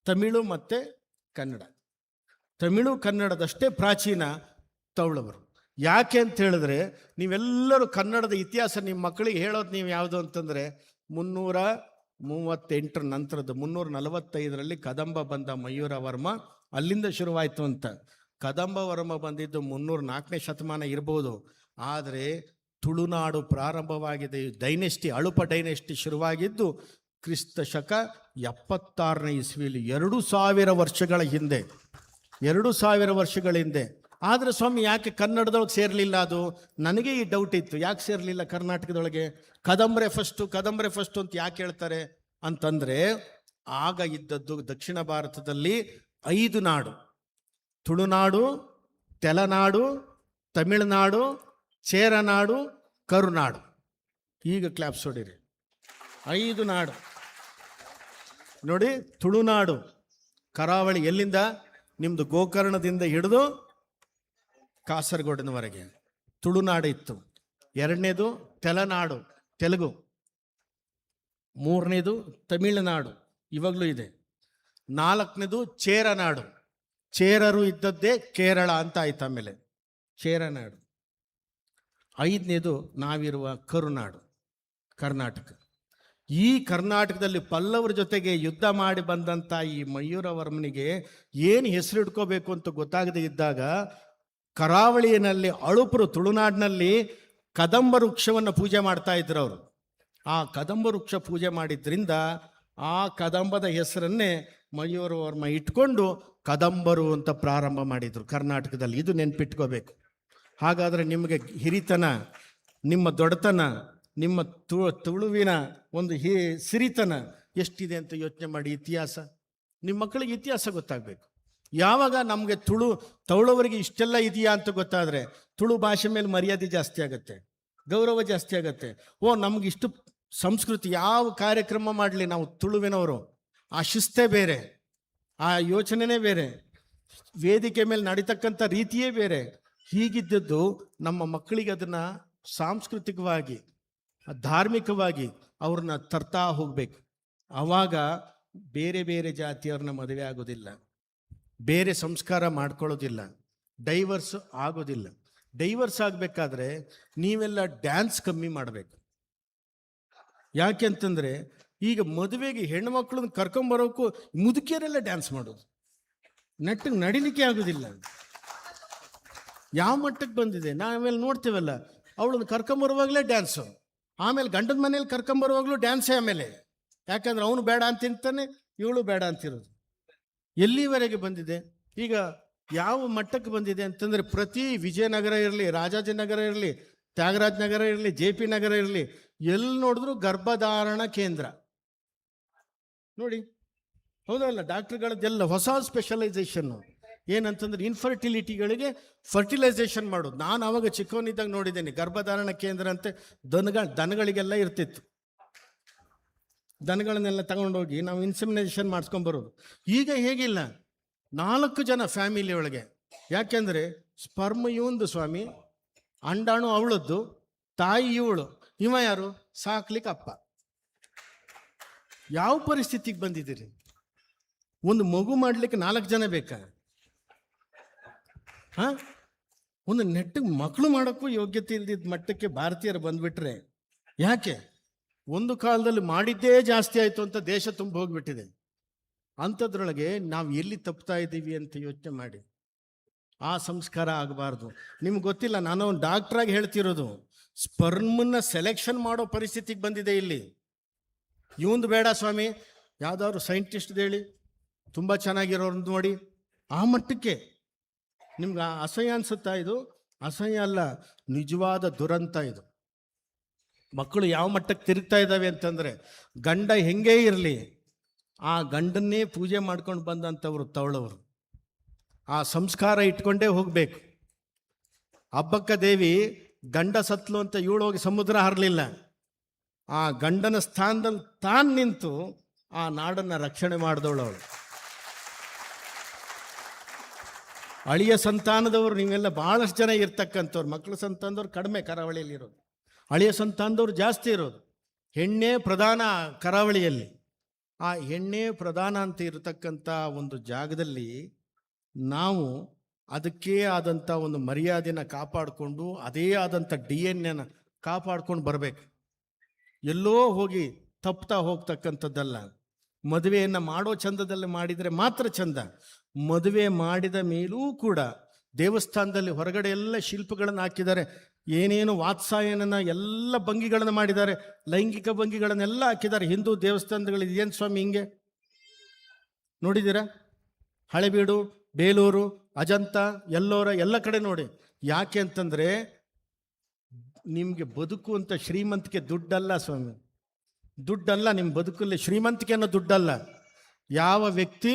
ತಮಿಳು ಮತ್ತು ಕನ್ನಡ. ತಮಿಳು ಕನ್ನಡದಷ್ಟೇ ಪ್ರಾಚೀನ ತವಳವರು. ಯಾಕೆ ಅಂತ ಹೇಳಿದ್ರೆ, ನೀವೆಲ್ಲರೂ ಕನ್ನಡದ ಇತಿಹಾಸ ನಿಮ್ಮ ಮಕ್ಕಳಿಗೆ ಹೇಳೋದು ನೀವು ಯಾವುದು ಅಂತಂದರೆ, 338ರ ನಂತರದ್ದು 345ರಲ್ಲಿ ಕದಂಬ ಬಂದ ಮಯೂರವರ್ಮ, ಅಲ್ಲಿಂದ ಶುರುವಾಯಿತು ಅಂತ. ಕದಂಬ ವರ್ಮ ಬಂದಿದ್ದು 304ನೇ ಶತಮಾನ ಇರ್ಬೋದು, ಆದರೆ ತುಳುನಾಡು ಪ್ರಾರಂಭವಾಗಿದೆ, ಡೈನೆಸ್ಟಿ, ಅಳುಪ ಡೈನೆಸ್ಟಿ ಶುರುವಾಗಿದ್ದು ಕ್ರಿಸ್ತ ಶಕ 76ನೇ ಇಸ್ವಿಯಲ್ಲಿ, 2000 ವರ್ಷಗಳ ಹಿಂದೆ, 2000 ವರ್ಷಗಳ ಹಿಂದೆ. ಆದರೆ ಸ್ವಾಮಿ ಯಾಕೆ ಕನ್ನಡದೊಳಗೆ ಸೇರಲಿಲ್ಲ ಅದು? ನನಗೆ ಈ ಡೌಟ್ ಇತ್ತು, ಯಾಕೆ ಸೇರಲಿಲ್ಲ ಕರ್ನಾಟಕದೊಳಗೆ? ಕದಂಬ್ರೆ ಫಸ್ಟು, ಕದಂಬ್ರೆ ಫಸ್ಟು ಅಂತ ಯಾಕೆ ಹೇಳ್ತಾರೆ ಅಂತಂದರೆ, ಆಗ ಇದ್ದದ್ದು ದಕ್ಷಿಣ ಭಾರತದಲ್ಲಿ 5 ನಾಡು: ತುಳುನಾಡು, ತೆಲನಾಡು, ತಮಿಳುನಾಡು, ಚೇರನಾಡು, ಕರುನಾಡು. ಈಗ ಕ್ಲಾಪ್ಸ್ ಹೊಡೀರಿ. 5 ನಾಡು ನೋಡಿ. ತುಳುನಾಡು ಕರಾವಳಿ ಎಲ್ಲಿಂದ? ನಿಮ್ಮದು ಗೋಕರ್ಣದಿಂದ ಹಿಡಿದು ಕಾಸರಗೋಡಿನವರೆಗೆ ತುಳುನಾಡು ಇತ್ತು. 2ನೇದು ತೆಲನಾಡು, ತೆಲುಗು. 3ನೇದು ತಮಿಳುನಾಡು, ಇವಾಗಲೂ ಇದೆ. 4ನೇದು ಚೇರನಾಡು. ಚೇರರು ಇದ್ದದ್ದೇ ಕೇರಳ ಅಂತ ಆಯ್ತು ಆಮೇಲೆ ಚೇರನಾಡು. 5ನೇದು ನಾವಿರುವ ಕರುನಾಡು, ಕರ್ನಾಟಕ. ಈ ಕರ್ನಾಟಕದಲ್ಲಿ ಪಲ್ಲವರ ಜೊತೆಗೆ ಯುದ್ಧ ಮಾಡಿ ಬಂದಂಥ ಈ ಮಯೂರವರ್ಮನಿಗೆ ಏನು ಹೆಸರು ಇಟ್ಕೋಬೇಕು ಅಂತ ಗೊತ್ತಾಗದೇ ಇದ್ದಾಗ, ಕರಾವಳಿಯಲ್ಲಿ ಅಳುಪರು ತುಳುನಾಡಿನಲ್ಲಿ ಕದಂಬ ವೃಕ್ಷವನ್ನು ಪೂಜೆ ಮಾಡ್ತಾ ಇದ್ರು ಅವರು. ಆ ಕದಂಬ ವೃಕ್ಷ ಪೂಜೆ ಮಾಡಿದ್ರಿಂದ ಆ ಕದಂಬದ ಹೆಸರನ್ನೇ ಮಯೂರವರ್ಮ ಇಟ್ಕೊಂಡು ಕದಂಬರು ಅಂತ ಪ್ರಾರಂಭ ಮಾಡಿದರು ಕರ್ನಾಟಕದಲ್ಲಿ. ಇದು ನೆನ್ಪಿಟ್ಕೋಬೇಕು. ಹಾಗಾದರೆ ನಿಮಗೆ ಹಿರಿತನ, ನಿಮ್ಮ ದೊಡ್ಡತನ, ನಿಮ್ಮ ತುಳುವಿನ ಒಂದು ಸಿರಿತನ ಎಷ್ಟಿದೆ ಅಂತ ಯೋಚನೆ ಮಾಡಿ. ಇತಿಹಾಸ ನಿಮ್ಮ ಮಕ್ಕಳಿಗೆ ಇತಿಹಾಸ ಗೊತ್ತಾಗಬೇಕು. ಯಾವಾಗ ನಮಗೆ ತುಳು ತವಳವರಿಗೆ ಇಷ್ಟೆಲ್ಲ ಇದೆಯಾ ಅಂತ ಗೊತ್ತಾದರೆ ತುಳು ಭಾಷೆ ಮೇಲೆ ಮರ್ಯಾದೆ ಜಾಸ್ತಿ ಆಗುತ್ತೆ, ಗೌರವ ಜಾಸ್ತಿ ಆಗುತ್ತೆ. ಓ, ನಮಗಿಷ್ಟು ಸಂಸ್ಕೃತಿ, ಯಾವ ಕಾರ್ಯಕ್ರಮ ಮಾಡಲಿ ನಾವು ತುಳುವಿನವರು, ಆ ಶಿಸ್ತೇ ಬೇರೆ, ಆ ಯೋಚನೆನೇ ಬೇರೆ, ವೇದಿಕೆ ಮೇಲೆ ನಡೀತಕ್ಕಂಥ ರೀತಿಯೇ ಬೇರೆ. ಹೀಗಿದ್ದದ್ದು ನಮ್ಮ ಮಕ್ಕಳಿಗೆ ಅದನ್ನು ಸಾಂಸ್ಕೃತಿಕವಾಗಿ ಧಾರ್ಮಿಕವಾಗಿ ಅವ್ರನ್ನ ತರ್ತಾ ಹೋಗ್ಬೇಕು. ಆವಾಗ ಬೇರೆ ಬೇರೆ ಜಾತಿಯವ್ರನ್ನ ಮದುವೆ ಆಗೋದಿಲ್ಲ, ಬೇರೆ ಸಂಸ್ಕಾರ ಮಾಡ್ಕೊಳ್ಳೋದಿಲ್ಲ, ಡೈವರ್ಸ್ ಆಗೋದಿಲ್ಲ. ಡೈವರ್ಸ್ ಆಗಬೇಕಾದ್ರೆ ನೀವೆಲ್ಲ ಡ್ಯಾನ್ಸ್ ಕಮ್ಮಿ ಮಾಡಬೇಕು. ಯಾಕೆ ಅಂತಂದರೆ ಈಗ ಮದುವೆಗೆ ಹೆಣ್ಮಕ್ಳನ್ನ ಕರ್ಕೊಂಬರೋಕ್ಕೂ ಮುದುಕಿಯರೆಲ್ಲ ಡ್ಯಾನ್ಸ್ ಮಾಡೋದು, ನೆಟ್ಟಿಗೆ ನಡಿಲಿಕ್ಕೆ ಆಗೋದಿಲ್ಲ. ಯಾವ ಮಟ್ಟಕ್ಕೆ ಬಂದಿದೆ ನಾವೆಲ್ಲ ನೋಡ್ತೀವಲ್ಲ. ಅವಳನ್ನು ಕರ್ಕೊಂಬರುವಾಗಲೇ ಡ್ಯಾನ್ಸು, ಆಮೇಲೆ ಗಂಡನ ಮನೇಲಿ ಕರ್ಕೊಂಬರುವಾಗಲೂ ಡ್ಯಾನ್ಸೇ ಆಮೇಲೆ. ಯಾಕಂದ್ರೆ ಅವನು ಬೇಡ ಅಂತಿರ್ತಾನೆ, ಇವಳು ಬೇಡ ಅಂತಿರೋದು. ಎಲ್ಲಿವರೆಗೆ ಬಂದಿದೆ ಈಗ, ಯಾವ ಮಟ್ಟಕ್ಕೆ ಬಂದಿದೆ ಅಂತಂದರೆ ಪ್ರತಿ ವಿಜಯನಗರ ಇರಲಿ, ರಾಜಾಜಿನಗರ ಇರಲಿ, ತ್ಯಾಗರಾಜ ನಗರ ಇರಲಿ, ಜೆ ಪಿ ನಗರ ಇರಲಿ, ಎಲ್ಲಿ ನೋಡಿದ್ರೂ ಗರ್ಭಧಾರಣ ಕೇಂದ್ರ ನೋಡಿ. ಹೌದಲ್ಲ? ಡಾಕ್ಟ್ರುಗಳದ್ದೆಲ್ಲ ಹೊಸ ಸ್ಪೆಷಲೈಸೇಷನ್ನು ಏನಂತಂದ್ರೆ ಇನ್ಫರ್ಟಿಲಿಟಿಗಳಿಗೆ ಫರ್ಟಿಲೈಸೇಷನ್ ಮಾಡೋದು. ನಾನು ಆವಾಗ ಚಿಕ್ಕವನಿದ್ದಾಗ ನೋಡಿದ್ದೇನೆ, ಗರ್ಭಧಾರಣ ಕೇಂದ್ರ ಅಂತೆ ದನಗಳಿಗೆಲ್ಲ ಇರ್ತಿತ್ತು. ದನಗಳನ್ನೆಲ್ಲ ತಗೊಂಡೋಗಿ ನಾವು ಇನ್ಸೆಮಿನೇಷನ್ ಮಾಡಿಸ್ಕೊಂಬರೋದು. ಈಗ ಹೇಗಿಲ್ಲ, 4 ಜನ ಫ್ಯಾಮಿಲಿ ಒಳಗೆ. ಯಾಕೆಂದರೆ ಸ್ಪರ್ಮ್ ಇವಂದು ಸ್ವಾಮಿ, ಅಂಡಾಣು ಅವಳದ್ದು, ತಾಯಿ ಇವಳು, ಇವ ಯಾರು ಸಾಕ್ಲಿಕ್ಕೆ ಅಪ್ಪ. ಯಾವ ಪರಿಸ್ಥಿತಿಗೆ ಬಂದಿದ್ದೀರಿ? ಒಂದು ಮಗು ಮಾಡ್ಲಿಕ್ಕೆ 4 ಜನ ಬೇಕಾ? ಹಾ, ಒಂದು ನೆಟ್ಟಿಗೆ ಮಕ್ಕಳು ಮಾಡೋಕ್ಕೂ ಯೋಗ್ಯತೆ ಇಲ್ದಿದ್ದ ಮಟ್ಟಕ್ಕೆ ಭಾರತೀಯರು ಬಂದ್ಬಿಟ್ರೆ ಯಾಕೆ? ಒಂದು ಕಾಲದಲ್ಲಿ ಮಾಡಿದ್ದೇ ಜಾಸ್ತಿ ಆಯಿತು ಅಂತ ದೇಶ ತುಂಬ ಹೋಗ್ಬಿಟ್ಟಿದೆ. ಅಂಥದ್ರೊಳಗೆ ನಾವು ಎಲ್ಲಿ ತಪ್ತಾ ಇದ್ದೀವಿ ಅಂತ ಯೋಚನೆ ಮಾಡಿ. ಆ ಸಂಸ್ಕಾರ ಆಗಬಾರ್ದು. ನಿಮ್ಗೆ ಗೊತ್ತಿಲ್ಲ, ನಾನು ಒಂದು ಡಾಕ್ಟ್ರಾಗಿ ಹೇಳ್ತಿರೋದು, ಸ್ಪರ್ಮನ್ನ ಸೆಲೆಕ್ಷನ್ ಮಾಡೋ ಪರಿಸ್ಥಿತಿಗೆ ಬಂದಿದೆ ಇಲ್ಲಿ. ಇವಂದು ಬೇಡ ಸ್ವಾಮಿ, ಯಾವ್ದಾದ್ರು ಸೈಂಟಿಸ್ಟ್ದು ಹೇಳಿ, ತುಂಬ ಚೆನ್ನಾಗಿರೋರ್ನ ನೋಡಿ. ಆ ಮಟ್ಟಕ್ಕೆ ನಿಮ್ಗೆ ಅಸಹ್ಯ ಅನ್ಸುತ್ತಾ? ಇದು ಅಸಹ್ಯ ಅಲ್ಲ, ನಿಜವಾದ ದುರಂತ ಇದು. ಮಕ್ಕಳು ಯಾವ ಮಟ್ಟಕ್ಕೆ ತಿರುಗ್ತಾ ಇದ್ದಾವೆ ಅಂತಂದರೆ, ಗಂಡ ಹೆಂಗೇ ಇರಲಿ, ಆ ಗಂಡನ್ನೇ ಪೂಜೆ ಮಾಡ್ಕೊಂಡು ಬಂದಂಥವ್ರು ತವಳವರು. ಆ ಸಂಸ್ಕಾರ ಇಟ್ಕೊಂಡೇ ಹೋಗಬೇಕು. ಅಬ್ಬಕ್ಕ ದೇವಿ ಗಂಡ ಸತ್ಲು ಅಂತ ಇವಳು ಹೋಗಿ ಸಮುದ್ರ ಹರಲಿಲ್ಲ. ಆ ಗಂಡನ ಸ್ಥಾನದಲ್ಲಿ ತಾನು ನಿಂತು ಆ ನಾಡನ್ನು ರಕ್ಷಣೆ ಮಾಡಿದವಳು ಅವಳು. ಅಳಿಯ ಸಂತಾನದವರು ನೀವೆಲ್ಲ ಭಾಳಷ್ಟು ಜನ ಇರ್ತಕ್ಕಂಥವ್ರು, ಮಕ್ಕಳ ಸಂತಾನದವ್ರು ಕಡಿಮೆ ಕರಾವಳಿಯಲ್ಲಿರೋದು, ಅಳಿಯ ಸಂತಾನದವ್ರು ಜಾಸ್ತಿ ಇರೋದು. ಹೆಣ್ಣೇ ಪ್ರಧಾನ ಕರಾವಳಿಯಲ್ಲಿ. ಆ ಹೆಣ್ಣೇ ಪ್ರಧಾನ ಅಂತ ಇರತಕ್ಕಂಥ ಒಂದು ಜಾಗದಲ್ಲಿ ನಾವು ಅದಕ್ಕೇ ಆದಂಥ ಒಂದು ಮರ್ಯಾದೆನ ಕಾಪಾಡಿಕೊಂಡು, ಅದೇ ಆದಂಥ DNA ಕಾಪಾಡ್ಕೊಂಡು ಬರಬೇಕು. ಎಲ್ಲೋ ಹೋಗಿ ತಪ್ತಾ ಹೋಗ್ತಕ್ಕಂಥದ್ದಲ್ಲ. ಮದುವೆಯನ್ನು ಮಾಡೋ ಚಂದದಲ್ಲಿ ಮಾಡಿದರೆ ಮಾತ್ರ ಚಂದ. ಮದುವೆ ಮಾಡಿದ ಮೇಲೂ ಕೂಡ ದೇವಸ್ಥಾನದಲ್ಲಿ ಹೊರಗಡೆ ಎಲ್ಲ ಶಿಲ್ಪಗಳನ್ನು ಹಾಕಿದ್ದಾರೆ, ಏನೇನು ವಾತ್ಸಾಯನನ ಎಲ್ಲ ಭಂಗಿಗಳನ್ನು ಮಾಡಿದ್ದಾರೆ, ಲೈಂಗಿಕ ಭಂಗಿಗಳನ್ನೆಲ್ಲ ಹಾಕಿದ್ದಾರೆ ಹಿಂದೂ ದೇವಸ್ಥಾನಗಳಲ್ಲಿ. ಏನು ಸ್ವಾಮಿ ಹಿಂಗೆ ನೋಡಿದ್ದೀರಾ? ಹಳೆಬೀಡು, ಬೇಲೂರು, ಅಜಂತ, ಎಲ್ಲೋರ ಎಲ್ಲ ಕಡೆ ನೋಡಿ. ಯಾಕೆ ಅಂತಂದರೆ ನಿಮಗೆ ಬದುಕು ಅಂತ ಶ್ರೀಮಂತಿಕೆ ದುಡ್ಡಲ್ಲ ಸ್ವಾಮಿ, ದುಡ್ಡಲ್ಲ ನಿಮ್ಮ ಬದುಕಲ್ಲಿ. ಶ್ರೀಮಂತಿಕೆ ಅನ್ನೋ ದುಡ್ಡಲ್ಲ. ಯಾವ ವ್ಯಕ್ತಿ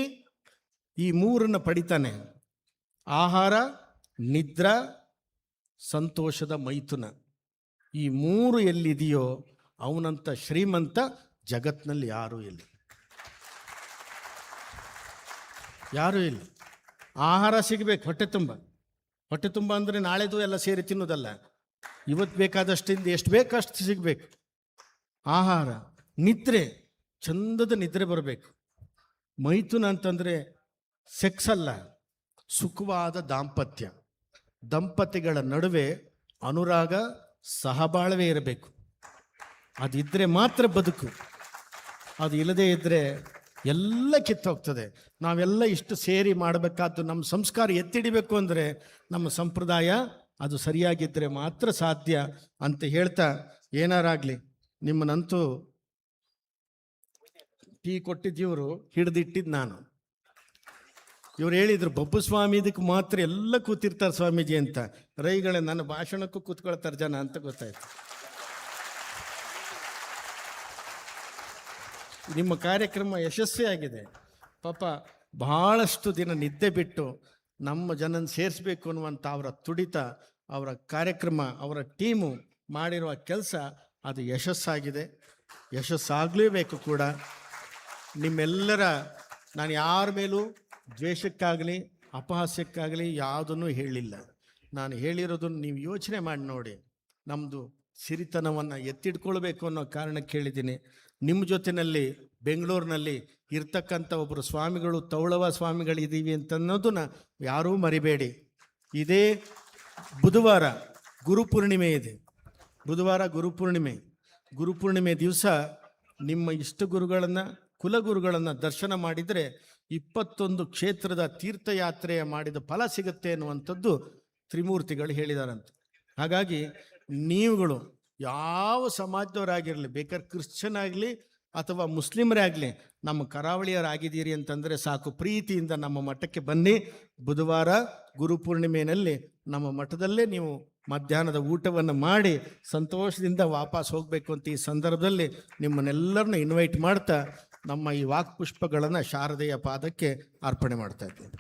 ಈ ಮೂರನ್ನು ಪಡಿತಾನೆ, ಆಹಾರ, ನಿದ್ರಾ, ಸಂತೋಷದ ಮೈಥುನ, ಈ ಮೂರು ಎಲ್ಲಿದೆಯೋ ಅವನಂಥ ಶ್ರೀಮಂತ ಜಗತ್ತಿನಲ್ಲಿ ಯಾರೂ ಇಲ್ಲ, ಯಾರೂ ಇಲ್ಲ. ಆಹಾರ ಸಿಗಬೇಕು, ಹೊಟ್ಟೆ ತುಂಬ. ಹೊಟ್ಟೆ ತುಂಬ ಅಂದರೆ ನಾಳೆದು ಎಲ್ಲ ಸೇರಿ ತಿನ್ನೋದಲ್ಲ, ಇವತ್ತು ಬೇಕಾದಷ್ಟಿಂದ ಎಷ್ಟು ಬೇಕಷ್ಟು ಸಿಗಬೇಕು ಆಹಾರ. ನಿದ್ರೆ, ಚಂದದ ನಿದ್ರೆ ಬರಬೇಕು. ಮೈಥುನ ಅಂತಂದರೆ ಸೆಕ್ಸ್ ಅಲ್ಲ, ಸುಖವಾದ ದಾಂಪತ್ಯ. ದಂಪತಿಗಳ ನಡುವೆ ಅನುರಾಗ, ಸಹಬಾಳ್ವೆ ಇರಬೇಕು. ಅದಿದ್ದರೆ ಮಾತ್ರ ಬದುಕು, ಅದು ಇಲ್ಲದೇ ಇದ್ದರೆ ಎಲ್ಲ ಕಿತ್ತೋಗ್ತದೆ. ನಾವೆಲ್ಲ ಇಷ್ಟು ಸೇರಿ ಮಾಡಬೇಕಾದ್ದು, ನಮ್ಮ ಸಂಸ್ಕಾರ ಎತ್ತಿಡಿಬೇಕು ಅಂದರೆ ನಮ್ಮ ಸಂಪ್ರದಾಯ ಅದು ಸರಿಯಾಗಿದ್ದರೆ ಮಾತ್ರ ಸಾಧ್ಯ ಅಂತ ಹೇಳ್ತಾ, ಏನಾರಾಗಲಿ ನಿಮ್ಮನ್ನಂತೂ ಟೀ ಕೊಟ್ಟಿದ್ದೀವರು, ಹಿಡಿದಿಟ್ಟಿದ್ದು ನಾನು. ಇವ್ರು ಹೇಳಿದರು, ಬಬ್ಬು ಸ್ವಾಮಿ ಇದಕ್ಕೆ ಮಾತ್ರ ಎಲ್ಲ ಕೂತಿರ್ತಾರೆ ಸ್ವಾಮೀಜಿ ಅಂತ. ರೈಗಳೇ ನನ್ನ ಭಾಷಣಕ್ಕೂ ಕೂತ್ಕೊಳ್ತಾರೆ ಜನ ಅಂತ ಗೊತ್ತಾಯ್ತು. ನಿಮ್ಮ ಕಾರ್ಯಕ್ರಮ ಯಶಸ್ವಿಯಾಗಿದೆ. ಪಾಪ ಭಾಳಷ್ಟು ದಿನ ನಿದ್ದೆ ಬಿಟ್ಟು ನಮ್ಮ ಜನನ ಸೇರಿಸ್ಬೇಕು ಅನ್ನುವಂಥ ಅವರ ತುಡಿತ, ಅವರ ಕಾರ್ಯಕ್ರಮ, ಅವರ ಟೀಮು ಮಾಡಿರುವ ಕೆಲಸ ಅದು ಯಶಸ್ಸಾಗಿದೆ. ಯಶಸ್ಸಾಗಲೇಬೇಕು ಕೂಡ. ನಿಮ್ಮೆಲ್ಲರ, ನಾನು ಯಾರ ಮೇಲೂ ದ್ವೇಷಕ್ಕಾಗಲಿ ಅಪಹಾಸ್ಯಕ್ಕಾಗಲಿ ಯಾವುದನ್ನು ಹೇಳಿಲ್ಲ. ನಾನು ಹೇಳಿರೋದನ್ನು ನೀವು ಯೋಚನೆ ಮಾಡಿ ನೋಡಿ. ನಮ್ಮದು ಸಿರಿತನವನ್ನು ಎತ್ತಿಡ್ಕೊಳ್ಬೇಕು ಅನ್ನೋ ಕಾರಣಕ್ಕೆ ಹೇಳಿದ್ದೀನಿ. ನಿಮ್ಮ ಜೊತೆಯಲ್ಲಿ ಬೆಂಗಳೂರಿನಲ್ಲಿ ಇರ್ತಕ್ಕಂಥ ಒಬ್ಬರು ಸ್ವಾಮಿಗಳು, ತೌಳವ ಸ್ವಾಮಿಗಳಿದ್ದೀವಿ ಅಂತನ್ನೋದನ್ನ ಯಾರೂ ಮರಿಬೇಡಿ. ಇದೇ ಬುಧವಾರ ಗುರುಪೂರ್ಣಿಮೆ ಇದೆ. ಬುಧವಾರ ಗುರುಪೂರ್ಣಿಮೆ. ಗುರುಪೂರ್ಣಿಮೆ ದಿವಸ ನಿಮ್ಮ ಇಷ್ಟ ಗುರುಗಳನ್ನು, ಕುಲಗುರುಗಳನ್ನು ದರ್ಶನ ಮಾಡಿದರೆ 21 ಕ್ಷೇತ್ರದ ತೀರ್ಥಯಾತ್ರೆಯ ಮಾಡಿದ ಫಲ ಸಿಗುತ್ತೆ ಅನ್ನುವಂಥದ್ದು ತ್ರಿಮೂರ್ತಿಗಳು ಹೇಳಿದಾರಂತೆ. ಹಾಗಾಗಿ ನೀವುಗಳು ಯಾವ ಸಮಾಜದವರಾಗಿರಲಿ, ಬೇಕಾದ್ರೆ ಕ್ರಿಶ್ಚಿಯನ್ ಆಗಲಿ ಅಥವಾ ಮುಸ್ಲಿಮರೇ ಆಗಲಿ, ನಮ್ಮ ಕರಾವಳಿಯರಾಗಿದ್ದೀರಿ ಅಂತಂದರೆ ಸಾಕು, ಪ್ರೀತಿಯಿಂದ ನಮ್ಮ ಮಠಕ್ಕೆ ಬನ್ನಿ. ಬುಧವಾರ ಗುರುಪೂರ್ಣಿಮೆಯಲ್ಲಿ ನಮ್ಮ ಮಠದಲ್ಲೇ ನೀವು ಮಧ್ಯಾಹ್ನದ ಊಟವನ್ನು ಮಾಡಿ ಸಂತೋಷದಿಂದ ವಾಪಸ್ ಹೋಗಬೇಕು ಅಂತ ಈ ಸಂದರ್ಭದಲ್ಲಿ ನಿಮ್ಮನ್ನೆಲ್ಲರನ್ನು ಇನ್ವೈಟ್ ಮಾಡ್ತಾ ನಮ್ಮ ಈ ವಾಕ್ಪುಷ್ಪಗಳನ್ನು ಶಾರದೆಯ ಪಾದಕ್ಕೆ ಅರ್ಪಣೆ ಮಾಡ್ತಾ ಇದ್ದೇನೆ.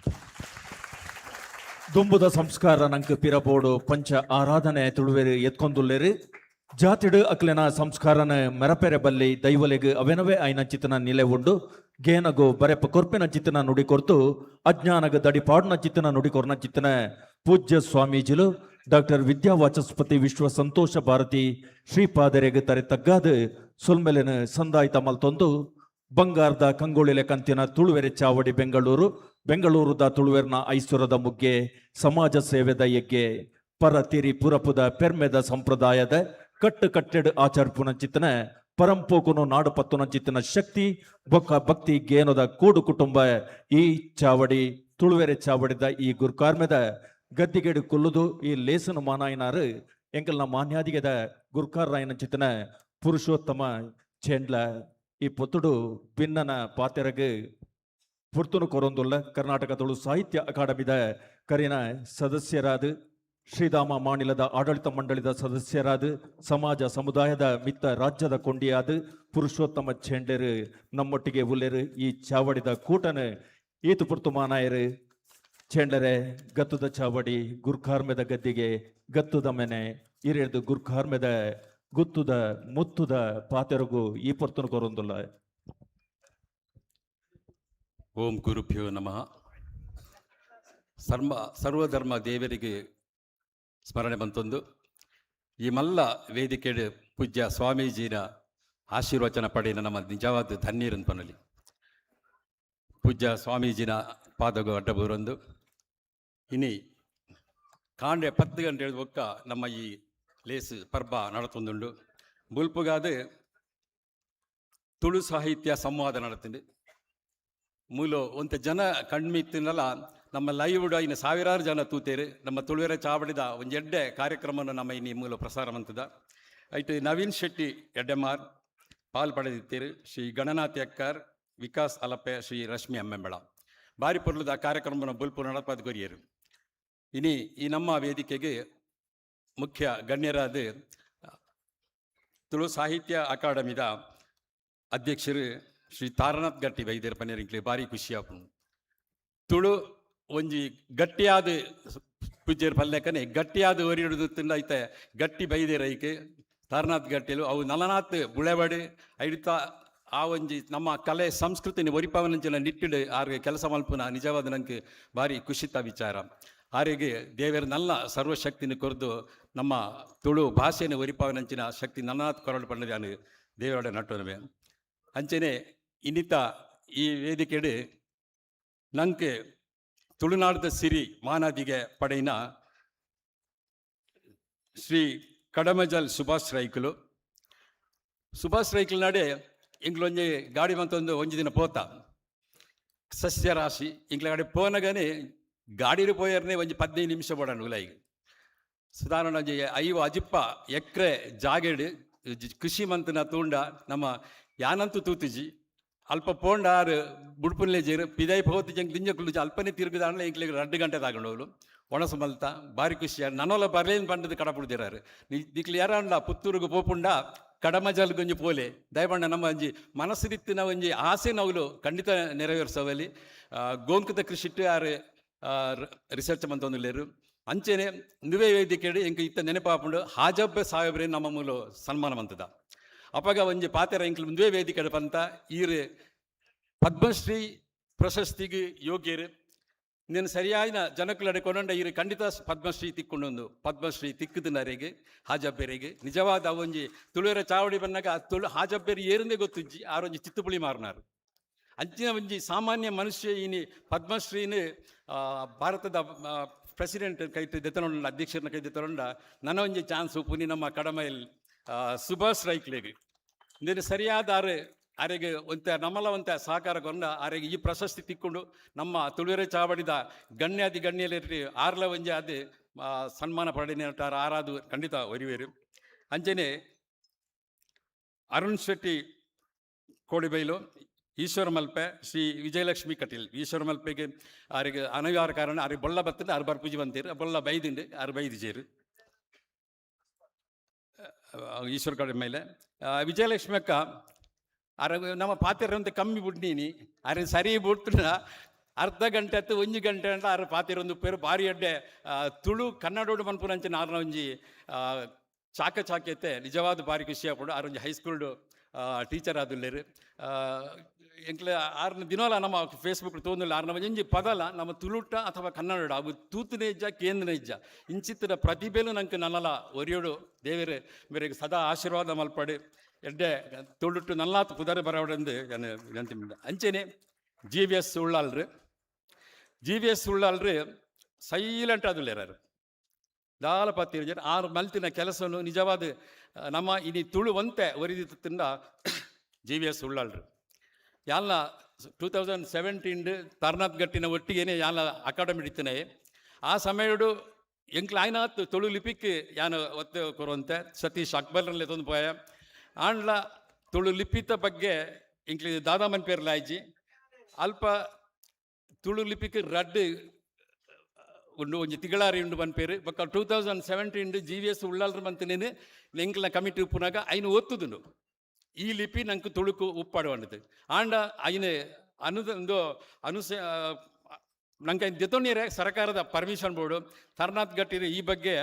ದುಂಬುದ ಸಂಸ್ಕಾರ ನಂಕ್ ಪಿರಬೋಡು ಪಂಚ ಆರಾಧನೆ ತುಳುವೆರು ಎತ್ಕೊಂದುಲ್ಲೇರು. ಜಾತಿಡು ಅಕ್ಲೆನ ಸಂಸ್ಕಾರನ ಮೆರಪೆರೆ ಬಲ್ಲಿ ದೈವಲೆಗ್ ಅವೆನವೇ ಆಯ್ನ ಚಿತ್ತನ ನಿಲೆ ಉಂಡು. ಗೇನಗು ಬರೆಪ ಕೊರ್ಪಿನ ಚಿತ್ತನ ನುಡಿ ಕೊರ್ತು, ಅಜ್ಞಾನಗ ದಡಿಪಾಡ್ನ ಚಿತ್ತನ ನುಡಿ ಕೊರ್ನ ಚಿತ್ತನ ಪೂಜ್ಯ ಸ್ವಾಮೀಜಿಲು ಡಾಕ್ಟರ್ ವಿದ್ಯಾವಾಚಸ್ಪತಿ ವಿಶ್ವ ಸಂತೋಷ ಭಾರತಿ ಶ್ರೀಪಾದರೆಗ್ ತರೆ ತಗ್ಗಾದ ಸೊಲ್ಮೆಲೆನ ಸಂದಾಯ್ತ ಮಲ್ತೊಂದು, ಬಂಗಾರದ ಕಂಗೋಳಿಲೆ ಕಂತಿನ ತುಳುವೆರೆ ಚಾವಡಿ ಬೆಂಗಳೂರು, ಬೆಂಗಳೂರುದ ತುಳುವೆರ್ನ ಐಸುರದ ಮುಗ್ಗೆ, ಸಮಾಜ ಸೇವೆದ ಯಗ್ಗೆ, ಪರ ತಿರಿ ಪುರಪುದ ಪೆರ್ಮೆದ ಸಂಪ್ರದಾಯದ ಕಟ್ಟು ಕಟ್ಟೆಡ್ ಆಚರ್ಪುನ ಚಿತ್ತನ ಪರಂಪೋಕುನು ನಾಡು ಪತ್ತುನ ಚಿತ್ತನ ಶಕ್ತಿ ಬೊಕ್ಕ ಭಕ್ತಿ ಗೇನದ ಕೂಡು ಕುಟುಂಬ ಈ ಚಾವಡಿ ತುಳುವೆರೆ ಚಾವಡಿದ ಈ ಗುರ್ಕಾರ್ಮೆದ ಗದ್ದಿಗೆಡು ಕುಲ್ಲುದು ಈ ಲೇಸನು ಮಾನಾಯಿನಾರು ಎಂಕಲ್ನ ಮಾನ್ಯಾದಿಗೆದ ಗುರ್ಕಾರ್ರಾಯನ ಚಿತ್ತನ ಪುರುಷೋತ್ತಮ ಚೇಂಡ್ಲ. ಈ ಪೊತ್ತುಡು ಭಿನ್ನನ ಪಾತೆರಗು ಪುರ್ತುನು ಕೊರೊಂದುಲ್ಲ ಕರ್ನಾಟಕ ತುಳು ಸಾಹಿತ್ಯ ಅಕಾಡೆಮಿದ ಕರಿನ ಸದಸ್ಯರಾದ, ಶ್ರೀಧಾಮ ಮಾನಿಲದ ಆಡಳಿತ ಮಂಡಳಿದ ಸದಸ್ಯರಾದ, ಸಮಾಜ ಸಮುದಾಯದ ಮಿತ್ತ ರಾಜ್ಯದ ಕೊಂಡಿಯಾದ ಪುರುಷೋತ್ತಮ ಚೇಂಡ್ಲೆರು ನಮ್ಮೊಟ್ಟಿಗೆ ಉಲ್ಲೆರು. ಈ ಚಾವಡಿದ ಕೂಟನ ಈತು ಪುರ್ತು ಮಾನಾಯರು ಚೇಂಡ್ಲರೆ ಗತ್ತುದ ಚಾವಡಿ ಗುರ್ಕಾರ್ಮೆದ ಗದ್ದಿಗೆ ಗತ್ತುದ ಮೆನೆ ಇರೆದು ಗುರ್ಕಾರ್ಮೆದ ಗುತ್ತುದ ಮುತ್ತುದ ಪಾತೆರಗು ಈ ಪೊರ್ತುನು ಕೊರೊಂದುಲ್ಲ. ಓಂ ಗುರುಭ್ಯೋ ನಮಃ. ಸರ್ವಧರ್ಮ ದೇವರಿಗೆ ಸ್ಮರಣೆ ಬಂತೊಂದು ಈ ಮಲ್ಲ ವೇದಿಕೆ ಪೂಜ್ಯ ಸ್ವಾಮೀಜಿನ ಆಶೀರ್ವಚನ ಪಡೆಯಿನ ನಮ್ಮ ನಿಜವಾದ ಧನ್ಯರನ್ ಪನಲಿ. ಪೂಜ್ಯ ಸ್ವಾಮೀಜಿನ ಪಾದಗು ಅಡ್ಡಬೂರೊಂದು ಇನಿ ಕಾಂಡೆ 10 ಗಂಟೆ ಬೊಕ್ಕ ನಮ್ಮ ಈ ಲೇಸ್ ಪರ್ಬ ನಡತೊಂದುಂಡು. ಬುಲ್ಪುಗಾದ ತುಳು ಸಾಹಿತ್ಯ ಸಂವಾದ ನಡತುಂಡು. ಮೂಲ ಒಂತೆ ಜನ ಕಣ್ಮಿತ್ತಿನಲ್ಲ ನಮ್ಮ ಲೈವ್ ಇನ್ನು ಸಾವಿರಾರು ಜನ ತೂತೇರು. ನಮ್ಮ ತುಳುವೆರ ಚಾವಡಿದ ಒಂಜಿ ಎಡ್ಡೆ ಕಾರ್ಯಕ್ರಮವನ್ನು ನಮ್ಮ ಇನ್ನಿ ಮೂಲ ಪ್ರಸಾರ ಮಂತದ. ಐಟ್ ನವೀನ್ ಶೆಟ್ಟಿ ಎಡ್ಡೆಮಾರ್ ಪಾಲ್ ಪಡೆದಿತ್ತೀರು, ಶ್ರೀ ಗಣನಾಥ್ ಎಕ್ಕರ್, ವಿಕಾಸ್ ಅಲಪೆ, ಶ್ರೀ ರಶ್ಮಿ ಅಮ್ಮೆಂಬಳ ಬಾರಿ ಪೊರ್ಲುದ ಕಾರ್ಯಕ್ರಮವನ್ನು ಬುಲ್ಪು ನಡಪಾದ ಕೊರಿಯರು. ಇನಿ ಈ ನಮ್ಮ ವೇದಿಕೆಗೆ ಮುಖ್ಯ ಗಣ್ಯರಾದ ತುಳು ಸಾಹಿತ್ಯ ಅಕಾಡೆಮಿದ ಅಧ್ಯಕ್ಷರು ಶ್ರೀ ತಾರನಾಥ್ ಗಟ್ಟಿ ವೈದ್ಯರ ಪನ್ನೇರಿಂಕ್ಲೆ ಭಾರಿ ಖುಷಿಯಾಪುಂಡು. ತುಳು ಒಂಜಿ ಗಟ್ಟಿಯಾದ ಪೂಜ್ಯರ ಪಲ್ಲೆಕನೆ ಗಟ್ಟಿಯಾದ ಒರಿಯುಡುದು ತಿಂದ ಐತೆ ಗಟ್ಟಿ ಬೈದೇರ ಐಕೆ ತಾರನಾಥ್ ಗಟ್ಟಿಲು ಅವು ನಲನಾಥ್ ಬುಳೆವಡೆ ಐಡ್ತ ಆ ಒಂಜಿ ನಮ್ಮ ಕಲೆ ಸಂಸ್ಕೃತಿನ ಒರಿಪವನಂಚಿನ ನಿಟ್ಟಿಡು ಆರ್ಗೆ ಕೆಲಸ ಮಲ್ಪುನ ನಿಜವಾದ ನಂಗೆ ಭಾರಿ ಖುಷಿತ ವಿಚಾರ. ಆರಿಗೆ ದೇವರ ನಲ್ಲ ಸರ್ವಶಕ್ತಿನ ಕೊರ್ದು ನಮ್ಮ ತುಳು ಭಾಷೆನ ಒರಿಪವನಂಚಿನ ಶಕ್ತಿ ನನ್ನಾಥ್ ಕೊರಳು ಪಂಡದಾನು ದೇವರೊಡೆ ನಟ್ಟುನವೆ. ಅಂಚನೆ ಇನ್ನಿತ ಈ ವೇದಿಕೆಡು ನಂಗೆ ತುಳುನಾಡದ ಸಿರಿ ಮಾನಾದಿಗೆ ಪಡೆಯಿನ ಶ್ರೀ ಕಡಮಜಲ್ ಸುಭಾಷ್ ರೈಕುಲು. ಸುಭಾಷ್ ರೈಕುಲು ನಡೆ ಇಂಗ್ಲೊಂಜಿ ಗಾಡಿ ಮಂತೊಂದು ಒಂಜಿ ದಿನ ಪೋತ ಸಸ್ಯರಾಶಿ ಇಂಗ್ಲ ಗಾಡಿ ಪೋನಗನೆ ಗಾಡಿಡು ಪೋಯರ್ನೆ ಒಂಜಿ 15 ನಿಮಿಷ ಬೋಡಣ ಉಲಾಯಿಗೆ ಸುಧಾರಣ ಒಂಜಿ 5 ಅಜಿಪ್ಪ ಎಕ್ರೆ ಜಾಗೆಡು ಕೃಷಿ ಮಂತನ ತೂಂಡ ನಮ್ಮ ಯಾನಂತೂ ತೂತಿಜಿ ಅಲ್ಪ ಪೋಂಡ ಆರು ಬುಡ್ಪುನ್ಲೆ ಜೇರು ಪಿದೈ ಪೋತು ಜಂಗ್ ದಿಂಜ ಕುಳ್ಳುಜಿ ಅಲ್ಪನೆ ತಿರುಗುದಾಂಡ್ಲೆ ಇಂಕ್ಲೆಗ್ 2 ಗಂಟೆ ತಾಗೊಂಡೋಲು ಒಣಸು ಮಲ್ತ ಭಾರಿ ಖುಷಿ. ನನೋಲ ಬರ್ಲೇನ್ ಪಂಡದು ಕಡಪುಡ್ದಿರಾರು ದಿಕ್ಲು ಯಾರಂಡ ಪುತ್ತೂರುಗು ಪೋಪುಂಡ ಕಡಮಜಲ್ ಗೊಂಜಿ ಪೋಲೆ ದಯಬಣ್ಣ ನಮ್ಮ ಒಂಜಿ ಮನಸ್ಸಿದಿತ್ತಿನ ಒಂಜಿ ಆಸೆ ನವುಲು ಖಂಡಿತ ನೆರವೇರಿಸವಲ್ಲಿ. ಗೋಂಕುದ ಕೃಷಿಟ್ಟು ಆರು ರಿಸರ್ಚ್ ಮಂತೊಂದುಲ್ಲೇರು. ಅಂಚೆನೆ ನುವೆ ವೇದಿಕೆಡು ಎಂಕ್ ಇತ್ತ ನೆನಪಾಪುಂಡು ಹಾಜಬ್ಬೆ ಸಾಹೇಬ್ರೆ ನಮ್ಮ ಮೂಲ ಸನ್ಮಾನ ಮಂತದ ಅಪಗ ಒಂಜಿ ಪಾತೆರ ಎಂಕ್ಲು ಮುಂದುವೆ ವೇದಿಕೆಡು ಪಂತ ಈರು ಪದ್ಮಶ್ರೀ ಪ್ರಶಸ್ತಿಗೆ ಯೋಗ್ಯರು ನೀನು ಸರಿಯಾದ ಜನಕುಲಡೆ ಕೊನೊಂಡ ಈರು ಖಂಡಿತ ಪದ್ಮಶ್ರೀ ತಿಕ್ಕೊಂಡೊಂದು ಪದ್ಮಶ್ರೀ ತಿಕ್ಕುದಿನರೆಗೆ ಹಾಜಬ್ಬೆರೆಗೆ ನಿಜವಾದ ಒಂಜಿ ತುಳುವರ ಚಾವಡಿ ಬಂದಾಗ ಆ ತುಳು ಹಾಜಬ್ಬೆರಿ ಏರಿಂದೇ ಗೊತ್ತುಜ್ಜಿ ಆರೊಂಜಿ ಚಿತ್ತುಪುಳಿ ಮಾರನಾರು ಅಂಚಿನ ಒಂಜಿ ಸಾಮಾನ್ಯ ಮನುಷ್ಯ ಇನಿ ಪದ್ಮಶ್ರೀನ ಭಾರತದ ಪ್ರೆಸಿಡೆಂಟ್ ಕೈ ದೆತ್ತನೊಂಡ ಅಧ್ಯಕ್ಷರನ್ನ ಕೈ ದೆತ್ತನೊಂಡ ನನ್ನ ಒಂಜಿ ಚಾನ್ಸ್ ಪುನಿ ನಮ್ಮ ಕಡಮೈಲ್ ಸುಭಾಷ್ ರೈಕ್ಲೆಗ್ ಇಂದೇನು ಸರಿಯಾದ ಆರು ಆರೆಗೆ ಒಂತ ನಮ್ಮಲ ಒಂತ ಸಹಕಾರ ಕೊಂಡ ಆರೆಗೆ ಈ ಪ್ರಶಸ್ತಿ ತಿಕ್ಕೊಂಡು ನಮ್ಮ ತುಳುವೆರೆ ಚಾವಡಿದ ಗಣ್ಯಾದಿ ಗಣ್ಯಲಿ ಆರ್ಲ ಒಂಜಿ ಅದು ಸನ್ಮಾನ ಪಡೆದ ಆರಾದು ಖಂಡಿತ ಒರಿವೇರು. ಅಂಚನೆ ಅರುಣ್ ಶೆಟ್ಟಿ ಕೋಡಿಬೈಲು, ಈಶ್ವರ ಮಲ್ಪೆ, ಶ್ರೀ ವಿಜಯಲಕ್ಷ್ಮಿ ಕಟೀಲ್. ಈಶ್ವರ ಮಲ್ಪೆಗೆ ಆರಿಗೆ ಅನಿವಾರ್ಯ ಕಾರಣ ಆರಿಗೆ ಬೊಳ್ಳ ಬತ್ತಂಡು ಆರು ಬರ್ಪೂಜಿ ಬಂತೀರು ಬೊಳ್ಳ ಬೈದಿಂಡು ಆರು ಬೈದಿಜೇರು ಈಶ್ವರ ಕಡೆ ಮೇಲೆ. ವಿಜಯಲಕ್ಷ್ಮಿ ಅಕ್ಕ ಆರ ನಮ್ಮ ಪಾತಿರ ಅಂತ ಕಮ್ಮಿ ಬಿಡ್ನೀನಿ ಆರೆ ಸರಿ ಬಿಡ್ತುಂಡ ಅರ್ಧ ಗಂಟೆ ಅತ್ತು ಒಂಜಿ ಗಂಟೆ ಅಂತ ಆರು ಪಾತಿರ ಒಂದು ಪೇರು ಭಾರಿ ಅಡ್ಡೆ ತುಳು ಕನ್ನಡೋಡು ಮನ್ಪುನಂಚಿನ ಆರ್ನ ಒಂಜಿ ಚಾಕಚಾಕ್ಯತೆ ನಿಜವಾದ ಬಾರಿ ಖುಷಿ ಆಪುಂಡು. ಆರೊಂಜಿ ಹೈಸ್ಕೂಲ್ ಟೀಚರ್ ಆದುಲ್ಲೆರ್. ಎಂಕ್ಲೆ ಆರ್ನ ದಿನೋಲ ನಮ್ಮ ಫೇಸ್ಬುಕ್ ತೋಂದುಲ್ಲ, ಆರ್ನ ಒಂಜಿ ಪದಲ ನಮ್ಮ ತುಳುಟ ಅಥವಾ ಕನ್ನಡ ಅವು ತೂತುನೇ ಇಜ್ಜ ಕೇಂದ್ರನೇ ಇಜ್ಜ ಇಂಚಿತ್ತಿನ ಪ್ರತಿಭೆಲು ನಂಗೆ ನನ್ನಲ ಒರಿಯೋಡು. ದೇವೆರ್ ಮೇರೆಗ್ ಸದಾ ಆಶೀರ್ವಾದ ಮಲ್ಪಡು, ಎಡ್ಡೆ ತುಳುಟು ನಲ್ಲಾತ್ ಪುದರ್ ಬರವಡೆಂದು ವಿನಂತಿ. ಅಂಚೆನೆ ಜಿ ವಿ ಎಸ್ ಉಳ್ಳಾಲ್ರು, ಜಿ ವಿ ಎಸ್ ಉಳ್ಳಾಲ್ರು ಸೈಲೆಂಟ್ ಆದುಲ್ಲೆರ್, ದಾಲ ಪತ್ತಿರ ಆರು ಮಲ್ತಿನ ಕೆಲಸನು ನಿಜವಾದ ನಮ್ಮ ಇನಿ ತುಳು ಒಂತೆ ಒರಿದಿತ್ತಿಂದ ಜಿ ವಿ ಎಸ್ ಉಳ್ಳಾಲ್ರು. ಯಾಲ್ನ 2017 ತಾರನಾಥ್ ಗಟ್ಟಿನ ಒಟ್ಟಿಗೆನೆ ಯಾಲ ಅಕಾಡೆಮಿ ಇತ್ತನೆ. ಆ ಸಮಯಡು ಎಂಕ್ಲ ಆಯ್ನಾತ್ ತುಳು ಲಿಪಿಕ್ ಯಾನ ಒತ್ತೆ ಕೊರುವಂತೆ ಸತೀಶ್ ಅಕ್ಬರ್ನಲ್ಲಿ ತಂದು ಪೋಯ. ಆಂಡ್ಲ ತುಳು ಲಿಪಿತ ಬಗ್ಗೆ ಎಂಕ್ಲಿ ದಾದಾಮನ್ ಪೇರ್ಲಾಯ್ಜಿ. ಅಲ್ಪ ತುಳು ಲಿಪಿಕ್ ರಡ್ಡ್ ಉಂಡು, ಒಂಜಿ ತಿಗಳಾರಿ ಉಂಡು ಪನ್ಪೇರು. ಬೊಕ್ಕ 2017 ಜಿ ವಿ ಎಸ್ ಉಳ್ಳಾಲ್ರು ಮಂತನೇನು ಎಂಕ್ಲ ಕಮಿಟಿ ಉಪ್ಪುನಾಗ ಐನು ಒತ್ತುದುಂಡು, ಈ ಲಿಪಿ ನಂಗೆ ತುಳುಕು ಉಪ್ಪಾಡುವಂಡದು. ಆಂಡ ಐನು ಅನುದ ಅನುಸ ನಂಗೆ ಐನ್ ದೆತೊನ್ಯರೆ ಸರ್ಕಾರದ ಪರ್ಮಿಷನ್ ಬೋರ್ಡು ತರ್ನಾಥ್ ಗಟ್ಟಿರು ಈ ಬಗ್ಗೆ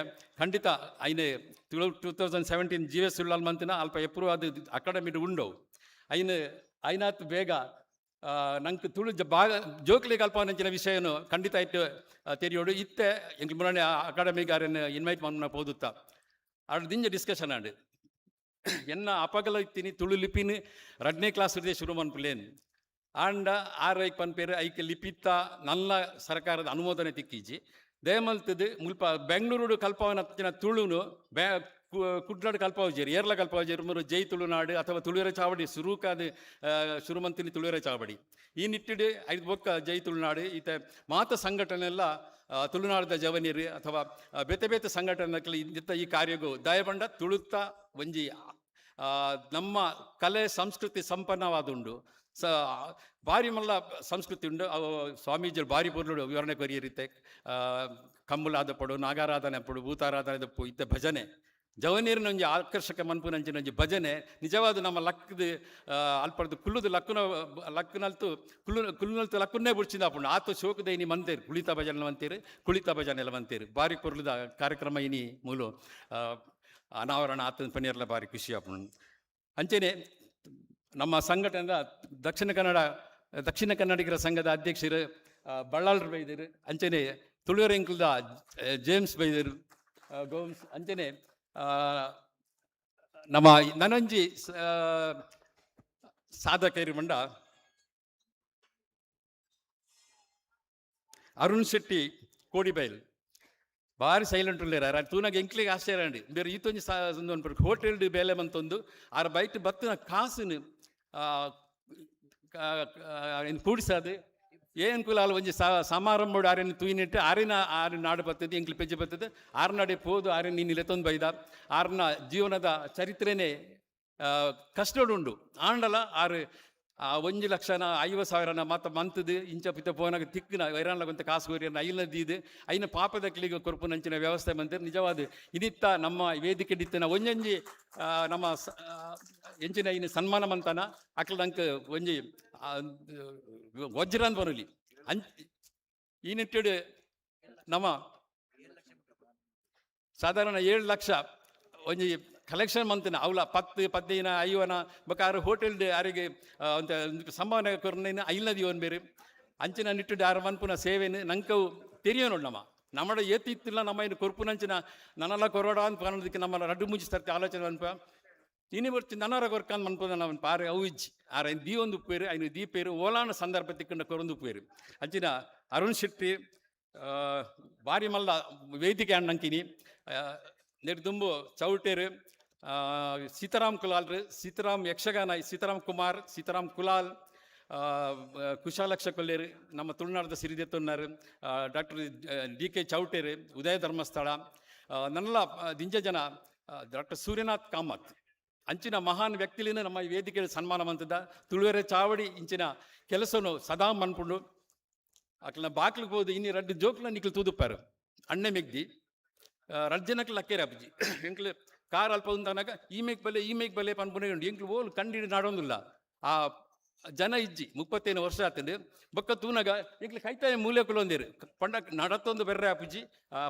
ಖಂಡಿತ ಐನೆ ತುಳು 2017 ಜಿ ಎಸ್ ಉಳ್ಳಾಲ್ ಮಂತಿನ ಅಲ್ಪ ಎಪ್ರೂವ್ ಆದ ಅಕಾಡೆಮಿ ಉಂಡವು. ಐನು ಐನಾತ್ ಬೇಗ ನಂಗೆ ತುಳು ಬಾಗ ಜೋಕ್ಲಿಗೆ ಅಲ್ಪನಂಚಿನ ವಿಷಯನು ಖಂಡಿತ ಇಟ್ಟು ತೆರಿಯೋಡು. ಇತ್ತೆ ಎಂಕ್ ಮುರಾಣಿ ಅಕಾಡೆಮಿಗಾರನ್ನು ಇನ್ವೈಟ್ ಮಾಡೋಣ ಪೋದುತ್ತ ಅಡು ದಿಂಜ ಡಿಸ್ಕಷನ್ ಆಂಡ್. ಎನ್ನ ಅಪಗಲ ಇತ್ತೀನಿ ತುಳು ಲಿಪಿನ ರಡ್ನೇ ಕ್ಲಾಸ್ ಹಿಡಿದೇ ಶುರು ಮನ್ಪುಲೇನ್. ಆಂಡ ಆರ್ ಐಕ್ ಪನ್ಪೇರು ಐಕ್ ಲಿಪಿತ್ತ ನಲ್ಲ ಸರ್ಕಾರದ ಅನುಮೋದನೆ ತಿಕ್ಕೀಜಿ. ದಯಮಲ್ತದ್ದು ಮುಲ್ಪ ಬೆಂಗಳೂರು ಕಲ್ಪವನ ತುಳುನು ಬ್ಯಾ ಕುಡ್ಲಾಡು ಕಲ್ಪವಜೇರು ಏರ್ಲ ಕಲ್ಪವಜೇರು ಮೂರು ಜೈ ತುಳುನಾಡು ಅಥವಾ ತುಳುವೆರ ಚಾವಡಿ ಸುರುಕಾದ ಶುರುಮಂತಿನಿ ತುಳುವೆರ ಚಾವಡಿ ಈ ನಿಟ್ಟಿಡು ಐದು ಬೊಕ್ಕ ಜೈ ತುಳುನಾಡು ಈತ ಮಾತ ಸಂಘಟನೆ ಎಲ್ಲ ತುಳುನಾಡದ ಜವನೀರು ಅಥವಾ ಬೇತೆ ಬೇತೆ ಸಂಘಟನೆ ಇಂದಿತ್ತ ಈ ಕಾರ್ಯಗೂ ದಯಬಂಡ ತುಳುತ್ತ ಒಂಜಿ ನಮ್ಮ ಕಲೆ ಸಂಸ್ಕೃತಿ ಸಂಪನ್ನವಾದುಂಡು. ಸ ಬಾರಿ ಮಲ್ಲ ಸಂಸ್ಕೃತಿ ಉಂಡು. ಅವು ಸ್ವಾಮೀಜಿಯರು ಬಾರಿ ಪೊರ್ಲುಡು ವಿವರಣೆ ಕೊರಿಯರಿತ್ತೆ. ಕಂಬುಲಾದ ಪಡು, ನಾಗಾರಾಧನೆ ಪಡು, ಭೂತಾರಾಧನೆ ದಪ್ಪು ಇತ್ತೆ ಭಜನೆ ಜವನೀರಿನ ಒಂಜಿ ಆಕರ್ಷಕ ಮನ್ಪುನಂಚಿನ ಒಂಜಿ ಭಜನೆ ನಿಜವಾದ ನಮ್ಮ ಲಕ್ಕದ ಅಲ್ಪಡ್ದು ಕುಲ್ಲುದು ಲಕ್ಕುನ ಲಕ್ಕುನಲ್ತು ಕುಲ್ಲು ಕುಲ್ಲುನಲ್ತು ಲಕ್ಕುನ್ನೇ ಬುಡ್ಚಿಂದ ಆಪುಂಡು. ಆತ ಶೋಕದ ಇನಿ ಮಂತೇರು ಕುಳಿತ ಭಜನೆ ಮಂತೇರು, ಕುಳಿತ ಭಜನೆ ಎಲ್ಲ ಮಂತೇರು. ಬಾರಿ ಪೊರ್ಲುದ ಕಾರ್ಯಕ್ರಮ ಇನಿ ಮೂಲು ಅನಾವರಣ ಆತನ ಪನ್ನೀರ್ಲ ಬಾರಿ ಖುಷಿ ಆಪುಂಡು. ಅಂಚೆನೆ ನಮ್ಮ ಸಂಘಟನೆದ ದಕ್ಷಿಣ ಕನ್ನಡಿಗರ ಸಂಘದ ಅಧ್ಯಕ್ಷರು ಬಳ್ಳಾಳ್ರು ಬೈದರು, ಅಂಚೆನೆ ತುಳುವರೆಂಕುಲ್ದ ಜೇಮ್ಸ್ ಬೈದರು ಗೋಮ್ಸ್, ಅಂಚೆನೆ ನಮ್ಮ ನನಂಜಿ ಸಾಧಕರು ಮಂಡ ಅರುಣ್ ಶೆಟ್ಟಿ ಕೋಡಿಬೈಲ್ ಬಾರಿ ಸೈಲೆಂಟ್ ಉಲ್ಲೇರ. ತೂನಾಗ ಎಂಕ್ಲಿಗೆ ಆಶ್ಚರ್ಯ ಅಂಡಿ ಬೇರೆ ಈತೊಂಜಿ ಹೋಟೆಲ್ ಬೇಲೆ ಮಂತೊಂದು ಆರ ಬೈಟ್ ಬತ್ತಿನ ಕಾಸುನು ಕೂಡಿಸಾದು ಏನ್ ಕುಲಾಲ್ ಒಂಜಿ ಸಮಾರಂಭ ಆರಿನ ತೂಯಿನಿಟ್ಟು ಆರಿನ ಆರು ನಾಡು ಬರ್ತದೆ, ಎಂಕ್ಲು ಪೆಜ್ಜೆ ಬರ್ತದೆ, ಆರು ನಾಡೆ ಪೋದು ಆರಿನ ನಿನ್ನ ಲೆತ್ತೊಂದು ಬೈದ. ಆರ್ನ ಜೀವನದ ಚರಿತ್ರೆನೇ ಕಷ್ಟಡುಂಡು. ಆಂಡಲ ಆರು ಆ 1,50,000ನ ಮಾತ ಮಂತದು ಇಂಚ ಪಿತ್ತ ಪೋನಾಗ ತಿಕ್ಕಿನ ವೈರಾನ್ಲಗೊಂತ ಕಾಸು ಕೋರಿಯನ್ನ ಐನ ದೀದು ಐನ ಪಾಪದ ಕ್ಲಿಗೆ ಕೊರ್ಪುನಂಚಿನ ವ್ಯವಸ್ಥೆ ಮಂತಿರ್ ನಿಜವಾದ ಇನಿತ್ತ ನಮ್ಮ ವೇದಿಕೆ ಡಿತ್ತಿನ ಒಂಜೊಂಜಿ ನಮ್ಮ ಎಂಚಿನ ಐನ ಸನ್ಮಾನ ಮಂತನ ಅಕ್ಲಂಕ ಒಂಜಿ ವಜ್ರಾನ್ ಬರಲಿ ಈ ನಿಟ್ಟಿಡು ನಮ್ಮ ಸಾಧಾರಣ 7 ಲಕ್ಷ ಒಂಜಿ ಕಲೆಕ್ಷನ್ ಮಂತಿನ ಅವಲ 10 15 50 ಬೊಕ ಆರು ಹೋಟೆಲ್ ಆರಿಗೆ ಅಂತ ಸಂಭಾವನೆ ಕೊರ್ನೇನು ಐಲ್ನದಿ ಒನ್ ಬೇರೆ ಅಂಚಿನ ನಿಟ್ಟಿಡು ಆರು ಮನ್ಪುನ ಸೇವೆನು ನಂಕವು ತೆರಿಯೋನು ನಮ್ಮ ನಮ್ಮಡ ಏತಿತ್ತಿಲ್ಲ ನಮ್ಮ ಇನ್ನು ಕೊರ್ಪುನಂಚಿನ ನನ್ನೆಲ್ಲ ಕೊರೋಡ ಅಂತ ಅನ್ನೋದಕ್ಕೆ ನಮ್ಮ ರಡ್ಡು ಮುಂಚಿ ತರ್ತಿ ಆಲೋಚನೆ ಅನ್ಪ ಇನಿ ಬರ್ತಿ ನನ್ನರ ಕೊರ್ಕಂದ್ ಮನ್ಪುದ ನಮ್ಮ ಪಾರೆ ಅವು ಇಜ್ಜಿ ಆರ ಐನ್ ದೀ ಒಂದು ಉಪ್ಪೇರು ಐನು ದೀಪೇರು ಓಲಾನ ಸಂದರ್ಭ ತಿಕ್ಕಂಡ ಕೊರೊಂದು ಉಪ್ಪೇರು. ಅಂಚಿನ ಅರುಣ್ ಶೆಟ್ಟಿ ಬಾರಿ ಮಲ್ಲ ವೇದಿಕೆ ಅಣ್ಣಂಕಿನಿ ನೆಡ್ದುಂಬು ಚೌಟೇರು ಸೀತಾರಾಮ್ ಕುಲಾಲ್ರು, ಸೀತಾರಾಮ್ ಯಕ್ಷಗಾನ, ಸೀತಾರಾಮ್ ಕುಮಾರ್, ಸೀತಾರಾಮ್ ಕುಲಾಲ್, ಕುಶಾಲಕ್ಷ ಕೊಲ್ಲೇರು, ನಮ್ಮ ತುಳುನಾಡದ ಸಿರಿದೆತ್ತೊನ್ನಾರು, ಡಾಕ್ಟರ್ ಡಿ ಕೆ ಚೌಟೇರು, ಉದಯ ಧರ್ಮಸ್ಥಳ, ನನ್ನೆಲ್ಲ ದಿಂಜ ಜನ, ಡಾಕ್ಟರ್ ಸೂರ್ಯನಾಥ್ ಕಾಮತ್ ಅಂಚಿನ ಮಹಾನ್ ವ್ಯಕ್ತಿಲಿನ ನಮ್ಮ ಈ ವೇದಿಕೆಯಲ್ಲಿ ಸನ್ಮಾನ ಮಂತದ ತುಳುವೆರೆ ಚಾವಡಿ ಇಂಚಿನ ಕೆಲಸನು ಸದಾ ಮನ್ಪುಂಡು. ಅಕ್ಲನ ಬಾಕ್ಲಿಗೆ ಹೋದು ಇನ್ನಿ ರಡ್ಡು ಜೋಕ್ಲ ನಿಕ್ಲು ತೂದುಪ್ಪಾರು ಅಣ್ಣೆ ಮೆಗ್ದಿ ರಡ್ಡು ಜನಕ್ಕೆ ಲಕ್ಕೇರಿ ಅಪ್ಪಾಜಿ ಎಂಕ್ಲು ಕಾರ್ ಅಲ್ಪ ಉಂದಾನಾಗ ಈ ಮೇಕ್ ಬಲೆ ಈ ಮೇಕ್ ಬಲೆ ಪನ್ಪುನೆ ಉಂಡು ಎಂಕ್ಲು ಓಲ್ ಕಂಡಿಡಿ ನಾಡೊಂದಿಲ್ಲ. ಆ ಜನ ಇಜ್ಜಿ 35 ವರ್ಷ ಆತಂದು ಬೊಕ್ಕ ತೂನಾಗ ಎಂಕ್ಲು ಕೈತಾಯ ಮೂಲೆ ಕುಲೊಂದಿರು ಪಂಡ ನಡತೊಂದು ಬೆರ್ರೆ ಅಪ್ಪುಜಿ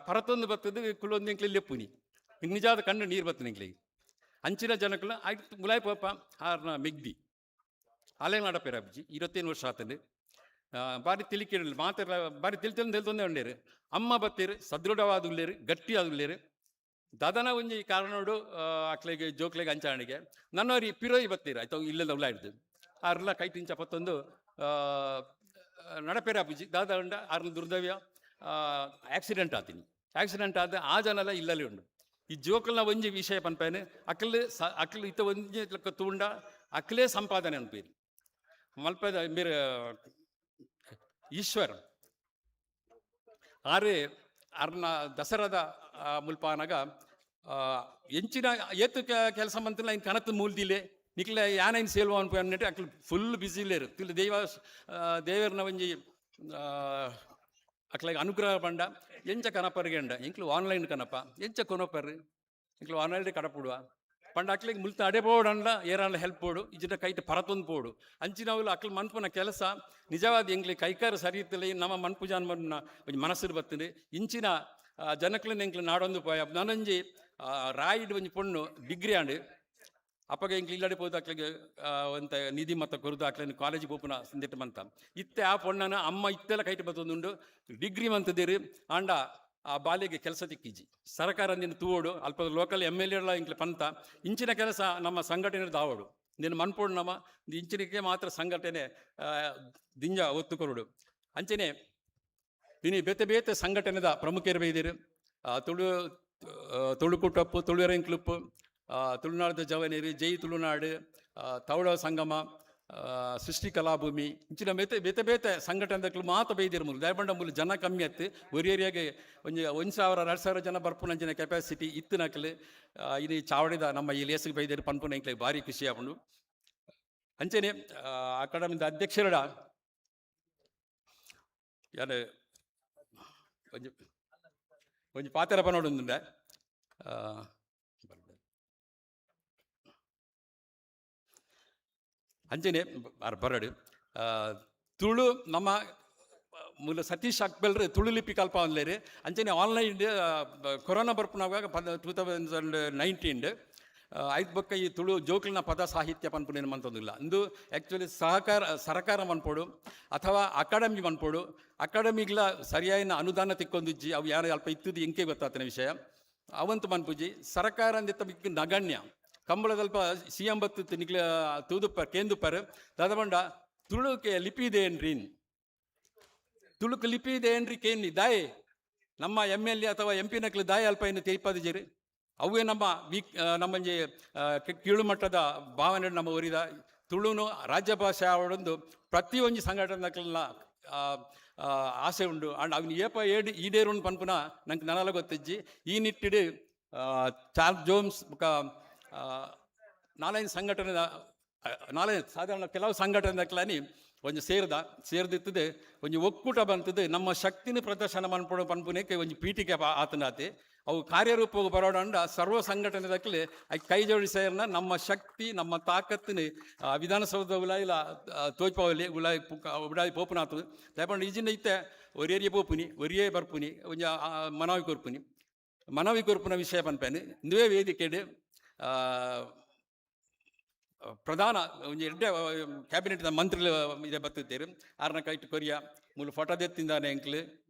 ಪರತೊಂದು ಬರ್ತದೆ ಕುಲೊಂದು ಎಂಕ್ಲು ಲೆಪ್ಪುನಿ. ನಿಜಾದ ಕಣ್ಣು ನೀರು ಬತ್ತು ನಿಂಕ್ಲಿಗೆ. ಅಂಚಿನ ಜನಕ್ಕಲ್ಲ ಆಯ್ತು ಮುಲಾಯ್ ಪೋಪ ಆರ್ನ ಮೆಗ್ದಿ ಅಲೆ ನಡಪೇರ ಅಬ್ಜಿ 25 ವರ್ಷ ಆತಂದು ಬಾರಿ ತಿಳಿಕಿರಲಿ ಮಾತೆಲ್ಲ ಬಾರಿ ತಿಳಿ ತಿಳಿದು ತೊಂದರೆ ಉಂಡೇರು. ಅಮ್ಮ ಬತ್ತೀರು ಸದೃಢವಾದುಲ್ಲೇರು ಗಟ್ಟಿಯಾದುಲ್ಲೇರು. ದಾದನ ಒಂಜಿ ಕಾರಣೋಡು ಅಕ್ಲೆಗೆ ಜೋಕ್ಲೆಗೆ ಅಂಚಾಣಿಗೆ ನನ್ನೋರಿ ಪಿರೋಯಿ ಬತ್ತೀರು ಆಯ್ತು ಇಲ್ಲೆಲ್ಲ ಉಲ್ಲ ಹಿಡ್ದು ಆರ್ಲ ಕೈ ತಿಂಚ ಪತ್ತೊಂದು ನಡಪೇರ ಅಬ್ಬುಜಿ ದಾದ ಉಂಡ ಆರ್ನ ದುರ್ದವ್ಯ ಆಕ್ಸಿಡೆಂಟ್ ಆತೀನಿ. ಆಕ್ಸಿಡೆಂಟ್ ಆದ ಆ ಜನಲ ಇಲ್ಲಲ್ಲಿ ಉಂಡು. ಈ ಜೋಕಲ್ನ ಒಂಜಿ ವಿಷಯ ಪನ್ಪೇನೆ ಅಕ್ಲು ಸ ಅಕ್ಲು ಇತ್ತ ಒಂಜಿ ಲೆಕ್ಕ ತೂಂಡ ಅಕ್ಲೇ ಸಂಪಾದನೆ ಅನ್ಪೇರಿ ಮಲ್ಪದ ಮೇರೆ ಈಶ್ವರ್ ಆರೆ ಅರ್ನ ದಸರಾದ ಮುಲ್ಪಾನಗ ಎಂಚಿನ ಏತು ಕೆಲಸ ಮಂತಿಲ್ಲ ಇನ್ ಕನತು ಮೂಲ್ದಿಲೆ ನಿಕ್ಲೆ ಯಾನೈನ್ ಸೇಲ್ವ ಅನ್ಪು ಅನ್ನಿಟ್ಟು ಅಕ್ಲು ಫುಲ್ ಬಿಸಿ ಇಲ್ಲೇರು ತಿಲ್ ದೇವ ದೇವರ್ನ ಒಂಜಿ ಅಕ್ಲಾಗ ಅನುಗ್ರಹ ಪಂಡ ಎಂಚ ಕನಪರಿಗೆ ಅಂಡ ಎಂಕ್ಲು ಆನ್ಲೈನ್ ಕನಪ ಎಂಚ ಕೊನಪರ್ ಎಂಕ್ಲು ಆನ್ಲೈನ್ ಕಡಪುಡುವ ಪಂಡ ಅಕ್ಲಿಗೆ ಮುಲ್ತ ಅಡೆ ಪೋಡಂಡ ಏರಾಂಡ ಹೆಲ್ಪ್ ಪೋಡು ಇಜಿನ ಕೈಟ್ ಪರತೊಂದು ಪೋಡು ಅಂಚಿನವುಲು ಅಕ್ಲು ಮನ್ಪುನ ಕೆಲಸ ನಿಜವಾದ ಎಂಕ್ಲಿ ಕೈಕಾರ ಸರಿ ಇತ್ತಲ್ಲ ನಮ್ಮ ಮನ್ಪು ಜಾನ್ ಒಂಜಿ ಮನಸ್ಸು ಬರ್ತದೆ. ಇಂಚಿನ ಜನಕ್ಲೆನ್ ಎಂಕ್ಲು ನಾಡೊಂದು ಪೋಯ ನಾನೊಂಜಿ ರಾಯಿಡ್ ಒಂಜಿ ಪೊಣ್ಣು ಡಿಗ್ರಿ ಆಂಡ್ ಅಪ್ಪಗ ಎಂಕ್ಲು ಇಲ್ಲಡೆ ಪೋದು ಅಕ್ಲಿಗೆ ಒಂತ ನಿಧಿ ಮತ್ತ ಕೊರ್ದು ಅಕ್ಲೆನ್ ಕಾಲೇಜ್ ಪೋಪುನ ಸಂದಿಟ್ಟು ಮಂತ ಇತ್ತೆ ಆ ಪೊಣ್ಣನ ಅಮ್ಮ ಇತ್ತೆಲ್ಲ ಕೈಟ್ ಬತ್ತೊಂದುಂಡು ಡಿಗ್ರಿ ಮಂತದಿರು ಆಂಡ ಆ ಬಾಲಿಗೆ ಕೆಲಸ ತಿಕ್ಕಿಜಿ ಸರ್ಕಾರ ನಿನ್ನ ತೂವೋಡು ಅಲ್ಪ ಲೋಕಲ್ ಎಮ್ ಎಲ್ ಎ ಇಂಕ್ಲೆ ಪಂತ ಇಂಚಿನ ಕೆಲಸ ನಮ್ಮ ಸಂಘಟನೆ ದಾವೋಡು ನಿನ್ನ ಮನ್ಪೋಡು ನಮ್ಮ ಇಂಚಿನಕ್ಕೆ ಮಾತ್ರ ಸಂಘಟನೆ ದಿಂಜ ಒತ್ತು ಕೊರಡು. ಅಂಚನೆ ಇನಿ ಬೇತೆ ಬೇತೆ ಸಂಘಟನೆದ ಪ್ರಮುಖರು ಬೈದಿರು ತುಳು ತುಳುಕುಟಪ್ಪು ತುಳುವೆರೆನ್ ಕ್ಲುಪ್ ತುಳುನಾಡದ ಜವನೇರಿ ಜೈ ತುಳುನಾಡು ತವಳ ಸಂಗಮ ಸೃಷ್ಟಿ ಕಲಾಭೂಮಿ ಇಂಚಿನ ಬೇತೆ ಬೇತೆ ಬೇತೆ ಸಂಘಟನೆದಕ್ಲು ಮಾತ ಬೈದಿರು ಮೂಲು ದಯಬಂಡ ಮೂಲು ಜನ ಕಮ್ಮಿ ಅತ್ತು ಒರಿಯರಿಯಾಗೆ ಒಂಜಿ 1000 2000 ಜನ ಬರ್ಪುನಂಚಿನ ಕೆಪಾಸಿಟಿ ಇತ್ತು ನಕ್ಲು ಇದು ಚಾವಡಿದ ನಮ್ಮ ಈ ಲೇಸಿಗೆ ಬೈದಿರು ಪನ್ಪುನ ಎಂಕ್ಲೆ ಭಾರಿ ಖುಷಿ ಆಪುಂಡು. ಅಂಚನೆ ಅಕಾಡೆಮಿದ ಅಧ್ಯಕ್ಷರುಡ ಯಾರು ಒಂಜಿ ಒಂಜಿ ಪಾತೆರ ಪನೋಡುಂದುಂಡೆ ಅಂಚನೆ ಬರಡು ತುಳು ನಮ್ಮ ಮೂಲ ಸತೀಶ್ ಅಕ್ಬೆಲ್ರು ತುಳು ಲಿಪಿ ಕಲ್ಪ ಅಂದ್ಲೇರು. ಅಂಚನೆ ಆನ್ಲೈನ್ ಕೊರೋನಾ ಬರ್ಪುನಾಗ 2019 ಐದು ಬೊಕ್ಕ ಈ ತುಳು ಜೋಕ್ಲಿನ ಪದ ಸಾಹಿತ್ಯ ಪನ್ಪುನೇನು ಮಂತೊಂದಿಲ್ಲ. ಇಂದು ಆ್ಯಕ್ಚುಲಿ ಸಹಕಾರ ಸರ್ಕಾರ ಮನ್ಪೋಡು ಅಥವಾ ಅಕಾಡೆಮಿ ಮನ್ಪೋಡು ಅಕಾಡೆಮಿಗ್ಲ ಸರಿಯಾದ ಅನುದಾನ ತಿಕ್ಕೊಂದಿಜ್ಜಿ ಅವು ಯಾರು ಅಲ್ಪ ಇತ್ತದು ಎಂಕೆ ಗೊತ್ತಾತನ ವಿಷಯ ಅವಂತು ಮನ್ಪುಜಿ ಸರ್ಕಾರ ಅಂದಿತ್ತ ಮಿಕ್ಕ ನಗಣ್ಯ ಕಂಬಳದಲ್ಪ ಸಿ ಎಂ ಬತ್ತು ನಿಕ್ಲ ತೂದುಪ್ಪರ್ ಕೇಂದುಪ್ಪರ್ ದಾದಬಂಡ ತುಳುಕೆ ಲಿಪಿ ಇದೆ ಏನ್ರಿ ತುಳುಕು ಲಿಪಿ ಇದೆ ಏನ್ರಿ ಕೇನ್ನಿ ದಾಯೆ ನಮ್ಮ ಎಮ್ ಎಲ್ ಎ ಅಥವಾ ಎಂ ಪಿ ನಕ್ಲು ದಾಯ ಅಲ್ಪ ಏನು ತೇಯ್ಪದಿಜೇರಿ ಅವೇ ನಮ್ಮ ವೀಕ್ ನಮ್ಮಂಜಿ ಕೀಳು ಮಟ್ಟದ ಭಾವನೆ ನಮ್ಮ ಒರಿದ ತುಳುನು ರಾಜ್ಯ ಭಾಷೆ ಆವಡೊಂದು ಪ್ರತಿಯೊಂಜಿ ಸಂಘಟನೆ ಆಸೆ ಉಂಡು. ಅಂಡ್ ಅವನು ಏಪ ಏಡ್ ಈಡೇರುಂಡು ಪನ್ಪುನ ನಂಗೆ ನನಲ ಗೊತ್ತಿಜ್ಜಿ. ಈ ನಿಟ್ಟಿಡು ಚಾರ್ಲ್ಸ್ ಜೋಮ್ಸ್ ಬೊಕ ನಾಲೈದು ಸಂಘಟನೆ ನಾಲೈದು ಸಾಧಾರಣ ಕೆಲವು ಸಂಘಟನೆ ಒಂಜಿ ಸೇರ್ದ ಸೇರ್ದಿತ್ತದೆ ಒಂಜಿ ಒಕ್ಕೂಟ ಬಂತದೆ ನಮ್ಮ ಶಕ್ತಿನ ಪ್ರದರ್ಶನ ಮನ್ಪುಣ ಪನ್ಪುನೇಕೆ ಒಂಜಿ ಪೀಠಿಕೆ ಆತನಾತೆ ಅವು ಕಾರ್ಯರೂಪಕ್ಕೆ ಬರೋಡಂಡ ಸರ್ವ ಸಂಘಟನೆ ದಕ್ಕಲೆ ಕೈ ಜೋಡಿಸೇರ್ನ ನಮ್ಮ ಶಕ್ತಿ ನಮ್ಮ ತಾಕತ್ತಿನ ವಿಧಾನಸೌಧ ಉಲಾಯಿಲ ತೋಜ್ಪಾವಲಿ ಉಲಾಯಿ ಉಡಾಯಿ ಪೋಪುನಾತು ದಯಪಂಡ ಈಜಿನ ಇತ್ತೆ ಒರಿಯರಿಯ ಪೋಪುನಿ ಒರಿಯೇ ಬರ್ಪುನಿ ಒಂಜಿ ಮನವಿ ಕೊರ್ಪುನಿ ಮನವಿ ಕೊರ್ಪುನ ವಿಷಯ ಪನ್ಪೇನೆ ಇಂದುವೇ ವೇದಿಕೆಡ್ ಪ್ರಧಾನ ಒಂಜಿ ಎಡ್ಡೆ ಕ್ಯಾಬಿನೆಟ್ ಮಂತ್ರಿ ಇದೆ ಬತ್ತಿದ್ದೇರು ಆರ್ನ ಕೈಟ್ ಕೊರಿಯ ಮೂಲು ಫೋಟೋ ದೆತ್ತಿಂದಾನೆ ಎಂಕ್ಲು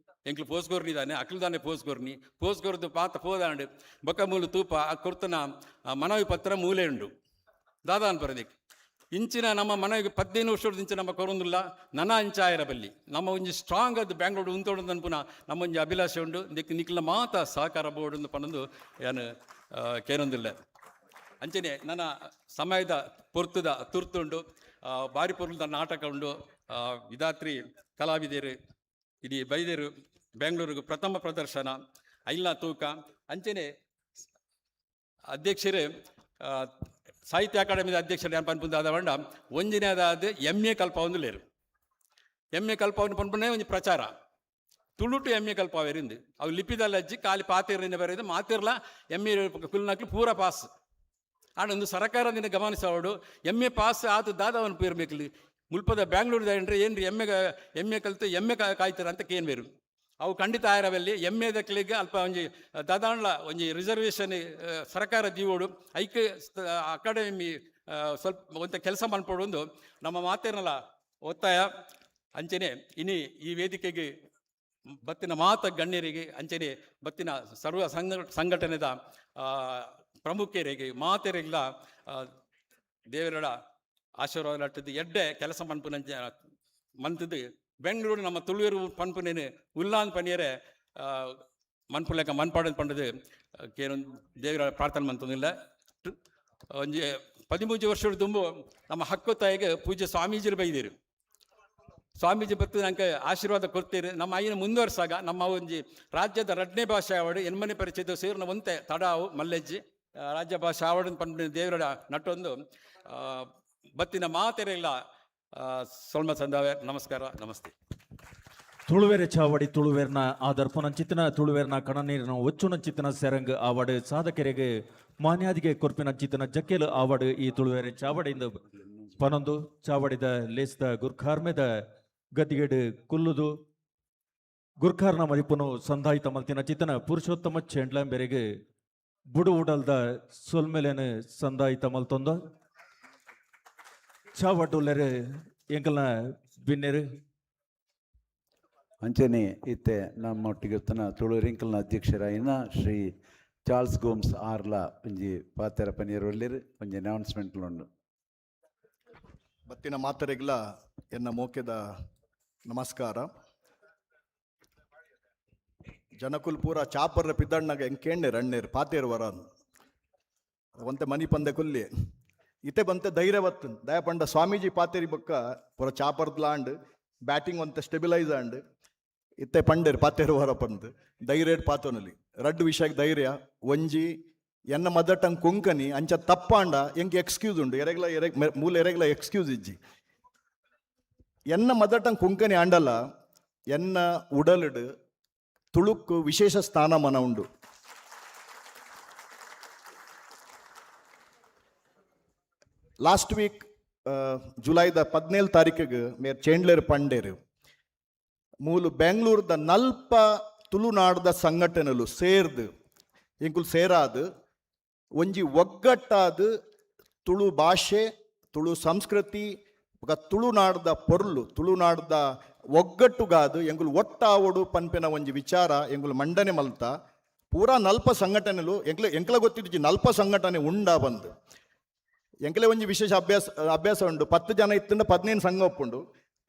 ಎಂಕ್ಲು ಪೋಸ್ಕೊರ್ನಿದಾನೆ ಅಕ್ಲುದಾನೆ ಪೋಸ್ಕೊರ್ನಿ ಪೋಸ್ಕೊರ್ದು ಪಾತ ಪೋದಾಂಡು ಬೊಕ್ಕ ಮೂಲು ತೂಪ ಆ ಕೊರ್ತನ ಮನವಿ ಪತ್ರ ಮೂಲೆ ಉಂಡು ದಾದಾನ್ ಪರದಿಕ್ ಇಂಚಿನ ನಮ್ಮ ಮನವಿಗೆ 15 ವರ್ಷದ ಇಂಚಿನ ನಮ್ಮ ಕೊರೊಂದಿಲ್ಲ ನನ ಅಂಚಾಯರ ಬಲ್ಲಿ ನಮ್ಮ ಒಂಜಿ ಸ್ಟ್ರಾಂಗ್ ಅದು ಬ್ಯಾಂಗ್ಳೂರು ಉಂತೋಡು ಅನ್ಪುನ ನಮ್ಮ ಒಂಜಿ ಅಭಿಲಾಷೆ ಉಂಡು ದಿಕ್ ನಿಕ್ಲ ಮಾತ ಸಹಕಾರ ಬೋರ್ಡ್ ಪನ್ನೊಂದು ಯಾನು ಕೇನೊಂದಿಲ್ಲ. ಅಂಚನೆ ನನ್ನ ಸಮಯದ ಪೊರ್ತುದ ತುರ್ತುಂಡು ಬಾರಿ ಪೊರ್ತುದ ನಾಟಕ ಉಂಡು ವಿಧಾತ್ರಿ ಕಲಾವಿದರು ಇಡೀ ಬೈದರು ಬೆಂಗಳೂರಿಗೆ ಪ್ರಥಮ ಪ್ರದರ್ಶನ ಐಲ್ಲ ತೂಕ ಅಂಚನೆ ಅಧ್ಯಕ್ಷರು ಸಾಹಿತ್ಯ ಅಕಾಡೆಮಿದ ಅಧ್ಯಕ್ಷರು ಏನು ಪನ್ಪುಂದಾದ ಪಂಡ ಒಂಜಿನೇದಾದ ಎಮ್ ಎ ಕಲ್ಪವೊಂದು ಎಮ್ ಎ ಕಲ್ಪವನ್ ಪನ್ಪುನೇ ಒಂಜಿ ಪ್ರಚಾರ ತುಳುಟು ಎಮ್ ಎ ಕಲ್ಪಾವೇರಿಂದು ಅವು ಲಿಪಿದಲ್ಲ ಅಜ್ಜಿ ಖಾಲಿ ಪಾತಿರ್ನಿಂದ ಬರೆದು ಮಾತಿರ್ಲ ಎಮ್ ಎ ಕುಲ್ನಕ್ಲು ಪೂರ ಪಾಸ್ ಆಂಡ ಒಂದು ಸರ್ಕಾರದಿಂದ ಗಮನಿಸೋಡು ಎಮ್ ಎ ಪಾಸ್ ಆತು ದಾದವನ್ ಪೇರ್ಬೇಕಲ್ಲಿ ಮುಲ್ಪದ ಬ್ಯಾಂಗ್ಳೂರ್ದ ಏನ್ರಿ ಎಮ್ ಎ ಎಮ್ ಎ ಕಲ್ತು ಎಮ್ ಎ ಕಾಯ್ತಾರ ಅಂತ ಕೇನ್ ಬೇರು. ಅವು ಖಂಡಿತ ಆಯರವಲ್ಲಿ ಎಮ್ ಎ ದಕ್ಲಿಗೆ ಅಲ್ಪ ಒಂಜಿ ದಾದಾಂಡ್ಲ ಒಂಜಿ ರಿಸರ್ವೇಷನ್ ಸರ್ಕಾರ ದೀವೋಡು ಐಕ್ ಅಕಾಡೆಮಿ ಸ್ವಲ್ಪ ಒಂತ ಕೆಲಸ ಮನ್ಪೊಡು ನಮ್ಮ ಮಾತೇನಲ್ಲ ಒತ್ತಾಯ. ಅಂಚನೆ ಇನಿ ಈ ವೇದಿಕೆಗೆ ಬತ್ತಿನ ಮಾತ ಗಣ್ಯರಿಗೆ, ಅಂಚನೆ ಬತ್ತಿನ ಸರ್ವ ಸಂಘಟನೆದ ಪ್ರಮುಖರಿಗೆ ಮಾತೆರಿಗ್ಲ ದೇವರಡ ಆಶೀರ್ವಾದ ನಟ್ಟದ್ದು ಎಡ್ಡೆ ಕೆಲಸ ಮನ್ಪುನಂಚ ಮಂತದ್ದು ಬೆಂಗಳೂರು ನಮ್ಮ ತುಳುವೆರು ಪನ್ಪುನೇನು ಉಲ್ಲಾನ್ ಪನಿಯರೆ ಮನ್ಪುಲೆಕ ಮನ್ಪಾಡನ್ ಪಂಡದು ಕೇನೊಂದು ದೇವರ ಪ್ರಾರ್ಥನೆ ಮಂತೊಂದಿಲ್ಲ. ಒಂಜಿ 13 ವರ್ಷದ ತುಂಬು ನಮ್ಮ ಹಕ್ಕು ತಾಯಿಗೆ ಪೂಜ್ಯ ಸ್ವಾಮೀಜಿರು ಬೈದಿರು. ಸ್ವಾಮೀಜಿ ಬತ್ತು ನಂಗೆ ಆಶೀರ್ವಾದ ಕೊಡ್ತೀರಿ. ನಮ್ಮ ಐನ ಮುಂದುವರ್ಸಾಗ ನಮ್ಮ ಒಂಜಿ ರಾಜ್ಯದ ರಡ್ನೇ ಭಾಷೆ ಆವಡು ಎನ್ಮನೆ ಪರಿಚಿತ ಸೇರಿನ ಒಂತೆ ತಡಾವು ಮಲ್ಲೆಜ್ಜಿ ರಾಜ್ಯ ಭಾಷೆ ಆವಡು ಪಂಡ ದೇವರ ನಟ್ಟೊಂದು ಬತ್ತಿನ ಮಾತೆರೆಲ್ಲ ಸೊಲ್ಮ ಸಂದಾವೆ. ನಮಸ್ಕಾರ, ನಮಸ್ತೆ. ತುಳುವೆರೆ ಚಾವಡಿ ತುಳುವೆರ್ನ ಆದರ್ಪನಂಚಿತ್ತಿನ ತುಳುವೆರ್ನ ಕಣನೀರಿನ ಒಚ್ಚುನಂಚಿತ್ತಿನ ಸೆರಂಗ್ ಆವಡು ಸಾಧಕರಿಗೆ ಮಾನ್ಯಾದಿಗೆ ಕೊರ್ಪಿನಂಚಿತ್ತಿನ ಜಕ್ಕೆಲು ಆವಡು ಈ ತುಳುವೆರೆ ಚಾವಡಿಯಿಂದ ಪನೊಂದು ಚಾವಡಿದ ಲೇಸ್ದ ಗುರ್ಖಾರ್ಮೆದ ಗದ್ದಿಗೆಡು ಕುಲ್ಲುದು ಗುರ್ಖಾರ್ನ ಮದಿಪುನು ಸಂದಾಯಿತ ಮಲ್ತಿನ ಚಿತ್ತನ ಪುರುಷೋತ್ತಮ ಚೆಂಡ್ಲಂಬೆರೆಗೆ ಬುಡು ಉಡಲ್ದ ಸೊಲ್ಮೆಲೆನು ಸಂದಾಯಿತ ಮಲ್ತೊಂದು ಚಾವಡ್ಡುಲ್ಲೆರು ಎಂಕಲ್ನ ಬಿನ್ನೆರು. ಅಂಚನೆ ಇತ್ತೆ ನಮ್ಮೊಟ್ಟಿಗೆ ತುಳು ರಿಂಕಲ್ನ ಅಧ್ಯಕ್ಷರಾಯಿನ ಶ್ರೀ ಚಾರ್ಲ್ಸ್ ಗೋಮ್ಸ್ ಆರ್ಲ ಒಂಜಿ ಪಾತೆರ ಪನೀರ್ ಒಳ್ಳಿರು ಒಂಜಿ ಅನೌನ್ಸ್ಮೆಂಟ್ ಉಂಡು. ಬತ್ತಿನ ಮಾತರೆಗ್ಲ ಎನ್ನ ಮೋಕೆದ ನಮಸ್ಕಾರ. ಜನಕುಲ್ ಪೂರ ಚಾಪರ್ರ ಪಿದ್ದಣ್ಣಗ ಎಂಕೇಣ್ಣೆ ರಣ್ಣೇರು ಪಾತೇರು ವರಾನ್ ಒಂತೆ ಮನಿ ಪಂದೆ ಕುಲ್ಲಿ ಇತೆ ಬಂತೆ ಧೈರ್ಯ ಬತ್ತು ದಯ ಪಂಡ ಸ್ವಾಮೀಜಿ ಪಾತೇರಿ ಬೊಕ್ಕ ಪೂರ ಚಾಪರ್ದ್ಲಾಂಡ್ ಬ್ಯಾಟಿಂಗ್ ಒಂತೆ ಸ್ಟೆಬಿಲೈಸ್ ಆಂಡ್ ಇತ್ತೆ ಪಂಡೇರು ಪಾತೇರು ವರ ಪಂದ್ ಧೈರ್ಯ ಪಾತೋನಲ್ಲಿ ರಡ್ಡು ವಿಷಯಕ್ಕೆ ಧೈರ್ಯ ಒಂಜಿ ಎನ್ನ ಮದರ್ ಟಂಗ್ ಕೊಂಕಣಿ ಅಂಚ ತಪ್ಪಾಂಡ ಎಂಕ್ ಎಕ್ಸ್ಕ್ಯೂಸ್ ಉಂಡು ಎರೆಗ್ಲ ಎರೆ ಮೂಲ ಎರೆಗ್ಲ ಎಕ್ಸ್ಕ್ಯೂಸ್ ಇಜ್ಜಿ. ಎನ್ನ ಮದರ್ ಟಂಗ್ ಕೊಂಕಣಿ ಆಂಡಲ ಎನ್ನ ಉಡಲುಡು ತುಳುಕ್ಕು ವಿಶೇಷ ಸ್ಥಾನಮಾನ ಉಂಡು. ಲಾಸ್ಟ್ ವೀಕ್ ಜುಲೈದ 17 ತಾರೀಕಿಗೆ ಮೇರ್ ಚೇಂಡ್ಲೇರ್ ಪಂಡೇರು ಮೂಲು ಬೆಂಗಳೂರದ ನಲ್ಪ ತುಳುನಾಡ್ದ ಸಂಘಟನೆಲು ಸೇರ್ದು ಎಂಕುಲು ಸೇರಾದು ಒಂಜಿ ಒಗ್ಗಟ್ಟಾದ ತುಳು ಭಾಷೆ ತುಳು ಸಂಸ್ಕೃತಿ ಬೊಕ ತುಳುನಾಡ್ದ ಪೊರ್ಲು ತುಳುನಾಡ್ದ ಒಗ್ಗಟ್ಟುಗಾದು ಎಂಕುಲು ಒಟ್ಟಾವೊಡು ಪನ್ಪಿನ ಒಂಜಿ ವಿಚಾರ ಎಂಕುಲು ಮಂಡನೆ ಮಲ್ತ ಪೂರಾ ನಲ್ಪ ಸಂಘಟನೆಲು ಎಂಕ್ಲ ಎಂಕ್ಲ ಗೊತ್ತಿಜ್ಜಿ ನಲ್ಪ ಸಂಘಟನೆ ಉಂಡಾ ಬಂದು ಎಂಕಲೆ ಒಂಜಿ ವಿಶೇಷ ಅಭ್ಯಾಸ ಅಭ್ಯಾಸ ಉಂಡು 10 ಜನ ಇತ್ತಂಡ 15 ಸಂಘ ಒಪ್ಪುಂಡು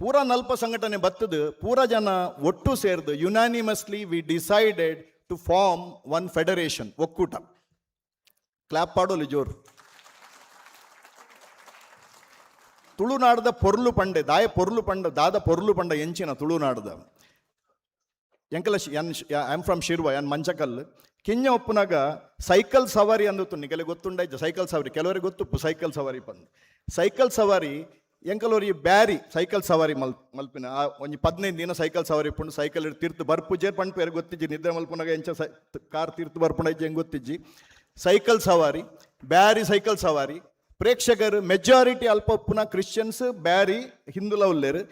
ಪೂರಾ ನಲ್ಪ ಸಂಘಟನೆ ಬತ್ತದು ಪೂರಾ ಜನ ಒಟ್ಟು ಸೇರ್ದು unanimously we decided to form one federation ಒಕ್ಕೂಟ. ಕ್ಲಾಪ್ ಪಾಡೋಲಿ ಜೋರು. ತುಳುನಾಡ್ದ ಪೊರ್ಲು ಪಂಡೆ ದಾಯ ಪೊರ್ಲು ಪಂಡ ದಾದ ಪೊರ್ಲು ಪಂಡ ಎಂಚಿನ ತುಳುನಾಡ್ದ ಎಂಕಲ ಎನ್ I am from Shirva N Manchakal ಕಿಂಜ ಒಪ್ಪುನಾಗ ಸೈಕಲ್ ಸವಾರಿ ಅಂದು ನಿಕಲೆ ಗೊತ್ತುಂಡ ಸೈಕಲ್ ಸವಾರಿ ಕೆಲವರಿಗೆ ಗೊತ್ತುಪ್ಪು ಸೈಕಲ್ ಸವಾರಿ ಪಂದ್ ಸೈಕಲ್ ಸವಾರಿ ಎಂಕಲೋರಿ ಬ್ಯಾರಿ ಸೈಕಲ್ ಸವಾರಿ ಮಲ್ಪಿನ ಆ ಒಂಜಿ 15 ದಿನ ಸೈಕಲ್ ಸವಾರಿ ಪುಂಡು ಸೈಕಲ್ ತೀರ್ತು ಬರ್ಪುಜೆ ಪಂಪೇರು ಗೊತ್ತಿಜ್ಜಿ ನಿದ್ರೆ ಮಲ್ಪುನಾಗ ಎಂಚ ಕಾರ್ ತೀರ್ತು ಬರ್ಪುಂಡ ಇಜ್ಜಿ ಹೆಂಗೆ ಗೊತ್ತಿಜ್ಜಿ. ಸೈಕಲ್ ಸವಾರಿ ಬ್ಯಾರಿ ಸೈಕಲ್ ಸವಾರಿ ಪ್ರೇಕ್ಷಕರು ಮೆಜಾರಿಟಿ ಅಲ್ಪ ಉಪ್ಪುನ ಕ್ರಿಶ್ಚಿಯನ್ಸ್ ಬ್ಯಾರಿ ಹಿಂದುಲ ಉಲ್ಲೇರು.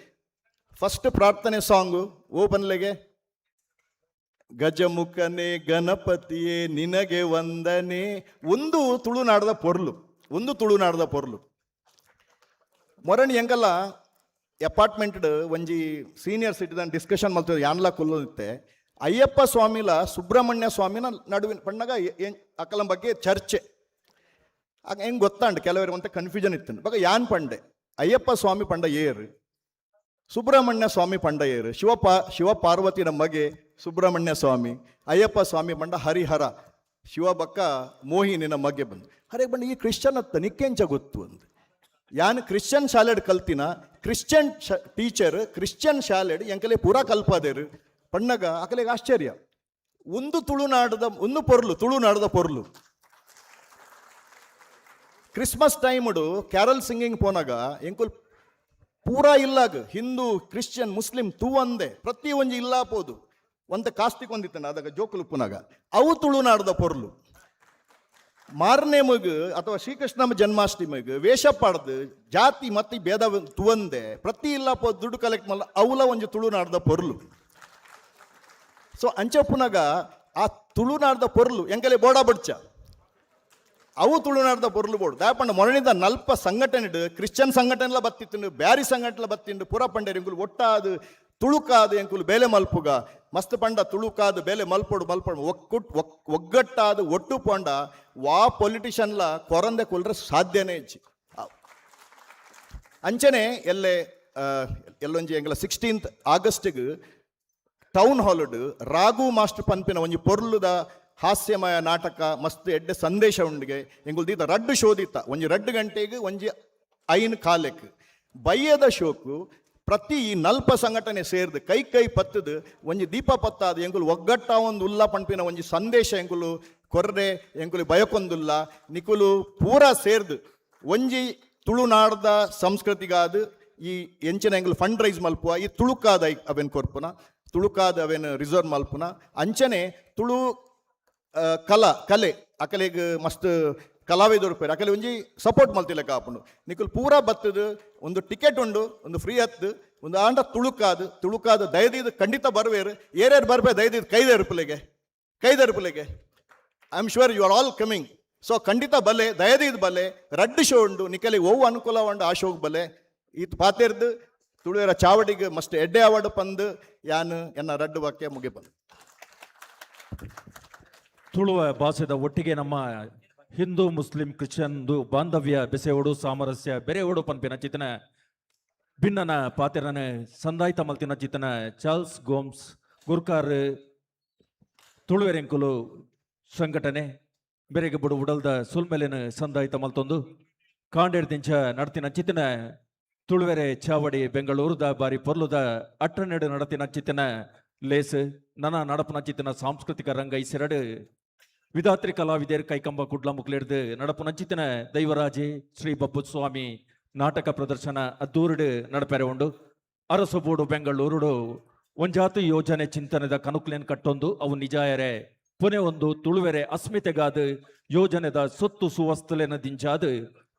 ಫಸ್ಟ್ ಪ್ರಾರ್ಥನೆ ಸಾಂಗು ಓಪನ್ಲೆಗೆ ಗಜಮುಖನೇ ಗಣಪತಿಯೇ ನಿನಗೆ ವಂದನೆ. ಒಂದು ತುಳುನಾಡದ ಪೊರ್ಲು, ಒಂದು ತುಳುನಾಡದ ಪೊರ್ಲು. ಮೊರಣಿ ಎಂಕಲ್ಲ ಅಪಾರ್ಟ್ಮೆಂಟ್ ಒಂಜಿ ಸೀನಿಯರ್ ಸಿಟಿಸನ್ ಡಿಸ್ಕಷನ್ ಮಲ್ತದೆ ಯಾನ್ಲ ಕುಲ್ಲುತ್ತೆ ಅಯ್ಯಪ್ಪ ಸ್ವಾಮಿಲ ಸುಬ್ರಹ್ಮಣ್ಯ ಸ್ವಾಮಿನ ನಡುವಿನ ಪಣ್ಣಗ ಅಕಲಂ ಬಗ್ಗೆ ಚರ್ಚೆ ಆಗ ಹೆಂಗೆ ಗೊತ್ತಾಂಡ್ ಕೆಲವರು ಅಂತ ಕನ್ಫ್ಯೂಷನ್ ಇತ್ತು. ಬಗ ಯಾನ್ ಪಂಡೆ ಅಯ್ಯಪ್ಪ ಸ್ವಾಮಿ ಪಂಡ ಏರು, ಸುಬ್ರಹ್ಮಣ್ಯ ಸ್ವಾಮಿ ಪಂಡ ಏರು, ಶಿವ ಪಾರ್ವತಿನ ಮಗೆ ಸುಬ್ರಹ್ಮಣ್ಯ ಸ್ವಾಮಿ, ಅಯ್ಯಪ್ಪ ಸ್ವಾಮಿ ಪಂಡ ಹರಿಹರ, ಶಿವ ಬಕ್ಕ ಮೋಹಿನಿನ ಮಗೆ ಬಂದು ಹರೇ ಬಂಡ ಈ ಕ್ರಿಶ್ಚಿಯನ್ ಅತ್ತ ನಿಕ್ಕೆಂಚ ಗೊತ್ತು ಅಂದು. ಯಾನ್ ಕ್ರಿಶ್ಚಿಯನ್ ಶಾಲೆಡ್ ಕಲ್ತಿನ, ಕ್ರಿಶ್ಚಿಯನ್ ಟೀಚರ್ ಕ್ರಿಶ್ಚಿಯನ್ ಶಾಲೆಡ್ ಎಂಕಲೆ ಪೂರಾ ಕಲ್ಪಾದೇರು ಪಣ್ಣಗ ಅಕಲೆಗೆ ಆಶ್ಚರ್ಯ. ಒಂದು ತುಳುನಾಡದ ಒಂದು ಪೊರ್ಲು, ತುಳುನಾಡದ ಪೊರ್ಲು. ಕ್ರಿಸ್ಮಸ್ ಟೈಮ್ಡು ಕ್ಯಾರಲ್ ಸಿಂಗಿಂಗ್ ಪೋನಾಗ ಎಂಕುಲ್ ಪೂರಾ ಇಲ್ಲಾಗ ಹಿಂದೂ ಕ್ರಿಶ್ಚಿಯನ್ ಮುಸ್ಲಿಂ ತೂವಂದೆ ಪ್ರತಿ ಒಂಜಿ ಇಲ್ಲ ಪೋದು ಒಂತ ಕಾಸ್ತಿಕ್ ಒಂದಿತ್ತನ ಅದಾಗ ಜೋಕುಲು ಪುನಾಗ ಅವು ತುಳುನಾಡದ ಪೊರ್ಲು. ಮಾರನೇ ಮಗು ಅಥವಾ ಶ್ರೀಕೃಷ್ಣ ಜನ್ಮಾಷ್ಟಮಿಗೆ ವೇಷ ಪಾಡ್ದು ಜಾತಿ ಮತ್ತೆ ಭೇದ ತುವಂದೆ ಪ್ರತಿ ಇಲ್ಲ ಪೋ ದುಡ್ಡು ಕಲೆಕ್ಟ್ ಮಾಡಲ್ಲ ಅವಲ ಒಂಜಿ ತುಳುನಾಡದ ಪೊರ್ಲು. ಸೊ ಅಂಚಪ್ಪುನಗ ಆ ತುಳುನಾಡ್ದ ಪೊರ್ಲು ಎಂಕಲೆ ಬೋಡ ಬಡ್ಚ ಅವು ತುಳುನಾಡ್ದ ಪೊರ್ಲು ಬೋಡು. ದಾಯಪಂಡ ಮೊರಣಿದ ನಲ್ಪ ಸಂಘಟನೆ ಕ್ರಿಶ್ಚಿಯನ್ ಸಂಘಟನೆಲ ಬತ್ತಿತ್ತು, ಬ್ಯಾರಿ ಸಂಘಟನೆ ಬತ್ತಿಂಡು, ಪೂರ ಪಂಡೇರು ಎಂಕುಲು ಒಟ್ಟಾದು ತುಳುಕಾದು ಎಂಕುಲು ಬೇಲೆ ಮಲ್ಪುಗ ಮಸ್ತ್ ಪಂಡ ತುಳುಕಾದು ಬೇಲೆ ಮಲ್ಪೊಡು ಮಲ್ಪೊಡು ಒಕ್ಕುಟ್ ಒಗ್ಗಟ್ಟಾದು ಒಟ್ಟು ಪಂಡ ವಾ ಪೊಲಿಟಿಷನ್ಲ ಕೊರಂದೆ ಕುಲ್ರೆ ಸಾಧ್ಯನೇ ಇಜ್ಜಿ. ಅಂಚನೆ ಎಲ್ಲೆ ಎಲ್ಲೊಂಜಿ ಎಂಗಲ 16 ಆಗಸ್ಟ್ಗೆ ಟೌನ್ ಹಾಲ್ಡ್ ರಾಘು ಮಾಸ್ಟರ್ ಪನ್ಪಿನ ಒಂಜಿ ಪೊರ್ಲುದ ಹಾಸ್ಯಮಯ ನಾಟಕ ಮಸ್ತ್ ಎಡ್ಡೆ ಸಂದೇಶ ಉಂಡಿಗೆ ಎಂಗುಲ್ ದೀತ ರಡ್ಡು ಶೋ ದೀತ ಒಂಜಿ 2 ಗಂಟೆಗೆ ಒಂಜಿ 5 ಕಾಲಕ್ಕೆ ಬಯ್ಯದ ಶೋಕು ಪ್ರತಿ ನಲ್ಪ ಸಂಘಟನೆ ಸೇರ್ದು ಕೈ ಕೈ ಪತ್ತದು ಒಂಜಿ ದೀಪ ಪತ್ತಾದ ಎಂಗುಲು ಒಗ್ಗಟ್ಟ ಒಂದು ಉಲ್ಲ ಪನ್ಪಿನ ಒಂಜಿ ಸಂದೇಶ ಎಂಗುಲು ಕೊರ್ರೆ ಎಂಕುಲು ಬಯಕೊಂದುಲ್ಲ. ನಿಕುಲು ಪೂರಾ ಸೇರ್ದು ಒಂಜಿ ತುಳುನಾಡ್ದ ಸಂಸ್ಕೃತಿಗಾದ ಈ ಎಂಚಿನ ಎಂಗುಲು ಫಂಡ್ ರೈಸ್ ಮಲ್ಪುವ ಈ ತುಳುಕಾದ ಅವೇನು ಕೊರ್ಪುನ ತುಳುಕಾದ ಅವೇನು ರಿಸರ್ವ್ ಮಲ್ಪುನ ಅಂಚನೆ ತುಳು ಕಲಾ ಕಲೆ ಅಕಲೆಗ್ ಮಸ್ತ್ ಕಲಾವಿದರು ಪೇರು ಅಕಲೆ ಒಂಜಿ ಸಪೋರ್ಟ್ ಮಲ್ತಿಲ್ಲ ಕಾಪುಂಡು. ನಿಕುಲು ಪೂರಾ ಬತ್ತದು ಒಂದು ಟಿಕೆಟ್ ಉಂಡು ಒಂದು ಫ್ರೀ ಹತ್ತು ಒಂದು ಆಂಡ ತುಳುಕಾದು ತುಳುಕಾದ ದಯದೀದು ಖಂಡಿತ ಬರುವೇರು ಏರ್ಯಾರು ಬರ್ಬೇ ದಯದೀದು ಕೈದೇರು ಕೈದೇರು. I am sure you are all coming. So ಖಂಡಿತ ಬಲೆ ದಯದೀದು ಬಲೆ ರಡ್ಡು ಶೋ ಉಂಡು ನಿಕಲಿ ಒವು ಅನುಕೂಲ ಉಂಡು ಆ ಶೋಗ್ ಬಲೆ ಈತ್ ಪಾತೆರ್ದು ತುಳುವೆರ ಚಾವಡಿಗೆ ಮಸ್ತ್ ಎಡ್ಡೆ ಅವಾರ್ಡ್ ಪಂದು ಯಾನ್ ಎನ್ನ ರಡ್ಡು ವಾಕ್ಯ ಮುಗಿಪಂದು. ತುಳುವ ಭಾಷೆದ ಒಟ್ಟಿಗೆ ನಮ್ಮ ಹಿಂದೂ ಮುಸ್ಲಿಂ ಕ್ರಿಶ್ಚಿಯನ್ದು ಬಾಂಧವ್ಯ ಬೆಸೆಯೋಡು ಸಾಮರಸ್ಯ ಬೆರೆಯೋಡು ಪನ್ಪಿನ ಚಿತನ ಭಿನ್ನನ ಪಾತೆರನ ಸಂದಾಯ್ತ ಮಲ್ತಿನ ಚಿತನ ಚಾರ್ಲ್ಸ್ ಗೋಮ್ಸ್ ಗುರ್ಕಾರ್ ತುಳುವೆರೆಂಕುಲು ಸಂಘಟನೆ ಬೆರೆಗೆ ಬುಡು ಉಡಲ್ದ ಸುಲ್ಮೆಲಿನ ಸಂದಾಯ್ತ ಮಲ್ತೊಂದು ಕಾಂಡೇರ್ ದಿಂಚ ನಡತಿನ ಚಿತನ ತುಳುವೆರೆ ಚಾವಡಿ ಬೆಂಗಳೂರುದ ಬಾರಿ ಪೊರ್ಲುದ ಅಟ್ಟನೆಡು ನಡತಿನ ಚಿತನ ಲೇಸ್ ನನ ನಡಪುನ ಚಿತನ ಸಾಂಸ್ಕೃತಿಕ ರಂಗ ಇಸೆರಡು ವಿಧಾತ್ರಿ ಕಲಾವಿದರ್ ಕೈಕಂಬ ಕುಡ್ಲ ಮುಕ್ಲೆಡ್ದು ನಡಪುನ ಚಿತನ ದೈವರಾಜೆ ಶ್ರೀ ಬಬ್ಬುಸ್ವಾಮಿ ನಾಟಕ ಪ್ರದರ್ಶನ ಅದ್ದೂರುಡು ನಡಪೆರೆ ಉಂಡು. ಅರಸುಬೋಡು ಬೆಂಗಳೂರುಡು ಒಂಜಾತು ಯೋಜನೆ ಚಿಂತನೆದ ಕನುಕ್ಲೇನ್ ಕಟ್ಟೊಂದು ಅವು ನಿಜಾಯರೆ ಪುನೆ ಒಂದು ತುಳುವೆರೆ ಅಸ್ಮಿತೆಗಾದ ಯೋಜನೆದ ಸೊತ್ತು ಸುವಸ್ತುಲೆನ ದಿಂಚಾದ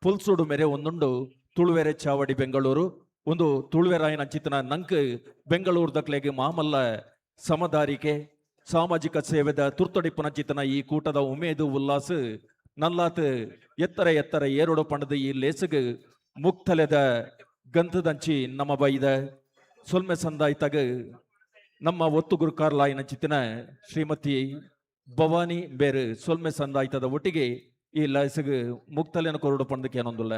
ಪುಲ್ಸುಡು ಮೆರೆ ಒಂದುಂಡು ತುಳುವೆರೆ ಚಾವಡಿ ಬೆಂಗಳೂರು ಒಂದು ತುಳುವೆರಾಯನ ಚಿತನ ನಂಕ್ ಬೆಂಗಳೂರು ದಕ್ಲೆಗೆ ಮಾಮಲ್ಲ ಸಮದಾರಿಕೆ ಸಾಮಾಜಿಕ ಸೇವೆದ ತುರ್ತಡಿಪುನ ಚಿತನ ಈ ಕೂಟದ ಉಮೇದು ಉಲ್ಲಾಸ ನಲ್ಲಾತ್ ಎತ್ತರ ಎತ್ತರ ಏರೋಡು ಪಂಡದ ಈ ಲೇಸುಗು ಮುಕ್ತಲೆದ ಗಂಧದಂಚಿ ನಮ್ಮ ಬೈದ ಸೊಲ್ಮೆ ಸಂದಾಯ್ತಾಗ ನಮ್ಮ ಒತ್ತು ಗುರುಕಾರ್ಲಾಯಿನ ಚಿತ್ತಿನ ಶ್ರೀಮತಿ ಭವಾನಿ ಬೇರು ಸೊಲ್ಮೆ ಸಂದಾಯ್ತದ ಒಟ್ಟಿಗೆ ಈ ಲೇಸುಗು ಮುಕ್ತಲೆನ ಕೊರಡು ಪಂಡಕ್ಕೆ ಏನೊಂದುಲ್ಲ.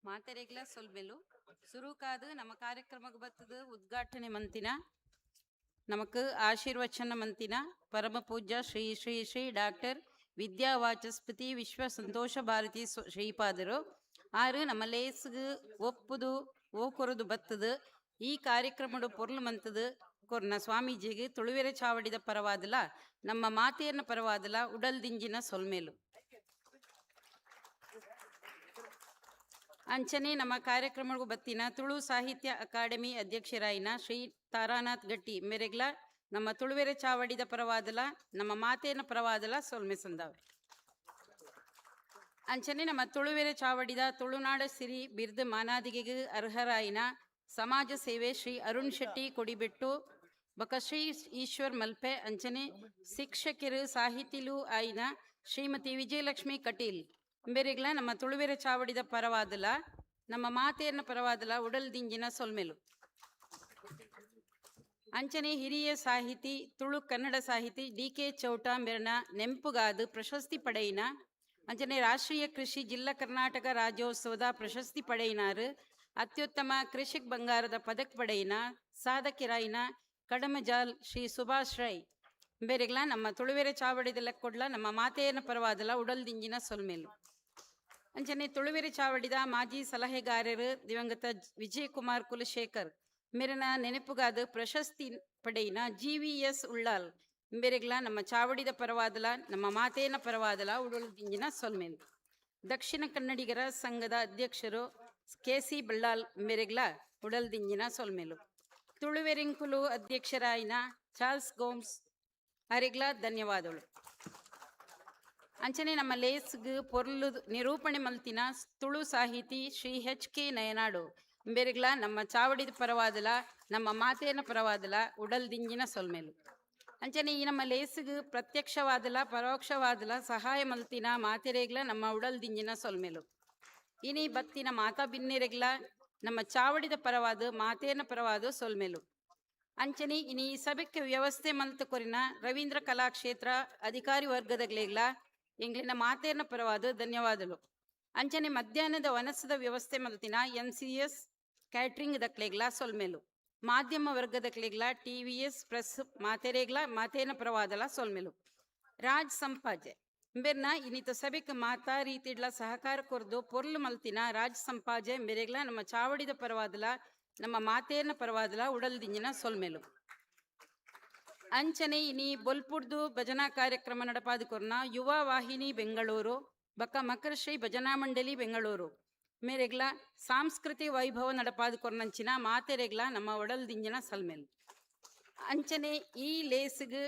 ಮಾತೆರೆಗ್ಲ ಸೊಲ್ಮೆಲು ಸುರುಕಾದು ನಮ್ಮ ಕಾರ್ಯಕ್ರಮಕ್ಕೆ ಬತ್ತದು ಉದ್ಘಾಟನೆ ಮಂತಿನ ನಮಕ್ ಆಶೀರ್ವಚನ ಮಂತಿನ ಪರಮ ಪೂಜ್ಯ ಶ್ರೀ ಶ್ರೀ ಶ್ರೀ ಡಾಕ್ಟರ್ ವಿದ್ಯಾವಾಚಸ್ಪತಿ ವಿಶ್ವ ಸಂತೋಷ ಭಾರತಿ ಶ್ರೀಪಾದರು ಆರು ನಮ್ಮ ಲೇಸ್ಗ್ ಒಪ್ಪುದು ಓಕೊರದು ಬತ್ತದು ಈ ಕಾರ್ಯಕ್ರಮಡು ಪೊರ್ಲು ಮಂತದು ಕೊರ್ನ ಸ್ವಾಮೀಜಿಗೆ ತುಳುವೆರೆ ಚಾವಡಿದ ಪರವಾದಲ ನಮ್ಮ ಮಾತೆಯನ್ನ ಪರವಾದಲ ಉಡಲ್ದಿಂಜಿನ ಸೊಲ್ಮೇಲು. ಅಂಚನೆ ನಮ್ಮ ಕಾರ್ಯಕ್ರಮಕ್ಕೂ ಬತ್ತಿನ ತುಳು ಸಾಹಿತ್ಯ ಅಕಾಡೆಮಿ ಅಧ್ಯಕ್ಷರಾಯಿನ ಶ್ರೀ ತಾರಾನಾಥ್ ಗಟ್ಟಿ ಮೇರೆಗ್ಲ ನಮ್ಮ ತುಳುವೆರೆ ಚಾವಡಿದ ಪರವಾದಲ ನಮ್ಮ ಮಾತೆಯನ್ನ ಪರವಾದಲ ಸೊಲ್ಮೆ ಸಂದಾವೆ. ಅಂಚನೆ ನಮ್ಮ ತುಳುವೆರೆ ಚಾವಡಿದ ತುಳುನಾಡ ಸಿರಿ ಬಿರ್ದು ಮಾನಾದಿಗೆಗೆ ಅರ್ಹರಾಯಿನ ಸಮಾಜ ಸೇವೆ ಶ್ರೀ ಅರುಣ್ ಶೆಟ್ಟಿ ಕೊಡಿಬೆಟ್ಟು ಬಕ ಶ್ರೀ ಈಶ್ವರ್ ಮಲ್ಪೆ ಅಂಚನೆ ಶಿಕ್ಷಕರು ಸಾಹಿತಿಲು ಆಯಿನ ಶ್ರೀಮತಿ ವಿಜಯಲಕ್ಷ್ಮಿ ಕಟೀಲ್ ಬೇರೆಗ್ಲ ನಮ್ಮ ತುಳುವೆರೆ ಚಾವಡಿದ ಪರವಾದಲ ನಮ್ಮ ಮಾತೆಯನ್ನ ಪರವಾದಲ ಉಡಲ್ ದಿಂಜಿನ ಸೊಲ್ಮೆಲು. ಅಂಚನೆ ಹಿರಿಯ ಸಾಹಿತಿ ತುಳು ಕನ್ನಡ ಸಾಹಿತಿ ಡಿ ಕೆ ಚೌಟ ಮೆರನ ನೆಂಪುಗಾದು ಪ್ರಶಸ್ತಿ ಪಡೆಯಿನ ಅಂಚನೆ ರಾಷ್ಟ್ರೀಯ ಕೃಷಿ ಜಿಲ್ಲಾ ಕರ್ನಾಟಕ ರಾಜ್ಯೋತ್ಸವದ ಪ್ರಶಸ್ತಿ ಪಡೆಯಿನಾರು ಅತ್ಯುತ್ತಮ ಕೃಷಿಕ್ ಬಂಗಾರದ ಪದಕ ಪಡೆಯಿನ ಸಾಧಕಿರಾಯಿನ ಕಡಮಜಾಲ್ ಶ್ರೀ ಸುಭಾಷ್ ರೈ ಬೇರೆಗ್ಲ ನಮ್ಮ ತುಳುವೆರೆ ಚಾವಡಿದ ಕೊಡ್ಲ ನಮ್ಮ ಮಾತೆಯನ್ನ ಪರವಾದಲ ಉಡಲ್ದಿಂಜಿನ ಸೊಲ್ಮೇಲು. ಅಂಚನೆ ತುಳುವೆರೆ ಚಾವಡಿದ ಮಾಜಿ ಸಲಹೆಗಾರರು ದಿವಂಗತ ವಿಜಯಕುಮಾರ್ ಕುಲಶೇಖರ್ ಮೇರನ ನೆನಪುಗಾದ ಪ್ರಶಸ್ತಿ ಪಡೆಯಿನ ಜಿ ವಿ ಎಸ್ ಉಳ್ಳಾಲ್ ಮೇರೆಗ್ಲ ನಮ್ಮ ಚಾವಡಿದ ಪರವಾದಲ ನಮ್ಮ ಮಾತೇನ ಪರವಾದಲ ಉಡಲ್ದಿಂಜಿನ ಸೊಲ್ಮೇಲು. ದಕ್ಷಿಣ ಕನ್ನಡಿಗರ ಸಂಘದ ಅಧ್ಯಕ್ಷರು ಕೆ ಸಿ ಬಳ್ಳಾಲ್ ಮೇರೆಗ್ಲ ಉಡಲ್ದಿಂಜಿನ ಸೊಲ್ಮೇಲು. ತುಳುವೆರಿಂಕುಲು ಅಧ್ಯಕ್ಷರಾಯಿನ ಚಾರ್ಲ್ಸ್ ಗೋಮ್ಸ್ ಅರೆಗ್ಲ ಧನ್ಯವಾದಗಳು. ಅಂಚನೆ ನಮ್ಮ ಲೇಸ್ಗ್ ಪೊರ್ಲು ನಿರೂಪಣೆ ಮಲ್ತಿನ ತುಳು ಸಾಹಿತಿ ಶ್ರೀ ಎಚ್ ಕೆ ನಯನಾಡು ಬೇರೆಗ್ಲ ನಮ್ಮ ಚಾವಡಿದ ಪರವಾದಲ, ನಮ್ಮ ಮಾತೇನ ಪರವಾದಲ ಉಡಲ್ ದಿಂಜಿನ ಸೊಲ್ಮೆಲು. ಅಂಚನೆ ಈ ನಮ್ಮ ಲೇಸ್ಗ್ ಪ್ರತ್ಯಕ್ಷವಾದಲ ಪರೋಕ್ಷವಾದಲ ಸಹಾಯ ಮಲ್ತಿನ ಮಾತೆರೆಗ್ಲ ನಮ್ಮ ಉಡಲ್ ದಿಂಜಿನ ಸೊಲ್ಮೆಲು. ಇನಿ ಬತ್ತಿನ ಮಾತಾ ಬಿನ್ನೆರೆಗ್ಲ ನಮ್ಮ ಚಾವಡಿದ ಪರವಾದ ಮಾತೇನ ಪರವಾದ ಸೊಲ್ಮೆಲು. ಅಂಚನೆ ಇನಿ ಈ ಸಭೆಕ್ಕೆ ವ್ಯವಸ್ಥೆ ಮಲ್ತ ಕೊರಿನ ರವೀಂದ್ರ ಕಲಾಕ್ಷೇತ್ರ ಅಧಿಕಾರಿ ವರ್ಗದಗ್ಲೇಗ್ಲ ಎಂಗ್ಲಿನ ಮಾತೇನ ಪರವಾದ ಧನ್ಯವಾದಗಳು. ಅಂಚನೆ ಮಧ್ಯಾಹ್ನದ ವನಸದ ವ್ಯವಸ್ಥೆ ಮಲ್ತಿನ ಎನ್.ಸಿ.ಎಸ್ ಕ್ಯಾಟ್ರಿಂಗ್ ದಕ್ಲೆಗ್ಲ ಸೊಲ್ಮೆಲು. ಮಾಧ್ಯಮ ವರ್ಗದಕ್ಲೆಗ್ಲ ಟಿ.ವಿ.ಎಸ್ ಪ್ರೆಸ್ ಮಾತೆರೆಗ್ಲ ಮಾತೇನ ಪರವಾದಲ ಸೊಲ್ಮೆಲು. ರಾಜ್ ಸಂಪಾಜೆ ಇಂಬೆರ್ನ ಇನ್ನಿತ ಸಭೆಕ್ ಮಾತಾ ರೀತಿಡ್ಲ ಸಹಕಾರ ಕೊರ್ದು ಪೊರ್ಲು ಮಲ್ತಿನ ರಾಜ್ ಸಂಪಾಜೆ ಮೇರೆಗ್ಲ ನಮ್ಮ ಚಾವಡಿದ ಪರವಾದಲ, ನಮ್ಮ ಮಾತೇನ ಪರವಾದಲ ಉಡಲ್ದಿಂಜಿನ ಸೊಲ್ಮೆಲು. ಅಂಚನೆ ಇನಿ ಬೊಲ್ಪುಡ್ದು ಭಜನಾ ಕಾರ್ಯಕ್ರಮ ನಡಪಾದ ಕೊರ್ನ ಯುವ ವಾಹಿನಿ ಬೆಂಗಳೂರು ಬಕ್ಕ ಮಕರಶ್ರೀ ಭಜನಾ ಮಂಡಳಿ ಬೆಂಗಳೂರು ಮೇರೆಗ್ಲ ಸಾಂಸ್ಕೃತಿಕ ವೈಭವ ನಡಪಾದ ಕೊರ್ನಂಚಿನ ಮಾತೆರೆಗ್ಲ ನಮ್ಮ ಒಡಲ್ದಿಂಜಿನ ಸಲ್ಮೆಲು. ಅಂಚನೆ ಈ ಲೇಸ್ಗ್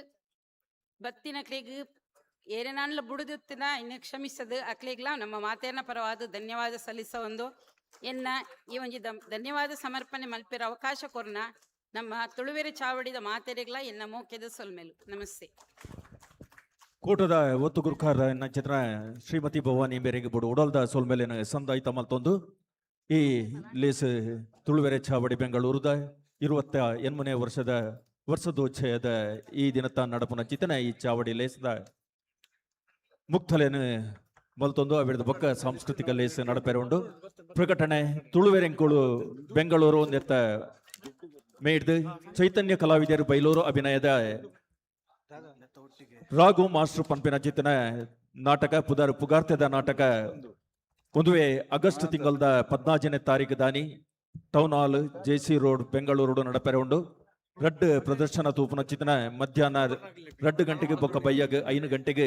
ಬತ್ತಿನಕ್ಲೆಗ್ ಏರೇನಾನ್ಲ ಬುಡುದುತ್ತಿನ ಇನ್ನು ಕ್ಷಮಿಸದು ಅಕ್ಲೆಗ್ಲ ನಮ್ಮ ಮಾತೇನ ಪರವಾದ ಧನ್ಯವಾದ ಸಲ್ಲಿಸ ಒಂದು ಎನ್ನ ಈ ಒಂಜಿ ಧನ್ಯವಾದ ಸಮರ್ಪಣೆ ಮಲ್ಪಿರ ಅವಕಾಶ ಕೊರ್ನ ನಮ್ಮ ತುಳುವೆರೆ ಚಾವಡಿದ ಮಾತೆರೆಗ್ಲ ಎನ್ನ ಮೋಕ್ಯದ ಸೊಲ್ಮೆಲು. ನಮಸ್ತೆ. ಕೂಟದ ಒತ್ತು ಗುರುಕಾರ ಚಿತ್ರ ಶ್ರೀಮತಿ ಭವಾನಿ ಮೇರೆಗೆ ಬುಡು ಉಡಲ್ದ ಸೊಲ್ಮೇಲಿನ ಸಂದಾಯಿತ ಮಲ್ತೊಂದು ಈ ಲೇಸ್ ತುಳುವೆರೆ ಚಾವಡಿ ಬೆಂಗಳೂರುದ 28ನೇ ವರ್ಷದ ವರ್ಷದೋಚ್ಚಯದ ಈ ದಿನತ ನಡಪುನ ಚಿತನ ಈ ಚಾವಡಿ ಲೇಸ್ದ ಮುಕ್ತಲೇನು ಮಲ್ತೊಂದು ಅವಿಡದ ಬೊಕ್ಕ ಸಾಂಸ್ಕೃತಿಕ ಲೇಸ್ ನಡಪೆರೆ ಉಂಡು. ಪ್ರಕಟಣೆ ತುಳುವೆರೆಂಕುಳು ಬೆಂಗಳೂರು ನೆತ್ತ ಮೇಡ್ದು ಚೈತನ್ಯ ಕಲಾವಿದರು ಬೈಲೂರು ಅಭಿನಯದ ರಾಘು ಮಾಸ್ಟರ್ ಪಂಪಿನ ಚಿತ್ತನ ನಾಟಕ ಪುದಾರು ಪುಗಾರ್ತೆದ ನಾಟಕ ಒಂದುವೆ ಆಗಸ್ಟ್ ತಿಂಗಳದ 14ನೇ ತಾರೀಕು ದಾನಿ town hall JC road Bengaluru ನಡಪೆರೆ ಉಂಡು. ರಡ್ಡ್ ಪ್ರದರ್ಶನ ತೂಪುನ ಚಿತನ ಮಧ್ಯಾಹ್ನ 2 ಗಂಟೆಗೆ ಬೊಕ್ಕ ಬಯ್ಯಗ್ 5 ಗಂಟೆಗೆ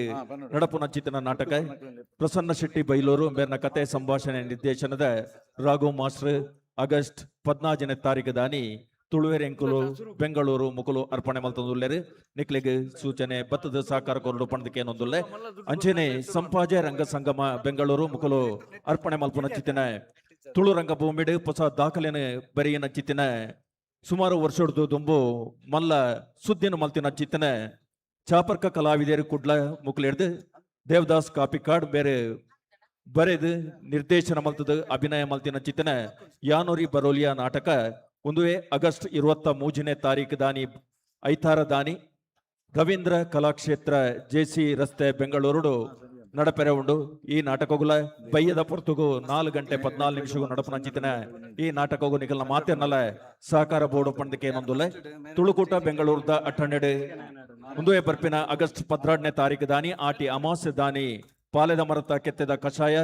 ನಡಪುನ ಚಿತನ ನಾಟಕ ಪ್ರಸನ್ನ ಶೆಟ್ಟಿ ಬೈಲೂರು ಮೇರ್ನ ಕತೆ ಸಂಭಾಷಣೆ ನಿರ್ದೇಶನದ ರಾಘು ಮಾಸ್ಟರ್ ಆಗಸ್ಟ್ 14ನೇ ತಾರೀಕು ದಾನಿ ತುಳುವೆರೆಂಕುಲು ಬೆಂಗಳೂರು ಮುಕುಲು ಅರ್ಪಣೆ ಮಲ್ತೊಂದುಲ್ಲೆರ್. ನಿಕ್ಲೆಗ್ ಸೂಚನೆ ಬತ್ತದ ಸಹಕಾರ ಕೊರಡು ಪಂಡದಕ್ಕೇನೊಂದುಲ್ಲೆ. ಅಂಚನೆ ಸಂಪಾಜೆ ರಂಗ ಸಂಗಮ ಬೆಂಗಳೂರು ಮುಕುಲು ಅರ್ಪಣೆ ಮಲ್ಪುನ ಚಿತ್ತಿನ ತುಳು ರಂಗಭೂಮಿಡ್ ಹೊಸ ದಾಖಲೆನ ಬರೆಯಿನ ಚಿತ್ತಿನ ಸುಮಾರು ವರ್ಷಡ್ದು ದುಂಬು ಮಲ್ಲ ಸುದ್ದಿನ ಮಲ್ತಿನ ಚಿತ್ತನ ಚಾಪರ್ಕ ಕಲಾವಿದರು ಕುಡ್ಲ ಮುಕುಲಿಡ್ದು ದೇವದಾಸ್ ಕಾಪಿಕಾಡ್ ಬೇರೆ ಬರೆದು ನಿರ್ದೇಶನ ಮಲ್ತದ ಅಭಿನಯ ಮಲ್ತಿನ ಚಿತ್ತನ ಯಾನೋರಿ ಬರೋಲಿಯಾ ನಾಟಕ ಒಂದುವೇ ಆಗಸ್ಟ್ 23ನೇ ತಾರೀಕು ದಾನಿ ಐತಾರ ದಾನಿ ರವೀಂದ್ರ ಕಲಾಕ್ಷೇತ್ರ ಜೆಸಿ ರಸ್ತೆ ಬೆಂಗಳೂರು ನಡಪೆರೆ ಉಂಡು. ಈ ನಾಟಕಗುಲ ಬಯ್ಯದ ಪೊರ್ತುಗು 4 ಗಂಟೆ 14 ನಿಮಿಷಗೂ ನಡಪನ ಚಿತನ ಈ ನಾಟಕಗು ನಿಗಲ್ನ ಮಾತೆರ್ನಲ ಸಹಕಾರ ಬೋರ್ಡ್ ಪಂಡಕ್ಕೆ ಏನೊಂದುಲ್ಲೆ. ತುಳುಕೂಟ ಬೆಂಗಳೂರದ ಅಟ್ಟಣ್ಣೆಡು ಒಂದುವೇ ಬರ್ಪಿನ ಆಗಸ್ಟ್ 12ನೇ ತಾರೀಕು ದಾನಿ ಆಟಿ ಅಮಾವಾಸ್ಯೆ ದಾನಿ ಪಾಲೆದ ಮರತ ಕೆತ್ತೆದ ಕಷಾಯ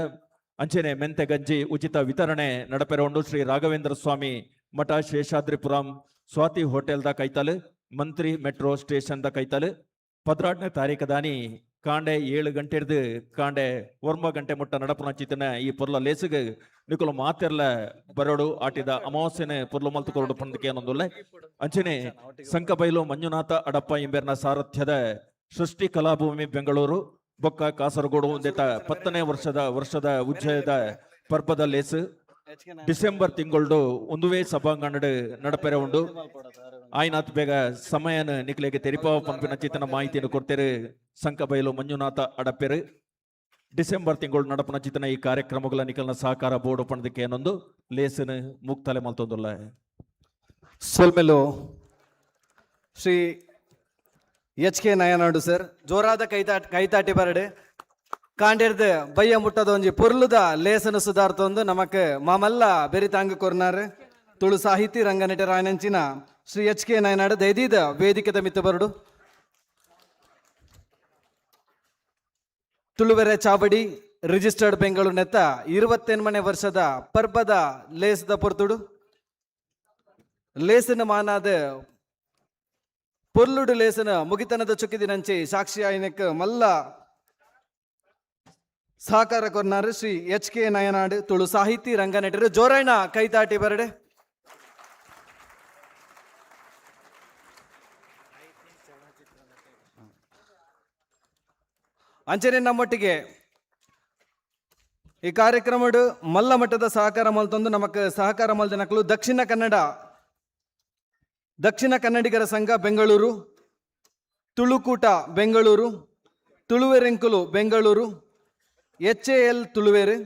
ಅಂಚನೆ ಮೆಂತೆ ಗಂಜಿ ಉಚಿತ ವಿತರಣೆ ನಡಪೆರೆ ಉಂಡು. Shri Raghavendra Swami Math Seshadripuram Swathi hotel the Kaithal Mantri metro station the Kaithal 12ನೇ ತಾರೀಕು ದಾನಿ ಕಾಂಡೆ 7 ಗಂಟೆ ಹಿಡ್ದು ಕಾಂಡೆ 9 ಗಂಟೆ ಮುಟ್ಟ ನಡಪುನ ಚಿತನ ಈ ಪೊರ್ಲ ಲೇಸುಗ್ ನಿಕುಲು ಮಾತೆರ್ಲ ಬರೋಡು ಆಟಿದ ಅಮಾವಾಸ್ಯನೆ ಪೊರ್ಲು ಮಲ್ತು ಕೊರಡು ಪಂದಕ್ಕೆ ಏನೊಂದುಲ್ಲೆ. ಅಂಚನೆ ಸಂಕಬೈಲು ಮಂಜುನಾಥ ಅಡಪ್ಪ ಇಂಬೆರ್ನ ಸಾರಥ್ಯದ ಸೃಷ್ಟಿ ಕಲಾಭೂಮಿ ಬೆಂಗಳೂರು ಬೊಕ್ಕ ಕಾಸರಗೋಡು ಒಂದೇತ 10ನೇ ವರ್ಷದ ಉಜ್ಜಯದ ಪರ್ಬದ ಲೇಸು ಡಿಸೆಂಬರ್ ತಿಂಗಳು ಒಂದುವೇ ಸಭಾಂಗಣಡ್ ನಡಪೆರೆ ಉಂಡು. ಆಯ್ನಾತ್ ಬೇಗ ಸಮಯನ ನಿಕ್ಲೆಗೆ ತೆರಿಪಾವ ಪಂಪಿನ ಚೇತನ ಮಾಹಿತಿಯನ್ನು ಕೊಡ್ತೇರೆ ಸಂಕಬೈಲು ಮಂಜುನಾಥ ಅಡಪೆರು. ಡಿಸೆಂಬರ್ ತಿಂಗಳು ನಡಪನ ಚಿತನ ಈ ಕಾರ್ಯಕ್ರಮಗಳ ನಿಕಲ್ನ ಸಹಕಾರ ಬೋರ್ಡ್ ಪಂಡದಕ್ಕೆ ಏನೊಂದು ಲೇಸನ್ ಮುಕ್ತಲೆ ಮಲ್ತೊಂದುಲ್ಲ. ಸೊಲ್ಮೆಲು Shri H K Nayanadu sir ಜೋರಾದ ಕೈತಾಟಿ ಬರಡು ಕಾಂಡೇರ್ದು ಬಯ್ಯ ಮುಟ್ಟದ ಒಂಜಿ ಪೊರ್ಲುದ ಲೇಸನ ಸುಧಾರ್ತೊಂದು ನಮಕ್ ಮಾಮಲ್ಲ ಬೆರಿತಾಂಗ ಕೊರ್ನಾರ್ ತುಳು ಸಾಹಿತಿ ರಂಗನಟರಾಯನಂಚಿನ ಶ್ರೀ ಎಚ್ ಕೆ ನಯನಾಡು ದೈದೀದ ವೇದಿಕೆದ ಮಿತ್ತ ಬರಡು. ತುಳುವೆರೆ ಚಾವಡಿ ರಿಜಿಸ್ಟರ್ಡ್ ಬೆಂಗಳೂರು ನೆತ್ತ 28ನೇ ವರ್ಷದ ಪರ್ಬದ ಲೇಸದ ಪೊರ್ತುಡು ಲೇಸನ ಮಾನಾದ ಪೊರ್ಲುಡು ಲೇಸನ ಮುಗಿತನದ ಚುಕ್ಕಿದಿನಂಚೆ ಸಾಕ್ಷಿ ಆಯ್ನಕ್ ಮಲ್ಲ ಸಹಕಾರ ಕೊರ್ನಾರು ಶ್ರೀ ಎಚ್ ಕೆ ನಯನಾಡು ತುಳು ಸಾಹಿತಿ ರಂಗನಟರು ಜೋರಣ್ಣ ಕೈತಾಟಿ ಬರಡೆ. ಅಂಚನೆ ನಮ್ಮೊಟ್ಟಿಗೆ ಈ ಕಾರ್ಯಕ್ರಮಡು ಮಲ್ಲ ಮಟ್ಟದ ಸಹಕಾರ ಮಲ್ತೊಂದು ನಮಕ್ ಸಹಕಾರ ಮಲ್ದಿನಕಲು ದಕ್ಷಿಣ ಕನ್ನಡ ದಕ್ಷಿಣ ಕನ್ನಡಿಗರ ಸಂಘ ಬೆಂಗಳೂರು, ತುಳುಕೂಟ ಬೆಂಗಳೂರು, ತುಳುವೆರೆಂಕುಲು ಬೆಂಗಳೂರು, ಎಚ್ಎಎಲ್ ತುಳುವೆರು,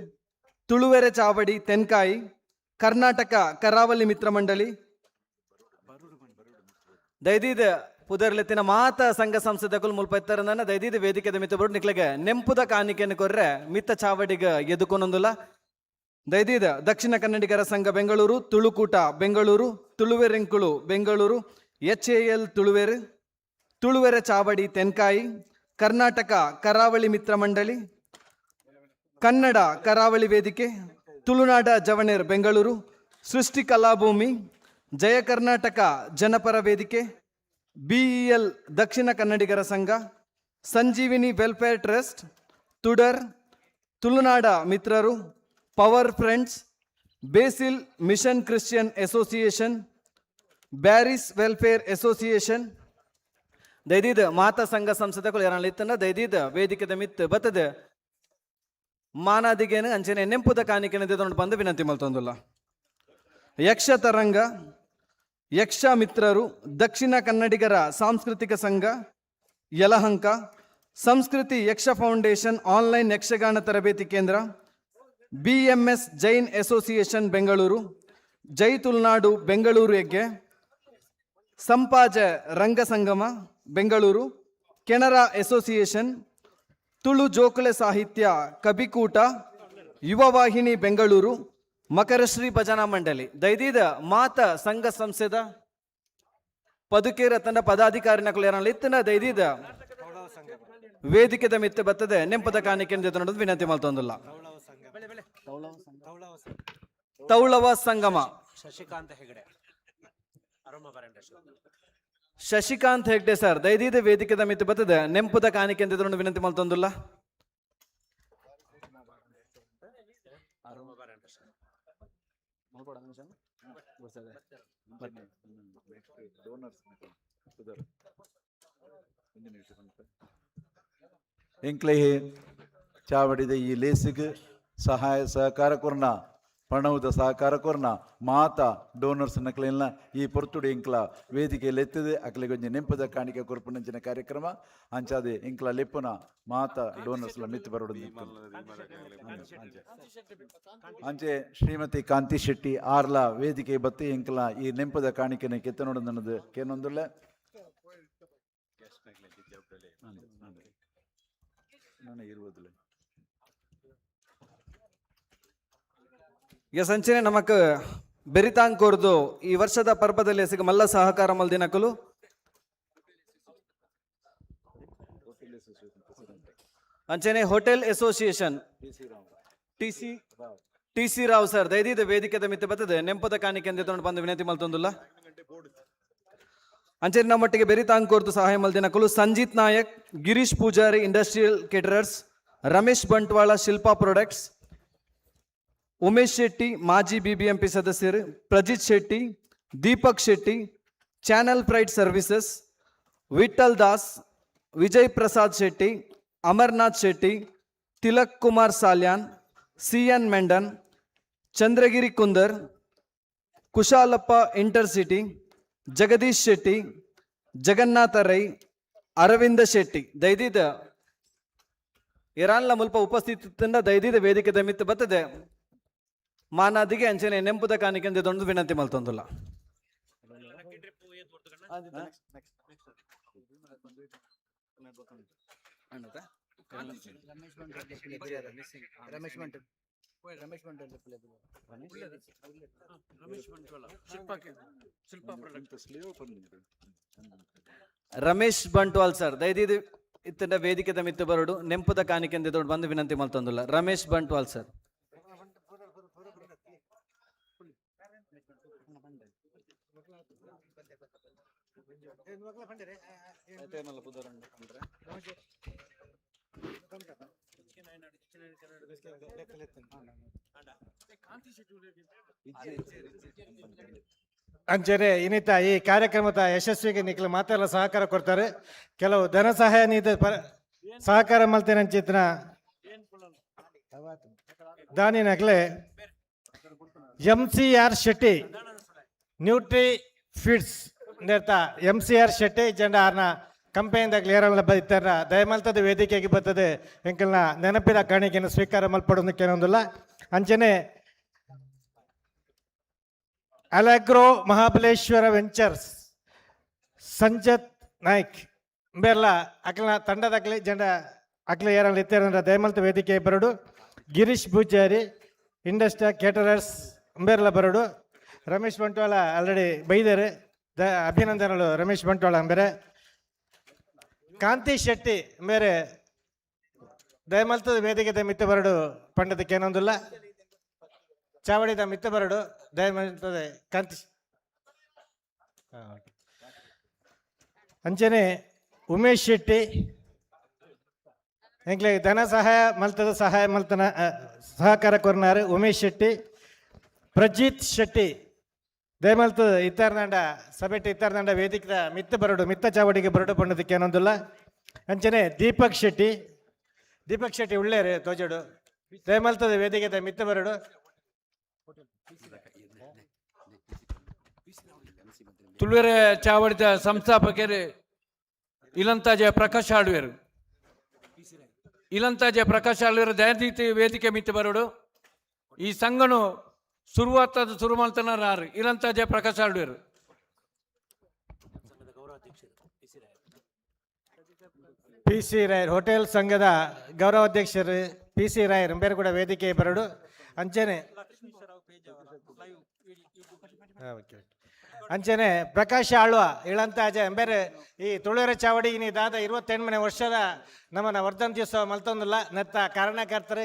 ತುಳುವೆರೆ ಚಾವಡಿ ತೆನ್ಕಾಯಿ, ಕರ್ನಾಟಕ ಕರಾವಳಿ ಮಿತ್ರ ಮಂಡಳಿ, ದೈದೀದ ಪುದರ್ಲೆತ್ತಿನ ಮಾತ ಸಂಘ ಸಂಸ್ಥೆದಕುಲು ಮುಲ್ಪ ಇತ್ತರನ್ನ ದೈದೀದ ವೇದಿಕೆದ ಮಿತ್ತ ಬರು ನಿಕ್ಲೆಗೆ ನೆಂಪುದ ಕಾಣಿಕೆಯನ್ನು ಕೊರ್ರೆ ಮಿತ್ತ ಚಾವಡಿಗ ಎದುಕೊನೊಂದುಲ. ದೈದೀದ ದಕ್ಷಿಣ ಕನ್ನಡಿಗರ ಸಂಘ ಬೆಂಗಳೂರು, ತುಳುಕೂಟ ಬೆಂಗಳೂರು, ತುಳುವೆರೆಂಕುಳು ಬೆಂಗಳೂರು, ಎಚ್ಎಎಲ್ ತುಳುವೆರು, ತುಳುವೆರೆ ಚಾವಡಿ ತೆನ್ಕಾಯಿ, ಕರ್ನಾಟಕ ಕರಾವಳಿ ಮಿತ್ರ ಮಂಡಳಿ, ಕನ್ನಡ ಕರಾವಳಿ ವೇದಿಕೆ, ತುಳುನಾಡ ಜವಣೇರ್ ಬೆಂಗಳೂರು, ಸೃಷ್ಟಿ ಕಲಾಭೂಮಿ, ಜಯ ಕರ್ನಾಟಕ ಜನಪರ ವೇದಿಕೆ, ಬಿಇಎಲ್ ದಕ್ಷಿಣ ಕನ್ನಡಿಗರ ಸಂಘ, ಸಂಜೀವಿನಿ ವೆಲ್ಫೇರ್ ಟ್ರಸ್ಟ್, ತುಡರ್, ತುಳುನಾಡ ಮಿತ್ರರು, power friends, Basil mission Christian association, Bearys welfare association. ದೈದೀದ ಮಾತಾ ಸಂಘ ಸಂಸ್ಥೆಗಳು ಯಾರನ್ನ ಇತ್ತನ ದೈದೀದ ವೇದಿಕೆದ ಮಿತ್ ಬತ್ತದೆ ಮಾನಾದಿಗೇನು ಅಂಚನೆ ನೆಂಪುದ ಕಾಣಿಕೆನ ಬಂದು ವಿನಂತಿ ಮಲ್ತೊಂದುಲ್ಲ. ಯಕ್ಷ ತರಂಗ, ಯಕ್ಷ ಮಿತ್ರರು, ದಕ್ಷಿಣ ಕನ್ನಡಿಗರ ಸಾಂಸ್ಕೃತಿಕ ಸಂಘ ಯಲಹಂಕ, ಸಂಸ್ಕೃತಿ ಯಕ್ಷ ಫೌಂಡೇಶನ್ ಆನ್ಲೈನ್ ಯಕ್ಷಗಾನ ತರಬೇತಿ ಕೇಂದ್ರ, ಬಿಎಂಎಸ್ ಜೈನ್ ಅಸೋಸಿಯೇಷನ್ ಬೆಂಗಳೂರು, ಜೈ ತುಳುನಾಡು ಬೆಂಗಳೂರು ಎಗ್ಗೆ, ಸಂಪಾಜ ರಂಗಸಂಗಮ ಬೆಂಗಳೂರು, ಕೆನರಾ ಅಸೋಸಿಯೇಷನ್, ತುಳು ಜೋಕುಲೆ ಸಾಹಿತ್ಯ ಕಬಿಕೂಟ, ಯುವವಾಹಿನಿ ಬೆಂಗಳೂರು, ಮಕರಶ್ರೀ ಭಜನಾ ಮಂಡಳಿ. ದೈದೀದ ಮಾತ ಸಂಘ ಸಂಸ್ಥೆದ ಪದುಕೇರ ತಂಡ ಪದಾಧಿಕಾರಿ ನಕಲು ಇತ್ತನ ದೈದೀದ ವೇದಿಕೆದ ಮಿತ್ತ ಬತ್ತದೆ ನೆಂಪದ ಕಾಣಿಕೆ ವಿನಂತಿ ಮಲ್ತೊಂದುಲ್ಲ. ತೌಳವ ಸಂಗಮ, ಶಶಿಕಾಂತ್ ಹೆಗಡೆ. ಶಶಿಕಾಂತ್ ಹೆಗ್ಡೆ ಸರ್ ದೈದೀದ ವೇದಿಕೆದ ಮಿತ್ತ ಬತ್ತದೆ ನೆಂಪುದ ಕಾಣಿಕೆ ಅಂತ ವಿನಂತಿ ಮಲ್ತೊಂದುಲ್ಲ. ಎಂಕ್ಲೆ ಚಾವಡಿದ ಈ ಲೇಸಿಗೆ ಸಹಾಯ ಸಹಕಾರ ಕೊರ್ನ, ಪಣವುದ ಸಹಕಾರ ಕೊರ್ನ ಮಾತ ಡೋನರ್ಸ್ ನಕ್ಲೆಲ್ಲ ಈ ಪೊರ್ತುಡು ಎಂಕ್ಲ ವೇದಿಕೆಯಲ್ಲಿ ಎತ್ತದೆ ಅಕ್ಲೆಗೆ ಒಂಜಿ ನೆಂಪದ ಕಾಣಿಕೆ ಕೊರ್ಪುನಂಚಿನ ಕಾರ್ಯಕ್ರಮ ಅಂಚಾದೆ ಎಂಕ್ಲ ಲೆಪ್ಪುನ ಮಾತ ಡೋನರ್ಸ್ ಮಿತ್ತು ಬರೋಡು. ಅಂಚೆ ಶ್ರೀಮತಿ ಕಾಂತಿ ಶೆಟ್ಟಿ ಆರ್ಲ ವೇದಿಕೆ ಬತ್ತಿ ಎಂಕ್ಲ ಈ ನೆಂಪದ ಕಾಣಿಕೆನ ಕೆತ್ತನೋಡು ನನ್ನದು ಕೇನೊಂದುಲ್ಲ. ನಾನು ಇರುವುದಿಲ್ಲ. ಎಸ್, ಅಂಚನೆ ನಮಕ್ ಬೆರಿತಾಂಕೋರ್ದು ಈ ವರ್ಷದ ಪರ್ಬದಲ್ಲಿ ಎಸಗ ಮಲ್ಲ ಸಹಕಾರ ಮಲ್ದಿನಕಲು ಅಂಚನೆ hotel association T C Rao sir ದೈದೀದ ವೇದಿಕೆದ ಮಿತ್ತ ಬರ್ತದೆ ನೆಂಪದ ಕಾಣಿಕೆ ಅಂತ ಬಂದು ವಿನಂತಿ ಮಲ್ತೊಂದುಲ್ಲ. ಅಂಚನೆ ನಮ್ಮೊಟ್ಟಿಗೆ ಬೆರಿತಾಂಕೋರ್ದು ಸಹಾಯ ಮಲ್ದಿನಕಲು Sanjeet Nayak, Girish Poojari industrial caterers, Ramesh Bantwal Shilpa products, Umesh Shetty ಮಾಜಿ ಬಿಬಿಎಂಪಿ ಸದಸ್ಯರು, Prajith Shetty, Deepak Shetty, channel pride services, Vittal Das, Vijay Prasad Shetty, Amarnath Shetty, Tilak Kumar Salian, C N Mendon, Chandragiri Kundar, Kushalappa intercity, Jagadish Shetty, Jagannatha Rai, Aravinda Shetty. ದೈದೀದ ಇರಾನ್ಲ ಮುಲ್ಪ ಉಪಸ್ಥಿತಿಯಿಂದ ದೈದೀದ ವೇದಿಕೆ ಮಿತ್ತ ಬತ್ತದೆ ಮಾನಾದಿಗೆ ಅಂಚನೆ ನೆಂಪುದ ಕಾಣಿಕೆ ದೊಂದು ವಿನಂತಿ ಮಲ್ತೊಂದುಲ್ಲ. ರಮೇಶ್ ಬಂಟ್ವಾಲ್ ಸರ್ ದಯದೀದು ಇತ್ತಂಡ ವೇದಿಕೆದ ಮಿತ್ತು ಬರಡು ನೆಂಪುದ ಕಾಣಿಕೆ ಬಂದು ವಿನಂತಿ ಮಲ್ತೊಂದುಲ್ಲ. ರಮೇಶ್ ಬಂಟ್ವಾಲ್ ಸರ್. ಅಂಚನೆ ಇನ್ನಿತ ಈ ಕಾರ್ಯಕ್ರಮದ ಯಶಸ್ವಿಗೆ ನಿಖಿಲ್ ಮಾತೆಲ್ಲ ಸಹಕಾರ ಕೊಡ್ತಾರೆ. ಕೆಲವು ಧನ ಸಹಾಯ ನೀತಿ ಸಹಕಾರ ಮಲ್ತಿನಂಚಿತ್ತಿನ ದಾನಿನಕ್ಲೆ M C R Shetty nutri feeds ನೇರ್ತ M C R Shetty ಜಂಡ ಆರ್ನ ಕಂಪೆನಿದಾಗ್ಲಿ ಏರಲ್ಲ ಬೈತಾರ ದಯಮಲ್ತದ ವೇದಿಕೆಗೆ ಬರ್ತದೆ. ಎಂಕಲ್ನ ನೆನಪಿನ ಕಾಣಿಕೆಯನ್ನು ಸ್ವೀಕಾರ ಮಲ್ಪಡೋದಕ್ಕೇನೊಂದಿಲ್ಲ. ಅಂಚನೆ ಅಲೆಗ್ರೋ ಮಹಾಬಲೇಶ್ವರ ವೆಂಚರ್ಸ್ ಸಂಜತ್ ನಾಯ್ಕ್ ಬೇರ್ಲ ಅಕ್ಲ ತಂಡದಾಗ್ಲಿ ಜಂಡ ಅಕ್ಲ ಏರಲ್ಲ ಇತ್ತೇರಂದ್ರ ದಯಮಲ್ತ ವೇದಿಕೆ ಬರಡು. ಗಿರೀಶ್ ಪೂಜಾರಿ ಇಂಡಸ್ಟ್ರಾ ಕೇಟರರ್ಸ್ ಬೇರ್ಲ ಬರಡು. ರಮೇಶ್ ಬಂಟ್ವಾಳ ಆಲ್ರೆಡಿ ಬೈದಾರೆ, the ಅಭಿನಂದನೆಗಳು ರಮೇಶ್ ಬಂಟ್ವಾಳ ಅಂಬೇರೆ. ಕಾಂತಿ ಶೆಟ್ಟಿ ಬೇರೆ ದಯಮಲ್ತದ ವೇದಿಕೆ ಮಿತ್ತ ಬರಡು ಪಂಡದಕ್ಕೆ ಏನೊಂದಿಲ್ಲ. ಚಾವಡಿದ ಮಿತ್ತ ಬರಡು ದಯಮಲ್ತದೆ ಕಾಂತಿ. ಅಂಚನೆ ಉಮೇಶ್ ಶೆಟ್ಟಿ ಎಂಕ್ಲೆ ಧನ ಸಹಾಯ ಮಲ್ತದ ಸಹಾಯ ಮಲ್ತನ ಸಹಕಾರ ಕೊರ್ನಾರು ಉಮೇಶ್ ಶೆಟ್ಟಿ. ಪ್ರಜಿತ್ ಶೆಟ್ಟಿ ದಯಮಲ್ತದ ಇತ್ತರ್ನಾಂಡ ಸಭೆಟ್ ಇತ್ತರ್ನಾಂಡ ವೇದಿಕೆದ ಮಿತ್ತ ಬರಡು ಮಿತ್ತ ಚಾವಡಿಗೆ ಬರಡು ಪಂಡದಕ್ಕೆ ಏನೊಂದಿಲ್ಲ. ಅಂಚನೆ ದೀಪಕ್ ಶೆಟ್ಟಿ, ದೀಪಕ್ ಶೆಟ್ಟಿ ಉಳ್ಳೇರು ತೋಜಡು ದಯಮಲ್ತದ ವೇದಿಕೆದ ಮಿತ್ತ ಬರಡು. ತುಳುವೆರೆ ಚಾವಡಿದ ಸಂಸ್ಥಾಪಕರು ಇಲಂತಾಜೆ ಪ್ರಕಾಶ್ ಆಳ್ವೇರು, ಇಲಂತಾಜೆ ಪ್ರಕಾಶ್ ಆಳ್ವೇರು ದಯಾದೀತಿ ವೇದಿಕೆ ಮಿತ್ತ ಬರಡು. ಈ ಸಂಘನು ಶುರುವಾತದ ಶುರು ಮಲ್ತನಾರು ಇಲಂತಾಜೆ ಪ್ರಕಾಶ್ ಆಳ್ವೇರು. ಪಿ ಸಿ ರಾಯರ್ ಹೋಟೆಲ್ ಸಂಘದ ಗೌರವಾಧ್ಯಕ್ಷರು ಪಿ ಸಿ ರಾಯರ್ ಬೇರೆ ಕೂಡ ವೇದಿಕೆ ಬರಡು. ಅಂಚನೆ ಓಕೆ. ಅಂಚನೆ ಪ್ರಕಾಶ್ ಆಳ್ವ ಇಳಂತಾಜ ಎಂಬೇರೆ ಈ ತುಳುವೆರೆ ಚಾವಡಿ ಇನಿ ದಾದ 28ನೇ ವರ್ಷದ ನಮ್ಮನ ವರ್ಧಂತ್ಯೋತ್ಸವ ಮಲ್ತೊಂದಿಲ್ಲ ನೆತ್ತ ಕಾರಣಕರ್ತರು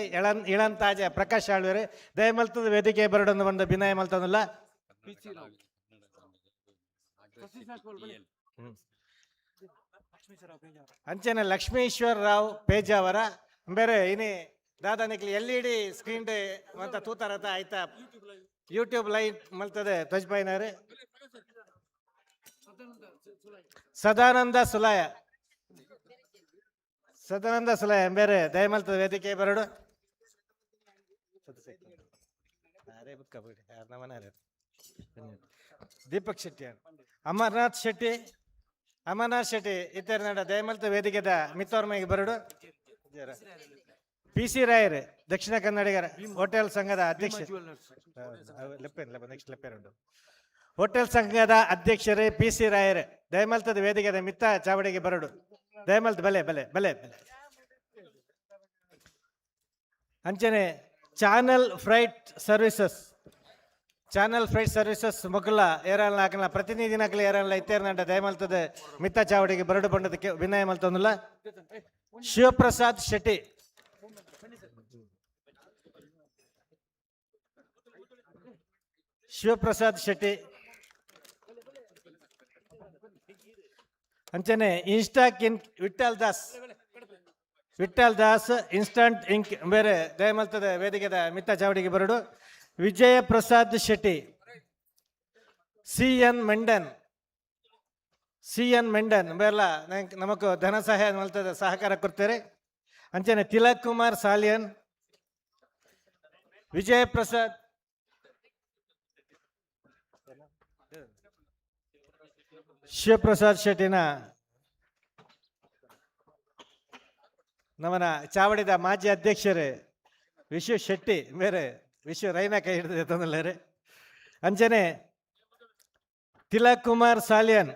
ಇಳಂತಾಜ ಪ್ರಕಾಶ್ ಆಳ್ವೆರೆ ದಯಮಲ್ತದ ವೇದಿಕೆ ಬರಡೊಂದು ಒಂದು ಬಿನಯ ಮಲ್ತೊಂದಿಲ್ಲ. ಅಂಚನೆ ಲಕ್ಷ್ಮೀಶ್ವರ ರಾವ್ ಪೇಜಾವರ ಬೇರೆ ಇನಿ ದಾದಾ ನಿಕ್ಲಿ ಎಲ್ ಇ ಡಿ ಸ್ಕ್ರೀನ್ day ಅಂತ ತೂತಾರತ ಆಯ್ತಾ ಯೂಟ್ಯೂಬ್ ಲೈವ್ ಮಲ್ತದೆ ಧ್ವಜಪಾಯಿನವರೇ. ಸದಾನಂದ ಸುಲಾಯ, ಸದಾನಂದ ಸುಲಾಯ ಬೇರೆ ದಯಮಲ್ತದ ವೇದಿಕೆ ಬರಡು. ದೀಪಕ್ ಶೆಟ್ಟಿ, ಅಮರ್ನಾಥ್ ಶೆಟ್ಟಿ, ಅಮರ್ನಾಥ್ ಶೆಟ್ಟಿ ಇತ್ತರ ದಯಮಲ್ತ ವೇದಿಕೆದ ಮಿತ್ತೋರ್ಮೆಗೆ ಬರಡು. ಪಿ ಸಿ ರಾಯರ್ ದಕ್ಷಿಣ ಕನ್ನಡಿಗರ ಹೋಟೆಲ್ ಸಂಘದ ಅಧ್ಯಕ್ಷ, ನೆಕ್ಸ್ಟ್ ಲೆಪ್ಪೇನ್ ಉಂಟು. ಹೋಟೆಲ್ ಸಂಘದ ಅಧ್ಯಕ್ಷರೇ ಪಿ ಸಿ ರಾಯರ್ ದಯಮಲ್ತದ ವೇದಿಕೆದ ಮಿತ್ತ ಚಾವಡಿಗೆ ಬರಡು. ದಯಮಲ್ತ ಬಲೆ ಬಲೆ ಬಲೆ ಬಲೆ. ಅಂಚನೆ channel freight services, channel freight services ಮೊಕಲ ಏರಲ್ ಹಾಕಲ ಪ್ರತಿನಿಧಿನಕಲ ಏರಲ್ಲ ಇತ್ತೇರ್ನಂಡ ದಯಮಲ್ತದ ಮಿತ್ತ ಚಾವಡಿಗೆ ಬರಡು ಬಂಡದಕ್ಕೆ ವಿನಯ ಮಲ್ತೊಂದಿಲ್ಲ. ಶಿವಪ್ರಸಾದ್ ಶೆಟ್ಟಿ, ಶಿವಪ್ರಸಾದ್ ಶೆಟ್ಟಿ. ಅಂಚನೆ ಇನ್ಸ್ಟಾಕ್ ಇನ್ ವಿಠಲ್ ದಾಸ್, ವಿಠಲ್ ದಾಸ್ ಇನ್ಸ್ಟಂಟ್ ಇಂಕ್ ಬೇರೆ ದಯಮಲ್ತದ ವೇದಿಕೆದ ಮಿತ್ತ ಚಾವಡಿಗೆ ಬರಡು. ವಿಜಯ ಪ್ರಸಾದ್ ಶೆಟ್ಟಿ, ಸಿ ಎನ್ ಮೆಂಡನ್, ಸಿ ಎನ್ ಮೆಂಡನ್ ಬೇರ್ಲ ನಮಕ್ ಧನ ಸಹಾಯ ಮಲ್ತದ ಸಹಕಾರ ಕೊಡ್ತಾರೆ. ಅಂಚನೆ ತಿಲಕ್ ಕುಮಾರ್ ಸಾಲಿಯನ್, ವಿಜಯ ಪ್ರಸಾದ್ ಶಿವಪ್ರಸಾದ್ ಶೆಟ್ಟಿನ ನಮ್ಮನ ಚಾವಡಿದ ಮಾಜಿ ಅಧ್ಯಕ್ಷರೇ ವಿಶ್ವ ಶೆಟ್ಟಿ ಬೇರೆ ವಿಶ್ವ ರೈನ ಕೈ ಹಿಡಿದ ತಂದಲ್ಲರೆ. ಅಂಚನೆ ತಿಲಕ್ ಕುಮಾರ್ ಸಾಲಿಯನ್,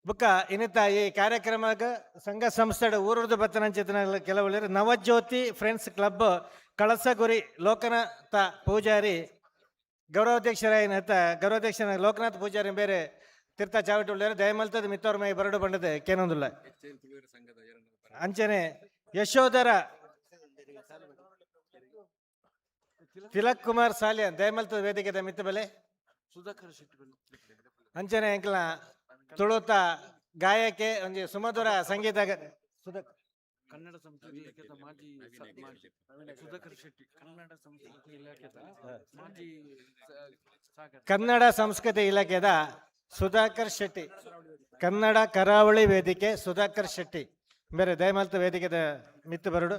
ಬುಕ್ಕ ಇನ್ನಿತ ಈ ಕಾರ್ಯಕ್ರಮಕ್ಕೆ ಸಂಘ ಸಂಸ್ಥೆ ಊರುರ್ದು ಬತ್ತನಂಚಿತನ ಕೆಲವು ನವಜ್ಯೋತಿ ಫ್ರೆಂಡ್ಸ್ ಕ್ಲಬ್ ಕಳಸಗುರಿ ಲೋಕನಾಥ ಪೂಜಾರಿ ಗೌರವಾಧ್ಯಕ್ಷರಾಯಿನ ಗೌರವಾಧ್ಯಕ್ಷನ ಲೋಕನಾಥ್ ಪೂಜಾರಿ ಬೇರೆ ತೀರ್ಥ ಚಾವಟಿ ಉಳ್ಳೇರು ದಯಮಲ್ತದ ಮಿತ್ತೋರ್ ಮೈ ಬರಡು ಬಂಡದೆ ಕೇನೊಂದುಲ್ಲ. ಅಂಚನೆ ಯಶೋಧರ ತಿಲಕ್ ಕುಮಾರ್ ಸಾಲಿಯನ್ ದಯಮಲ್ತದ ವೇದಿಕೆದ ಮಿತ್ತ ಬೆಲೆ. ಸುಧಾಕರ್ ಶೆಟ್ಟಿ ಅಂಚನೆ ಅಂಕಲ್ನ ತುಳುತ ಗಾಯಕೆ ಒಂಜಿ ಸುಮಧುರ ಸಂಗೀತ ಸುಧಾಕರ್ ಕನ್ನಡ ಸಂಸ್ಕೃತಿ ಇಲಾಖೆದ ಮಾಜಿ ಸುಧಾಕರ್ ಶೆಟ್ಟಿ, ಕನ್ನಡ ಸಂಸ್ಕೃತಿ ಇಲಾಖೆದ ಮಾಜಿ ಕನ್ನಡ ಸಂಸ್ಕೃತಿ ಇಲಾಖೆದ ಸುಧಾಕರ್ ಶೆಟ್ಟಿ, ಕನ್ನಡ ಕರಾವಳಿ ವೇದಿಕೆ ಸುಧಾಕರ್ ಶೆಟ್ಟಿ ಬೇರೆ ದಯಮಲ್ತ ವೇದಿಕೆದ ಮಿತ್ತು ಬರಡು.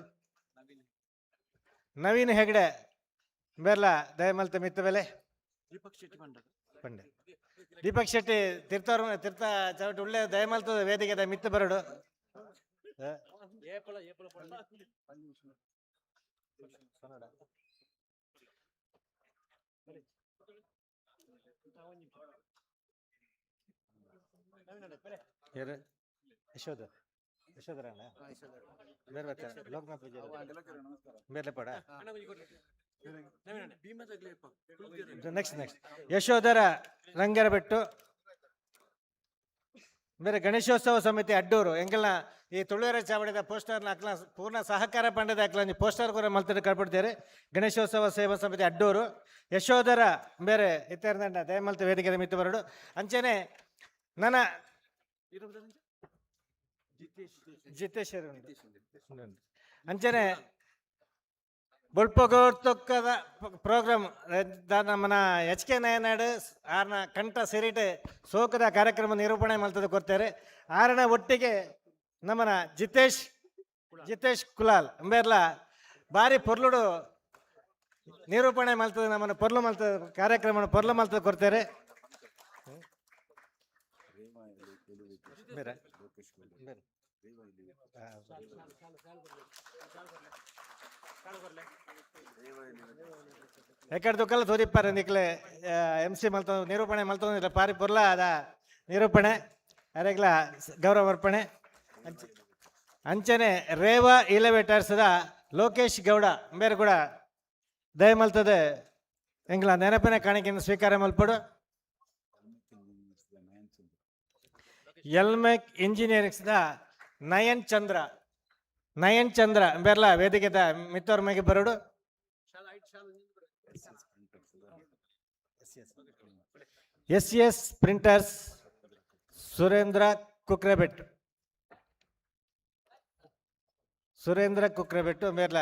ನವೀನ್ ಹೆಗಡೆ ಬೇರ್ಲ ದಯಮಲ್ತ ಮಿತ್ತು ಬೆಲೆ. ಪಂಡೆ ದೀಪಕ್ ಶೆಟ್ಟಿ ತೀರ್ಥವ್ರ ತೀರ್ಥ ಚೌಟ ಉಳ್ಳೆ ದಯಮಲ್ತದ ವೇದಿಕೆದ ಮಿತ್ತು ಬರಡು. ಯಾರು? ಯಶೋಧ, ಯಶೋಧರಣ್ಣ ಬೇರೆ ಬರ್ತಾರೆ. ಲೋಕನಾಥ್ ವಿಜಯ ಬೇರೆ ಪಡ. ನೆಕ್ಸ್ಟ್ ನೆಕ್ಸ್ಟ್ ಯಶೋಧರ ರಂಗರಬೆಟ್ಟು ಬೇರೆ ಗಣೇಶೋತ್ಸವ ಸಮಿತಿ ಅಡ್ಡೂರು ಎಂಕಲ್ನ ಈ ತುಳುವೆರ ಚಾವಡಿದ ಪೋಸ್ಟರ್ನ ಅಕ್ಲ ಪೂರ್ಣ ಸಹಕಾರ ಪಂಡದ ಅಕ್ಲ ಪೋಸ್ಟರ್ ಕೂಡ ಮಲ್ತದ ಕಳ್ಪಡ್ತಾರೆ. ಗಣೇಶೋತ್ಸವ ಸೇವಾ ಸಮಿತಿ ಅಡ್ಡೂರು ಯಶೋಧರ ಬೇರೆ ಇತ್ತೆರ್ದಂಡ ದಯಮಲ್ತ ವೇದಿಕೆ ಮಿತ್ತು ಬರಡು. ಅಂಚನೆ ನನ್ನ ಜಿತೇಶ್ ಅಂಚನೆ ಬೊಳ್ಪಗೋರ್ತೊಕ್ಕದ ಪ್ರೋಗ್ರಾಮ್ ನಮ್ಮನ ಎಚ್ ಕೆ ನಯನಾಡು ಆರ್ನ ಕಂಠ ಸಿರಿಟೆ ಸೋಕದ ಕಾರ್ಯಕ್ರಮ ನಿರೂಪಣೆ ಮಲ್ತದ ಕೊರ್ತಾರೆ. ಆರನ ಒಟ್ಟಿಗೆ ನಮ್ಮನ ಜಿತೇಶ್ ಜಿತೇಶ್ ಕುಲಾಲ್ ಅಂಬೇರ್ಲ ಬಾರಿ ಪೊರ್ಲುಡು ನಿರೂಪಣೆ ಮಲ್ತದ ನಮ್ಮನ್ನ ಪೊರ್ಲು ಮಲ್ತದ ಕಾರ್ಯಕ್ರಮ ಪೊರ್ಲು ಮಲ್ತದ ಕೊರ್ತಾರೆ. ಬೇರೆ ಬೇರೆ ಎಕ್ಕಡ ದುಕ್ಕಲ್ಲ ತೋದಿಪ್ಪಾರ ನಿಕ್ಲೆ ಎಂ ಸಿ ಮಲ್ತ ನಿರೂಪಣೆ ಮಲ್ತೊಂದಿಲ್ಲ ಪಾರಿ ಪೊರ್ಲ ಅದ ನಿರೂಪಣೆ ಅರೆಗ್ಲ ಗೌರವ ಅರ್ಪಣೆ. ಅಂಚನೆ ರೇವಾ ಇಲೆವೇಟರ್ಸ್ದ ಲೋಕೇಶ್ ಗೌಡ ಬೇರೆ ಕೂಡ ದಯಮಲ್ತದೆ ಎಂಗ್ಲ ನೆನಪಿನ ಕಾಣಿಕೆಯನ್ನು ಸ್ವೀಕಾರ ಮಲ್ಪಡು. ಎಲ್ಮೆಕ್ ಇಂಜಿನಿಯರಿಂಗ್ಸ್ದ ನಯನ್ ಚಂದ್ರ, ನಯನ್ ಚಂದ್ರ ಬೇರ್ಲ ವೇದಿಕೆದ ಮಿತ್ತೋರ್ ಮೇಗೆ ಬರೋಡು. S S printers Surendra Kukrebettu, Surendra Kukrebettu ಮೇರ್ಲ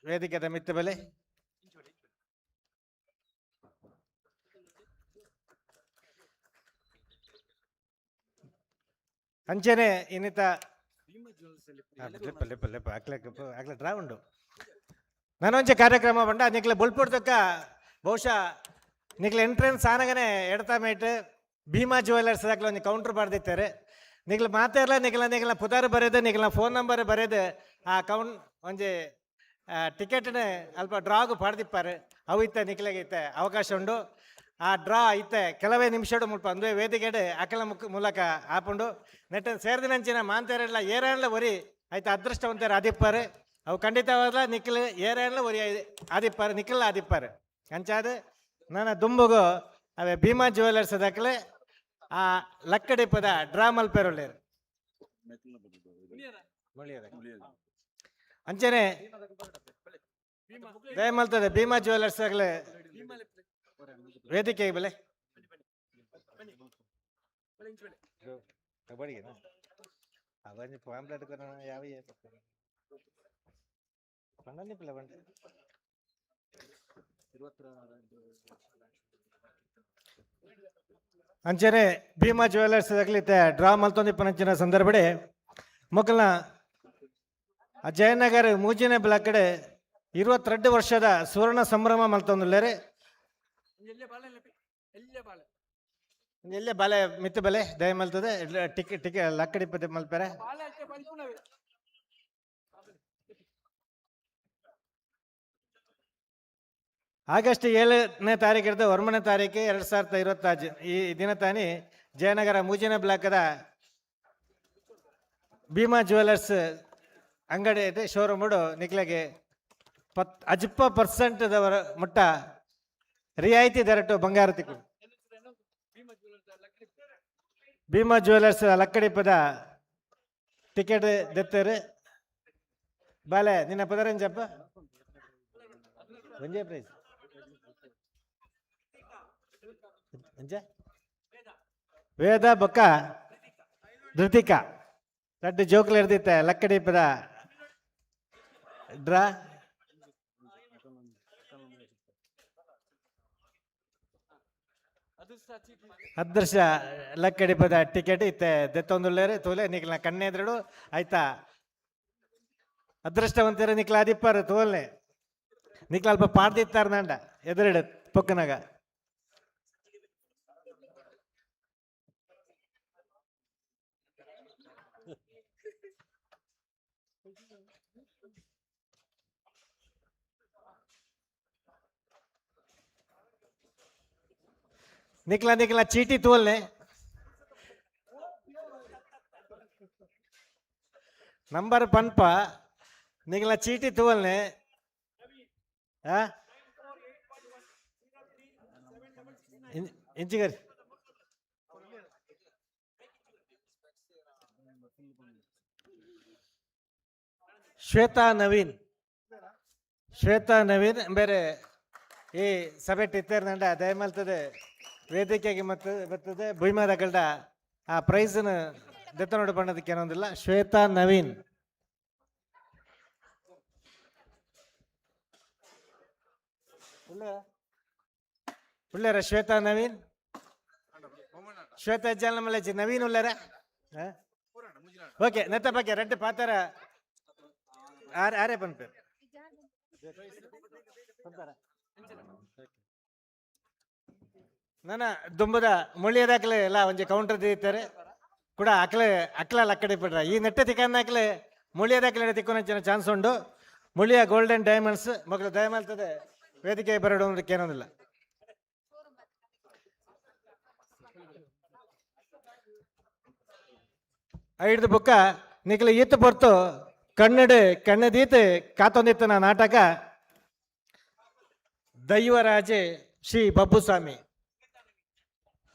ವೇದಿಕೆದ ಮಿತ್ತ ಬೆಲೆ. ಅಂಚನೆ ಇನ್ನಿತ ಲೆಪ್ಪ ಲೆಪ್ಪ ಅಕ್ಲೆ ಅಕ್ಲೆ ಡ್ರಾ ಉಂಡು. ನಾನೊಂಚೆ ಕಾರ್ಯಕ್ರಮ ಬಂಡ ನಿಕ್ಲೆ ಬೊಲ್ಪುಡ್ತಕ್ಕ ಬಹುಶಃ ನಿಕ್ಲೆ ಎಂಟ್ರೆನ್ಸ್ ಆನಗನೆ ಎಡತಾ ಮೇಟ್ ಭೀಮಾ ಜ್ಯುವೆಲರ್ಸ್ ದಾಕ್ಲೆ ಒಂಜಿ ಕೌಂಟರ್ ಬರ್ದಿತ್ತಾರೆ. ನಿಕ್ಲೆ ಮಾತೆರ್ಲ ನಿಕ್ಲ ನಿಕ್ಲ ಪುದಾರ್ ಬರೆದು ನಿಕ್ಲ ಫೋನ್ ನಂಬರ್ ಬರೆದು ಆ ಕೌನ್ ಒಂಜಿ ಟಿಕೆಟ್ನ ಅಲ್ಪ ಡ್ರಾಗ್ ಪಾಡ್ದಿಪ್ಪಾರೆ. ಅವು ಇತ್ತೆ ನಿಕ್ಲೆಗೆ ಇತ್ತೆ ಅವಕಾಶ ಉಂಡು. ಆ ಡ್ರಾ ಇತ್ತೆ ಕೆಲವೇ ನಿಮಿಷಡು ಮುಲ್ಪ ಅಂದುವೆ ವೇದಿಕೆಡ್ ಅಕಲ ಮುಖ ಮೂಲಕ ಆಪುಂಡು. ನೆಟ್ಟ ಸೇರ್ದಿನಂಚಿನ ಮಾಂತೇರೆಲ್ಲ ಏರಾನ್ಲ ಒರಿ ಐತ ಅದೃಷ್ಟವಂತರು ಆದಿಪ್ಪಾರೆ. ಅವು ಖಂಡಿತವಾದ ನಿಕ್ಲು ಏರಾನ್ಲ ಒರಿ ಆದಿಪ್ಪಾರೆ, ನಿಖಲ್ ಆದಿಪ್ಪಾರೆ. ಅಂಚಾದ ನನ್ನ ದುಂಬುಗು ಅವೇ ಭೀಮಾ ಜ್ಯುವೆಲರ್ಸ್ ದಾಖಲೆ ಆ ಲಕ್ಕಡಿಪದ ಡ್ರಾ ಮಲ್ಪೆರೊಳ್ಳೇರು ಅಂಚನೆ ದಯಮಲ್ತದೆ ಭೀಮಾ ಜ್ಯುವೆಲರ್ಸ್ ಆಗಲೇ ವೇದಿಕೆ ಬೆಲೆ ಅವನಿ ಪಾಂಪ್ಲೆಟ್ ಯಾವ ಬಂಡೆ. ಅಂಚನೆ ಭೀಮಾ ಜ್ಯುವೆಲರ್ಸ್ ಆಗಲಿತ್ತೆ ಡ್ರಾ ಮಲ್ತೊಂದಿಪ್ಪನಂಚಿನ ಸಂದರ್ಭಡೆ ಮೊಕಲ್ನ ಜಯನಗರ ಮೂಜಿನ ಬ್ಲಾಕ್ ಕಡೆ 22 ವರ್ಷದ ಸುವರ್ಣ ಸಂಭ್ರಮ ಮಲ್ತೊಂದುಲ್ಲೇರೆ. ಎಲ್ಲೇ ಬಾಲೆ ಮಿತ್ತು ಬಲೆ ದಯ ಮಲ್ತದೆ ಟಿಕೆ ಟಿಕೆ ಲಕ್ಕಡಿ ಪದ ಮಲ್ಪೆರೆ. ಆಗಸ್ಟ್ 7ನೇ ತಾರೀಕು ಹಿಡಿದು 9ನೇ ತಾರೀಕು 2025 ಈ ದಿನ ತಾನಿ ಜಯನಗರ ಮೂಜಿನ ಬ್ಲಾಕದ ಭೀಮಾ ಜ್ಯುವೆಲರ್ಸ್ ಅಂಗಡಿ ಇದೆ ಶೋರೂಮ್ ನಿಕ್ಲೆಗೆ 10% ದವರ ಮುಟ್ಟ ರಿಯಾಯಿತಿ ದರಟು ಬಂಗಾರ ತಿಕ್ಕು. ಭೀಮಾ ಜ್ಯುವೆಲರ್ಸ್ ಲಕ್ಕಡಿಪದ ಟಿಕೆಟ್ ದೆತ್ತರು. ಬಾಲೆ ನಿನ್ನ ಪದರಂಜಪ್ಪ ಒಂಜೇ ಪ್ರೈಸ್ ಅಂಚೆ ವೇದ ಬೊಕ್ಕ ಧೃತಿಕಾ ರಡ್ಡು ಜೋಕ್ಲು ಇರ್ದಿತ್ತೆ ಲಕ್ಕಡಿಪದ ಡ್ರಾ. ಅದೃಷ್ಟ ಲಕ್ಕಡಿಪದ ಟಿಕೆಟ್ ಇತ್ತೆ ದೆತ್ತೊಂದುಲ್ಲೇರು ತೂಲೆ ನಿಕ್ಲ ಕಣ್ಣೆದ್ರಡು ಆಯ್ತಾ ಅದೃಷ್ಟವಂತರ ನಿಕ್ಲ ಆದಿಪ್ಪಾರು ತೋಲ್ನೆ ನಿಕ್ಲ ಅಲ್ಪ ಪಾಡ್ದಿತ್ತಾರ ನಂಡ ಎದುರುಡು ಪೊಕ್ಕನಾಗ. ನಿಕ್ಲ ನಿಕ್ಲ ಚೀಟಿ ತೋಲ್ನೆ ನಂಬರ್ ಪನ್ಪ ನಿಕ್ಲ ಚೀಟಿ ತೋಲ್ನೆ ಆ ಇಂಚಿಗರ್ ಶ್ವೇತಾ ನವೀನ್, ಶ್ವೇತಾ ನವೀನ್ ಬೇರೆ ಈ ಸಭೆ ಇತ್ತೇರ್ನಂಡ ದಯಮಲ್ತದೆ ವೇದಿಕೆಗೆ ಮತ್ತು ಬರ್ತದೆ ಭೂಮಿದ ಆ ಪ್ರೈಸ್ನ ದೆತ್ತನೋಡು ಬಣ್ಣದಕ್ಕೆ ಏನೊಂದಿಲ್ಲ. ಶ್ವೇತಾ ನವೀನ್. ಉಳ್ಳೇರ ಶ್ವೇತಾ ನವೀನ್, ಶ್ವೇತಾ ಜಲ ಮಲಜಿ ನವೀನ್ ಉಳ್ಳೇರ. ಓಕೆ, ನೆತ್ತ ಬಗ್ಗೆ ರೆಡ್ ಪಾತರ ಆರೆ ಆರೆ ಪನ್ಪೇರು. ನನ್ನ ದುಂಬದ ಮುಳ್ಳಿಯದಾಕಲೆ ಎಲ್ಲ ಒಂಜಿ ಕೌಂಟರ್ ದೀತಾರೆ ಕೂಡ ಅಕ್ಲೆ ಅಕ್ಲ ಲಕ್ಕಡಿ ಪಡ್ರ ಈ ನೆಟ್ಟೆ ತಿಕ್ಕನ್ನಾಕ್ಲೆ ಮುಳ್ಳಿಯದಾಕಲೆ ತಿಕ್ಕೊನಂಚಿನ ಚಾನ್ಸ್ ಉಂಡು. ಮುಳ್ಳಿಯ ಗೋಲ್ಡನ್ ಡೈಮಂಡ್ಸ್ ಮಕ್ಕಳು ದಯಮಾಲ್ತದೆ ವೇದಿಕೆ ಬರಡು ಅನ್ನೋದಕ್ಕೆ ಏನೊಂದಿಲ್ಲ. ಐದು ಬುಕ್ಕ ನಿಕ್ಲೆ ಈತ ಪೊರ್ತು ಕನ್ನಡ ಕಣ್ಣದೀತ ಕಾತೊಂದಿತ್ತನ ನಾಟಕ ದೈವರಾಜೆ ಶ್ರೀ ಬಬ್ಬುಸ್ವಾಮಿ.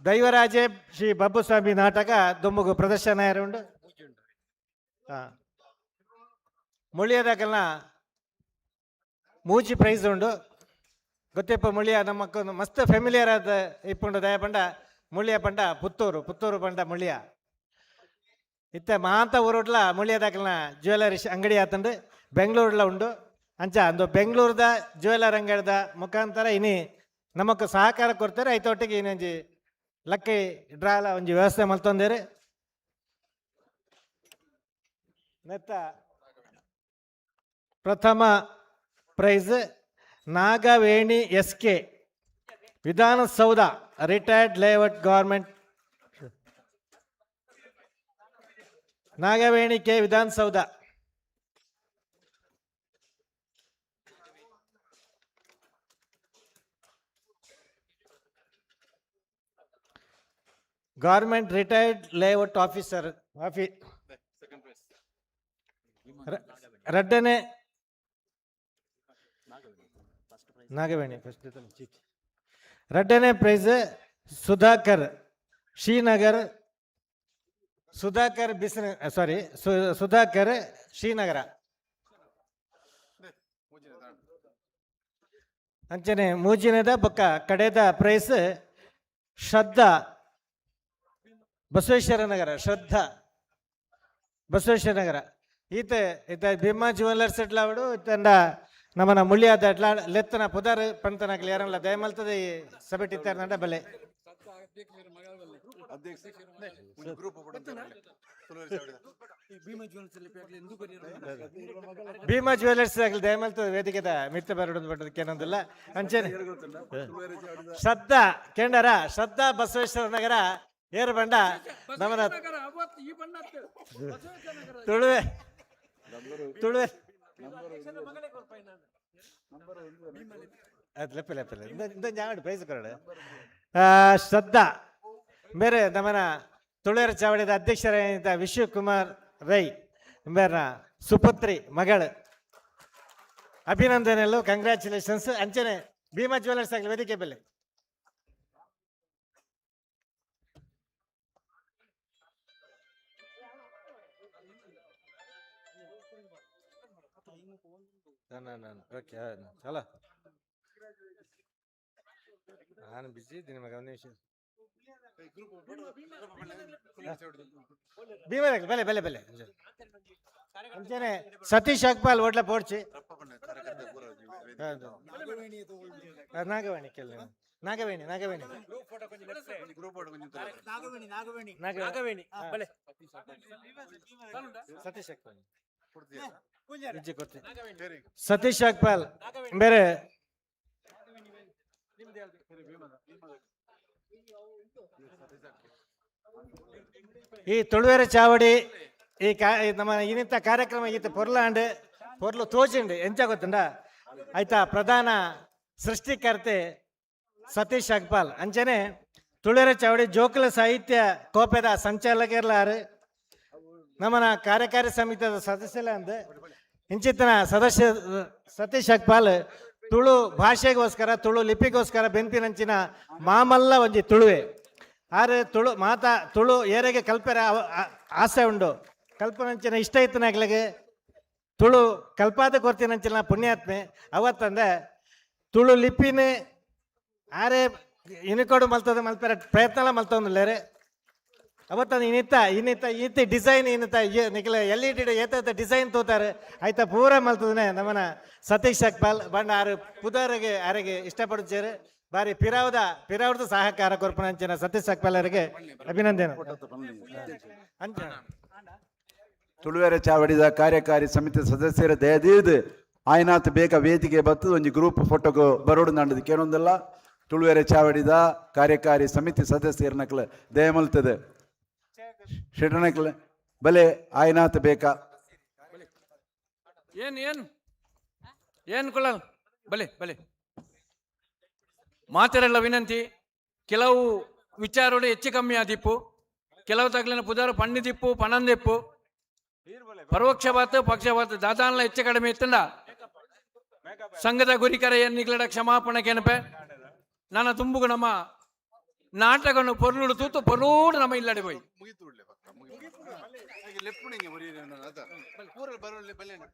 ದೈವರಾಜೆ ಶ್ರೀ ಬಬ್ಬುಸ್ವಾಮಿ ನಾಟಕ ದುಂಬುಗು ಪ್ರದರ್ಶನ ಉಂಡು. ಮುಳಿಯದಾಕಲ್ನ ಮೂಜಿ ಪ್ರೈಸ್ ಉಂಡು. ಗೊತ್ತಿಪ್ಪ ಮುಳಿಯ ನಮ್ಮಕ್ಕೊಂದು ಮಸ್ತ್ ಫೆಮಿಲಿಯರ್ ಆದ ಇಪ್ಪುಂಡು ದಯ ಪಂಡ ಮುಳಿಯ ಪಂಡ ಪುತ್ತೂರು, ಪುತ್ತೂರು ಪಂಡ ಮುಳಿಯ. ಇತ್ತೆ ಮಾಂತ ಊರುಡ್ಲ ಮುಳಿಯದಾಕಲ್ನ ಜ್ಯುವೆಲರಿ ಅಂಗಡಿ ಆತಂಡು ಬೆಂಗಳೂರುಡ್ಲ ಉಂಡು. ಅಂಚ ಅಂದು ಬೆಂಗಳೂರದ ಜ್ಯುವೆಲರ್ ಅಂಗಡಿದ ಮುಖಾಂತರ ಇನಿ ನಮಕ್ ಸಹಕಾರ ಕೊಡ್ತಾರೆ. ಐತೊಟ್ಟಿಗೆ ಇನ್ನೊಂಜಿ ಲಕ್ಕಿ ಡ್ರಾಲ ಒಂಜಿ ವ್ಯವಸ್ಥೆ ಮಲ್ತೊಂದೇರು. ನೆತ್ತ ಪ್ರಥಮ prize Nagaveni S K, Vidhana Soudha retired layout government. Nagaveni K Vidhana Soudha. Government retired layout officer ಆಫಿ ರಡ್ಡನೆ ನಾಗವೇಣಿ ಫಸ್ಟ್ ಚೀಟಿ. ರಡ್ಡನೆ ಪ್ರೈಸ್ ಸುಧಾಕರ್ ಶ್ರೀನಗರ್, ಸುಧಾಕರ್ ಬಿಸ್ನೆ ಸಾರಿ ಸುಧಾಕರ್ ಶ್ರೀನಗರ. ಅಂಚನೆ ಮೂಜಿನದ ಬೊಕ್ಕ ಕಡೆದ ಪ್ರೈಸ್ ಶ್ರದ್ಧಾ ಬಸವೇಶ್ವರ ನಗರ, ಶ್ರದ್ಧಾ ಬಸವೇಶ್ವರ ನಗರ. ಈತ ಈತ ಭೀಮಾ ಜ್ಯುವೆಲ್ಲರ್ಸ್ ಎಟ್ಲಾವಡು ಇತ್ತಂಡ ನಮ್ಮನ ಮುಳ್ಳಿಯಾದ ಎಟ್ಲಾ ಲೆತ್ತನ ಪುದರ್ ಪಂತನಕ್ಲೆ ಯಾರಲ್ಲ ದಯಮಲ್ತದೆ ಈ ಸಭೆ ಇತ್ತಾರ ಬಲೆ. ಭೀಮಾ ಜ್ಯುವೆಲ್ಲರ್ಸ್ ಆಗಲಿ ದಯಮಲ್ತದೆ ವೇದಿಕೆದ ಮಿತ್ತ ಬರಡು ಬಟ್ಟದಕ್ಕೆ ಏನೊಂದಿಲ್ಲ. ಅಂಚನೆ ಶ್ರದ್ಧಾ ಕೆಂಡರ ಶ್ರದ್ಧಾ ಬಸವೇಶ್ವರ ನಗರ ಏರು ಬಂಡ ನಮ್ಮನ ತುಳುವೆ ತುಳುವೆ ಅದು ಲೆಪ್ಪ ಲೆಪ್ಪ ಇಂದ ಪ್ರೈಸ್ ಕೊರಡು. ಶ್ರದ್ಧಾ ಬೇರೆ ನಮ್ಮನ ತುಳುವೆರ ಚಾವಡಿದ ಅಧ್ಯಕ್ಷರಾದ ವಿಶ್ವಕುಮಾರ್ ರೈ ಬೇರೆ ಸುಪುತ್ರಿ ಮಗಳು ಅಭಿನಂದನೆಗಳು, ಕಂಗ್ರ್ಯಾಚುಲೇಷನ್ಸ್. ಅಂಚನೆ ಭೀಮಾ ಜ್ಯುವೆಲ್ಲರ್ಸ್ ಆಗಲಿ ವೇದಿಕೆ ಬೆಲೆ. ಓಕೆ ಚಲ ನಾನು ಬಿಸಿ ಇದ್ದೀನಿ ಮಗ, ಒಂದು ನಿಮಿಷ. ಭೀಮಾ ಬೆಲೆ ಬೆಲೆ ಬೆಲೆ. ಅಂಚನೆ ಸತೀಶ್ ಅಕ್ಪಾಲ್ ಹೋಟ್ಲ ಪೋಡ್ಚಿ ನಾಗವಾಣಿ ಕೆಲ. ನಾಗವೇಣಿ ನಾಗವೇಣಿ. ನಾಗವೇಣಿ. ನಾಗವೇಣಿ. ಬಲೆ. ಸತೀಶ್ ಅಕ್ಪಾಲ್. ಇಜ್ಜಿ ಕೊಡ್ತೀನಿ. ಸತೀಶ್ ಅಕ್ಪಾಲ್ ಬೇರೆ. ಈ ತುಳುವೆರೆ ಚಾವಡಿ ಈ ಕಾ ಈ ನಮ್ಮ ಇನ್ನಿಂತ ಕಾರ್ಯಕ್ರಮ ಈತ ಪೊರ್ಲಾಂಡ್ ಪೊರ್ಲು ತೋಜಿಂಡು ಎಂಚ ಗೊತ್ತುಂಡ ಆಯ್ತಾ? ಪ್ರಧಾನ ಸೃಷ್ಟಿಕರ್ತೆ ಸತೀಶ್ ಅಗ್ಪಾಲ್. ಅಂಚನೆ ತುಳುವೆರೆ ಚಾವಡಿ ಜೋಕುಲ ಸಾಹಿತ್ಯ ಕೋಪೆದ ಸಂಚಾಲಕರ್ಲಾರು, ನಮ್ಮನ ಕಾರ್ಯಕಾರಿ ಸಮಿತಿಯ ಸದಸ್ಯರ ಅಂದ್ ಇಂಚಿತ್ತನ ಸದಸ್ಯ ಸತೀಶ್ ಅಗ್ಪಾಲ್ ತುಳು ಭಾಷೆಗೋಸ್ಕರ, ತುಳು ಲಿಪಿಗೋಸ್ಕರ ಬೆನ್ಪಿನಂಚಿನ ಮಾಮಲ್ಲ ಒಂಜಿ ತುಳುವೆ. ಆರೆ ತುಳು ಮಾತಾ ತುಳು ಏರೆಗೆ ಕಲ್ಪೆರ ಆಸೆ ಉಂಡು, ಕಲ್ಪನಂಚಿನ ಇಷ್ಟ ಇತ್ತನಾಗ್ಲಿಗೆ ತುಳು ಕಲ್ಪಾದ ಕೊರ್ತಿನಂಚಿನ ಪುಣ್ಯಾತ್ಮೆ. ಅವತ್ತಂದೆ ತುಳು ಲಿಪಿನೇ ಆರೆ ಇನಿಕೊಡು ಮಲ್ತದ ಮಲ್ಪೆರ ಪ್ರಯತ್ನ ಮಲ್ತೊಂದುಲ್ಲೇರೆ. ಅವತ್ತಂದು ಇನ್ನಿತ್ತ ಇನ್ನಿತ್ತ ಈತ ಡಿಸೈನ್ ಇನ್ನಿತ್ತ ನಿಖಿಲ ಎಲ್ ಇ ಡಿ ಏತ ಡಿಸೈನ್ ತೋತಾರೆ ಆಯ್ತಾ ಪೂರ ಮಲ್ತದನೆ ನಮ್ಮನ ಸತೀಶ್ ಅಕ್ಪಾಲ್. ಬಣ್ಣ ಆರು ಪುದರಿಗೆ ಆರೆಗೆ ಇಷ್ಟಪಡುತ್ತೇವೆ. ಬಾರಿ ಪಿರಾವದ ಪಿರಾವದ ಸಹಕಾರ ಕೊರ್ಪುನಂಚಿನ ಸತೀಶ್ ಅಕ್ಪಾಲ್ ಅವರಿಗೆ ಅಭಿನಂದನೆ. ಅಂಚ ತುಳುವೆರೆ ಚಾವಡಿದ ಕಾರ್ಯಕಾರಿ ಸಮಿತಿ ಸದಸ್ಯರ ದಯದೀದು ಆಯ್ನಾತ್ ಬೇಗ ವೇದಿಕೆ ಬತ್ತದ ಒಂಜಿ ಗ್ರೂಪ್ ಫೋಟೋಗು ಬರೋಡು ನಂಡದು ಕೇನೊಂದಲ್ಲ. ತುಳುವೆರೆ ಚಾವಡಿದ ಕಾರ್ಯಕಾರಿ ಸಮಿತಿ ಸದಸ್ಯರನಕ್ಲ ದಯಮಲ್ತದೆ ಶೆಟನಕ್ಲ ಬಲೆ ಆಯ್ನಾತ್ ಬೇಕಾ. ಏನ್ ಏನ್ ಏನ್ ಕೊಳಲ್ ಬಲೆ ಬಲೆ ಮಾತೆರೆಲ್ಲ ವಿನಂತಿ. ಕೆಲವು ವಿಚಾರಗಳು ಹೆಚ್ಚು ಕಮ್ಮಿ ಆದಿಪ್ಪು, ಕೆಲವು ತಗ್ಲಿನ ಪುದಾರು ಪಣ್ಣಿದಿಪ್ಪು ಪಣಂದಿಪ್ಪು ಪರೋಕ್ಷವಾತ ಪಕ್ಷಪಾತ ದಾದಾನ್ಲ ಹೆಚ್ಚು ಕಡಿಮೆ ಇತ್ತಂಡ ಸಂಘದ ಗುರಿಕರ ಎನ್ನಿಗ್ಲಡ ಕ್ಷಮಾಪಣೆ ಕೆನಪೆ. ನನ್ನ ತುಂಬುಗು ನಮ್ಮ ನಾಟಕನು ಪೊರ್ಲುಡು ತೂತು ಪೊರ್ಲೂಡು ನಮ್ಮ ಇಲ್ಲಡೆ ಪೋಯಿ.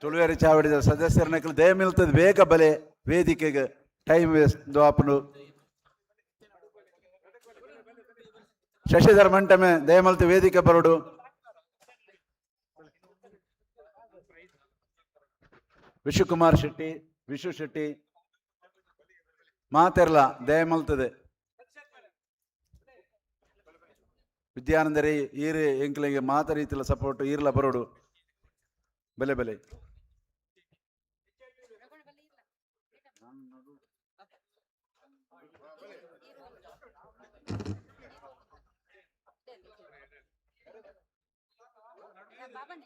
ತುಳುವೆರೆ ಚಾವಡಿದ ಸದಸ್ಯರನಕ್ಲ ದಯಮಿಲ್ತದ ಬೇಗ ಬಲೆ ವೇದಿಕೆಗೆ, ಟೈಮ್ ವೇಸ್ಟ್ ದ್ವಾಪನು. ಶಶಿಧರ್ ಮಂಟಮೆ ದಯಮಲ್ತ ವೇದಿಕೆ ಬರೋಡು. ವಿಶ್ವಕುಮಾರ್ ಶೆಟ್ಟಿ, ವಿಶ್ವ ಶೆಟ್ಟಿ ಮಾತೆರ್ಲ ದಯಮಲ್ತದೆ. ವಿದ್ಯಾನಂದರೇ ಈರು ಎಂಕ್ಲೆಗೆ ಮಾತ ರೀತಿಲ ಸಪೋರ್ಟ್ ಈರ್ಲ ಬರೋಡು. ಬೆಲೆ ಬೆಲೆ. ಬಾಬಣ್ಣ.